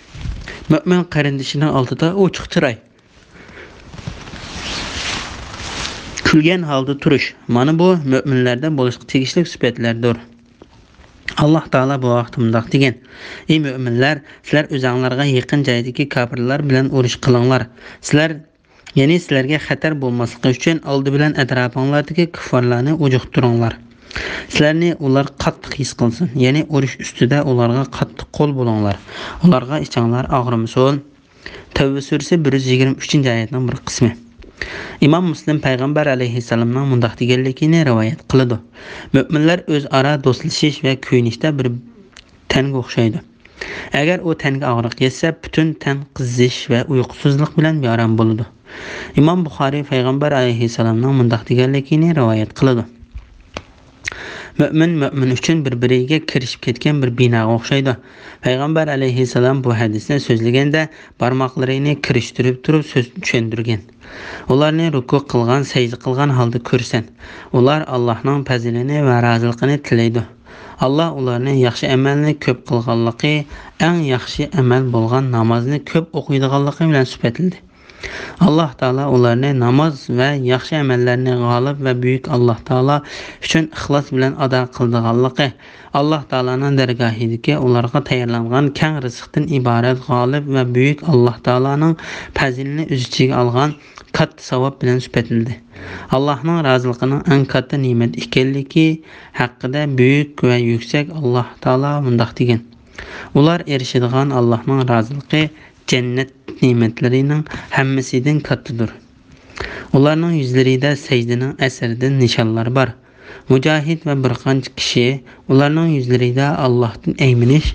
مۆمىن قېرىندىشىنىڭ ئالدىدا ئوچۇق چىراي، كۈلگەن ھالدا تۇرۇش، مانا بۇ مۆمىنلەردە بولۇشقا تېگىشلىك سۈپەتلەردۇر. ئاللاھ تائالا بۇ ھەقتە مۇنداق دېگەن: ئى مۆمىنلەر، سىلەر ئۆزەڭلارغا يېقىن جايدىكى كاپىرلار بىلەن ئۇرۇش قىلىڭلار. سىلەر، يەنى سىلەرگە خەتەر بولماسلىقى ئۈچۈن ئالدى بىلەن ئەتراپىڭلاردىكى كۇففارلارنى ئۇجۇقتۇرۇڭلار. سىلەرنى ئۇلار قاتتىق ھېس قىلسۇن، يەنى ئۇرۇش ئۈستىدە ئۇلارغا قاتتىق قول بولۇڭلار. ئۇلارغا ئىچىڭلار ئاغرىمىسۇن. تەۋبە سۈرىسى بىر يۈز يىگىرمە ئۈچىنچى ئايەتنىڭ بىر قىسمى. ئىمام مۇسلىم پەيغەمبەر ئەلەيھىسسالامنىڭ مۇنداق دېگەنلىكىنى رىۋايەت قىلىدۇ: مۆمىنلەر ئۆزئارا دوستلىشىش ۋە كۆيۈنۈشتە بىر تەنگە ئوخشايدۇ. ئەگەر ئۇ تەنگە ئاغرىق يەتسە، پۈتۈن تەن قىزىش ۋە ئۇيقۇسىزلىق بىلەن بىئارام بولىدۇ. ئىمام بۇخارىي پەيغەمبەر ئەلەيھىسسالامنىڭ مۇنداق دېگەنلىكىنى رىۋايەت قىلىدۇ: مۆمىن مۆمىن ئۈچۈن بىر-بىرىگە كىرىشىپ كەتكەن بىر بىناغا ئوخشايدۇ. پەيغەمبەر ئەلەيھىسسالام بۇ ھەدىسنى سۆزلىگەندە، بارماقلىرىنى كىرىشتۈرۈپ تۇرۇپ سۆز چۈشەندۈرگەن. ئۇلارنى رۇكۇ قىلغان، سەجدە قىلغان ھالدا كۆرسەن. ئۇلار ئاللاھنىڭ پەزلىنى ۋە رازىلىقىنى تىلەيدۇ. ئاللاھ ئۇلارنى ياخشى ئەمەلنى كۆپ قىلغانلىقى، ئەڭ ياخشى ئەمەل بولغان نامازنى كۆپ ئوقۇيدىغانلىقى بىلەن سۈپەتلىدى. ئاللاھ تائالا ئۇلارنى ناماز ۋە ياخشى ئەمەللەرنى غالىب ۋە بۈيۈك ئاللاھ تائالا ئۈچۈن ئىخلاس بىلەن ئادا قىلىدىغانلىقى، ئاللاھ تائالانىڭ دەرگاھىدىكى ئۇلارغا تەييارلانغان كەڭ رىزىقتىن ئىبارەت غالىب ۋە بۈيۈك ئاللاھ تائالانىڭ پەزىلىنى ئۆز ئىچىگە ئالغان كاتتا ساۋاب بىلەن سۈپەتلىدى. ئاللاھنىڭ رازىلىقىنىڭ ئەڭ كاتتا نېمەت ئىكەنلىكى ھەققىدە بۈيۈك ۋە يۈكسەك ئاللاھ تائالا مۇنداق دېگەن: ئۇلار ئېرىشىدىغان ئاللاھنىڭ رازىلىقى جەننەت نېمەتلىرىنىڭ ھەممىسىدىن كاتتىدۇر. ئۇلارنىڭ يۈزلىرىدە سەجدىنىڭ ئەسىرىدىن نىشانلار بار. مۇجاھىد ۋە بىر قانچە كىشى ئۇلارنىڭ يۈزلىرىدە ئاللاھتىن ئەيمىنىش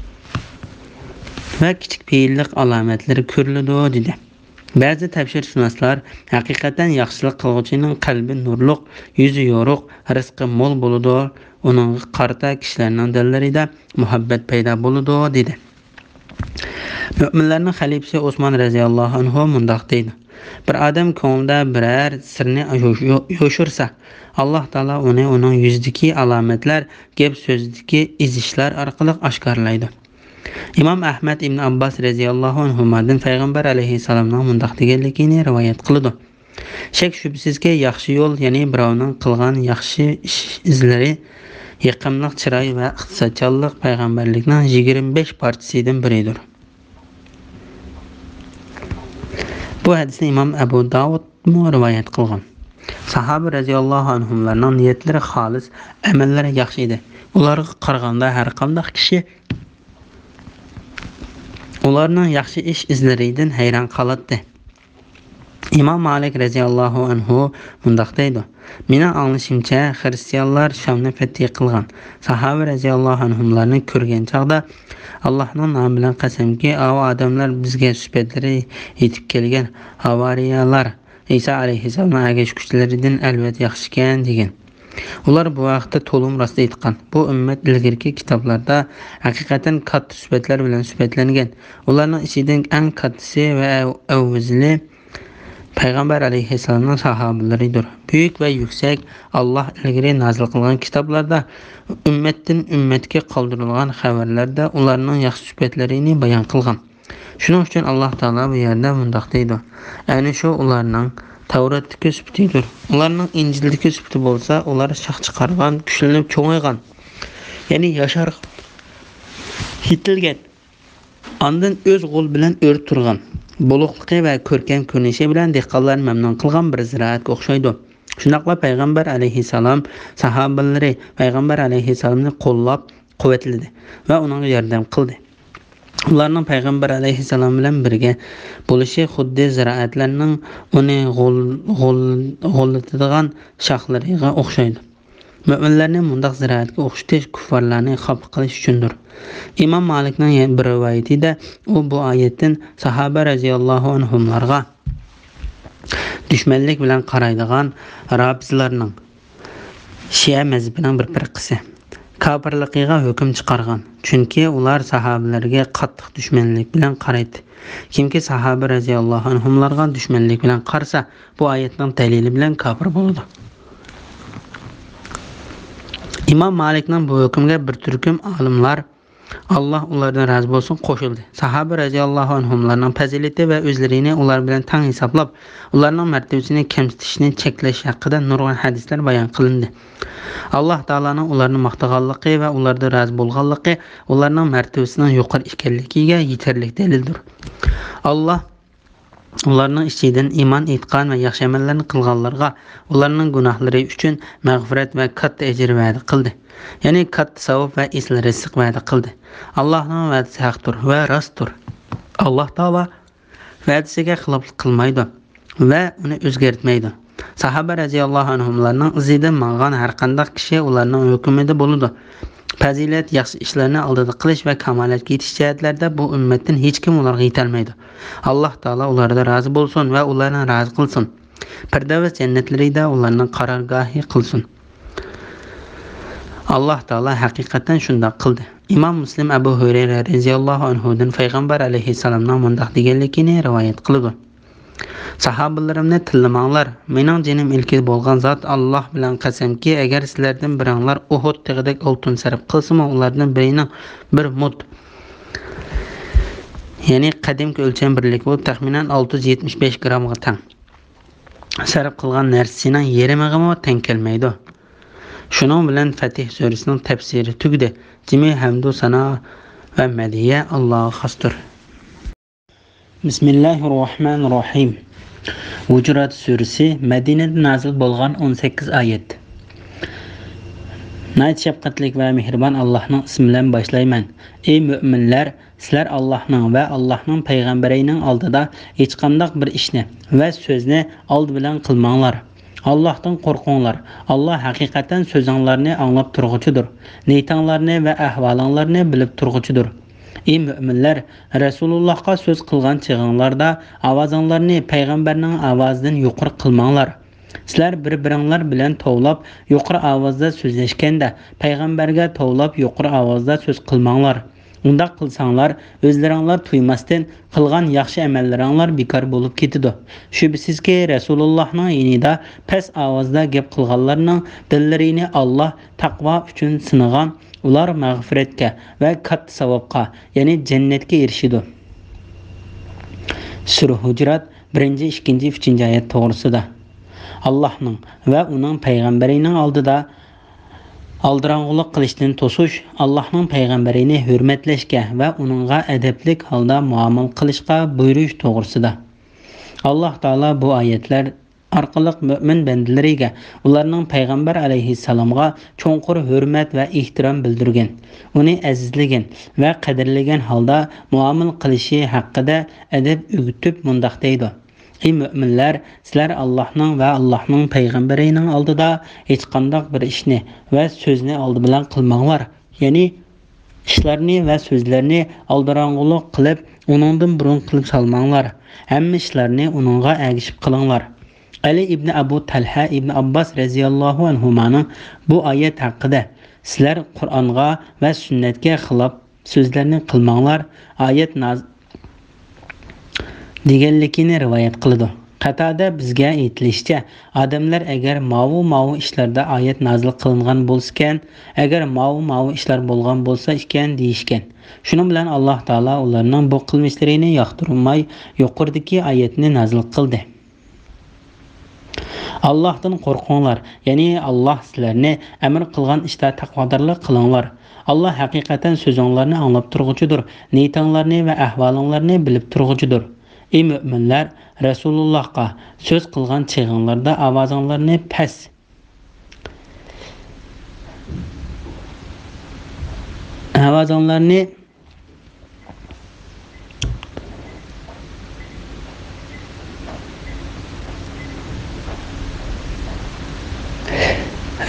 ۋە كىچىك پېئىللىق ئالامەتلىرى كۆرۈلىدۇ، دېدى. بەزى تەپسىرشۇناسلار، ھەقىقەتەن ياخشىلىق قىلغۇچىنىڭ قەلبى نۇرلۇق، يۈزى يورۇق، رىزقى مول بولىدۇ، ئۇنىڭغا قارىتا كىشىلەرنىڭ دىللىرىدا مۇھەببەت پەيدا بولىدۇ، دېدى. مۆمىنلەرنىڭ خەلىپىسى ئوسمان رەزىياللاھۇ ئەنھۇ مۇنداق دەيدۇ: بىر ئادەم كۆڭلىدە بىرەر سىرنى يوش-، يوشۇرسا، ئاللاھ تائالا ئۇنى ئۇنىڭ يۈزىدىكى ئالامەتلەر، گەپ-سۆزىدىكى ئېزىشلار ئارقىلىق ئاشكارىلايدۇ. ئىمام ئەھمەد ئىبن ئابباس رەزىياللاھۇ ئەنھۇمادىن پەيغەمبەر ئەلەيھىسسالامنىڭ مۇنداق دېگەنلىكىنى رىۋايەت قىلىدۇ: شەك-شۈبھىسىزكى، ياخشى يول، يەنى بىراۋنىڭ قىلغان ياخشى ئىش ئىزلىرى، يېقىملىق چىراي ۋە ئىقتىسادچانلىق پەيغەمبەرلىكنىڭ يىگىرمە بەش پارچىسىدىن بىرىدۇر. بۇ ھەدىسنى ئىمام ئەبۇ داۋۇدمۇ رىۋايەت قىلغان. ساھابە رەزىياللاھۇ ئەنھۇملارنىڭ نىيەتلىرى خالىس، ئەمەللىرى ياخشى ئىدى. ئۇلارغا قارىغاندا ھەر قانداق كىشى ئۇلارنىڭ ياخشى ئىش ئىزلىرىدىن ھەيران قالاتتى. ئىمام مالىك رەزىياللاھۇ ئەنھۇ مۇنداق دەيدۇ: مېنىڭ ئاڭلىشىمچە، خىرىستىيانلار شامنى پەتھى قىلغان. ساھابە رەزىياللاھۇ ئەنھۇملارنى كۆرگەن چاغدا، ئاللاھنىڭ نامى بىلەن قەسەمكى، ئاۋۇ ئادەملەر بىزگە سۈپەتلىرى يېتىپ كەلگەن ھاۋارىيالار، ئەيسا ئەلەيھىسسالامنىڭ ئەگەشكۈچىلىرىدىن ئەلۋەتتە ياخشىكەن، دېگەن. ئۇلار بۇ ھەقتە تولىمۇ راست ئېيتقان. بۇ ئۈممەت ئىلگىرىكى كىتابلاردا ھەقىقەتەن كاتتا سۈپەتلەر بىلەن سۈپەتلەنگەن. ئۇلارنىڭ ئىچىدىن ئەڭ كاتتىسى ۋە ئەۋ-، ئەۋزىلى پەيغەمبەر ئەلەيھىسسالامنىڭ ساھابىلىرىدۇر. بۈيۈك ۋە يۈكسەك، ئاللاھ ئىلگىرى نازىل قىلغان كىتابلاردا، ئۈممەتتىن ئۈممەتكە قالدۇرۇلغان خەۋەرلەردە ئۇلارنىڭ ياخشى سۈپەتلىرىنى بايان قىلغان. شۇنىڭ ئۈچۈن ئاللاھ تائالا بۇ يەردە مۇنداق دەيدۇ: ئەنە شۇ ئۇلارنىڭ تەۋراتتىكى سۈپىتىدۇر. ئۇلارنىڭ ئىنجىلدىكى سۈپىتى بولسا، ئۇلار شاخ چىقارغان، كۈچلىنىپ چوڭايغان، يەنى ياشارغان، يېتىلگەن، ئاندىن ئۆز غول بىلەن ئۆرە تۇرغان، بولۇقلۇقى ۋە كۆركەم كۆرۈنۈشى بىلەن دېھقانلارنى مەمنۇن قىلغان بىر زىرائەتكە ئوخشايدۇ. شۇنداقلا پەيغەمبەر ئەلەيھىسسالام ساھابىلىرى پەيغەمبەر ئەلەيھىسسالامنى قوللاپ قۇۋۋەتلىدى ۋە ئۇنىڭغا ياردەم قىلدى. ئۇلارنىڭ پەيغەمبەر ئەلەيھىسسالام بىلەن بىرگە بولۇشى خۇددى زىرائەتلەرنىڭ ئۇنى غول-، غول-، غوللىتىدىغان شاخلىرىغا ئوخشايدۇ. مۆمىنلەرنى مۇنداق زىرائەتكە ئوخشىتىش كۇففارلارنى خاپا قىلىش ئۈچۈندۇر. ئىمام مالىكنىڭ بىر رىۋايىتىدە ئۇ بۇ ئايەتتىن ساھابە رەزىياللاھۇ ئەنھۇملارغا دۈشمەنلىك بىلەن قارايدىغان رافىزلارنىڭ، شىئە مەزھىپىنىڭ بىر پىرقىسى، كاپىرلىقىغا ھۆكۈم چىقارغان. چۈنكى ئۇلار ساھابىلەرگە قاتتىق دۈشمەنلىك بىلەن قارايتتى. كىمكى ساھابە رەزىياللاھۇ ئەنھۇملارغا دۈشمەنلىك بىلەن قارىسا، بۇ ئايەتنىڭ دەلىلى بىلەن كاپىر بولىدۇ. ئىمام مالىكنىڭ بۇ ھۆكمىگە بىر تۈركۈم ئالىملار، ئاللاھ ئۇلاردىن رازى بولسۇن، قوشۇلدى. ساھابە رەزىياللاھۇ ئەنھۇملارنىڭ پەزىلىتى ۋە ئۆزلىرىنى ئۇلار بىلەن تەڭ ھېسابلاپ، ئۇلارنىڭ مەرتىۋىسىنى كەمسىتىشنى چەكلەش ھەققىدە نۇرغۇن ھەدىسلەر بايان قىلىندى. ئاللاھ تائالانىڭ ئۇلارنى ماختىغانلىقى ۋە ئۇلاردىن رازى بولغانلىقى ئۇلارنىڭ مەرتىۋىسىنىڭ يۇقىرى ئىكەنلىكىگە يېتەرلىك دەلىلدۇر. ئاللاھ ئۇلارنىڭ ئىچىدىن ئىمان ئېيتقان ۋە ياخشى ئەمەللەرنى قىلغانلارغا ئۇلارنىڭ گۇناھلىرى ئۈچۈن مەغپىرەت ۋە كاتتا ئەجىر ۋەدە قىلدى. يەنى كاتتا ساۋاب ۋە ئېسىل رىزىق ۋەدە قىلدى. ئاللاھنىڭ ۋەدىسى ھەقتۇر ۋە راستتۇر. ئاللاھ تائالا ۋەدىسىگە خىلاپلىق قىلمايدۇ ۋە ئۇنى ئۆزگەرتمەيدۇ. ساھابە رەزىياللاھۇ ئەنھۇملارنىڭ ئىزىدىن ماڭغان ھەرقانداق كىشى ئۇلارنىڭ ھۆكمىدە بولىدۇ. پەزىلەت، ياخشى ئىشلارنى ئالدىدا قىلىش ۋە كامالەتكە يېتىش جەھەتلەردە بۇ ئۈممەتتىن ھېچكىم ئۇلارغا يېتەلمەيدۇ. ئاللاھ تائالا ئۇلاردىن رازى بولسۇن ۋە ئۇلارنى رازى قىلسۇن. پىردەۋس جەننەتلىرىدە ئۇلارنىڭ قارارگاھى قىلسۇن. ئاللاھ تائالا ھەقىقەتەن شۇنداق قىلدى. ئىمام مۇسلىم ئەبۇ ھۇرەيرە رەزىياللاھۇ ئەنھۇدىن پەيغەمبەر ئەلەيھىسسالامنىڭ مۇنداق دېگەنلىكىنى رىۋايەت قىلىدۇ: ساھابىلىرىمنى تىللىماڭلار. مېنىڭ جېنىم ئىلكىدە بولغان زات ئاللاھ بىلەن قەسەمكى، ئەگەر سىلەردىن بىرىڭلار ئۇھۇد تېغىدەك ئالتۇن سەرپ قىلسىمۇ، ئۇلاردىن بىرىنىڭ بىر مۇد، يەنى قەدىمكى ئۆلچەم بىرلىكى بولۇپ، تەخمىنەن ئالتە يۈز يەتمىش بەش گرامغا تەڭ، سەرپ قىلغان نەرسىسىنىڭ يېرىمىغىمۇ تەڭ كەلمەيدۇ. شۇنىڭ بىلەن فەتھ سۈرىسىنىڭ تەپسىرى تۈگىدى. جىمى ھەمدۇ سانا ۋە مەدھىيە ئاللاغا خاستۇر. بىسمىللاھىررەھمانىررەھىم. ھۇجۇرات سۈرىسى، مەدىنىدە نازىل بولغان، ئون سەككىز ئايەت. ناھايىتى شەپقەتلىك ۋە مېھرىبان ئاللاھنىڭ ئىسمى بىلەن باشلايمەن. ئەي مۆمىنلەر، سىلەر ئاللاھنىڭ ۋە ئاللاھنىڭ پەيغەمبىرىنىڭ ئالدىدا ھېچقانداق بىر ئىشنى ۋە سۆزنى ئالدى بىلەن قىلماڭلار. ئاللاھتىن قورقۇڭلار. ئاللاھ ھەقىقەتەن سۆزۈڭلارنى ئاڭلاپ تۇرغۇچىدۇر. نىيىتىڭلارنى ۋە ئەھۋالىڭلارنى بىلىپ تۇرغۇچىدۇر. ئەي مۆمىنلەر، رەسۇلۇللاھقا سۆز قىلغان چېغىڭلاردا ئاۋازىڭلارنى پەيغەمبەرنىڭ ئاۋازىدىن يۇقىرى قىلماڭلار. سىلەر بىر-بىرىڭلار بىلەن توۋلاپ، يۇقىرى ئاۋازدا سۆزلەشكەندە، پەيغەمبەرگە توۋلاپ، يۇقىرى ئاۋازدا سۆز قىلماڭلار. ئۇنداق قىلساڭلار، ئۆزلىرىڭلار تۇيماستىن قىلغان ياخشى ئەمەللىرىڭلار بىكار بولۇپ كېتىدۇ. شۈبھىسىزكى، رەسۇلۇللاھنىڭ يېنىدا پەس ئاۋازدا گەپ قىلغانلارنىڭ دىللىرىنى ئاللاھ تەقۋا ئۈچۈن سىنىغان، ئۇلار مەغپىرەتكە ۋە كاتتا ساۋابقا، يەنى جەننەتكە ئېرىشىدۇ. سۈرە ھۇجرات، بىرىنچى، ئىككىنچى، ئۈچىنچى ئايەت توغرىسىدا. ئاللاھنىڭ ۋە ئۇنىڭ پەيغەمبىرىنىڭ ئالدىدا ئالدىراڭغۇلۇق قىلىشتىن توسۇش، ئاللاھنىڭ پەيغەمبىرىنى ھۆرمەتلەشكە ۋە ئۇنىڭغا ئەدەپلىك ھالدا مۇئامىلە قىلىشقا بۇيرۇش توغرىسىدا. ئاللاھ تائالا بۇ ئايەتلەر ئارقىلىق مۆمىن بەندىلىرىگە ئۇلارنىڭ پەيغەمبەر ئەلەيھىسسالامغا چوڭقۇر ھۆرمەت ۋە ئېھتىرام بىلدۈرگەن، ئۇنى ئەزىزلىگەن ۋە قەدىرلىگەن ھالدا مۇئامىلە قىلىشى ھەققىدە ئەدەپ ئۆگىتىپ مۇنداق دەيدۇ: ئەي مۆمىنلەر، سىلەر ئاللاھنىڭ ۋە ئاللاھنىڭ پەيغەمبىرىنىڭ ئالدىدا ھېچقانداق بىر ئىشنى ۋە سۆزنى ئالدى بىلەن قىلماڭلار. يەنى ئىشلارنى ۋە سۆزلەرنى ئالدىراڭغۇلۇق قىلىپ، ئۇنىڭدىن بۇرۇن قىلىپ سالماڭلار. ھەممە ئىشلارنى ئۇنىڭغا ئەگىشىپ قىلىڭلار. ئەلى ئىبنى ئەبۇ تەلھە ئىبنى ئابباس رەزىياللاھۇ ئەنھۇمانىڭ بۇ ئايەت ھەققىدە، سىلەر قۇرئانغا ۋە سۈننەتكە خىلاپ سۆزلەرنى قىلماڭلار، ئايەت ناز-، دېگەنلىكىنى رىۋايەت قىلىدۇ. قەتادە بىزگە ئېيتىلىشىچە، ئادەملەر ئەگەر ماۋۇ، ماۋۇ ئىشلاردا ئايەت نازىل قىلىنغان بولسىكەن، ئەگەر ماۋۇ، ماۋۇ ئىشلار بولغان بولسا ئىكەن، دېيىشكەن. شۇنىڭ بىلەن ئاللاھ تائالا ئۇلارنىڭ بۇ قىلمىشلىرىنى ياقتۇرماي، يۇقىرىدىكى ئايەتنى نازىل قىلدى. ئاللاھتىن قورقۇڭلار، يەنى ئاللاھ سىلەرنى ئەمر قىلغان ئىشتا تەقۋادارلىق قىلىڭلار. ئاللاھ ھەقىقەتەن سۆزۈڭلارنى ئاڭلاپ تۇرغۇچىدۇر، نىيىتىڭلارنى ۋە ئەھۋالىڭلارنى بىلىپ تۇرغۇچىدۇر. ئەي مۆمىنلەر، رەسۇلۇللاھقا سۆز قىلغان چېغىڭلاردا ئاۋازىڭلارنى پەس، ئاۋازىڭلارنى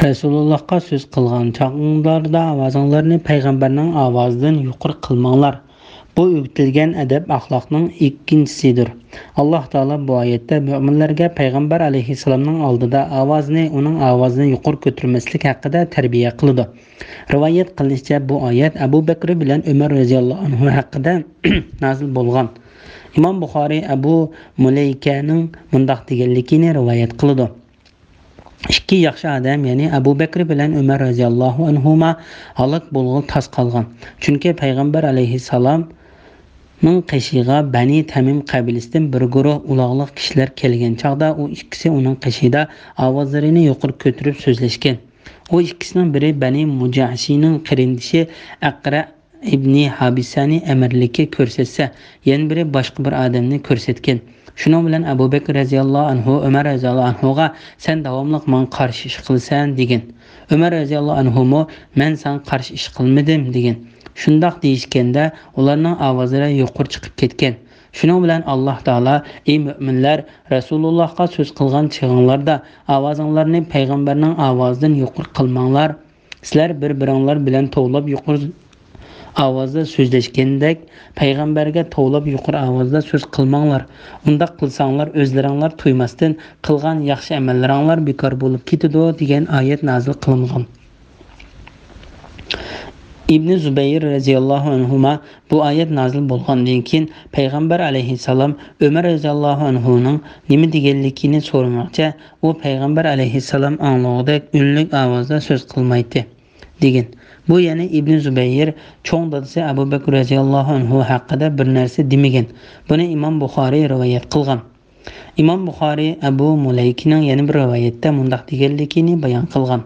رەسۇلۇللاھقا سۆز قىلغان چاغلاردا ئاۋازىڭلارنى پەيغەمبەرنىڭ ئاۋازىدىن يۇقىرى قىلماڭلار. بۇ ئۆگىتىلگەن ئەدەپ-ئەخلاقنىڭ ئىككىنچىسىدۇر. ئاللاھ تائالا بۇ ئايەتتە مۆمىنلەرگە پەيغەمبەر ئەلەيھىسسالامنىڭ ئالدىدا ئاۋازىنى ئۇنىڭ ئاۋازىدىن يۇقىرى كۆتۈرمەسلىك ھەققىدە تەربىيە قىلىدۇ. رىۋايەت قىلىنىشىچە، بۇ ئايەت ئەبۇ بەكرى بىلەن ئۆمەر رەزىياللاھۇ ئەنھۇ ھەققىدە نازىل بولغان. ئىمام بۇخارىي ئەبۇ مۇلەيكەنىڭ مۇنداق دېگەنلىكىنى رىۋايەت قىلىدۇ: ئىككى ياخشى ئادەم، يەنى ئەبۇ بەكرى بىلەن ئۆمەر رەزىياللاھۇ ئەنھۇما ھالاك بولغىلى تاس قالغان. چۈنكى پەيغەمبەر ئەلەيھىسسالامنىڭ قېشىغا بەنى تەمىم قەبىلىسىدىن بىر گۇرۇھ ئۇلاغلىق كىشىلەر كەلگەن چاغدا، ئۇ ئىككىسى ئۇنىڭ قېشىدا ئاۋازلىرىنى يۇقىرى كۆتۈرۈپ سۆزلەشكەن. ئۇ ئىككىسىنىڭ بىرى بەنى مۇجەھشىنىڭ قېرىندىشى ئەقرە ئىبنى ھابىسەنى ئەمىرلىككە كۆرسەتسە، يەنە بىرى باشقا بىر ئادەمنى كۆرسەتكەن. شۇنىڭ بىلەن ئەبۇ بەكرى رەزىياللاھۇ ئەنھۇ ئۆمەر رەزىياللاھۇ ئەنھۇغا: «سەن داۋاملىق ماڭا قارشى ئىش قىلىسەن» دېگەن. ئۆمەر رەزىياللاھۇ ئەنھۇمۇ: «مەن ساڭا قارشى ئىش قىلمىدىم» دېگەن. شۇنداق دېيىشكەندە، ئۇلارنىڭ ئاۋازلىرى يۇقىرى چىقىپ كەتكەن. شۇنىڭ بىلەن ئاللاھ تائالا: «ئەي مۆمىنلەر، رەسۇلۇللاھقا سۆز قىلغان چېغىڭلاردا ئاۋازىڭلارنى پەيغەمبەرنىڭ ئاۋازىدىن يۇقىرى قىلماڭلار. سىلەر بىر-بىرىڭلار بىلەن توۋلاپ يۇقىرى ئاۋازدا سۆزلەشكەندەك، پەيغەمبەرگە توۋلاپ يۇقىرى ئاۋازدا سۆز قىلماڭلار. ئۇنداق قىلساڭلار، ئۆزلىرىڭلار تۇيماستىن قىلغان ياخشى ئەمەللىرىڭلار بىكار بولۇپ كېتىدۇ» دېگەن ئايەت نازىل قىلىنغان. ئىبنى زۇبەير رەزىياللاھۇ ئەنھۇما بۇ ئايەت نازىل بولغاندىن كېيىن، پەيغەمبەر ئەلەيھىسسالام ئۆمەر رەزىياللاھۇ ئەنھۇنىڭ نېمە دېگەنلىكىنى سورىماقچە، ئۇ پەيغەمبەر ئەلەيھىسسالام ئاڭلىغۇدەك ئۈنلۈك ئاۋازدا سۆز قىلمايتتى، دېگەن. بۇ، يەنى ئىبنى زۇبەير چوڭ دادىسى ئەبۇ بەكرى رەزىياللاھۇ ئەنھۇ ھەققىدە بىر نەرسە دېمىگەن. بۇنى ئىمام بۇخارىي رىۋايەت قىلغان. ئىمام بۇخارىي ئەبۇ مۇلەيكىنىڭ يەنە بىر رىۋايەتتە مۇنداق دېگەنلىكىنى بايان قىلغان: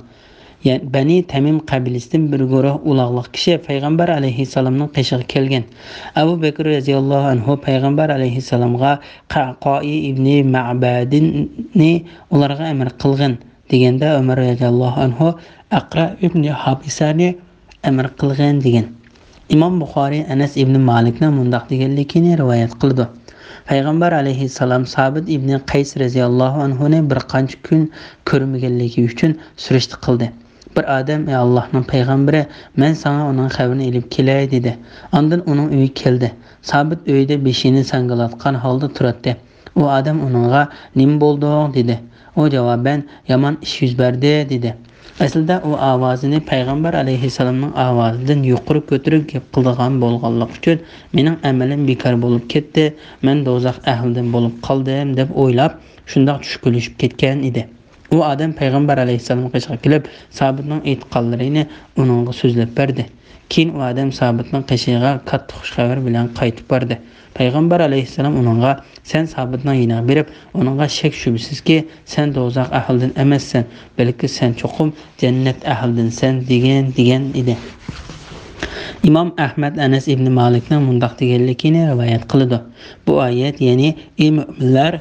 يەنى بەنى تەمىم قەبىلىسىدىن بىر گۇرۇھ ئۇلاغلىق كىشى پەيغەمبەر ئەلەيھىسسالامنىڭ قېشىغا كەلگەن. ئەبۇ بەكرى رەزىياللاھۇ ئەنھۇ پەيغەمبەر ئەلەيھىسسالامغا قەقائى ئىبنى مەبەدنى ئۇلارغا ئەمىر قىلغىن دېگەندە، ئۆمەر رەزىياللاھۇ ئەنھۇ ئەقرە ئىبنى ھابىسەنى ئەمىر قىلغىن دېگەن. ئىمام بۇخارىي ئەنەس ئىبنى مالىكنىڭ مۇنداق دېگەنلىكىنى رىۋايەت قىلىدۇ: پەيغەمبەر ئەلەيھىسسالام سابىت ئىبنى قەيس رەزىياللاھۇ ئەنھۇنى بىر قانچە كۈن كۆرمىگەنلىكى ئۈچۈن سۈرۈشتە قىلدى. بىر ئادەم: «ئەي ئاللاھنىڭ پەيغەمبىرى، مەن ساڭا ئۇنىڭ خەۋىرىنى ئېلىپ كېلەي» دېدى. ئاندىن ئۇنىڭ ئۆيىگە كەلدى. سابىت ئۆيىدە بېشىنى ساڭگىلاتقان ھالدا تۇراتتى. ئۇ ئادەم ئۇنىڭغا: «نېمە بولدۇڭ؟» دېدى. ئۇ جاۋابەن: «يامان ئىش يۈز بەردى» دېدى. ئەسلىدە ئۇ ئاۋازىنى پەيغەمبەر ئەلەيھىسسالامنىڭ ئاۋازىدىن يۇقىرى كۆتۈرۈپ گەپ قىلىدىغان بولغانلىقى ئۈچۈن، مېنىڭ ئەمىلىم بىكار بولۇپ كەتتى، مەن دوزاخ ئەھلىدىن بولۇپ قالدىم دەپ ئويلاپ، شۇنداق چۈشكۈنلىشىپ كەتكەن ئىدى. ئۇ ئادەم پەيغەمبەر ئەلەيھىسسالامنىڭ قېشىغا كېلىپ، سابىتنىڭ ئېيتقانلىرىنى ئۇنىڭغا سۆزلەپ بەردى. كېيىن ئۇ ئادەم سابىتنىڭ قېشىغا كاتتا خۇش خەۋەر بىلەن قايتىپ باردى. پەيغەمبەر ئەلەيھىسسالام ئۇنىڭغا، سەن سابىتنىڭ يېنىغا بېرىپ، ئۇنىڭغا، شەك-شۈبھىسىزكى، سەن دوزاخ ئەھلىدىن ئەمەسسەن، بەلكى سەن چوقۇم جەننەت ئەھلىدىنسەن، دېگەن، دېگەن ئىدى. ئىمام ئەھمەد ئەنەس ئىبنى مالىكنىڭ مۇنداق دېگەنلىكىنى رىۋايەت قىلىدۇ: بۇ ئايەت، يەنى، ئى مۆمىنلەر،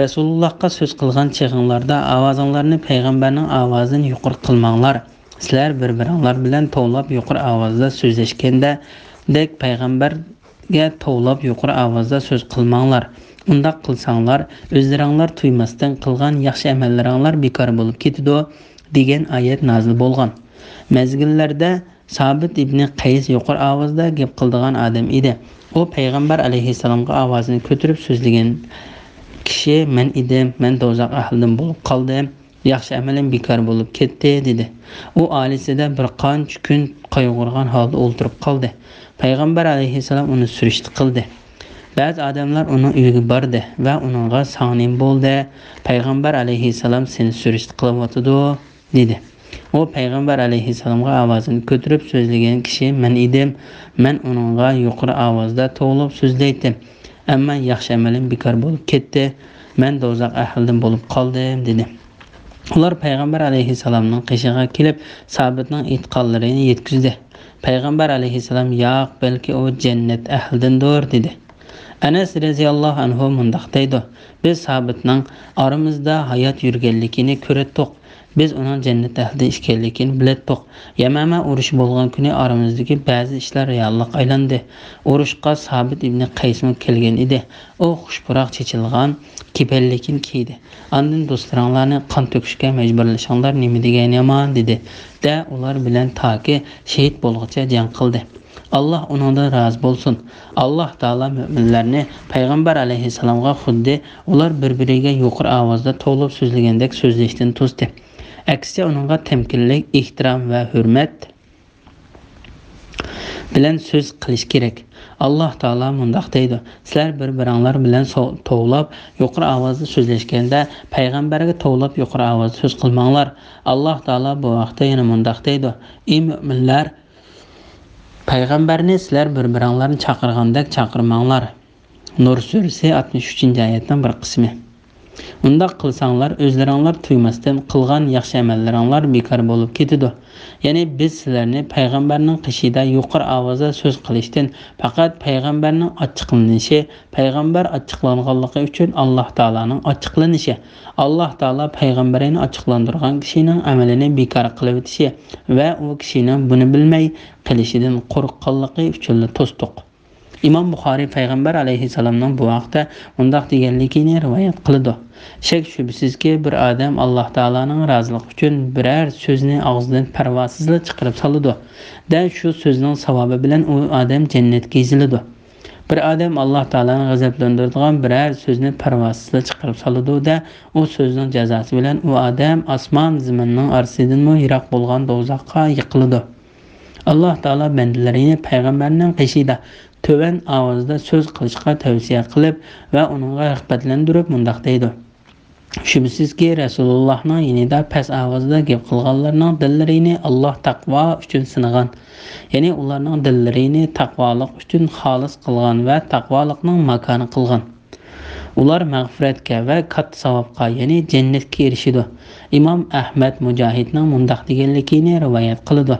رەسۇلۇللاھقا سۆز قىلغان چېغىڭلاردا ئاۋازىڭلارنى پەيغەمبەرنىڭ ئاۋازىدىن يۇقىرى قىلماڭلار. سىلەر بىر-بىرىڭلار بىلەن توۋلاپ يۇقىرى ئاۋازدا سۆزلەشكەندەك، پەيغەمبەرگە توۋلاپ يۇقىرى ئاۋازدا سۆز قىلماڭلار. ئۇنداق قىلساڭلار، ئۆزلىرىڭلار تۇيماستىن قىلغان ياخشى ئەمەللىرىڭلار بىكار بولۇپ كېتىدۇ، دېگەن ئايەت نازىل بولغان. مەزگىللەردە سابىت ئىبنى قەيس يۇقىرى ئاۋازدا گەپ قىلىدىغان ئادەم ئىدى. ئۇ پەيغەمبەر ئەلەيھىسسالامغا ئاۋازىنى كۆتۈرۈپ سۆزلىگەن كىشى، مەن ئىدىم، مەن دوزاخ ئەھلىدىن بولۇپ قالدىم، ياخشى ئەمىلىم بىكار بولۇپ كەتتى، دېدى. ئۇ ئائىلىسىدە بىر قانچە كۈن قايغۇرغان ھالدا ئولتۇرۇپ قالدى. پەيغەمبەر ئەلەيھىسسالام ئۇنى سۈرۈشتە قىلدى. بەزى ئادەملەر ئۇنىڭ ئۆيىگە باردى ۋە ئۇنىڭغا، ساڭا نېمە بولدى؟ پەيغەمبەر ئەلەيھىسسالام سېنى سۈرۈشتە قىلىۋاتىدۇ، دېدى. ئۇ پەيغەمبەر ئەلەيھىسسالامغا ئاۋازىنى كۆتۈرۈپ سۆزلىگەن كىشى مەن ئىدىم. مەن ئۇنىڭغا يۇقىرى ئاۋازدا توۋلاپ سۆزلەيتتىم. ئەمما ياخشى ئەمىلىم بىكار بولۇپ كەتتى. مەن دوزاخ ئەھلىدىن بولۇپ قالدىم، دېدى. ئۇلار پەيغەمبەر ئەلەيھىسسالامنىڭ قېشىغا كېلىپ، سابىتنىڭ ئېيتقانلىرىنى يەتكۈزدى. پەيغەمبەر ئەلەيھىسسالام، ياق، بەلكى ئۇ جەننەت ئەھلىدىندۇر، دېدى. ئەنەس رەزىياللاھۇ ئەنھۇ مۇنداق دەيدۇ: بىز سابىتنىڭ ئارىمىزدا ھايات يۈرگەنلىكىنى كۆرەتتۇق. بىز ئۇنىڭ جەننەت ئەھلىدىن ئىكەنلىكىنى بىلەتتۇق. يەمەمە ئۇرۇشى بولغان كۈنى ئارىمىزدىكى بەزى ئىشلار رېئاللىققا ئايلاندى. ئۇرۇشقا سابىت ئىبنى قەيسمۇ كەلگەن ئىدى. ئۇ خۇش پۇراق چېچىلغان كېپەنلىكىنى كىيدى. ئاندىن دوستلىرىڭلارنى قان تۆكۈشكە مەجبۇرلىشىڭلار نېمە دېگەن يامان، دېدى. دە ئۇلار بىلەن تاكى شېھىت بولغۇچە جەڭ قىلدى. ئاللاھ ئۇنىڭدىن رازى بولسۇن. ئاللاھ تائالا مۆمىنلەرنى پەيغەمبەر ئەلەيھىسسالامغا خۇددى ئۇلار بىر-بىرىگە يۇقىرى ئاۋازدا توۋلاپ سۆزلىگەندەك سۆزلەشتىن توستى. ئەكسىچە ئۇنىڭغا تەمكىنلىك، ئېھتىرام ۋە ھۆرمەت بىلەن سۆز قىلىش كېرەك. ئاللاھ تائالا مۇنداق دەيدۇ: سىلەر بىر-بىرىڭلار بىلەن سو-، توۋلاپ، يۇقىرى ئاۋازدا سۆزلەشكەندە، پەيغەمبەرگە توۋلاپ يۇقىرى ئاۋازدا سۆز قىلماڭلار. ئاللاھ تائالا بۇ ھەقتە يەنە مۇنداق دەيدۇ: ئى مۆمىنلەر، پەيغەمبەرنى سىلەر بىر-بىرىڭلارنى چاقىرغاندەك چاقىرماڭلار. نۇر سۈرىسى، ئاتمىش ئۈچىنچى ئايەتنىڭ بىر قىسمى. ئۇنداق قىلساڭلار، ئۆزلىرىڭلار تۇيماستىن قىلغان ياخشى ئەمەللىرىڭلار بىكار بولۇپ كېتىدۇ. يەنى بىز سىلەرنى پەيغەمبەرنىڭ قېشىدا يۇقىرى ئاۋازدا سۆز قىلىشتىن، پەقەت پەيغەمبەرنىڭ ئاچچىقلىنىشى، پەيغەمبەر ئاچچىقلانغانلىقى ئۈچۈن ئاللاھ تائالانىڭ ئاچچىقلىنىشى، ئاللاھ تائالا پەيغەمبىرىنى ئاچچىقلاندۇرغان كىشىنىڭ ئەمىلىنى بىكار قىلىۋېتىشى ۋە ئۇ كىشىنىڭ بۇنى بىلمەي قېلىشىدىن قورققانلىقى ئۈچۈنلا توستۇق. ئىمام بۇخارىي پەيغەمبەر ئەلەيھىسسالامنىڭ بۇ ھەقتە مۇنداق دېگەنلىكىنى رىۋايەت قىلىدۇ: شەك-شۈبھىسىزكى، بىر ئادەم ئاللاھ تائالانىڭ رازىلىقى ئۈچۈن بىرەر سۆزنى ئاغزىدىن پەرۋاسىزلا چىقىرىپ سالىدۇ. دە شۇ سۆزنىڭ ساۋابى بىلەن ئۇ ئادەم جەننەتكە يېزىلىدۇ. بىر ئادەم ئاللاھ تائالانى غەزەپلەندۈرىدىغان بىرەر سۆزنى پەرۋاسىزلا چىقىرىپ سالىدۇ-دە، ئۇ سۆزنىڭ جازاسى بىلەن ئۇ ئادەم ئاسمان زېمىننىڭ ئارىسىدىنمۇ يىراق بولغان دوزاخقا يىقىلىدۇ. ئاللاھ تائالا بەندىلىرىنى پەيغەمبەرنىڭ قېشىدا تۆۋەن ئاۋازدا سۆز قىلىشقا تەۋسىيە قىلىپ ۋە ئۇنىڭغا رىغبەتلەندۈرۈپ مۇنداق دەيدۇ: شۈبھىسىزكى، رەسۇلۇللاھنىڭ يېنىدا پەس ئاۋازدا گەپ قىلغانلارنىڭ دىللىرىنى ئاللاھ تەقۋا ئۈچۈن سىنىغان، يەنى ئۇلارنىڭ دىللىرىنى تەقۋالىق ئۈچۈن خالىس قىلغان ۋە تەقۋالىقنىڭ ماكانى قىلغان. ئۇلار مەغپىرەتكە ۋە كاتتا ساۋابقا، يەنى جەننەتكە ئېرىشىدۇ. ئىمام ئەھمەد مۇجاھىدنىڭ مۇنداق دېگەنلىكىنى رىۋايەت قىلىدۇ: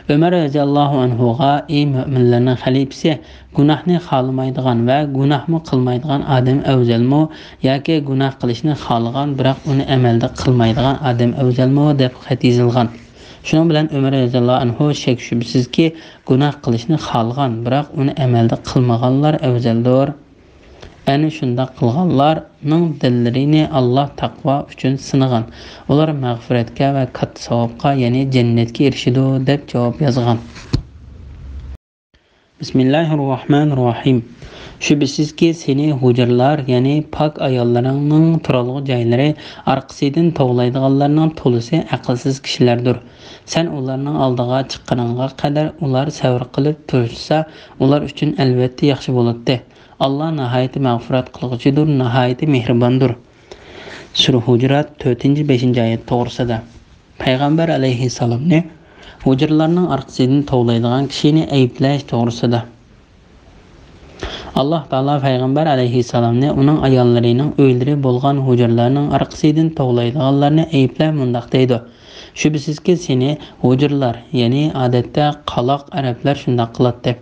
ئۆمەر رەزىياللاھۇ ئەنھۇغا، ئى مۆمىنلەرنىڭ خەلىپىسى، گۇناھنى خالىمايدىغان ۋە گۇناھمۇ قىلمايدىغان ئادەم ئەۋزەلمۇ ياكى گۇناھ قىلىشنى خالىغان، بىراق ئۇنى ئەمەلدە قىلمايدىغان ئادەم ئەۋزەلمۇ دەپ خەت يېزىلغان. شۇنىڭ بىلەن ئۆمەر رەزىياللاھۇ ئەنھۇ شەك-شۈبھىسىزكى، گۇناھ قىلىشنى خالىغان، بىراق ئۇنى ئەمەلدە قىلمىغانلار ئەۋزەلدۇر. ئەنە شۇنداق قىلغانلارنىڭ دىللىرىنى ئاللاھ تەقۋا ئۈچۈن سىنىغان. ئۇلار مەغپىرەتكە ۋە كاتتا ساۋابقا، يەنى جەننەتكە ئېرىشىدۇ، دەپ جاۋاب يازغان. بىسمىللاھىررەھمانىررەھىم. شۈبھىسىزكى، سېنى ھۇجرىلار، يەنى پاك ئاياللىرىڭنىڭ تۇرالغۇ جايلىرى ئارقىسىدىن توۋلايدىغانلارنىڭ تولىسى ئەقىلسىز كىشىلەردۇر. سەن ئۇلارنىڭ ئالدىغا چىققىنىڭغا قەدەر ئۇلار سەۋر قىلىپ تۇرۇشسا، ئۇلار ئۈچۈن ئەلۋەتتە ياخشى بولاتتى. ئاللاھ ناھايىتى مەغپىرەت قىلغۇچىدۇر، ناھايىتى مېھرىباندۇر. سۈرە ھۇجۇرات، تۆتىنچى، بەشىنچى ئايەت توغرىسىدا. پەيغەمبەر ئەلەيھىسسالامنى ھۇجرىلارنىڭ ئارقىسىدىن توۋلايدىغان كىشىنى ئەيىبلەش توغرىسىدا. ئاللاھ تائالا پەيغەمبەر ئەلەيھىسسالامنى ئۇنىڭ ئاياللىرىنىڭ ئۆيلىرى بولغان ھۇجرىلارنىڭ ئارقىسىدىن توۋلايدىغانلارنى ئەيىبلەپ مۇنداق دەيدۇ: شۈبھىسىزكى، سېنى ھۇجرىلار، يەنى ئادەتتە قالاق ئەرەبلەر شۇنداق قىلاتتى.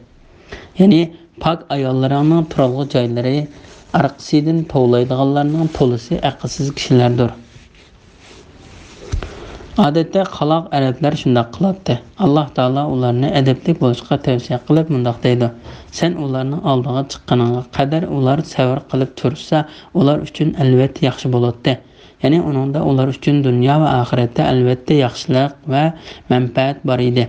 يەنى پاك ئاياللىرىڭنىڭ تۇرالغۇ جايلىرى ئارقىسىدىن توۋلايدىغانلارنىڭ تولىسى ئەقىلسىز كىشىلەردۇر. ئادەتتە قالاق ئەرەبلەر شۇنداق قىلاتتى. ئاللاھ تائالا ئۇلارنى ئەدەپلىك بولۇشقا تەۋسىيە قىلىپ مۇنداق دەيدۇ: سەن ئۇلارنىڭ ئالدىغا چىققىنىڭغا قەدەر ئۇلار سەۋر قىلىپ تۇرسا، ئۇلار ئۈچۈن ئەلۋەتتە ياخشى بولاتتى. يەنى ئۇنىڭدا ئۇلار ئۈچۈن دۇنيا ۋە ئاخىرەتتە ئەلۋەتتە ياخشىلىق ۋە مەنپەئەت بار ئىدى.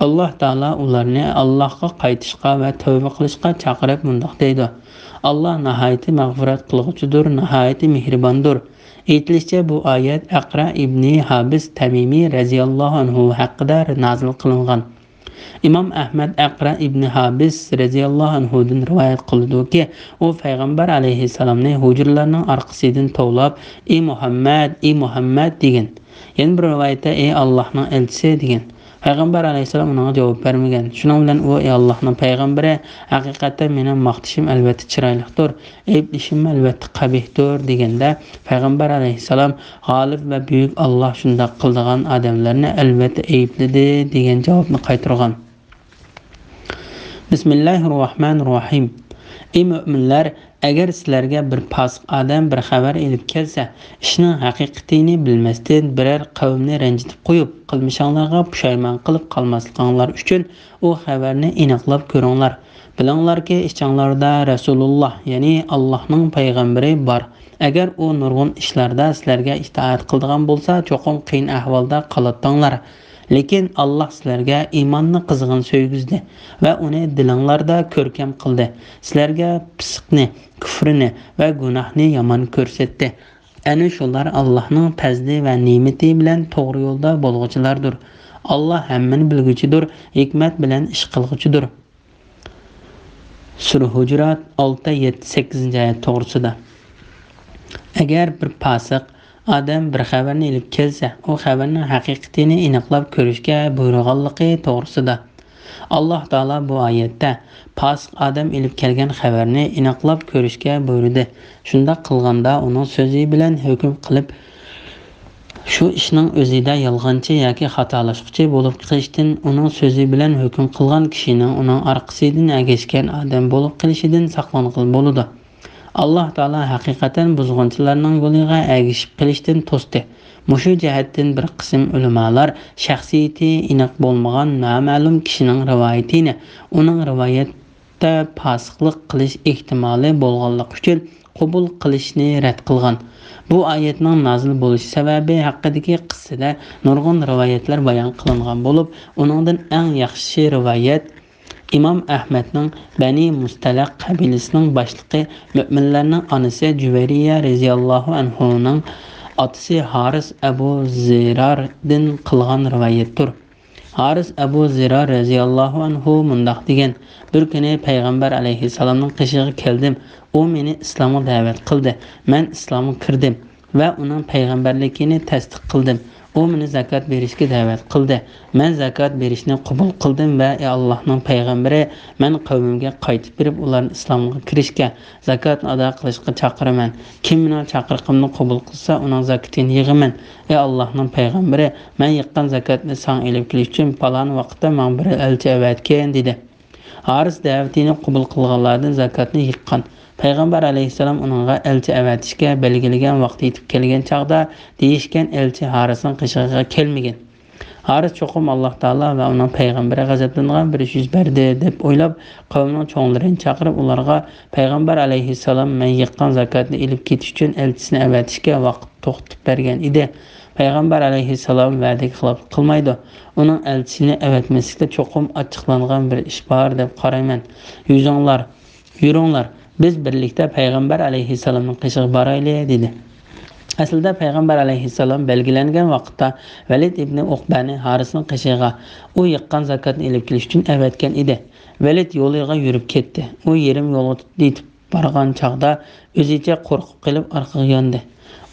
ئاللاھ تائالا ئۇلارنى ئاللاھقا قايتىشقا ۋە تەۋبە قىلىشقا چاقىرىپ مۇنداق دەيدۇ: ئاللاھ ناھايىتى مەغپىرەت قىلغۇچىدۇر، ناھايىتى مېھرىباندۇر. ئېيتىلىشىچە، بۇ ئايەت ئەقرە ئىبنى ھابىس تەمىمى رەزىياللاھۇ ئەنھۇ ھەققىدە نازىل قىلىنغان. ئىمام ئەھمەد ئەقرە ئىبنى ھابىس رەزىياللاھۇ ئەنھۇدىن رىۋايەت قىلىدۇكى، ئۇ پەيغەمبەر ئەلەيھىسسالامنى ھۇجرىلارنىڭ ئارقىسىدىن توۋلاپ، ئى مۇھەممەد، ئى مۇھەممەد دېگەن. يەنە بىر رىۋايەتتە، ئى ئاللاھنىڭ ئەلچىسى دېگەن. پەيغەمبەر ئەلەيھىسسالام ئۇنىڭغا جاۋاب بەرمىگەن. شۇنىڭ بىلەن ئۇ، ئى ئاللاھنىڭ پەيغەمبىرى، ھەقىقەتەن مېنىڭ ماختىشىم ئەلۋەتتە چىرايلىقتۇر، ئەيىبلىشىم ئەلۋەتتە قەبىھتۇر دېگەندە، پەيغەمبەر ئەلەيھىسسالام، غالىب ۋە بۈيۈك ئاللاھ شۇنداق قىلىدىغان ئادەملەرنى ئەلۋەتتە ئەيىبلىدى دېگەن جاۋابنى قايتۇرغان. بىسمىللاھىر راھمانىر راھىم. ئى مۆمىنلەر، ئەگەر سىلەرگە بىر پاسىق ئادەم بىر خەۋەر ئېلىپ كەلسە، ئىشنىڭ ھەقىقىتىنى بىلمەستىن بىرەر قەۋمنى رەنجىتىپ قويۇپ، قىلمىشىڭلارغا پۇشايمان قىلىپ قالماسلىقىڭلار ئۈچۈن ئۇ خەۋەرنى ئېنىقلاپ كۆرۈڭلار. بىلىڭلاركى، ئىچىڭلاردا رەسۇلۇللاھ، يەنى ئاللاھنىڭ پەيغەمبىرى بار. ئەگەر ئۇ نۇرغۇن ئىشلاردا سىلەرگە ئىتائەت قىلىدىغان بولسا، چوقۇم قىيىن ئەھۋالدا قالاتتىڭلار. لېكىن ئاللاھ سىلەرگە ئىماننى قىزغىن سۆيگۈزدى ۋە ئۇنى دىلىڭلاردا كۆركەم قىلدى. سىلەرگە پىسقىنى، كۇفرىنى ۋە گۇناھنى يامان كۆرسەتتى. ئەنە شۇلار ئاللاھنىڭ پەزلى ۋە نېمىتى بىلەن توغرا يولدا بولغۇچىلاردۇر. ئاللاھ ھەممىنى بىلگۈچىدۇر، ھېكمەت بىلەن ئىش قىلغۇچىدۇر. سۈرە ھۇجۇرات، ئالتە، يەتتە، سەككىزىنچى ئايەت توغرىسىدا. ئەگەر بىر پاسىق ئادەم بىر خەۋەرنى ئېلىپ كەلسە، ئۇ خەۋەرنىڭ ھەقىقىتىنى ئېنىقلاپ كۆرۈشكە بۇيرۇغانلىقى توغرىسىدا. ئاللاھ تائالا بۇ ئايەتتە پاسىق ئادەم ئېلىپ كەلگەن خەۋەرنى ئېنىقلاپ كۆرۈشكە بۇيرۇدى. شۇنداق قىلغاندا ئۇنىڭ سۆزى بىلەن ھۆكۈم قىلىپ، شۇ ئىشنىڭ ئۆزىدە يالغانچى ياكى خاتالاشقۇچى بولۇپ قېلىشتىن، ئۇنىڭ سۆزى بىلەن ھۆكۈم قىلغان كىشىنىڭ ئۇنىڭ ئارقىسىدىن ئەگەشكەن ئادەم بولۇپ قېلىشىدىن ساقلانغىلى بولىدۇ. ئاللاھ تائالا ھەقىقەتەن بۇزغۇنچىلارنىڭ يولىغا ئەگىشىپ قېلىشتىن توستى. مۇشۇ جەھەتتىن بىر قىسىم ئۆلىمالار شەخسىيىتى ئېنىق بولمىغان نامەلۇم كىشىنىڭ رىۋايىتىنى، ئۇنىڭ رىۋايەتتە پاسىقلىق قىلىش ئېھتىمالى بولغانلىقى ئۈچۈن، قوبۇل قىلىشنى رەت قىلغان. بۇ ئايەتنىڭ نازىل بولۇش سەۋەبى ھەققىدىكى قىسسىدە نۇرغۇن رىۋايەتلەر بايان قىلىنغان بولۇپ، ئۇنىڭدىن ئەڭ ياخشى رىۋايەت ئىمام ئەھمەدنىڭ بەنى مۇستەلەق قەبىلىسىنىڭ باشلىقى، مۆمىنلەرنىڭ ئانىسى جۇۋەيرىيە رەزىياللاھۇ ئەنھۇنىڭ ئاتىسى ھارىس ئەبۇ زىراردىن قىلغان رىۋايەتتۇر. ھارىس ئەبۇ زىرار رەزىياللاھۇ ئەنھۇ مۇنداق دېگەن: بىر كۈنى پەيغەمبەر ئەلەيھىسسالامنىڭ قېشىغا كەلدىم. ئۇ مېنى ئىسلامغا دەۋەت قىلدى. مەن ئىسلامغا كىردىم ۋە ئۇنىڭ پەيغەمبەرلىكىنى تەستىق قىلدىم. ئۇ مېنى زاكات بېرىشكە دەۋەت قىلدى. مەن زاكات بېرىشنى قوبۇل قىلدىم ۋە، ئى ئاللاھنىڭ پەيغەمبىرى، مەن قەۋمىمگە قايتىپ بېرىپ، ئۇلارنى ئىسلامغا كىرىشكە، زاكاتنى ئادا قىلىشقا چاقىرىمەن. كىم مېنىڭ چاقىرىقىمنى قوبۇل قىلسا، ئۇنىڭ زاكىتىنى يىغىمەن. ئى ئاللاھنىڭ پەيغەمبىرى، مەن يىغقان زاكاتنى ساڭا ئېلىپ كېلىش ئۈچۈن پالان ۋاقىتتا ماڭا بىر ئەلچى ئەۋەتكىن، دېدى. ھارىس دەۋىتىنى قوبۇل قىلغانلاردىن زاكاتنى يىغقان. پەيغەمبەر ئەلەيھىسسالام ئۇنىڭغا ئەلچى ئەۋەتىشكە بەلگىلىگەن ۋاقتى يېتىپ كەلگەن چاغدا، دېيىشكەن ئەلچى ھارىسنىڭ قېشىغا كەلمىگەن. ھارىس چوقۇم ئاللاھ تائالا ۋە ئۇنىڭ پەيغەمبىرى غەزەپلىنىدىغان بىر ئىش يۈز بەردى، دەپ ئويلاپ، قەۋمىنىڭ چوڭلىرىنى چاقىرىپ، ئۇلارغا، پەيغەمبەر ئەلەيھىسسالام مەن يىغقان زاكاتنى ئېلىپ كېتىش ئۈچۈن ئەلچىسىنى ئەۋەتىشكە ۋاقىت توختىتىپ بەرگەن ئىدى. پەيغەمبەر ئەلەيھىسسالام ۋەدىگە خىلاپلىق قىلمايدۇ. ئۇنىڭ ئەلچىسىنى ئەۋەتمەسلىكتە چوقۇم ئاچچىقلانغان بىر ئىش بار دەپ قارايمەن. يۈزۈڭلار، يۈرۈڭلار، بىز بىرلىكتە پەيغەمبەر ئەلەيھىسسالامنىڭ قېشىغا بارايلى، دېدى. ئەسلىدە پەيغەمبەر ئەلەيھىسسالام بەلگىلەنگەن ۋاقىتتا ۋەلىد ئىبنى ئۇقبەنى ھارىسنىڭ قېشىغا، ئۇ يىغقان زاكاتنى ئېلىپ كېلىش ئۈچۈن ئەۋەتكەن ئىدى. ۋەلىد يولىغا يۈرۈپ كەتتى. ئۇ يېرىم يولغا يېتىپ بارغان چاغدا ئۆزىچە قورقۇپ قېلىپ ئارقىغا ياندى.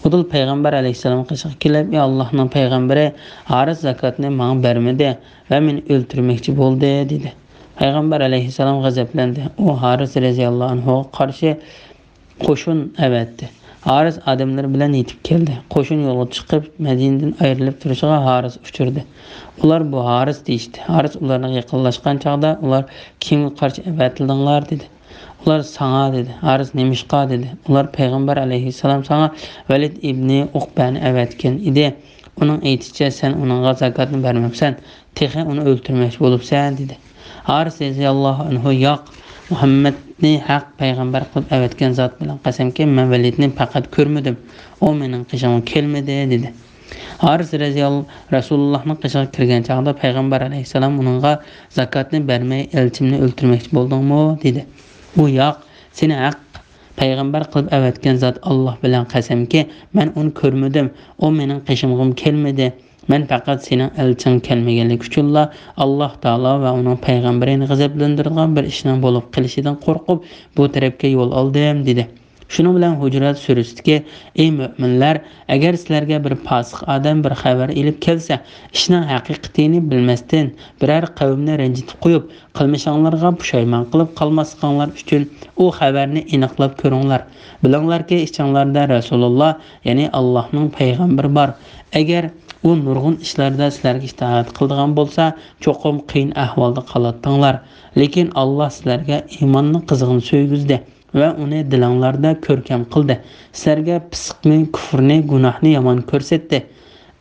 فۇدۇل پەيغەمبەر ئەلەيھىسسالام قېشىغا كېلىپ، ئى ئاللاھنىڭ پەيغەمبىرى، ھارىس زاكاتنى ماڭا بەرمىدى ۋە مېنى ئۆلتۈرمەكچى بولدى، دېدى. پەيغەمبەر ئەلەيھىسسالام غەزەپلەندى. ئۇ ھارىس رەزىياللاھۇ ئەنھۇغا قارشى قوشۇن ئەۋەتتى. ھارىس ئادەملىرى بىلەن يېتىپ كەلدى. قوشۇن يولغا چىقىپ، مەدىنىدىن ئايرىلىپ تۇرۇشىغا ھارىس ئۇچرىدى. ئۇلار بۇ ھارىس دېيىشتى. ھارىس ئۇلارغا يېقىنلاشقان چاغدا ئۇلار، كىمگە قارشى ئەۋەتىلدىڭلار؟ دېدى. ئۇلار ساڭا دېدى. ھارىس نېمىشقا دېدى. ئۇلار پەيغەمبەر ئەلەيھىسسالام ساڭا ۋەلىد ئىبنى ئۇقبەنى ئەۋەتكەن ئىدى. ئۇنىڭ ئېيتىشىچە، سەن ئۇنىڭغا زاكاتنى بەرمەپسەن، تېخى ئۇنى ئۆلتۈرمەكچى بولۇپسەن، دېدى. ھارىس رەزىياللاھۇ ئەنھۇ، ياق، مۇھەممەدنى ھەق پەيغەمبەر قىلىپ ئەۋەتكەن زات بىلەن قەسەمكى، مەن ۋەلىدنى پەقەت كۆرمىدىم، ئۇ مېنىڭ قېشىمغا كەلمىدى، دېدى. ھارىس رەزىياللاھۇ رەسۇلۇللاھنىڭ قېشىغا كىرگەن چاغدا پەيغەمبەر ئەلەيھىسسالام ئۇنىڭغا زاكاتنى بەرمەي ئەلچىمنى ئۆلتۈرمەكچى بولدۇڭمۇ؟ دېدى. ئۇ، ياق، سېنى ھەق پەيغەمبەر قىلىپ ئەۋەتكەن زات ئاللاھ بىلەن قەسەمكى، مەن ئۇنى كۆرمىدىم، ئۇ مېنىڭ قېشىمغىمۇ كەلمىدى. مەن پەقەت سېنىڭ ئەلچىڭ كەلمىگەنلىكى ئۈچۈنلا، ئاللاھ تائالا ۋە ئۇنىڭ پەيغەمبىرىنى غەزەپلەندۈرىدىغان بىر ئىشنىڭ بولۇپ قېلىشىدىن قورقۇپ، بۇ تەرەپكە يول ئالدىم، دېدى. شۇنىڭ بىلەن ھۇجرات سۈرىسىدىكى، ئى مۆمىنلەر، ئەگەر سىلەرگە بىر پاسىق ئادەم بىر خەۋەر ئېلىپ كەلسە، ئىشنىڭ ھەقىقىتىنى بىلمەستىن، بىرەر قەۋمنى رەنجىتىپ قويۇپ، قىلمىشىڭلارغا پۇشايمان قىلىپ قالماسلىقىڭلار ئۈچۈن ئۇ خەۋەرنى ئېنىقلاپ كۆرۈڭلار. بىلىڭلاركى، ئىچىڭلاردا رەسۇلۇللا، يەنى ئاللاھنىڭ پەيغەمبىرى بار. ئەگەر ئۇ نۇرغۇن ئىشلاردا سىلەرگە ئىتائەت قىلىدىغان بولسا، چوقۇم قىيىن ئەھۋالدا قالاتتىڭلار. لېكىن ئاللاھ سىلەرگە ئىماننى قىزغىن سۆيگۈزدى ۋە ئۇنى دىلىڭلاردا كۆركەم قىلدى. سىلەرگە پىسقنى، كۇفرنى، گۇناھنى يامان كۆرسەتتى.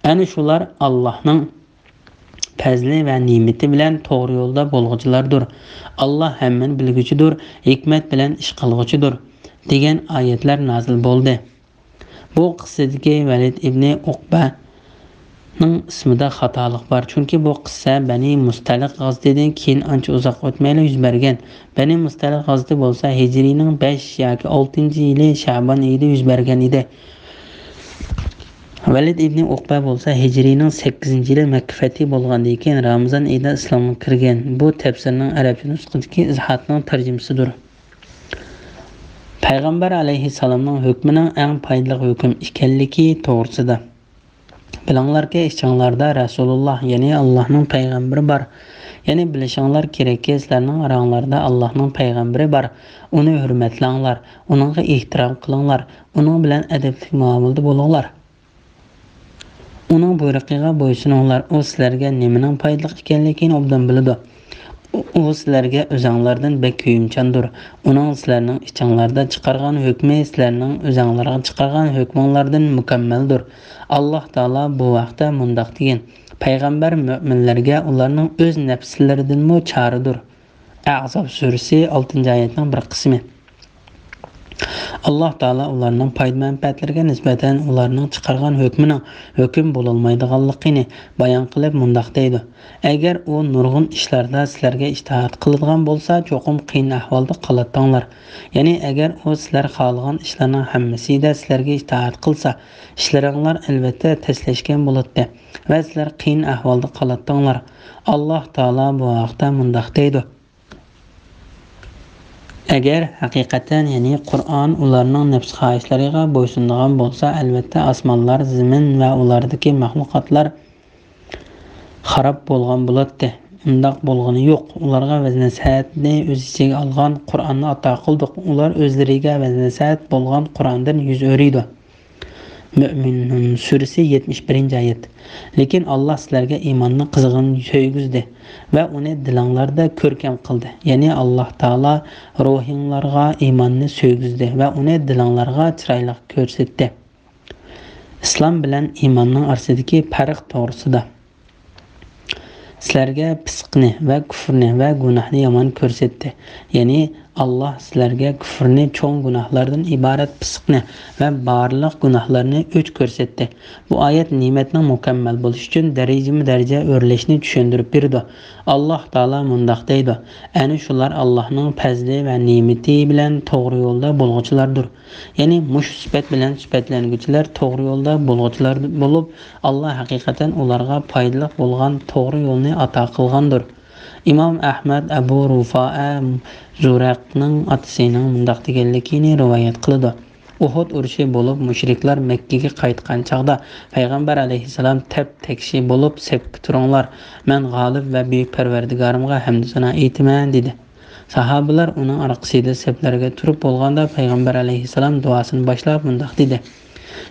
ئەنە شۇلار ئاللاھنىڭ پەزلى ۋە نېمىتى بىلەن توغرا يولدا بولغۇچىلاردۇر. ئاللاھ ھەممىنى بىلگۈچىدۇر، ھېكمەت بىلەن ئىش قىلغۇچىدۇر، دېگەن ئايەتلەر نازىل بولدى. بۇ قىسسىدىكى ۋەلىد ئىبنى ئۇقبەنىڭ ئىسمىدا خاتالىق بار، چۈنكى بۇ قىسسە بەنى مۇستەلىق غازىتىدىن كېيىن ئانچە ئۇزاق ئۆتمەيلا يۈز بەرگەن. بەنى مۇستەلىق غازىتى بولسا ھىجرىينىڭ بەش ياكى ئالتىنچى يىلى شەبان ئېيىدا يۈز بەرگەن ئىدى. ۋەلىد ئىبنى ئۇقبە بولسا ھىجرىينىڭ سەككىزىنچى يىلى مەككە فەتھى بولغاندىن كېيىن رامىزان ئېيىدا ئىسلامغا كىرگەن. بۇ تەپسىرنىڭ ئەرەبچە نۇسخىدىكى ئىزاھاتنىڭ تەرجىمىسىدۇر. پەيغەمبەر ئەلەيھىسسالامنىڭ ھۆكمىنىڭ ئەڭ پايدىلىق ھۆكۈم ئىكەنلىكى توغرىسىدا. بىلىڭلاركى، ئىچىڭلاردا رەسۇلۇللا، يەنى ئاللاھنىڭ پەيغەمبىرى بار. يەنى بىلىشىڭلار كېرەككى، سىلەرنىڭ ئاراڭلاردا ئاللاھنىڭ پەيغەمبىرى بار. ئۇنى ھۆرمەتلەڭلار، ئۇنىڭغا ئېھتىرام قىلىڭلار، ئۇنىڭ بىلەن ئەدەپلىك مۇئامىلىدە بولۇڭلار. ئۇنىڭ بۇيرۇقىغا بويسۇنۇڭلار. ئۇ سىلەرگە نېمىنىڭ پايدىلىق ئىكەنلىكىنى ئوبدان بىلىدۇ. ئۇ، ئۇ سىلەرگە ئۆزەڭلاردىن بەك كۆيۈمچاندۇر. ئۇنىڭ سىلەرنىڭ ئىچىڭلاردا چىقارغان ھۆكمى سىلەرنىڭ ئۆزەڭلارغا چىقارغان ھۆكمۈڭلاردىن مۇكەممەلدۇر. ئاللاھ تائالا بۇ ھەقتە مۇنداق دېگەن: پەيغەمبەر مۆمىنلەرگە ئۇلارنىڭ ئۆز نەپسلىرىدىنمۇ چارىدۇر. ئەھزاب سۈرىسى، ئالتىنچى ئايەتنىڭ بىر قىسمى. ئاللاھ تائالا ئۇلارنىڭ پايدا-مەنپەئەتلىرىگە نىسبەتەن ئۇلارنىڭ چىقارغان ھۆكمىنىڭ ھۆكۈم بولالمايدىغانلىقىنى بايان قىلىپ مۇنداق دەيدۇ: ئەگەر ئۇ نۇرغۇن ئىشلاردا سىلەرگە ئىتائەت قىلىدىغان بولسا، چوقۇم قىيىن ئەھۋالدا قالاتتىڭلار. يەنى ئەگەر ئۇ سىلەر خالىغان ئىشلارنىڭ ھەممىسىدە سىلەرگە ئىتائەت قىلسا، ئىشلىرىڭلار ئەلۋەتتە تەسلەشكەن بولاتتى ۋە سىلەر قىيىن ئەھۋالدا قالاتتىڭلار. ئاللاھ تائالا بۇ ھەقتە مۇنداق دەيدۇ: ئەگەر ھەقىقەتەن، يەنى قۇرئان ئۇلارنىڭ نەپس خاھىشلىرىغا بويسۇنىدىغان بولسا، ئەلۋەتتە ئاسمانلار، زېمىن ۋە ئۇلاردىكى مەخلۇقاتلار خاراب بولغان بولاتتى. ئۇنداق بولغىنى يوق. ئۇلارغا ۋەز-نەسىھەتنى ئۆز ئىچىگە ئالغان قۇرئاننى ئاتا قىلدۇق. ئۇلار ئۆزلىرىگە ۋەز-نەسىھەت بولغان قۇرئاندىن يۈز ئۆرۈيدۇ. مۆمىنۇن سۈرىسى، يەتمىش بىرىنچى ئايەت. لېكىن ئاللاھ سىلەرگە ئىماننى قىزغىن سۆيگۈزدى ۋە ئۇنى دىلىڭلاردا كۆركەم قىلدى. يەنى ئاللاھ تائالا روھىڭلارغا ئىماننى سۆيگۈزدى ۋە ئۇنى دىلىڭلارغا چىرايلىق كۆرسەتتى. ئىسلام بىلەن ئىماننىڭ ئارىسىدىكى پەرق توغرىسىدا. سىلەرگە پىسقنى ۋە كۇفرنى ۋە گۇناھنى يامان كۆرسەتتى. يەنى ئاللاھ سىلەرگە كۇفرنى، چوڭ گۇناھلاردىن ئىبارەت پىسقنى ۋە بارلىق گۇناھلارنى ئۆچ كۆرسەتتى. بۇ ئايەت نېمەتنىڭ مۇكەممەل بولۇشى ئۈچۈن دەرىجىمۇ دەرىجە ئۆرلەشنى چۈشەندۈرۈپ بېرىدۇ. ئاللاھ تائالا مۇنداق دەيدۇ: ئەنە شۇلار ئاللاھنىڭ پەزلى ۋە نېمىتى بىلەن توغرا يولدا بولغۇچىلاردۇر. يەنى مۇشۇ سۈپەت بىلەن سۈپەتلەنگۈچىلەر توغرا يولدا بولغۇچىلار بولۇپ، ئاللاھ ھەقىقەتەن ئۇلارغا پايدىلىق بولغان توغرا يولنى ئاتا قىلغاندۇر. ئىمام ئەھمەد ئەبۇ رۇفائە زۇرەقنىڭ ئاتىسىنىڭ مۇنداق دېگەنلىكىنى رىۋايەت قىلىدۇ: ئۇھۇد ئۇرۇشى بولۇپ، مۇشرىكلار مەككىگە قايتقان چاغدا، پەيغەمبەر ئەلەيھىسسالام تەپ تەكشى بولۇپ، سەپكە تۇرۇڭلار، مەن غالىب ۋە بۈيۈك پەرۋەردىگارىمغا ھەمدۇ سانا ئېيتىمەن، دېدى. ساھابىلەر ئۇنىڭ ئارقىسىدا سەپلەرگە تۇرۇپ بولغاندا، پەيغەمبەر ئەلەيھىسسالام دۇئاسىنى باشلاپ مۇنداق دېدى: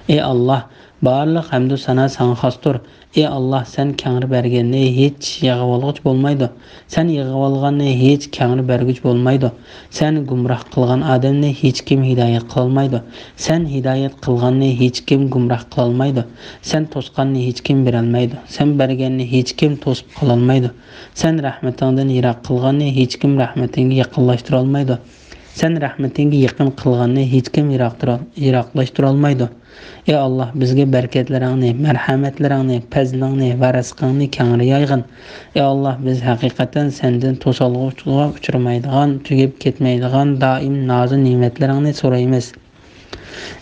ئى ئاللاھ، بارلىق ھەمدۇ سانا ساڭا خاستۇر. ئى ئاللاھ، سەن كەڭرى بەرگەننى ھېچ يىغىۋالغۇچى بولمايدۇ. سەن يىغىۋالغاننى ھېچ كەڭرى بەرگۈچى بولمايدۇ. سەن گۇمراھ قىلغان ئادەمنى ھېچكىم ھىدايەت قىلالمايدۇ. سەن ھىدايەت قىلغاننى ھېچكىم گۇمراھ قىلالمايدۇ. سەن توسقاننى ھېچكىم بېرەلمەيدۇ. سەن بەرگەننى ھېچكىم توسۇپ قالالمايدۇ. سەن رەھمىتىڭدىن يىراق قىلغاننى ھېچكىم رەھمىتىڭگە يېقىنلاشتۇرالمايدۇ. سەن رەھمىتىڭگە يېقىن قىلغاننى ھېچكىم يىراقتۇرا-، يىراقلاشتۇرالمايدۇ. ئى ئاللاھ، بىزگە بەرىكەتلىرىڭنى، مەرھەمەتلىرىڭنى، پەزلىڭنى ۋە رىزقىڭنى كەڭرى يايغىن. ئى ئاللاھ، بىز ھەقىقەتەن سەندىن توسالغۇغا ئۇچرىمايدىغان، تۈگەپ كەتمەيدىغان دائىم نازۇ نېمەتلىرىڭنى سورايمىز.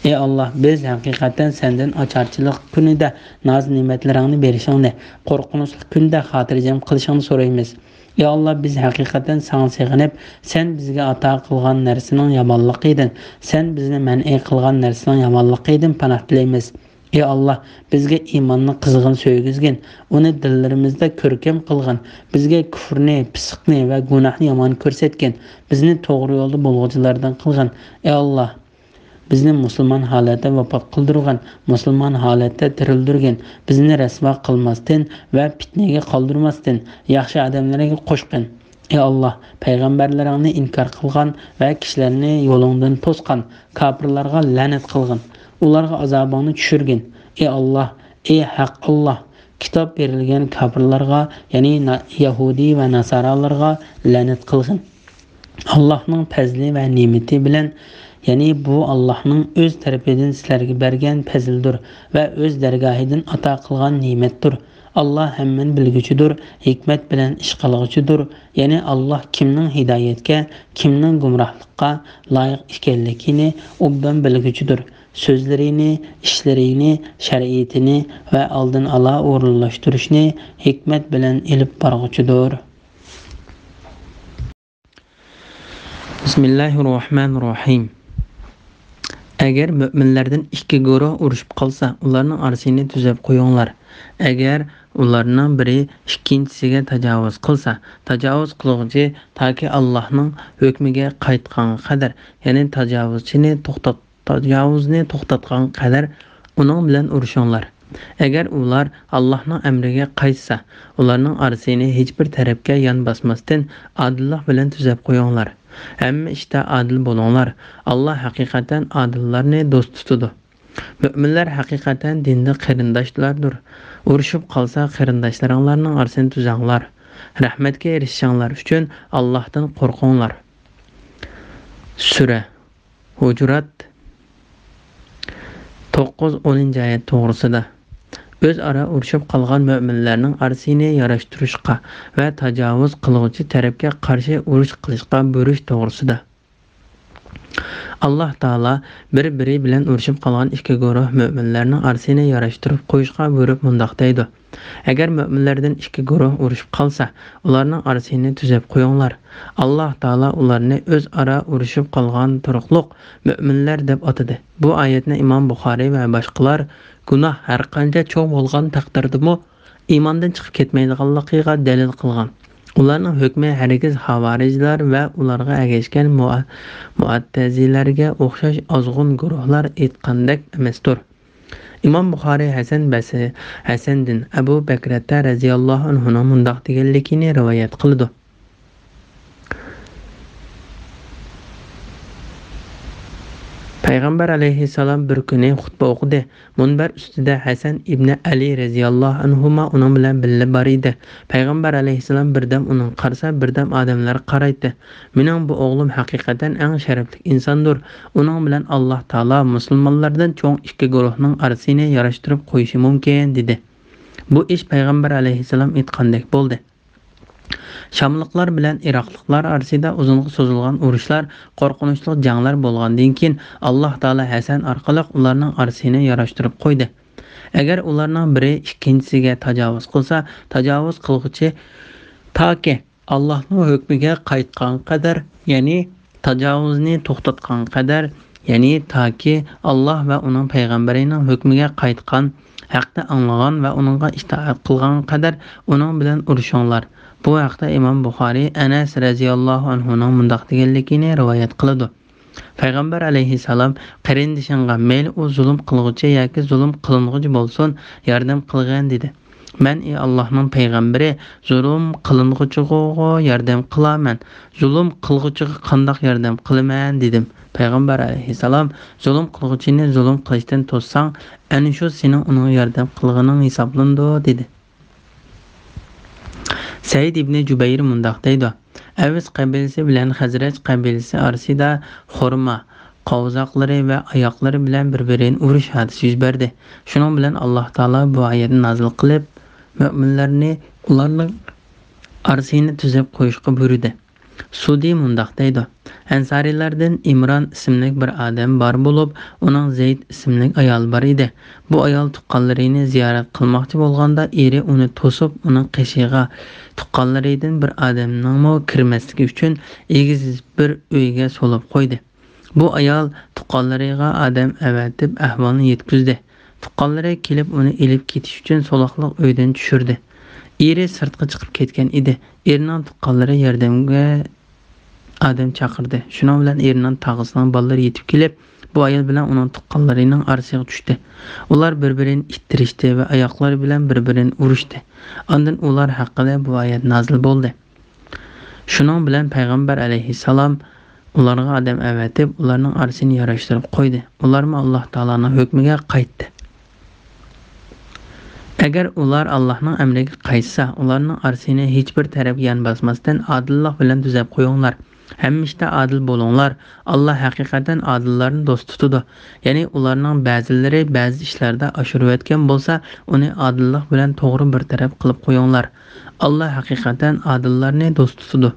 ئى ئاللاھ، بىز ھەقىقەتەن سەندىن ئاچارچىلىق كۈنىدە ناز نېمەتلىرىڭنى بېرىشىڭنى، قورقۇنچلۇق كۈندە خاتىرجەم قىلىشىڭنى سورايمىز. ئى ئاللاھ، بىز ھەقىقەتەن ساڭا سېغىنىپ، سەن بىزگە ئاتا قىلغان نەرسىنىڭ يامانلىقىدىن، سەن بىزنى مەنئى قىلغان نەرسىنىڭ يامانلىقىدىن پاناھ تىلەيمىز. ئى ئاللاھ، بىزگە ئىماننى قىزغىن سۆيگۈزگىن، ئۇنى دىللىرىمىزدە كۆركەم قىلغىن، بىزگە كۇفرنى، پىسقنى ۋە گۇناھنى يامان كۆرسەتكىن، بىزنى توغرا يولدا بولغۇچىلاردىن قىلغىن. ئى ئاللاھ، بىزنى مۇسۇلمان ھالەتتە ۋاپات قىلدۇرغىن، مۇسۇلمان ھالەتتە تىرىلدۈرگىن، بىزنى رەسۋا قىلماستىن ۋە پىتنىگە قالدۇرماستىن، ياخشى ئادەملەرگە قوشقىن. ئى ئاللاھ، پەيغەمبەرلىرىڭنى ئىنكار قىلغان ۋە كىشىلەرنى يولۇڭدىن توسقان كاپىرلارغا لەنەت قىلغىن، ئۇلارغا ئازابىڭنى چۈشۈرگىن. ئى ئاللاھ، ئى ھەق ئاللاھ، كىتاب بېرىلگەن كاپىرلارغا، يەنى نا-، يەھۇدىي ۋە ناسارالارغا لەنەت قىلغىن. ئاللاھنىڭ پەزلى ۋە نېمىتى بىلەن، يەنى بۇ ئاللاھنىڭ ئۆز تەرىپىدىن سىلەرگە بەرگەن پەزلىدۇر ۋە ئۆز دەرگاھىدىن ئاتا قىلغان نېمەتتۇر. ئاللاھ ھەممىنى بىلگۈچىدۇر، ھېكمەت بىلەن ئىش قىلغۇچىدۇر. يەنى ئاللاھ كىمنىڭ ھىدايەتكە، كىمنىڭ گۇمراھلىققا لايىق ئىكەنلىكىنى ئوبدان بىلگۈچىدۇر. سۆزلىرىنى، ئىشلىرىنى، شەرىئىتىنى ۋە ئالدىن ئالا ئورۇنلاشتۇرۇشنى ھېكمەت بىلەن ئېلىپ بارغۇچىدۇر. بىسمىللاھىررەھمانىررەھىم. ئەگەر مۆمىنلەردىن ئىككى گۇرۇھ ئۇرۇشۇپ قالسا، ئۇلارنىڭ ئارىسىنى تۈزەپ قويۇڭلار. ئەگەر ئۇلارنىڭ بىرى ئىككىنچىسىگە تاجاۋۇز قىلسا، تاجاۋۇز قىلغۇچى تاكى ئاللاھنىڭ ھۆكمىگە قايتقانغا قەدەر، يەنى تاجاۋۇزچىنى توختات-، تاجاۋۇزنى توختاتقانغا قەدەر ئۇنىڭ بىلەن ئۇرۇشۇڭلار. ئەگەر ئۇلار ئاللاھنىڭ ئەمرىگە قايتسا، ئۇلارنىڭ ئارىسىنى ھېچبىر تەرەپكە يان باسماستىن، ئادىللىق بىلەن تۈزەپ قويۇڭلار. ھەممە ئىشتا ئادىل بولۇڭلار. ئاللاھ ھەقىقەتەن ئادىللارنى دوست تۇتىدۇ. مۆمىنلەر ھەقىقەتەن دىندا قېرىنداشلاردۇر. ئۇرۇشۇپ قالسا، قېرىنداشلىرىڭلارنىڭ ئارىسىنى تۈزەڭلار. رەھمەتكە ئېرىشىشىڭلار ئۈچۈن ئاللاھتىن قورقۇڭلار. سۈرە ھۇجۇرات، توققۇز، ئونىنچى ئايەت توغرىسىدا. ئۆزئارا ئۇرۇشۇپ قالغان مۆمىنلەرنىڭ ئارىسىنى ياراشتۇرۇشقا ۋە تاجاۋۇز قىلغۇچى تەرەپكە قارشى ئۇرۇش قىلىشقا بۇيرۇش توغرىسىدا. ئاللاھ تائالا بىر-بىرى بىلەن ئۇرۇشۇپ قالغان ئىككى گۇرۇھ مۆمىنلەرنىڭ ئارىسىنى ياراشتۇرۇپ قويۇشقا بۇيرۇپ مۇنداق دەيدۇ: ئەگەر مۆمىنلەردىن ئىككى گۇرۇھ ئۇرۇشۇپ قالسا، ئۇلارنىڭ ئارىسىنى تۈزەپ قويۇڭلار. ئاللاھ تائالا ئۇلارنى ئۆزئارا ئۇرۇشۇپ قالغان تۇرۇقلۇق مۆمىنلەر دەپ ئاتىدى. بۇ ئايەتنى ئىمام بۇخارىي ۋە باشقىلار گۇناھ ھەرقانچە چوڭ بولغان تەقدىردىمۇ، ئىماندىن چىقىپ كەتمەيدىغانلىقىغا دەلىل قىلغان. ئۇلارنىڭ ھۆكمى ھەرگىز خاۋارىجلار ۋە ئۇلارغا ئەگەشكەن مۇئا-، مۇئەتتەزىلەرگە ئوخشاش ئازغۇن گۇرۇھلار ئېيتقاندەك ئەمەستۇر. ئىمام بۇخارىي ھەسەن بەسرى، ھەسەندىن ئەبۇ بەكرەتە رەزىياللاھۇ ئەنھۇنىڭ مۇنداق دېگەنلىكىنى رىۋايەت قىلىدۇ. پەيغەمبەر ئەلەيھىسسالام بىر كۈنى خۇتبە ئوقۇدى. مۇنبەر ئۈستىدە ھەسەن ئىبنى ئەلى رەزىياللاھۇ ئەنھۇما ئۇنىڭ بىلەن بىللە بار ئىدى. پەيغەمبەر ئەلەيھىسسالام بىردەم ئۇنىڭغا قارىسا، بىردەم ئادەملەرگە قارايتتى. مېنىڭ بۇ ئوغلۇم ھەقىقەتەن ئەڭ شەرەپلىك ئىنساندۇر. ئۇنىڭ بىلەن ئاللاھ تائالا مۇسۇلمانلاردىن چوڭ ئىككى گۇرۇھنىڭ ئارىسىنى ياراشتۇرۇپ قويۇشى مۇمكىن، دېدى. بۇ ئىش پەيغەمبەر ئەلەيھىسسالام ئېيتقاندەك بولدى. شاملىقلار بىلەن ئىراقلىقلار ئارىسىدا ئۇزۇنغا سوزۇلغان ئۇرۇشلار، قورقۇنچلۇق جەڭلەر بولغاندىن كېيىن، ئاللاھ تائالا ھەسەن ئارقىلىق ئۇلارنىڭ ئارىسىنى ياراشتۇرۇپ قويدى. ئەگەر ئۇلارنىڭ بىرى ئىككىنچىسىگە تاجاۋۇز قىلسا، تاجاۋۇز قىلغۇچى تاكى ئاللاھنىڭ ھۆكمىگە قايتقانغا قەدەر، يەنى تاجاۋۇزنى توختاتقانغا قەدەر، يەنى تاكى ئاللاھ ۋە ئۇنىڭ پەيغەمبىرىنىڭ ھۆكمىگە قايتقان، ھەقنى ئاڭلىغان ۋە ئۇنىڭغا ئىتائەت قىلغانغا قەدەر ئۇنىڭ بىلەن ئۇرۇشۇڭلار. بۇ ھەقتە ئىمام بۇخارىي ئەنەس رەزىياللاھۇ ئەنھۇنىڭ مۇنداق دېگەنلىكىنى رىۋايەت قىلىدۇ. پەيغەمبەر ئەلەيھىسسالام قېرىندىشىڭغا، مەيلى ئۇ زۇلۇم قىلغۇچى ياكى زۇلۇم قىلىنغۇچى بولسۇن، ياردەم قىلغىن دېدى. مەن، ئى ئاللاھنىڭ پەيغەمبىرى، زۇلۇم قىلىنغۇچىغىغۇ ياردەم قىلامەن، زۇلۇم قىلغۇچىغا قانداق ياردەم قىلىمەن دېدىم. پەيغەمبەر ئەلەيھىسسالام، زۇلۇم قىلغۇچىنى زۇلۇم قىلىشتىن توسساڭ، ئەنە شۇ سېنىڭ ئۇنىڭغا ياردەم قىلغىنىڭ ھېسابلىنىدۇ دېدى. سەئىد ئىبنى جۇبەير مۇنداق دەيدۇ، ئەۋس قەبىلىسى بىلەن خەزرەج قەبىلىسى ئارىسىدا خورما قوۋزاقلىرى ۋە ئاياقلىرى بىلەن بىر-بىرىنى ئۇرۇش ھادىسىسى يۈز بەردى. شۇنىڭ بىلەن ئاللاھ تائالا بۇ ئايەتنى نازىل قىلىپ، مۆمىنلەرنى ئۇلارنىڭ ئارىسىنى تۈزەپ قويۇشقا بۇيرۇدى. سۇدى مۇنداق دەيدۇ، ئەنسارىيلاردىن ئىمران ئىسىملىك بىر ئادەم بار بولۇپ، ئۇنىڭ زەيد ئىسىملىك ئايالى بار ئىدى. بۇ ئايال تۇغقانلىرىنى زىيارەت قىلماقچى بولغاندا، ئېرى ئۇنى توسۇپ، ئۇنىڭ قېشىغا تۇغقانلىرىدىن بىر ئادەمنىڭمۇ كىرمەسلىكى ئۈچۈن ئېگىز بىر ئۆيگە سولاپ قويدى. بۇ ئايال تۇغقانلىرىغا ئادەم ئەۋەتىپ ئەھۋالنى يەتكۈزدى. تۇغقانلىرى كېلىپ ئۇنى ئېلىپ كېتىش ئۈچۈن سولاقلىق ئۆيدىن چۈشۈردى. ئېرى سىرتقا چىقىپ كەتكەن ئىدى. ئېرىنىڭ تۇغقانلىرى ياردەمگە ئادەم چاقىردى. شۇنىڭ بىلەن ئېرىنىڭ تاغىسىنىڭ بالىلىرى يېتىپ كېلىپ، بۇ ئايال بىلەن ئۇنىڭ تۇغقانلىرىنىڭ ئارىسىغا چۈشتى. ئۇلار بىر-بىرىنى ئىتتىرىشتى ۋە ئاياقلىرى بىلەن بىر-بىرىنى ئۇرۇشتى. ئاندىن ئۇلار ھەققىدە بۇ ئايەت نازىل بولدى. شۇنىڭ بىلەن پەيغەمبەر ئەلەيھىسسالام ئۇلارغا ئادەم ئەۋەتىپ، ئۇلارنىڭ ئارىسىنى ياراشتۇرۇپ قويدى. ئۇلارمۇ ئاللاھ تائالانىڭ ھۆكمىگە قايتتى. ئەگەر ئۇلار ئاللاھنىڭ ئەمرىگە قايتسا، ئۇلارنىڭ ئارىسىنى ھېچبىر تەرەپكە يان باسماستىن، ئادىللىق بىلەن تۈزەپ قويۇڭلار. ھەممە ئىشتا ئادىل بولۇڭلار. ئاللاھ ھەقىقەتەن ئادىللارنى دوست تۇتىدۇ. يەنى ئۇلارنىڭ بەزىلىرى بەزى ئىشلاردا ئاشۇرۇۋەتكەن بولسا، ئۇنى ئادىللىق بىلەن توغرا بىر تەرەپ قىلىپ قويۇڭلار. ئاللاھ ھەقىقەتەن ئادىللارنى دوست تۇتىدۇ.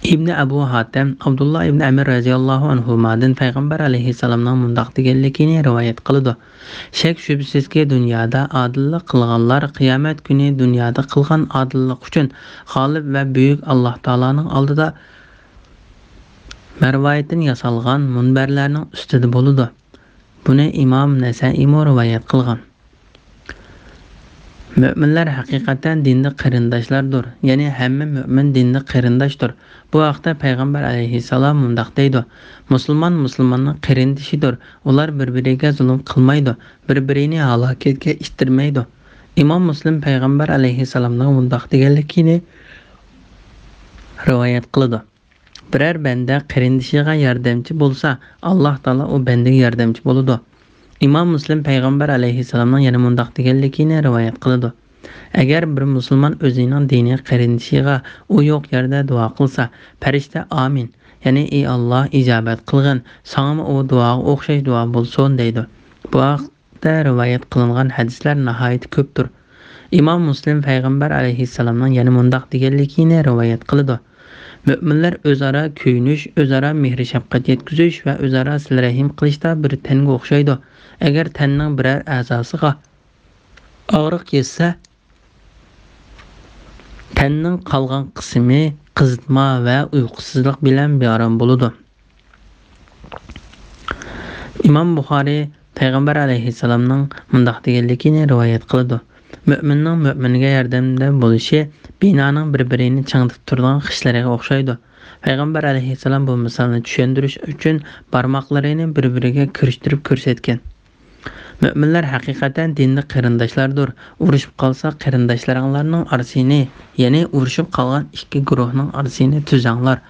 ئىبنى ئەبۇ ھاتەم ئابدۇللا ئىبنى ئەمر رەزىياللاھۇ ئەنھۇمادىن پەيغەمبەر ئەلەيھىسسالامنىڭ مۇنداق دېگەنلىكىنى رىۋايەت قىلىدۇ، شەك شۈبھىسىزكى، دۇنيادا ئادىللىق قىلغانلار قىيامەت كۈنى دۇنيادا قىلغان ئادىللىق ئۈچۈن غالىب ۋە بۈيۈك ئاللاھ تائالانىڭ ئالدىدا مەرۋايىتتىن ياسالغان مۇنبەرلەرنىڭ ئۈستىدە بولىدۇ. بۇنى ئىمام نەسەئىيمۇ رىۋايەت قىلغان. مۆمىنلەر ھەقىقەتەن دىندا قېرىنداشلاردۇر، يەنى ھەممە مۆمىن دىندا قېرىنداشتۇر. بۇ ھەقتە پەيغەمبەر ئەلەيھىسسالام مۇنداق دەيدۇ، مۇسۇلمان مۇسۇلماننىڭ قېرىندىشىدۇر، ئۇلار بىر-بىرىگە زۇلۇم قىلمايدۇ، بىر-بىرىنى ھالاكەتكە ئىتتىرمەيدۇ. ئىمام مۇسلىم پەيغەمبەر ئەلەيھىسسالامنىڭ مۇنداق دېگەنلىكىنى رىۋايەت قىلىدۇ. بىرەر بەندە قېرىندىشىغا ياردەمچى بولسا، ئاللاھ تائالا ئۇ بەندىگە ياردەمچى بولىدۇ. ئىمام مۇسلىم پەيغەمبەر ئەلەيھىسسالامنىڭ يەنە مۇنداق دېگەنلىكىنى رىۋايەت قىلىدۇ، ئەگەر بىر مۇسۇلمان ئۆزىنىڭ دىنىي قېرىندىشىغا ئۇ يوق يەردە دۇئا قىلسا، پەرىشتە ئامىن، يەنى ئى ئاللاھ، ئىجابەت قىلغىن، ساڭىمۇ ئۇ دۇئاغا ئوخشاش دۇئا بولسۇن دەيدۇ. بۇ ھەقتە رىۋايەت قىلىنغان ھەدىسلەر ناھايىتى كۆپتۇر. ئىمام مۇسلىم پەيغەمبەر ئەلەيھىسسالامنىڭ يەنە مۇنداق دېگەنلىكىنى رىۋايەت قىلىدۇ، مۆمىنلەر ئۆزئارا كۆيۈنۈش، ئۆزئارا مېھرى شەپقەت يەتكۈزۈش ۋە ئۆزئارا سىلە رەھىم قىلىشتا بىر تەنگە ئوخشايدۇ. ئەگەر تەننىڭ بىرەر ئەزاسىغا ئاغرىق يەتسە، تەننىڭ قالغان قىسمى قىزىتما ۋە ئۇيقۇسىزلىق بىلەن بىئارام بولىدۇ. ئىمام بۇخارىي پەيغەمبەر ئەلەيھىسسالامنىڭ مۇنداق دېگەنلىكىنى رىۋايەت قىلىدۇ، مۆمىننىڭ مۆمىنگە ياردەمدە بولۇشى بىنانىڭ بىر-بىرىنى چىڭىتىپ تۇرىدىغان خىشلىرىغا ئوخشايدۇ. پەيغەمبەر ئەلەيھىسسالام بۇ مىسالنى چۈشەندۈرۈش ئۈچۈن بارماقلىرىنى بىر-بىرىگە كىرىشتۈرۈپ كۆرسەتكەن. مۆمىنلەر ھەقىقەتەن دىندا قېرىنداشلاردۇر. ئۇرۇشۇپ قالسا، قېرىنداشلىرىڭلارنىڭ ئارىسىنى، يەنى ئۇرۇشۇپ قالغان ئىككى گۇرۇھنىڭ ئارىسىنى تۈزەڭلار.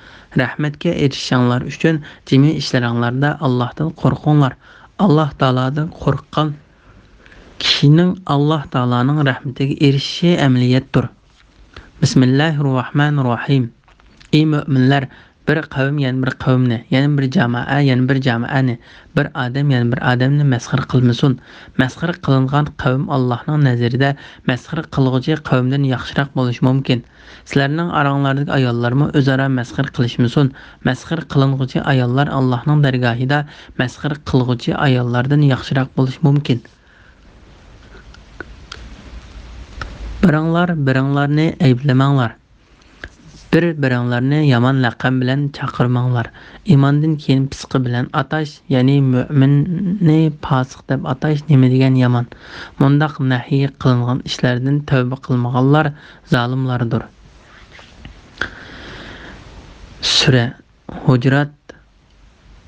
رەھمەتكە ئېرىشىشىڭلار ئۈچۈن جىمى ئىشلىرىڭلاردا ئاللاھتىن قورقۇڭلار. ئاللاھ تائالادىن قورققان كىشىنىڭ ئاللاھ تائالانىڭ رەھمىتىگە ئېرىشىشى ئەمەلىيەتتۇر. بىسمىللاھىررەھمانىررەھىم. ئى مۆمىنلەر، بىر قەۋم يەنە بىر قەۋمنى، يەنە بىر جامائە يەنە بىر جامائەنى، بىر ئادەم يەنە بىر ئادەمنى مەسخىرە قىلمىسۇن. مەسخىرە قىلىنغان قەۋم ئاللاھنىڭ نەزىرىدە مەسخىرە قىلغۇچى قەۋمدىن ياخشىراق بولۇشى مۇمكىن. سىلەرنىڭ ئاراڭلاردىكى ئاياللارمۇ ئۆزئارا مەسخىرە قىلىشمىسۇن. مەسخىرە قىلىنغۇچى ئاياللار ئاللاھنىڭ دەرگاھىدا مەسخىرە قىلغۇچى ئاياللاردىن ياخشىراق بولۇشى مۇمكىن. بىرىڭلار بىرىڭلارنى ئەيىبلىمەڭلار. بىر-بىرىڭلارنى يامان لەقەم بىلەن چاقىرماڭلار. ئىماندىن كېيىن پىسقى بىلەن ئاتاش، يەنى مۆمىننى پاسىق دەپ ئاتاش نېمە دېگەن يامان! مۇنداق نەھيى قىلىنغان ئىشلاردىن تەۋبە قىلمىغانلار زالىملاردۇر. سۈرە ھۇجرات،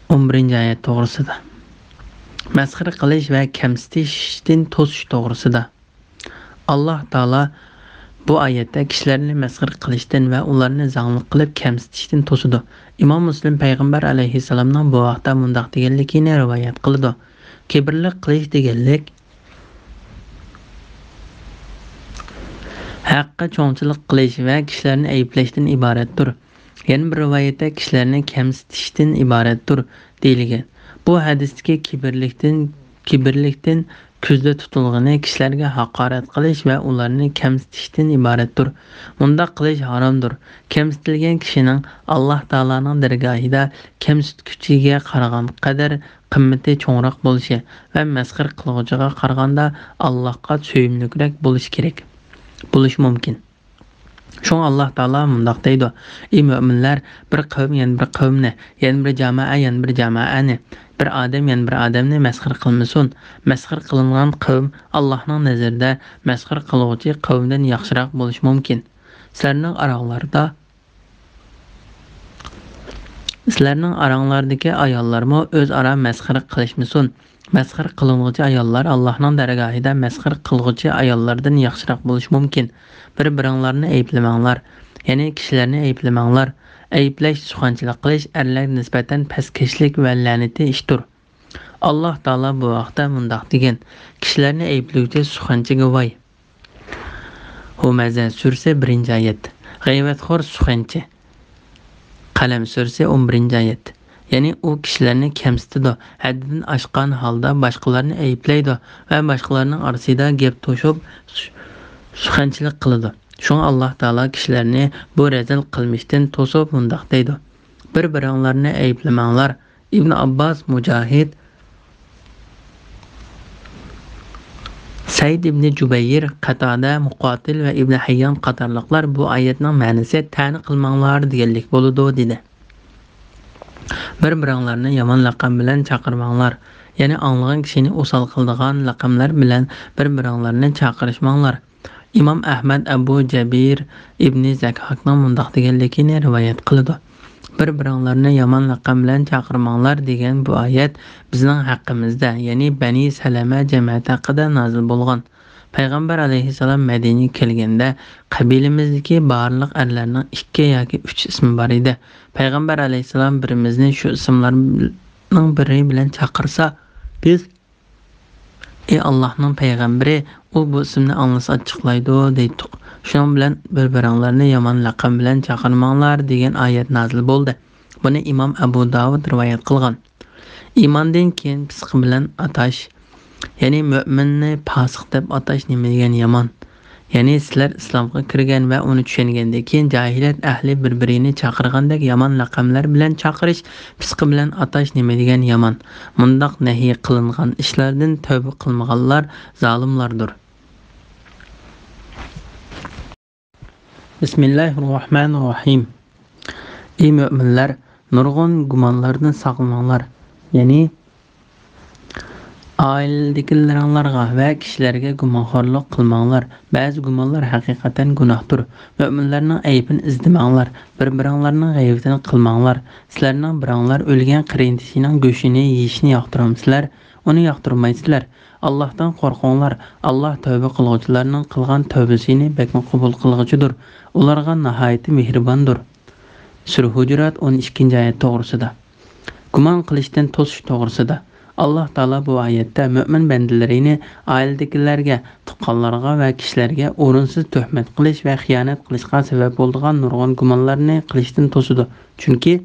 ئون بىرىنچى ئايەت توغرىسىدا. مەسخىرە قىلىش ۋە كەمسىتىشتىن توسۇش توغرىسىدا. ئاللاھ تائالا بۇ ئايەتتە كىشىلەرنى مەسخىرە قىلىشتىن ۋە ئۇلارنى زاڭلىق قىلىپ كەمسىتىشتىن توسىدۇ. ئىمام مۇسلىم پەيغەمبەر ئەلەيھىسسالامنىڭ بۇ ھەقتە مۇنداق دېگەنلىكىنى رىۋايەت قىلىدۇ: كىبىرلىك قىلىش دېگەنلىك، ھەققە چوڭچىلىق قىلىش ۋە كىشىلەرنى ئەيىبلەشتىن ئىبارەتتۇر. يەنە بىر رىۋايەتتە كىشىلەرنى كەمسىتىشتىن ئىبارەتتۇر، دېيىلگەن. بۇ ھەدىستىكى كىبىرلىكتىن، كىبىرلىكتىن كۆزدە تۇتۇلغىنى كىشىلەرگە ھاقارەت قىلىش ۋە ئۇلارنى كەمسىتىشتىن ئىبارەتتۇر. مۇنداق قىلىش ھارامدۇر. كەمسىتىلگەن كىشىنىڭ ئاللاھ تائالانىڭ دەرگاھىدا كەمسىتكۈچىگە قارىغان قەدەر قىممىتى چوڭراق بولۇشى ۋە مەسخىرە قىلغۇچىغا قارىغاندا ئاللاھقا سۆيۈملۈكرەك بولۇشى كېرەك، بولۇشى مۇمكىن. شۇڭا ئاللاھ تائالا مۇنداق دەيدۇ: ئى مۆمىنلەر، بىر قەۋم يەنە بىر قەۋمنى، يەنە بىر جامائە يەنە بىر جامائەنى، بىر ئادەم يەنە بىر ئادەمنى مەسخىرە قىلمىسۇن. مەسخىرە قىلىنغان قەۋم ئاللاھنىڭ نەزىرىدە مەسخىرە قىلغۇچى قەۋمدىن ياخشىراق بولۇشى مۇمكىن. سىلەرنىڭ ئاراڭلاردا، سىلەرنىڭ ئاراڭلاردىكى ئاياللارمۇ ئۆزئارا مەسخىرە قىلىشمىسۇن. مەسخىرە قىلىنغۇچى ئاياللار ئاللاھنىڭ دەرگاھىدا مەسخىرە قىلغۇچى ئاياللاردىن ياخشىراق بولۇشى مۇمكىن. بىر-بىرىڭلارنى ئەيىبلىمەڭلار، يەنى كىشىلەرنى ئەيىبلىمەڭلار. ئەيىبلەش، سۇخەنچىلىك قىلىش ئەرلەرگە نىسبەتەن پەسكەشلىك ۋە لەنىتى ئىشتۇر. ئاللاھ تائالا بۇ ھەقتە مۇنداق دېگەن: كىشىلەرنى ئەيىبلىگۈچى سۇخەنچىگە ۋاي! ھۇمەزە سۈرىسى، بىرىنچى ئايەت. غەيۋەتخور سۇخەنچى. قەلەم سۈرىسى، ئون بىرىنچى ئايەت. يەنى ئۇ كىشىلەرنى كەمسىتىدۇ، ھەددىدىن ئاشقان ھالدا باشقىلارنى ئەيىبلەيدۇ ۋە باشقىلارنىڭ ئارىسىدا گەپ توشۇپ، سۇ-، سۇخەنچىلىك قىلىدۇ. شۇڭا ئاللاھ تائالا كىشىلەرنى بۇ رەزىل قىلمىشتىن توسۇپ مۇنداق دەيدۇ: بىر-بىرىڭلارنى ئەيىبلىمەڭلار. ئىبن ئابباس، مۇجاھىد، سەئىد ئىبنى جۇبەير، قەتادە، مۇقاتىل ۋە ئىبنى ھەييان قاتارلىقلار بۇ ئايەتنىڭ مەنىسى تەنە قىلماڭلار دېگەنلىك بولىدۇ، دېدى. بىر-بىرىڭلارنى يامان لەقەم بىلەن چاقىرماڭلار، يەنى ئاڭلىغان كىشىنى ئوسال قىلىدىغان لەقەملەر بىلەن بىر-بىرىڭلارنى چاقىرىشماڭلار. ئىمام ئەھمەد ئەبۇ جەبىر ئىبنى زەكھاكنىڭ مۇنداق دېگەنلىكىنى رىۋايەت قىلىدۇ: بىر-بىرىڭلارنى يامان لەقەم بىلەن چاقىرماڭلار دېگەن بۇ ئايەت بىزنىڭ ھەققىمىزدە، يەنى بەنى سەلەمە جەمەتى ھەققىدە نازىل بولغان. پەيغەمبەر ئەلەيھىسسالام مەدىنىگە كەلگەندە، قەبىلىمىزدىكى بارلىق ئەرلەرنىڭ ئىككى ياكى ئۈچ ئىسمى بار ئىدى. پەيغەمبەر ئەلەيھىسسالام بىرىمىزنى شۇ ئىسىملارنىڭ بىرى بىلەن چاقىرسا، بىز: «ئى ئاللاھنىڭ پەيغەمبىرى، ئۇ بۇ ئىسىمنى ئاڭلىسا ئاچچىقلايدۇ» دەيتتۇق. شۇنىڭ بىلەن «بىر-بىرىڭلارنى يامان لەقەم بىلەن چاقىرماڭلار» دېگەن ئايەت نازىل بولدى. بۇنى ئىمام ئەبۇ داۋۇد رىۋايەت قىلغان. ئىماندىن كېيىن پىسقى بىلەن ئاتاش، يەنى مۆمىننى پاسىق دەپ ئاتاش نېمە دېگەن يامان! يەنى سىلەر ئىسلامغا كىرگەن ۋە ئۇنى چۈشەنگەندىن كېيىن جاھىلىيەت ئەھلى بىر-بىرىنى چاقىرغاندەك يامان لەقەملەر بىلەن چاقىرىش، پىسقى بىلەن ئاتاش نېمە دېگەن يامان! مۇنداق نەھيى قىلىنغان ئىشلاردىن تەۋبە قىلمىغانلار زالىملاردۇر. بىسمىللاھىررەھمانىررەھىم. ئى مۆمىنلەر، نۇرغۇن گۇمانلاردىن ساقلىنىڭلار. يەنى ئائىلىدىكىلىرىڭلارغا ۋە كىشىلەرگە گۇمانخورلۇق قىلماڭلار. بەزى گۇمانلار ھەقىقەتەن گۇناھتۇر. مۆمىنلەرنىڭ ئەيىبىنى ئىزدىمەڭلار. بىر-بىرىڭلارنىڭ غەيۋىتىنى قىلماڭلار. سىلەرنىڭ بىرىڭلار ئۆلگەن قېرىندىشىنىڭ گۆشىنى يېيىشنى ياقتۇرامسىلەر؟ ئۇنى ياقتۇرمايسىلەر. ئاللاھتىن قورقۇڭلار. ئاللاھ تەۋبە قىلغۇچىلارنىڭ قىلغان تەۋبىسىنى بەكمۇ قوبۇل قىلغۇچىدۇر. ئۇلارغا ناھايىتى مېھرىباندۇر. سۈرە ھۇجۇرات، ئون ئىككىنچى ئايەت توغرىسىدا. گۇمان قىلىشتىن توسۇش توغرىسىدا. ئاللاھ تائالا بۇ ئايەتتە مۆمىن بەندىلىرىنى ئائىلىدىكىلەرگە، تۇغقانلارغا ۋە كىشىلەرگە ئورۇنسىز تۆھمەت قىلىش ۋە خىيانەت قىلىشقا سەۋەب بولىدىغان نۇرغۇن گۇمانلارنى قىلىشتىن توسىدۇ. چۈنكى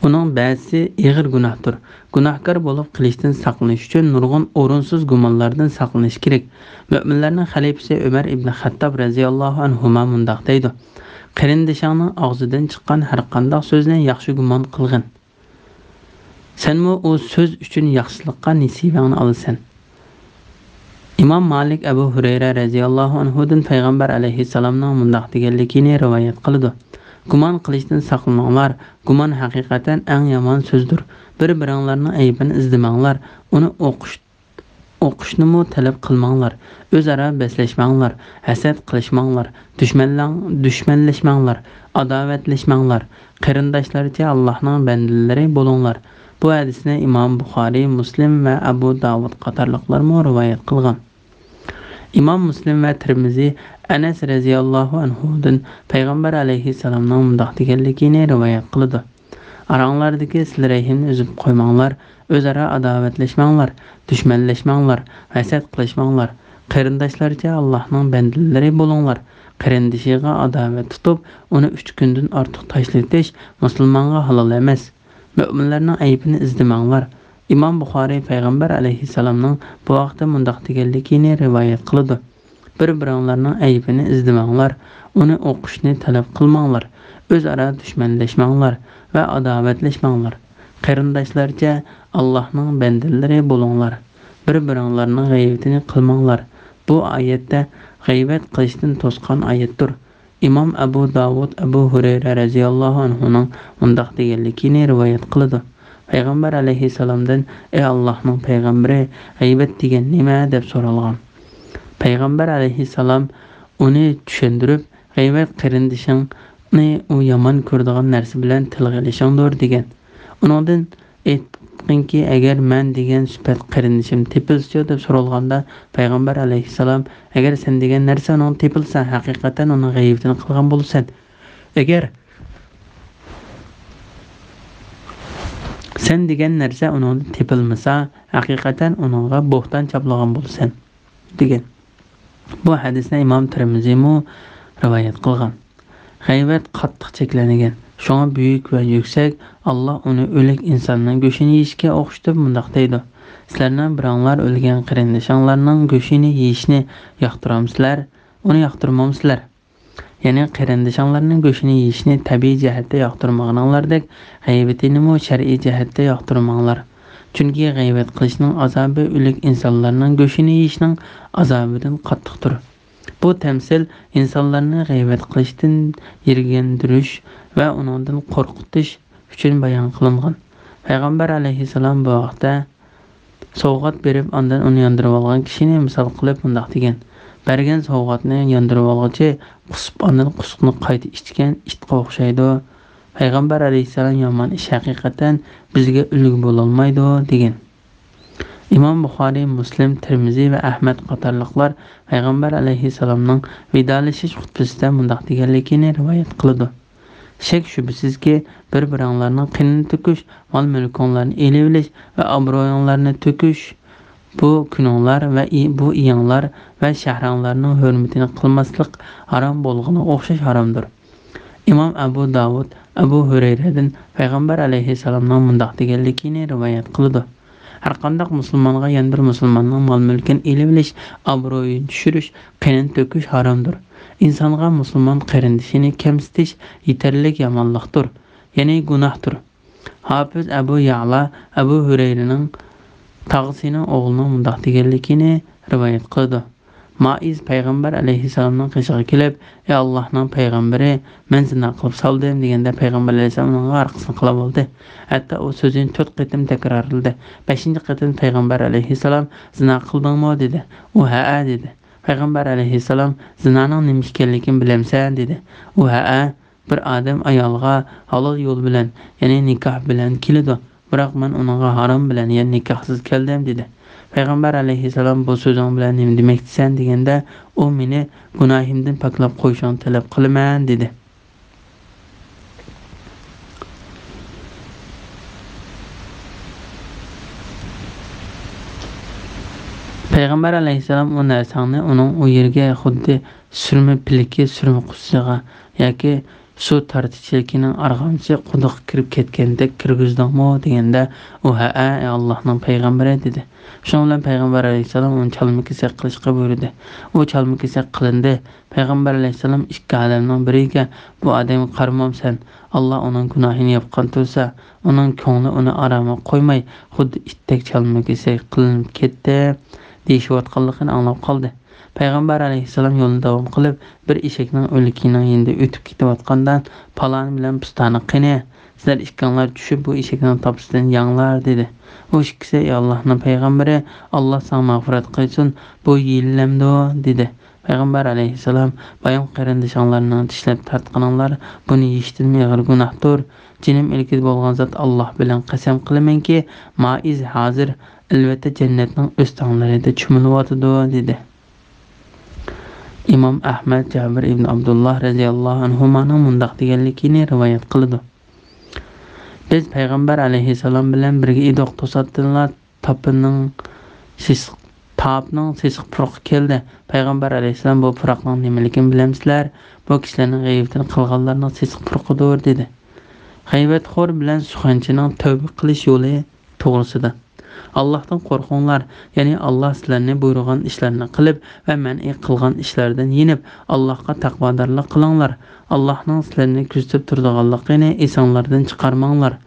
ئۇنىڭ بەزىسى ئېغىر گۇناھتۇر. گۇناھكار بولۇپ قېلىشتىن ساقلىنىش ئۈچۈن نۇرغۇن ئورۇنسىز گۇمانلاردىن ساقلىنىش كېرەك. مۆمىنلەرنىڭ خەلىپىسى ئۆمەر ئىبنى خەتتاب رەزىياللاھۇ ئەنھۇما مۇنداق دەيدۇ: «قېرىندىشىڭنىڭ ئاغزىدىن چىققان ھەرقانداق سۆزنى ياخشى گۇمان قىلغىن. سەنمۇ ئۇ سۆز ئۈچۈن ياخشىلىققا نېسىۋەڭنى ئالىسەن.» ئىمام مالىك ئەبۇ ھۇرەيرە رەزىياللاھۇ ئەنھۇدىن پەيغەمبەر ئەلەيھىسسالامنىڭ مۇنداق دېگەنلىكىنى رىۋايەت قىلىدۇ: گۇمان قىلىشتىن ساقلىنىڭلار، گۇمان ھەقىقەتەن ئەڭ يامان سۆزدۇر. بىر-بىرىڭلارنىڭ ئەيىبىنى ئىزدىمەڭلار، ئۇنى ئوقۇش، ئوقۇشنىمۇ تەلەپ قىلماڭلار، ئۆزئارا بەسلەشمەڭلار، ھەسەت قىلىشماڭلار، دۈشمەنلەڭ-، دۈشمەنلەشمەڭلار، ئاداۋەتلەشمەڭلار، قېرىنداشلارچە ئاللاھنىڭ بەندىلىرى بولۇڭلار. بۇ ھەدىسنى ئىمام بۇخارىي، مۇسلىم ۋە ئەبۇ داۋۇد قاتارلىقلارمۇ رىۋايەت قىلغان. ئىمام مۇسلىم ۋە تىرمىزى ئەنەس رەزىياللاھۇ ئەنھۇدىن پەيغەمبەر ئەلەيھىسسالامنىڭ مۇنداق دېگەنلىكىنى رىۋايەت قىلىدۇ: ئاراڭلاردىكى سىلە-رەھىمنى ئۈزۈپ قويماڭلار، ئۆزئارا ئاداۋەتلەشمەڭلار، دۈشمەنلەشمەڭلار، ھەسەت قىلىشماڭلار، قېرىنداشلارچە ئاللاھنىڭ بەندىلىرى بولۇڭلار. قېرىندىشىغا ئاداۋەت تۇتۇپ، ئۇنى ئۈچ كۈندىن ئارتۇق تاشلىۋېتىش مۇسۇلمانغا ھالال ئەمەس. مۆمىنلەرنىڭ ئەيىبىنى ئىزدىمەڭلار. ئىمام بۇخارىي پەيغەمبەر ئەلەيھىسسالامنىڭ بۇ ھەقتە مۇنداق دېگەنلىكىنى رىۋايەت قىلىدۇ: بىر-بىرىڭلارنىڭ ئەيىبىنى ئىزدىمەڭلار، ئۇنى ئوقۇشنى تەلەپ قىلماڭلار، ئۆزئارا دۈشمەنلەشمەڭلار ۋە ئاداۋەتلەشمەڭلار. قېرىنداشلارچە ئاللاھنىڭ بەندىلىرى بولۇڭلار. بىر-بىرىڭلارنىڭ غەيۋىتىنى قىلماڭلار. بۇ ئايەتتە غەيۋەت قىلىشتىن توسقان ئايەتتۇر. ئىمام ئەبۇ داۋۇد ئەبۇ ھۇرەيرە رەزىياللاھۇ ئەنھۇنىڭ مۇنداق دېگەنلىكىنى رىۋايەت قىلىدۇ: پەيغەمبەر ئەلەيھىسسالامدىن: «ئەي ئاللاھنىڭ پەيغەمبىرى، غەيۋەت دېگەن نېمە؟» دەپ سورالغان. پەيغەمبەر ئەلەيھىسسالام ئۇنى چۈشەندۈرۈپ، «غەيۋەت قېرىندىشىڭنى ئۇ يامان كۆرىدىغان نەرسە بىلەن تىلغا ئېلىشىڭدۇر» دېگەن. ئۇنىڭدىن: «ئېيتقىنكى، ئەگەر مەن دېگەن سۈپەت قېرىندىشىم تېپىلسىچۇ؟» دەپ سورالغاندا، پەيغەمبەر ئەلەيھىسسالام: «ئەگەر سەن دېگەن نەرسە ئۇنىڭ تېپىلسا، ھەقىقەتەن ئۇنىڭ غەيۋىتىنى قىلغان بولىسەن. ئەگەر سەن دېگەن نەرسە ئۇنىڭدىن تېپىلمىسا، ھەقىقەتەن ئۇنىڭغا بوھتان چاپلىغان بولىسەن» دېگەن. بۇ ھەدىسنى ئىمام تىرمىزىمۇ رىۋايەت قىلغان. غەيۋەت قاتتىق چەكلەنگەن. شۇڭا بۈيۈك ۋە يۈكسەك ئاللا ئۇنى ئۆلۈك ئىنساننىڭ گۆشىنى يېيىشكە ئوخشىتىپ مۇنداق دەيدۇ: «سىلەرنىڭ بىرىڭلار ئۆلگەن قېرىندىشىڭلارنىڭ گۆشىنى يېيىشنى ياقتۇرامسىلەر؟ ئۇنى ياقتۇرمامسىلەر؟» يەنى قېرىندىشىڭلارنىڭ گۆشىنى يېيىشنى تەبىئىي جەھەتتە ياقتۇرمىغىنىڭلاردەك، غەيۋىتىنىمۇ شەرئىي جەھەتتە ياقتۇرماڭلار. چۈنكى غەيۋەت قىلىشنىڭ ئازابى ئۆلۈك ئىنسانلارنىڭ گۆشىنى يېيىشنىڭ ئازابىدىن قاتتىقتۇر. بۇ تەمسىل ئىنسانلارنى غەيۋەت قىلىشتىن يىرگەندۈرۈش ۋە ئۇنىڭدىن قورقۇتۇش ئۈچۈن بايان قىلىنغان. پەيغەمبەر ئەلەيھىسسالام بۇ ھەقتە سوۋغات بېرىپ، ئاندىن ئۇنى ياندۇرۇۋالغان كىشىنى مىسال قىلىپ مۇنداق دېگەن: «بەرگەن سوۋغاتنى ياندۇرۇۋالغۇچى قۇسۇپ، ئاندىن قۇسۇقنى قايتا ئىچكەن ئىتقا ئوخشايدۇ.» پەيغەمبەر ئەلەيھىسسالام يامان ئىش ھەقىقەتەن بىزگە ئۈلگە بولالمايدۇ دېگەن. ئىمام بۇخارىي، مۇسلىم، تىرمىزى ۋە ئەھمەد قاتارلىقلار پەيغەمبەر ئەلەيھىسسالامنىڭ ۋىدالىشىش خۇتبىسىدە مۇنداق دېگەنلىكىنى رىۋايەت قىلىدۇ: «شەك-شۈبھىسىزكى، بىر-بىرىڭلارنىڭ قېنىنى تۆكۈش، مال-مۈلكۈڭلارنى ئېلىۋېلىش ۋە ئابرۇيۇڭلارنى تۆكۈش، بۇ كۈنۈڭلار ۋە ئى-، بۇ ئېيىڭلار ۋە شەھىرىڭلارنىڭ ھۆرمىتىنى قىلماسلىق ھارام بولغىنىغا ئوخشاش ھارامدۇر.» ئىمام ئەبۇ داۋۇد ئەبۇ ھۈرەيرەدىن پەيغەمبەر ئەلەيھىسسالامنىڭ مۇنداق دېگەنلىكىنى رىۋايەت قىلىدۇ: «ھەرقانداق مۇسۇلمانغا يەنە بىر مۇسۇلماننىڭ مال-مۈلكىنى ئېلىۋېلىش، ئابرۇيىنى چۈشۈرۈش، قېنىنى تۆكۈش ھارامدۇر. ئىنسانغا مۇسۇلمان قېرىندىشىنى كەمسىتىش يېتەرلىك يامانلىقتۇر، يەنى گۇناھتۇر.» ھاپىز ئەبۇ يەئلا ئەبۇ ھۈرەيرىنىڭ تاغىسىنىڭ ئوغلىنىڭ مۇنداق دېگەنلىكىنى رىۋايەت قىلىدۇ: مائىز پەيغەمبەر ئەلەيھىسسالامنىڭ قېشىغا كېلىپ، «ئەي ئاللاھنىڭ پەيغەمبىرى، مەن زىنا قىلىپ سالدىم» دېگەندە، پەيغەمبەر ئەلەيھىسسالام ئۇنىڭغا ئارقىسىنى قىلىۋالدى. ھەتتا ئۇ سۆزىنى تۆت قېتىم تەكرارلىدى. بەشىنچى قېتىم پەيغەمبەر ئەلەيھىسسالام: «زىنا قىلدىڭمۇ؟» دېدى. ئۇ: «ھەئە» دېدى. پەيغەمبەر ئەلەيھىسسالام: «زىنانىڭ نېمە ئىكەنلىكىنى بىلەمسەن؟» دېدى. ئۇ: «ھەئە، بىر ئادەم ئايالغا ھالال يول بىلەن، يەنى نىكاھ بىلەن كېلىدۇ، بىراق مەن ئۇنىڭغا ھارام بىلەن، يەنى نىكاھسىز كەلدىم» دېدى. پەيغەمبەر ئەلەيھىسسالام: «بۇ سۆزۈڭ بىلەن نېمە دېمەكچىسەن؟» دېگەندە، ئۇ: «مېنى گۇناھىمدىن پاكلاپ قويۇشۇڭنى تەلەپ قىلىمەن» دېدى. پەيغەمبەر ئەلەيھىسسالام: «ئۇ نەرسەڭنى ئۇنىڭ ئۇ يېرىگە خۇددى سۈرمە پىلىكى سۈرمە قۇزىسىغا ياكى سۇ تارتىش چېلىكىنىڭ ئارغامچىسى قۇدۇققا كىرىپ كەتكەندەك كىرگۈزدۈڭمۇ؟» دېگەندە، ئۇ: «ھەئە، ئەي ئاللاھنىڭ پەيغەمبىرى» دېدى. شۇنىڭ بىلەن پەيغەمبەر ئەلەيھىسسالام ئۇنى چالما-كېسەك قىلىشقا بۇيرۇدى. ئۇ چالما-كېسەك قىلىندى. پەيغەمبەر ئەلەيھىسسالام ئىككى ئادەمنىڭ بىرىگە: «بۇ ئادەمگە قارىمامسەن؟ ئاللا ئۇنىڭ گۇناھىنى ياپقان تۇرسا، ئۇنىڭ كۆڭلى ئۇنى ئارامىغا قويماي، خۇددى ئىتتەك چالما-كېسەك قىلىنىپ كەتتى. دېيىشىۋاتقانلىقىنى ئاڭلاپ قالدى. پەيغەمبەر ئەلەيھىسسالام يولىنى داۋام قىلىپ، بىر ئېشەكنىڭ ئۆلۈكىنىڭ يېنىدا ئۆتۈپ كېتىۋاتقاندا، پالانى بىلەن پۇستانى قېنى؟ سىلەر ئىككىڭلار چۈشۈپ، بۇ ئېشەكنىڭ تاپىسىدىن يەڭلار، دېدى. ئۇ ئىككىسى، ئەي ئاللاھنىڭ پەيغەمبىرى، ئاللاھ ساڭا مەغپىرەت قىلسۇن، بۇ يېيىلەمدۇ؟ دېدى. پەيغەمبەر ئەلەيھىسسالام، بايام قېرىندىشىڭلارنىڭ چىشلەپ تارتقىنىڭلار بۇنى يېيىشتىنمۇ ئېغىر گۇناھتۇر. جېنىم ئىلكىدە بولغان زات، ئاللاھ بىلەن قەسەم قىلىمەنكى، مائىزى ھازىر، ئەلۋەتتە جەننەتنىڭ ئۆستەڭلىرىدە چۆمۈلۈۋاتىدۇ، دېدى. ئىمام ئەھمەد جابىر ئىبن ئابدۇللاھ رەزىياللاھۇ ئەنھۇمانىڭ مۇنداق دېگەنلىكىنى رىۋايەت قىلىدۇ. بىز پەيغەمبەر ئەلەيھىسسالام بىلەن بىرگە ئىدۇق، توساتتىنلا تاپىنىڭ سېسىق، تاپنىڭ سېسىق پۇرىقى كەلدى. پەيغەمبەر ئەلەيھىسسالام، بۇ پۇراقنىڭ نېمىلىكىنى بىلەمسىلەر؟ بۇ كىشىلەرنىڭ غەيۋىتىنى قىلغانلارنىڭ سېسىق پۇرىقىدۇر، دېدى. غەيۋەتخور بىلەن سۇخەنچىنىڭ تەۋبە قىلىش يولى توغرىسىدا. ئاللاھتىن قورقۇڭلار، يەنى ئاللاھ سىلەرنى بۇيرۇغان ئىشلارنى قىلىپ ۋە مەنئى قىلغان ئىشلاردىن يېنىپ، ئاللاھقا تەقۋادارلىق قىلىڭلار. ئاللاھنىڭ سىلەرنى كۆزىتىپ تۇرىدىغانلىقىنى ئېسىڭلاردىن چىقارماڭلار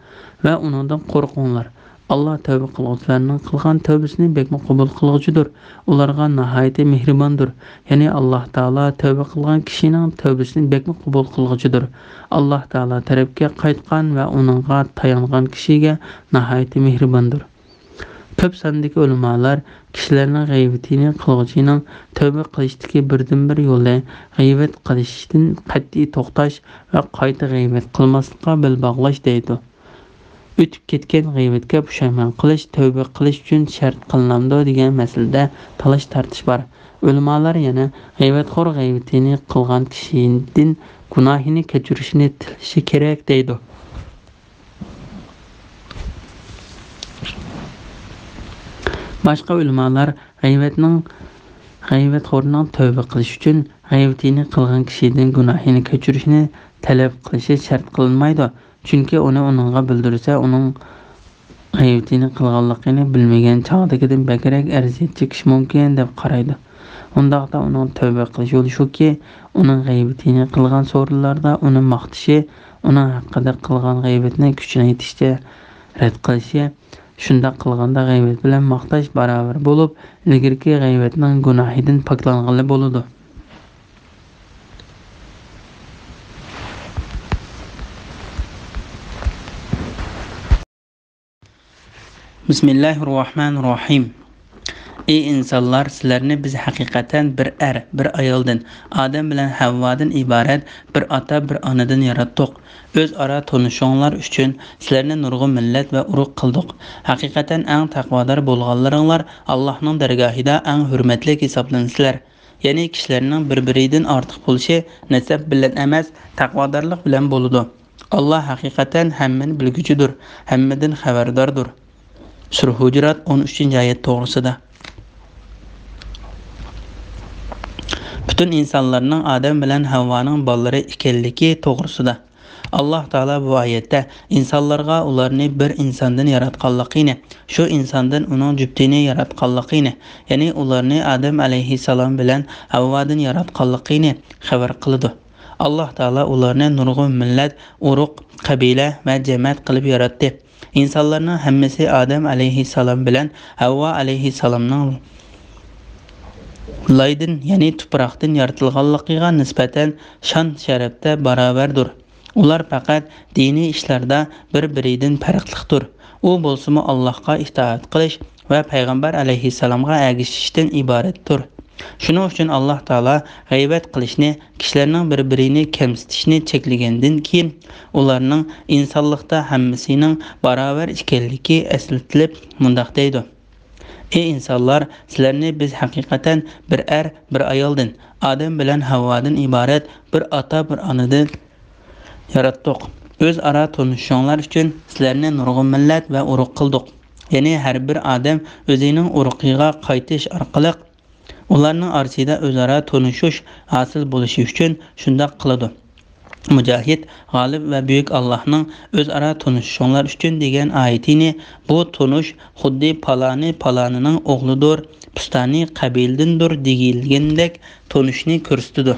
ۋە ئۇنىڭدىن قورقۇڭلار. ئاللاھ تەۋبە قىلغۇچىلارنىڭ قىلغان تەۋبىسىنى بەكمۇ قوبۇل قىلغۇچىدۇر. ئۇلارغا ناھايىتى مېھرىباندۇر. يەنى ئاللاھ تائالا تەۋبە قىلغان كىشىنىڭ تەۋبىسىنى بەكمۇ قوبۇل قىلغۇچىدۇر. ئاللاھ تائالا تەرەپكە قايتقان ۋە ئۇنىڭغا تايانغان كىشىگە ناھايىتى مېھرىباندۇر. كۆپ ساندىكى ئۆلىمالار كىشىلەرنىڭ غەيۋىتىنى قىلغۇچىنىڭ تەۋبە قىلىشتىكى بىردىنبىر يولى غەيۋەت قىلىشتىن قەتئىي توختاش ۋە قايتا غەيۋەت قىلماسلىققا بېل باغلاش دەيدۇ. ئۆتۈپ كەتكەن غەيۋەتكە پۇشايمان قىلىش تەۋبە قىلىش ئۈچۈن شەرت قىلىنامدۇ دېگەن مەسىلىدە تالاش-تارتىش بار. ئۆلىمالار يەنە غەيۋەتخور غەيۋىتىنى قىلغان كىشىدىن گۇناھىنى كەچۈرۈشىنى تىلىشى كېرەك دەيدۇ. باشقا ئۆلىمالار غەيۋەتنىڭ، غەيۋەتخورنىڭ تەۋبە قىلىش ئۈچۈن غەيۋىتىنى قىلغان كىشىدىن گۇناھىنى كەچۈرۈشنى تەلەپ قىلىشى شەرت قىلىنمايدۇ. چۈنكى ئۇنى ئۇنىڭغا بىلدۈرسە، ئۇنىڭ غەيۋىتىنى قىلغانلىقىنى بىلمىگەن چاغدىكىدىن بەكرەك ئەزىيەت چېكىشى مۇمكىن، دەپ قارايدۇ. ئۇنداقتا ئۇنىڭ تەۋبە قىلىش يولى شۇكى، ئۇنىڭ غەيۋىتىنى قىلغان سورۇنلاردا ئۇنى ماختىشى، ئۇنىڭ ھەققىدە قىلغان غەيۋىتىنى كۈچىنى يېتىشىچە رەت قىلىشى. شۇنداق قىلغاندا غەيۋەت بىلەن ماختاش باراۋەر بولۇپ، ئىلگىرىكى غەيۋەتنىڭ گۇناھىدىن پاكلانغىلى بولىدۇ. بىسمىللاھىررەھمانىررەھىم. ئى ئىنسانلار، سىلەرنى بىز ھەقىقەتەن بىر ئەر، بىر ئايالدىن، ئادەم بىلەن ھەۋۋادىن ئىبارەت بىر ئاتا، بىر ئانىدىن ياراتتۇق. ئۆزئارا تونۇشۇشۇڭلار ئۈچۈن سىلەرنى نۇرغۇن مىللەت ۋە ئۇرۇق قىلدۇق. ھەقىقەتەن ئەڭ تەقۋادار بولغانلىرىڭلار ئاللاھنىڭ دەرگاھىدا ئەڭ ھۆرمەتلىك ھېسابلىنىسىلەر. يەنى كىشىلەرنىڭ بىر-بىرىدىن ئارتۇق بولۇشى نەسەب بىلەن ئەمەس، تەقۋادارلىق بىلەن بولىدۇ. ئاللاھ ھەقىقەتەن ھەممىنى بىلگۈچىدۇر، ھەممىدىن خەۋەرداردۇر. سۈرە ھۇجرات، ئون ئۈچىنچى ئايەت توغرىسىدا. پۈتۈن ئىنسانلارنىڭ ئادەم بىلەن ھەۋۋانىڭ بالىلىرى ئىكەنلىكى توغرىسىدا. ئاللاھ تائالا بۇ ئايەتتە ئىنسانلارغا ئۇلارنى بىر ئىنساندىن ياراتقانلىقىنى، شۇ ئىنساندىن ئۇنىڭ جۈپتىنى ياراتقانلىقىنى، يەنى ئۇلارنى ئادەم ئەلەيھىسسالام بىلەن ھەۋۋادىن ياراتقانلىقىنى خەۋەر قىلىدۇ. ئاللاھ تائالا ئۇلارنى نۇرغۇن مىللەت، ئۇرۇق، قەبىلە ۋە جەمەت قىلىپ ياراتتى. ئىنسانلارنىڭ ھەممىسى ئادەم ئەلەيھىسسالام بىلەن ھەۋۋا ئەلەيھىسسالامنىڭ لايدىن، يەنى تۇپراقتىن يارىتىلغانلىقىغا نىسبەتەن شان-شەرەپتە باراۋەردۇر. ئۇلار پەقەت دىنىي ئىشلاردا بىر-بىرىدىن پەرقلىقتۇر. ئۇ بولسىمۇ ئاللاھقا ئىتائەت قىلىش ۋە پەيغەمبەر ئەلەيھىسسالامغا ئەگىشىشتىن ئىبارەتتۇر. شۇنىڭ ئۈچۈن ئاللاھ تائالا غەيۋەت قىلىشنى، كىشىلەرنىڭ بىر-بىرىنى كەمسىتىشنى چەكلىگەندىن كېيىن، ئۇلارنىڭ ئىنسانلىقتا ھەممىسىنىڭ باراۋەر ئىكەنلىكى ئەسلىتىلىپ مۇنداق دەيدۇ: ئى ئىنسانلار، سىلەرنى بىز ھەقىقەتەن بىر ئەر، بىر ئايالدىن، ئادەم بىلەن ھەۋۋادىن ئىبارەت بىر ئاتا، بىر ئانىدىن ياراتتۇق. ئۆزئارا تونۇشۇشۇڭلار ئۈچۈن سىلەرنى نۇرغۇن مىللەت ۋە ئۇرۇق قىلدۇق. يەنى ھەر بىر ئادەم ئۆزىنىڭ ئۇرۇقىغا قايتىش ئارقىلىق ئۇلارنىڭ ئارىسىدا ئۆزئارا تونۇشۇش ھاسىل بولۇشى ئۈچۈن شۇنداق قىلىدۇ. مۇجاھىد، غالىب ۋە بۈيۈك ئاللاھنىڭ ئۆزئارا تونۇشۇشۇڭلار ئۈچۈن دېگەن ئايىتىنى، بۇ تونۇش خۇددى پالانى پالانىنىڭ ئوغلىدۇر، پۇستانى قەبىلىدىندۇر دېيىلگەندەك تونۇشنى كۆرسىتىدۇ،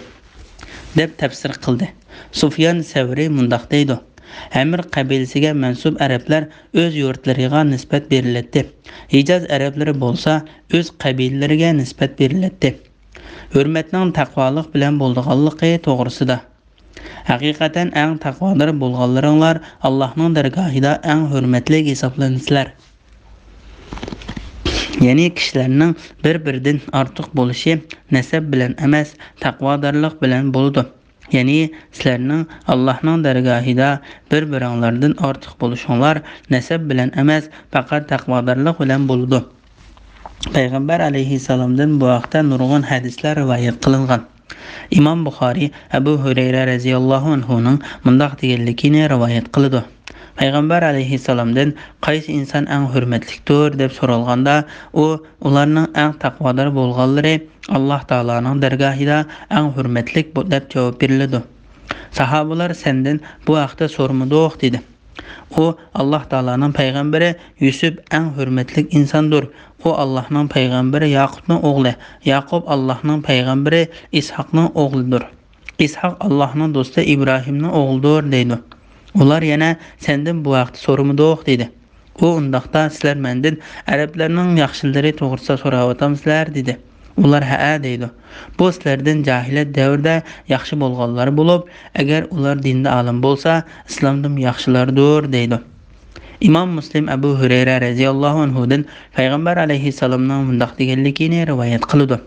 دەپ تەپسىر قىلدى. سۇفيان سەۋرى مۇنداق دەيدۇ: ھەمىر قەبىلىسىگە مەنسۇپ ئەرەبلەر ئۆز يۇرتلىرىغا نىسبەت بېرىلەتتى. ھىجاز ئەرەبلىرى بولسا ئۆز قەبىلىلىرىگە نىسبەت بېرىلەتتى. ھۆرمەتنىڭ تەقۋالىق بىلەن بولىدىغانلىقى توغرىسىدا. ھەقىقەتەن ئەڭ تەقۋادار بولغانلىرىڭلار ئاللاھنىڭ دەرگاھىدا ئەڭ ھۆرمەتلىك ھېسابلىنىسىلەر. يەنى كىشىلەرنىڭ بىر-بىرىدىن ئارتۇق بولۇشى نەسەب بىلەن ئەمەس، تەقۋادارلىق بىلەن بولىدۇ. يەنى سىلەرنىڭ ئاللاھنىڭ دەرگاھىدا بىر-بىرىڭلاردىن ئارتۇق بولۇشۇڭلار نەسەب بىلەن ئەمەس، پەقەت تەقۋادارلىق بىلەن بولىدۇ. پەيغەمبەر ئەلەيھىسسالامدىن بۇ ھەقتە نۇرغۇن ھەدىسلەر رىۋايەت قىلىنغان. ئىمام بۇخارى ئەبۇ ھۇرەيرە رەزىياللاھۇ ئەنھۇنىڭ مۇنداق دېگەنلىكىنى رىۋايەت قىلىدۇ. پەيغەمبەر ئەلەيھىسسالامدىن «قايسى ئىنسان ئەڭ ھۆرمەتلىكتۇر؟» دەپ سورالغاندا، ئۇ «ئۇلارنىڭ ئەڭ تەقۋادار بولغانلىرى ئاللاھ تائالانىڭ دەرگاھىدا ئەڭ ھۆرمەتلىك» بۇ، دەپ جاۋاب بېرىلىدۇ. ساھابىلار «سەندىن بۇ ھەقتە سورىمىدۇق» دېدى. ئۇ «ئاللاھ تائالانىڭ پەيغەمبىرى يۈسۈپ ئەڭ ھۆرمەتلىك ئىنساندۇر. ئۇ ئاللاھنىڭ پەيغەمبىرى ياقۇپنىڭ ئوغلى. ياقۇپ ئاللاھنىڭ پەيغەمبىرى ئىسھاقنىڭ ئوغلىدۇر. ئىسھاق ئاللاھنىڭ دوستى ئىبراھىمنىڭ ئوغلىدۇر» دەيدۇ. ئۇلار يەنە «سەندىن بۇ ھەقتە سورىمىدۇق» دېدى. ئۇ «ئۇنداقتا سىلەر مەندىن ئەرەبلەرنىڭ ياخشىلىرى توغرىسىدا سوراۋاتامسىلەر؟» دېدى. ئۇلار «ھەئە» دەيدۇ. «بۇ سىلەردىن جاھىلىيەت دەۋرىدە ياخشى بولغانلار بولۇپ، ئەگەر ئۇلار دىندا ئالىم بولسا، ئىسلامدىمۇ ياخشىلاردۇر» دەيدۇ. ئىمام مۇسلىم ئەبۇ ھۇرەيرە رەزىياللاھۇ ئەنھۇدىن پەيغەمبەر ئەلەيھىسسالامنىڭ مۇنداق دېگەنلىكىنى رىۋايەت قىلىدۇ.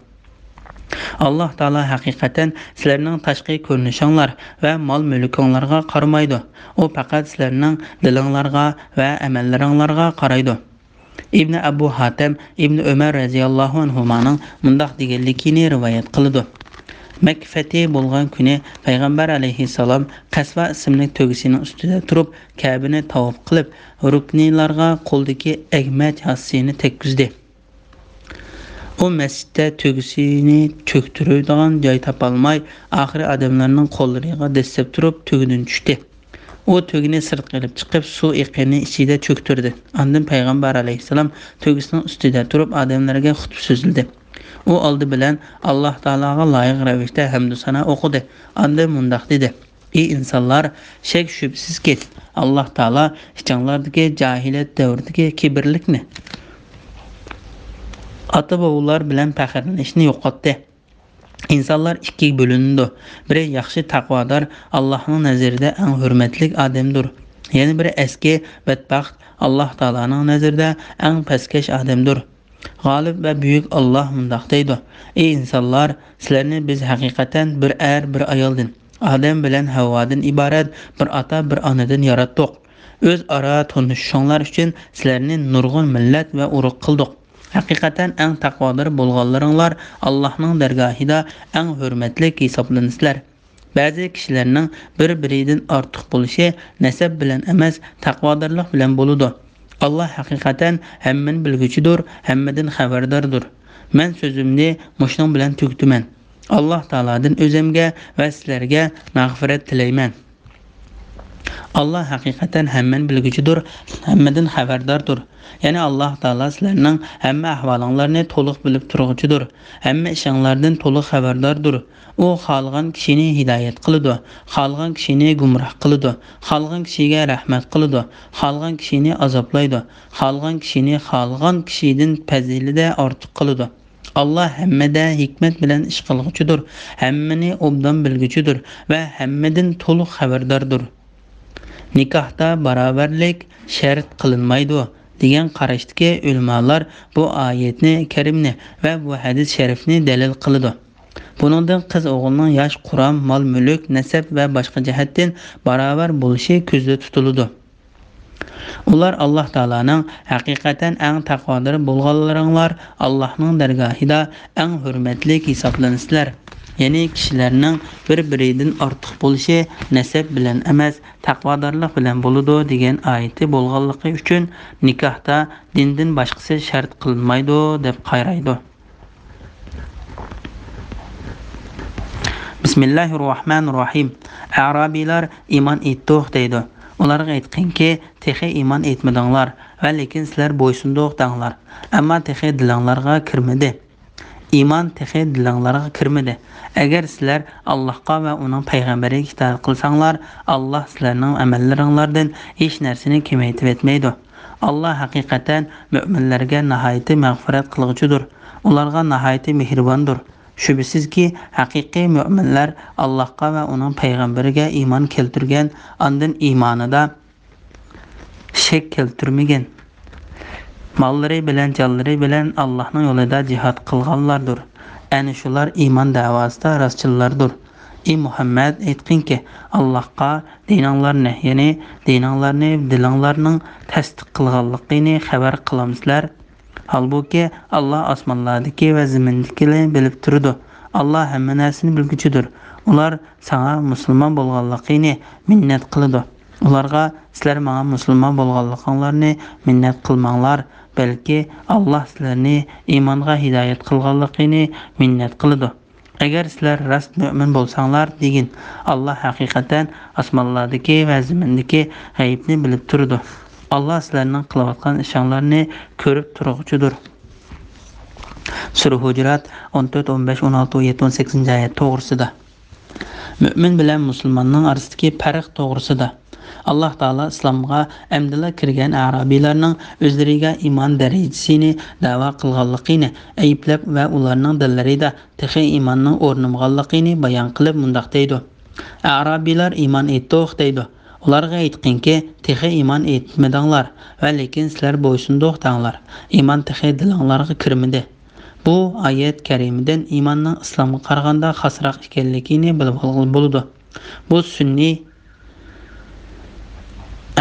«ئاللاھ تائالا ھەقىقەتەن سىلەرنىڭ تاشقى كۆرۈنۈشۈڭلار ۋە مال-مۈلكۈڭلارغا قارىمايدۇ. ئۇ پەقەت سىلەرنىڭ دىلىڭلارغا ۋە ئەمەللىرىڭلارغا قارايدۇ.» ئىبنى ئەبۇ ھاتەم ئىبنى ئۆمەر رەزىياللاھۇ ئەنھۇمانىڭ مۇنداق دېگەنلىكىنى رىۋايەت قىلىدۇ. مەككە فەتھى بولغان كۈنى پەيغەمبەر ئەلەيھىسسالام قەسۋە ئىسىملىك تۆگىسىنىڭ ئۈستىدە تۇرۇپ، كەبىنى تاۋاپ قىلىپ، رۇكنىلارغا قولىدىكى ئەگمەچ ھاسىسىنى تەگكۈزدى. ئۇ مەسچىتتە تۆگىسىنى چۆكتۈرىدىغان جاي تاپالماي، ئاخىرى ئادەملەرنىڭ قوللىرىغا دەسسەپ تۇرۇپ، تۆگىدىن چۈشتى. ئۇ تۆگىنى سىرتقا ئېلىپ چىقىپ، سۇ ئېقىنى ئىچىدە چۆكتۈردى. ئاندىن پەيغەمبەر ئەلەيھىسسالام تۆگىسىنىڭ ئۈستىدە تۇرۇپ، ئادەملەرگە خۇتبە سۆزلىدى. ئۇ ئالدى بىلەن ئاللاھ تائالاغا لايىق رەۋىشتە ھەمدۇ سانا ئوقۇدى. ئاندىن مۇنداق دېدى: «ئى ئىنسانلار، شەك-شۈبھىسىزكى، ئاللاھ تائالا ئىچىڭلاردىكى جاھىلىيەت دەۋرىدىكى كىبىرلىكنى، ئاتا-بوۋىلار بىلەن پەخىرلىنىشنى يوقاتتى. ئىنسانلار ئىككىگە بۆلۈنىدۇ. بىرى ياخشى تەقۋادار، ئاللاھنىڭ نەزىرىدە ئەڭ ھۆرمەتلىك ئادەمدۇر. يەنە بىرى ئەسكى، بەتبەخت، ئاللاھ تائالانىڭ نەزىرىدە ئەڭ پەسكەش ئادەمدۇر.» غالىب ۋە بۈيۈك ئاللاھ مۇنداق دەيدۇ: «ئى ئىنسانلار، سىلەرنى بىز ھەقىقەتەن بىر ئەر، بىر ئايالدىن، ئادەم بىلەن ھەۋۋادىن ئىبارەت بىر ئاتا، بىر ئانىدىن ياراتتۇق. ئۆزئارا تونۇشۇشۇڭلار ئۈچۈن سىلەرنى نۇرغۇن مىللەت ۋە ئۇرۇق قىلدۇق. ھەقىقەتەن ئەڭ تەقۋادار بولغانلىرىڭلار ئاللاھنىڭ دەرگاھىدا ئەڭ ھۆرمەتلىك ھېسابلىنىسىلەر.» بەزى كىشىلەرنىڭ بىر-بىرىدىن ئارتۇق بولۇشى نەسەب بىلەن ئەمەس، تەقۋادارلىق بىلەن بولىدۇ. ئاللاھ ھەقىقەتەن ھەممىنى بىلگۈچىدۇر، ھەممىدىن خەۋەرداردۇر. مەن سۆزۈمنى مۇشۇنىڭ بىلەن تۈگىتىمەن. ئاللاھ تائالادىن ئۆزۈمگە ۋە سىلەرگە مەغپىرەت تىلەيمەن. ئاللاھ ھەقىقەتەن ھەممىنى بىلگۈچىدۇر، ھەممىدىن خەۋەرداردۇر. يەنى ئاللاھ تائالا سىلەرنىڭ ھەممە ئەھۋالىڭلارنى تولۇق بىلىپ تۇرغۇچىدۇر، ھەممە ئىشىڭلاردىن تولۇق خەۋەرداردۇر. ئۇ خالىغان كىشىنى ھىدايەت قىلىدۇ، خالىغان كىشىنى گۇمراھ قىلىدۇ، خالىغان كىشىگە رەھمەت قىلىدۇ، خالىغان كىشىنى ئازابلايدۇ، خالىغان كىشىنى خالىغان كىشىدىن پەزىلىتىدە ئارتۇق قىلىدۇ. ئاللاھ ھەممىدە ھېكمەت بىلەن ئىش قىلغۇچىدۇر، ھەممىنى ئوبدان بىلگۈچىدۇر ۋە ھەممىدىن تولۇق خەۋەرداردۇر. نىكاھتا باراۋەرلىك شەرت قىلىنمايدۇ، دېگەن قاراشتىكى ئۆلىمالار بۇ ئايەتنى كەرىمنى ۋە بۇ ھەدىس شەرىفنى دەلىل قىلىدۇ. بۇنىڭدىن قىز ئوغۇلنىڭ ياش، قۇرام، مال-مۈلۈك، نەسەب ۋە باشقا جەھەتتىن باراۋەر بولۇشى كۆزدە تۇتۇلىدۇ. ئۇلار ئاللاھ تائالانىڭ ھەقىقەتەن ئەڭ تەقۋادار بولغانلىرىڭلار ئاللاھنىڭ دەرگاھىدا ئەڭ ھۆرمەتلىك ھېسابلىنىسىلەر. يەنى كىشىلەرنىڭ بىر-بىرىدىن ئارتۇق بولۇشى نەسەب بىلەن ئەمەس، تەقۋادارلىق بىلەن بولىدۇ، دېگەن ئايىتى بولغانلىقى ئۈچۈن نىكاھتا دىندىن باشقىسى شەرت قىلىنمايدۇ، دەپ قارايدۇ. بىسمىللاھىررەھمانىررەھىم. ئەرابىيلار «ئىمان ئېيتتۇق» دەيدۇ. ئۇلارغا ئېيتقىنكى، تېخى ئىمان ئېيتمىدىڭلار ۋە لېكىن سىلەر «بويسۇندۇق» دەڭلار. ئەمما تېخى دىلىڭلارغا كىرمىدى. ئىمان تېخى دىلىڭلارغا كىرمىدى. ئەگەر سىلەر ئاللاھقا ۋە ئۇنىڭ پەيغەمبىرىگە ئىتائەت قىلساڭلار، ئاللاھ سىلەرنىڭ ئەمەللىرىڭلاردىن ھېچ نەرسىنى كېمەيتىۋەتمەيدۇ. ئاللاھ ھەقىقەتەن مۆمىنلەرگە ناھايىتى مەغپىرەت قىلغۇچىدۇر. ئۇلارغا ناھايىتى مېھرىباندۇر. شۈبھىسىزكى، ھەقىقىي مۆمىنلەر ئاللاھقا ۋە ئۇنىڭ پەيغەمبىرىگە ئىمان كەلتۈرگەن، ئاندىن ئىمانىدا شەك كەلتۈرمىگەن، ماللىرى بىلەن جانلىرى بىلەن ئاللاھنىڭ يولىدا جىھاد قىلغانلاردۇر. ئەنە شۇلار ئىمان دەۋاسىدا راستچىللاردۇر. ئى مۇھەممەد، ئېيتقىنكى، ئاللاھقا دىنىڭلارنى، يەنى دىنىڭلارنى دىلىڭلارنىڭ تەستىق قىلغانلىقىنى خەۋەر قىلامسىلەر؟ ھالبۇكى، ئاللاھ ئاسمانلاردىكى ۋە زېمىندىكىنى بىلىپ تۇرىدۇ. ئاللاھ ھەممە نەرسىنى بىلگۈچىدۇر. ئۇلار ساڭا مۇسۇلمان بولغانلىقىنى مىننەت قىلىدۇ. ئۇلارغا، سىلەر ماڭا مۇسۇلمان بولغانلىقىڭلارنى مىننەت قىلماڭلار، بەلكى ئاللاھ سىلەرنى ئىمانغا ھىدايەت قىلغانلىقىنى مىننەت قىلىدۇ. ئەگەر سىلەر راست مۆمىن بولساڭلار، دېگىن، ئاللاھ ھەقىقەتەن ئاسمانلاردىكى ۋە زېمىندىكى غەيىبنى بىلىپ تۇرىدۇ. ئاللاھ سىلەرنىڭ قىلىۋاتقان ئىشىڭلارنى كۆرۈپ تۇرغۇچىدۇر. سۈرە ھۇجرات ئون تۆت، ئون بەش، ئون ئالتە، ئون يەتتە، ئون سەككىزىنچى ئايەت توغرىسىدا. مۆمىن بىلەن مۇسۇلماننىڭ ئارىسىدىكى پەرق توغرىسىدا. ئاللاھ تائالا ئىسلامغا ئەمدىلا كىرگەن ئەرابىيلارنىڭ ئۆزلىرىگە ئىمان دەرىجىسىنى دەۋا قىلغانلىقىنى ئەيىبلەپ ۋە ئۇلارنىڭ دىللىرىدا تېخى ئىماننىڭ ئورنىمىغانلىقىنى بايان قىلىپ مۇنداق دەيدۇ: ئەرابىيلار ئىمان ئېيتتۇق دەيدۇ. ئۇلارغا ئېيتقىنكى، تېخى ئىمان ئېيتمىدىڭلار ۋە لېكىن سىلەر بويسۇندۇق دەڭلار. ئىمان تېخى دىلىڭلارغا كىرمىدى. بۇ ئايەت كەرىمىدىن ئىماننىڭ ئىسلامغا قارىغاندا خاسراق ئىكەنلىكىنى بىلىپ ئالغىلى بولىدۇ. بۇ سۈننىي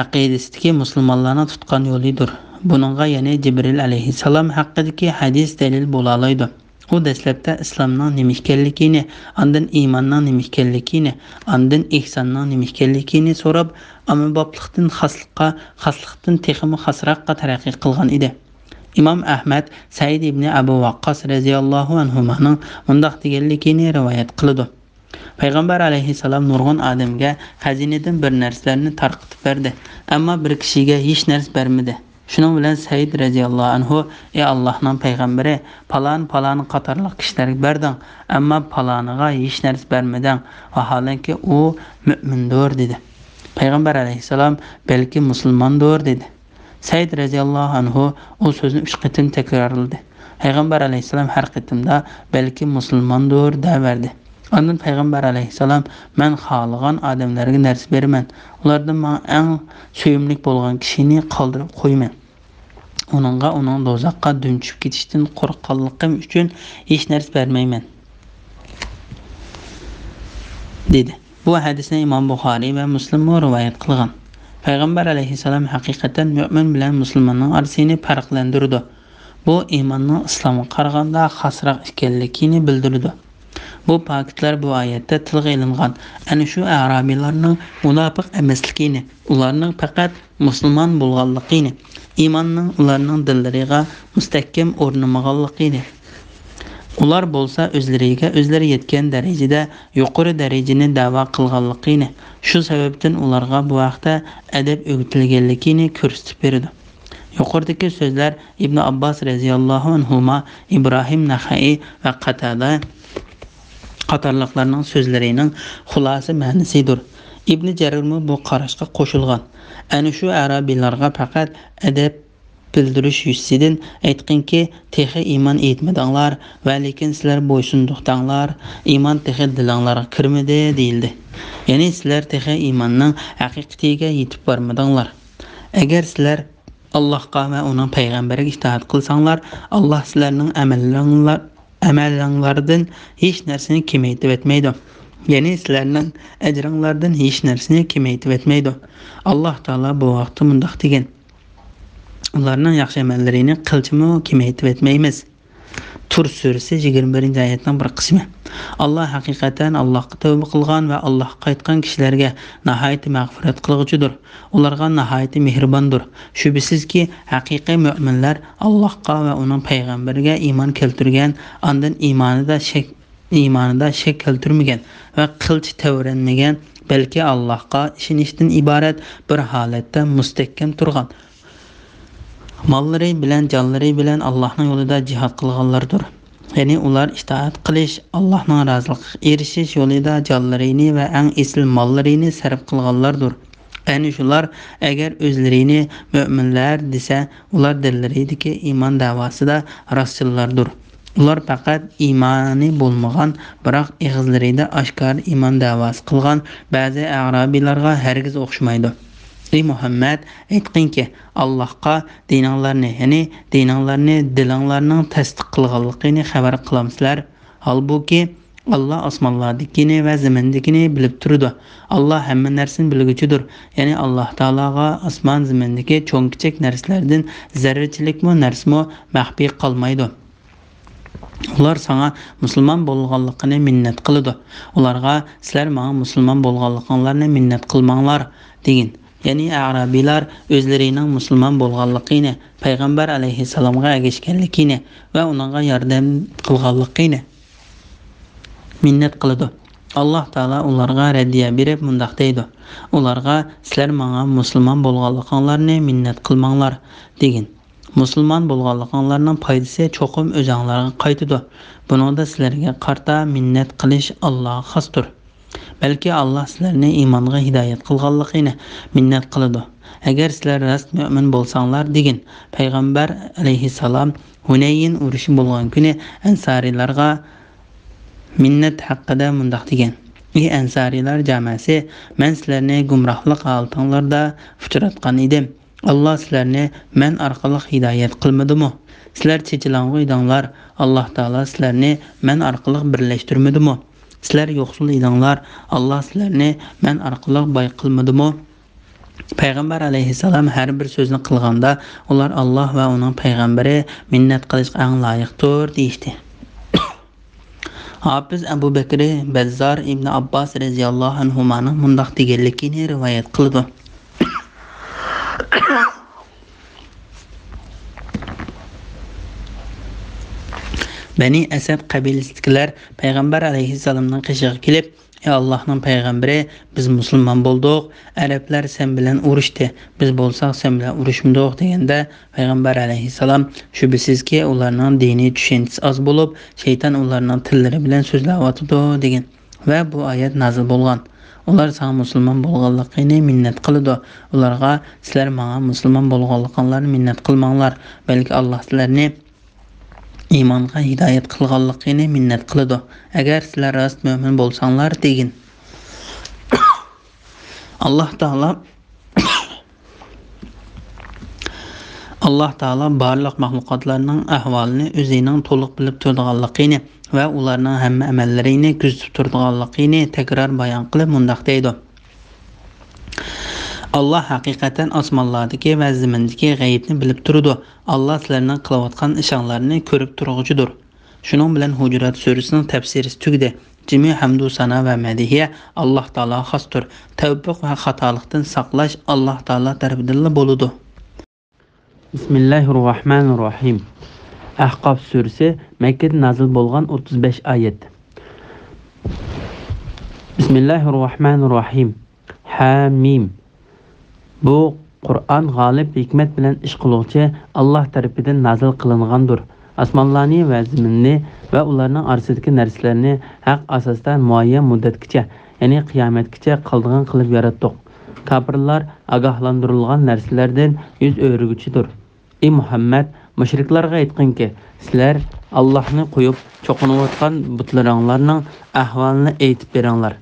ئەقىدىسىدىكى مۇسۇلمانلارنىڭ تۇتقان يولىدۇر. بۇنىڭغا يەنە جىبرىل ئەلەيھىسسالام ھەققىدىكى ھەدىس دەلىل بولالايدۇ. ئۇ دەسلەپتە ئىسلامنىڭ نېمە ئىكەنلىكىنى، ئاندىن ئىماننىڭ نېمە ئىكەنلىكىنى، ئاندىن ئېھساننىڭ نېمە ئىكەنلىكىنى سوراپ، ئاممىبابلىقتىن خاسلىققا، خاسلىقتىن تېخىمۇ خاسراققا تەرەققىي قىلغان ئىدى. ئىمام ئەھمەد سەئىد ئىبنى ئەبۇ ۋەققاس رەزىياللاھۇ ئەنھۇمانىڭ مۇنداق دېگەنلىكىنى رىۋايەت قىلىدۇ: پەيغەمبەر ئەلەيھىسسالام نۇرغۇن ئادەمگە خەزىنىدىن بىر نەرسىلەرنى تارقىتىپ بەردى، ئەمما بىر كىشىگە ھېچ نەرسە بەرمىدى. شۇنىڭ بىلەن سەئىد رەزىياللاھۇ ئەنھۇ، ئى ئاللاھنىڭ پەيغەمبىرى، پالان، پالان قاتارلىق كىشىلەرگە بەردىڭ، ئەمما پالانىغا ھېچ نەرسە بەرمىدىڭ، ۋاھالەنكى ئۇ مۆمىندۇر، دېدى. پەيغەمبەر ئەلەيھىسسالام، بەلكى مۇسۇلماندۇر، دېدى. سەئىد رەزىياللاھۇ ئەنھۇ ئۇ سۆزنى ئۈچ قېتىم تەكرارلىدى. پەيغەمبەر ئەلەيھىسسالام ھەر قېتىمدا، بەلكى مۇسۇلماندۇر، دەۋەردى. ئاندىن پەيغەمبەر ئەلەيھىسسالام، مەن خالىغان ئادەملەرگە نەرسە بېرىمەن، ئۇلاردىن ماڭا ئەڭ سۆيۈملۈك بولغان كىشىنى قالدۇرۇپ قويىمەن. ئۇنىڭغا ئۇنىڭ دوزاخقا دۈم چۈشۈپ كېتىشتىن قورققانلىقىم ئۈچۈن ھېچ نەرسە بەرمەيمەن، دېدى. بۇ ھەدىسنى ئىمام بۇخارىي ۋە مۇسلىممۇ رىۋايەت قىلغان. پەيغەمبەر ئەلەيھىسسالام ھەقىقەتەن مۆمىن بىلەن مۇسۇلماننىڭ ئارىسىنى پەرقلەندۈرىدۇ. بۇ ئىماننىڭ ئىسلامغا قارىغاندا خاسراق ئىكەنلىكىنى بىلدۈرىدۇ. بۇ پاكىتلار بۇ ئايەتتە تىلغا ئېلىنغان ئەنە شۇ ئەرابىيلارنىڭ مۇناپىق ئەمەسلىكىنى، ئۇلارنىڭ پەقەت مۇسۇلمان بولغانلىقىنى، ئىماننىڭ ئۇلارنىڭ دىللىرىغا مۇستەھكەم ئورنىمىغانلىقىنى، ئۇلار بولسا ئۆزلىرىگە ئۆزلىرى يەتكەن دەرىجىدە يۇقىرى دەرىجىنى دەۋا قىلغانلىقىنى، شۇ سەۋەبتىن ئۇلارغا بۇ ھەقتە ئەدەپ ئۆگىتىلگەنلىكىنى كۆرسىتىپ بېرىدۇ. يۇقىرىدىكى سۆزلەر ئىبنى ئابباس رەزىياللاھۇ ئەنھۇما، ئىبراھىم نەخەئى ۋە قاتادە قاتارلىقلارنىڭ سۆزلىرىنىڭ خۇلاسە مەنىسىدۇر. ئىبنى جەرىرمۇ بۇ قاراشقا قوشۇلغان. ئەنە شۇ ئەرابىيلارغا پەقەت ئەدەپ بىلدۈرۈش يۈزىسىدىن ئېيتقىنكى، تېخى ئىمان ئېيتمىدىڭلار ۋە لېكىن سىلەر بويسۇندۇق دەڭلار، ئىمان تېخى دىلىڭلارغا كىرمىدى، دېيىلدى. يەنى سىلەر تېخى ئىماننىڭ ھەقىقىتىگە يېتىپ بارمىدىڭلار. ئەگەر سىلەر ئاللاھقا ۋە ئۇنىڭ پەيغەمبىرىگە ئىتائەت قىلساڭلار، ئاللاھ سىلەرنىڭ ئەمەللىرىڭلار، ئەمەللىرىڭلاردىن ھېچ نەرسىنى كېمەيتىۋەتمەيدۇ. يەنى سىلەرنىڭ ئەجرىڭلاردىن ھېچ نەرسىنى كېمەيتىۋەتمەيدۇ. ئاللاھ تائالا بۇ ھەقتە مۇنداق دېگەن: ئۇلارنىڭ ياخشى ئەمەللىرىنى قىلچىمۇ كېمەيتىۋەتمەيمىز. تۇر سۈرىسى يىگىرمە بىرىنچى ئايەتنىڭ بىر قىسمى. ئاللاھ ھەقىقەتەن ئاللاھقا تەۋبە قىلغان ۋە ئاللاھقا قايتقان كىشىلەرگە ناھايىتى مەغپىرەت قىلغۇچىدۇر. ئۇلارغا ناھايىتى مېھرىباندۇر. شۈبھىسىزكى، ھەقىقىي مۆمىنلەر ئاللاھقا ۋە ئۇنىڭ پەيغەمبىرىگە ئىمان كەلتۈرگەن، ئاندىن ئىمانىدا شەك، ئىمانىدا شەك كەلتۈرمىگەن ۋە قىلچە تەۋرەنمىگەن، بەلكى ئاللاھقا ئىشىنىشتىن ئىبارەت بىر ھالەتتە مۇستەھكەم تۇرغان، ماللىرى بىلەن جانلىرى بىلەن ئاللاھنىڭ يولىدا جىھاد قىلغانلاردۇر. يەنى ئۇلار ئىتائەت قىلىش، ئاللاھنىڭ رازىلىقىغا ئېرىشىش يولىدا جانلىرىنى ۋە ئەڭ ئېسىل ماللىرىنى سەرپ قىلغانلاردۇر. ئەنە شۇلار، ئەگەر ئۆزلىرىنى مۆمىنلەر دېسە، ئۇلار دىللىرىدىكى ئىمان دەۋاسىدا راستچىللاردۇر. ئۇلار پەقەت ئىمانى بولمىغان، بىراق ئېغىزلىرىدا ئاشكارا ئىمان دەۋاسى قىلغان بەزى ئەرابىيلارغا ھەرگىز ئوخشىمايدۇ. ئەي مۇھەممەد، ئېيتقىنكى، ئاللاھقا دىنىڭلارنى، يەنى دىنىڭلارنى دىلىڭلارنىڭ تەستىق قىلغانلىقىنى خەۋەر قىلامسىلەر؟ ھالبۇكى، ئاللا ئاسمانلاردىكىنى ۋە زېمىندىكىنى بىلىپ تۇرىدۇ. ئاللا ھەممە نەرسىنى بىلگۈچىدۇر. يەنى ئاللا تائالاغا ئاسمان زېمىندىكى چوڭ-كىچىك نەرسىلەردىن زەررىچىلىكمۇ نەرسىمۇ مەخپىي قالمايدۇ. ئۇلار ساڭا مۇسۇلمان بولغانلىقىنى مىننەت قىلىدۇ. ئۇلارغا، «سىلەر ماڭا مۇسۇلمان بولغانلىقىڭلارنى مىننەت قىلماڭلار» دېگىن. يەنى ئەرابىيلار ئۆزلىرىنىڭ مۇسۇلمان بولغانلىقىنى، پەيغەمبەر ئەلەيھىسسالامغا ئەگەشكەنلىكىنى ۋە ئۇنىڭغا ياردەم قىلغانلىقىنى مىننەت قىلىدۇ. ئاللا تائالا ئۇلارغا رەددىيە بېرىپ مۇنداق دەيدۇ: «ئۇلارغا، سىلەر ماڭا مۇسۇلمان بولغانلىقىڭلارنى مىننەت قىلماڭلار» دېگىن. مۇسۇلمان بولغانلىقىڭلارنىڭ پايدىسى چوقۇم ئۆزۈڭلارغا قايتىدۇ. بۇنىڭدا سىلەرگە قارىتا مىننەت قىلىش ئاللاغا خاستۇر. بەلكى ئاللا سىلەرنى ئىمانغا ھىدايەت قىلغانلىقىنى مىننەت قىلىدۇ. ئەگەر سىلەر راست مۆمىن بولساڭلار، دېگىن. پەيغەمبەر ئەلەيھىسسالام ھۇنەيىن ئۇرۇشى بولغان كۈنى ئەنسارىيلارغا مىننەت ھەققىدە مۇنداق دېگەن: «ئى ئەنسارىيلار جامەسى، مەن سىلەرنى گۇمراھلىق ھالىتىڭلاردا ئۇچراتقان ئىدىم. ئاللا سىلەرنى مەن ئارقىلىق ھىدايەت قىلمىدىمۇ؟ سىلەر چېچىلاڭغۇ ئىدىڭلار، ئاللا تائالا سىلەرنى مەن ئارقىلىق بىرلەشتۈرمىدىمۇ؟ سىلەر يوقسۇل ئىدىڭلار، ئاللا سىلەرنى مەن ئارقىلىق باي قىلمىدىمۇ؟» پەيغەمبەر ئەلەيھىسسالام ھەر بىر سۆزنى قىلغاندا، ئۇلار «ئاللا ۋە ئۇنىڭ پەيغەمبىرى مىننەت قىلىشقا ئەڭ لايىقتۇر» دېيىشتى. ھاپىز ئەبۇ بەكرى بەززار ئىبنى ئابباس رەزىياللاھۇ ئەنھۇمانىڭ مۇنداق دېگەنلىكىنى رىۋايەت قىلىدۇ: بەنى ئەسەد قەبىلىسىدىكىلەر پەيغەمبەر ئەلەيھىسسالامنىڭ قېشىغا كېلىپ، «ئەي ئاللاھنىڭ پەيغەمبىرى، بىز مۇسۇلمان بولدۇق، ئەرەبلەر سەن بىلەن ئۇرۇشتى، بىز بولساق سەن بىلەن ئۇرۇشمىدۇق» دېگەندە، پەيغەمبەر ئەلەيھىسسالام، «شۈبھىسىزكى، ئۇلارنىڭ دىنىي چۈشەنچىسى ئاز بولۇپ، شەيتان ئۇلارنىڭ تىللىرى بىلەن سۆزلەۋاتىدۇ» دېگەن ۋە بۇ ئايەت نازىل بولغان. «ئۇلار ساڭا مۇسۇلمان بولغانلىقىنى مىننەت قىلىدۇ. ئۇلارغا، سىلەر ماڭا مۇسۇلمان بولغانلىقىڭلارنى مىننەت قىلماڭلار، بەلكى ئاللا سىلەرنى ئىمانغا ھىدايەت قىلغانلىقىنى مىننەت قىلىدۇ. ئەگەر سىلەر راست مۆمىن بولساڭلار» دېگىن. ئاللا تائالا، ئاللا تائالا بارلىق مەخلۇقاتلارنىڭ ئەھۋالىنى ئۆزىنىڭ تولۇق بىلىپ تۇرىدىغانلىقىنى ۋە ئۇلارنىڭ ھەممە ئەمەللىرىنى كۆزىتىپ تۇرىدىغانلىقىنى تەكرار بايان قىلىپ مۇنداق دەيدۇ: «ئاللا ھەقىقەتەن ئاسمانلاردىكى ۋە زېمىندىكى غەيىبنى بىلىپ تۇرىدۇ. ئاللا سىلەرنىڭ قىلىۋاتقان ئىشىڭلارنى كۆرۈپ تۇرغۇچىدۇر.» شۇنىڭ بىلەن ھۇجۇرات سۈرىسىنىڭ تەپسىرى تۈگىدى. جىمى ھەمدۇ سانا ۋە مەدھىيە ئاللا تائالاغا خاستۇر. تەۋپىق ۋە خاتالىقتىن ساقلاش ئاللا تائالا تەرىپىدىنلا بولىدۇ. بىسمىللاھىررەھمانىررەھىم. ئەھقاف سۈرىسى مەككىدە نازىل بولغان، ئوتتۇز بەش ئايەت. بىسمىللاھىررەھمانىررەھىم. ھەمىم. بۇ قۇرئان غالىب ھېكمەت بىلەن ئىش قىلغۇچى ئاللا تەرىپىدىن نازىل قىلىنغاندۇر. ئاسمانلارنى ۋە زېمىننى ۋە ئۇلارنىڭ ئارىسىدىكى نەرسىلەرنى ھەق ئاساستا مۇئەييەن مۇددەتكىچە، يەنى قىيامەتكىچە قالىدىغان قىلىپ ياراتتۇق. كاپىرلار ئاگاھلاندۇرۇلغان نەرسىلەردىن يۈز ئۆرۈگۈچىدۇر. ئى مۇھەممەد، مۇشرىكلارغا ئېيتقىنكى، سىلەر ئاللاھنى قويۇپ چوقۇنۇۋاتقان بۇتلىرىڭلارنىڭ ئەھۋالىنى ئېيتىپ بېرىڭلار.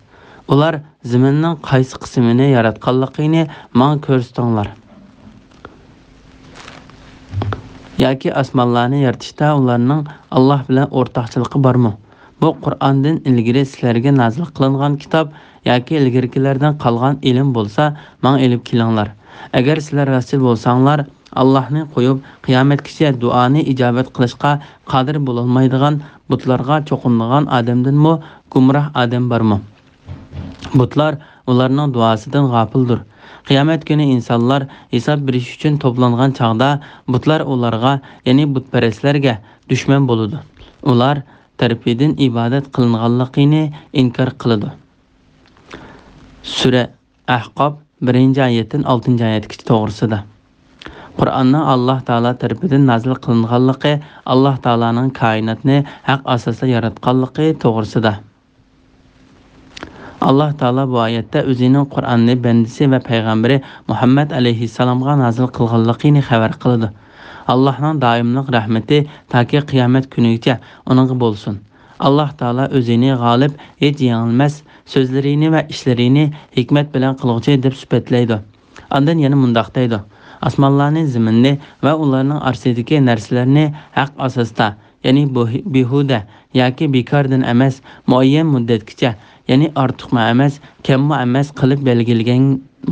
ئۇلار زېمىننىڭ قايسى قىسمىنى ياراتقانلىقىنى ماڭا كۆرسىتىڭلار. ياكى ئاسمانلارنى يارىتىشتا ئۇلارنىڭ ئاللاھ بىلەن ئورتاقچىلىقى بارمۇ؟ بۇ قۇرئاندىن ئىلگىرى سىلەرگە نازىل قىلىنغان كىتاب ياكى ئىلگىرىكىلەردىن قالغان ئىلىم بولسا، ماڭا ئېلىپ كېلىڭلار. ئەگەر سىلەر راستچىل بولساڭلار، ئاللاھنى قويۇپ، قىيامەتكىچە دۇئانى ئىجابەت قىلىشقا قادىر بولالمايدىغان بۇتلارغا چوقۇنىدىغان ئادەمدىنمۇ گۇمراھ ئادەم بارمۇ؟ بۇتلار ئۇلارنىڭ دۇئاسىدىن غاپىلدۇر. قىيامەت كۈنى ئىنسانلار ھېساب بېرىش ئۈچۈن توپلانغان چاغدا، بۇتلار ئۇلارغا، يەنى بۇتپەرەسلەرگە دۈشمەن بولىدۇ. ئۇلار تەرىپىدىن ئىبادەت قىلىنغانلىقىنى ئىنكار قىلىدۇ. سۈرە ئەھقاف، بىرىنچى ئايەتتىن ئالتىنچى ئايەتكىچە توغرىسىدا. قۇرئاننىڭ ئاللاھ تائالا تەرىپىدىن نازىل قىلىنغانلىقى، ئاللاھ تائالانىڭ كائىناتنى ھەق ئاساستا ياراتقانلىقى توغرىسىدا. ئاللاھ تائالا بۇ ئايەتتە ئۆزىنىڭ قۇرئاننى بەندىسى ۋە پەيغەمبىرى مۇھەممەد ئەلەيھىسسالامغا نازىل قىلغانلىقىنى خەۋەر قىلىدۇ. ئاللاھنىڭ دائىملىق رەھمىتى تاكى قىيامەت كۈنىگىچە ئۇنىڭغا بولسۇن. ئاللاھ تائالا ئۆزىنى غالىب، ھېچ يېڭىلمەس، سۆزلىرىنى ۋە ئىشلىرىنى ھېكمەت بىلەن قىلغۇچى دەپ سۈپەتلەيدۇ. ئاندىن يەنە مۇنداق دەيدۇ: ئاسمانلارنى، زېمىننى ۋە ئۇلارنىڭ ئارىسىدىكى نەرسىلەرنى ھەق ئاساستا، يەنى بۇ-، بىھۇدە ياكى بىكاردىن ئەمەس، مۇئەييەن مۇددەتكىچە، يەنى ئارتۇقمۇ ئەمەس، كەممۇ ئەمەس قىلىپ بەلگىلىگەن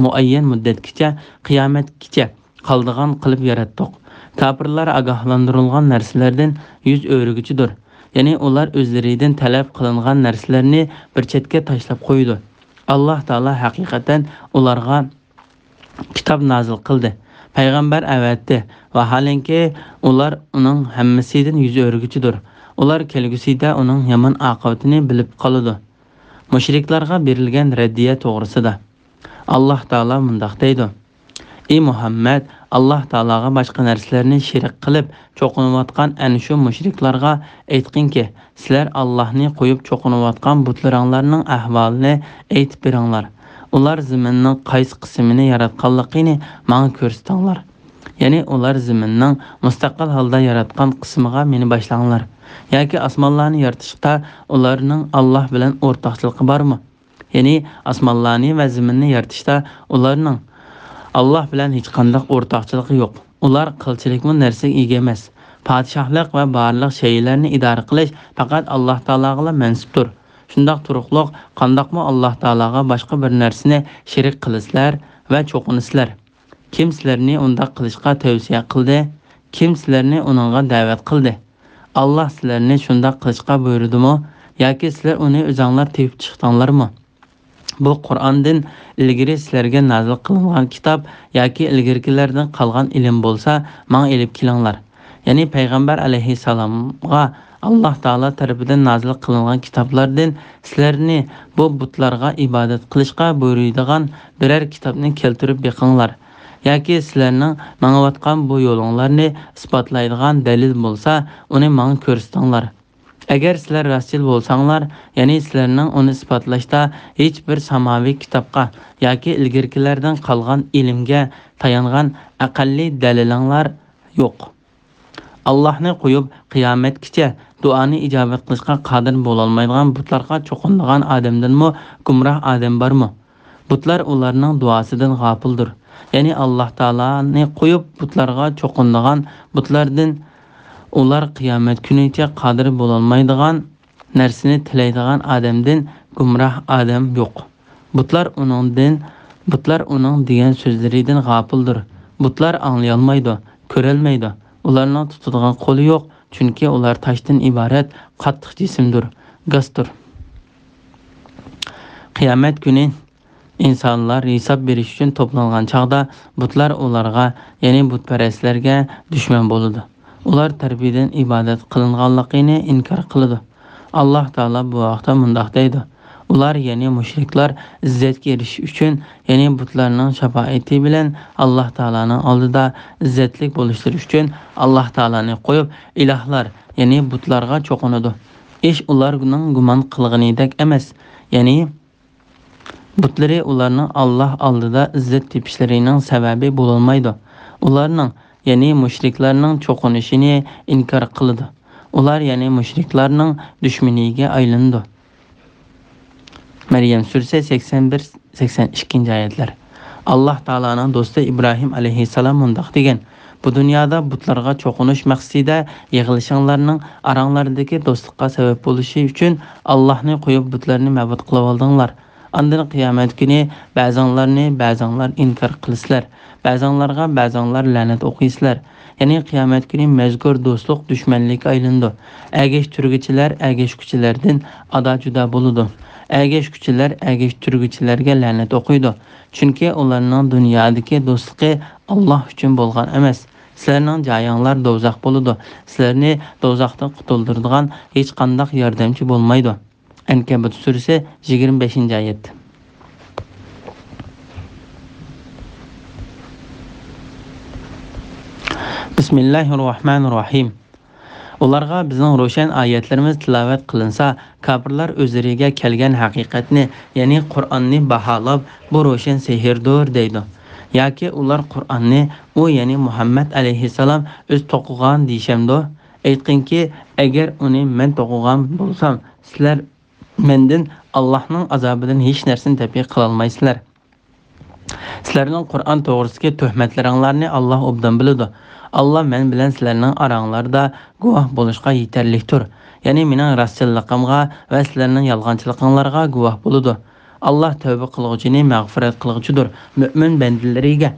مۇئەييەن مۇددەتكىچە، قىيامەتكىچە قالىدىغان قىلىپ ياراتتۇق. كاپىرلار ئاگاھلاندۇرۇلغان نەرسىلەردىن يۈز ئۆرۈگۈچىدۇر، يەنى ئۇلار ئۆزلىرىدىن تەلەپ قىلىنغان نەرسىلەرنى بىر چەتكە تاشلاپ قويىدۇ. ئاللاھ تائالا ھەقىقەتەن ئۇلارغا كىتاب نازىل قىلدى، پەيغەمبەر ئەۋەتتى، ۋاھالەنكى، ئۇلار ئۇنىڭ ھەممىسىدىن يۈز ئۆرۈگۈچىدۇر. ئۇلار كەلگۈسىدە ئۇنىڭ يامان ئاقىۋىتىنى بىلىپ قالىدۇ. مۇشرىكلارغا بېرىلگەن رەددىيە توغرىسىدا. ئاللاھ تائالا مۇنداق دەيدۇ: ئى مۇھەممەد، ئاللاھ تائالاغا باشقا نەرسىلەرنى شېرىك قىلىپ چوقۇنۇۋاتقان ئەنە شۇ مۇشرىكلارغا ئېيتقىنكى، سىلەر ئاللاھنى قويۇپ چوقۇنۇۋاتقان بۇتلىرىڭلارنىڭ ئەھۋالىنى ئېيتىپ بېرىڭلار. ئۇلار زېمىننىڭ قايسى قىسمىنى ياراتقانلىقىنى ماڭا كۆرسىتىڭلار. يەنى ئۇلار زېمىننىڭ مۇستەقىل ھالدا ياراتقان قىسمىغا مېنى باشلاڭلار. ياكى ئاسمانلارنى يارىتىشتا ئۇلارنىڭ ئاللاھ بىلەن ئورتاقچىلىقى بارمۇ؟ يەنى ئاسمانلارنى ۋە زېمىننى يارىتىشتا ئۇلارنىڭ ئاللاھ بىلەن ھېچقانداق ئورتاقچىلىقى يوق. ئۇلار قىلچىلىكمۇ نەرسىگە ئىگە ئەمەس. پادىشاھلىق ۋە بارلىق شەيئىلەرنى ئىدارە قىلىش پەقەت ئاللاھ تائالاغىلا مەنسۇپتۇر. شۇنداق تۇرۇقلۇق، قانداقمۇ ئاللاھ تائالاغا باشقا بىر نەرسىنى شېرىك قىلىسىلەر ۋە چوقۇنىسىلەر؟ كىم سىلەرنى ئۇنداق قىلىشقا تەۋسىيە قىلدى؟ كىم سىلەرنى ئۇنىڭغا دەۋەت قىلدى؟ ئاللاھ سىلەرنى شۇنداق قىلىشقا بۇيرۇدىمۇ؟ ياكى سىلەر ئۇنى ئۆزەڭلار تېپىپ چىقتىڭلارمۇ؟ بۇ قۇرئاندىن ئىلگىرى سىلەرگە نازىل قىلىنغان كىتاب ياكى ئىلگىرىكىلەردىن قالغان ئىلىم بولسا، ماڭا ئېلىپ كېلىڭلار. يەنى پەيغەمبەر ئەلەيھىسسالامغا ئاللاھ تائالا تەرىپىدىن نازىل قىلىنغان كىتابلاردىن سىلەرنى بۇ بۇتلارغا ئىبادەت قىلىشقا بۇيرۇيدىغان بىرەر كىتابنى كەلتۈرۈپ بېقىڭلار. ياكى سىلەرنىڭ ماڭىۋاتقان بۇ يولۇڭلارنى ئىسپاتلايدىغان دەلىل بولسا، ئۇنى ماڭا كۆرسىتىڭلار. ئەگەر سىلەر راستچىل بولساڭلار، يەنى سىلەرنىڭ ئۇنى ئىسپاتلاشتا ھېچ بىر ساماۋىي كىتابقا ياكى ئىلگىرىكىلەردىن قالغان ئىلىمگە تايانغان ئەقەللىي دەلىلىڭلار يوق. ئاللاھنى قويۇپ، قىيامەتكىچە دۇئانى ئىجابەت قىلىشقا قادىر بولالمايدىغان بۇتلارغا چوقۇنىدىغان ئادەمدىنمۇ گۇمراھ ئادەم بارمۇ؟ بۇتلار ئۇلارنىڭ دۇئاسىدىن غاپىلدۇر. يەنى ئاللاھ تائالانى قويۇپ، بۇتلارغا چوقۇنىدىغان، بۇتلاردىن ئۇلار قىيامەت كۈنىگىچە قادىر بولالمايدىغان نەرسىنى تىلەيدىغان ئادەمدىن گۇمراھ ئادەم يوق. بۇتلار ئۇنىڭدىن، بۇتلار ئۇنىڭ دېگەن سۆزلىرىدىن غاپىلدۇر. بۇتلار ئاڭلىيالمايدۇ، كۆرەلمەيدۇ. ئۇلارنىڭ تۇتىدىغان قولى يوق، چۈنكى ئۇلار تاشتىن ئىبارەت قاتتىق جىسىمدۇر، گاستۇر. قىيامەت كۈنى ئىنسانلار ھېساب بېرىش ئۈچۈن توپلانغان چاغدا، بۇتلار ئۇلارغا، يەنى بۇتپەرەسلەرگە دۈشمەن بولىدۇ. ئۇلار تەرىپىدىن ئىبادەت قىلىنغانلىقىنى ئىنكار قىلىدۇ. ئاللاھ تائالا بۇ ھەقتە مۇنداق دەيدۇ: ئۇلار، يەنى مۇشرىكلار، ئىززەتكە ئېرىشىش ئۈچۈن، يەنى بۇتلارنىڭ شاپائىتى بىلەن ئاللاھ تائالانىڭ ئالدىدا ئىززەتلىك بولۇشلىرى ئۈچۈن ئاللاھ تائالانى قويۇپ، ئىلاھلار، يەنى بۇتلارغا چوقۇنىدۇ. ئىش ئۇلارنىڭ گۇمان قىلغىنىدەك ئەمەس. يەنى بۇتلىرى ئۇلارنىڭ ئاللاھ ئالدىدا ئىززەت تېپىشلىرىنىڭ سەۋەبى بولالمايدۇ. ئۇلارنىڭ، يەنى مۇشرىكلارنىڭ چوقۇنۇشىنى ئىنكار قىلىدۇ. ئۇلار، يەنى مۇشرىكلارنىڭ دۈشمىنىگە ئايلىنىدۇ. مەريەم سۈرىسى سەكسەن بىر، سەكسەن ئىككىنچى ئايەتلەر. ئاللاھ تائالانىڭ دوستى ئىبراھىم ئەلەيھىسسالام مۇنداق دېگەن: بۇ دۇنيادا بۇتلارغا چوقۇنۇش مەقسىتىدە يىغىلىشىڭلارنىڭ ئاراڭلاردىكى دوستلۇققا سەۋەب بولۇشى ئۈچۈن ئاللاھنى قويۇپ بۇتلارنى مەبۇد قىلىۋالدىڭلار. ئاندىن قىيامەت كۈنى بەزىڭلارنى بەزىڭلار ئىنكار قىلىسىلەر، بەزىڭلارغا بەزىڭلار لەنەت ئوقۇيسىلەر. يەنى قىيامەت كۈنى مەزكۇر دوستلۇق دۈشمەنلىككە ئايلىنىدۇ. ئەگەشتۈرگۈچىلەر ئەگەشكۈچىلەردىن ئادا-جۇدا بولىدۇ. ئەگەشكۈچىلەر ئەگەشتۈرگۈچىلەرگە لەنەت ئوقۇيدۇ. چۈنكى ئۇلارنىڭ دۇنيادىكى دوستلۇقى ئاللاھ ئۈچۈن بولغان ئەمەس. سىلەرنىڭ جايىڭلار دوزاخ بولىدۇ. سىلەرنى دوزاختىن قۇتۇلدۇرىدىغان ھېچقانداق ياردەمچى بولمايدۇ. ئەنكەبۇت سۈرىسى، يىگىرمە بەشىنچى ئايەت. بىسمىللاھىررەھمانىررەھىم. ئۇلارغا بىزنىڭ روشەن ئايەتلىرىمىز تىلاۋەت قىلىنسا، كاپىرلار ئۆزلىرىگە كەلگەن ھەقىقەتنى، يەنى قۇرئاننى باھالاپ، «بۇ روشەن سېھىردۇر» دەيدۇ. ياكى ئۇلار قۇرئاننى ئۇ، يەنى مۇھەممەد ئەلەيھىسسالام ئۆزى توقۇغان دېيىشەمدۇ؟ ئېيتقىنكى، ئەگەر ئۇنى مەن توقۇغان بولسام، سىلەر مەندىن ئاللاھنىڭ ئازابىدىن ھېچ نەرسىنى دەپئى قىلالمايسىلەر. سىلەرنىڭ قۇرئان توغرىسىدىكى تۆھمەتلىرىڭلارنى ئاللاھ ئوبدان بىلىدۇ. ئاللاھ مەن بىلەن سىلەرنىڭ ئاراڭلاردا گۇۋاھ بولۇشقا يېتەرلىكتۇر. يەنى مېنىڭ راستچىللىقىمغا ۋە سىلەرنىڭ يالغانچىلىقىڭلارغا گۇۋاھ بولىدۇ. ئاللاھ تەۋبە قىلغۇچىنى مەغپىرەت قىلغۇچىدۇر، مۆمىن بەندىلىرىگە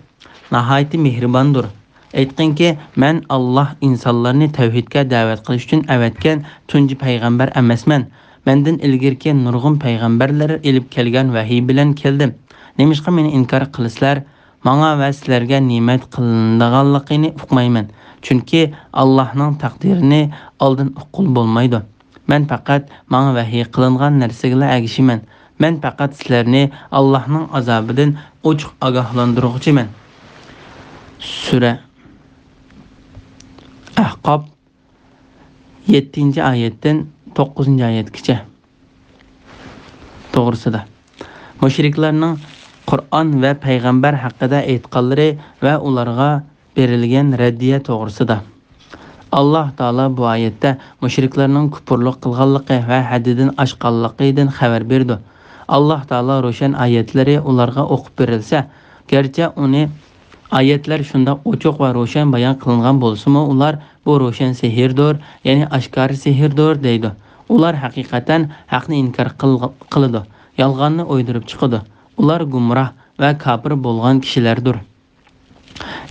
ناھايىتى مېھرىباندۇر. ئېيتقىنكى، مەن ئاللاھ ئىنسانلارنى تەۋھىدكە دەۋەت قىلىش ئۈچۈن ئەۋەتكەن تۇنجى پەيغەمبەر ئەمەسمەن. مەندىن ئىلگىرىكى نۇرغۇن پەيغەمبەرلەر ئېلىپ كەلگەن ۋەھىي بىلەن كەلدىم. نېمىشقا مېنى ئىنكار قىلىسىلەر؟ ماڭا ۋە سىلەرگە نېمەت قىلىنىدىغانلىقىنى ئۇقمايمەن. چۈنكى ئاللاھنىڭ تەقدىرىنى ئالدىن ئۇققىلى بولمايدۇ. مەن پەقەت ماڭا ۋەھىي قىلىنغان نەرسىگىلا ئەگىشىمەن. مەن پەقەت سىلەرنى ئاللاھنىڭ ئازابىدىن ئوچۇق ئاگاھلاندۇرغۇچىمەن. سۈرە ئەھقاف، يەتتىنچى ئايەتتىن توققۇزىنچى ئايەتكىچە توغرىسىدا. مۇشرىكلارنىڭ قۇرئان ۋە پەيغەمبەر ھەققىدە ئېيتقانلىرى ۋە ئۇلارغا بېرىلگەن رەددىيە توغرىسىدا. ئاللاھ تائالا بۇ ئايەتتە مۇشرىكلارنىڭ كۇپۇرلۇق قىلغانلىقى ۋە ھەددىدىن ئاشقانلىقىدىن خەۋەر بېرىدۇ. ئاللاھ تائالا روشەن ئايەتلىرى ئۇلارغا ئوقۇپ بېرىلسە، گەرچە ئۇنى ئايەتلەر شۇنداق ئوچۇق ۋە روشەن بايان قىلىنغان بولسىمۇ، ئۇلار «بۇ روشەن سېھىردۇر، يەنى ئاشكارا سېھىردۇر» دەيدۇ. ئۇلار ھەقىقەتەن ھەقنى ئىنكار قىل-، قىلىدۇ، يالغاننى ئويدۇرۇپ چىقىدۇ. ئۇلار گۇمراھ ۋە كاپىر بولغان كىشىلەردۇر.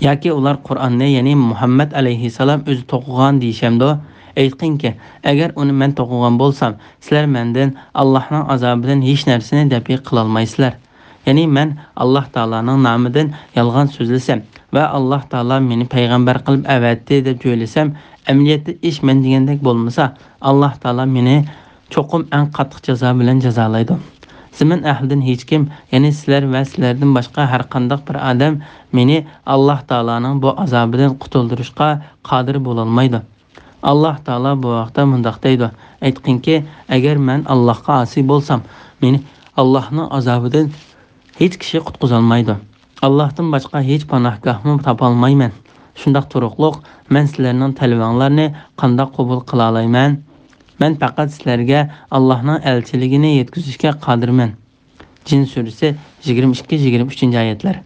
ياكى ئۇلار قۇرئاننى، يەنى مۇھەممەد ئەلەيھىسسالام ئۆزى توقۇغان دېيىشەمدۇ؟ ئېيتقىنكى، ئەگەر ئۇنى مەن توقۇغان بولسام، سىلەر مەندىن ئاللاھنىڭ ئازابىدىن ھېچ نەرسىنى دەپئى قىلالمايسىلەر. يەنى مەن ئاللاھ تائالانىڭ نامىدىن يالغان سۆزلىسەم ۋە ئاللاھ تائالا مېنى پەيغەمبەر قىلىپ ئەۋەتتى دەپ سۆزلىسەم، ئەمەلىيەتتە ئىش مەن دېگەندەك بولمىسا، ئاللاھ تائالا مېنى چوقۇم ئەڭ قاتتىق جازا بىلەن جازالايدۇ. زېمىن ئەھلىدىن ھېچكىم، يەنى سىلەر ۋە سىلەردىن باشقا ھەرقانداق بىر ئادەم مېنى ئاللاھ تائالانىڭ بۇ ئازابىدىن قۇتۇلدۇرۇشقا قادىر بولالمايدۇ. ئاللاھ تائالا بۇ ھەقتە مۇنداق دەيدۇ: ئېيتقىنكى، ئەگەر مەن ئاللاھقا ئاسىي بولسام، مېنى ئاللاھنىڭ ئازابىدىن ھېچ كىشى قۇتقۇزالمايدۇ. ئاللاھتىن باشقا ھېچ پاناھگاھمۇ تاپالمايمەن. شۇنداق تۇرۇقلۇق، مەن سىلەرنىڭ تەلۋەڭلارنى قانداق قوبۇل قىلالايمەن؟ مەن پەقەت سىلەرگە ئاللاھنىڭ ئەلچىلىكىنى يەتكۈزۈشكە قادىرمەن. جىن سۈرىسى، يىگىرمە ئىككى، يىگىرمە ئۈچىنچى ئايەتلەر.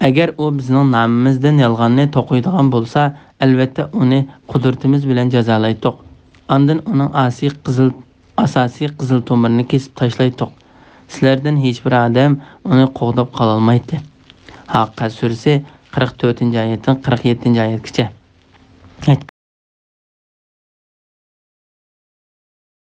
ئەگەر ئۇ بىزنىڭ نامىمىزدىن يالغاننى توقۇيدىغان بولسا، ئەلۋەتتە ئۇنى قۇدرىتىمىز بىلەن جازالايتتۇق. ئاندىن ئۇنىڭ ئاسىي قىزىل، ئاساسىي قىزىل تومۇرىنى كېسىپ تاشلايتتۇق. سىلەردىن ھېچبىر ئادەم ئۇنى قوغداپ قالالمايتتى. ھاققە سۈرىسى، قىرىق تۆتىنچى ئايەتتىن قىرىق يەتتىنچى ئايەتكىچە.